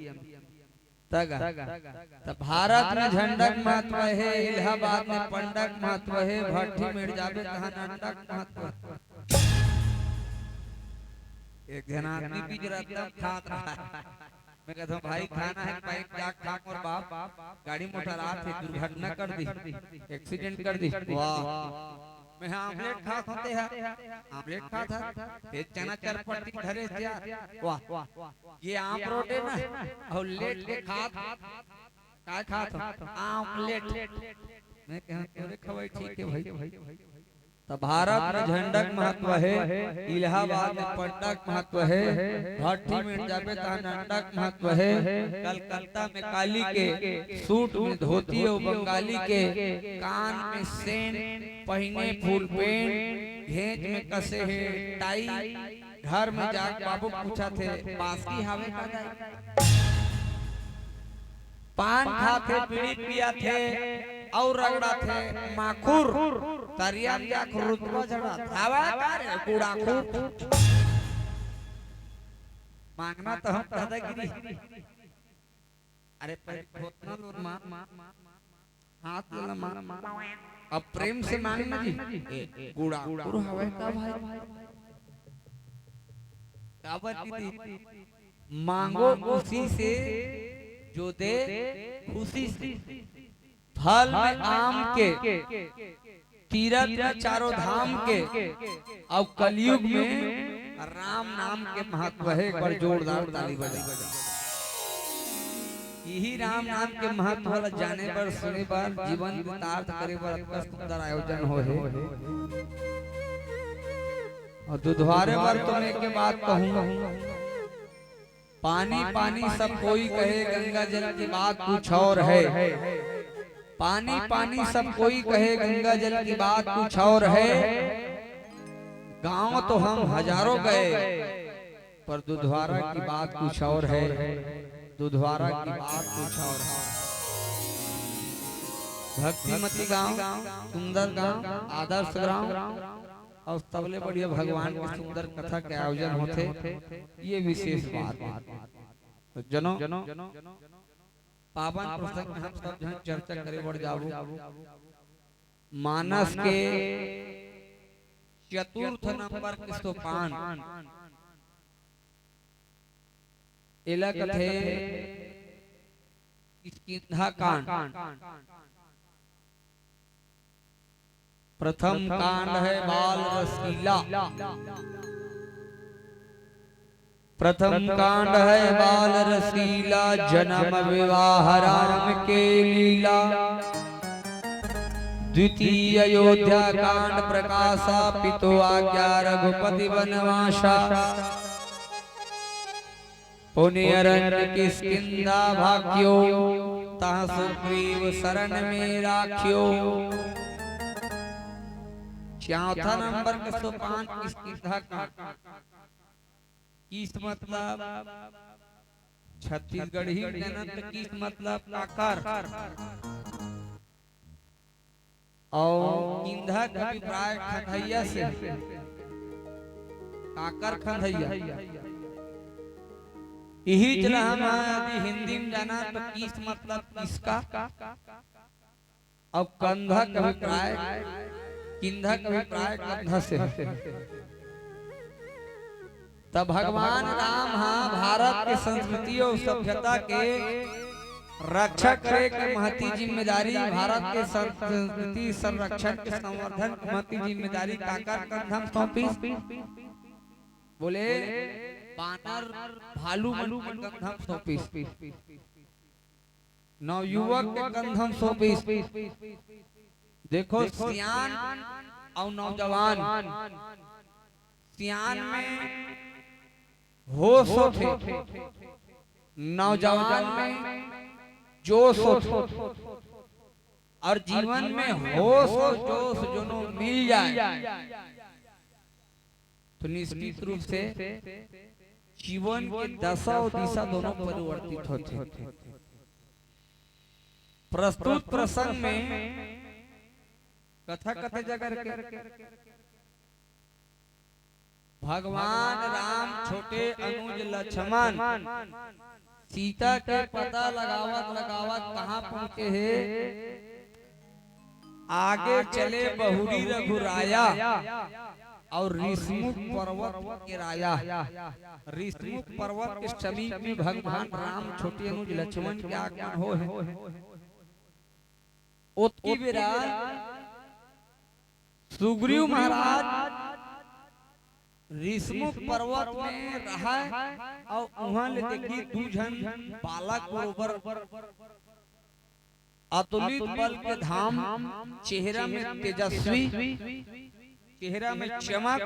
तगा। त भारत में झंडा के महत्व हे, इलाहाबाद में पंडा के महत्व हे, भट्ठी मेड़ जाबे तहां अंडा के महत्व। एक झन आदमी बीच रस्ता में खात रहा। मैं कहता हूँ, "भाई, खाना है, पाइप जा खा मोर बाप, गाड़ी मोटर आत हे, दुर्घटना कर दी, एक्सीडेंट कर दी।" वाह। मैं, "हाँ, आमलेट खात होते हैं, आमलेट खात है, ये चना चरपटी धरे से यार, वाह, ये आम रोटे ना, और लेट के खात, काय खात हो? आमलेट।" मैं कहा, "तोरे खवाई ठीक है भाई।" त भारत में झंडा के महत्व हे, इलाहाबाद में पंडा के महत्व हे, भट्टी में जाबे त डंडा के महत्व हे, कलकत्ता में काली के सूट में धोती अउ बंगाली के कान में सेंट पहिने फुल पेंट, घेंच में कसे हे टाई, घर में जाके बाबू पूछत हे, "बासी हावे का दाई?" पान खाथे, बीड़ी पियाथे अउ रगड़ाथे माखुर। तरिया में जाके रुतबा झगड़ाथे, "हावे का रे गुड़ाखुर?" मांगना तो हम दादागिरी। अरे पर घोटना लो माँ, हाथ ला माँ। अब प्रेम से मांगना जी। ए, गुड़ाखुर हवे का भाई? काबर की दी? मांगो उसी से जो दे खुशी से। फल में आम के, तीरथ में चारों धाम के, अउ कलयुग में राम नाम के महत्व हे। एक बार जोरदार ताली बजा। इही राम नाम के महत्व ला जाने बर, सुने बर, जीवन कृतार्थ करे बर अतका सुंदर आयोजन होहे। अउ दुधवारे बर तो मैं एक बात कहूँ, पानी पानी सब कोई कहे, गंगा जल की बात कुछ और है। पानी पानी सब कोई कहे, गंगा जल की बात कुछ और है। गांव तो हम हजारों गए, पर दुधवारा की बात कुछ और है। दुधवारा की बात कुछ और है। भक्तिमती गांव, सुंदर गांव, आदर्श गांव, अउ सबले बढ़िया भगवान के सुंदर कथा के आयोजन होथे, ये विशेष बात हे। तो जनो, पावन प्रसंग में हम सब झन चर्चा करे बर जाबो। मानस के चतुर्थ नंबर के सोपान, एला कथे किष्किंधा कांड। प्रथम कांड है बाल रसलीला। प्रथम कांड है बाल रसलीला, जन्म विवाह राम के लीला। द्वितीय अयोध्या कांड प्रकाशा, पितो आज्ञा रघुपति वनवासा। पुनि अरण्य किष्किंधा भाग्यो, तहाँ सुग्रीव शरण में राख्यो। चौथा नंबर के सोपान किष्किंधा कांड। किस मतलब छत्तीसगढ़ी जनत, किस मतलब काकर। अउ किंधा के अभिप्राय खंधैया से। काकर खंधैया? इही च ला हम यदि हिंदी में जाना तो किस मतलब किसका, अउ कंधा के अभिप्राय, किंधा के अभिप्राय कंधा से। त भगवान राम हा भारत के संस्कृति अउ सभ्यता के रक्षा करे के महती जिम्मेदारी, भारत के संस्कृति संरक्षण के संवर्धन के महती जिम्मेदारी काकर कंधा म सौंपिस? बोले, बानर भालू मन के कंधा म सौंपिस। नवयुवक के कंधा म सौंपिस। देखो, सियान अउ नौजवान, सियान में होश होथे, नौजवान में जोश होथे, अउ जीवन में होश अउ जोश दोनों मिल जाए, तो निश्चित रूप से जीवन के दशा अउ दिशा दोनों परिवर्तित होथे। प्रस्तुत प्रसंग में कथा कथे जगह के भगवान राम छोटे अनुज लक्ष्मण सीता के पता लगावत लगावत कहाँ पहुँचे हे? आगे चले बहुरी रघुराया अउ ऋषमुख पर्वत के राया। ऋषमुख पर्वत के समीप में भगवान राम छोटे अनुज लक्ष्मण के आगमन होहे। ओतकी बेरा सुग्रीव महाराज ऋषमुख पर्वत में रहय अउ उहाँ ले देखिस दू झन बालक बरोबर अतुलित बल के धाम, चेहरा में तेजस्वी, चेहरा में चमक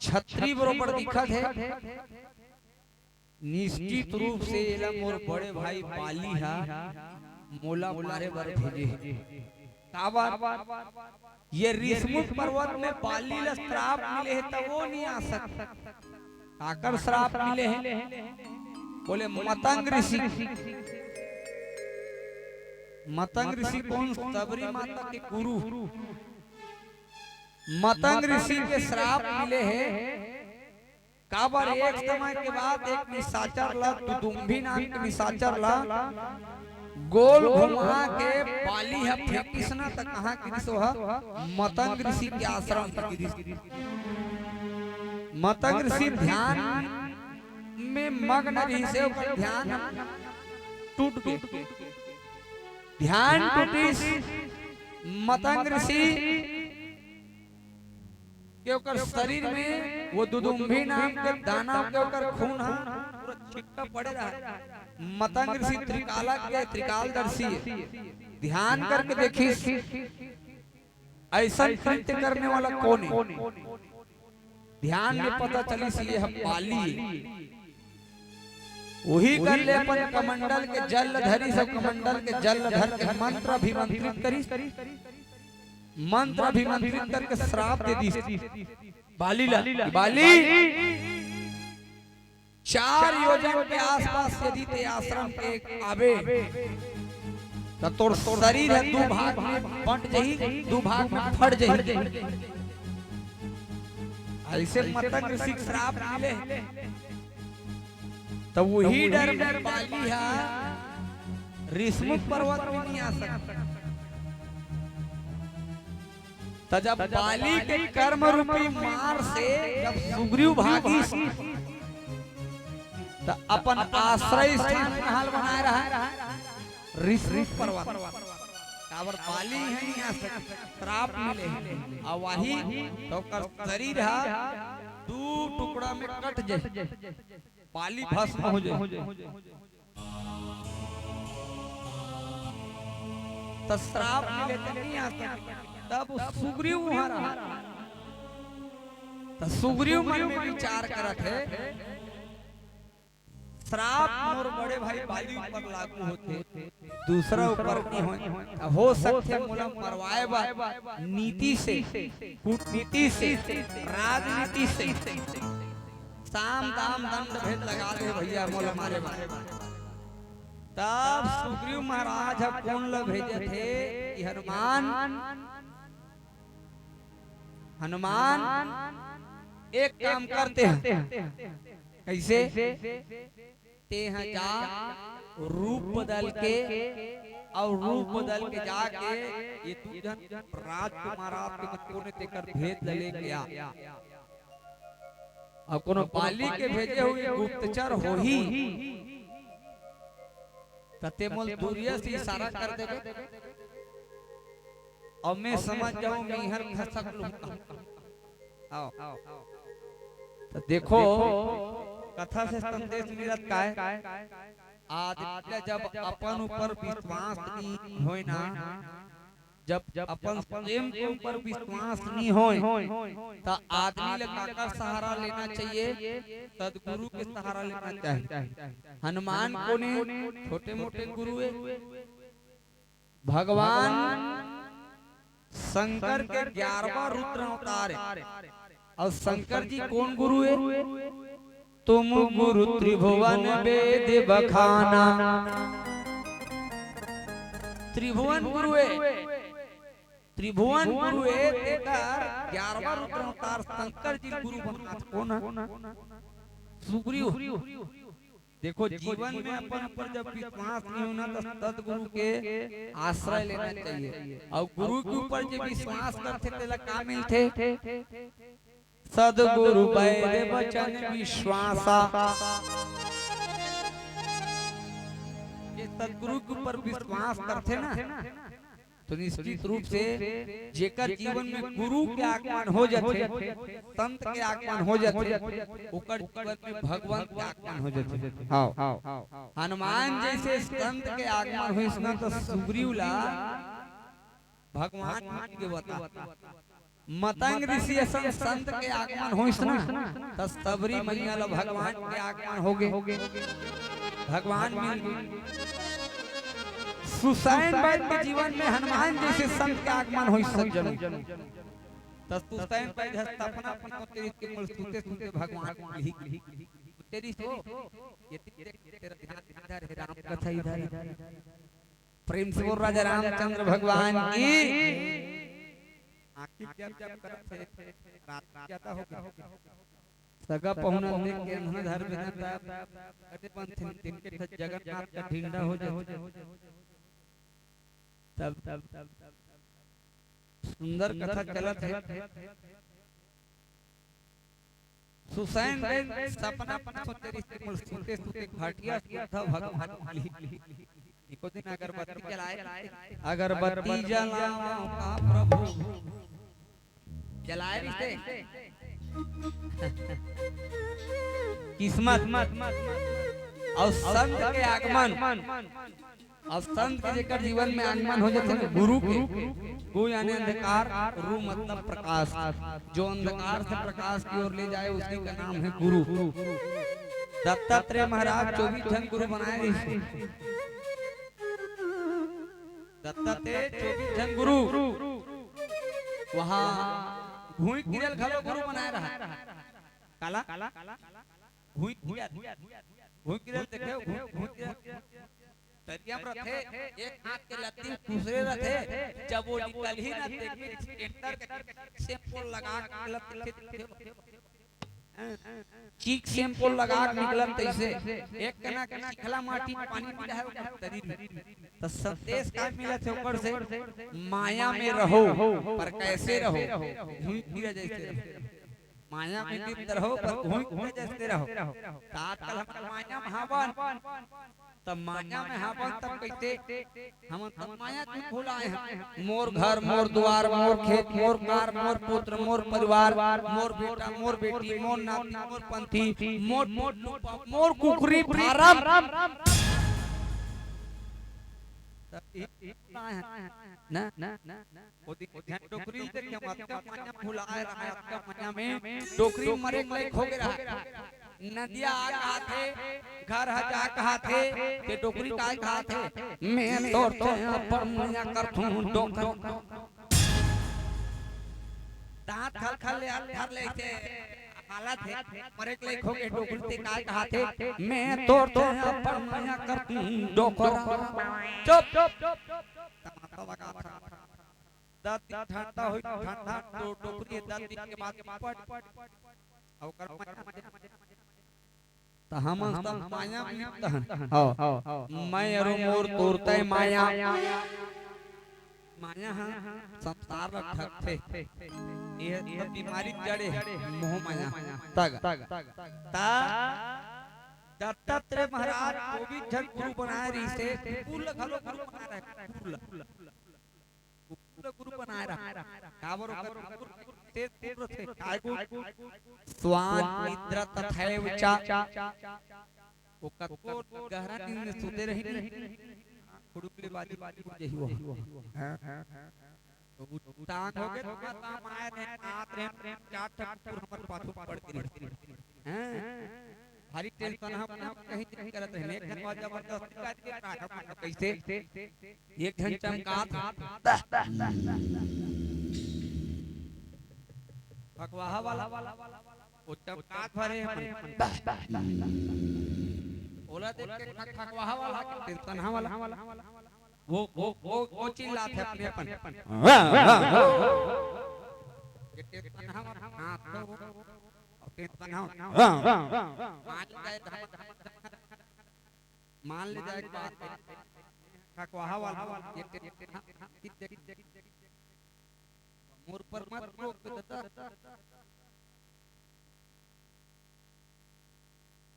छतरी बरोबर दिखत हे। निश्चित रूप से एला मोर बड़े भाई बाली हा मोला मारे बर भेजे हे। काबर? ये ऋषमुख पर्वत में बाली ला श्राप मिले हे, त वो नहीं आ सकता। काकर श्राप मिले हे? बोले मतंग ऋषि। मतंग ऋषि कौन? शबरी माता के गुरु। मतंग ऋषि के श्राप मिले हे। काबर? एक समय के बाद एक निशाचर ला, दुदुम्भी नाम के निशाचर ला गोल घुमा के बाली ह फेंकिस ना, त कहाँ गिरिस? ओह मतंग ऋषि के आश्रम म गिरिस। मतंग ऋषि ध्यान में मग्न रहिस हे, ओकर ध्यान टूट गे। ध्यान टूटिस। मतंग ऋषि के ओकर शरीर में वो दुदुम्भी नाम के दानव के ओकर खून ह पूरा छिटका पड़े रहा। मतंग ऋषि त्रिकालज्ञ, त्रिकालदर्शी हे। ध्यान करके देखिस, ऐसा कृत्य करने वाला कौन हे? ध्यान में पता चलिस, ये ह बाली हे। वही कर ले अपन कमंडल के जल धरिस, सब कमंडल के जल धर के मंत्र अभिमंत्रित करिस। मंत्र अभिमंत्रित करके श्राप दे दिस बाली ला, बाली, चार योजन के आसपास यदि ते आश्रम के आबे, त तोर शरीर ह दू भाग में बंट जही, दू भाग में फट जही। ऐसे मतंग ऋषि के श्राप मिले। त वही डर में बाली हा ऋषमुख पर्वत में नहीं आ सकता। त जब बाली के कर्म रूपी मार से जब सुग्रीव भागिस, त अपन आश्रय स्थान कहाँ बनाए रहा? ऋषमुख पर्वत। काबर? बाली हे, यहाँ से श्राप मिले हे। आ वही त ओकर शरीर हा दू टुकड़ा में कट जाए, बाली भस्म हो जाए। त श्राप मिले त नहीं आ सके। तब सुग्रीव वहां रहा। त सुग्रीव मन में विचार करत हे, श्राप मोर बड़े भाई बाली ऊपर लागू होथे, दूसरा ऊपर नहीं होय। त हो सकथे मोला मरवाए बर नीति से, कूटनीति से, राजनीति से, साम दाम दंड भेद लगा दे भैया, मोला मारे बर। तब सुग्रीव महाराज ह कोन ल भेजत हे कि हनुमान, हनुमान, एक काम करते हैं। कैसे? तेहा जा, रूप बदल के, अउ रूप बदल के जाके ये दू झन राजकुमार आपके मन कोन हे तेकर भेद ल लेके आ। अउ कोनो बाली के भेजे हुए गुप्तचर होही, त ते मोल दूरिया से इशारा कर देबे, अउ मैं समझ जाऊं, मैं हर खसक लूंगा। आओ। त देखो, कथा से संदेश मिलत काय? आदमी ला जब अपन ऊपर विश्वास नहीं होय ना, जब अपन स्वयं के ऊपर विश्वास नहीं होय, त आदमी ला काकर सहारा लेना चाहिए? सदगुरु के सहारा लेना चाहिए। हनुमान कोन हे? छोटे मोटे गुरु हे। भगवान शंकर के ग्यारहवाँ रुद्र अवतार हे। अउ शंकर जी कोन गुरु हे? तुम गुरु त्रिभुवन वेद बखाना। त्रिभुवन गुरु हे, त्रिभुवन गुरु हे, तेकर ग्यारहवाँ रुद्र अवतार शंकर जी गुरु बनात कोन हे? सुग्रीव। देखो, जीवन में अपन ऊपर जब विश्वास नहीं होना, तो सदगुरु के आश्रय लेना चाहिए। अउ गुरु के ऊपर जे विश्वास करथे, तेला का मिलथे? सदगुरु वैद वचन विश्वासा। जे सदगुरु के ऊपर विश्वास करथे ना, तो निश्चित रूप से जेकर जीवन में गुरु के आगमन हो जाथे, संत के आगमन हो जाथे, ओकर जीवन में भगवंत के आगमन हो जाथे। हाँ, हनुमान जैसे संत के आगमन होइस ना, तो सुग्रीव ला भगवान के बता मतंग ऋषि असन संत के आगमन होइस ना, त सबरी मइया ल भगवान के आगमन होगे, भगवान मिल गे। सुसैन बैद के जीवन में हनुमान जइसे संत के आगमन होइस सज्जनों। त सुसैन बैद ह सपना म सोचे रिहिस के मोला सुते सुते भगवान मिलही। सोचे रिहिस हो, ये तेरा ध्यान इधर है, राम कथा इधर है। प्रेम से बोल राजा रामचंद्र भगवान की। आँखी जब जब करत हे, रात ज्यादा हो गया। सगा पहुना देख के अंधना धर में जाता, अरे बंद थे, दिन के ठे जगन्नाथ का ढिंडा हो जाता। तब, तब, तब, तब सुंदर कथा चलत हे। सुसैन बैद सपना म सोचे रिहिस के मोला सुते सुते घटिया सुद्धा भगवान मिलही। एको दिन अगरबत्ती जलाए, अगरबत्ती जलाओ का प्रभु, जलाए रिहिस हे। किस्मत अउ संत के आगमन। अब संत के जेकर जीवन में आगमन हो जाथे ना गुरु के, गु यानी अंधकार, रु मतलब प्रकाश, जो अंधकार से प्रकाश की ओर ले जाए, उसी का नाम है गुरु। दत्तात्रेय महाराज चौबीस झन गुरु बनाए रिहिस। दत्तात्रेय चौबीस झन गुरु, वहाँ घुइँक गिरे ल घलो गुरु बनाए रहा। काला? घुइँक गिरे ल, घुइँक गिरे ल देखे हो, घुइँक, घुइँक गिरे ल। तरिया म रथे, एक हाथ के लत्ती खुसरे रथे, जब वो निकलही ना, देखबे, स्केटर के चीक सैंपल लगा के निकलत दिखे, दिखे। चीक सैंपल लगा के निकलत तइसे, एक कना के चिखला माटी पानी पी रहा है ओकर शरीर में। त संदेश का मिलत हे ओकर से, माया में रहो, पर कैसे रहो, घुइँक गिरे जइसे रहो। माया में लिप्त रहो, पर घुइँक गिरे जइसे रहो। त आजकल हम माया में हावन, त माया में हावन, तब कइसे? हमन सब माया के भुलाए हन। मोर घर, मोर दुवार, मोर खेत, मोर कार, मोर पुत्र, मोर परिवार, मोर बेटा, मोर बेटी, मोर नाती, मोर पंथी, मोर, मोर कुकरी फारम। त ई, ई, ना, ना, ना। ओ दिन झन डोकरी ल देखे, अतका माया भुलाए रहा, अतका माया में डोकरी मरे के लायक हो गे रहा। नदिया आ कहाथे, घर ह जा कहाथे, ते डोकरी काय कहाथे? मैं तोर से अपन मया करथूं डोकरी। दांत खलखल ले, धर ले, अइसे हालत हे, मरे के लायक हो गे डोकरी, ते काय कहाथे? मैं तोर से अपन मया करथूं डोकरी। चुप, चुप, चुप, चुप। तमाशा लगा था। दस दिन ठंडा होई, ठंडा तो डोकरी दस दिन के बाद पट। अउ ओकर माया, त हमन सब माया में लिप्त हन। हव। मैं अरु मोर तोर तय माया। माया ह संसार ल ढकथे। ये सब बीमारी के जड़े हे, मोह माया। तग। त दत्तात्रेय महाराज चौबीस झन गुरु बनाए रिहिसे, कुकुर ल घलो गुरु बनाए रहे, कुकुर ल। कुकुर ल गुरु बनाए रहा। काबर ओकर कुकुर तेज कुकुर रथे। काय कुकुर? स्वान, इंद्र तथैव च। ओ कतको गहरा नींद में सुते रही नी। खुड़ुक ले बाजी, बाजी, बाजी, बाजी, वो। हाँ? तो वो टांग हो गए, तो माता माए रहे, आत रहे, चार ठक कुकुर हमर पाछू पड़ गे रहे। हैं? भारी टेंशन ह, कहीं चीज करत रहे। एक झन बा जबरदस्ती कर के का, का, का, कैसे? एक झन चमकात, खकवाहा वाला, वो चमकात भरे हमन। ओला देख के खक-, खकवाहा वाला, टेंशन वाला। वो, वो, वो, वो चिल्लात हे अपने अपन। ये टेंशन वाला, हाँ, तो वो, वो टेंशन वाला। मान ले जाए, मान ले जाए, खकवाहा वाला, ये टेंशन, हाँ, हाँ, कित देख, मोर पर मत रोक दादा।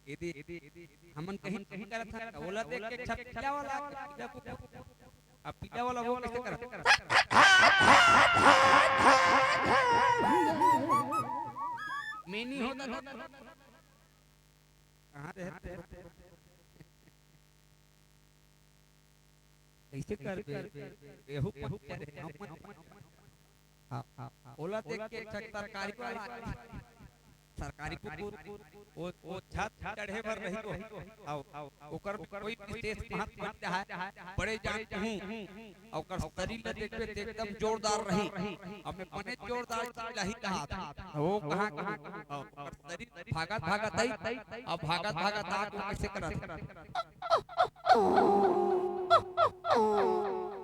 ये दे, हमन कहीं, कहीं करत हन, ओला देख के छपकिया वाला, अब पीला वाला वो कैसे करत? मैं नहीं होता था। कहाँ रहे? कैसे करबे? एहू पहुँच रहे, हमन हाँ, हाँ, हाँ। ओला देख के एक ठक सरकारी वाला आथे। सरकारी कुकुर, वो, वो छत चढ़े बर रही वो। आओ, ओकर कोई विशेष महत्व नहीं रहा है। बड़े जान हूँ, ओकर शरीर ला देखबे त एकदम जोरदार रही। अब मैं बने जोरदार चिल्लाही कहा था। वो कहाँ, कहाँ, कहाँ? ओकर शरीर भागत, भागत आई, अब भागत, भागत आके कैसे करत?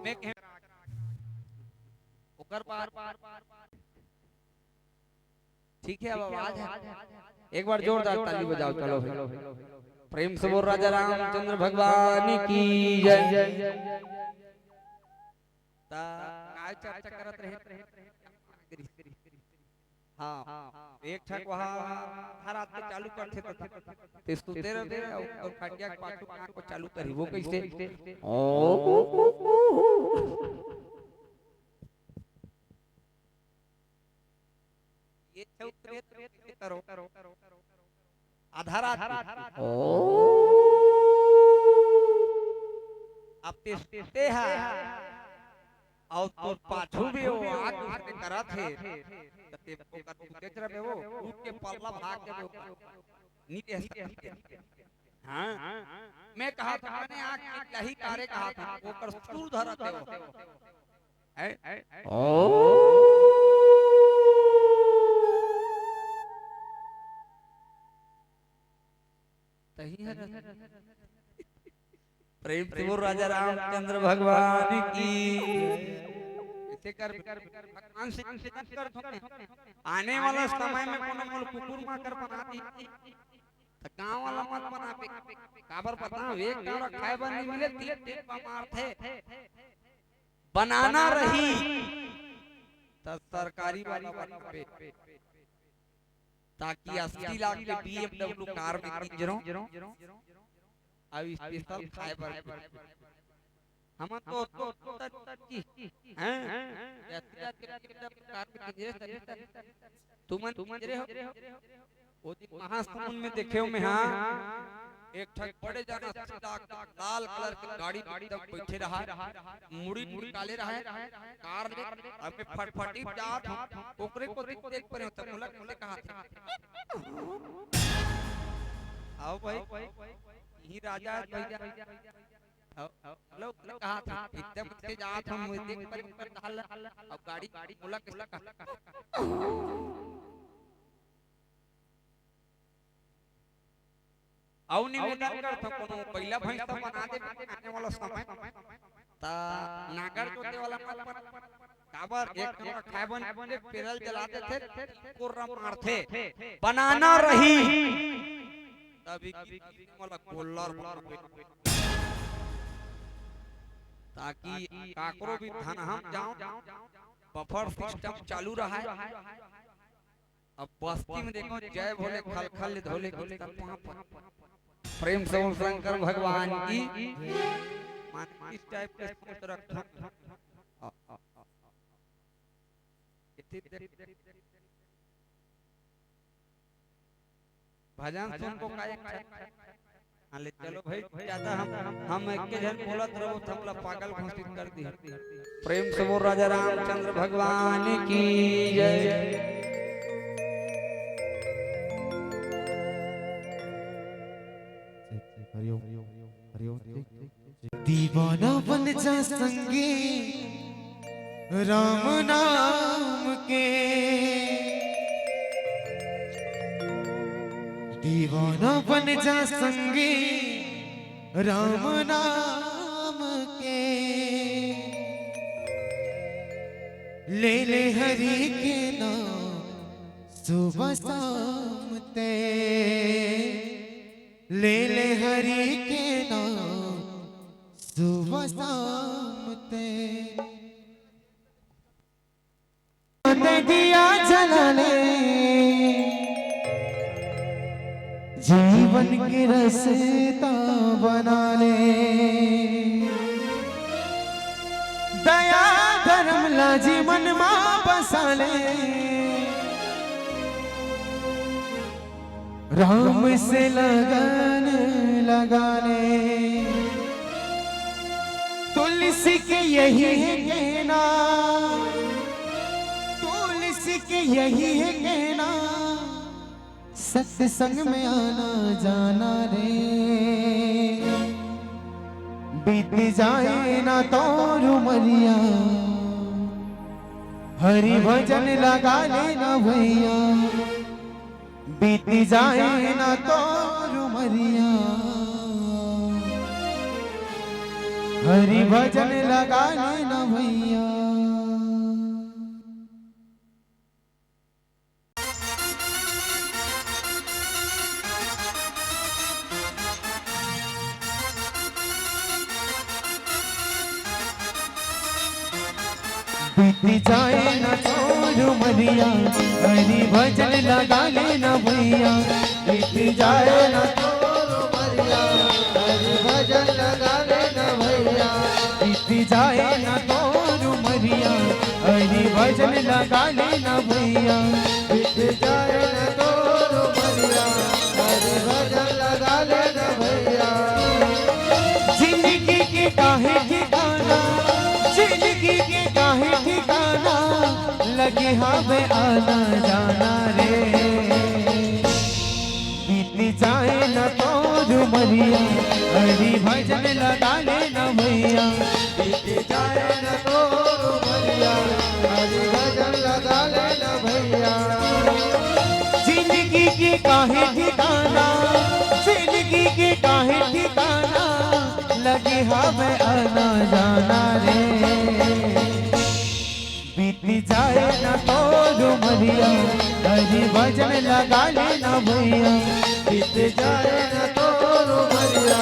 मैं कहे, ओकर बाद ठीक है, अब आवाज है। एक बार जोरदार ताली बजाओ, चलो भाई। प्रेम से बोल राजा रामचंद्र भगवान की जय। ता काय चर्चा करत रहे? हाँ, एक ठक वहाँ हर आदमी चालू करथे तो ते सुते रहते और खटिया के पाछू को चालू करी, वो कैसे? ओ, ये छे उतरे तो ये करो। आधा रात की। ओ। अब ते सुते हा। और तो पाछू भी वो आग उसने करत हे। तो ते को कर तू देख रहे वो, उठ के पल्ला भाग के वो। नहीं दे सकते। हाँ। मैं कहा था, मैंने आग की लही कारे कहा था, वो कर सूर धरत हे वो। हैं? ओ। तही हर प्रेम से बोल राजा रामचंद्र भगवान की। ऐसे कर भगवान से निवेदन कर थोड़े। आने वाला समय में कोनो मोल कुकुर माकर बना दी। त गांव वाला मत बनाबे। काबर पता, एक टाड़ा खाए बर नहीं मिले, तीन दिन बा मारथे। बनाना रही त सरकारी वाला बनाबे, ताकि अस्सी लाख के B M W कार में किंजरो, अब स्पेशल खाए बर। हमन तो, तो, तो, तो, की, हैं? अस्सी लाख के B M W कार में किंजरे, तुमन, तुमन किंजरे हो? वो दिन महासमुंद में देखे हो मैं, हाँ, एक ठक बड़े जाना सीधा लाल कलर के गाड़ी में एकदम बैठे रहा, मुड़ी निकाले रहा, कार ले, अब मैं फटफटी जात हूँ, ओकरे को देख, देख परे हो, तब मोला कैसे कहा था? आओ भाई, यही राजा है भैया। आओ, हेलो, हेलो, कहा था, एकदम से जात हूँ, मुझे देख परे ऊपर डाल, अब गाड़ी मोला कैसे कहा? अउ निवेदन करथंव, कोनो बइला भैंसा बना दे आने वाला समय, त नांगर जोते वाला मत बन। काबर, एक नंबर खाए बन, एक पेरल जला देथे, कोर्रा मारथे, बनाना रही, तभी कि मोला कोल्लर बनाबे। ताकि काकरो भी धनहा म जाओ, बफर सिस्टम चालू रहय। अब बस्ती में देखो, जय भोले खल खल ले धोले के पाँव पर। प्रेम से बोल शंकर भगवान की। मान इस टाइप के सोच रखो। भजन सुन को का एक हाँ, ले चलो भाई, ज्यादा हम, हम एक के झन बोलत रहो, त हमला पागल घोषित कर दी। प्रेम से बोल राजा रामचंद्र भगवान की जय। हरिओम, हरिओम। दीवाना बन जा संगी राम नाम के, दीवाना बन जा संगी राम नाम के, ले ले हरि के नाम सुबह शाम ते, ले ले हरि के नाम सुबह शाम ते। ते दिया जला ले, जीवन के रस्ता बना ले। दया धर्म ला जी मन मा बसा ले। राम से लगन लगा ले। तुलसी के यही है कहना, यही है कहना, सत्संग में आना जाना रे। बीत जाए ना तोर उमरिया, हरि भजन लगा लेना भैया। बीत जाए ना तोर उमरिया, हरि भजन लगा लेना भैया। बीत जाए ना तोर उमरिया, हरि भजन लगा लेना भैया। बीत जाए ना तोर उमरिया, हरि भजन लगा लेना भैया। बीत जाए ना तोर उमरिया, हरि भजन लगा लेना भैया। बीत जाए ना तोर उमरिया, हरि भजन लगा लेना भैया। जिंदगी के काहे ठिकाना, जिंदगी के काहे ठिकाना, लगे हावे आना जाना रे। बीत जाए ना तोर उमरिया, हरि भजन लगा लेना भैया। बीत जाए ना तोर उमरिया, हरि भजन लगा लेना भैया। जिंदगी के काहे ठिकाना, जिंदगी के काहे ठिकाना, लगे हावे आना जाना रे। बीत जाए ना तोर उमरिया, हरि भजन लगा लेना भैया। बीत जाए ना तोर उमरिया,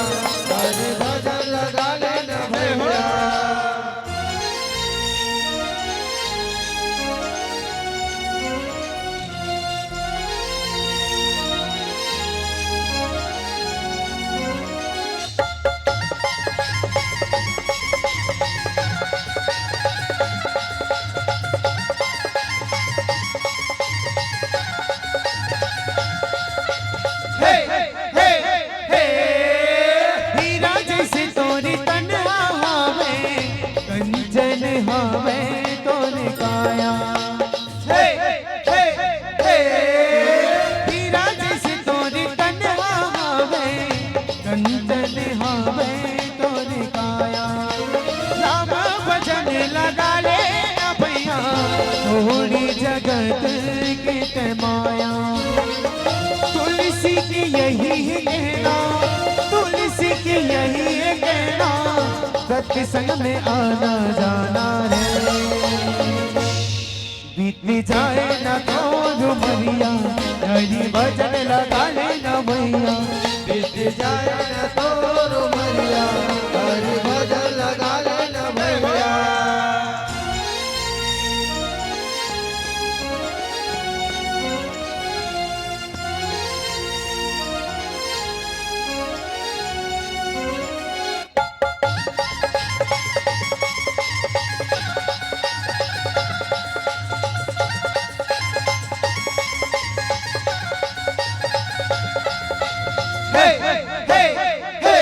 हरि भजन लगा लेना भैया। हे, हे, हे। हीरा जैसे तोर तन हावे, कंचन हावे तोर काया। हे, हे, हे। हीरा जैसे तोर तन हावे, कंचन हावे तोर काया। राम भजन लगा लेना भैया, थोड़ी जगत के ते माया। तुलसी के यही है कहना, तुलसी के यही है कहना, सत्संग में आना जाना रे। बीत जाए ना तोर उमरिया, हरि भजन लगा लेना भैया। बीत जाए ना तोर उमरिया, हरि भजन लगा लेना भैया। हे, हे, हे।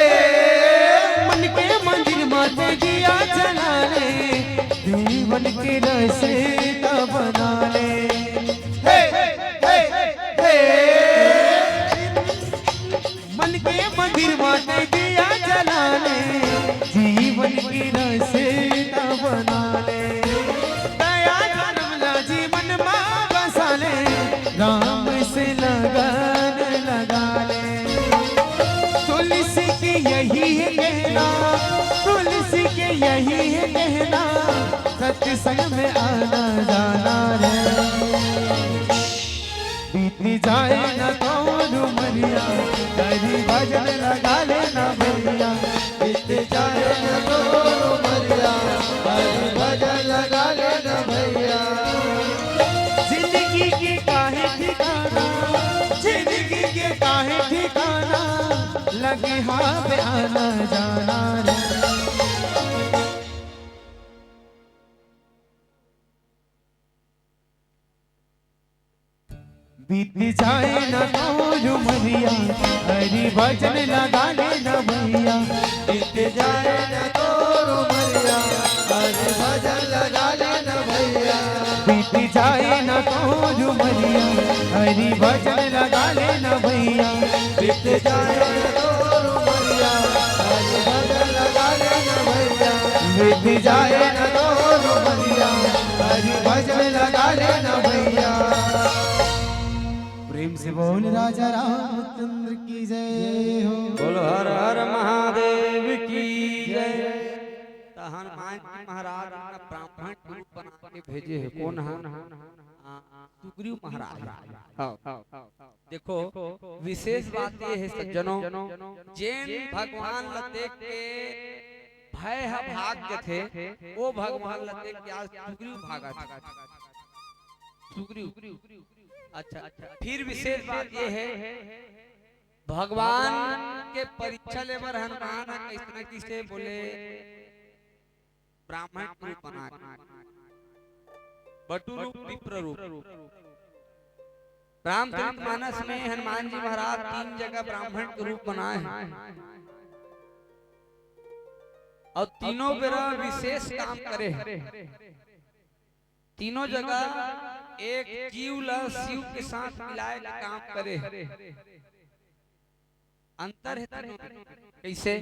मन के मंदिर मा ते दिया जला ले, जीवन के रस्ता बना ले। हे, हे, हे। मन के मंदिर मा ते दिया जला ले, जीवन के रस्ता बना ले। दया धर्म ला जीवन मा बसा ले, राम से लगन लगा ले। तुलसी के यही है कहना, तुलसी के यही है कहना, सत्संग में आना जाना रे। बीत जाए ना तोर उमरिया, हरि भजन लगा लेना भैया। बीत जाए ना तोर उमरिया, हरि भजन लगा लेना भैया। जिंदगी के काहे ठिकाना, जिंदगी के काहे ठिकाना, लगे हावे आना जाना रे। बीत जाए ना तोर उमरिया, हरि भजन लगा लेना भैया। बीत जाए ना तोर उमरिया, हरि भजन लगा लेना भैया। बीत जाए ना तोर उमरिया, हरि भजन लगा लेना भैया। बीत जाए ना तोर उमरिया, हरि भजन लगा लेना भैया। बीत जाए ना तोर उमरिया, हरि भजन लगा लेना भैया। प्रेम से बोल राजा रामचंद्र की जय हो। बोल हर हर महादेव की जय। त हनुमान जी महाराज अपना ब्राह्मण के रूप बना के भेजे हे। कोन ह? आ, सुग्रीव महाराज। हाँ। देखो, विशेष बात ये हे सज्जनों, जेन भगवान ल देख के भय ह भाग जथे, वो भगवान ल देख के आज सुग्रीव भागत हे। सुग्रीव। अच्छा, फिर विशेष बात ये हे, भगवान के परीक्षा ले बर हनुमान ह कइसना कइसे बोले, ब्राह्मण के रूप बना के। बटु रूप, विप्र रूप। रामचरित मानस में हनुमान जी महाराज तीन जगह ब्राह्मण के रूप बनाए हे अउ तीनों बेरा विशेष काम करे हे। तीनों जगह एक जीव ला शिव के साथ मिलाए के काम करे हे। अंतर हे तीनों में। कइसे?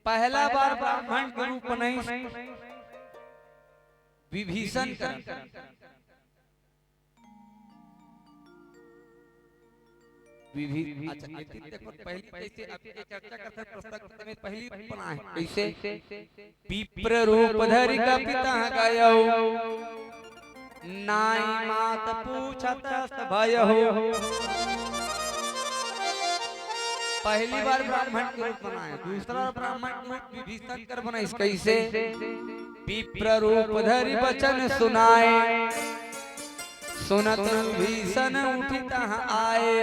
पहला बार ब्राह्मण के रूप बनाइस विभीषण का। विभीषण, अच्छा, ये तीन देखो, पहली कइसे, अब ये चर्चा करते हैं, प्रश्न करते हैं, पहली बनाए हे। कइसे? विप्र रूप धरि कपि तहाँ गयउ, नाई मात पूछत अस भयउ। पहली बार ब्राह्मण के रूप बनाए, दूसरा ब्राह्मण के रूप विभीषण कर बनाइस। कइसे? विप्र रूप धरि बचन सुनाए, सुनत विभीषण उठि तहाँ आए।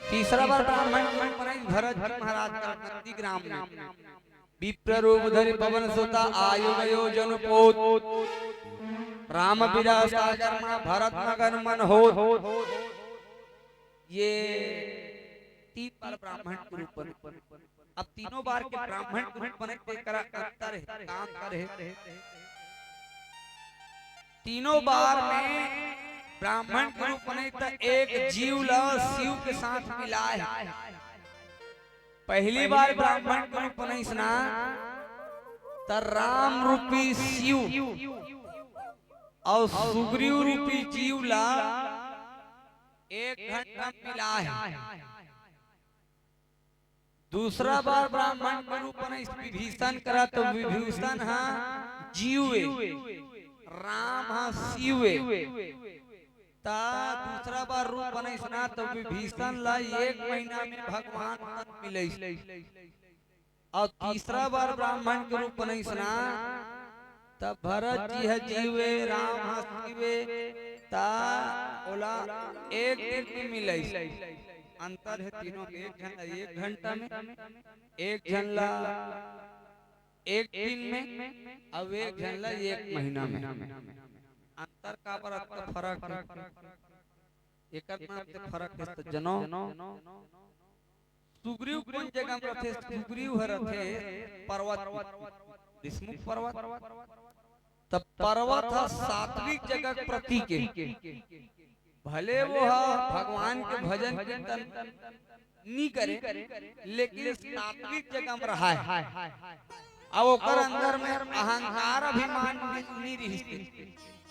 तीसरा बार ब्राह्मण के रूप बनाइस भरत जी महाराज का नंदीग्राम में। विप्र रूप धरि पवन सुत आयु गयो जनु पोत। राम बिरह सागर मा भरत मगन मन होत। ये तीन बार ब्राह्मण के रूप बने। अब तीनों बार के ब्राह्मण के रूप बने के करा अंतर हे, का अंतर हे? तीनों बार में ब्राह्मण के रूप बने त एक जीव ला शिव के साथ मिलाए हे। पहली बार ब्राह्मण के रूप बनइस ना, त राम रूपी शिव अउ सुग्रीव रूपी जीव ला एक घंटा मिलाए हे। दूसरा बार ब्राह्मण के रूप बनइस विभीषण करा, त विभीषण ह जीव ए, राम ह शिव ए। त दूसरा बार रूप बनइस ना, त विभीषण ला एक महीना में भगवान तन मिलइस। अउ तीसरा बार ब्राह्मण के रूप बनइस ना, त भरत जी ह जीव ए, राम ह शिव ए, त ओला एक दिन में मिलइस। अंतर हे तीनों में, एक झन ला एक घंटा में, एक झन ला एक दिन में, अउ एक झन ला एक महीना में। अंतर काबर अतना फरक हे? एकर नाम से फरक हे त जनो। सुग्रीव कोन जगह में रथे? सुग्रीव ह रथे पर्वत, विष्णु पर्वत। त पर्वत ह सात्विक जगह के प्रतीक ए। भले वो ह भगवान के भजन कीर्तन नी करे, लेकिन सात्विक जगह में रहाय। अब ओकर अंदर में अहंकार, अभिमान नी, नी रिहिस,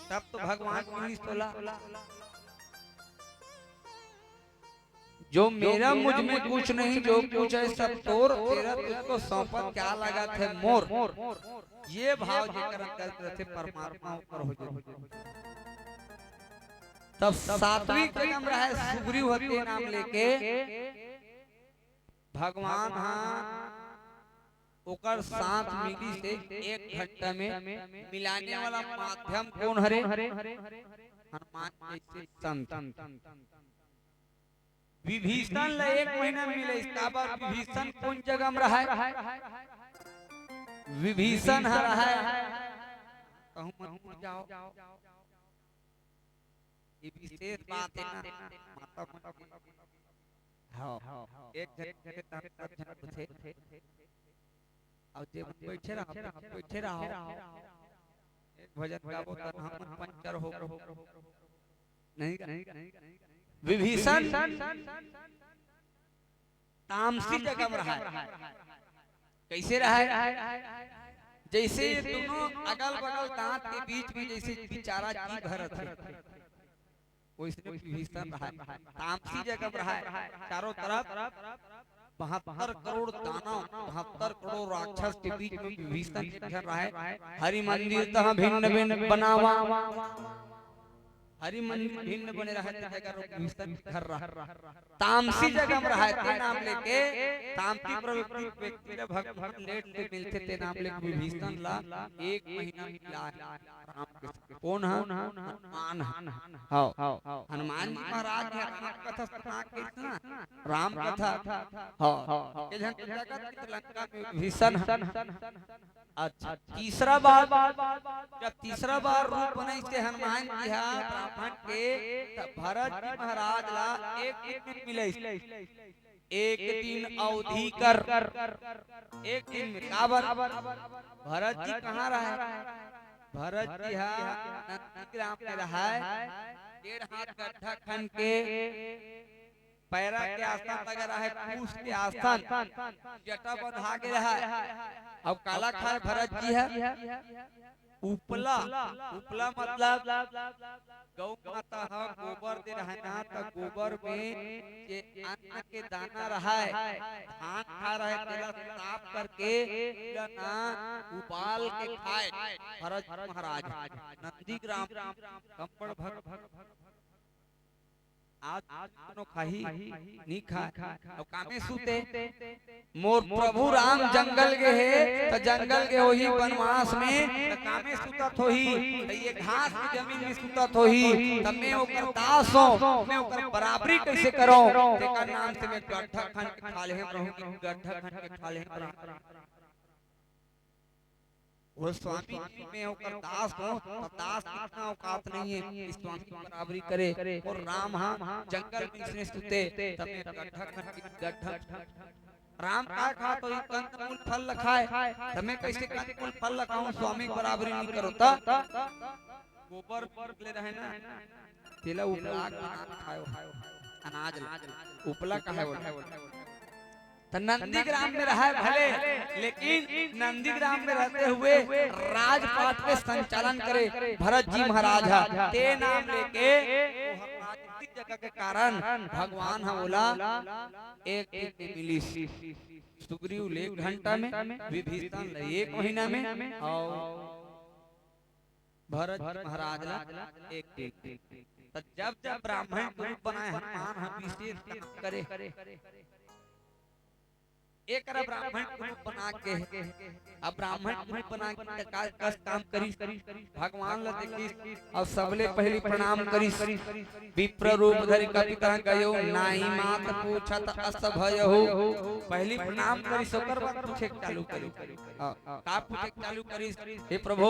तब तो भगवान मिलिस तोला। जो मेरा मुझ में कुछ नहीं, जो कुछ है सब तोर, तेरा तुझको सौंपत क्या लागत है मोर। ये भाव जेकर अंदर रथे, परमात्मा ओकर हो जाथे। तब सात्विक जगह में रहे सुग्रीव ह, ते नाम लेके भगवान ह ओकर साथ मिलिस हे एक घंटा में। मिलाने वाला माध्यम कोन हरे? हनुमान जैसे संत। विभीषण ला एक महीना मिले, काबर विभीषण कोन जगह में रहे? विभीषण ह रहे। कहूँ मत जाओ। ये विशेष बात है ना, माता मन के। हाँ, एक झन के तन सब झन होथे। अउ जे मन बैठे रहो, बैठे रहो। भजन गाबो त हमन पंचर हो, नहीं का? विभीषण तामसी जगह में रहा, कैसे रहा? जैसे ये दोनों अगल बगल दांत के बीच में जैसे बिचारा जी भरत है, वैसने विभीषण रहा, तामसी जगह में रहा, चारों तरफ बहत्तर करोड़ दानव, बहत्तर करोड़ राक्षस के बीच में विभीषण एक झन रहा। हरि मंदिर तह भिन्न भिन्न बनावा, हरि मंदिर भिन्न बने रहा, ते जगह विभीषण घर रहा। तामसी जगह में रहा, ते नाम लेके तामसी प्रवृत्ति व्यक्ति ला भगवान लेट ले मिलथे, ते नाम लेके विभीषण ला एक महीना मिला है। राम के संग। कौन ह? हनुमान ह। हव। हनुमान जी महाराज ह, राम कथा सुना के सुना, राम कथा। हव। ये झन जगत के लंका में विभीषण ह। अच्छा, तीसरा बार, जब तीसरा बार रूप बनइस हे हनुमान जी ह ब्राह्मण के, तब भरत जी महाराज ला एक दिन में मिलइस। एक दिन अवधि कर, एक दिन में काबर? भरत जी कहाँ रहय? भरत जी ह नंदीग्राम में रहय, डेढ़ हाथ गड्ढा खन के, पैरा के आसन लगे रहय, पूछ के आसन, जटा बंधा गे रहय। अब काला खाय भरत जी ह? उपला, उपला मतलब गौ माता ह गोबर दे रहय ना, त गोबर में जे अन्न के दाना रहय, धान खा रहय, तेला साफ करके तेला ना उबाल के खाय भरत महाराज। नंदीग्राम कंपड़ भक्त आज कोनो खाही, नी खाय। अउ कामे सुते? मोर प्रभु राम जंगल गे हे, त जंगल गे होही बनवास में, त कामे सुतत होही, त ये घास के जमीन में सुतत होही, त मैं ओकर दास हों, मैं ओकर बराबरी कइसे करौं? तेकर नाम से मैं गड्ढा खन के खा लेहे रहूं, गड्ढा खन के खा लेहे रहूं। वो स्वामी जी, मैं ओकर दास हों, त दास के इतना औकात नहीं है कि स्वामी की बराबरी करे। अउ राम ह जंगल में इसने सुते, त मैं गड्ढा खन के गड्ढा। राम काय खात होही? कंदमूल फल ल खाय, त मैं कइसे कंदमूल फल ल खाहूं, स्वामी के बराबरी नहीं करौं त? गोबर निकले रहय ना, तेला उपला के बना के खाय, अनाज ला उपला कहाय ओला। त नंदीग्राम में रहय भले, लेकिन नंदीग्राम में रहते हुए राजपाट के संचालन करे भरत जी महाराज ह। ते नाम लेके ओहर राजनीतिक जगह के कारण भगवान ह ओला एक दिन में मिलिस। सुग्रीव ले एक घंटा में, विभीषण ले एक महीना में, अउ भरत जी महाराज ला एक दिन। त जब जब ब्राह्मण के रूप बनाय हनुमान ह विशेष काम करे, एकरा ब्राह्मण के रूप बना के, अब ब्राह्मण के रूप बना के का, कस काम करिस, भगवान ला देखिस, अउ सबले पहिली प्रणाम करिस। विप्र रूप धरि कपि तहाँ गयो, नाहीं मात पूछत अस भयहु। पहिली प्रणाम करिस, ओकर बाद पूछे के चालू करिस। हाँ, का पूछे के चालू करिस? हे प्रभु,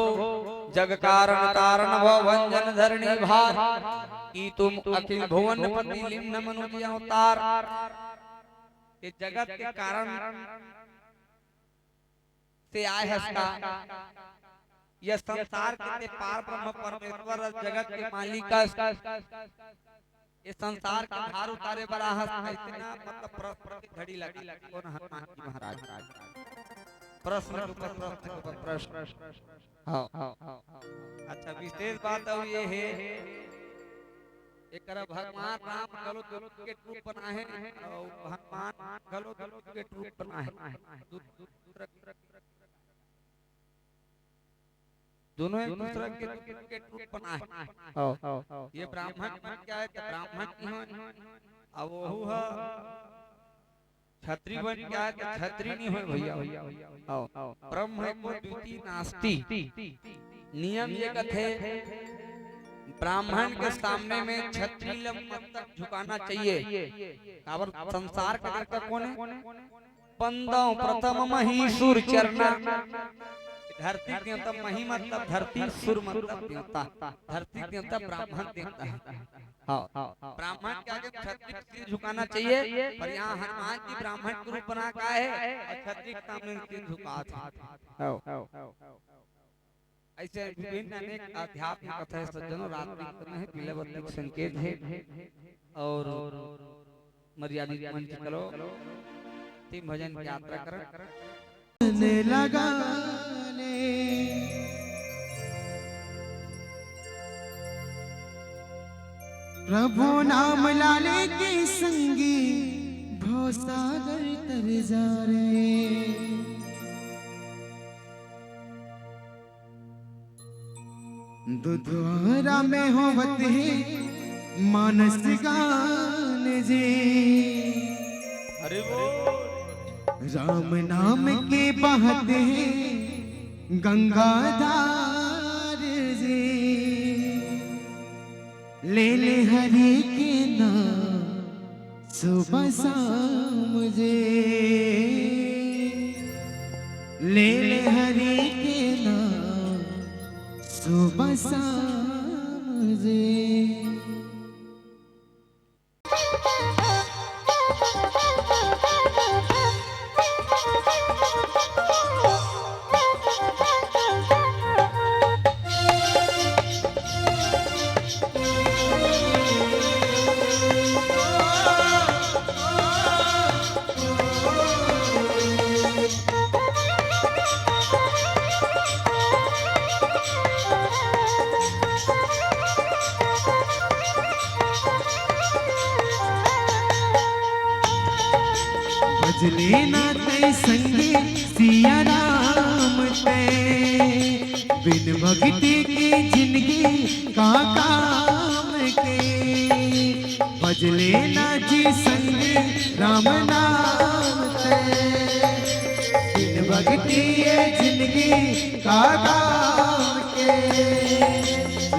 जग कारण तारण भव भंजन धरणी भार, कीन्ह तुम अखिल भुवन पति लीन्ह मनुज अवतार। ये जगत के कारण से आय हस का? ये संसार के ते पार ब्रह्म परमेश्वर अस, जगत के मालिक अस। ये संसार के भार उतारे बर आय हस, अइसे ना, मतलब प्रश्न के घड़ी लगा। कौन? हनुमान जी महाराज। प्रश्न के ऊपर प्रश्न के ऊपर प्रश्न। हाँ। अच्छा, विशेष बात अउ ये हे, एकरा भगवान राम घलो दू के रूप बनाहे अउ हनुमान घलो दू के रूप बनाहे। दू-, दूसरा, दोनों एक दूसरा के, के रूप बनाए। हाँ। ये ब्राह्मण मन क्या है कि ब्राह्मण नहीं होय, अब वहू ह छत्री बन क्या है कि छत्री नहीं होय भैया। हाँ। ब्रह्म एको द्वितीय नास्ति। नियम ये कथे, ब्राह्मण के सामने में छत्री ल मस्तक झुकाना चाहिए। काबर? संसार के देवता कौन है? बंदौं प्रथम मही सुर चरना। धरती देवता, मही मतलब धरती, सुर मतलब देवता। धरती देवता ब्राह्मण देवता है। हाँ। ब्राह्मण के आगे छत्री सिर झुकाना चाहिए, पर यहाँ हनुमान जी ब्राह्मण के रूप बना के आए हैं अउ छत्री के सामने सिर झुकात है। हाँ। ऐसे विभिन्न अनेक आध्यात्मिक कथा हे सज्जनों, रात के समय हे, पीला बत्ती के संकेत हे और मर्यादित मंच करो, तीन भजन की यात्रा करन। लगा ले। प्रभु नाम लाले के संगी भवसागर तर जा रे। दुधवारा में होवत हे मानस गान जी। अरे वो राम नाम के बहत हे गंगाधार जी। ले ले हरि के नाम सुबह शाम जी। ले ले हरि के नाम सुबह शाम जी। भजले ना तै संगी सिया राम तै, बिन भक्ति के जिंदगी का काम के। भजले ना जी संगी राम नाम तै, बिन भक्ति ये जिंदगी का काम के।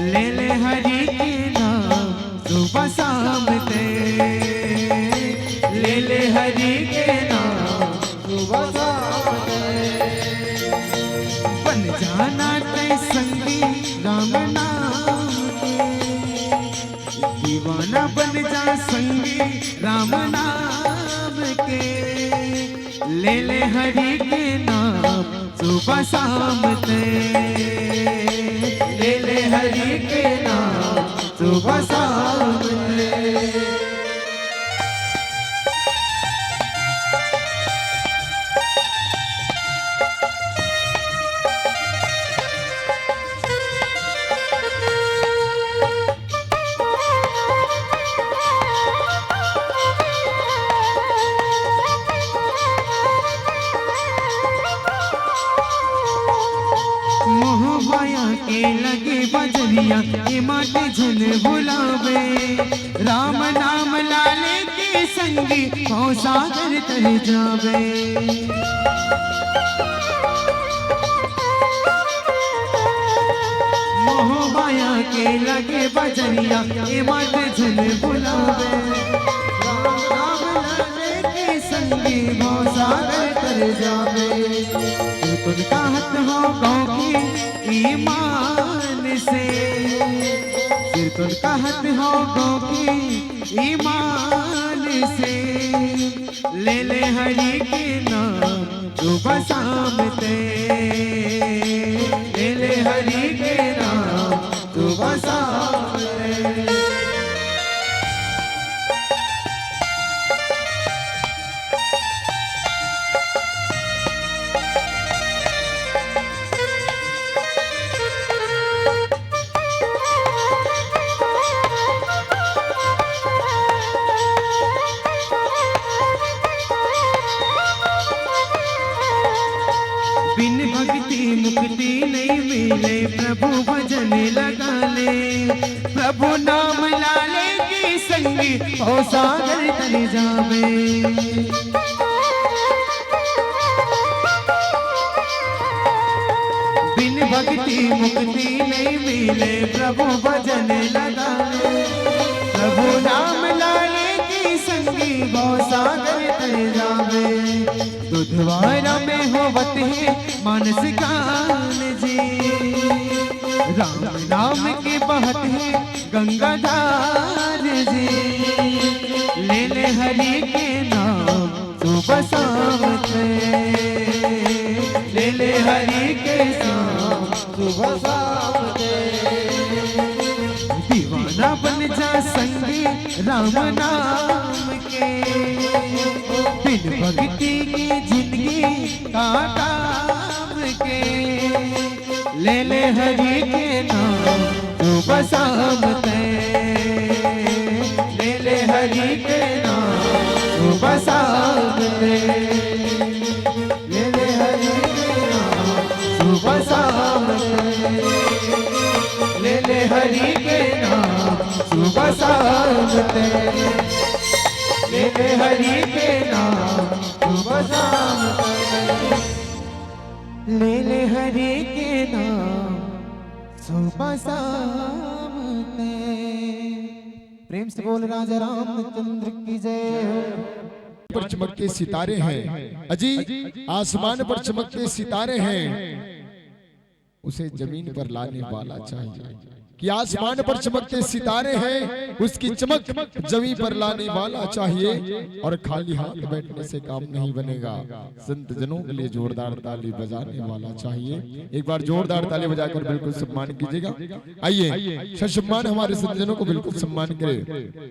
ले ले हरि के नाम सुबह शाम तै, ले ले हरि के नाम सुबह शाम तै। बन जाना तै संगी राम नाम के, दीवाना बन जा संगी राम नाम के। ले ले हरि के नाम सुबह शाम तै, ले ले हरि के नाम सुबह शाम तै। मोह माया के लगे बजरिया, ए माटे झन भुलावे। राम नाम लाले के संगी, भव सागर तर जावे। मोह माया के लगे बजरिया, ए माटे झन भुलावे। राम नाम लाले के संगी, भव सागर तर जावे। सिरतोन कहत हो गाँव के ईमान से, सिरतोन कहत हो गाँव के ईमान से। ले ले हरि के नाम सुबह शाम तै, ले ले हरि के नाम सुबह शाम तै। बिन भक्ति मुक्ति नहीं मिले, प्रभु भजन लगा ले। प्रभु नाम लाले के संगी, भव सागर तर जावे। बिन भक्ति मुक्ति नहीं मिले, प्रभु भजन लगा ले। प्रभु नाम लाले के संगी, भव सागर तर जावे। दुधवारा में होवत हे मानस गान जी, राम नाम के बहत हे गंगाधार जी। ले ले हरि के नाम सुबह शाम तै, ले ले हरि के नाम सुबह शाम। संगी राम नाम के, बिन भक्ति के जिंदगी का काम के। ले ले हरि के नाम सुबह शाम ते, ले ले हरि के नाम सुबह शाम ते। ले ले हरि के नाम सुबह शाम ते, ले ले हरि के नाम सुबह शाम ते, ले ले हरि के नाम सुबह शाम ते, ले ले हरि के नाम सुबह शाम ते। प्रेम से बोल राजा रामचंद्र की जय हो। पर चमकते सितारे हैं अजी, आसमान पर चमकते सितारे हैं, उसे जमीन पर लाने वाला चाहिए। कि आसमान पर चमकते सितारे हैं, उसकी चमक जमीन पर लाने वाला चाहिए, और खाली हाथ बैठने से काम नहीं बनेगा। संत जनों के लिए जोरदार ताली बजाने वाला चाहिए। एक बार जोरदार ताली बजाकर बिल्कुल सम्मान कीजिएगा। आइए, ससम्मान हमारे संत जनों को बिल्कुल सम्मान करें।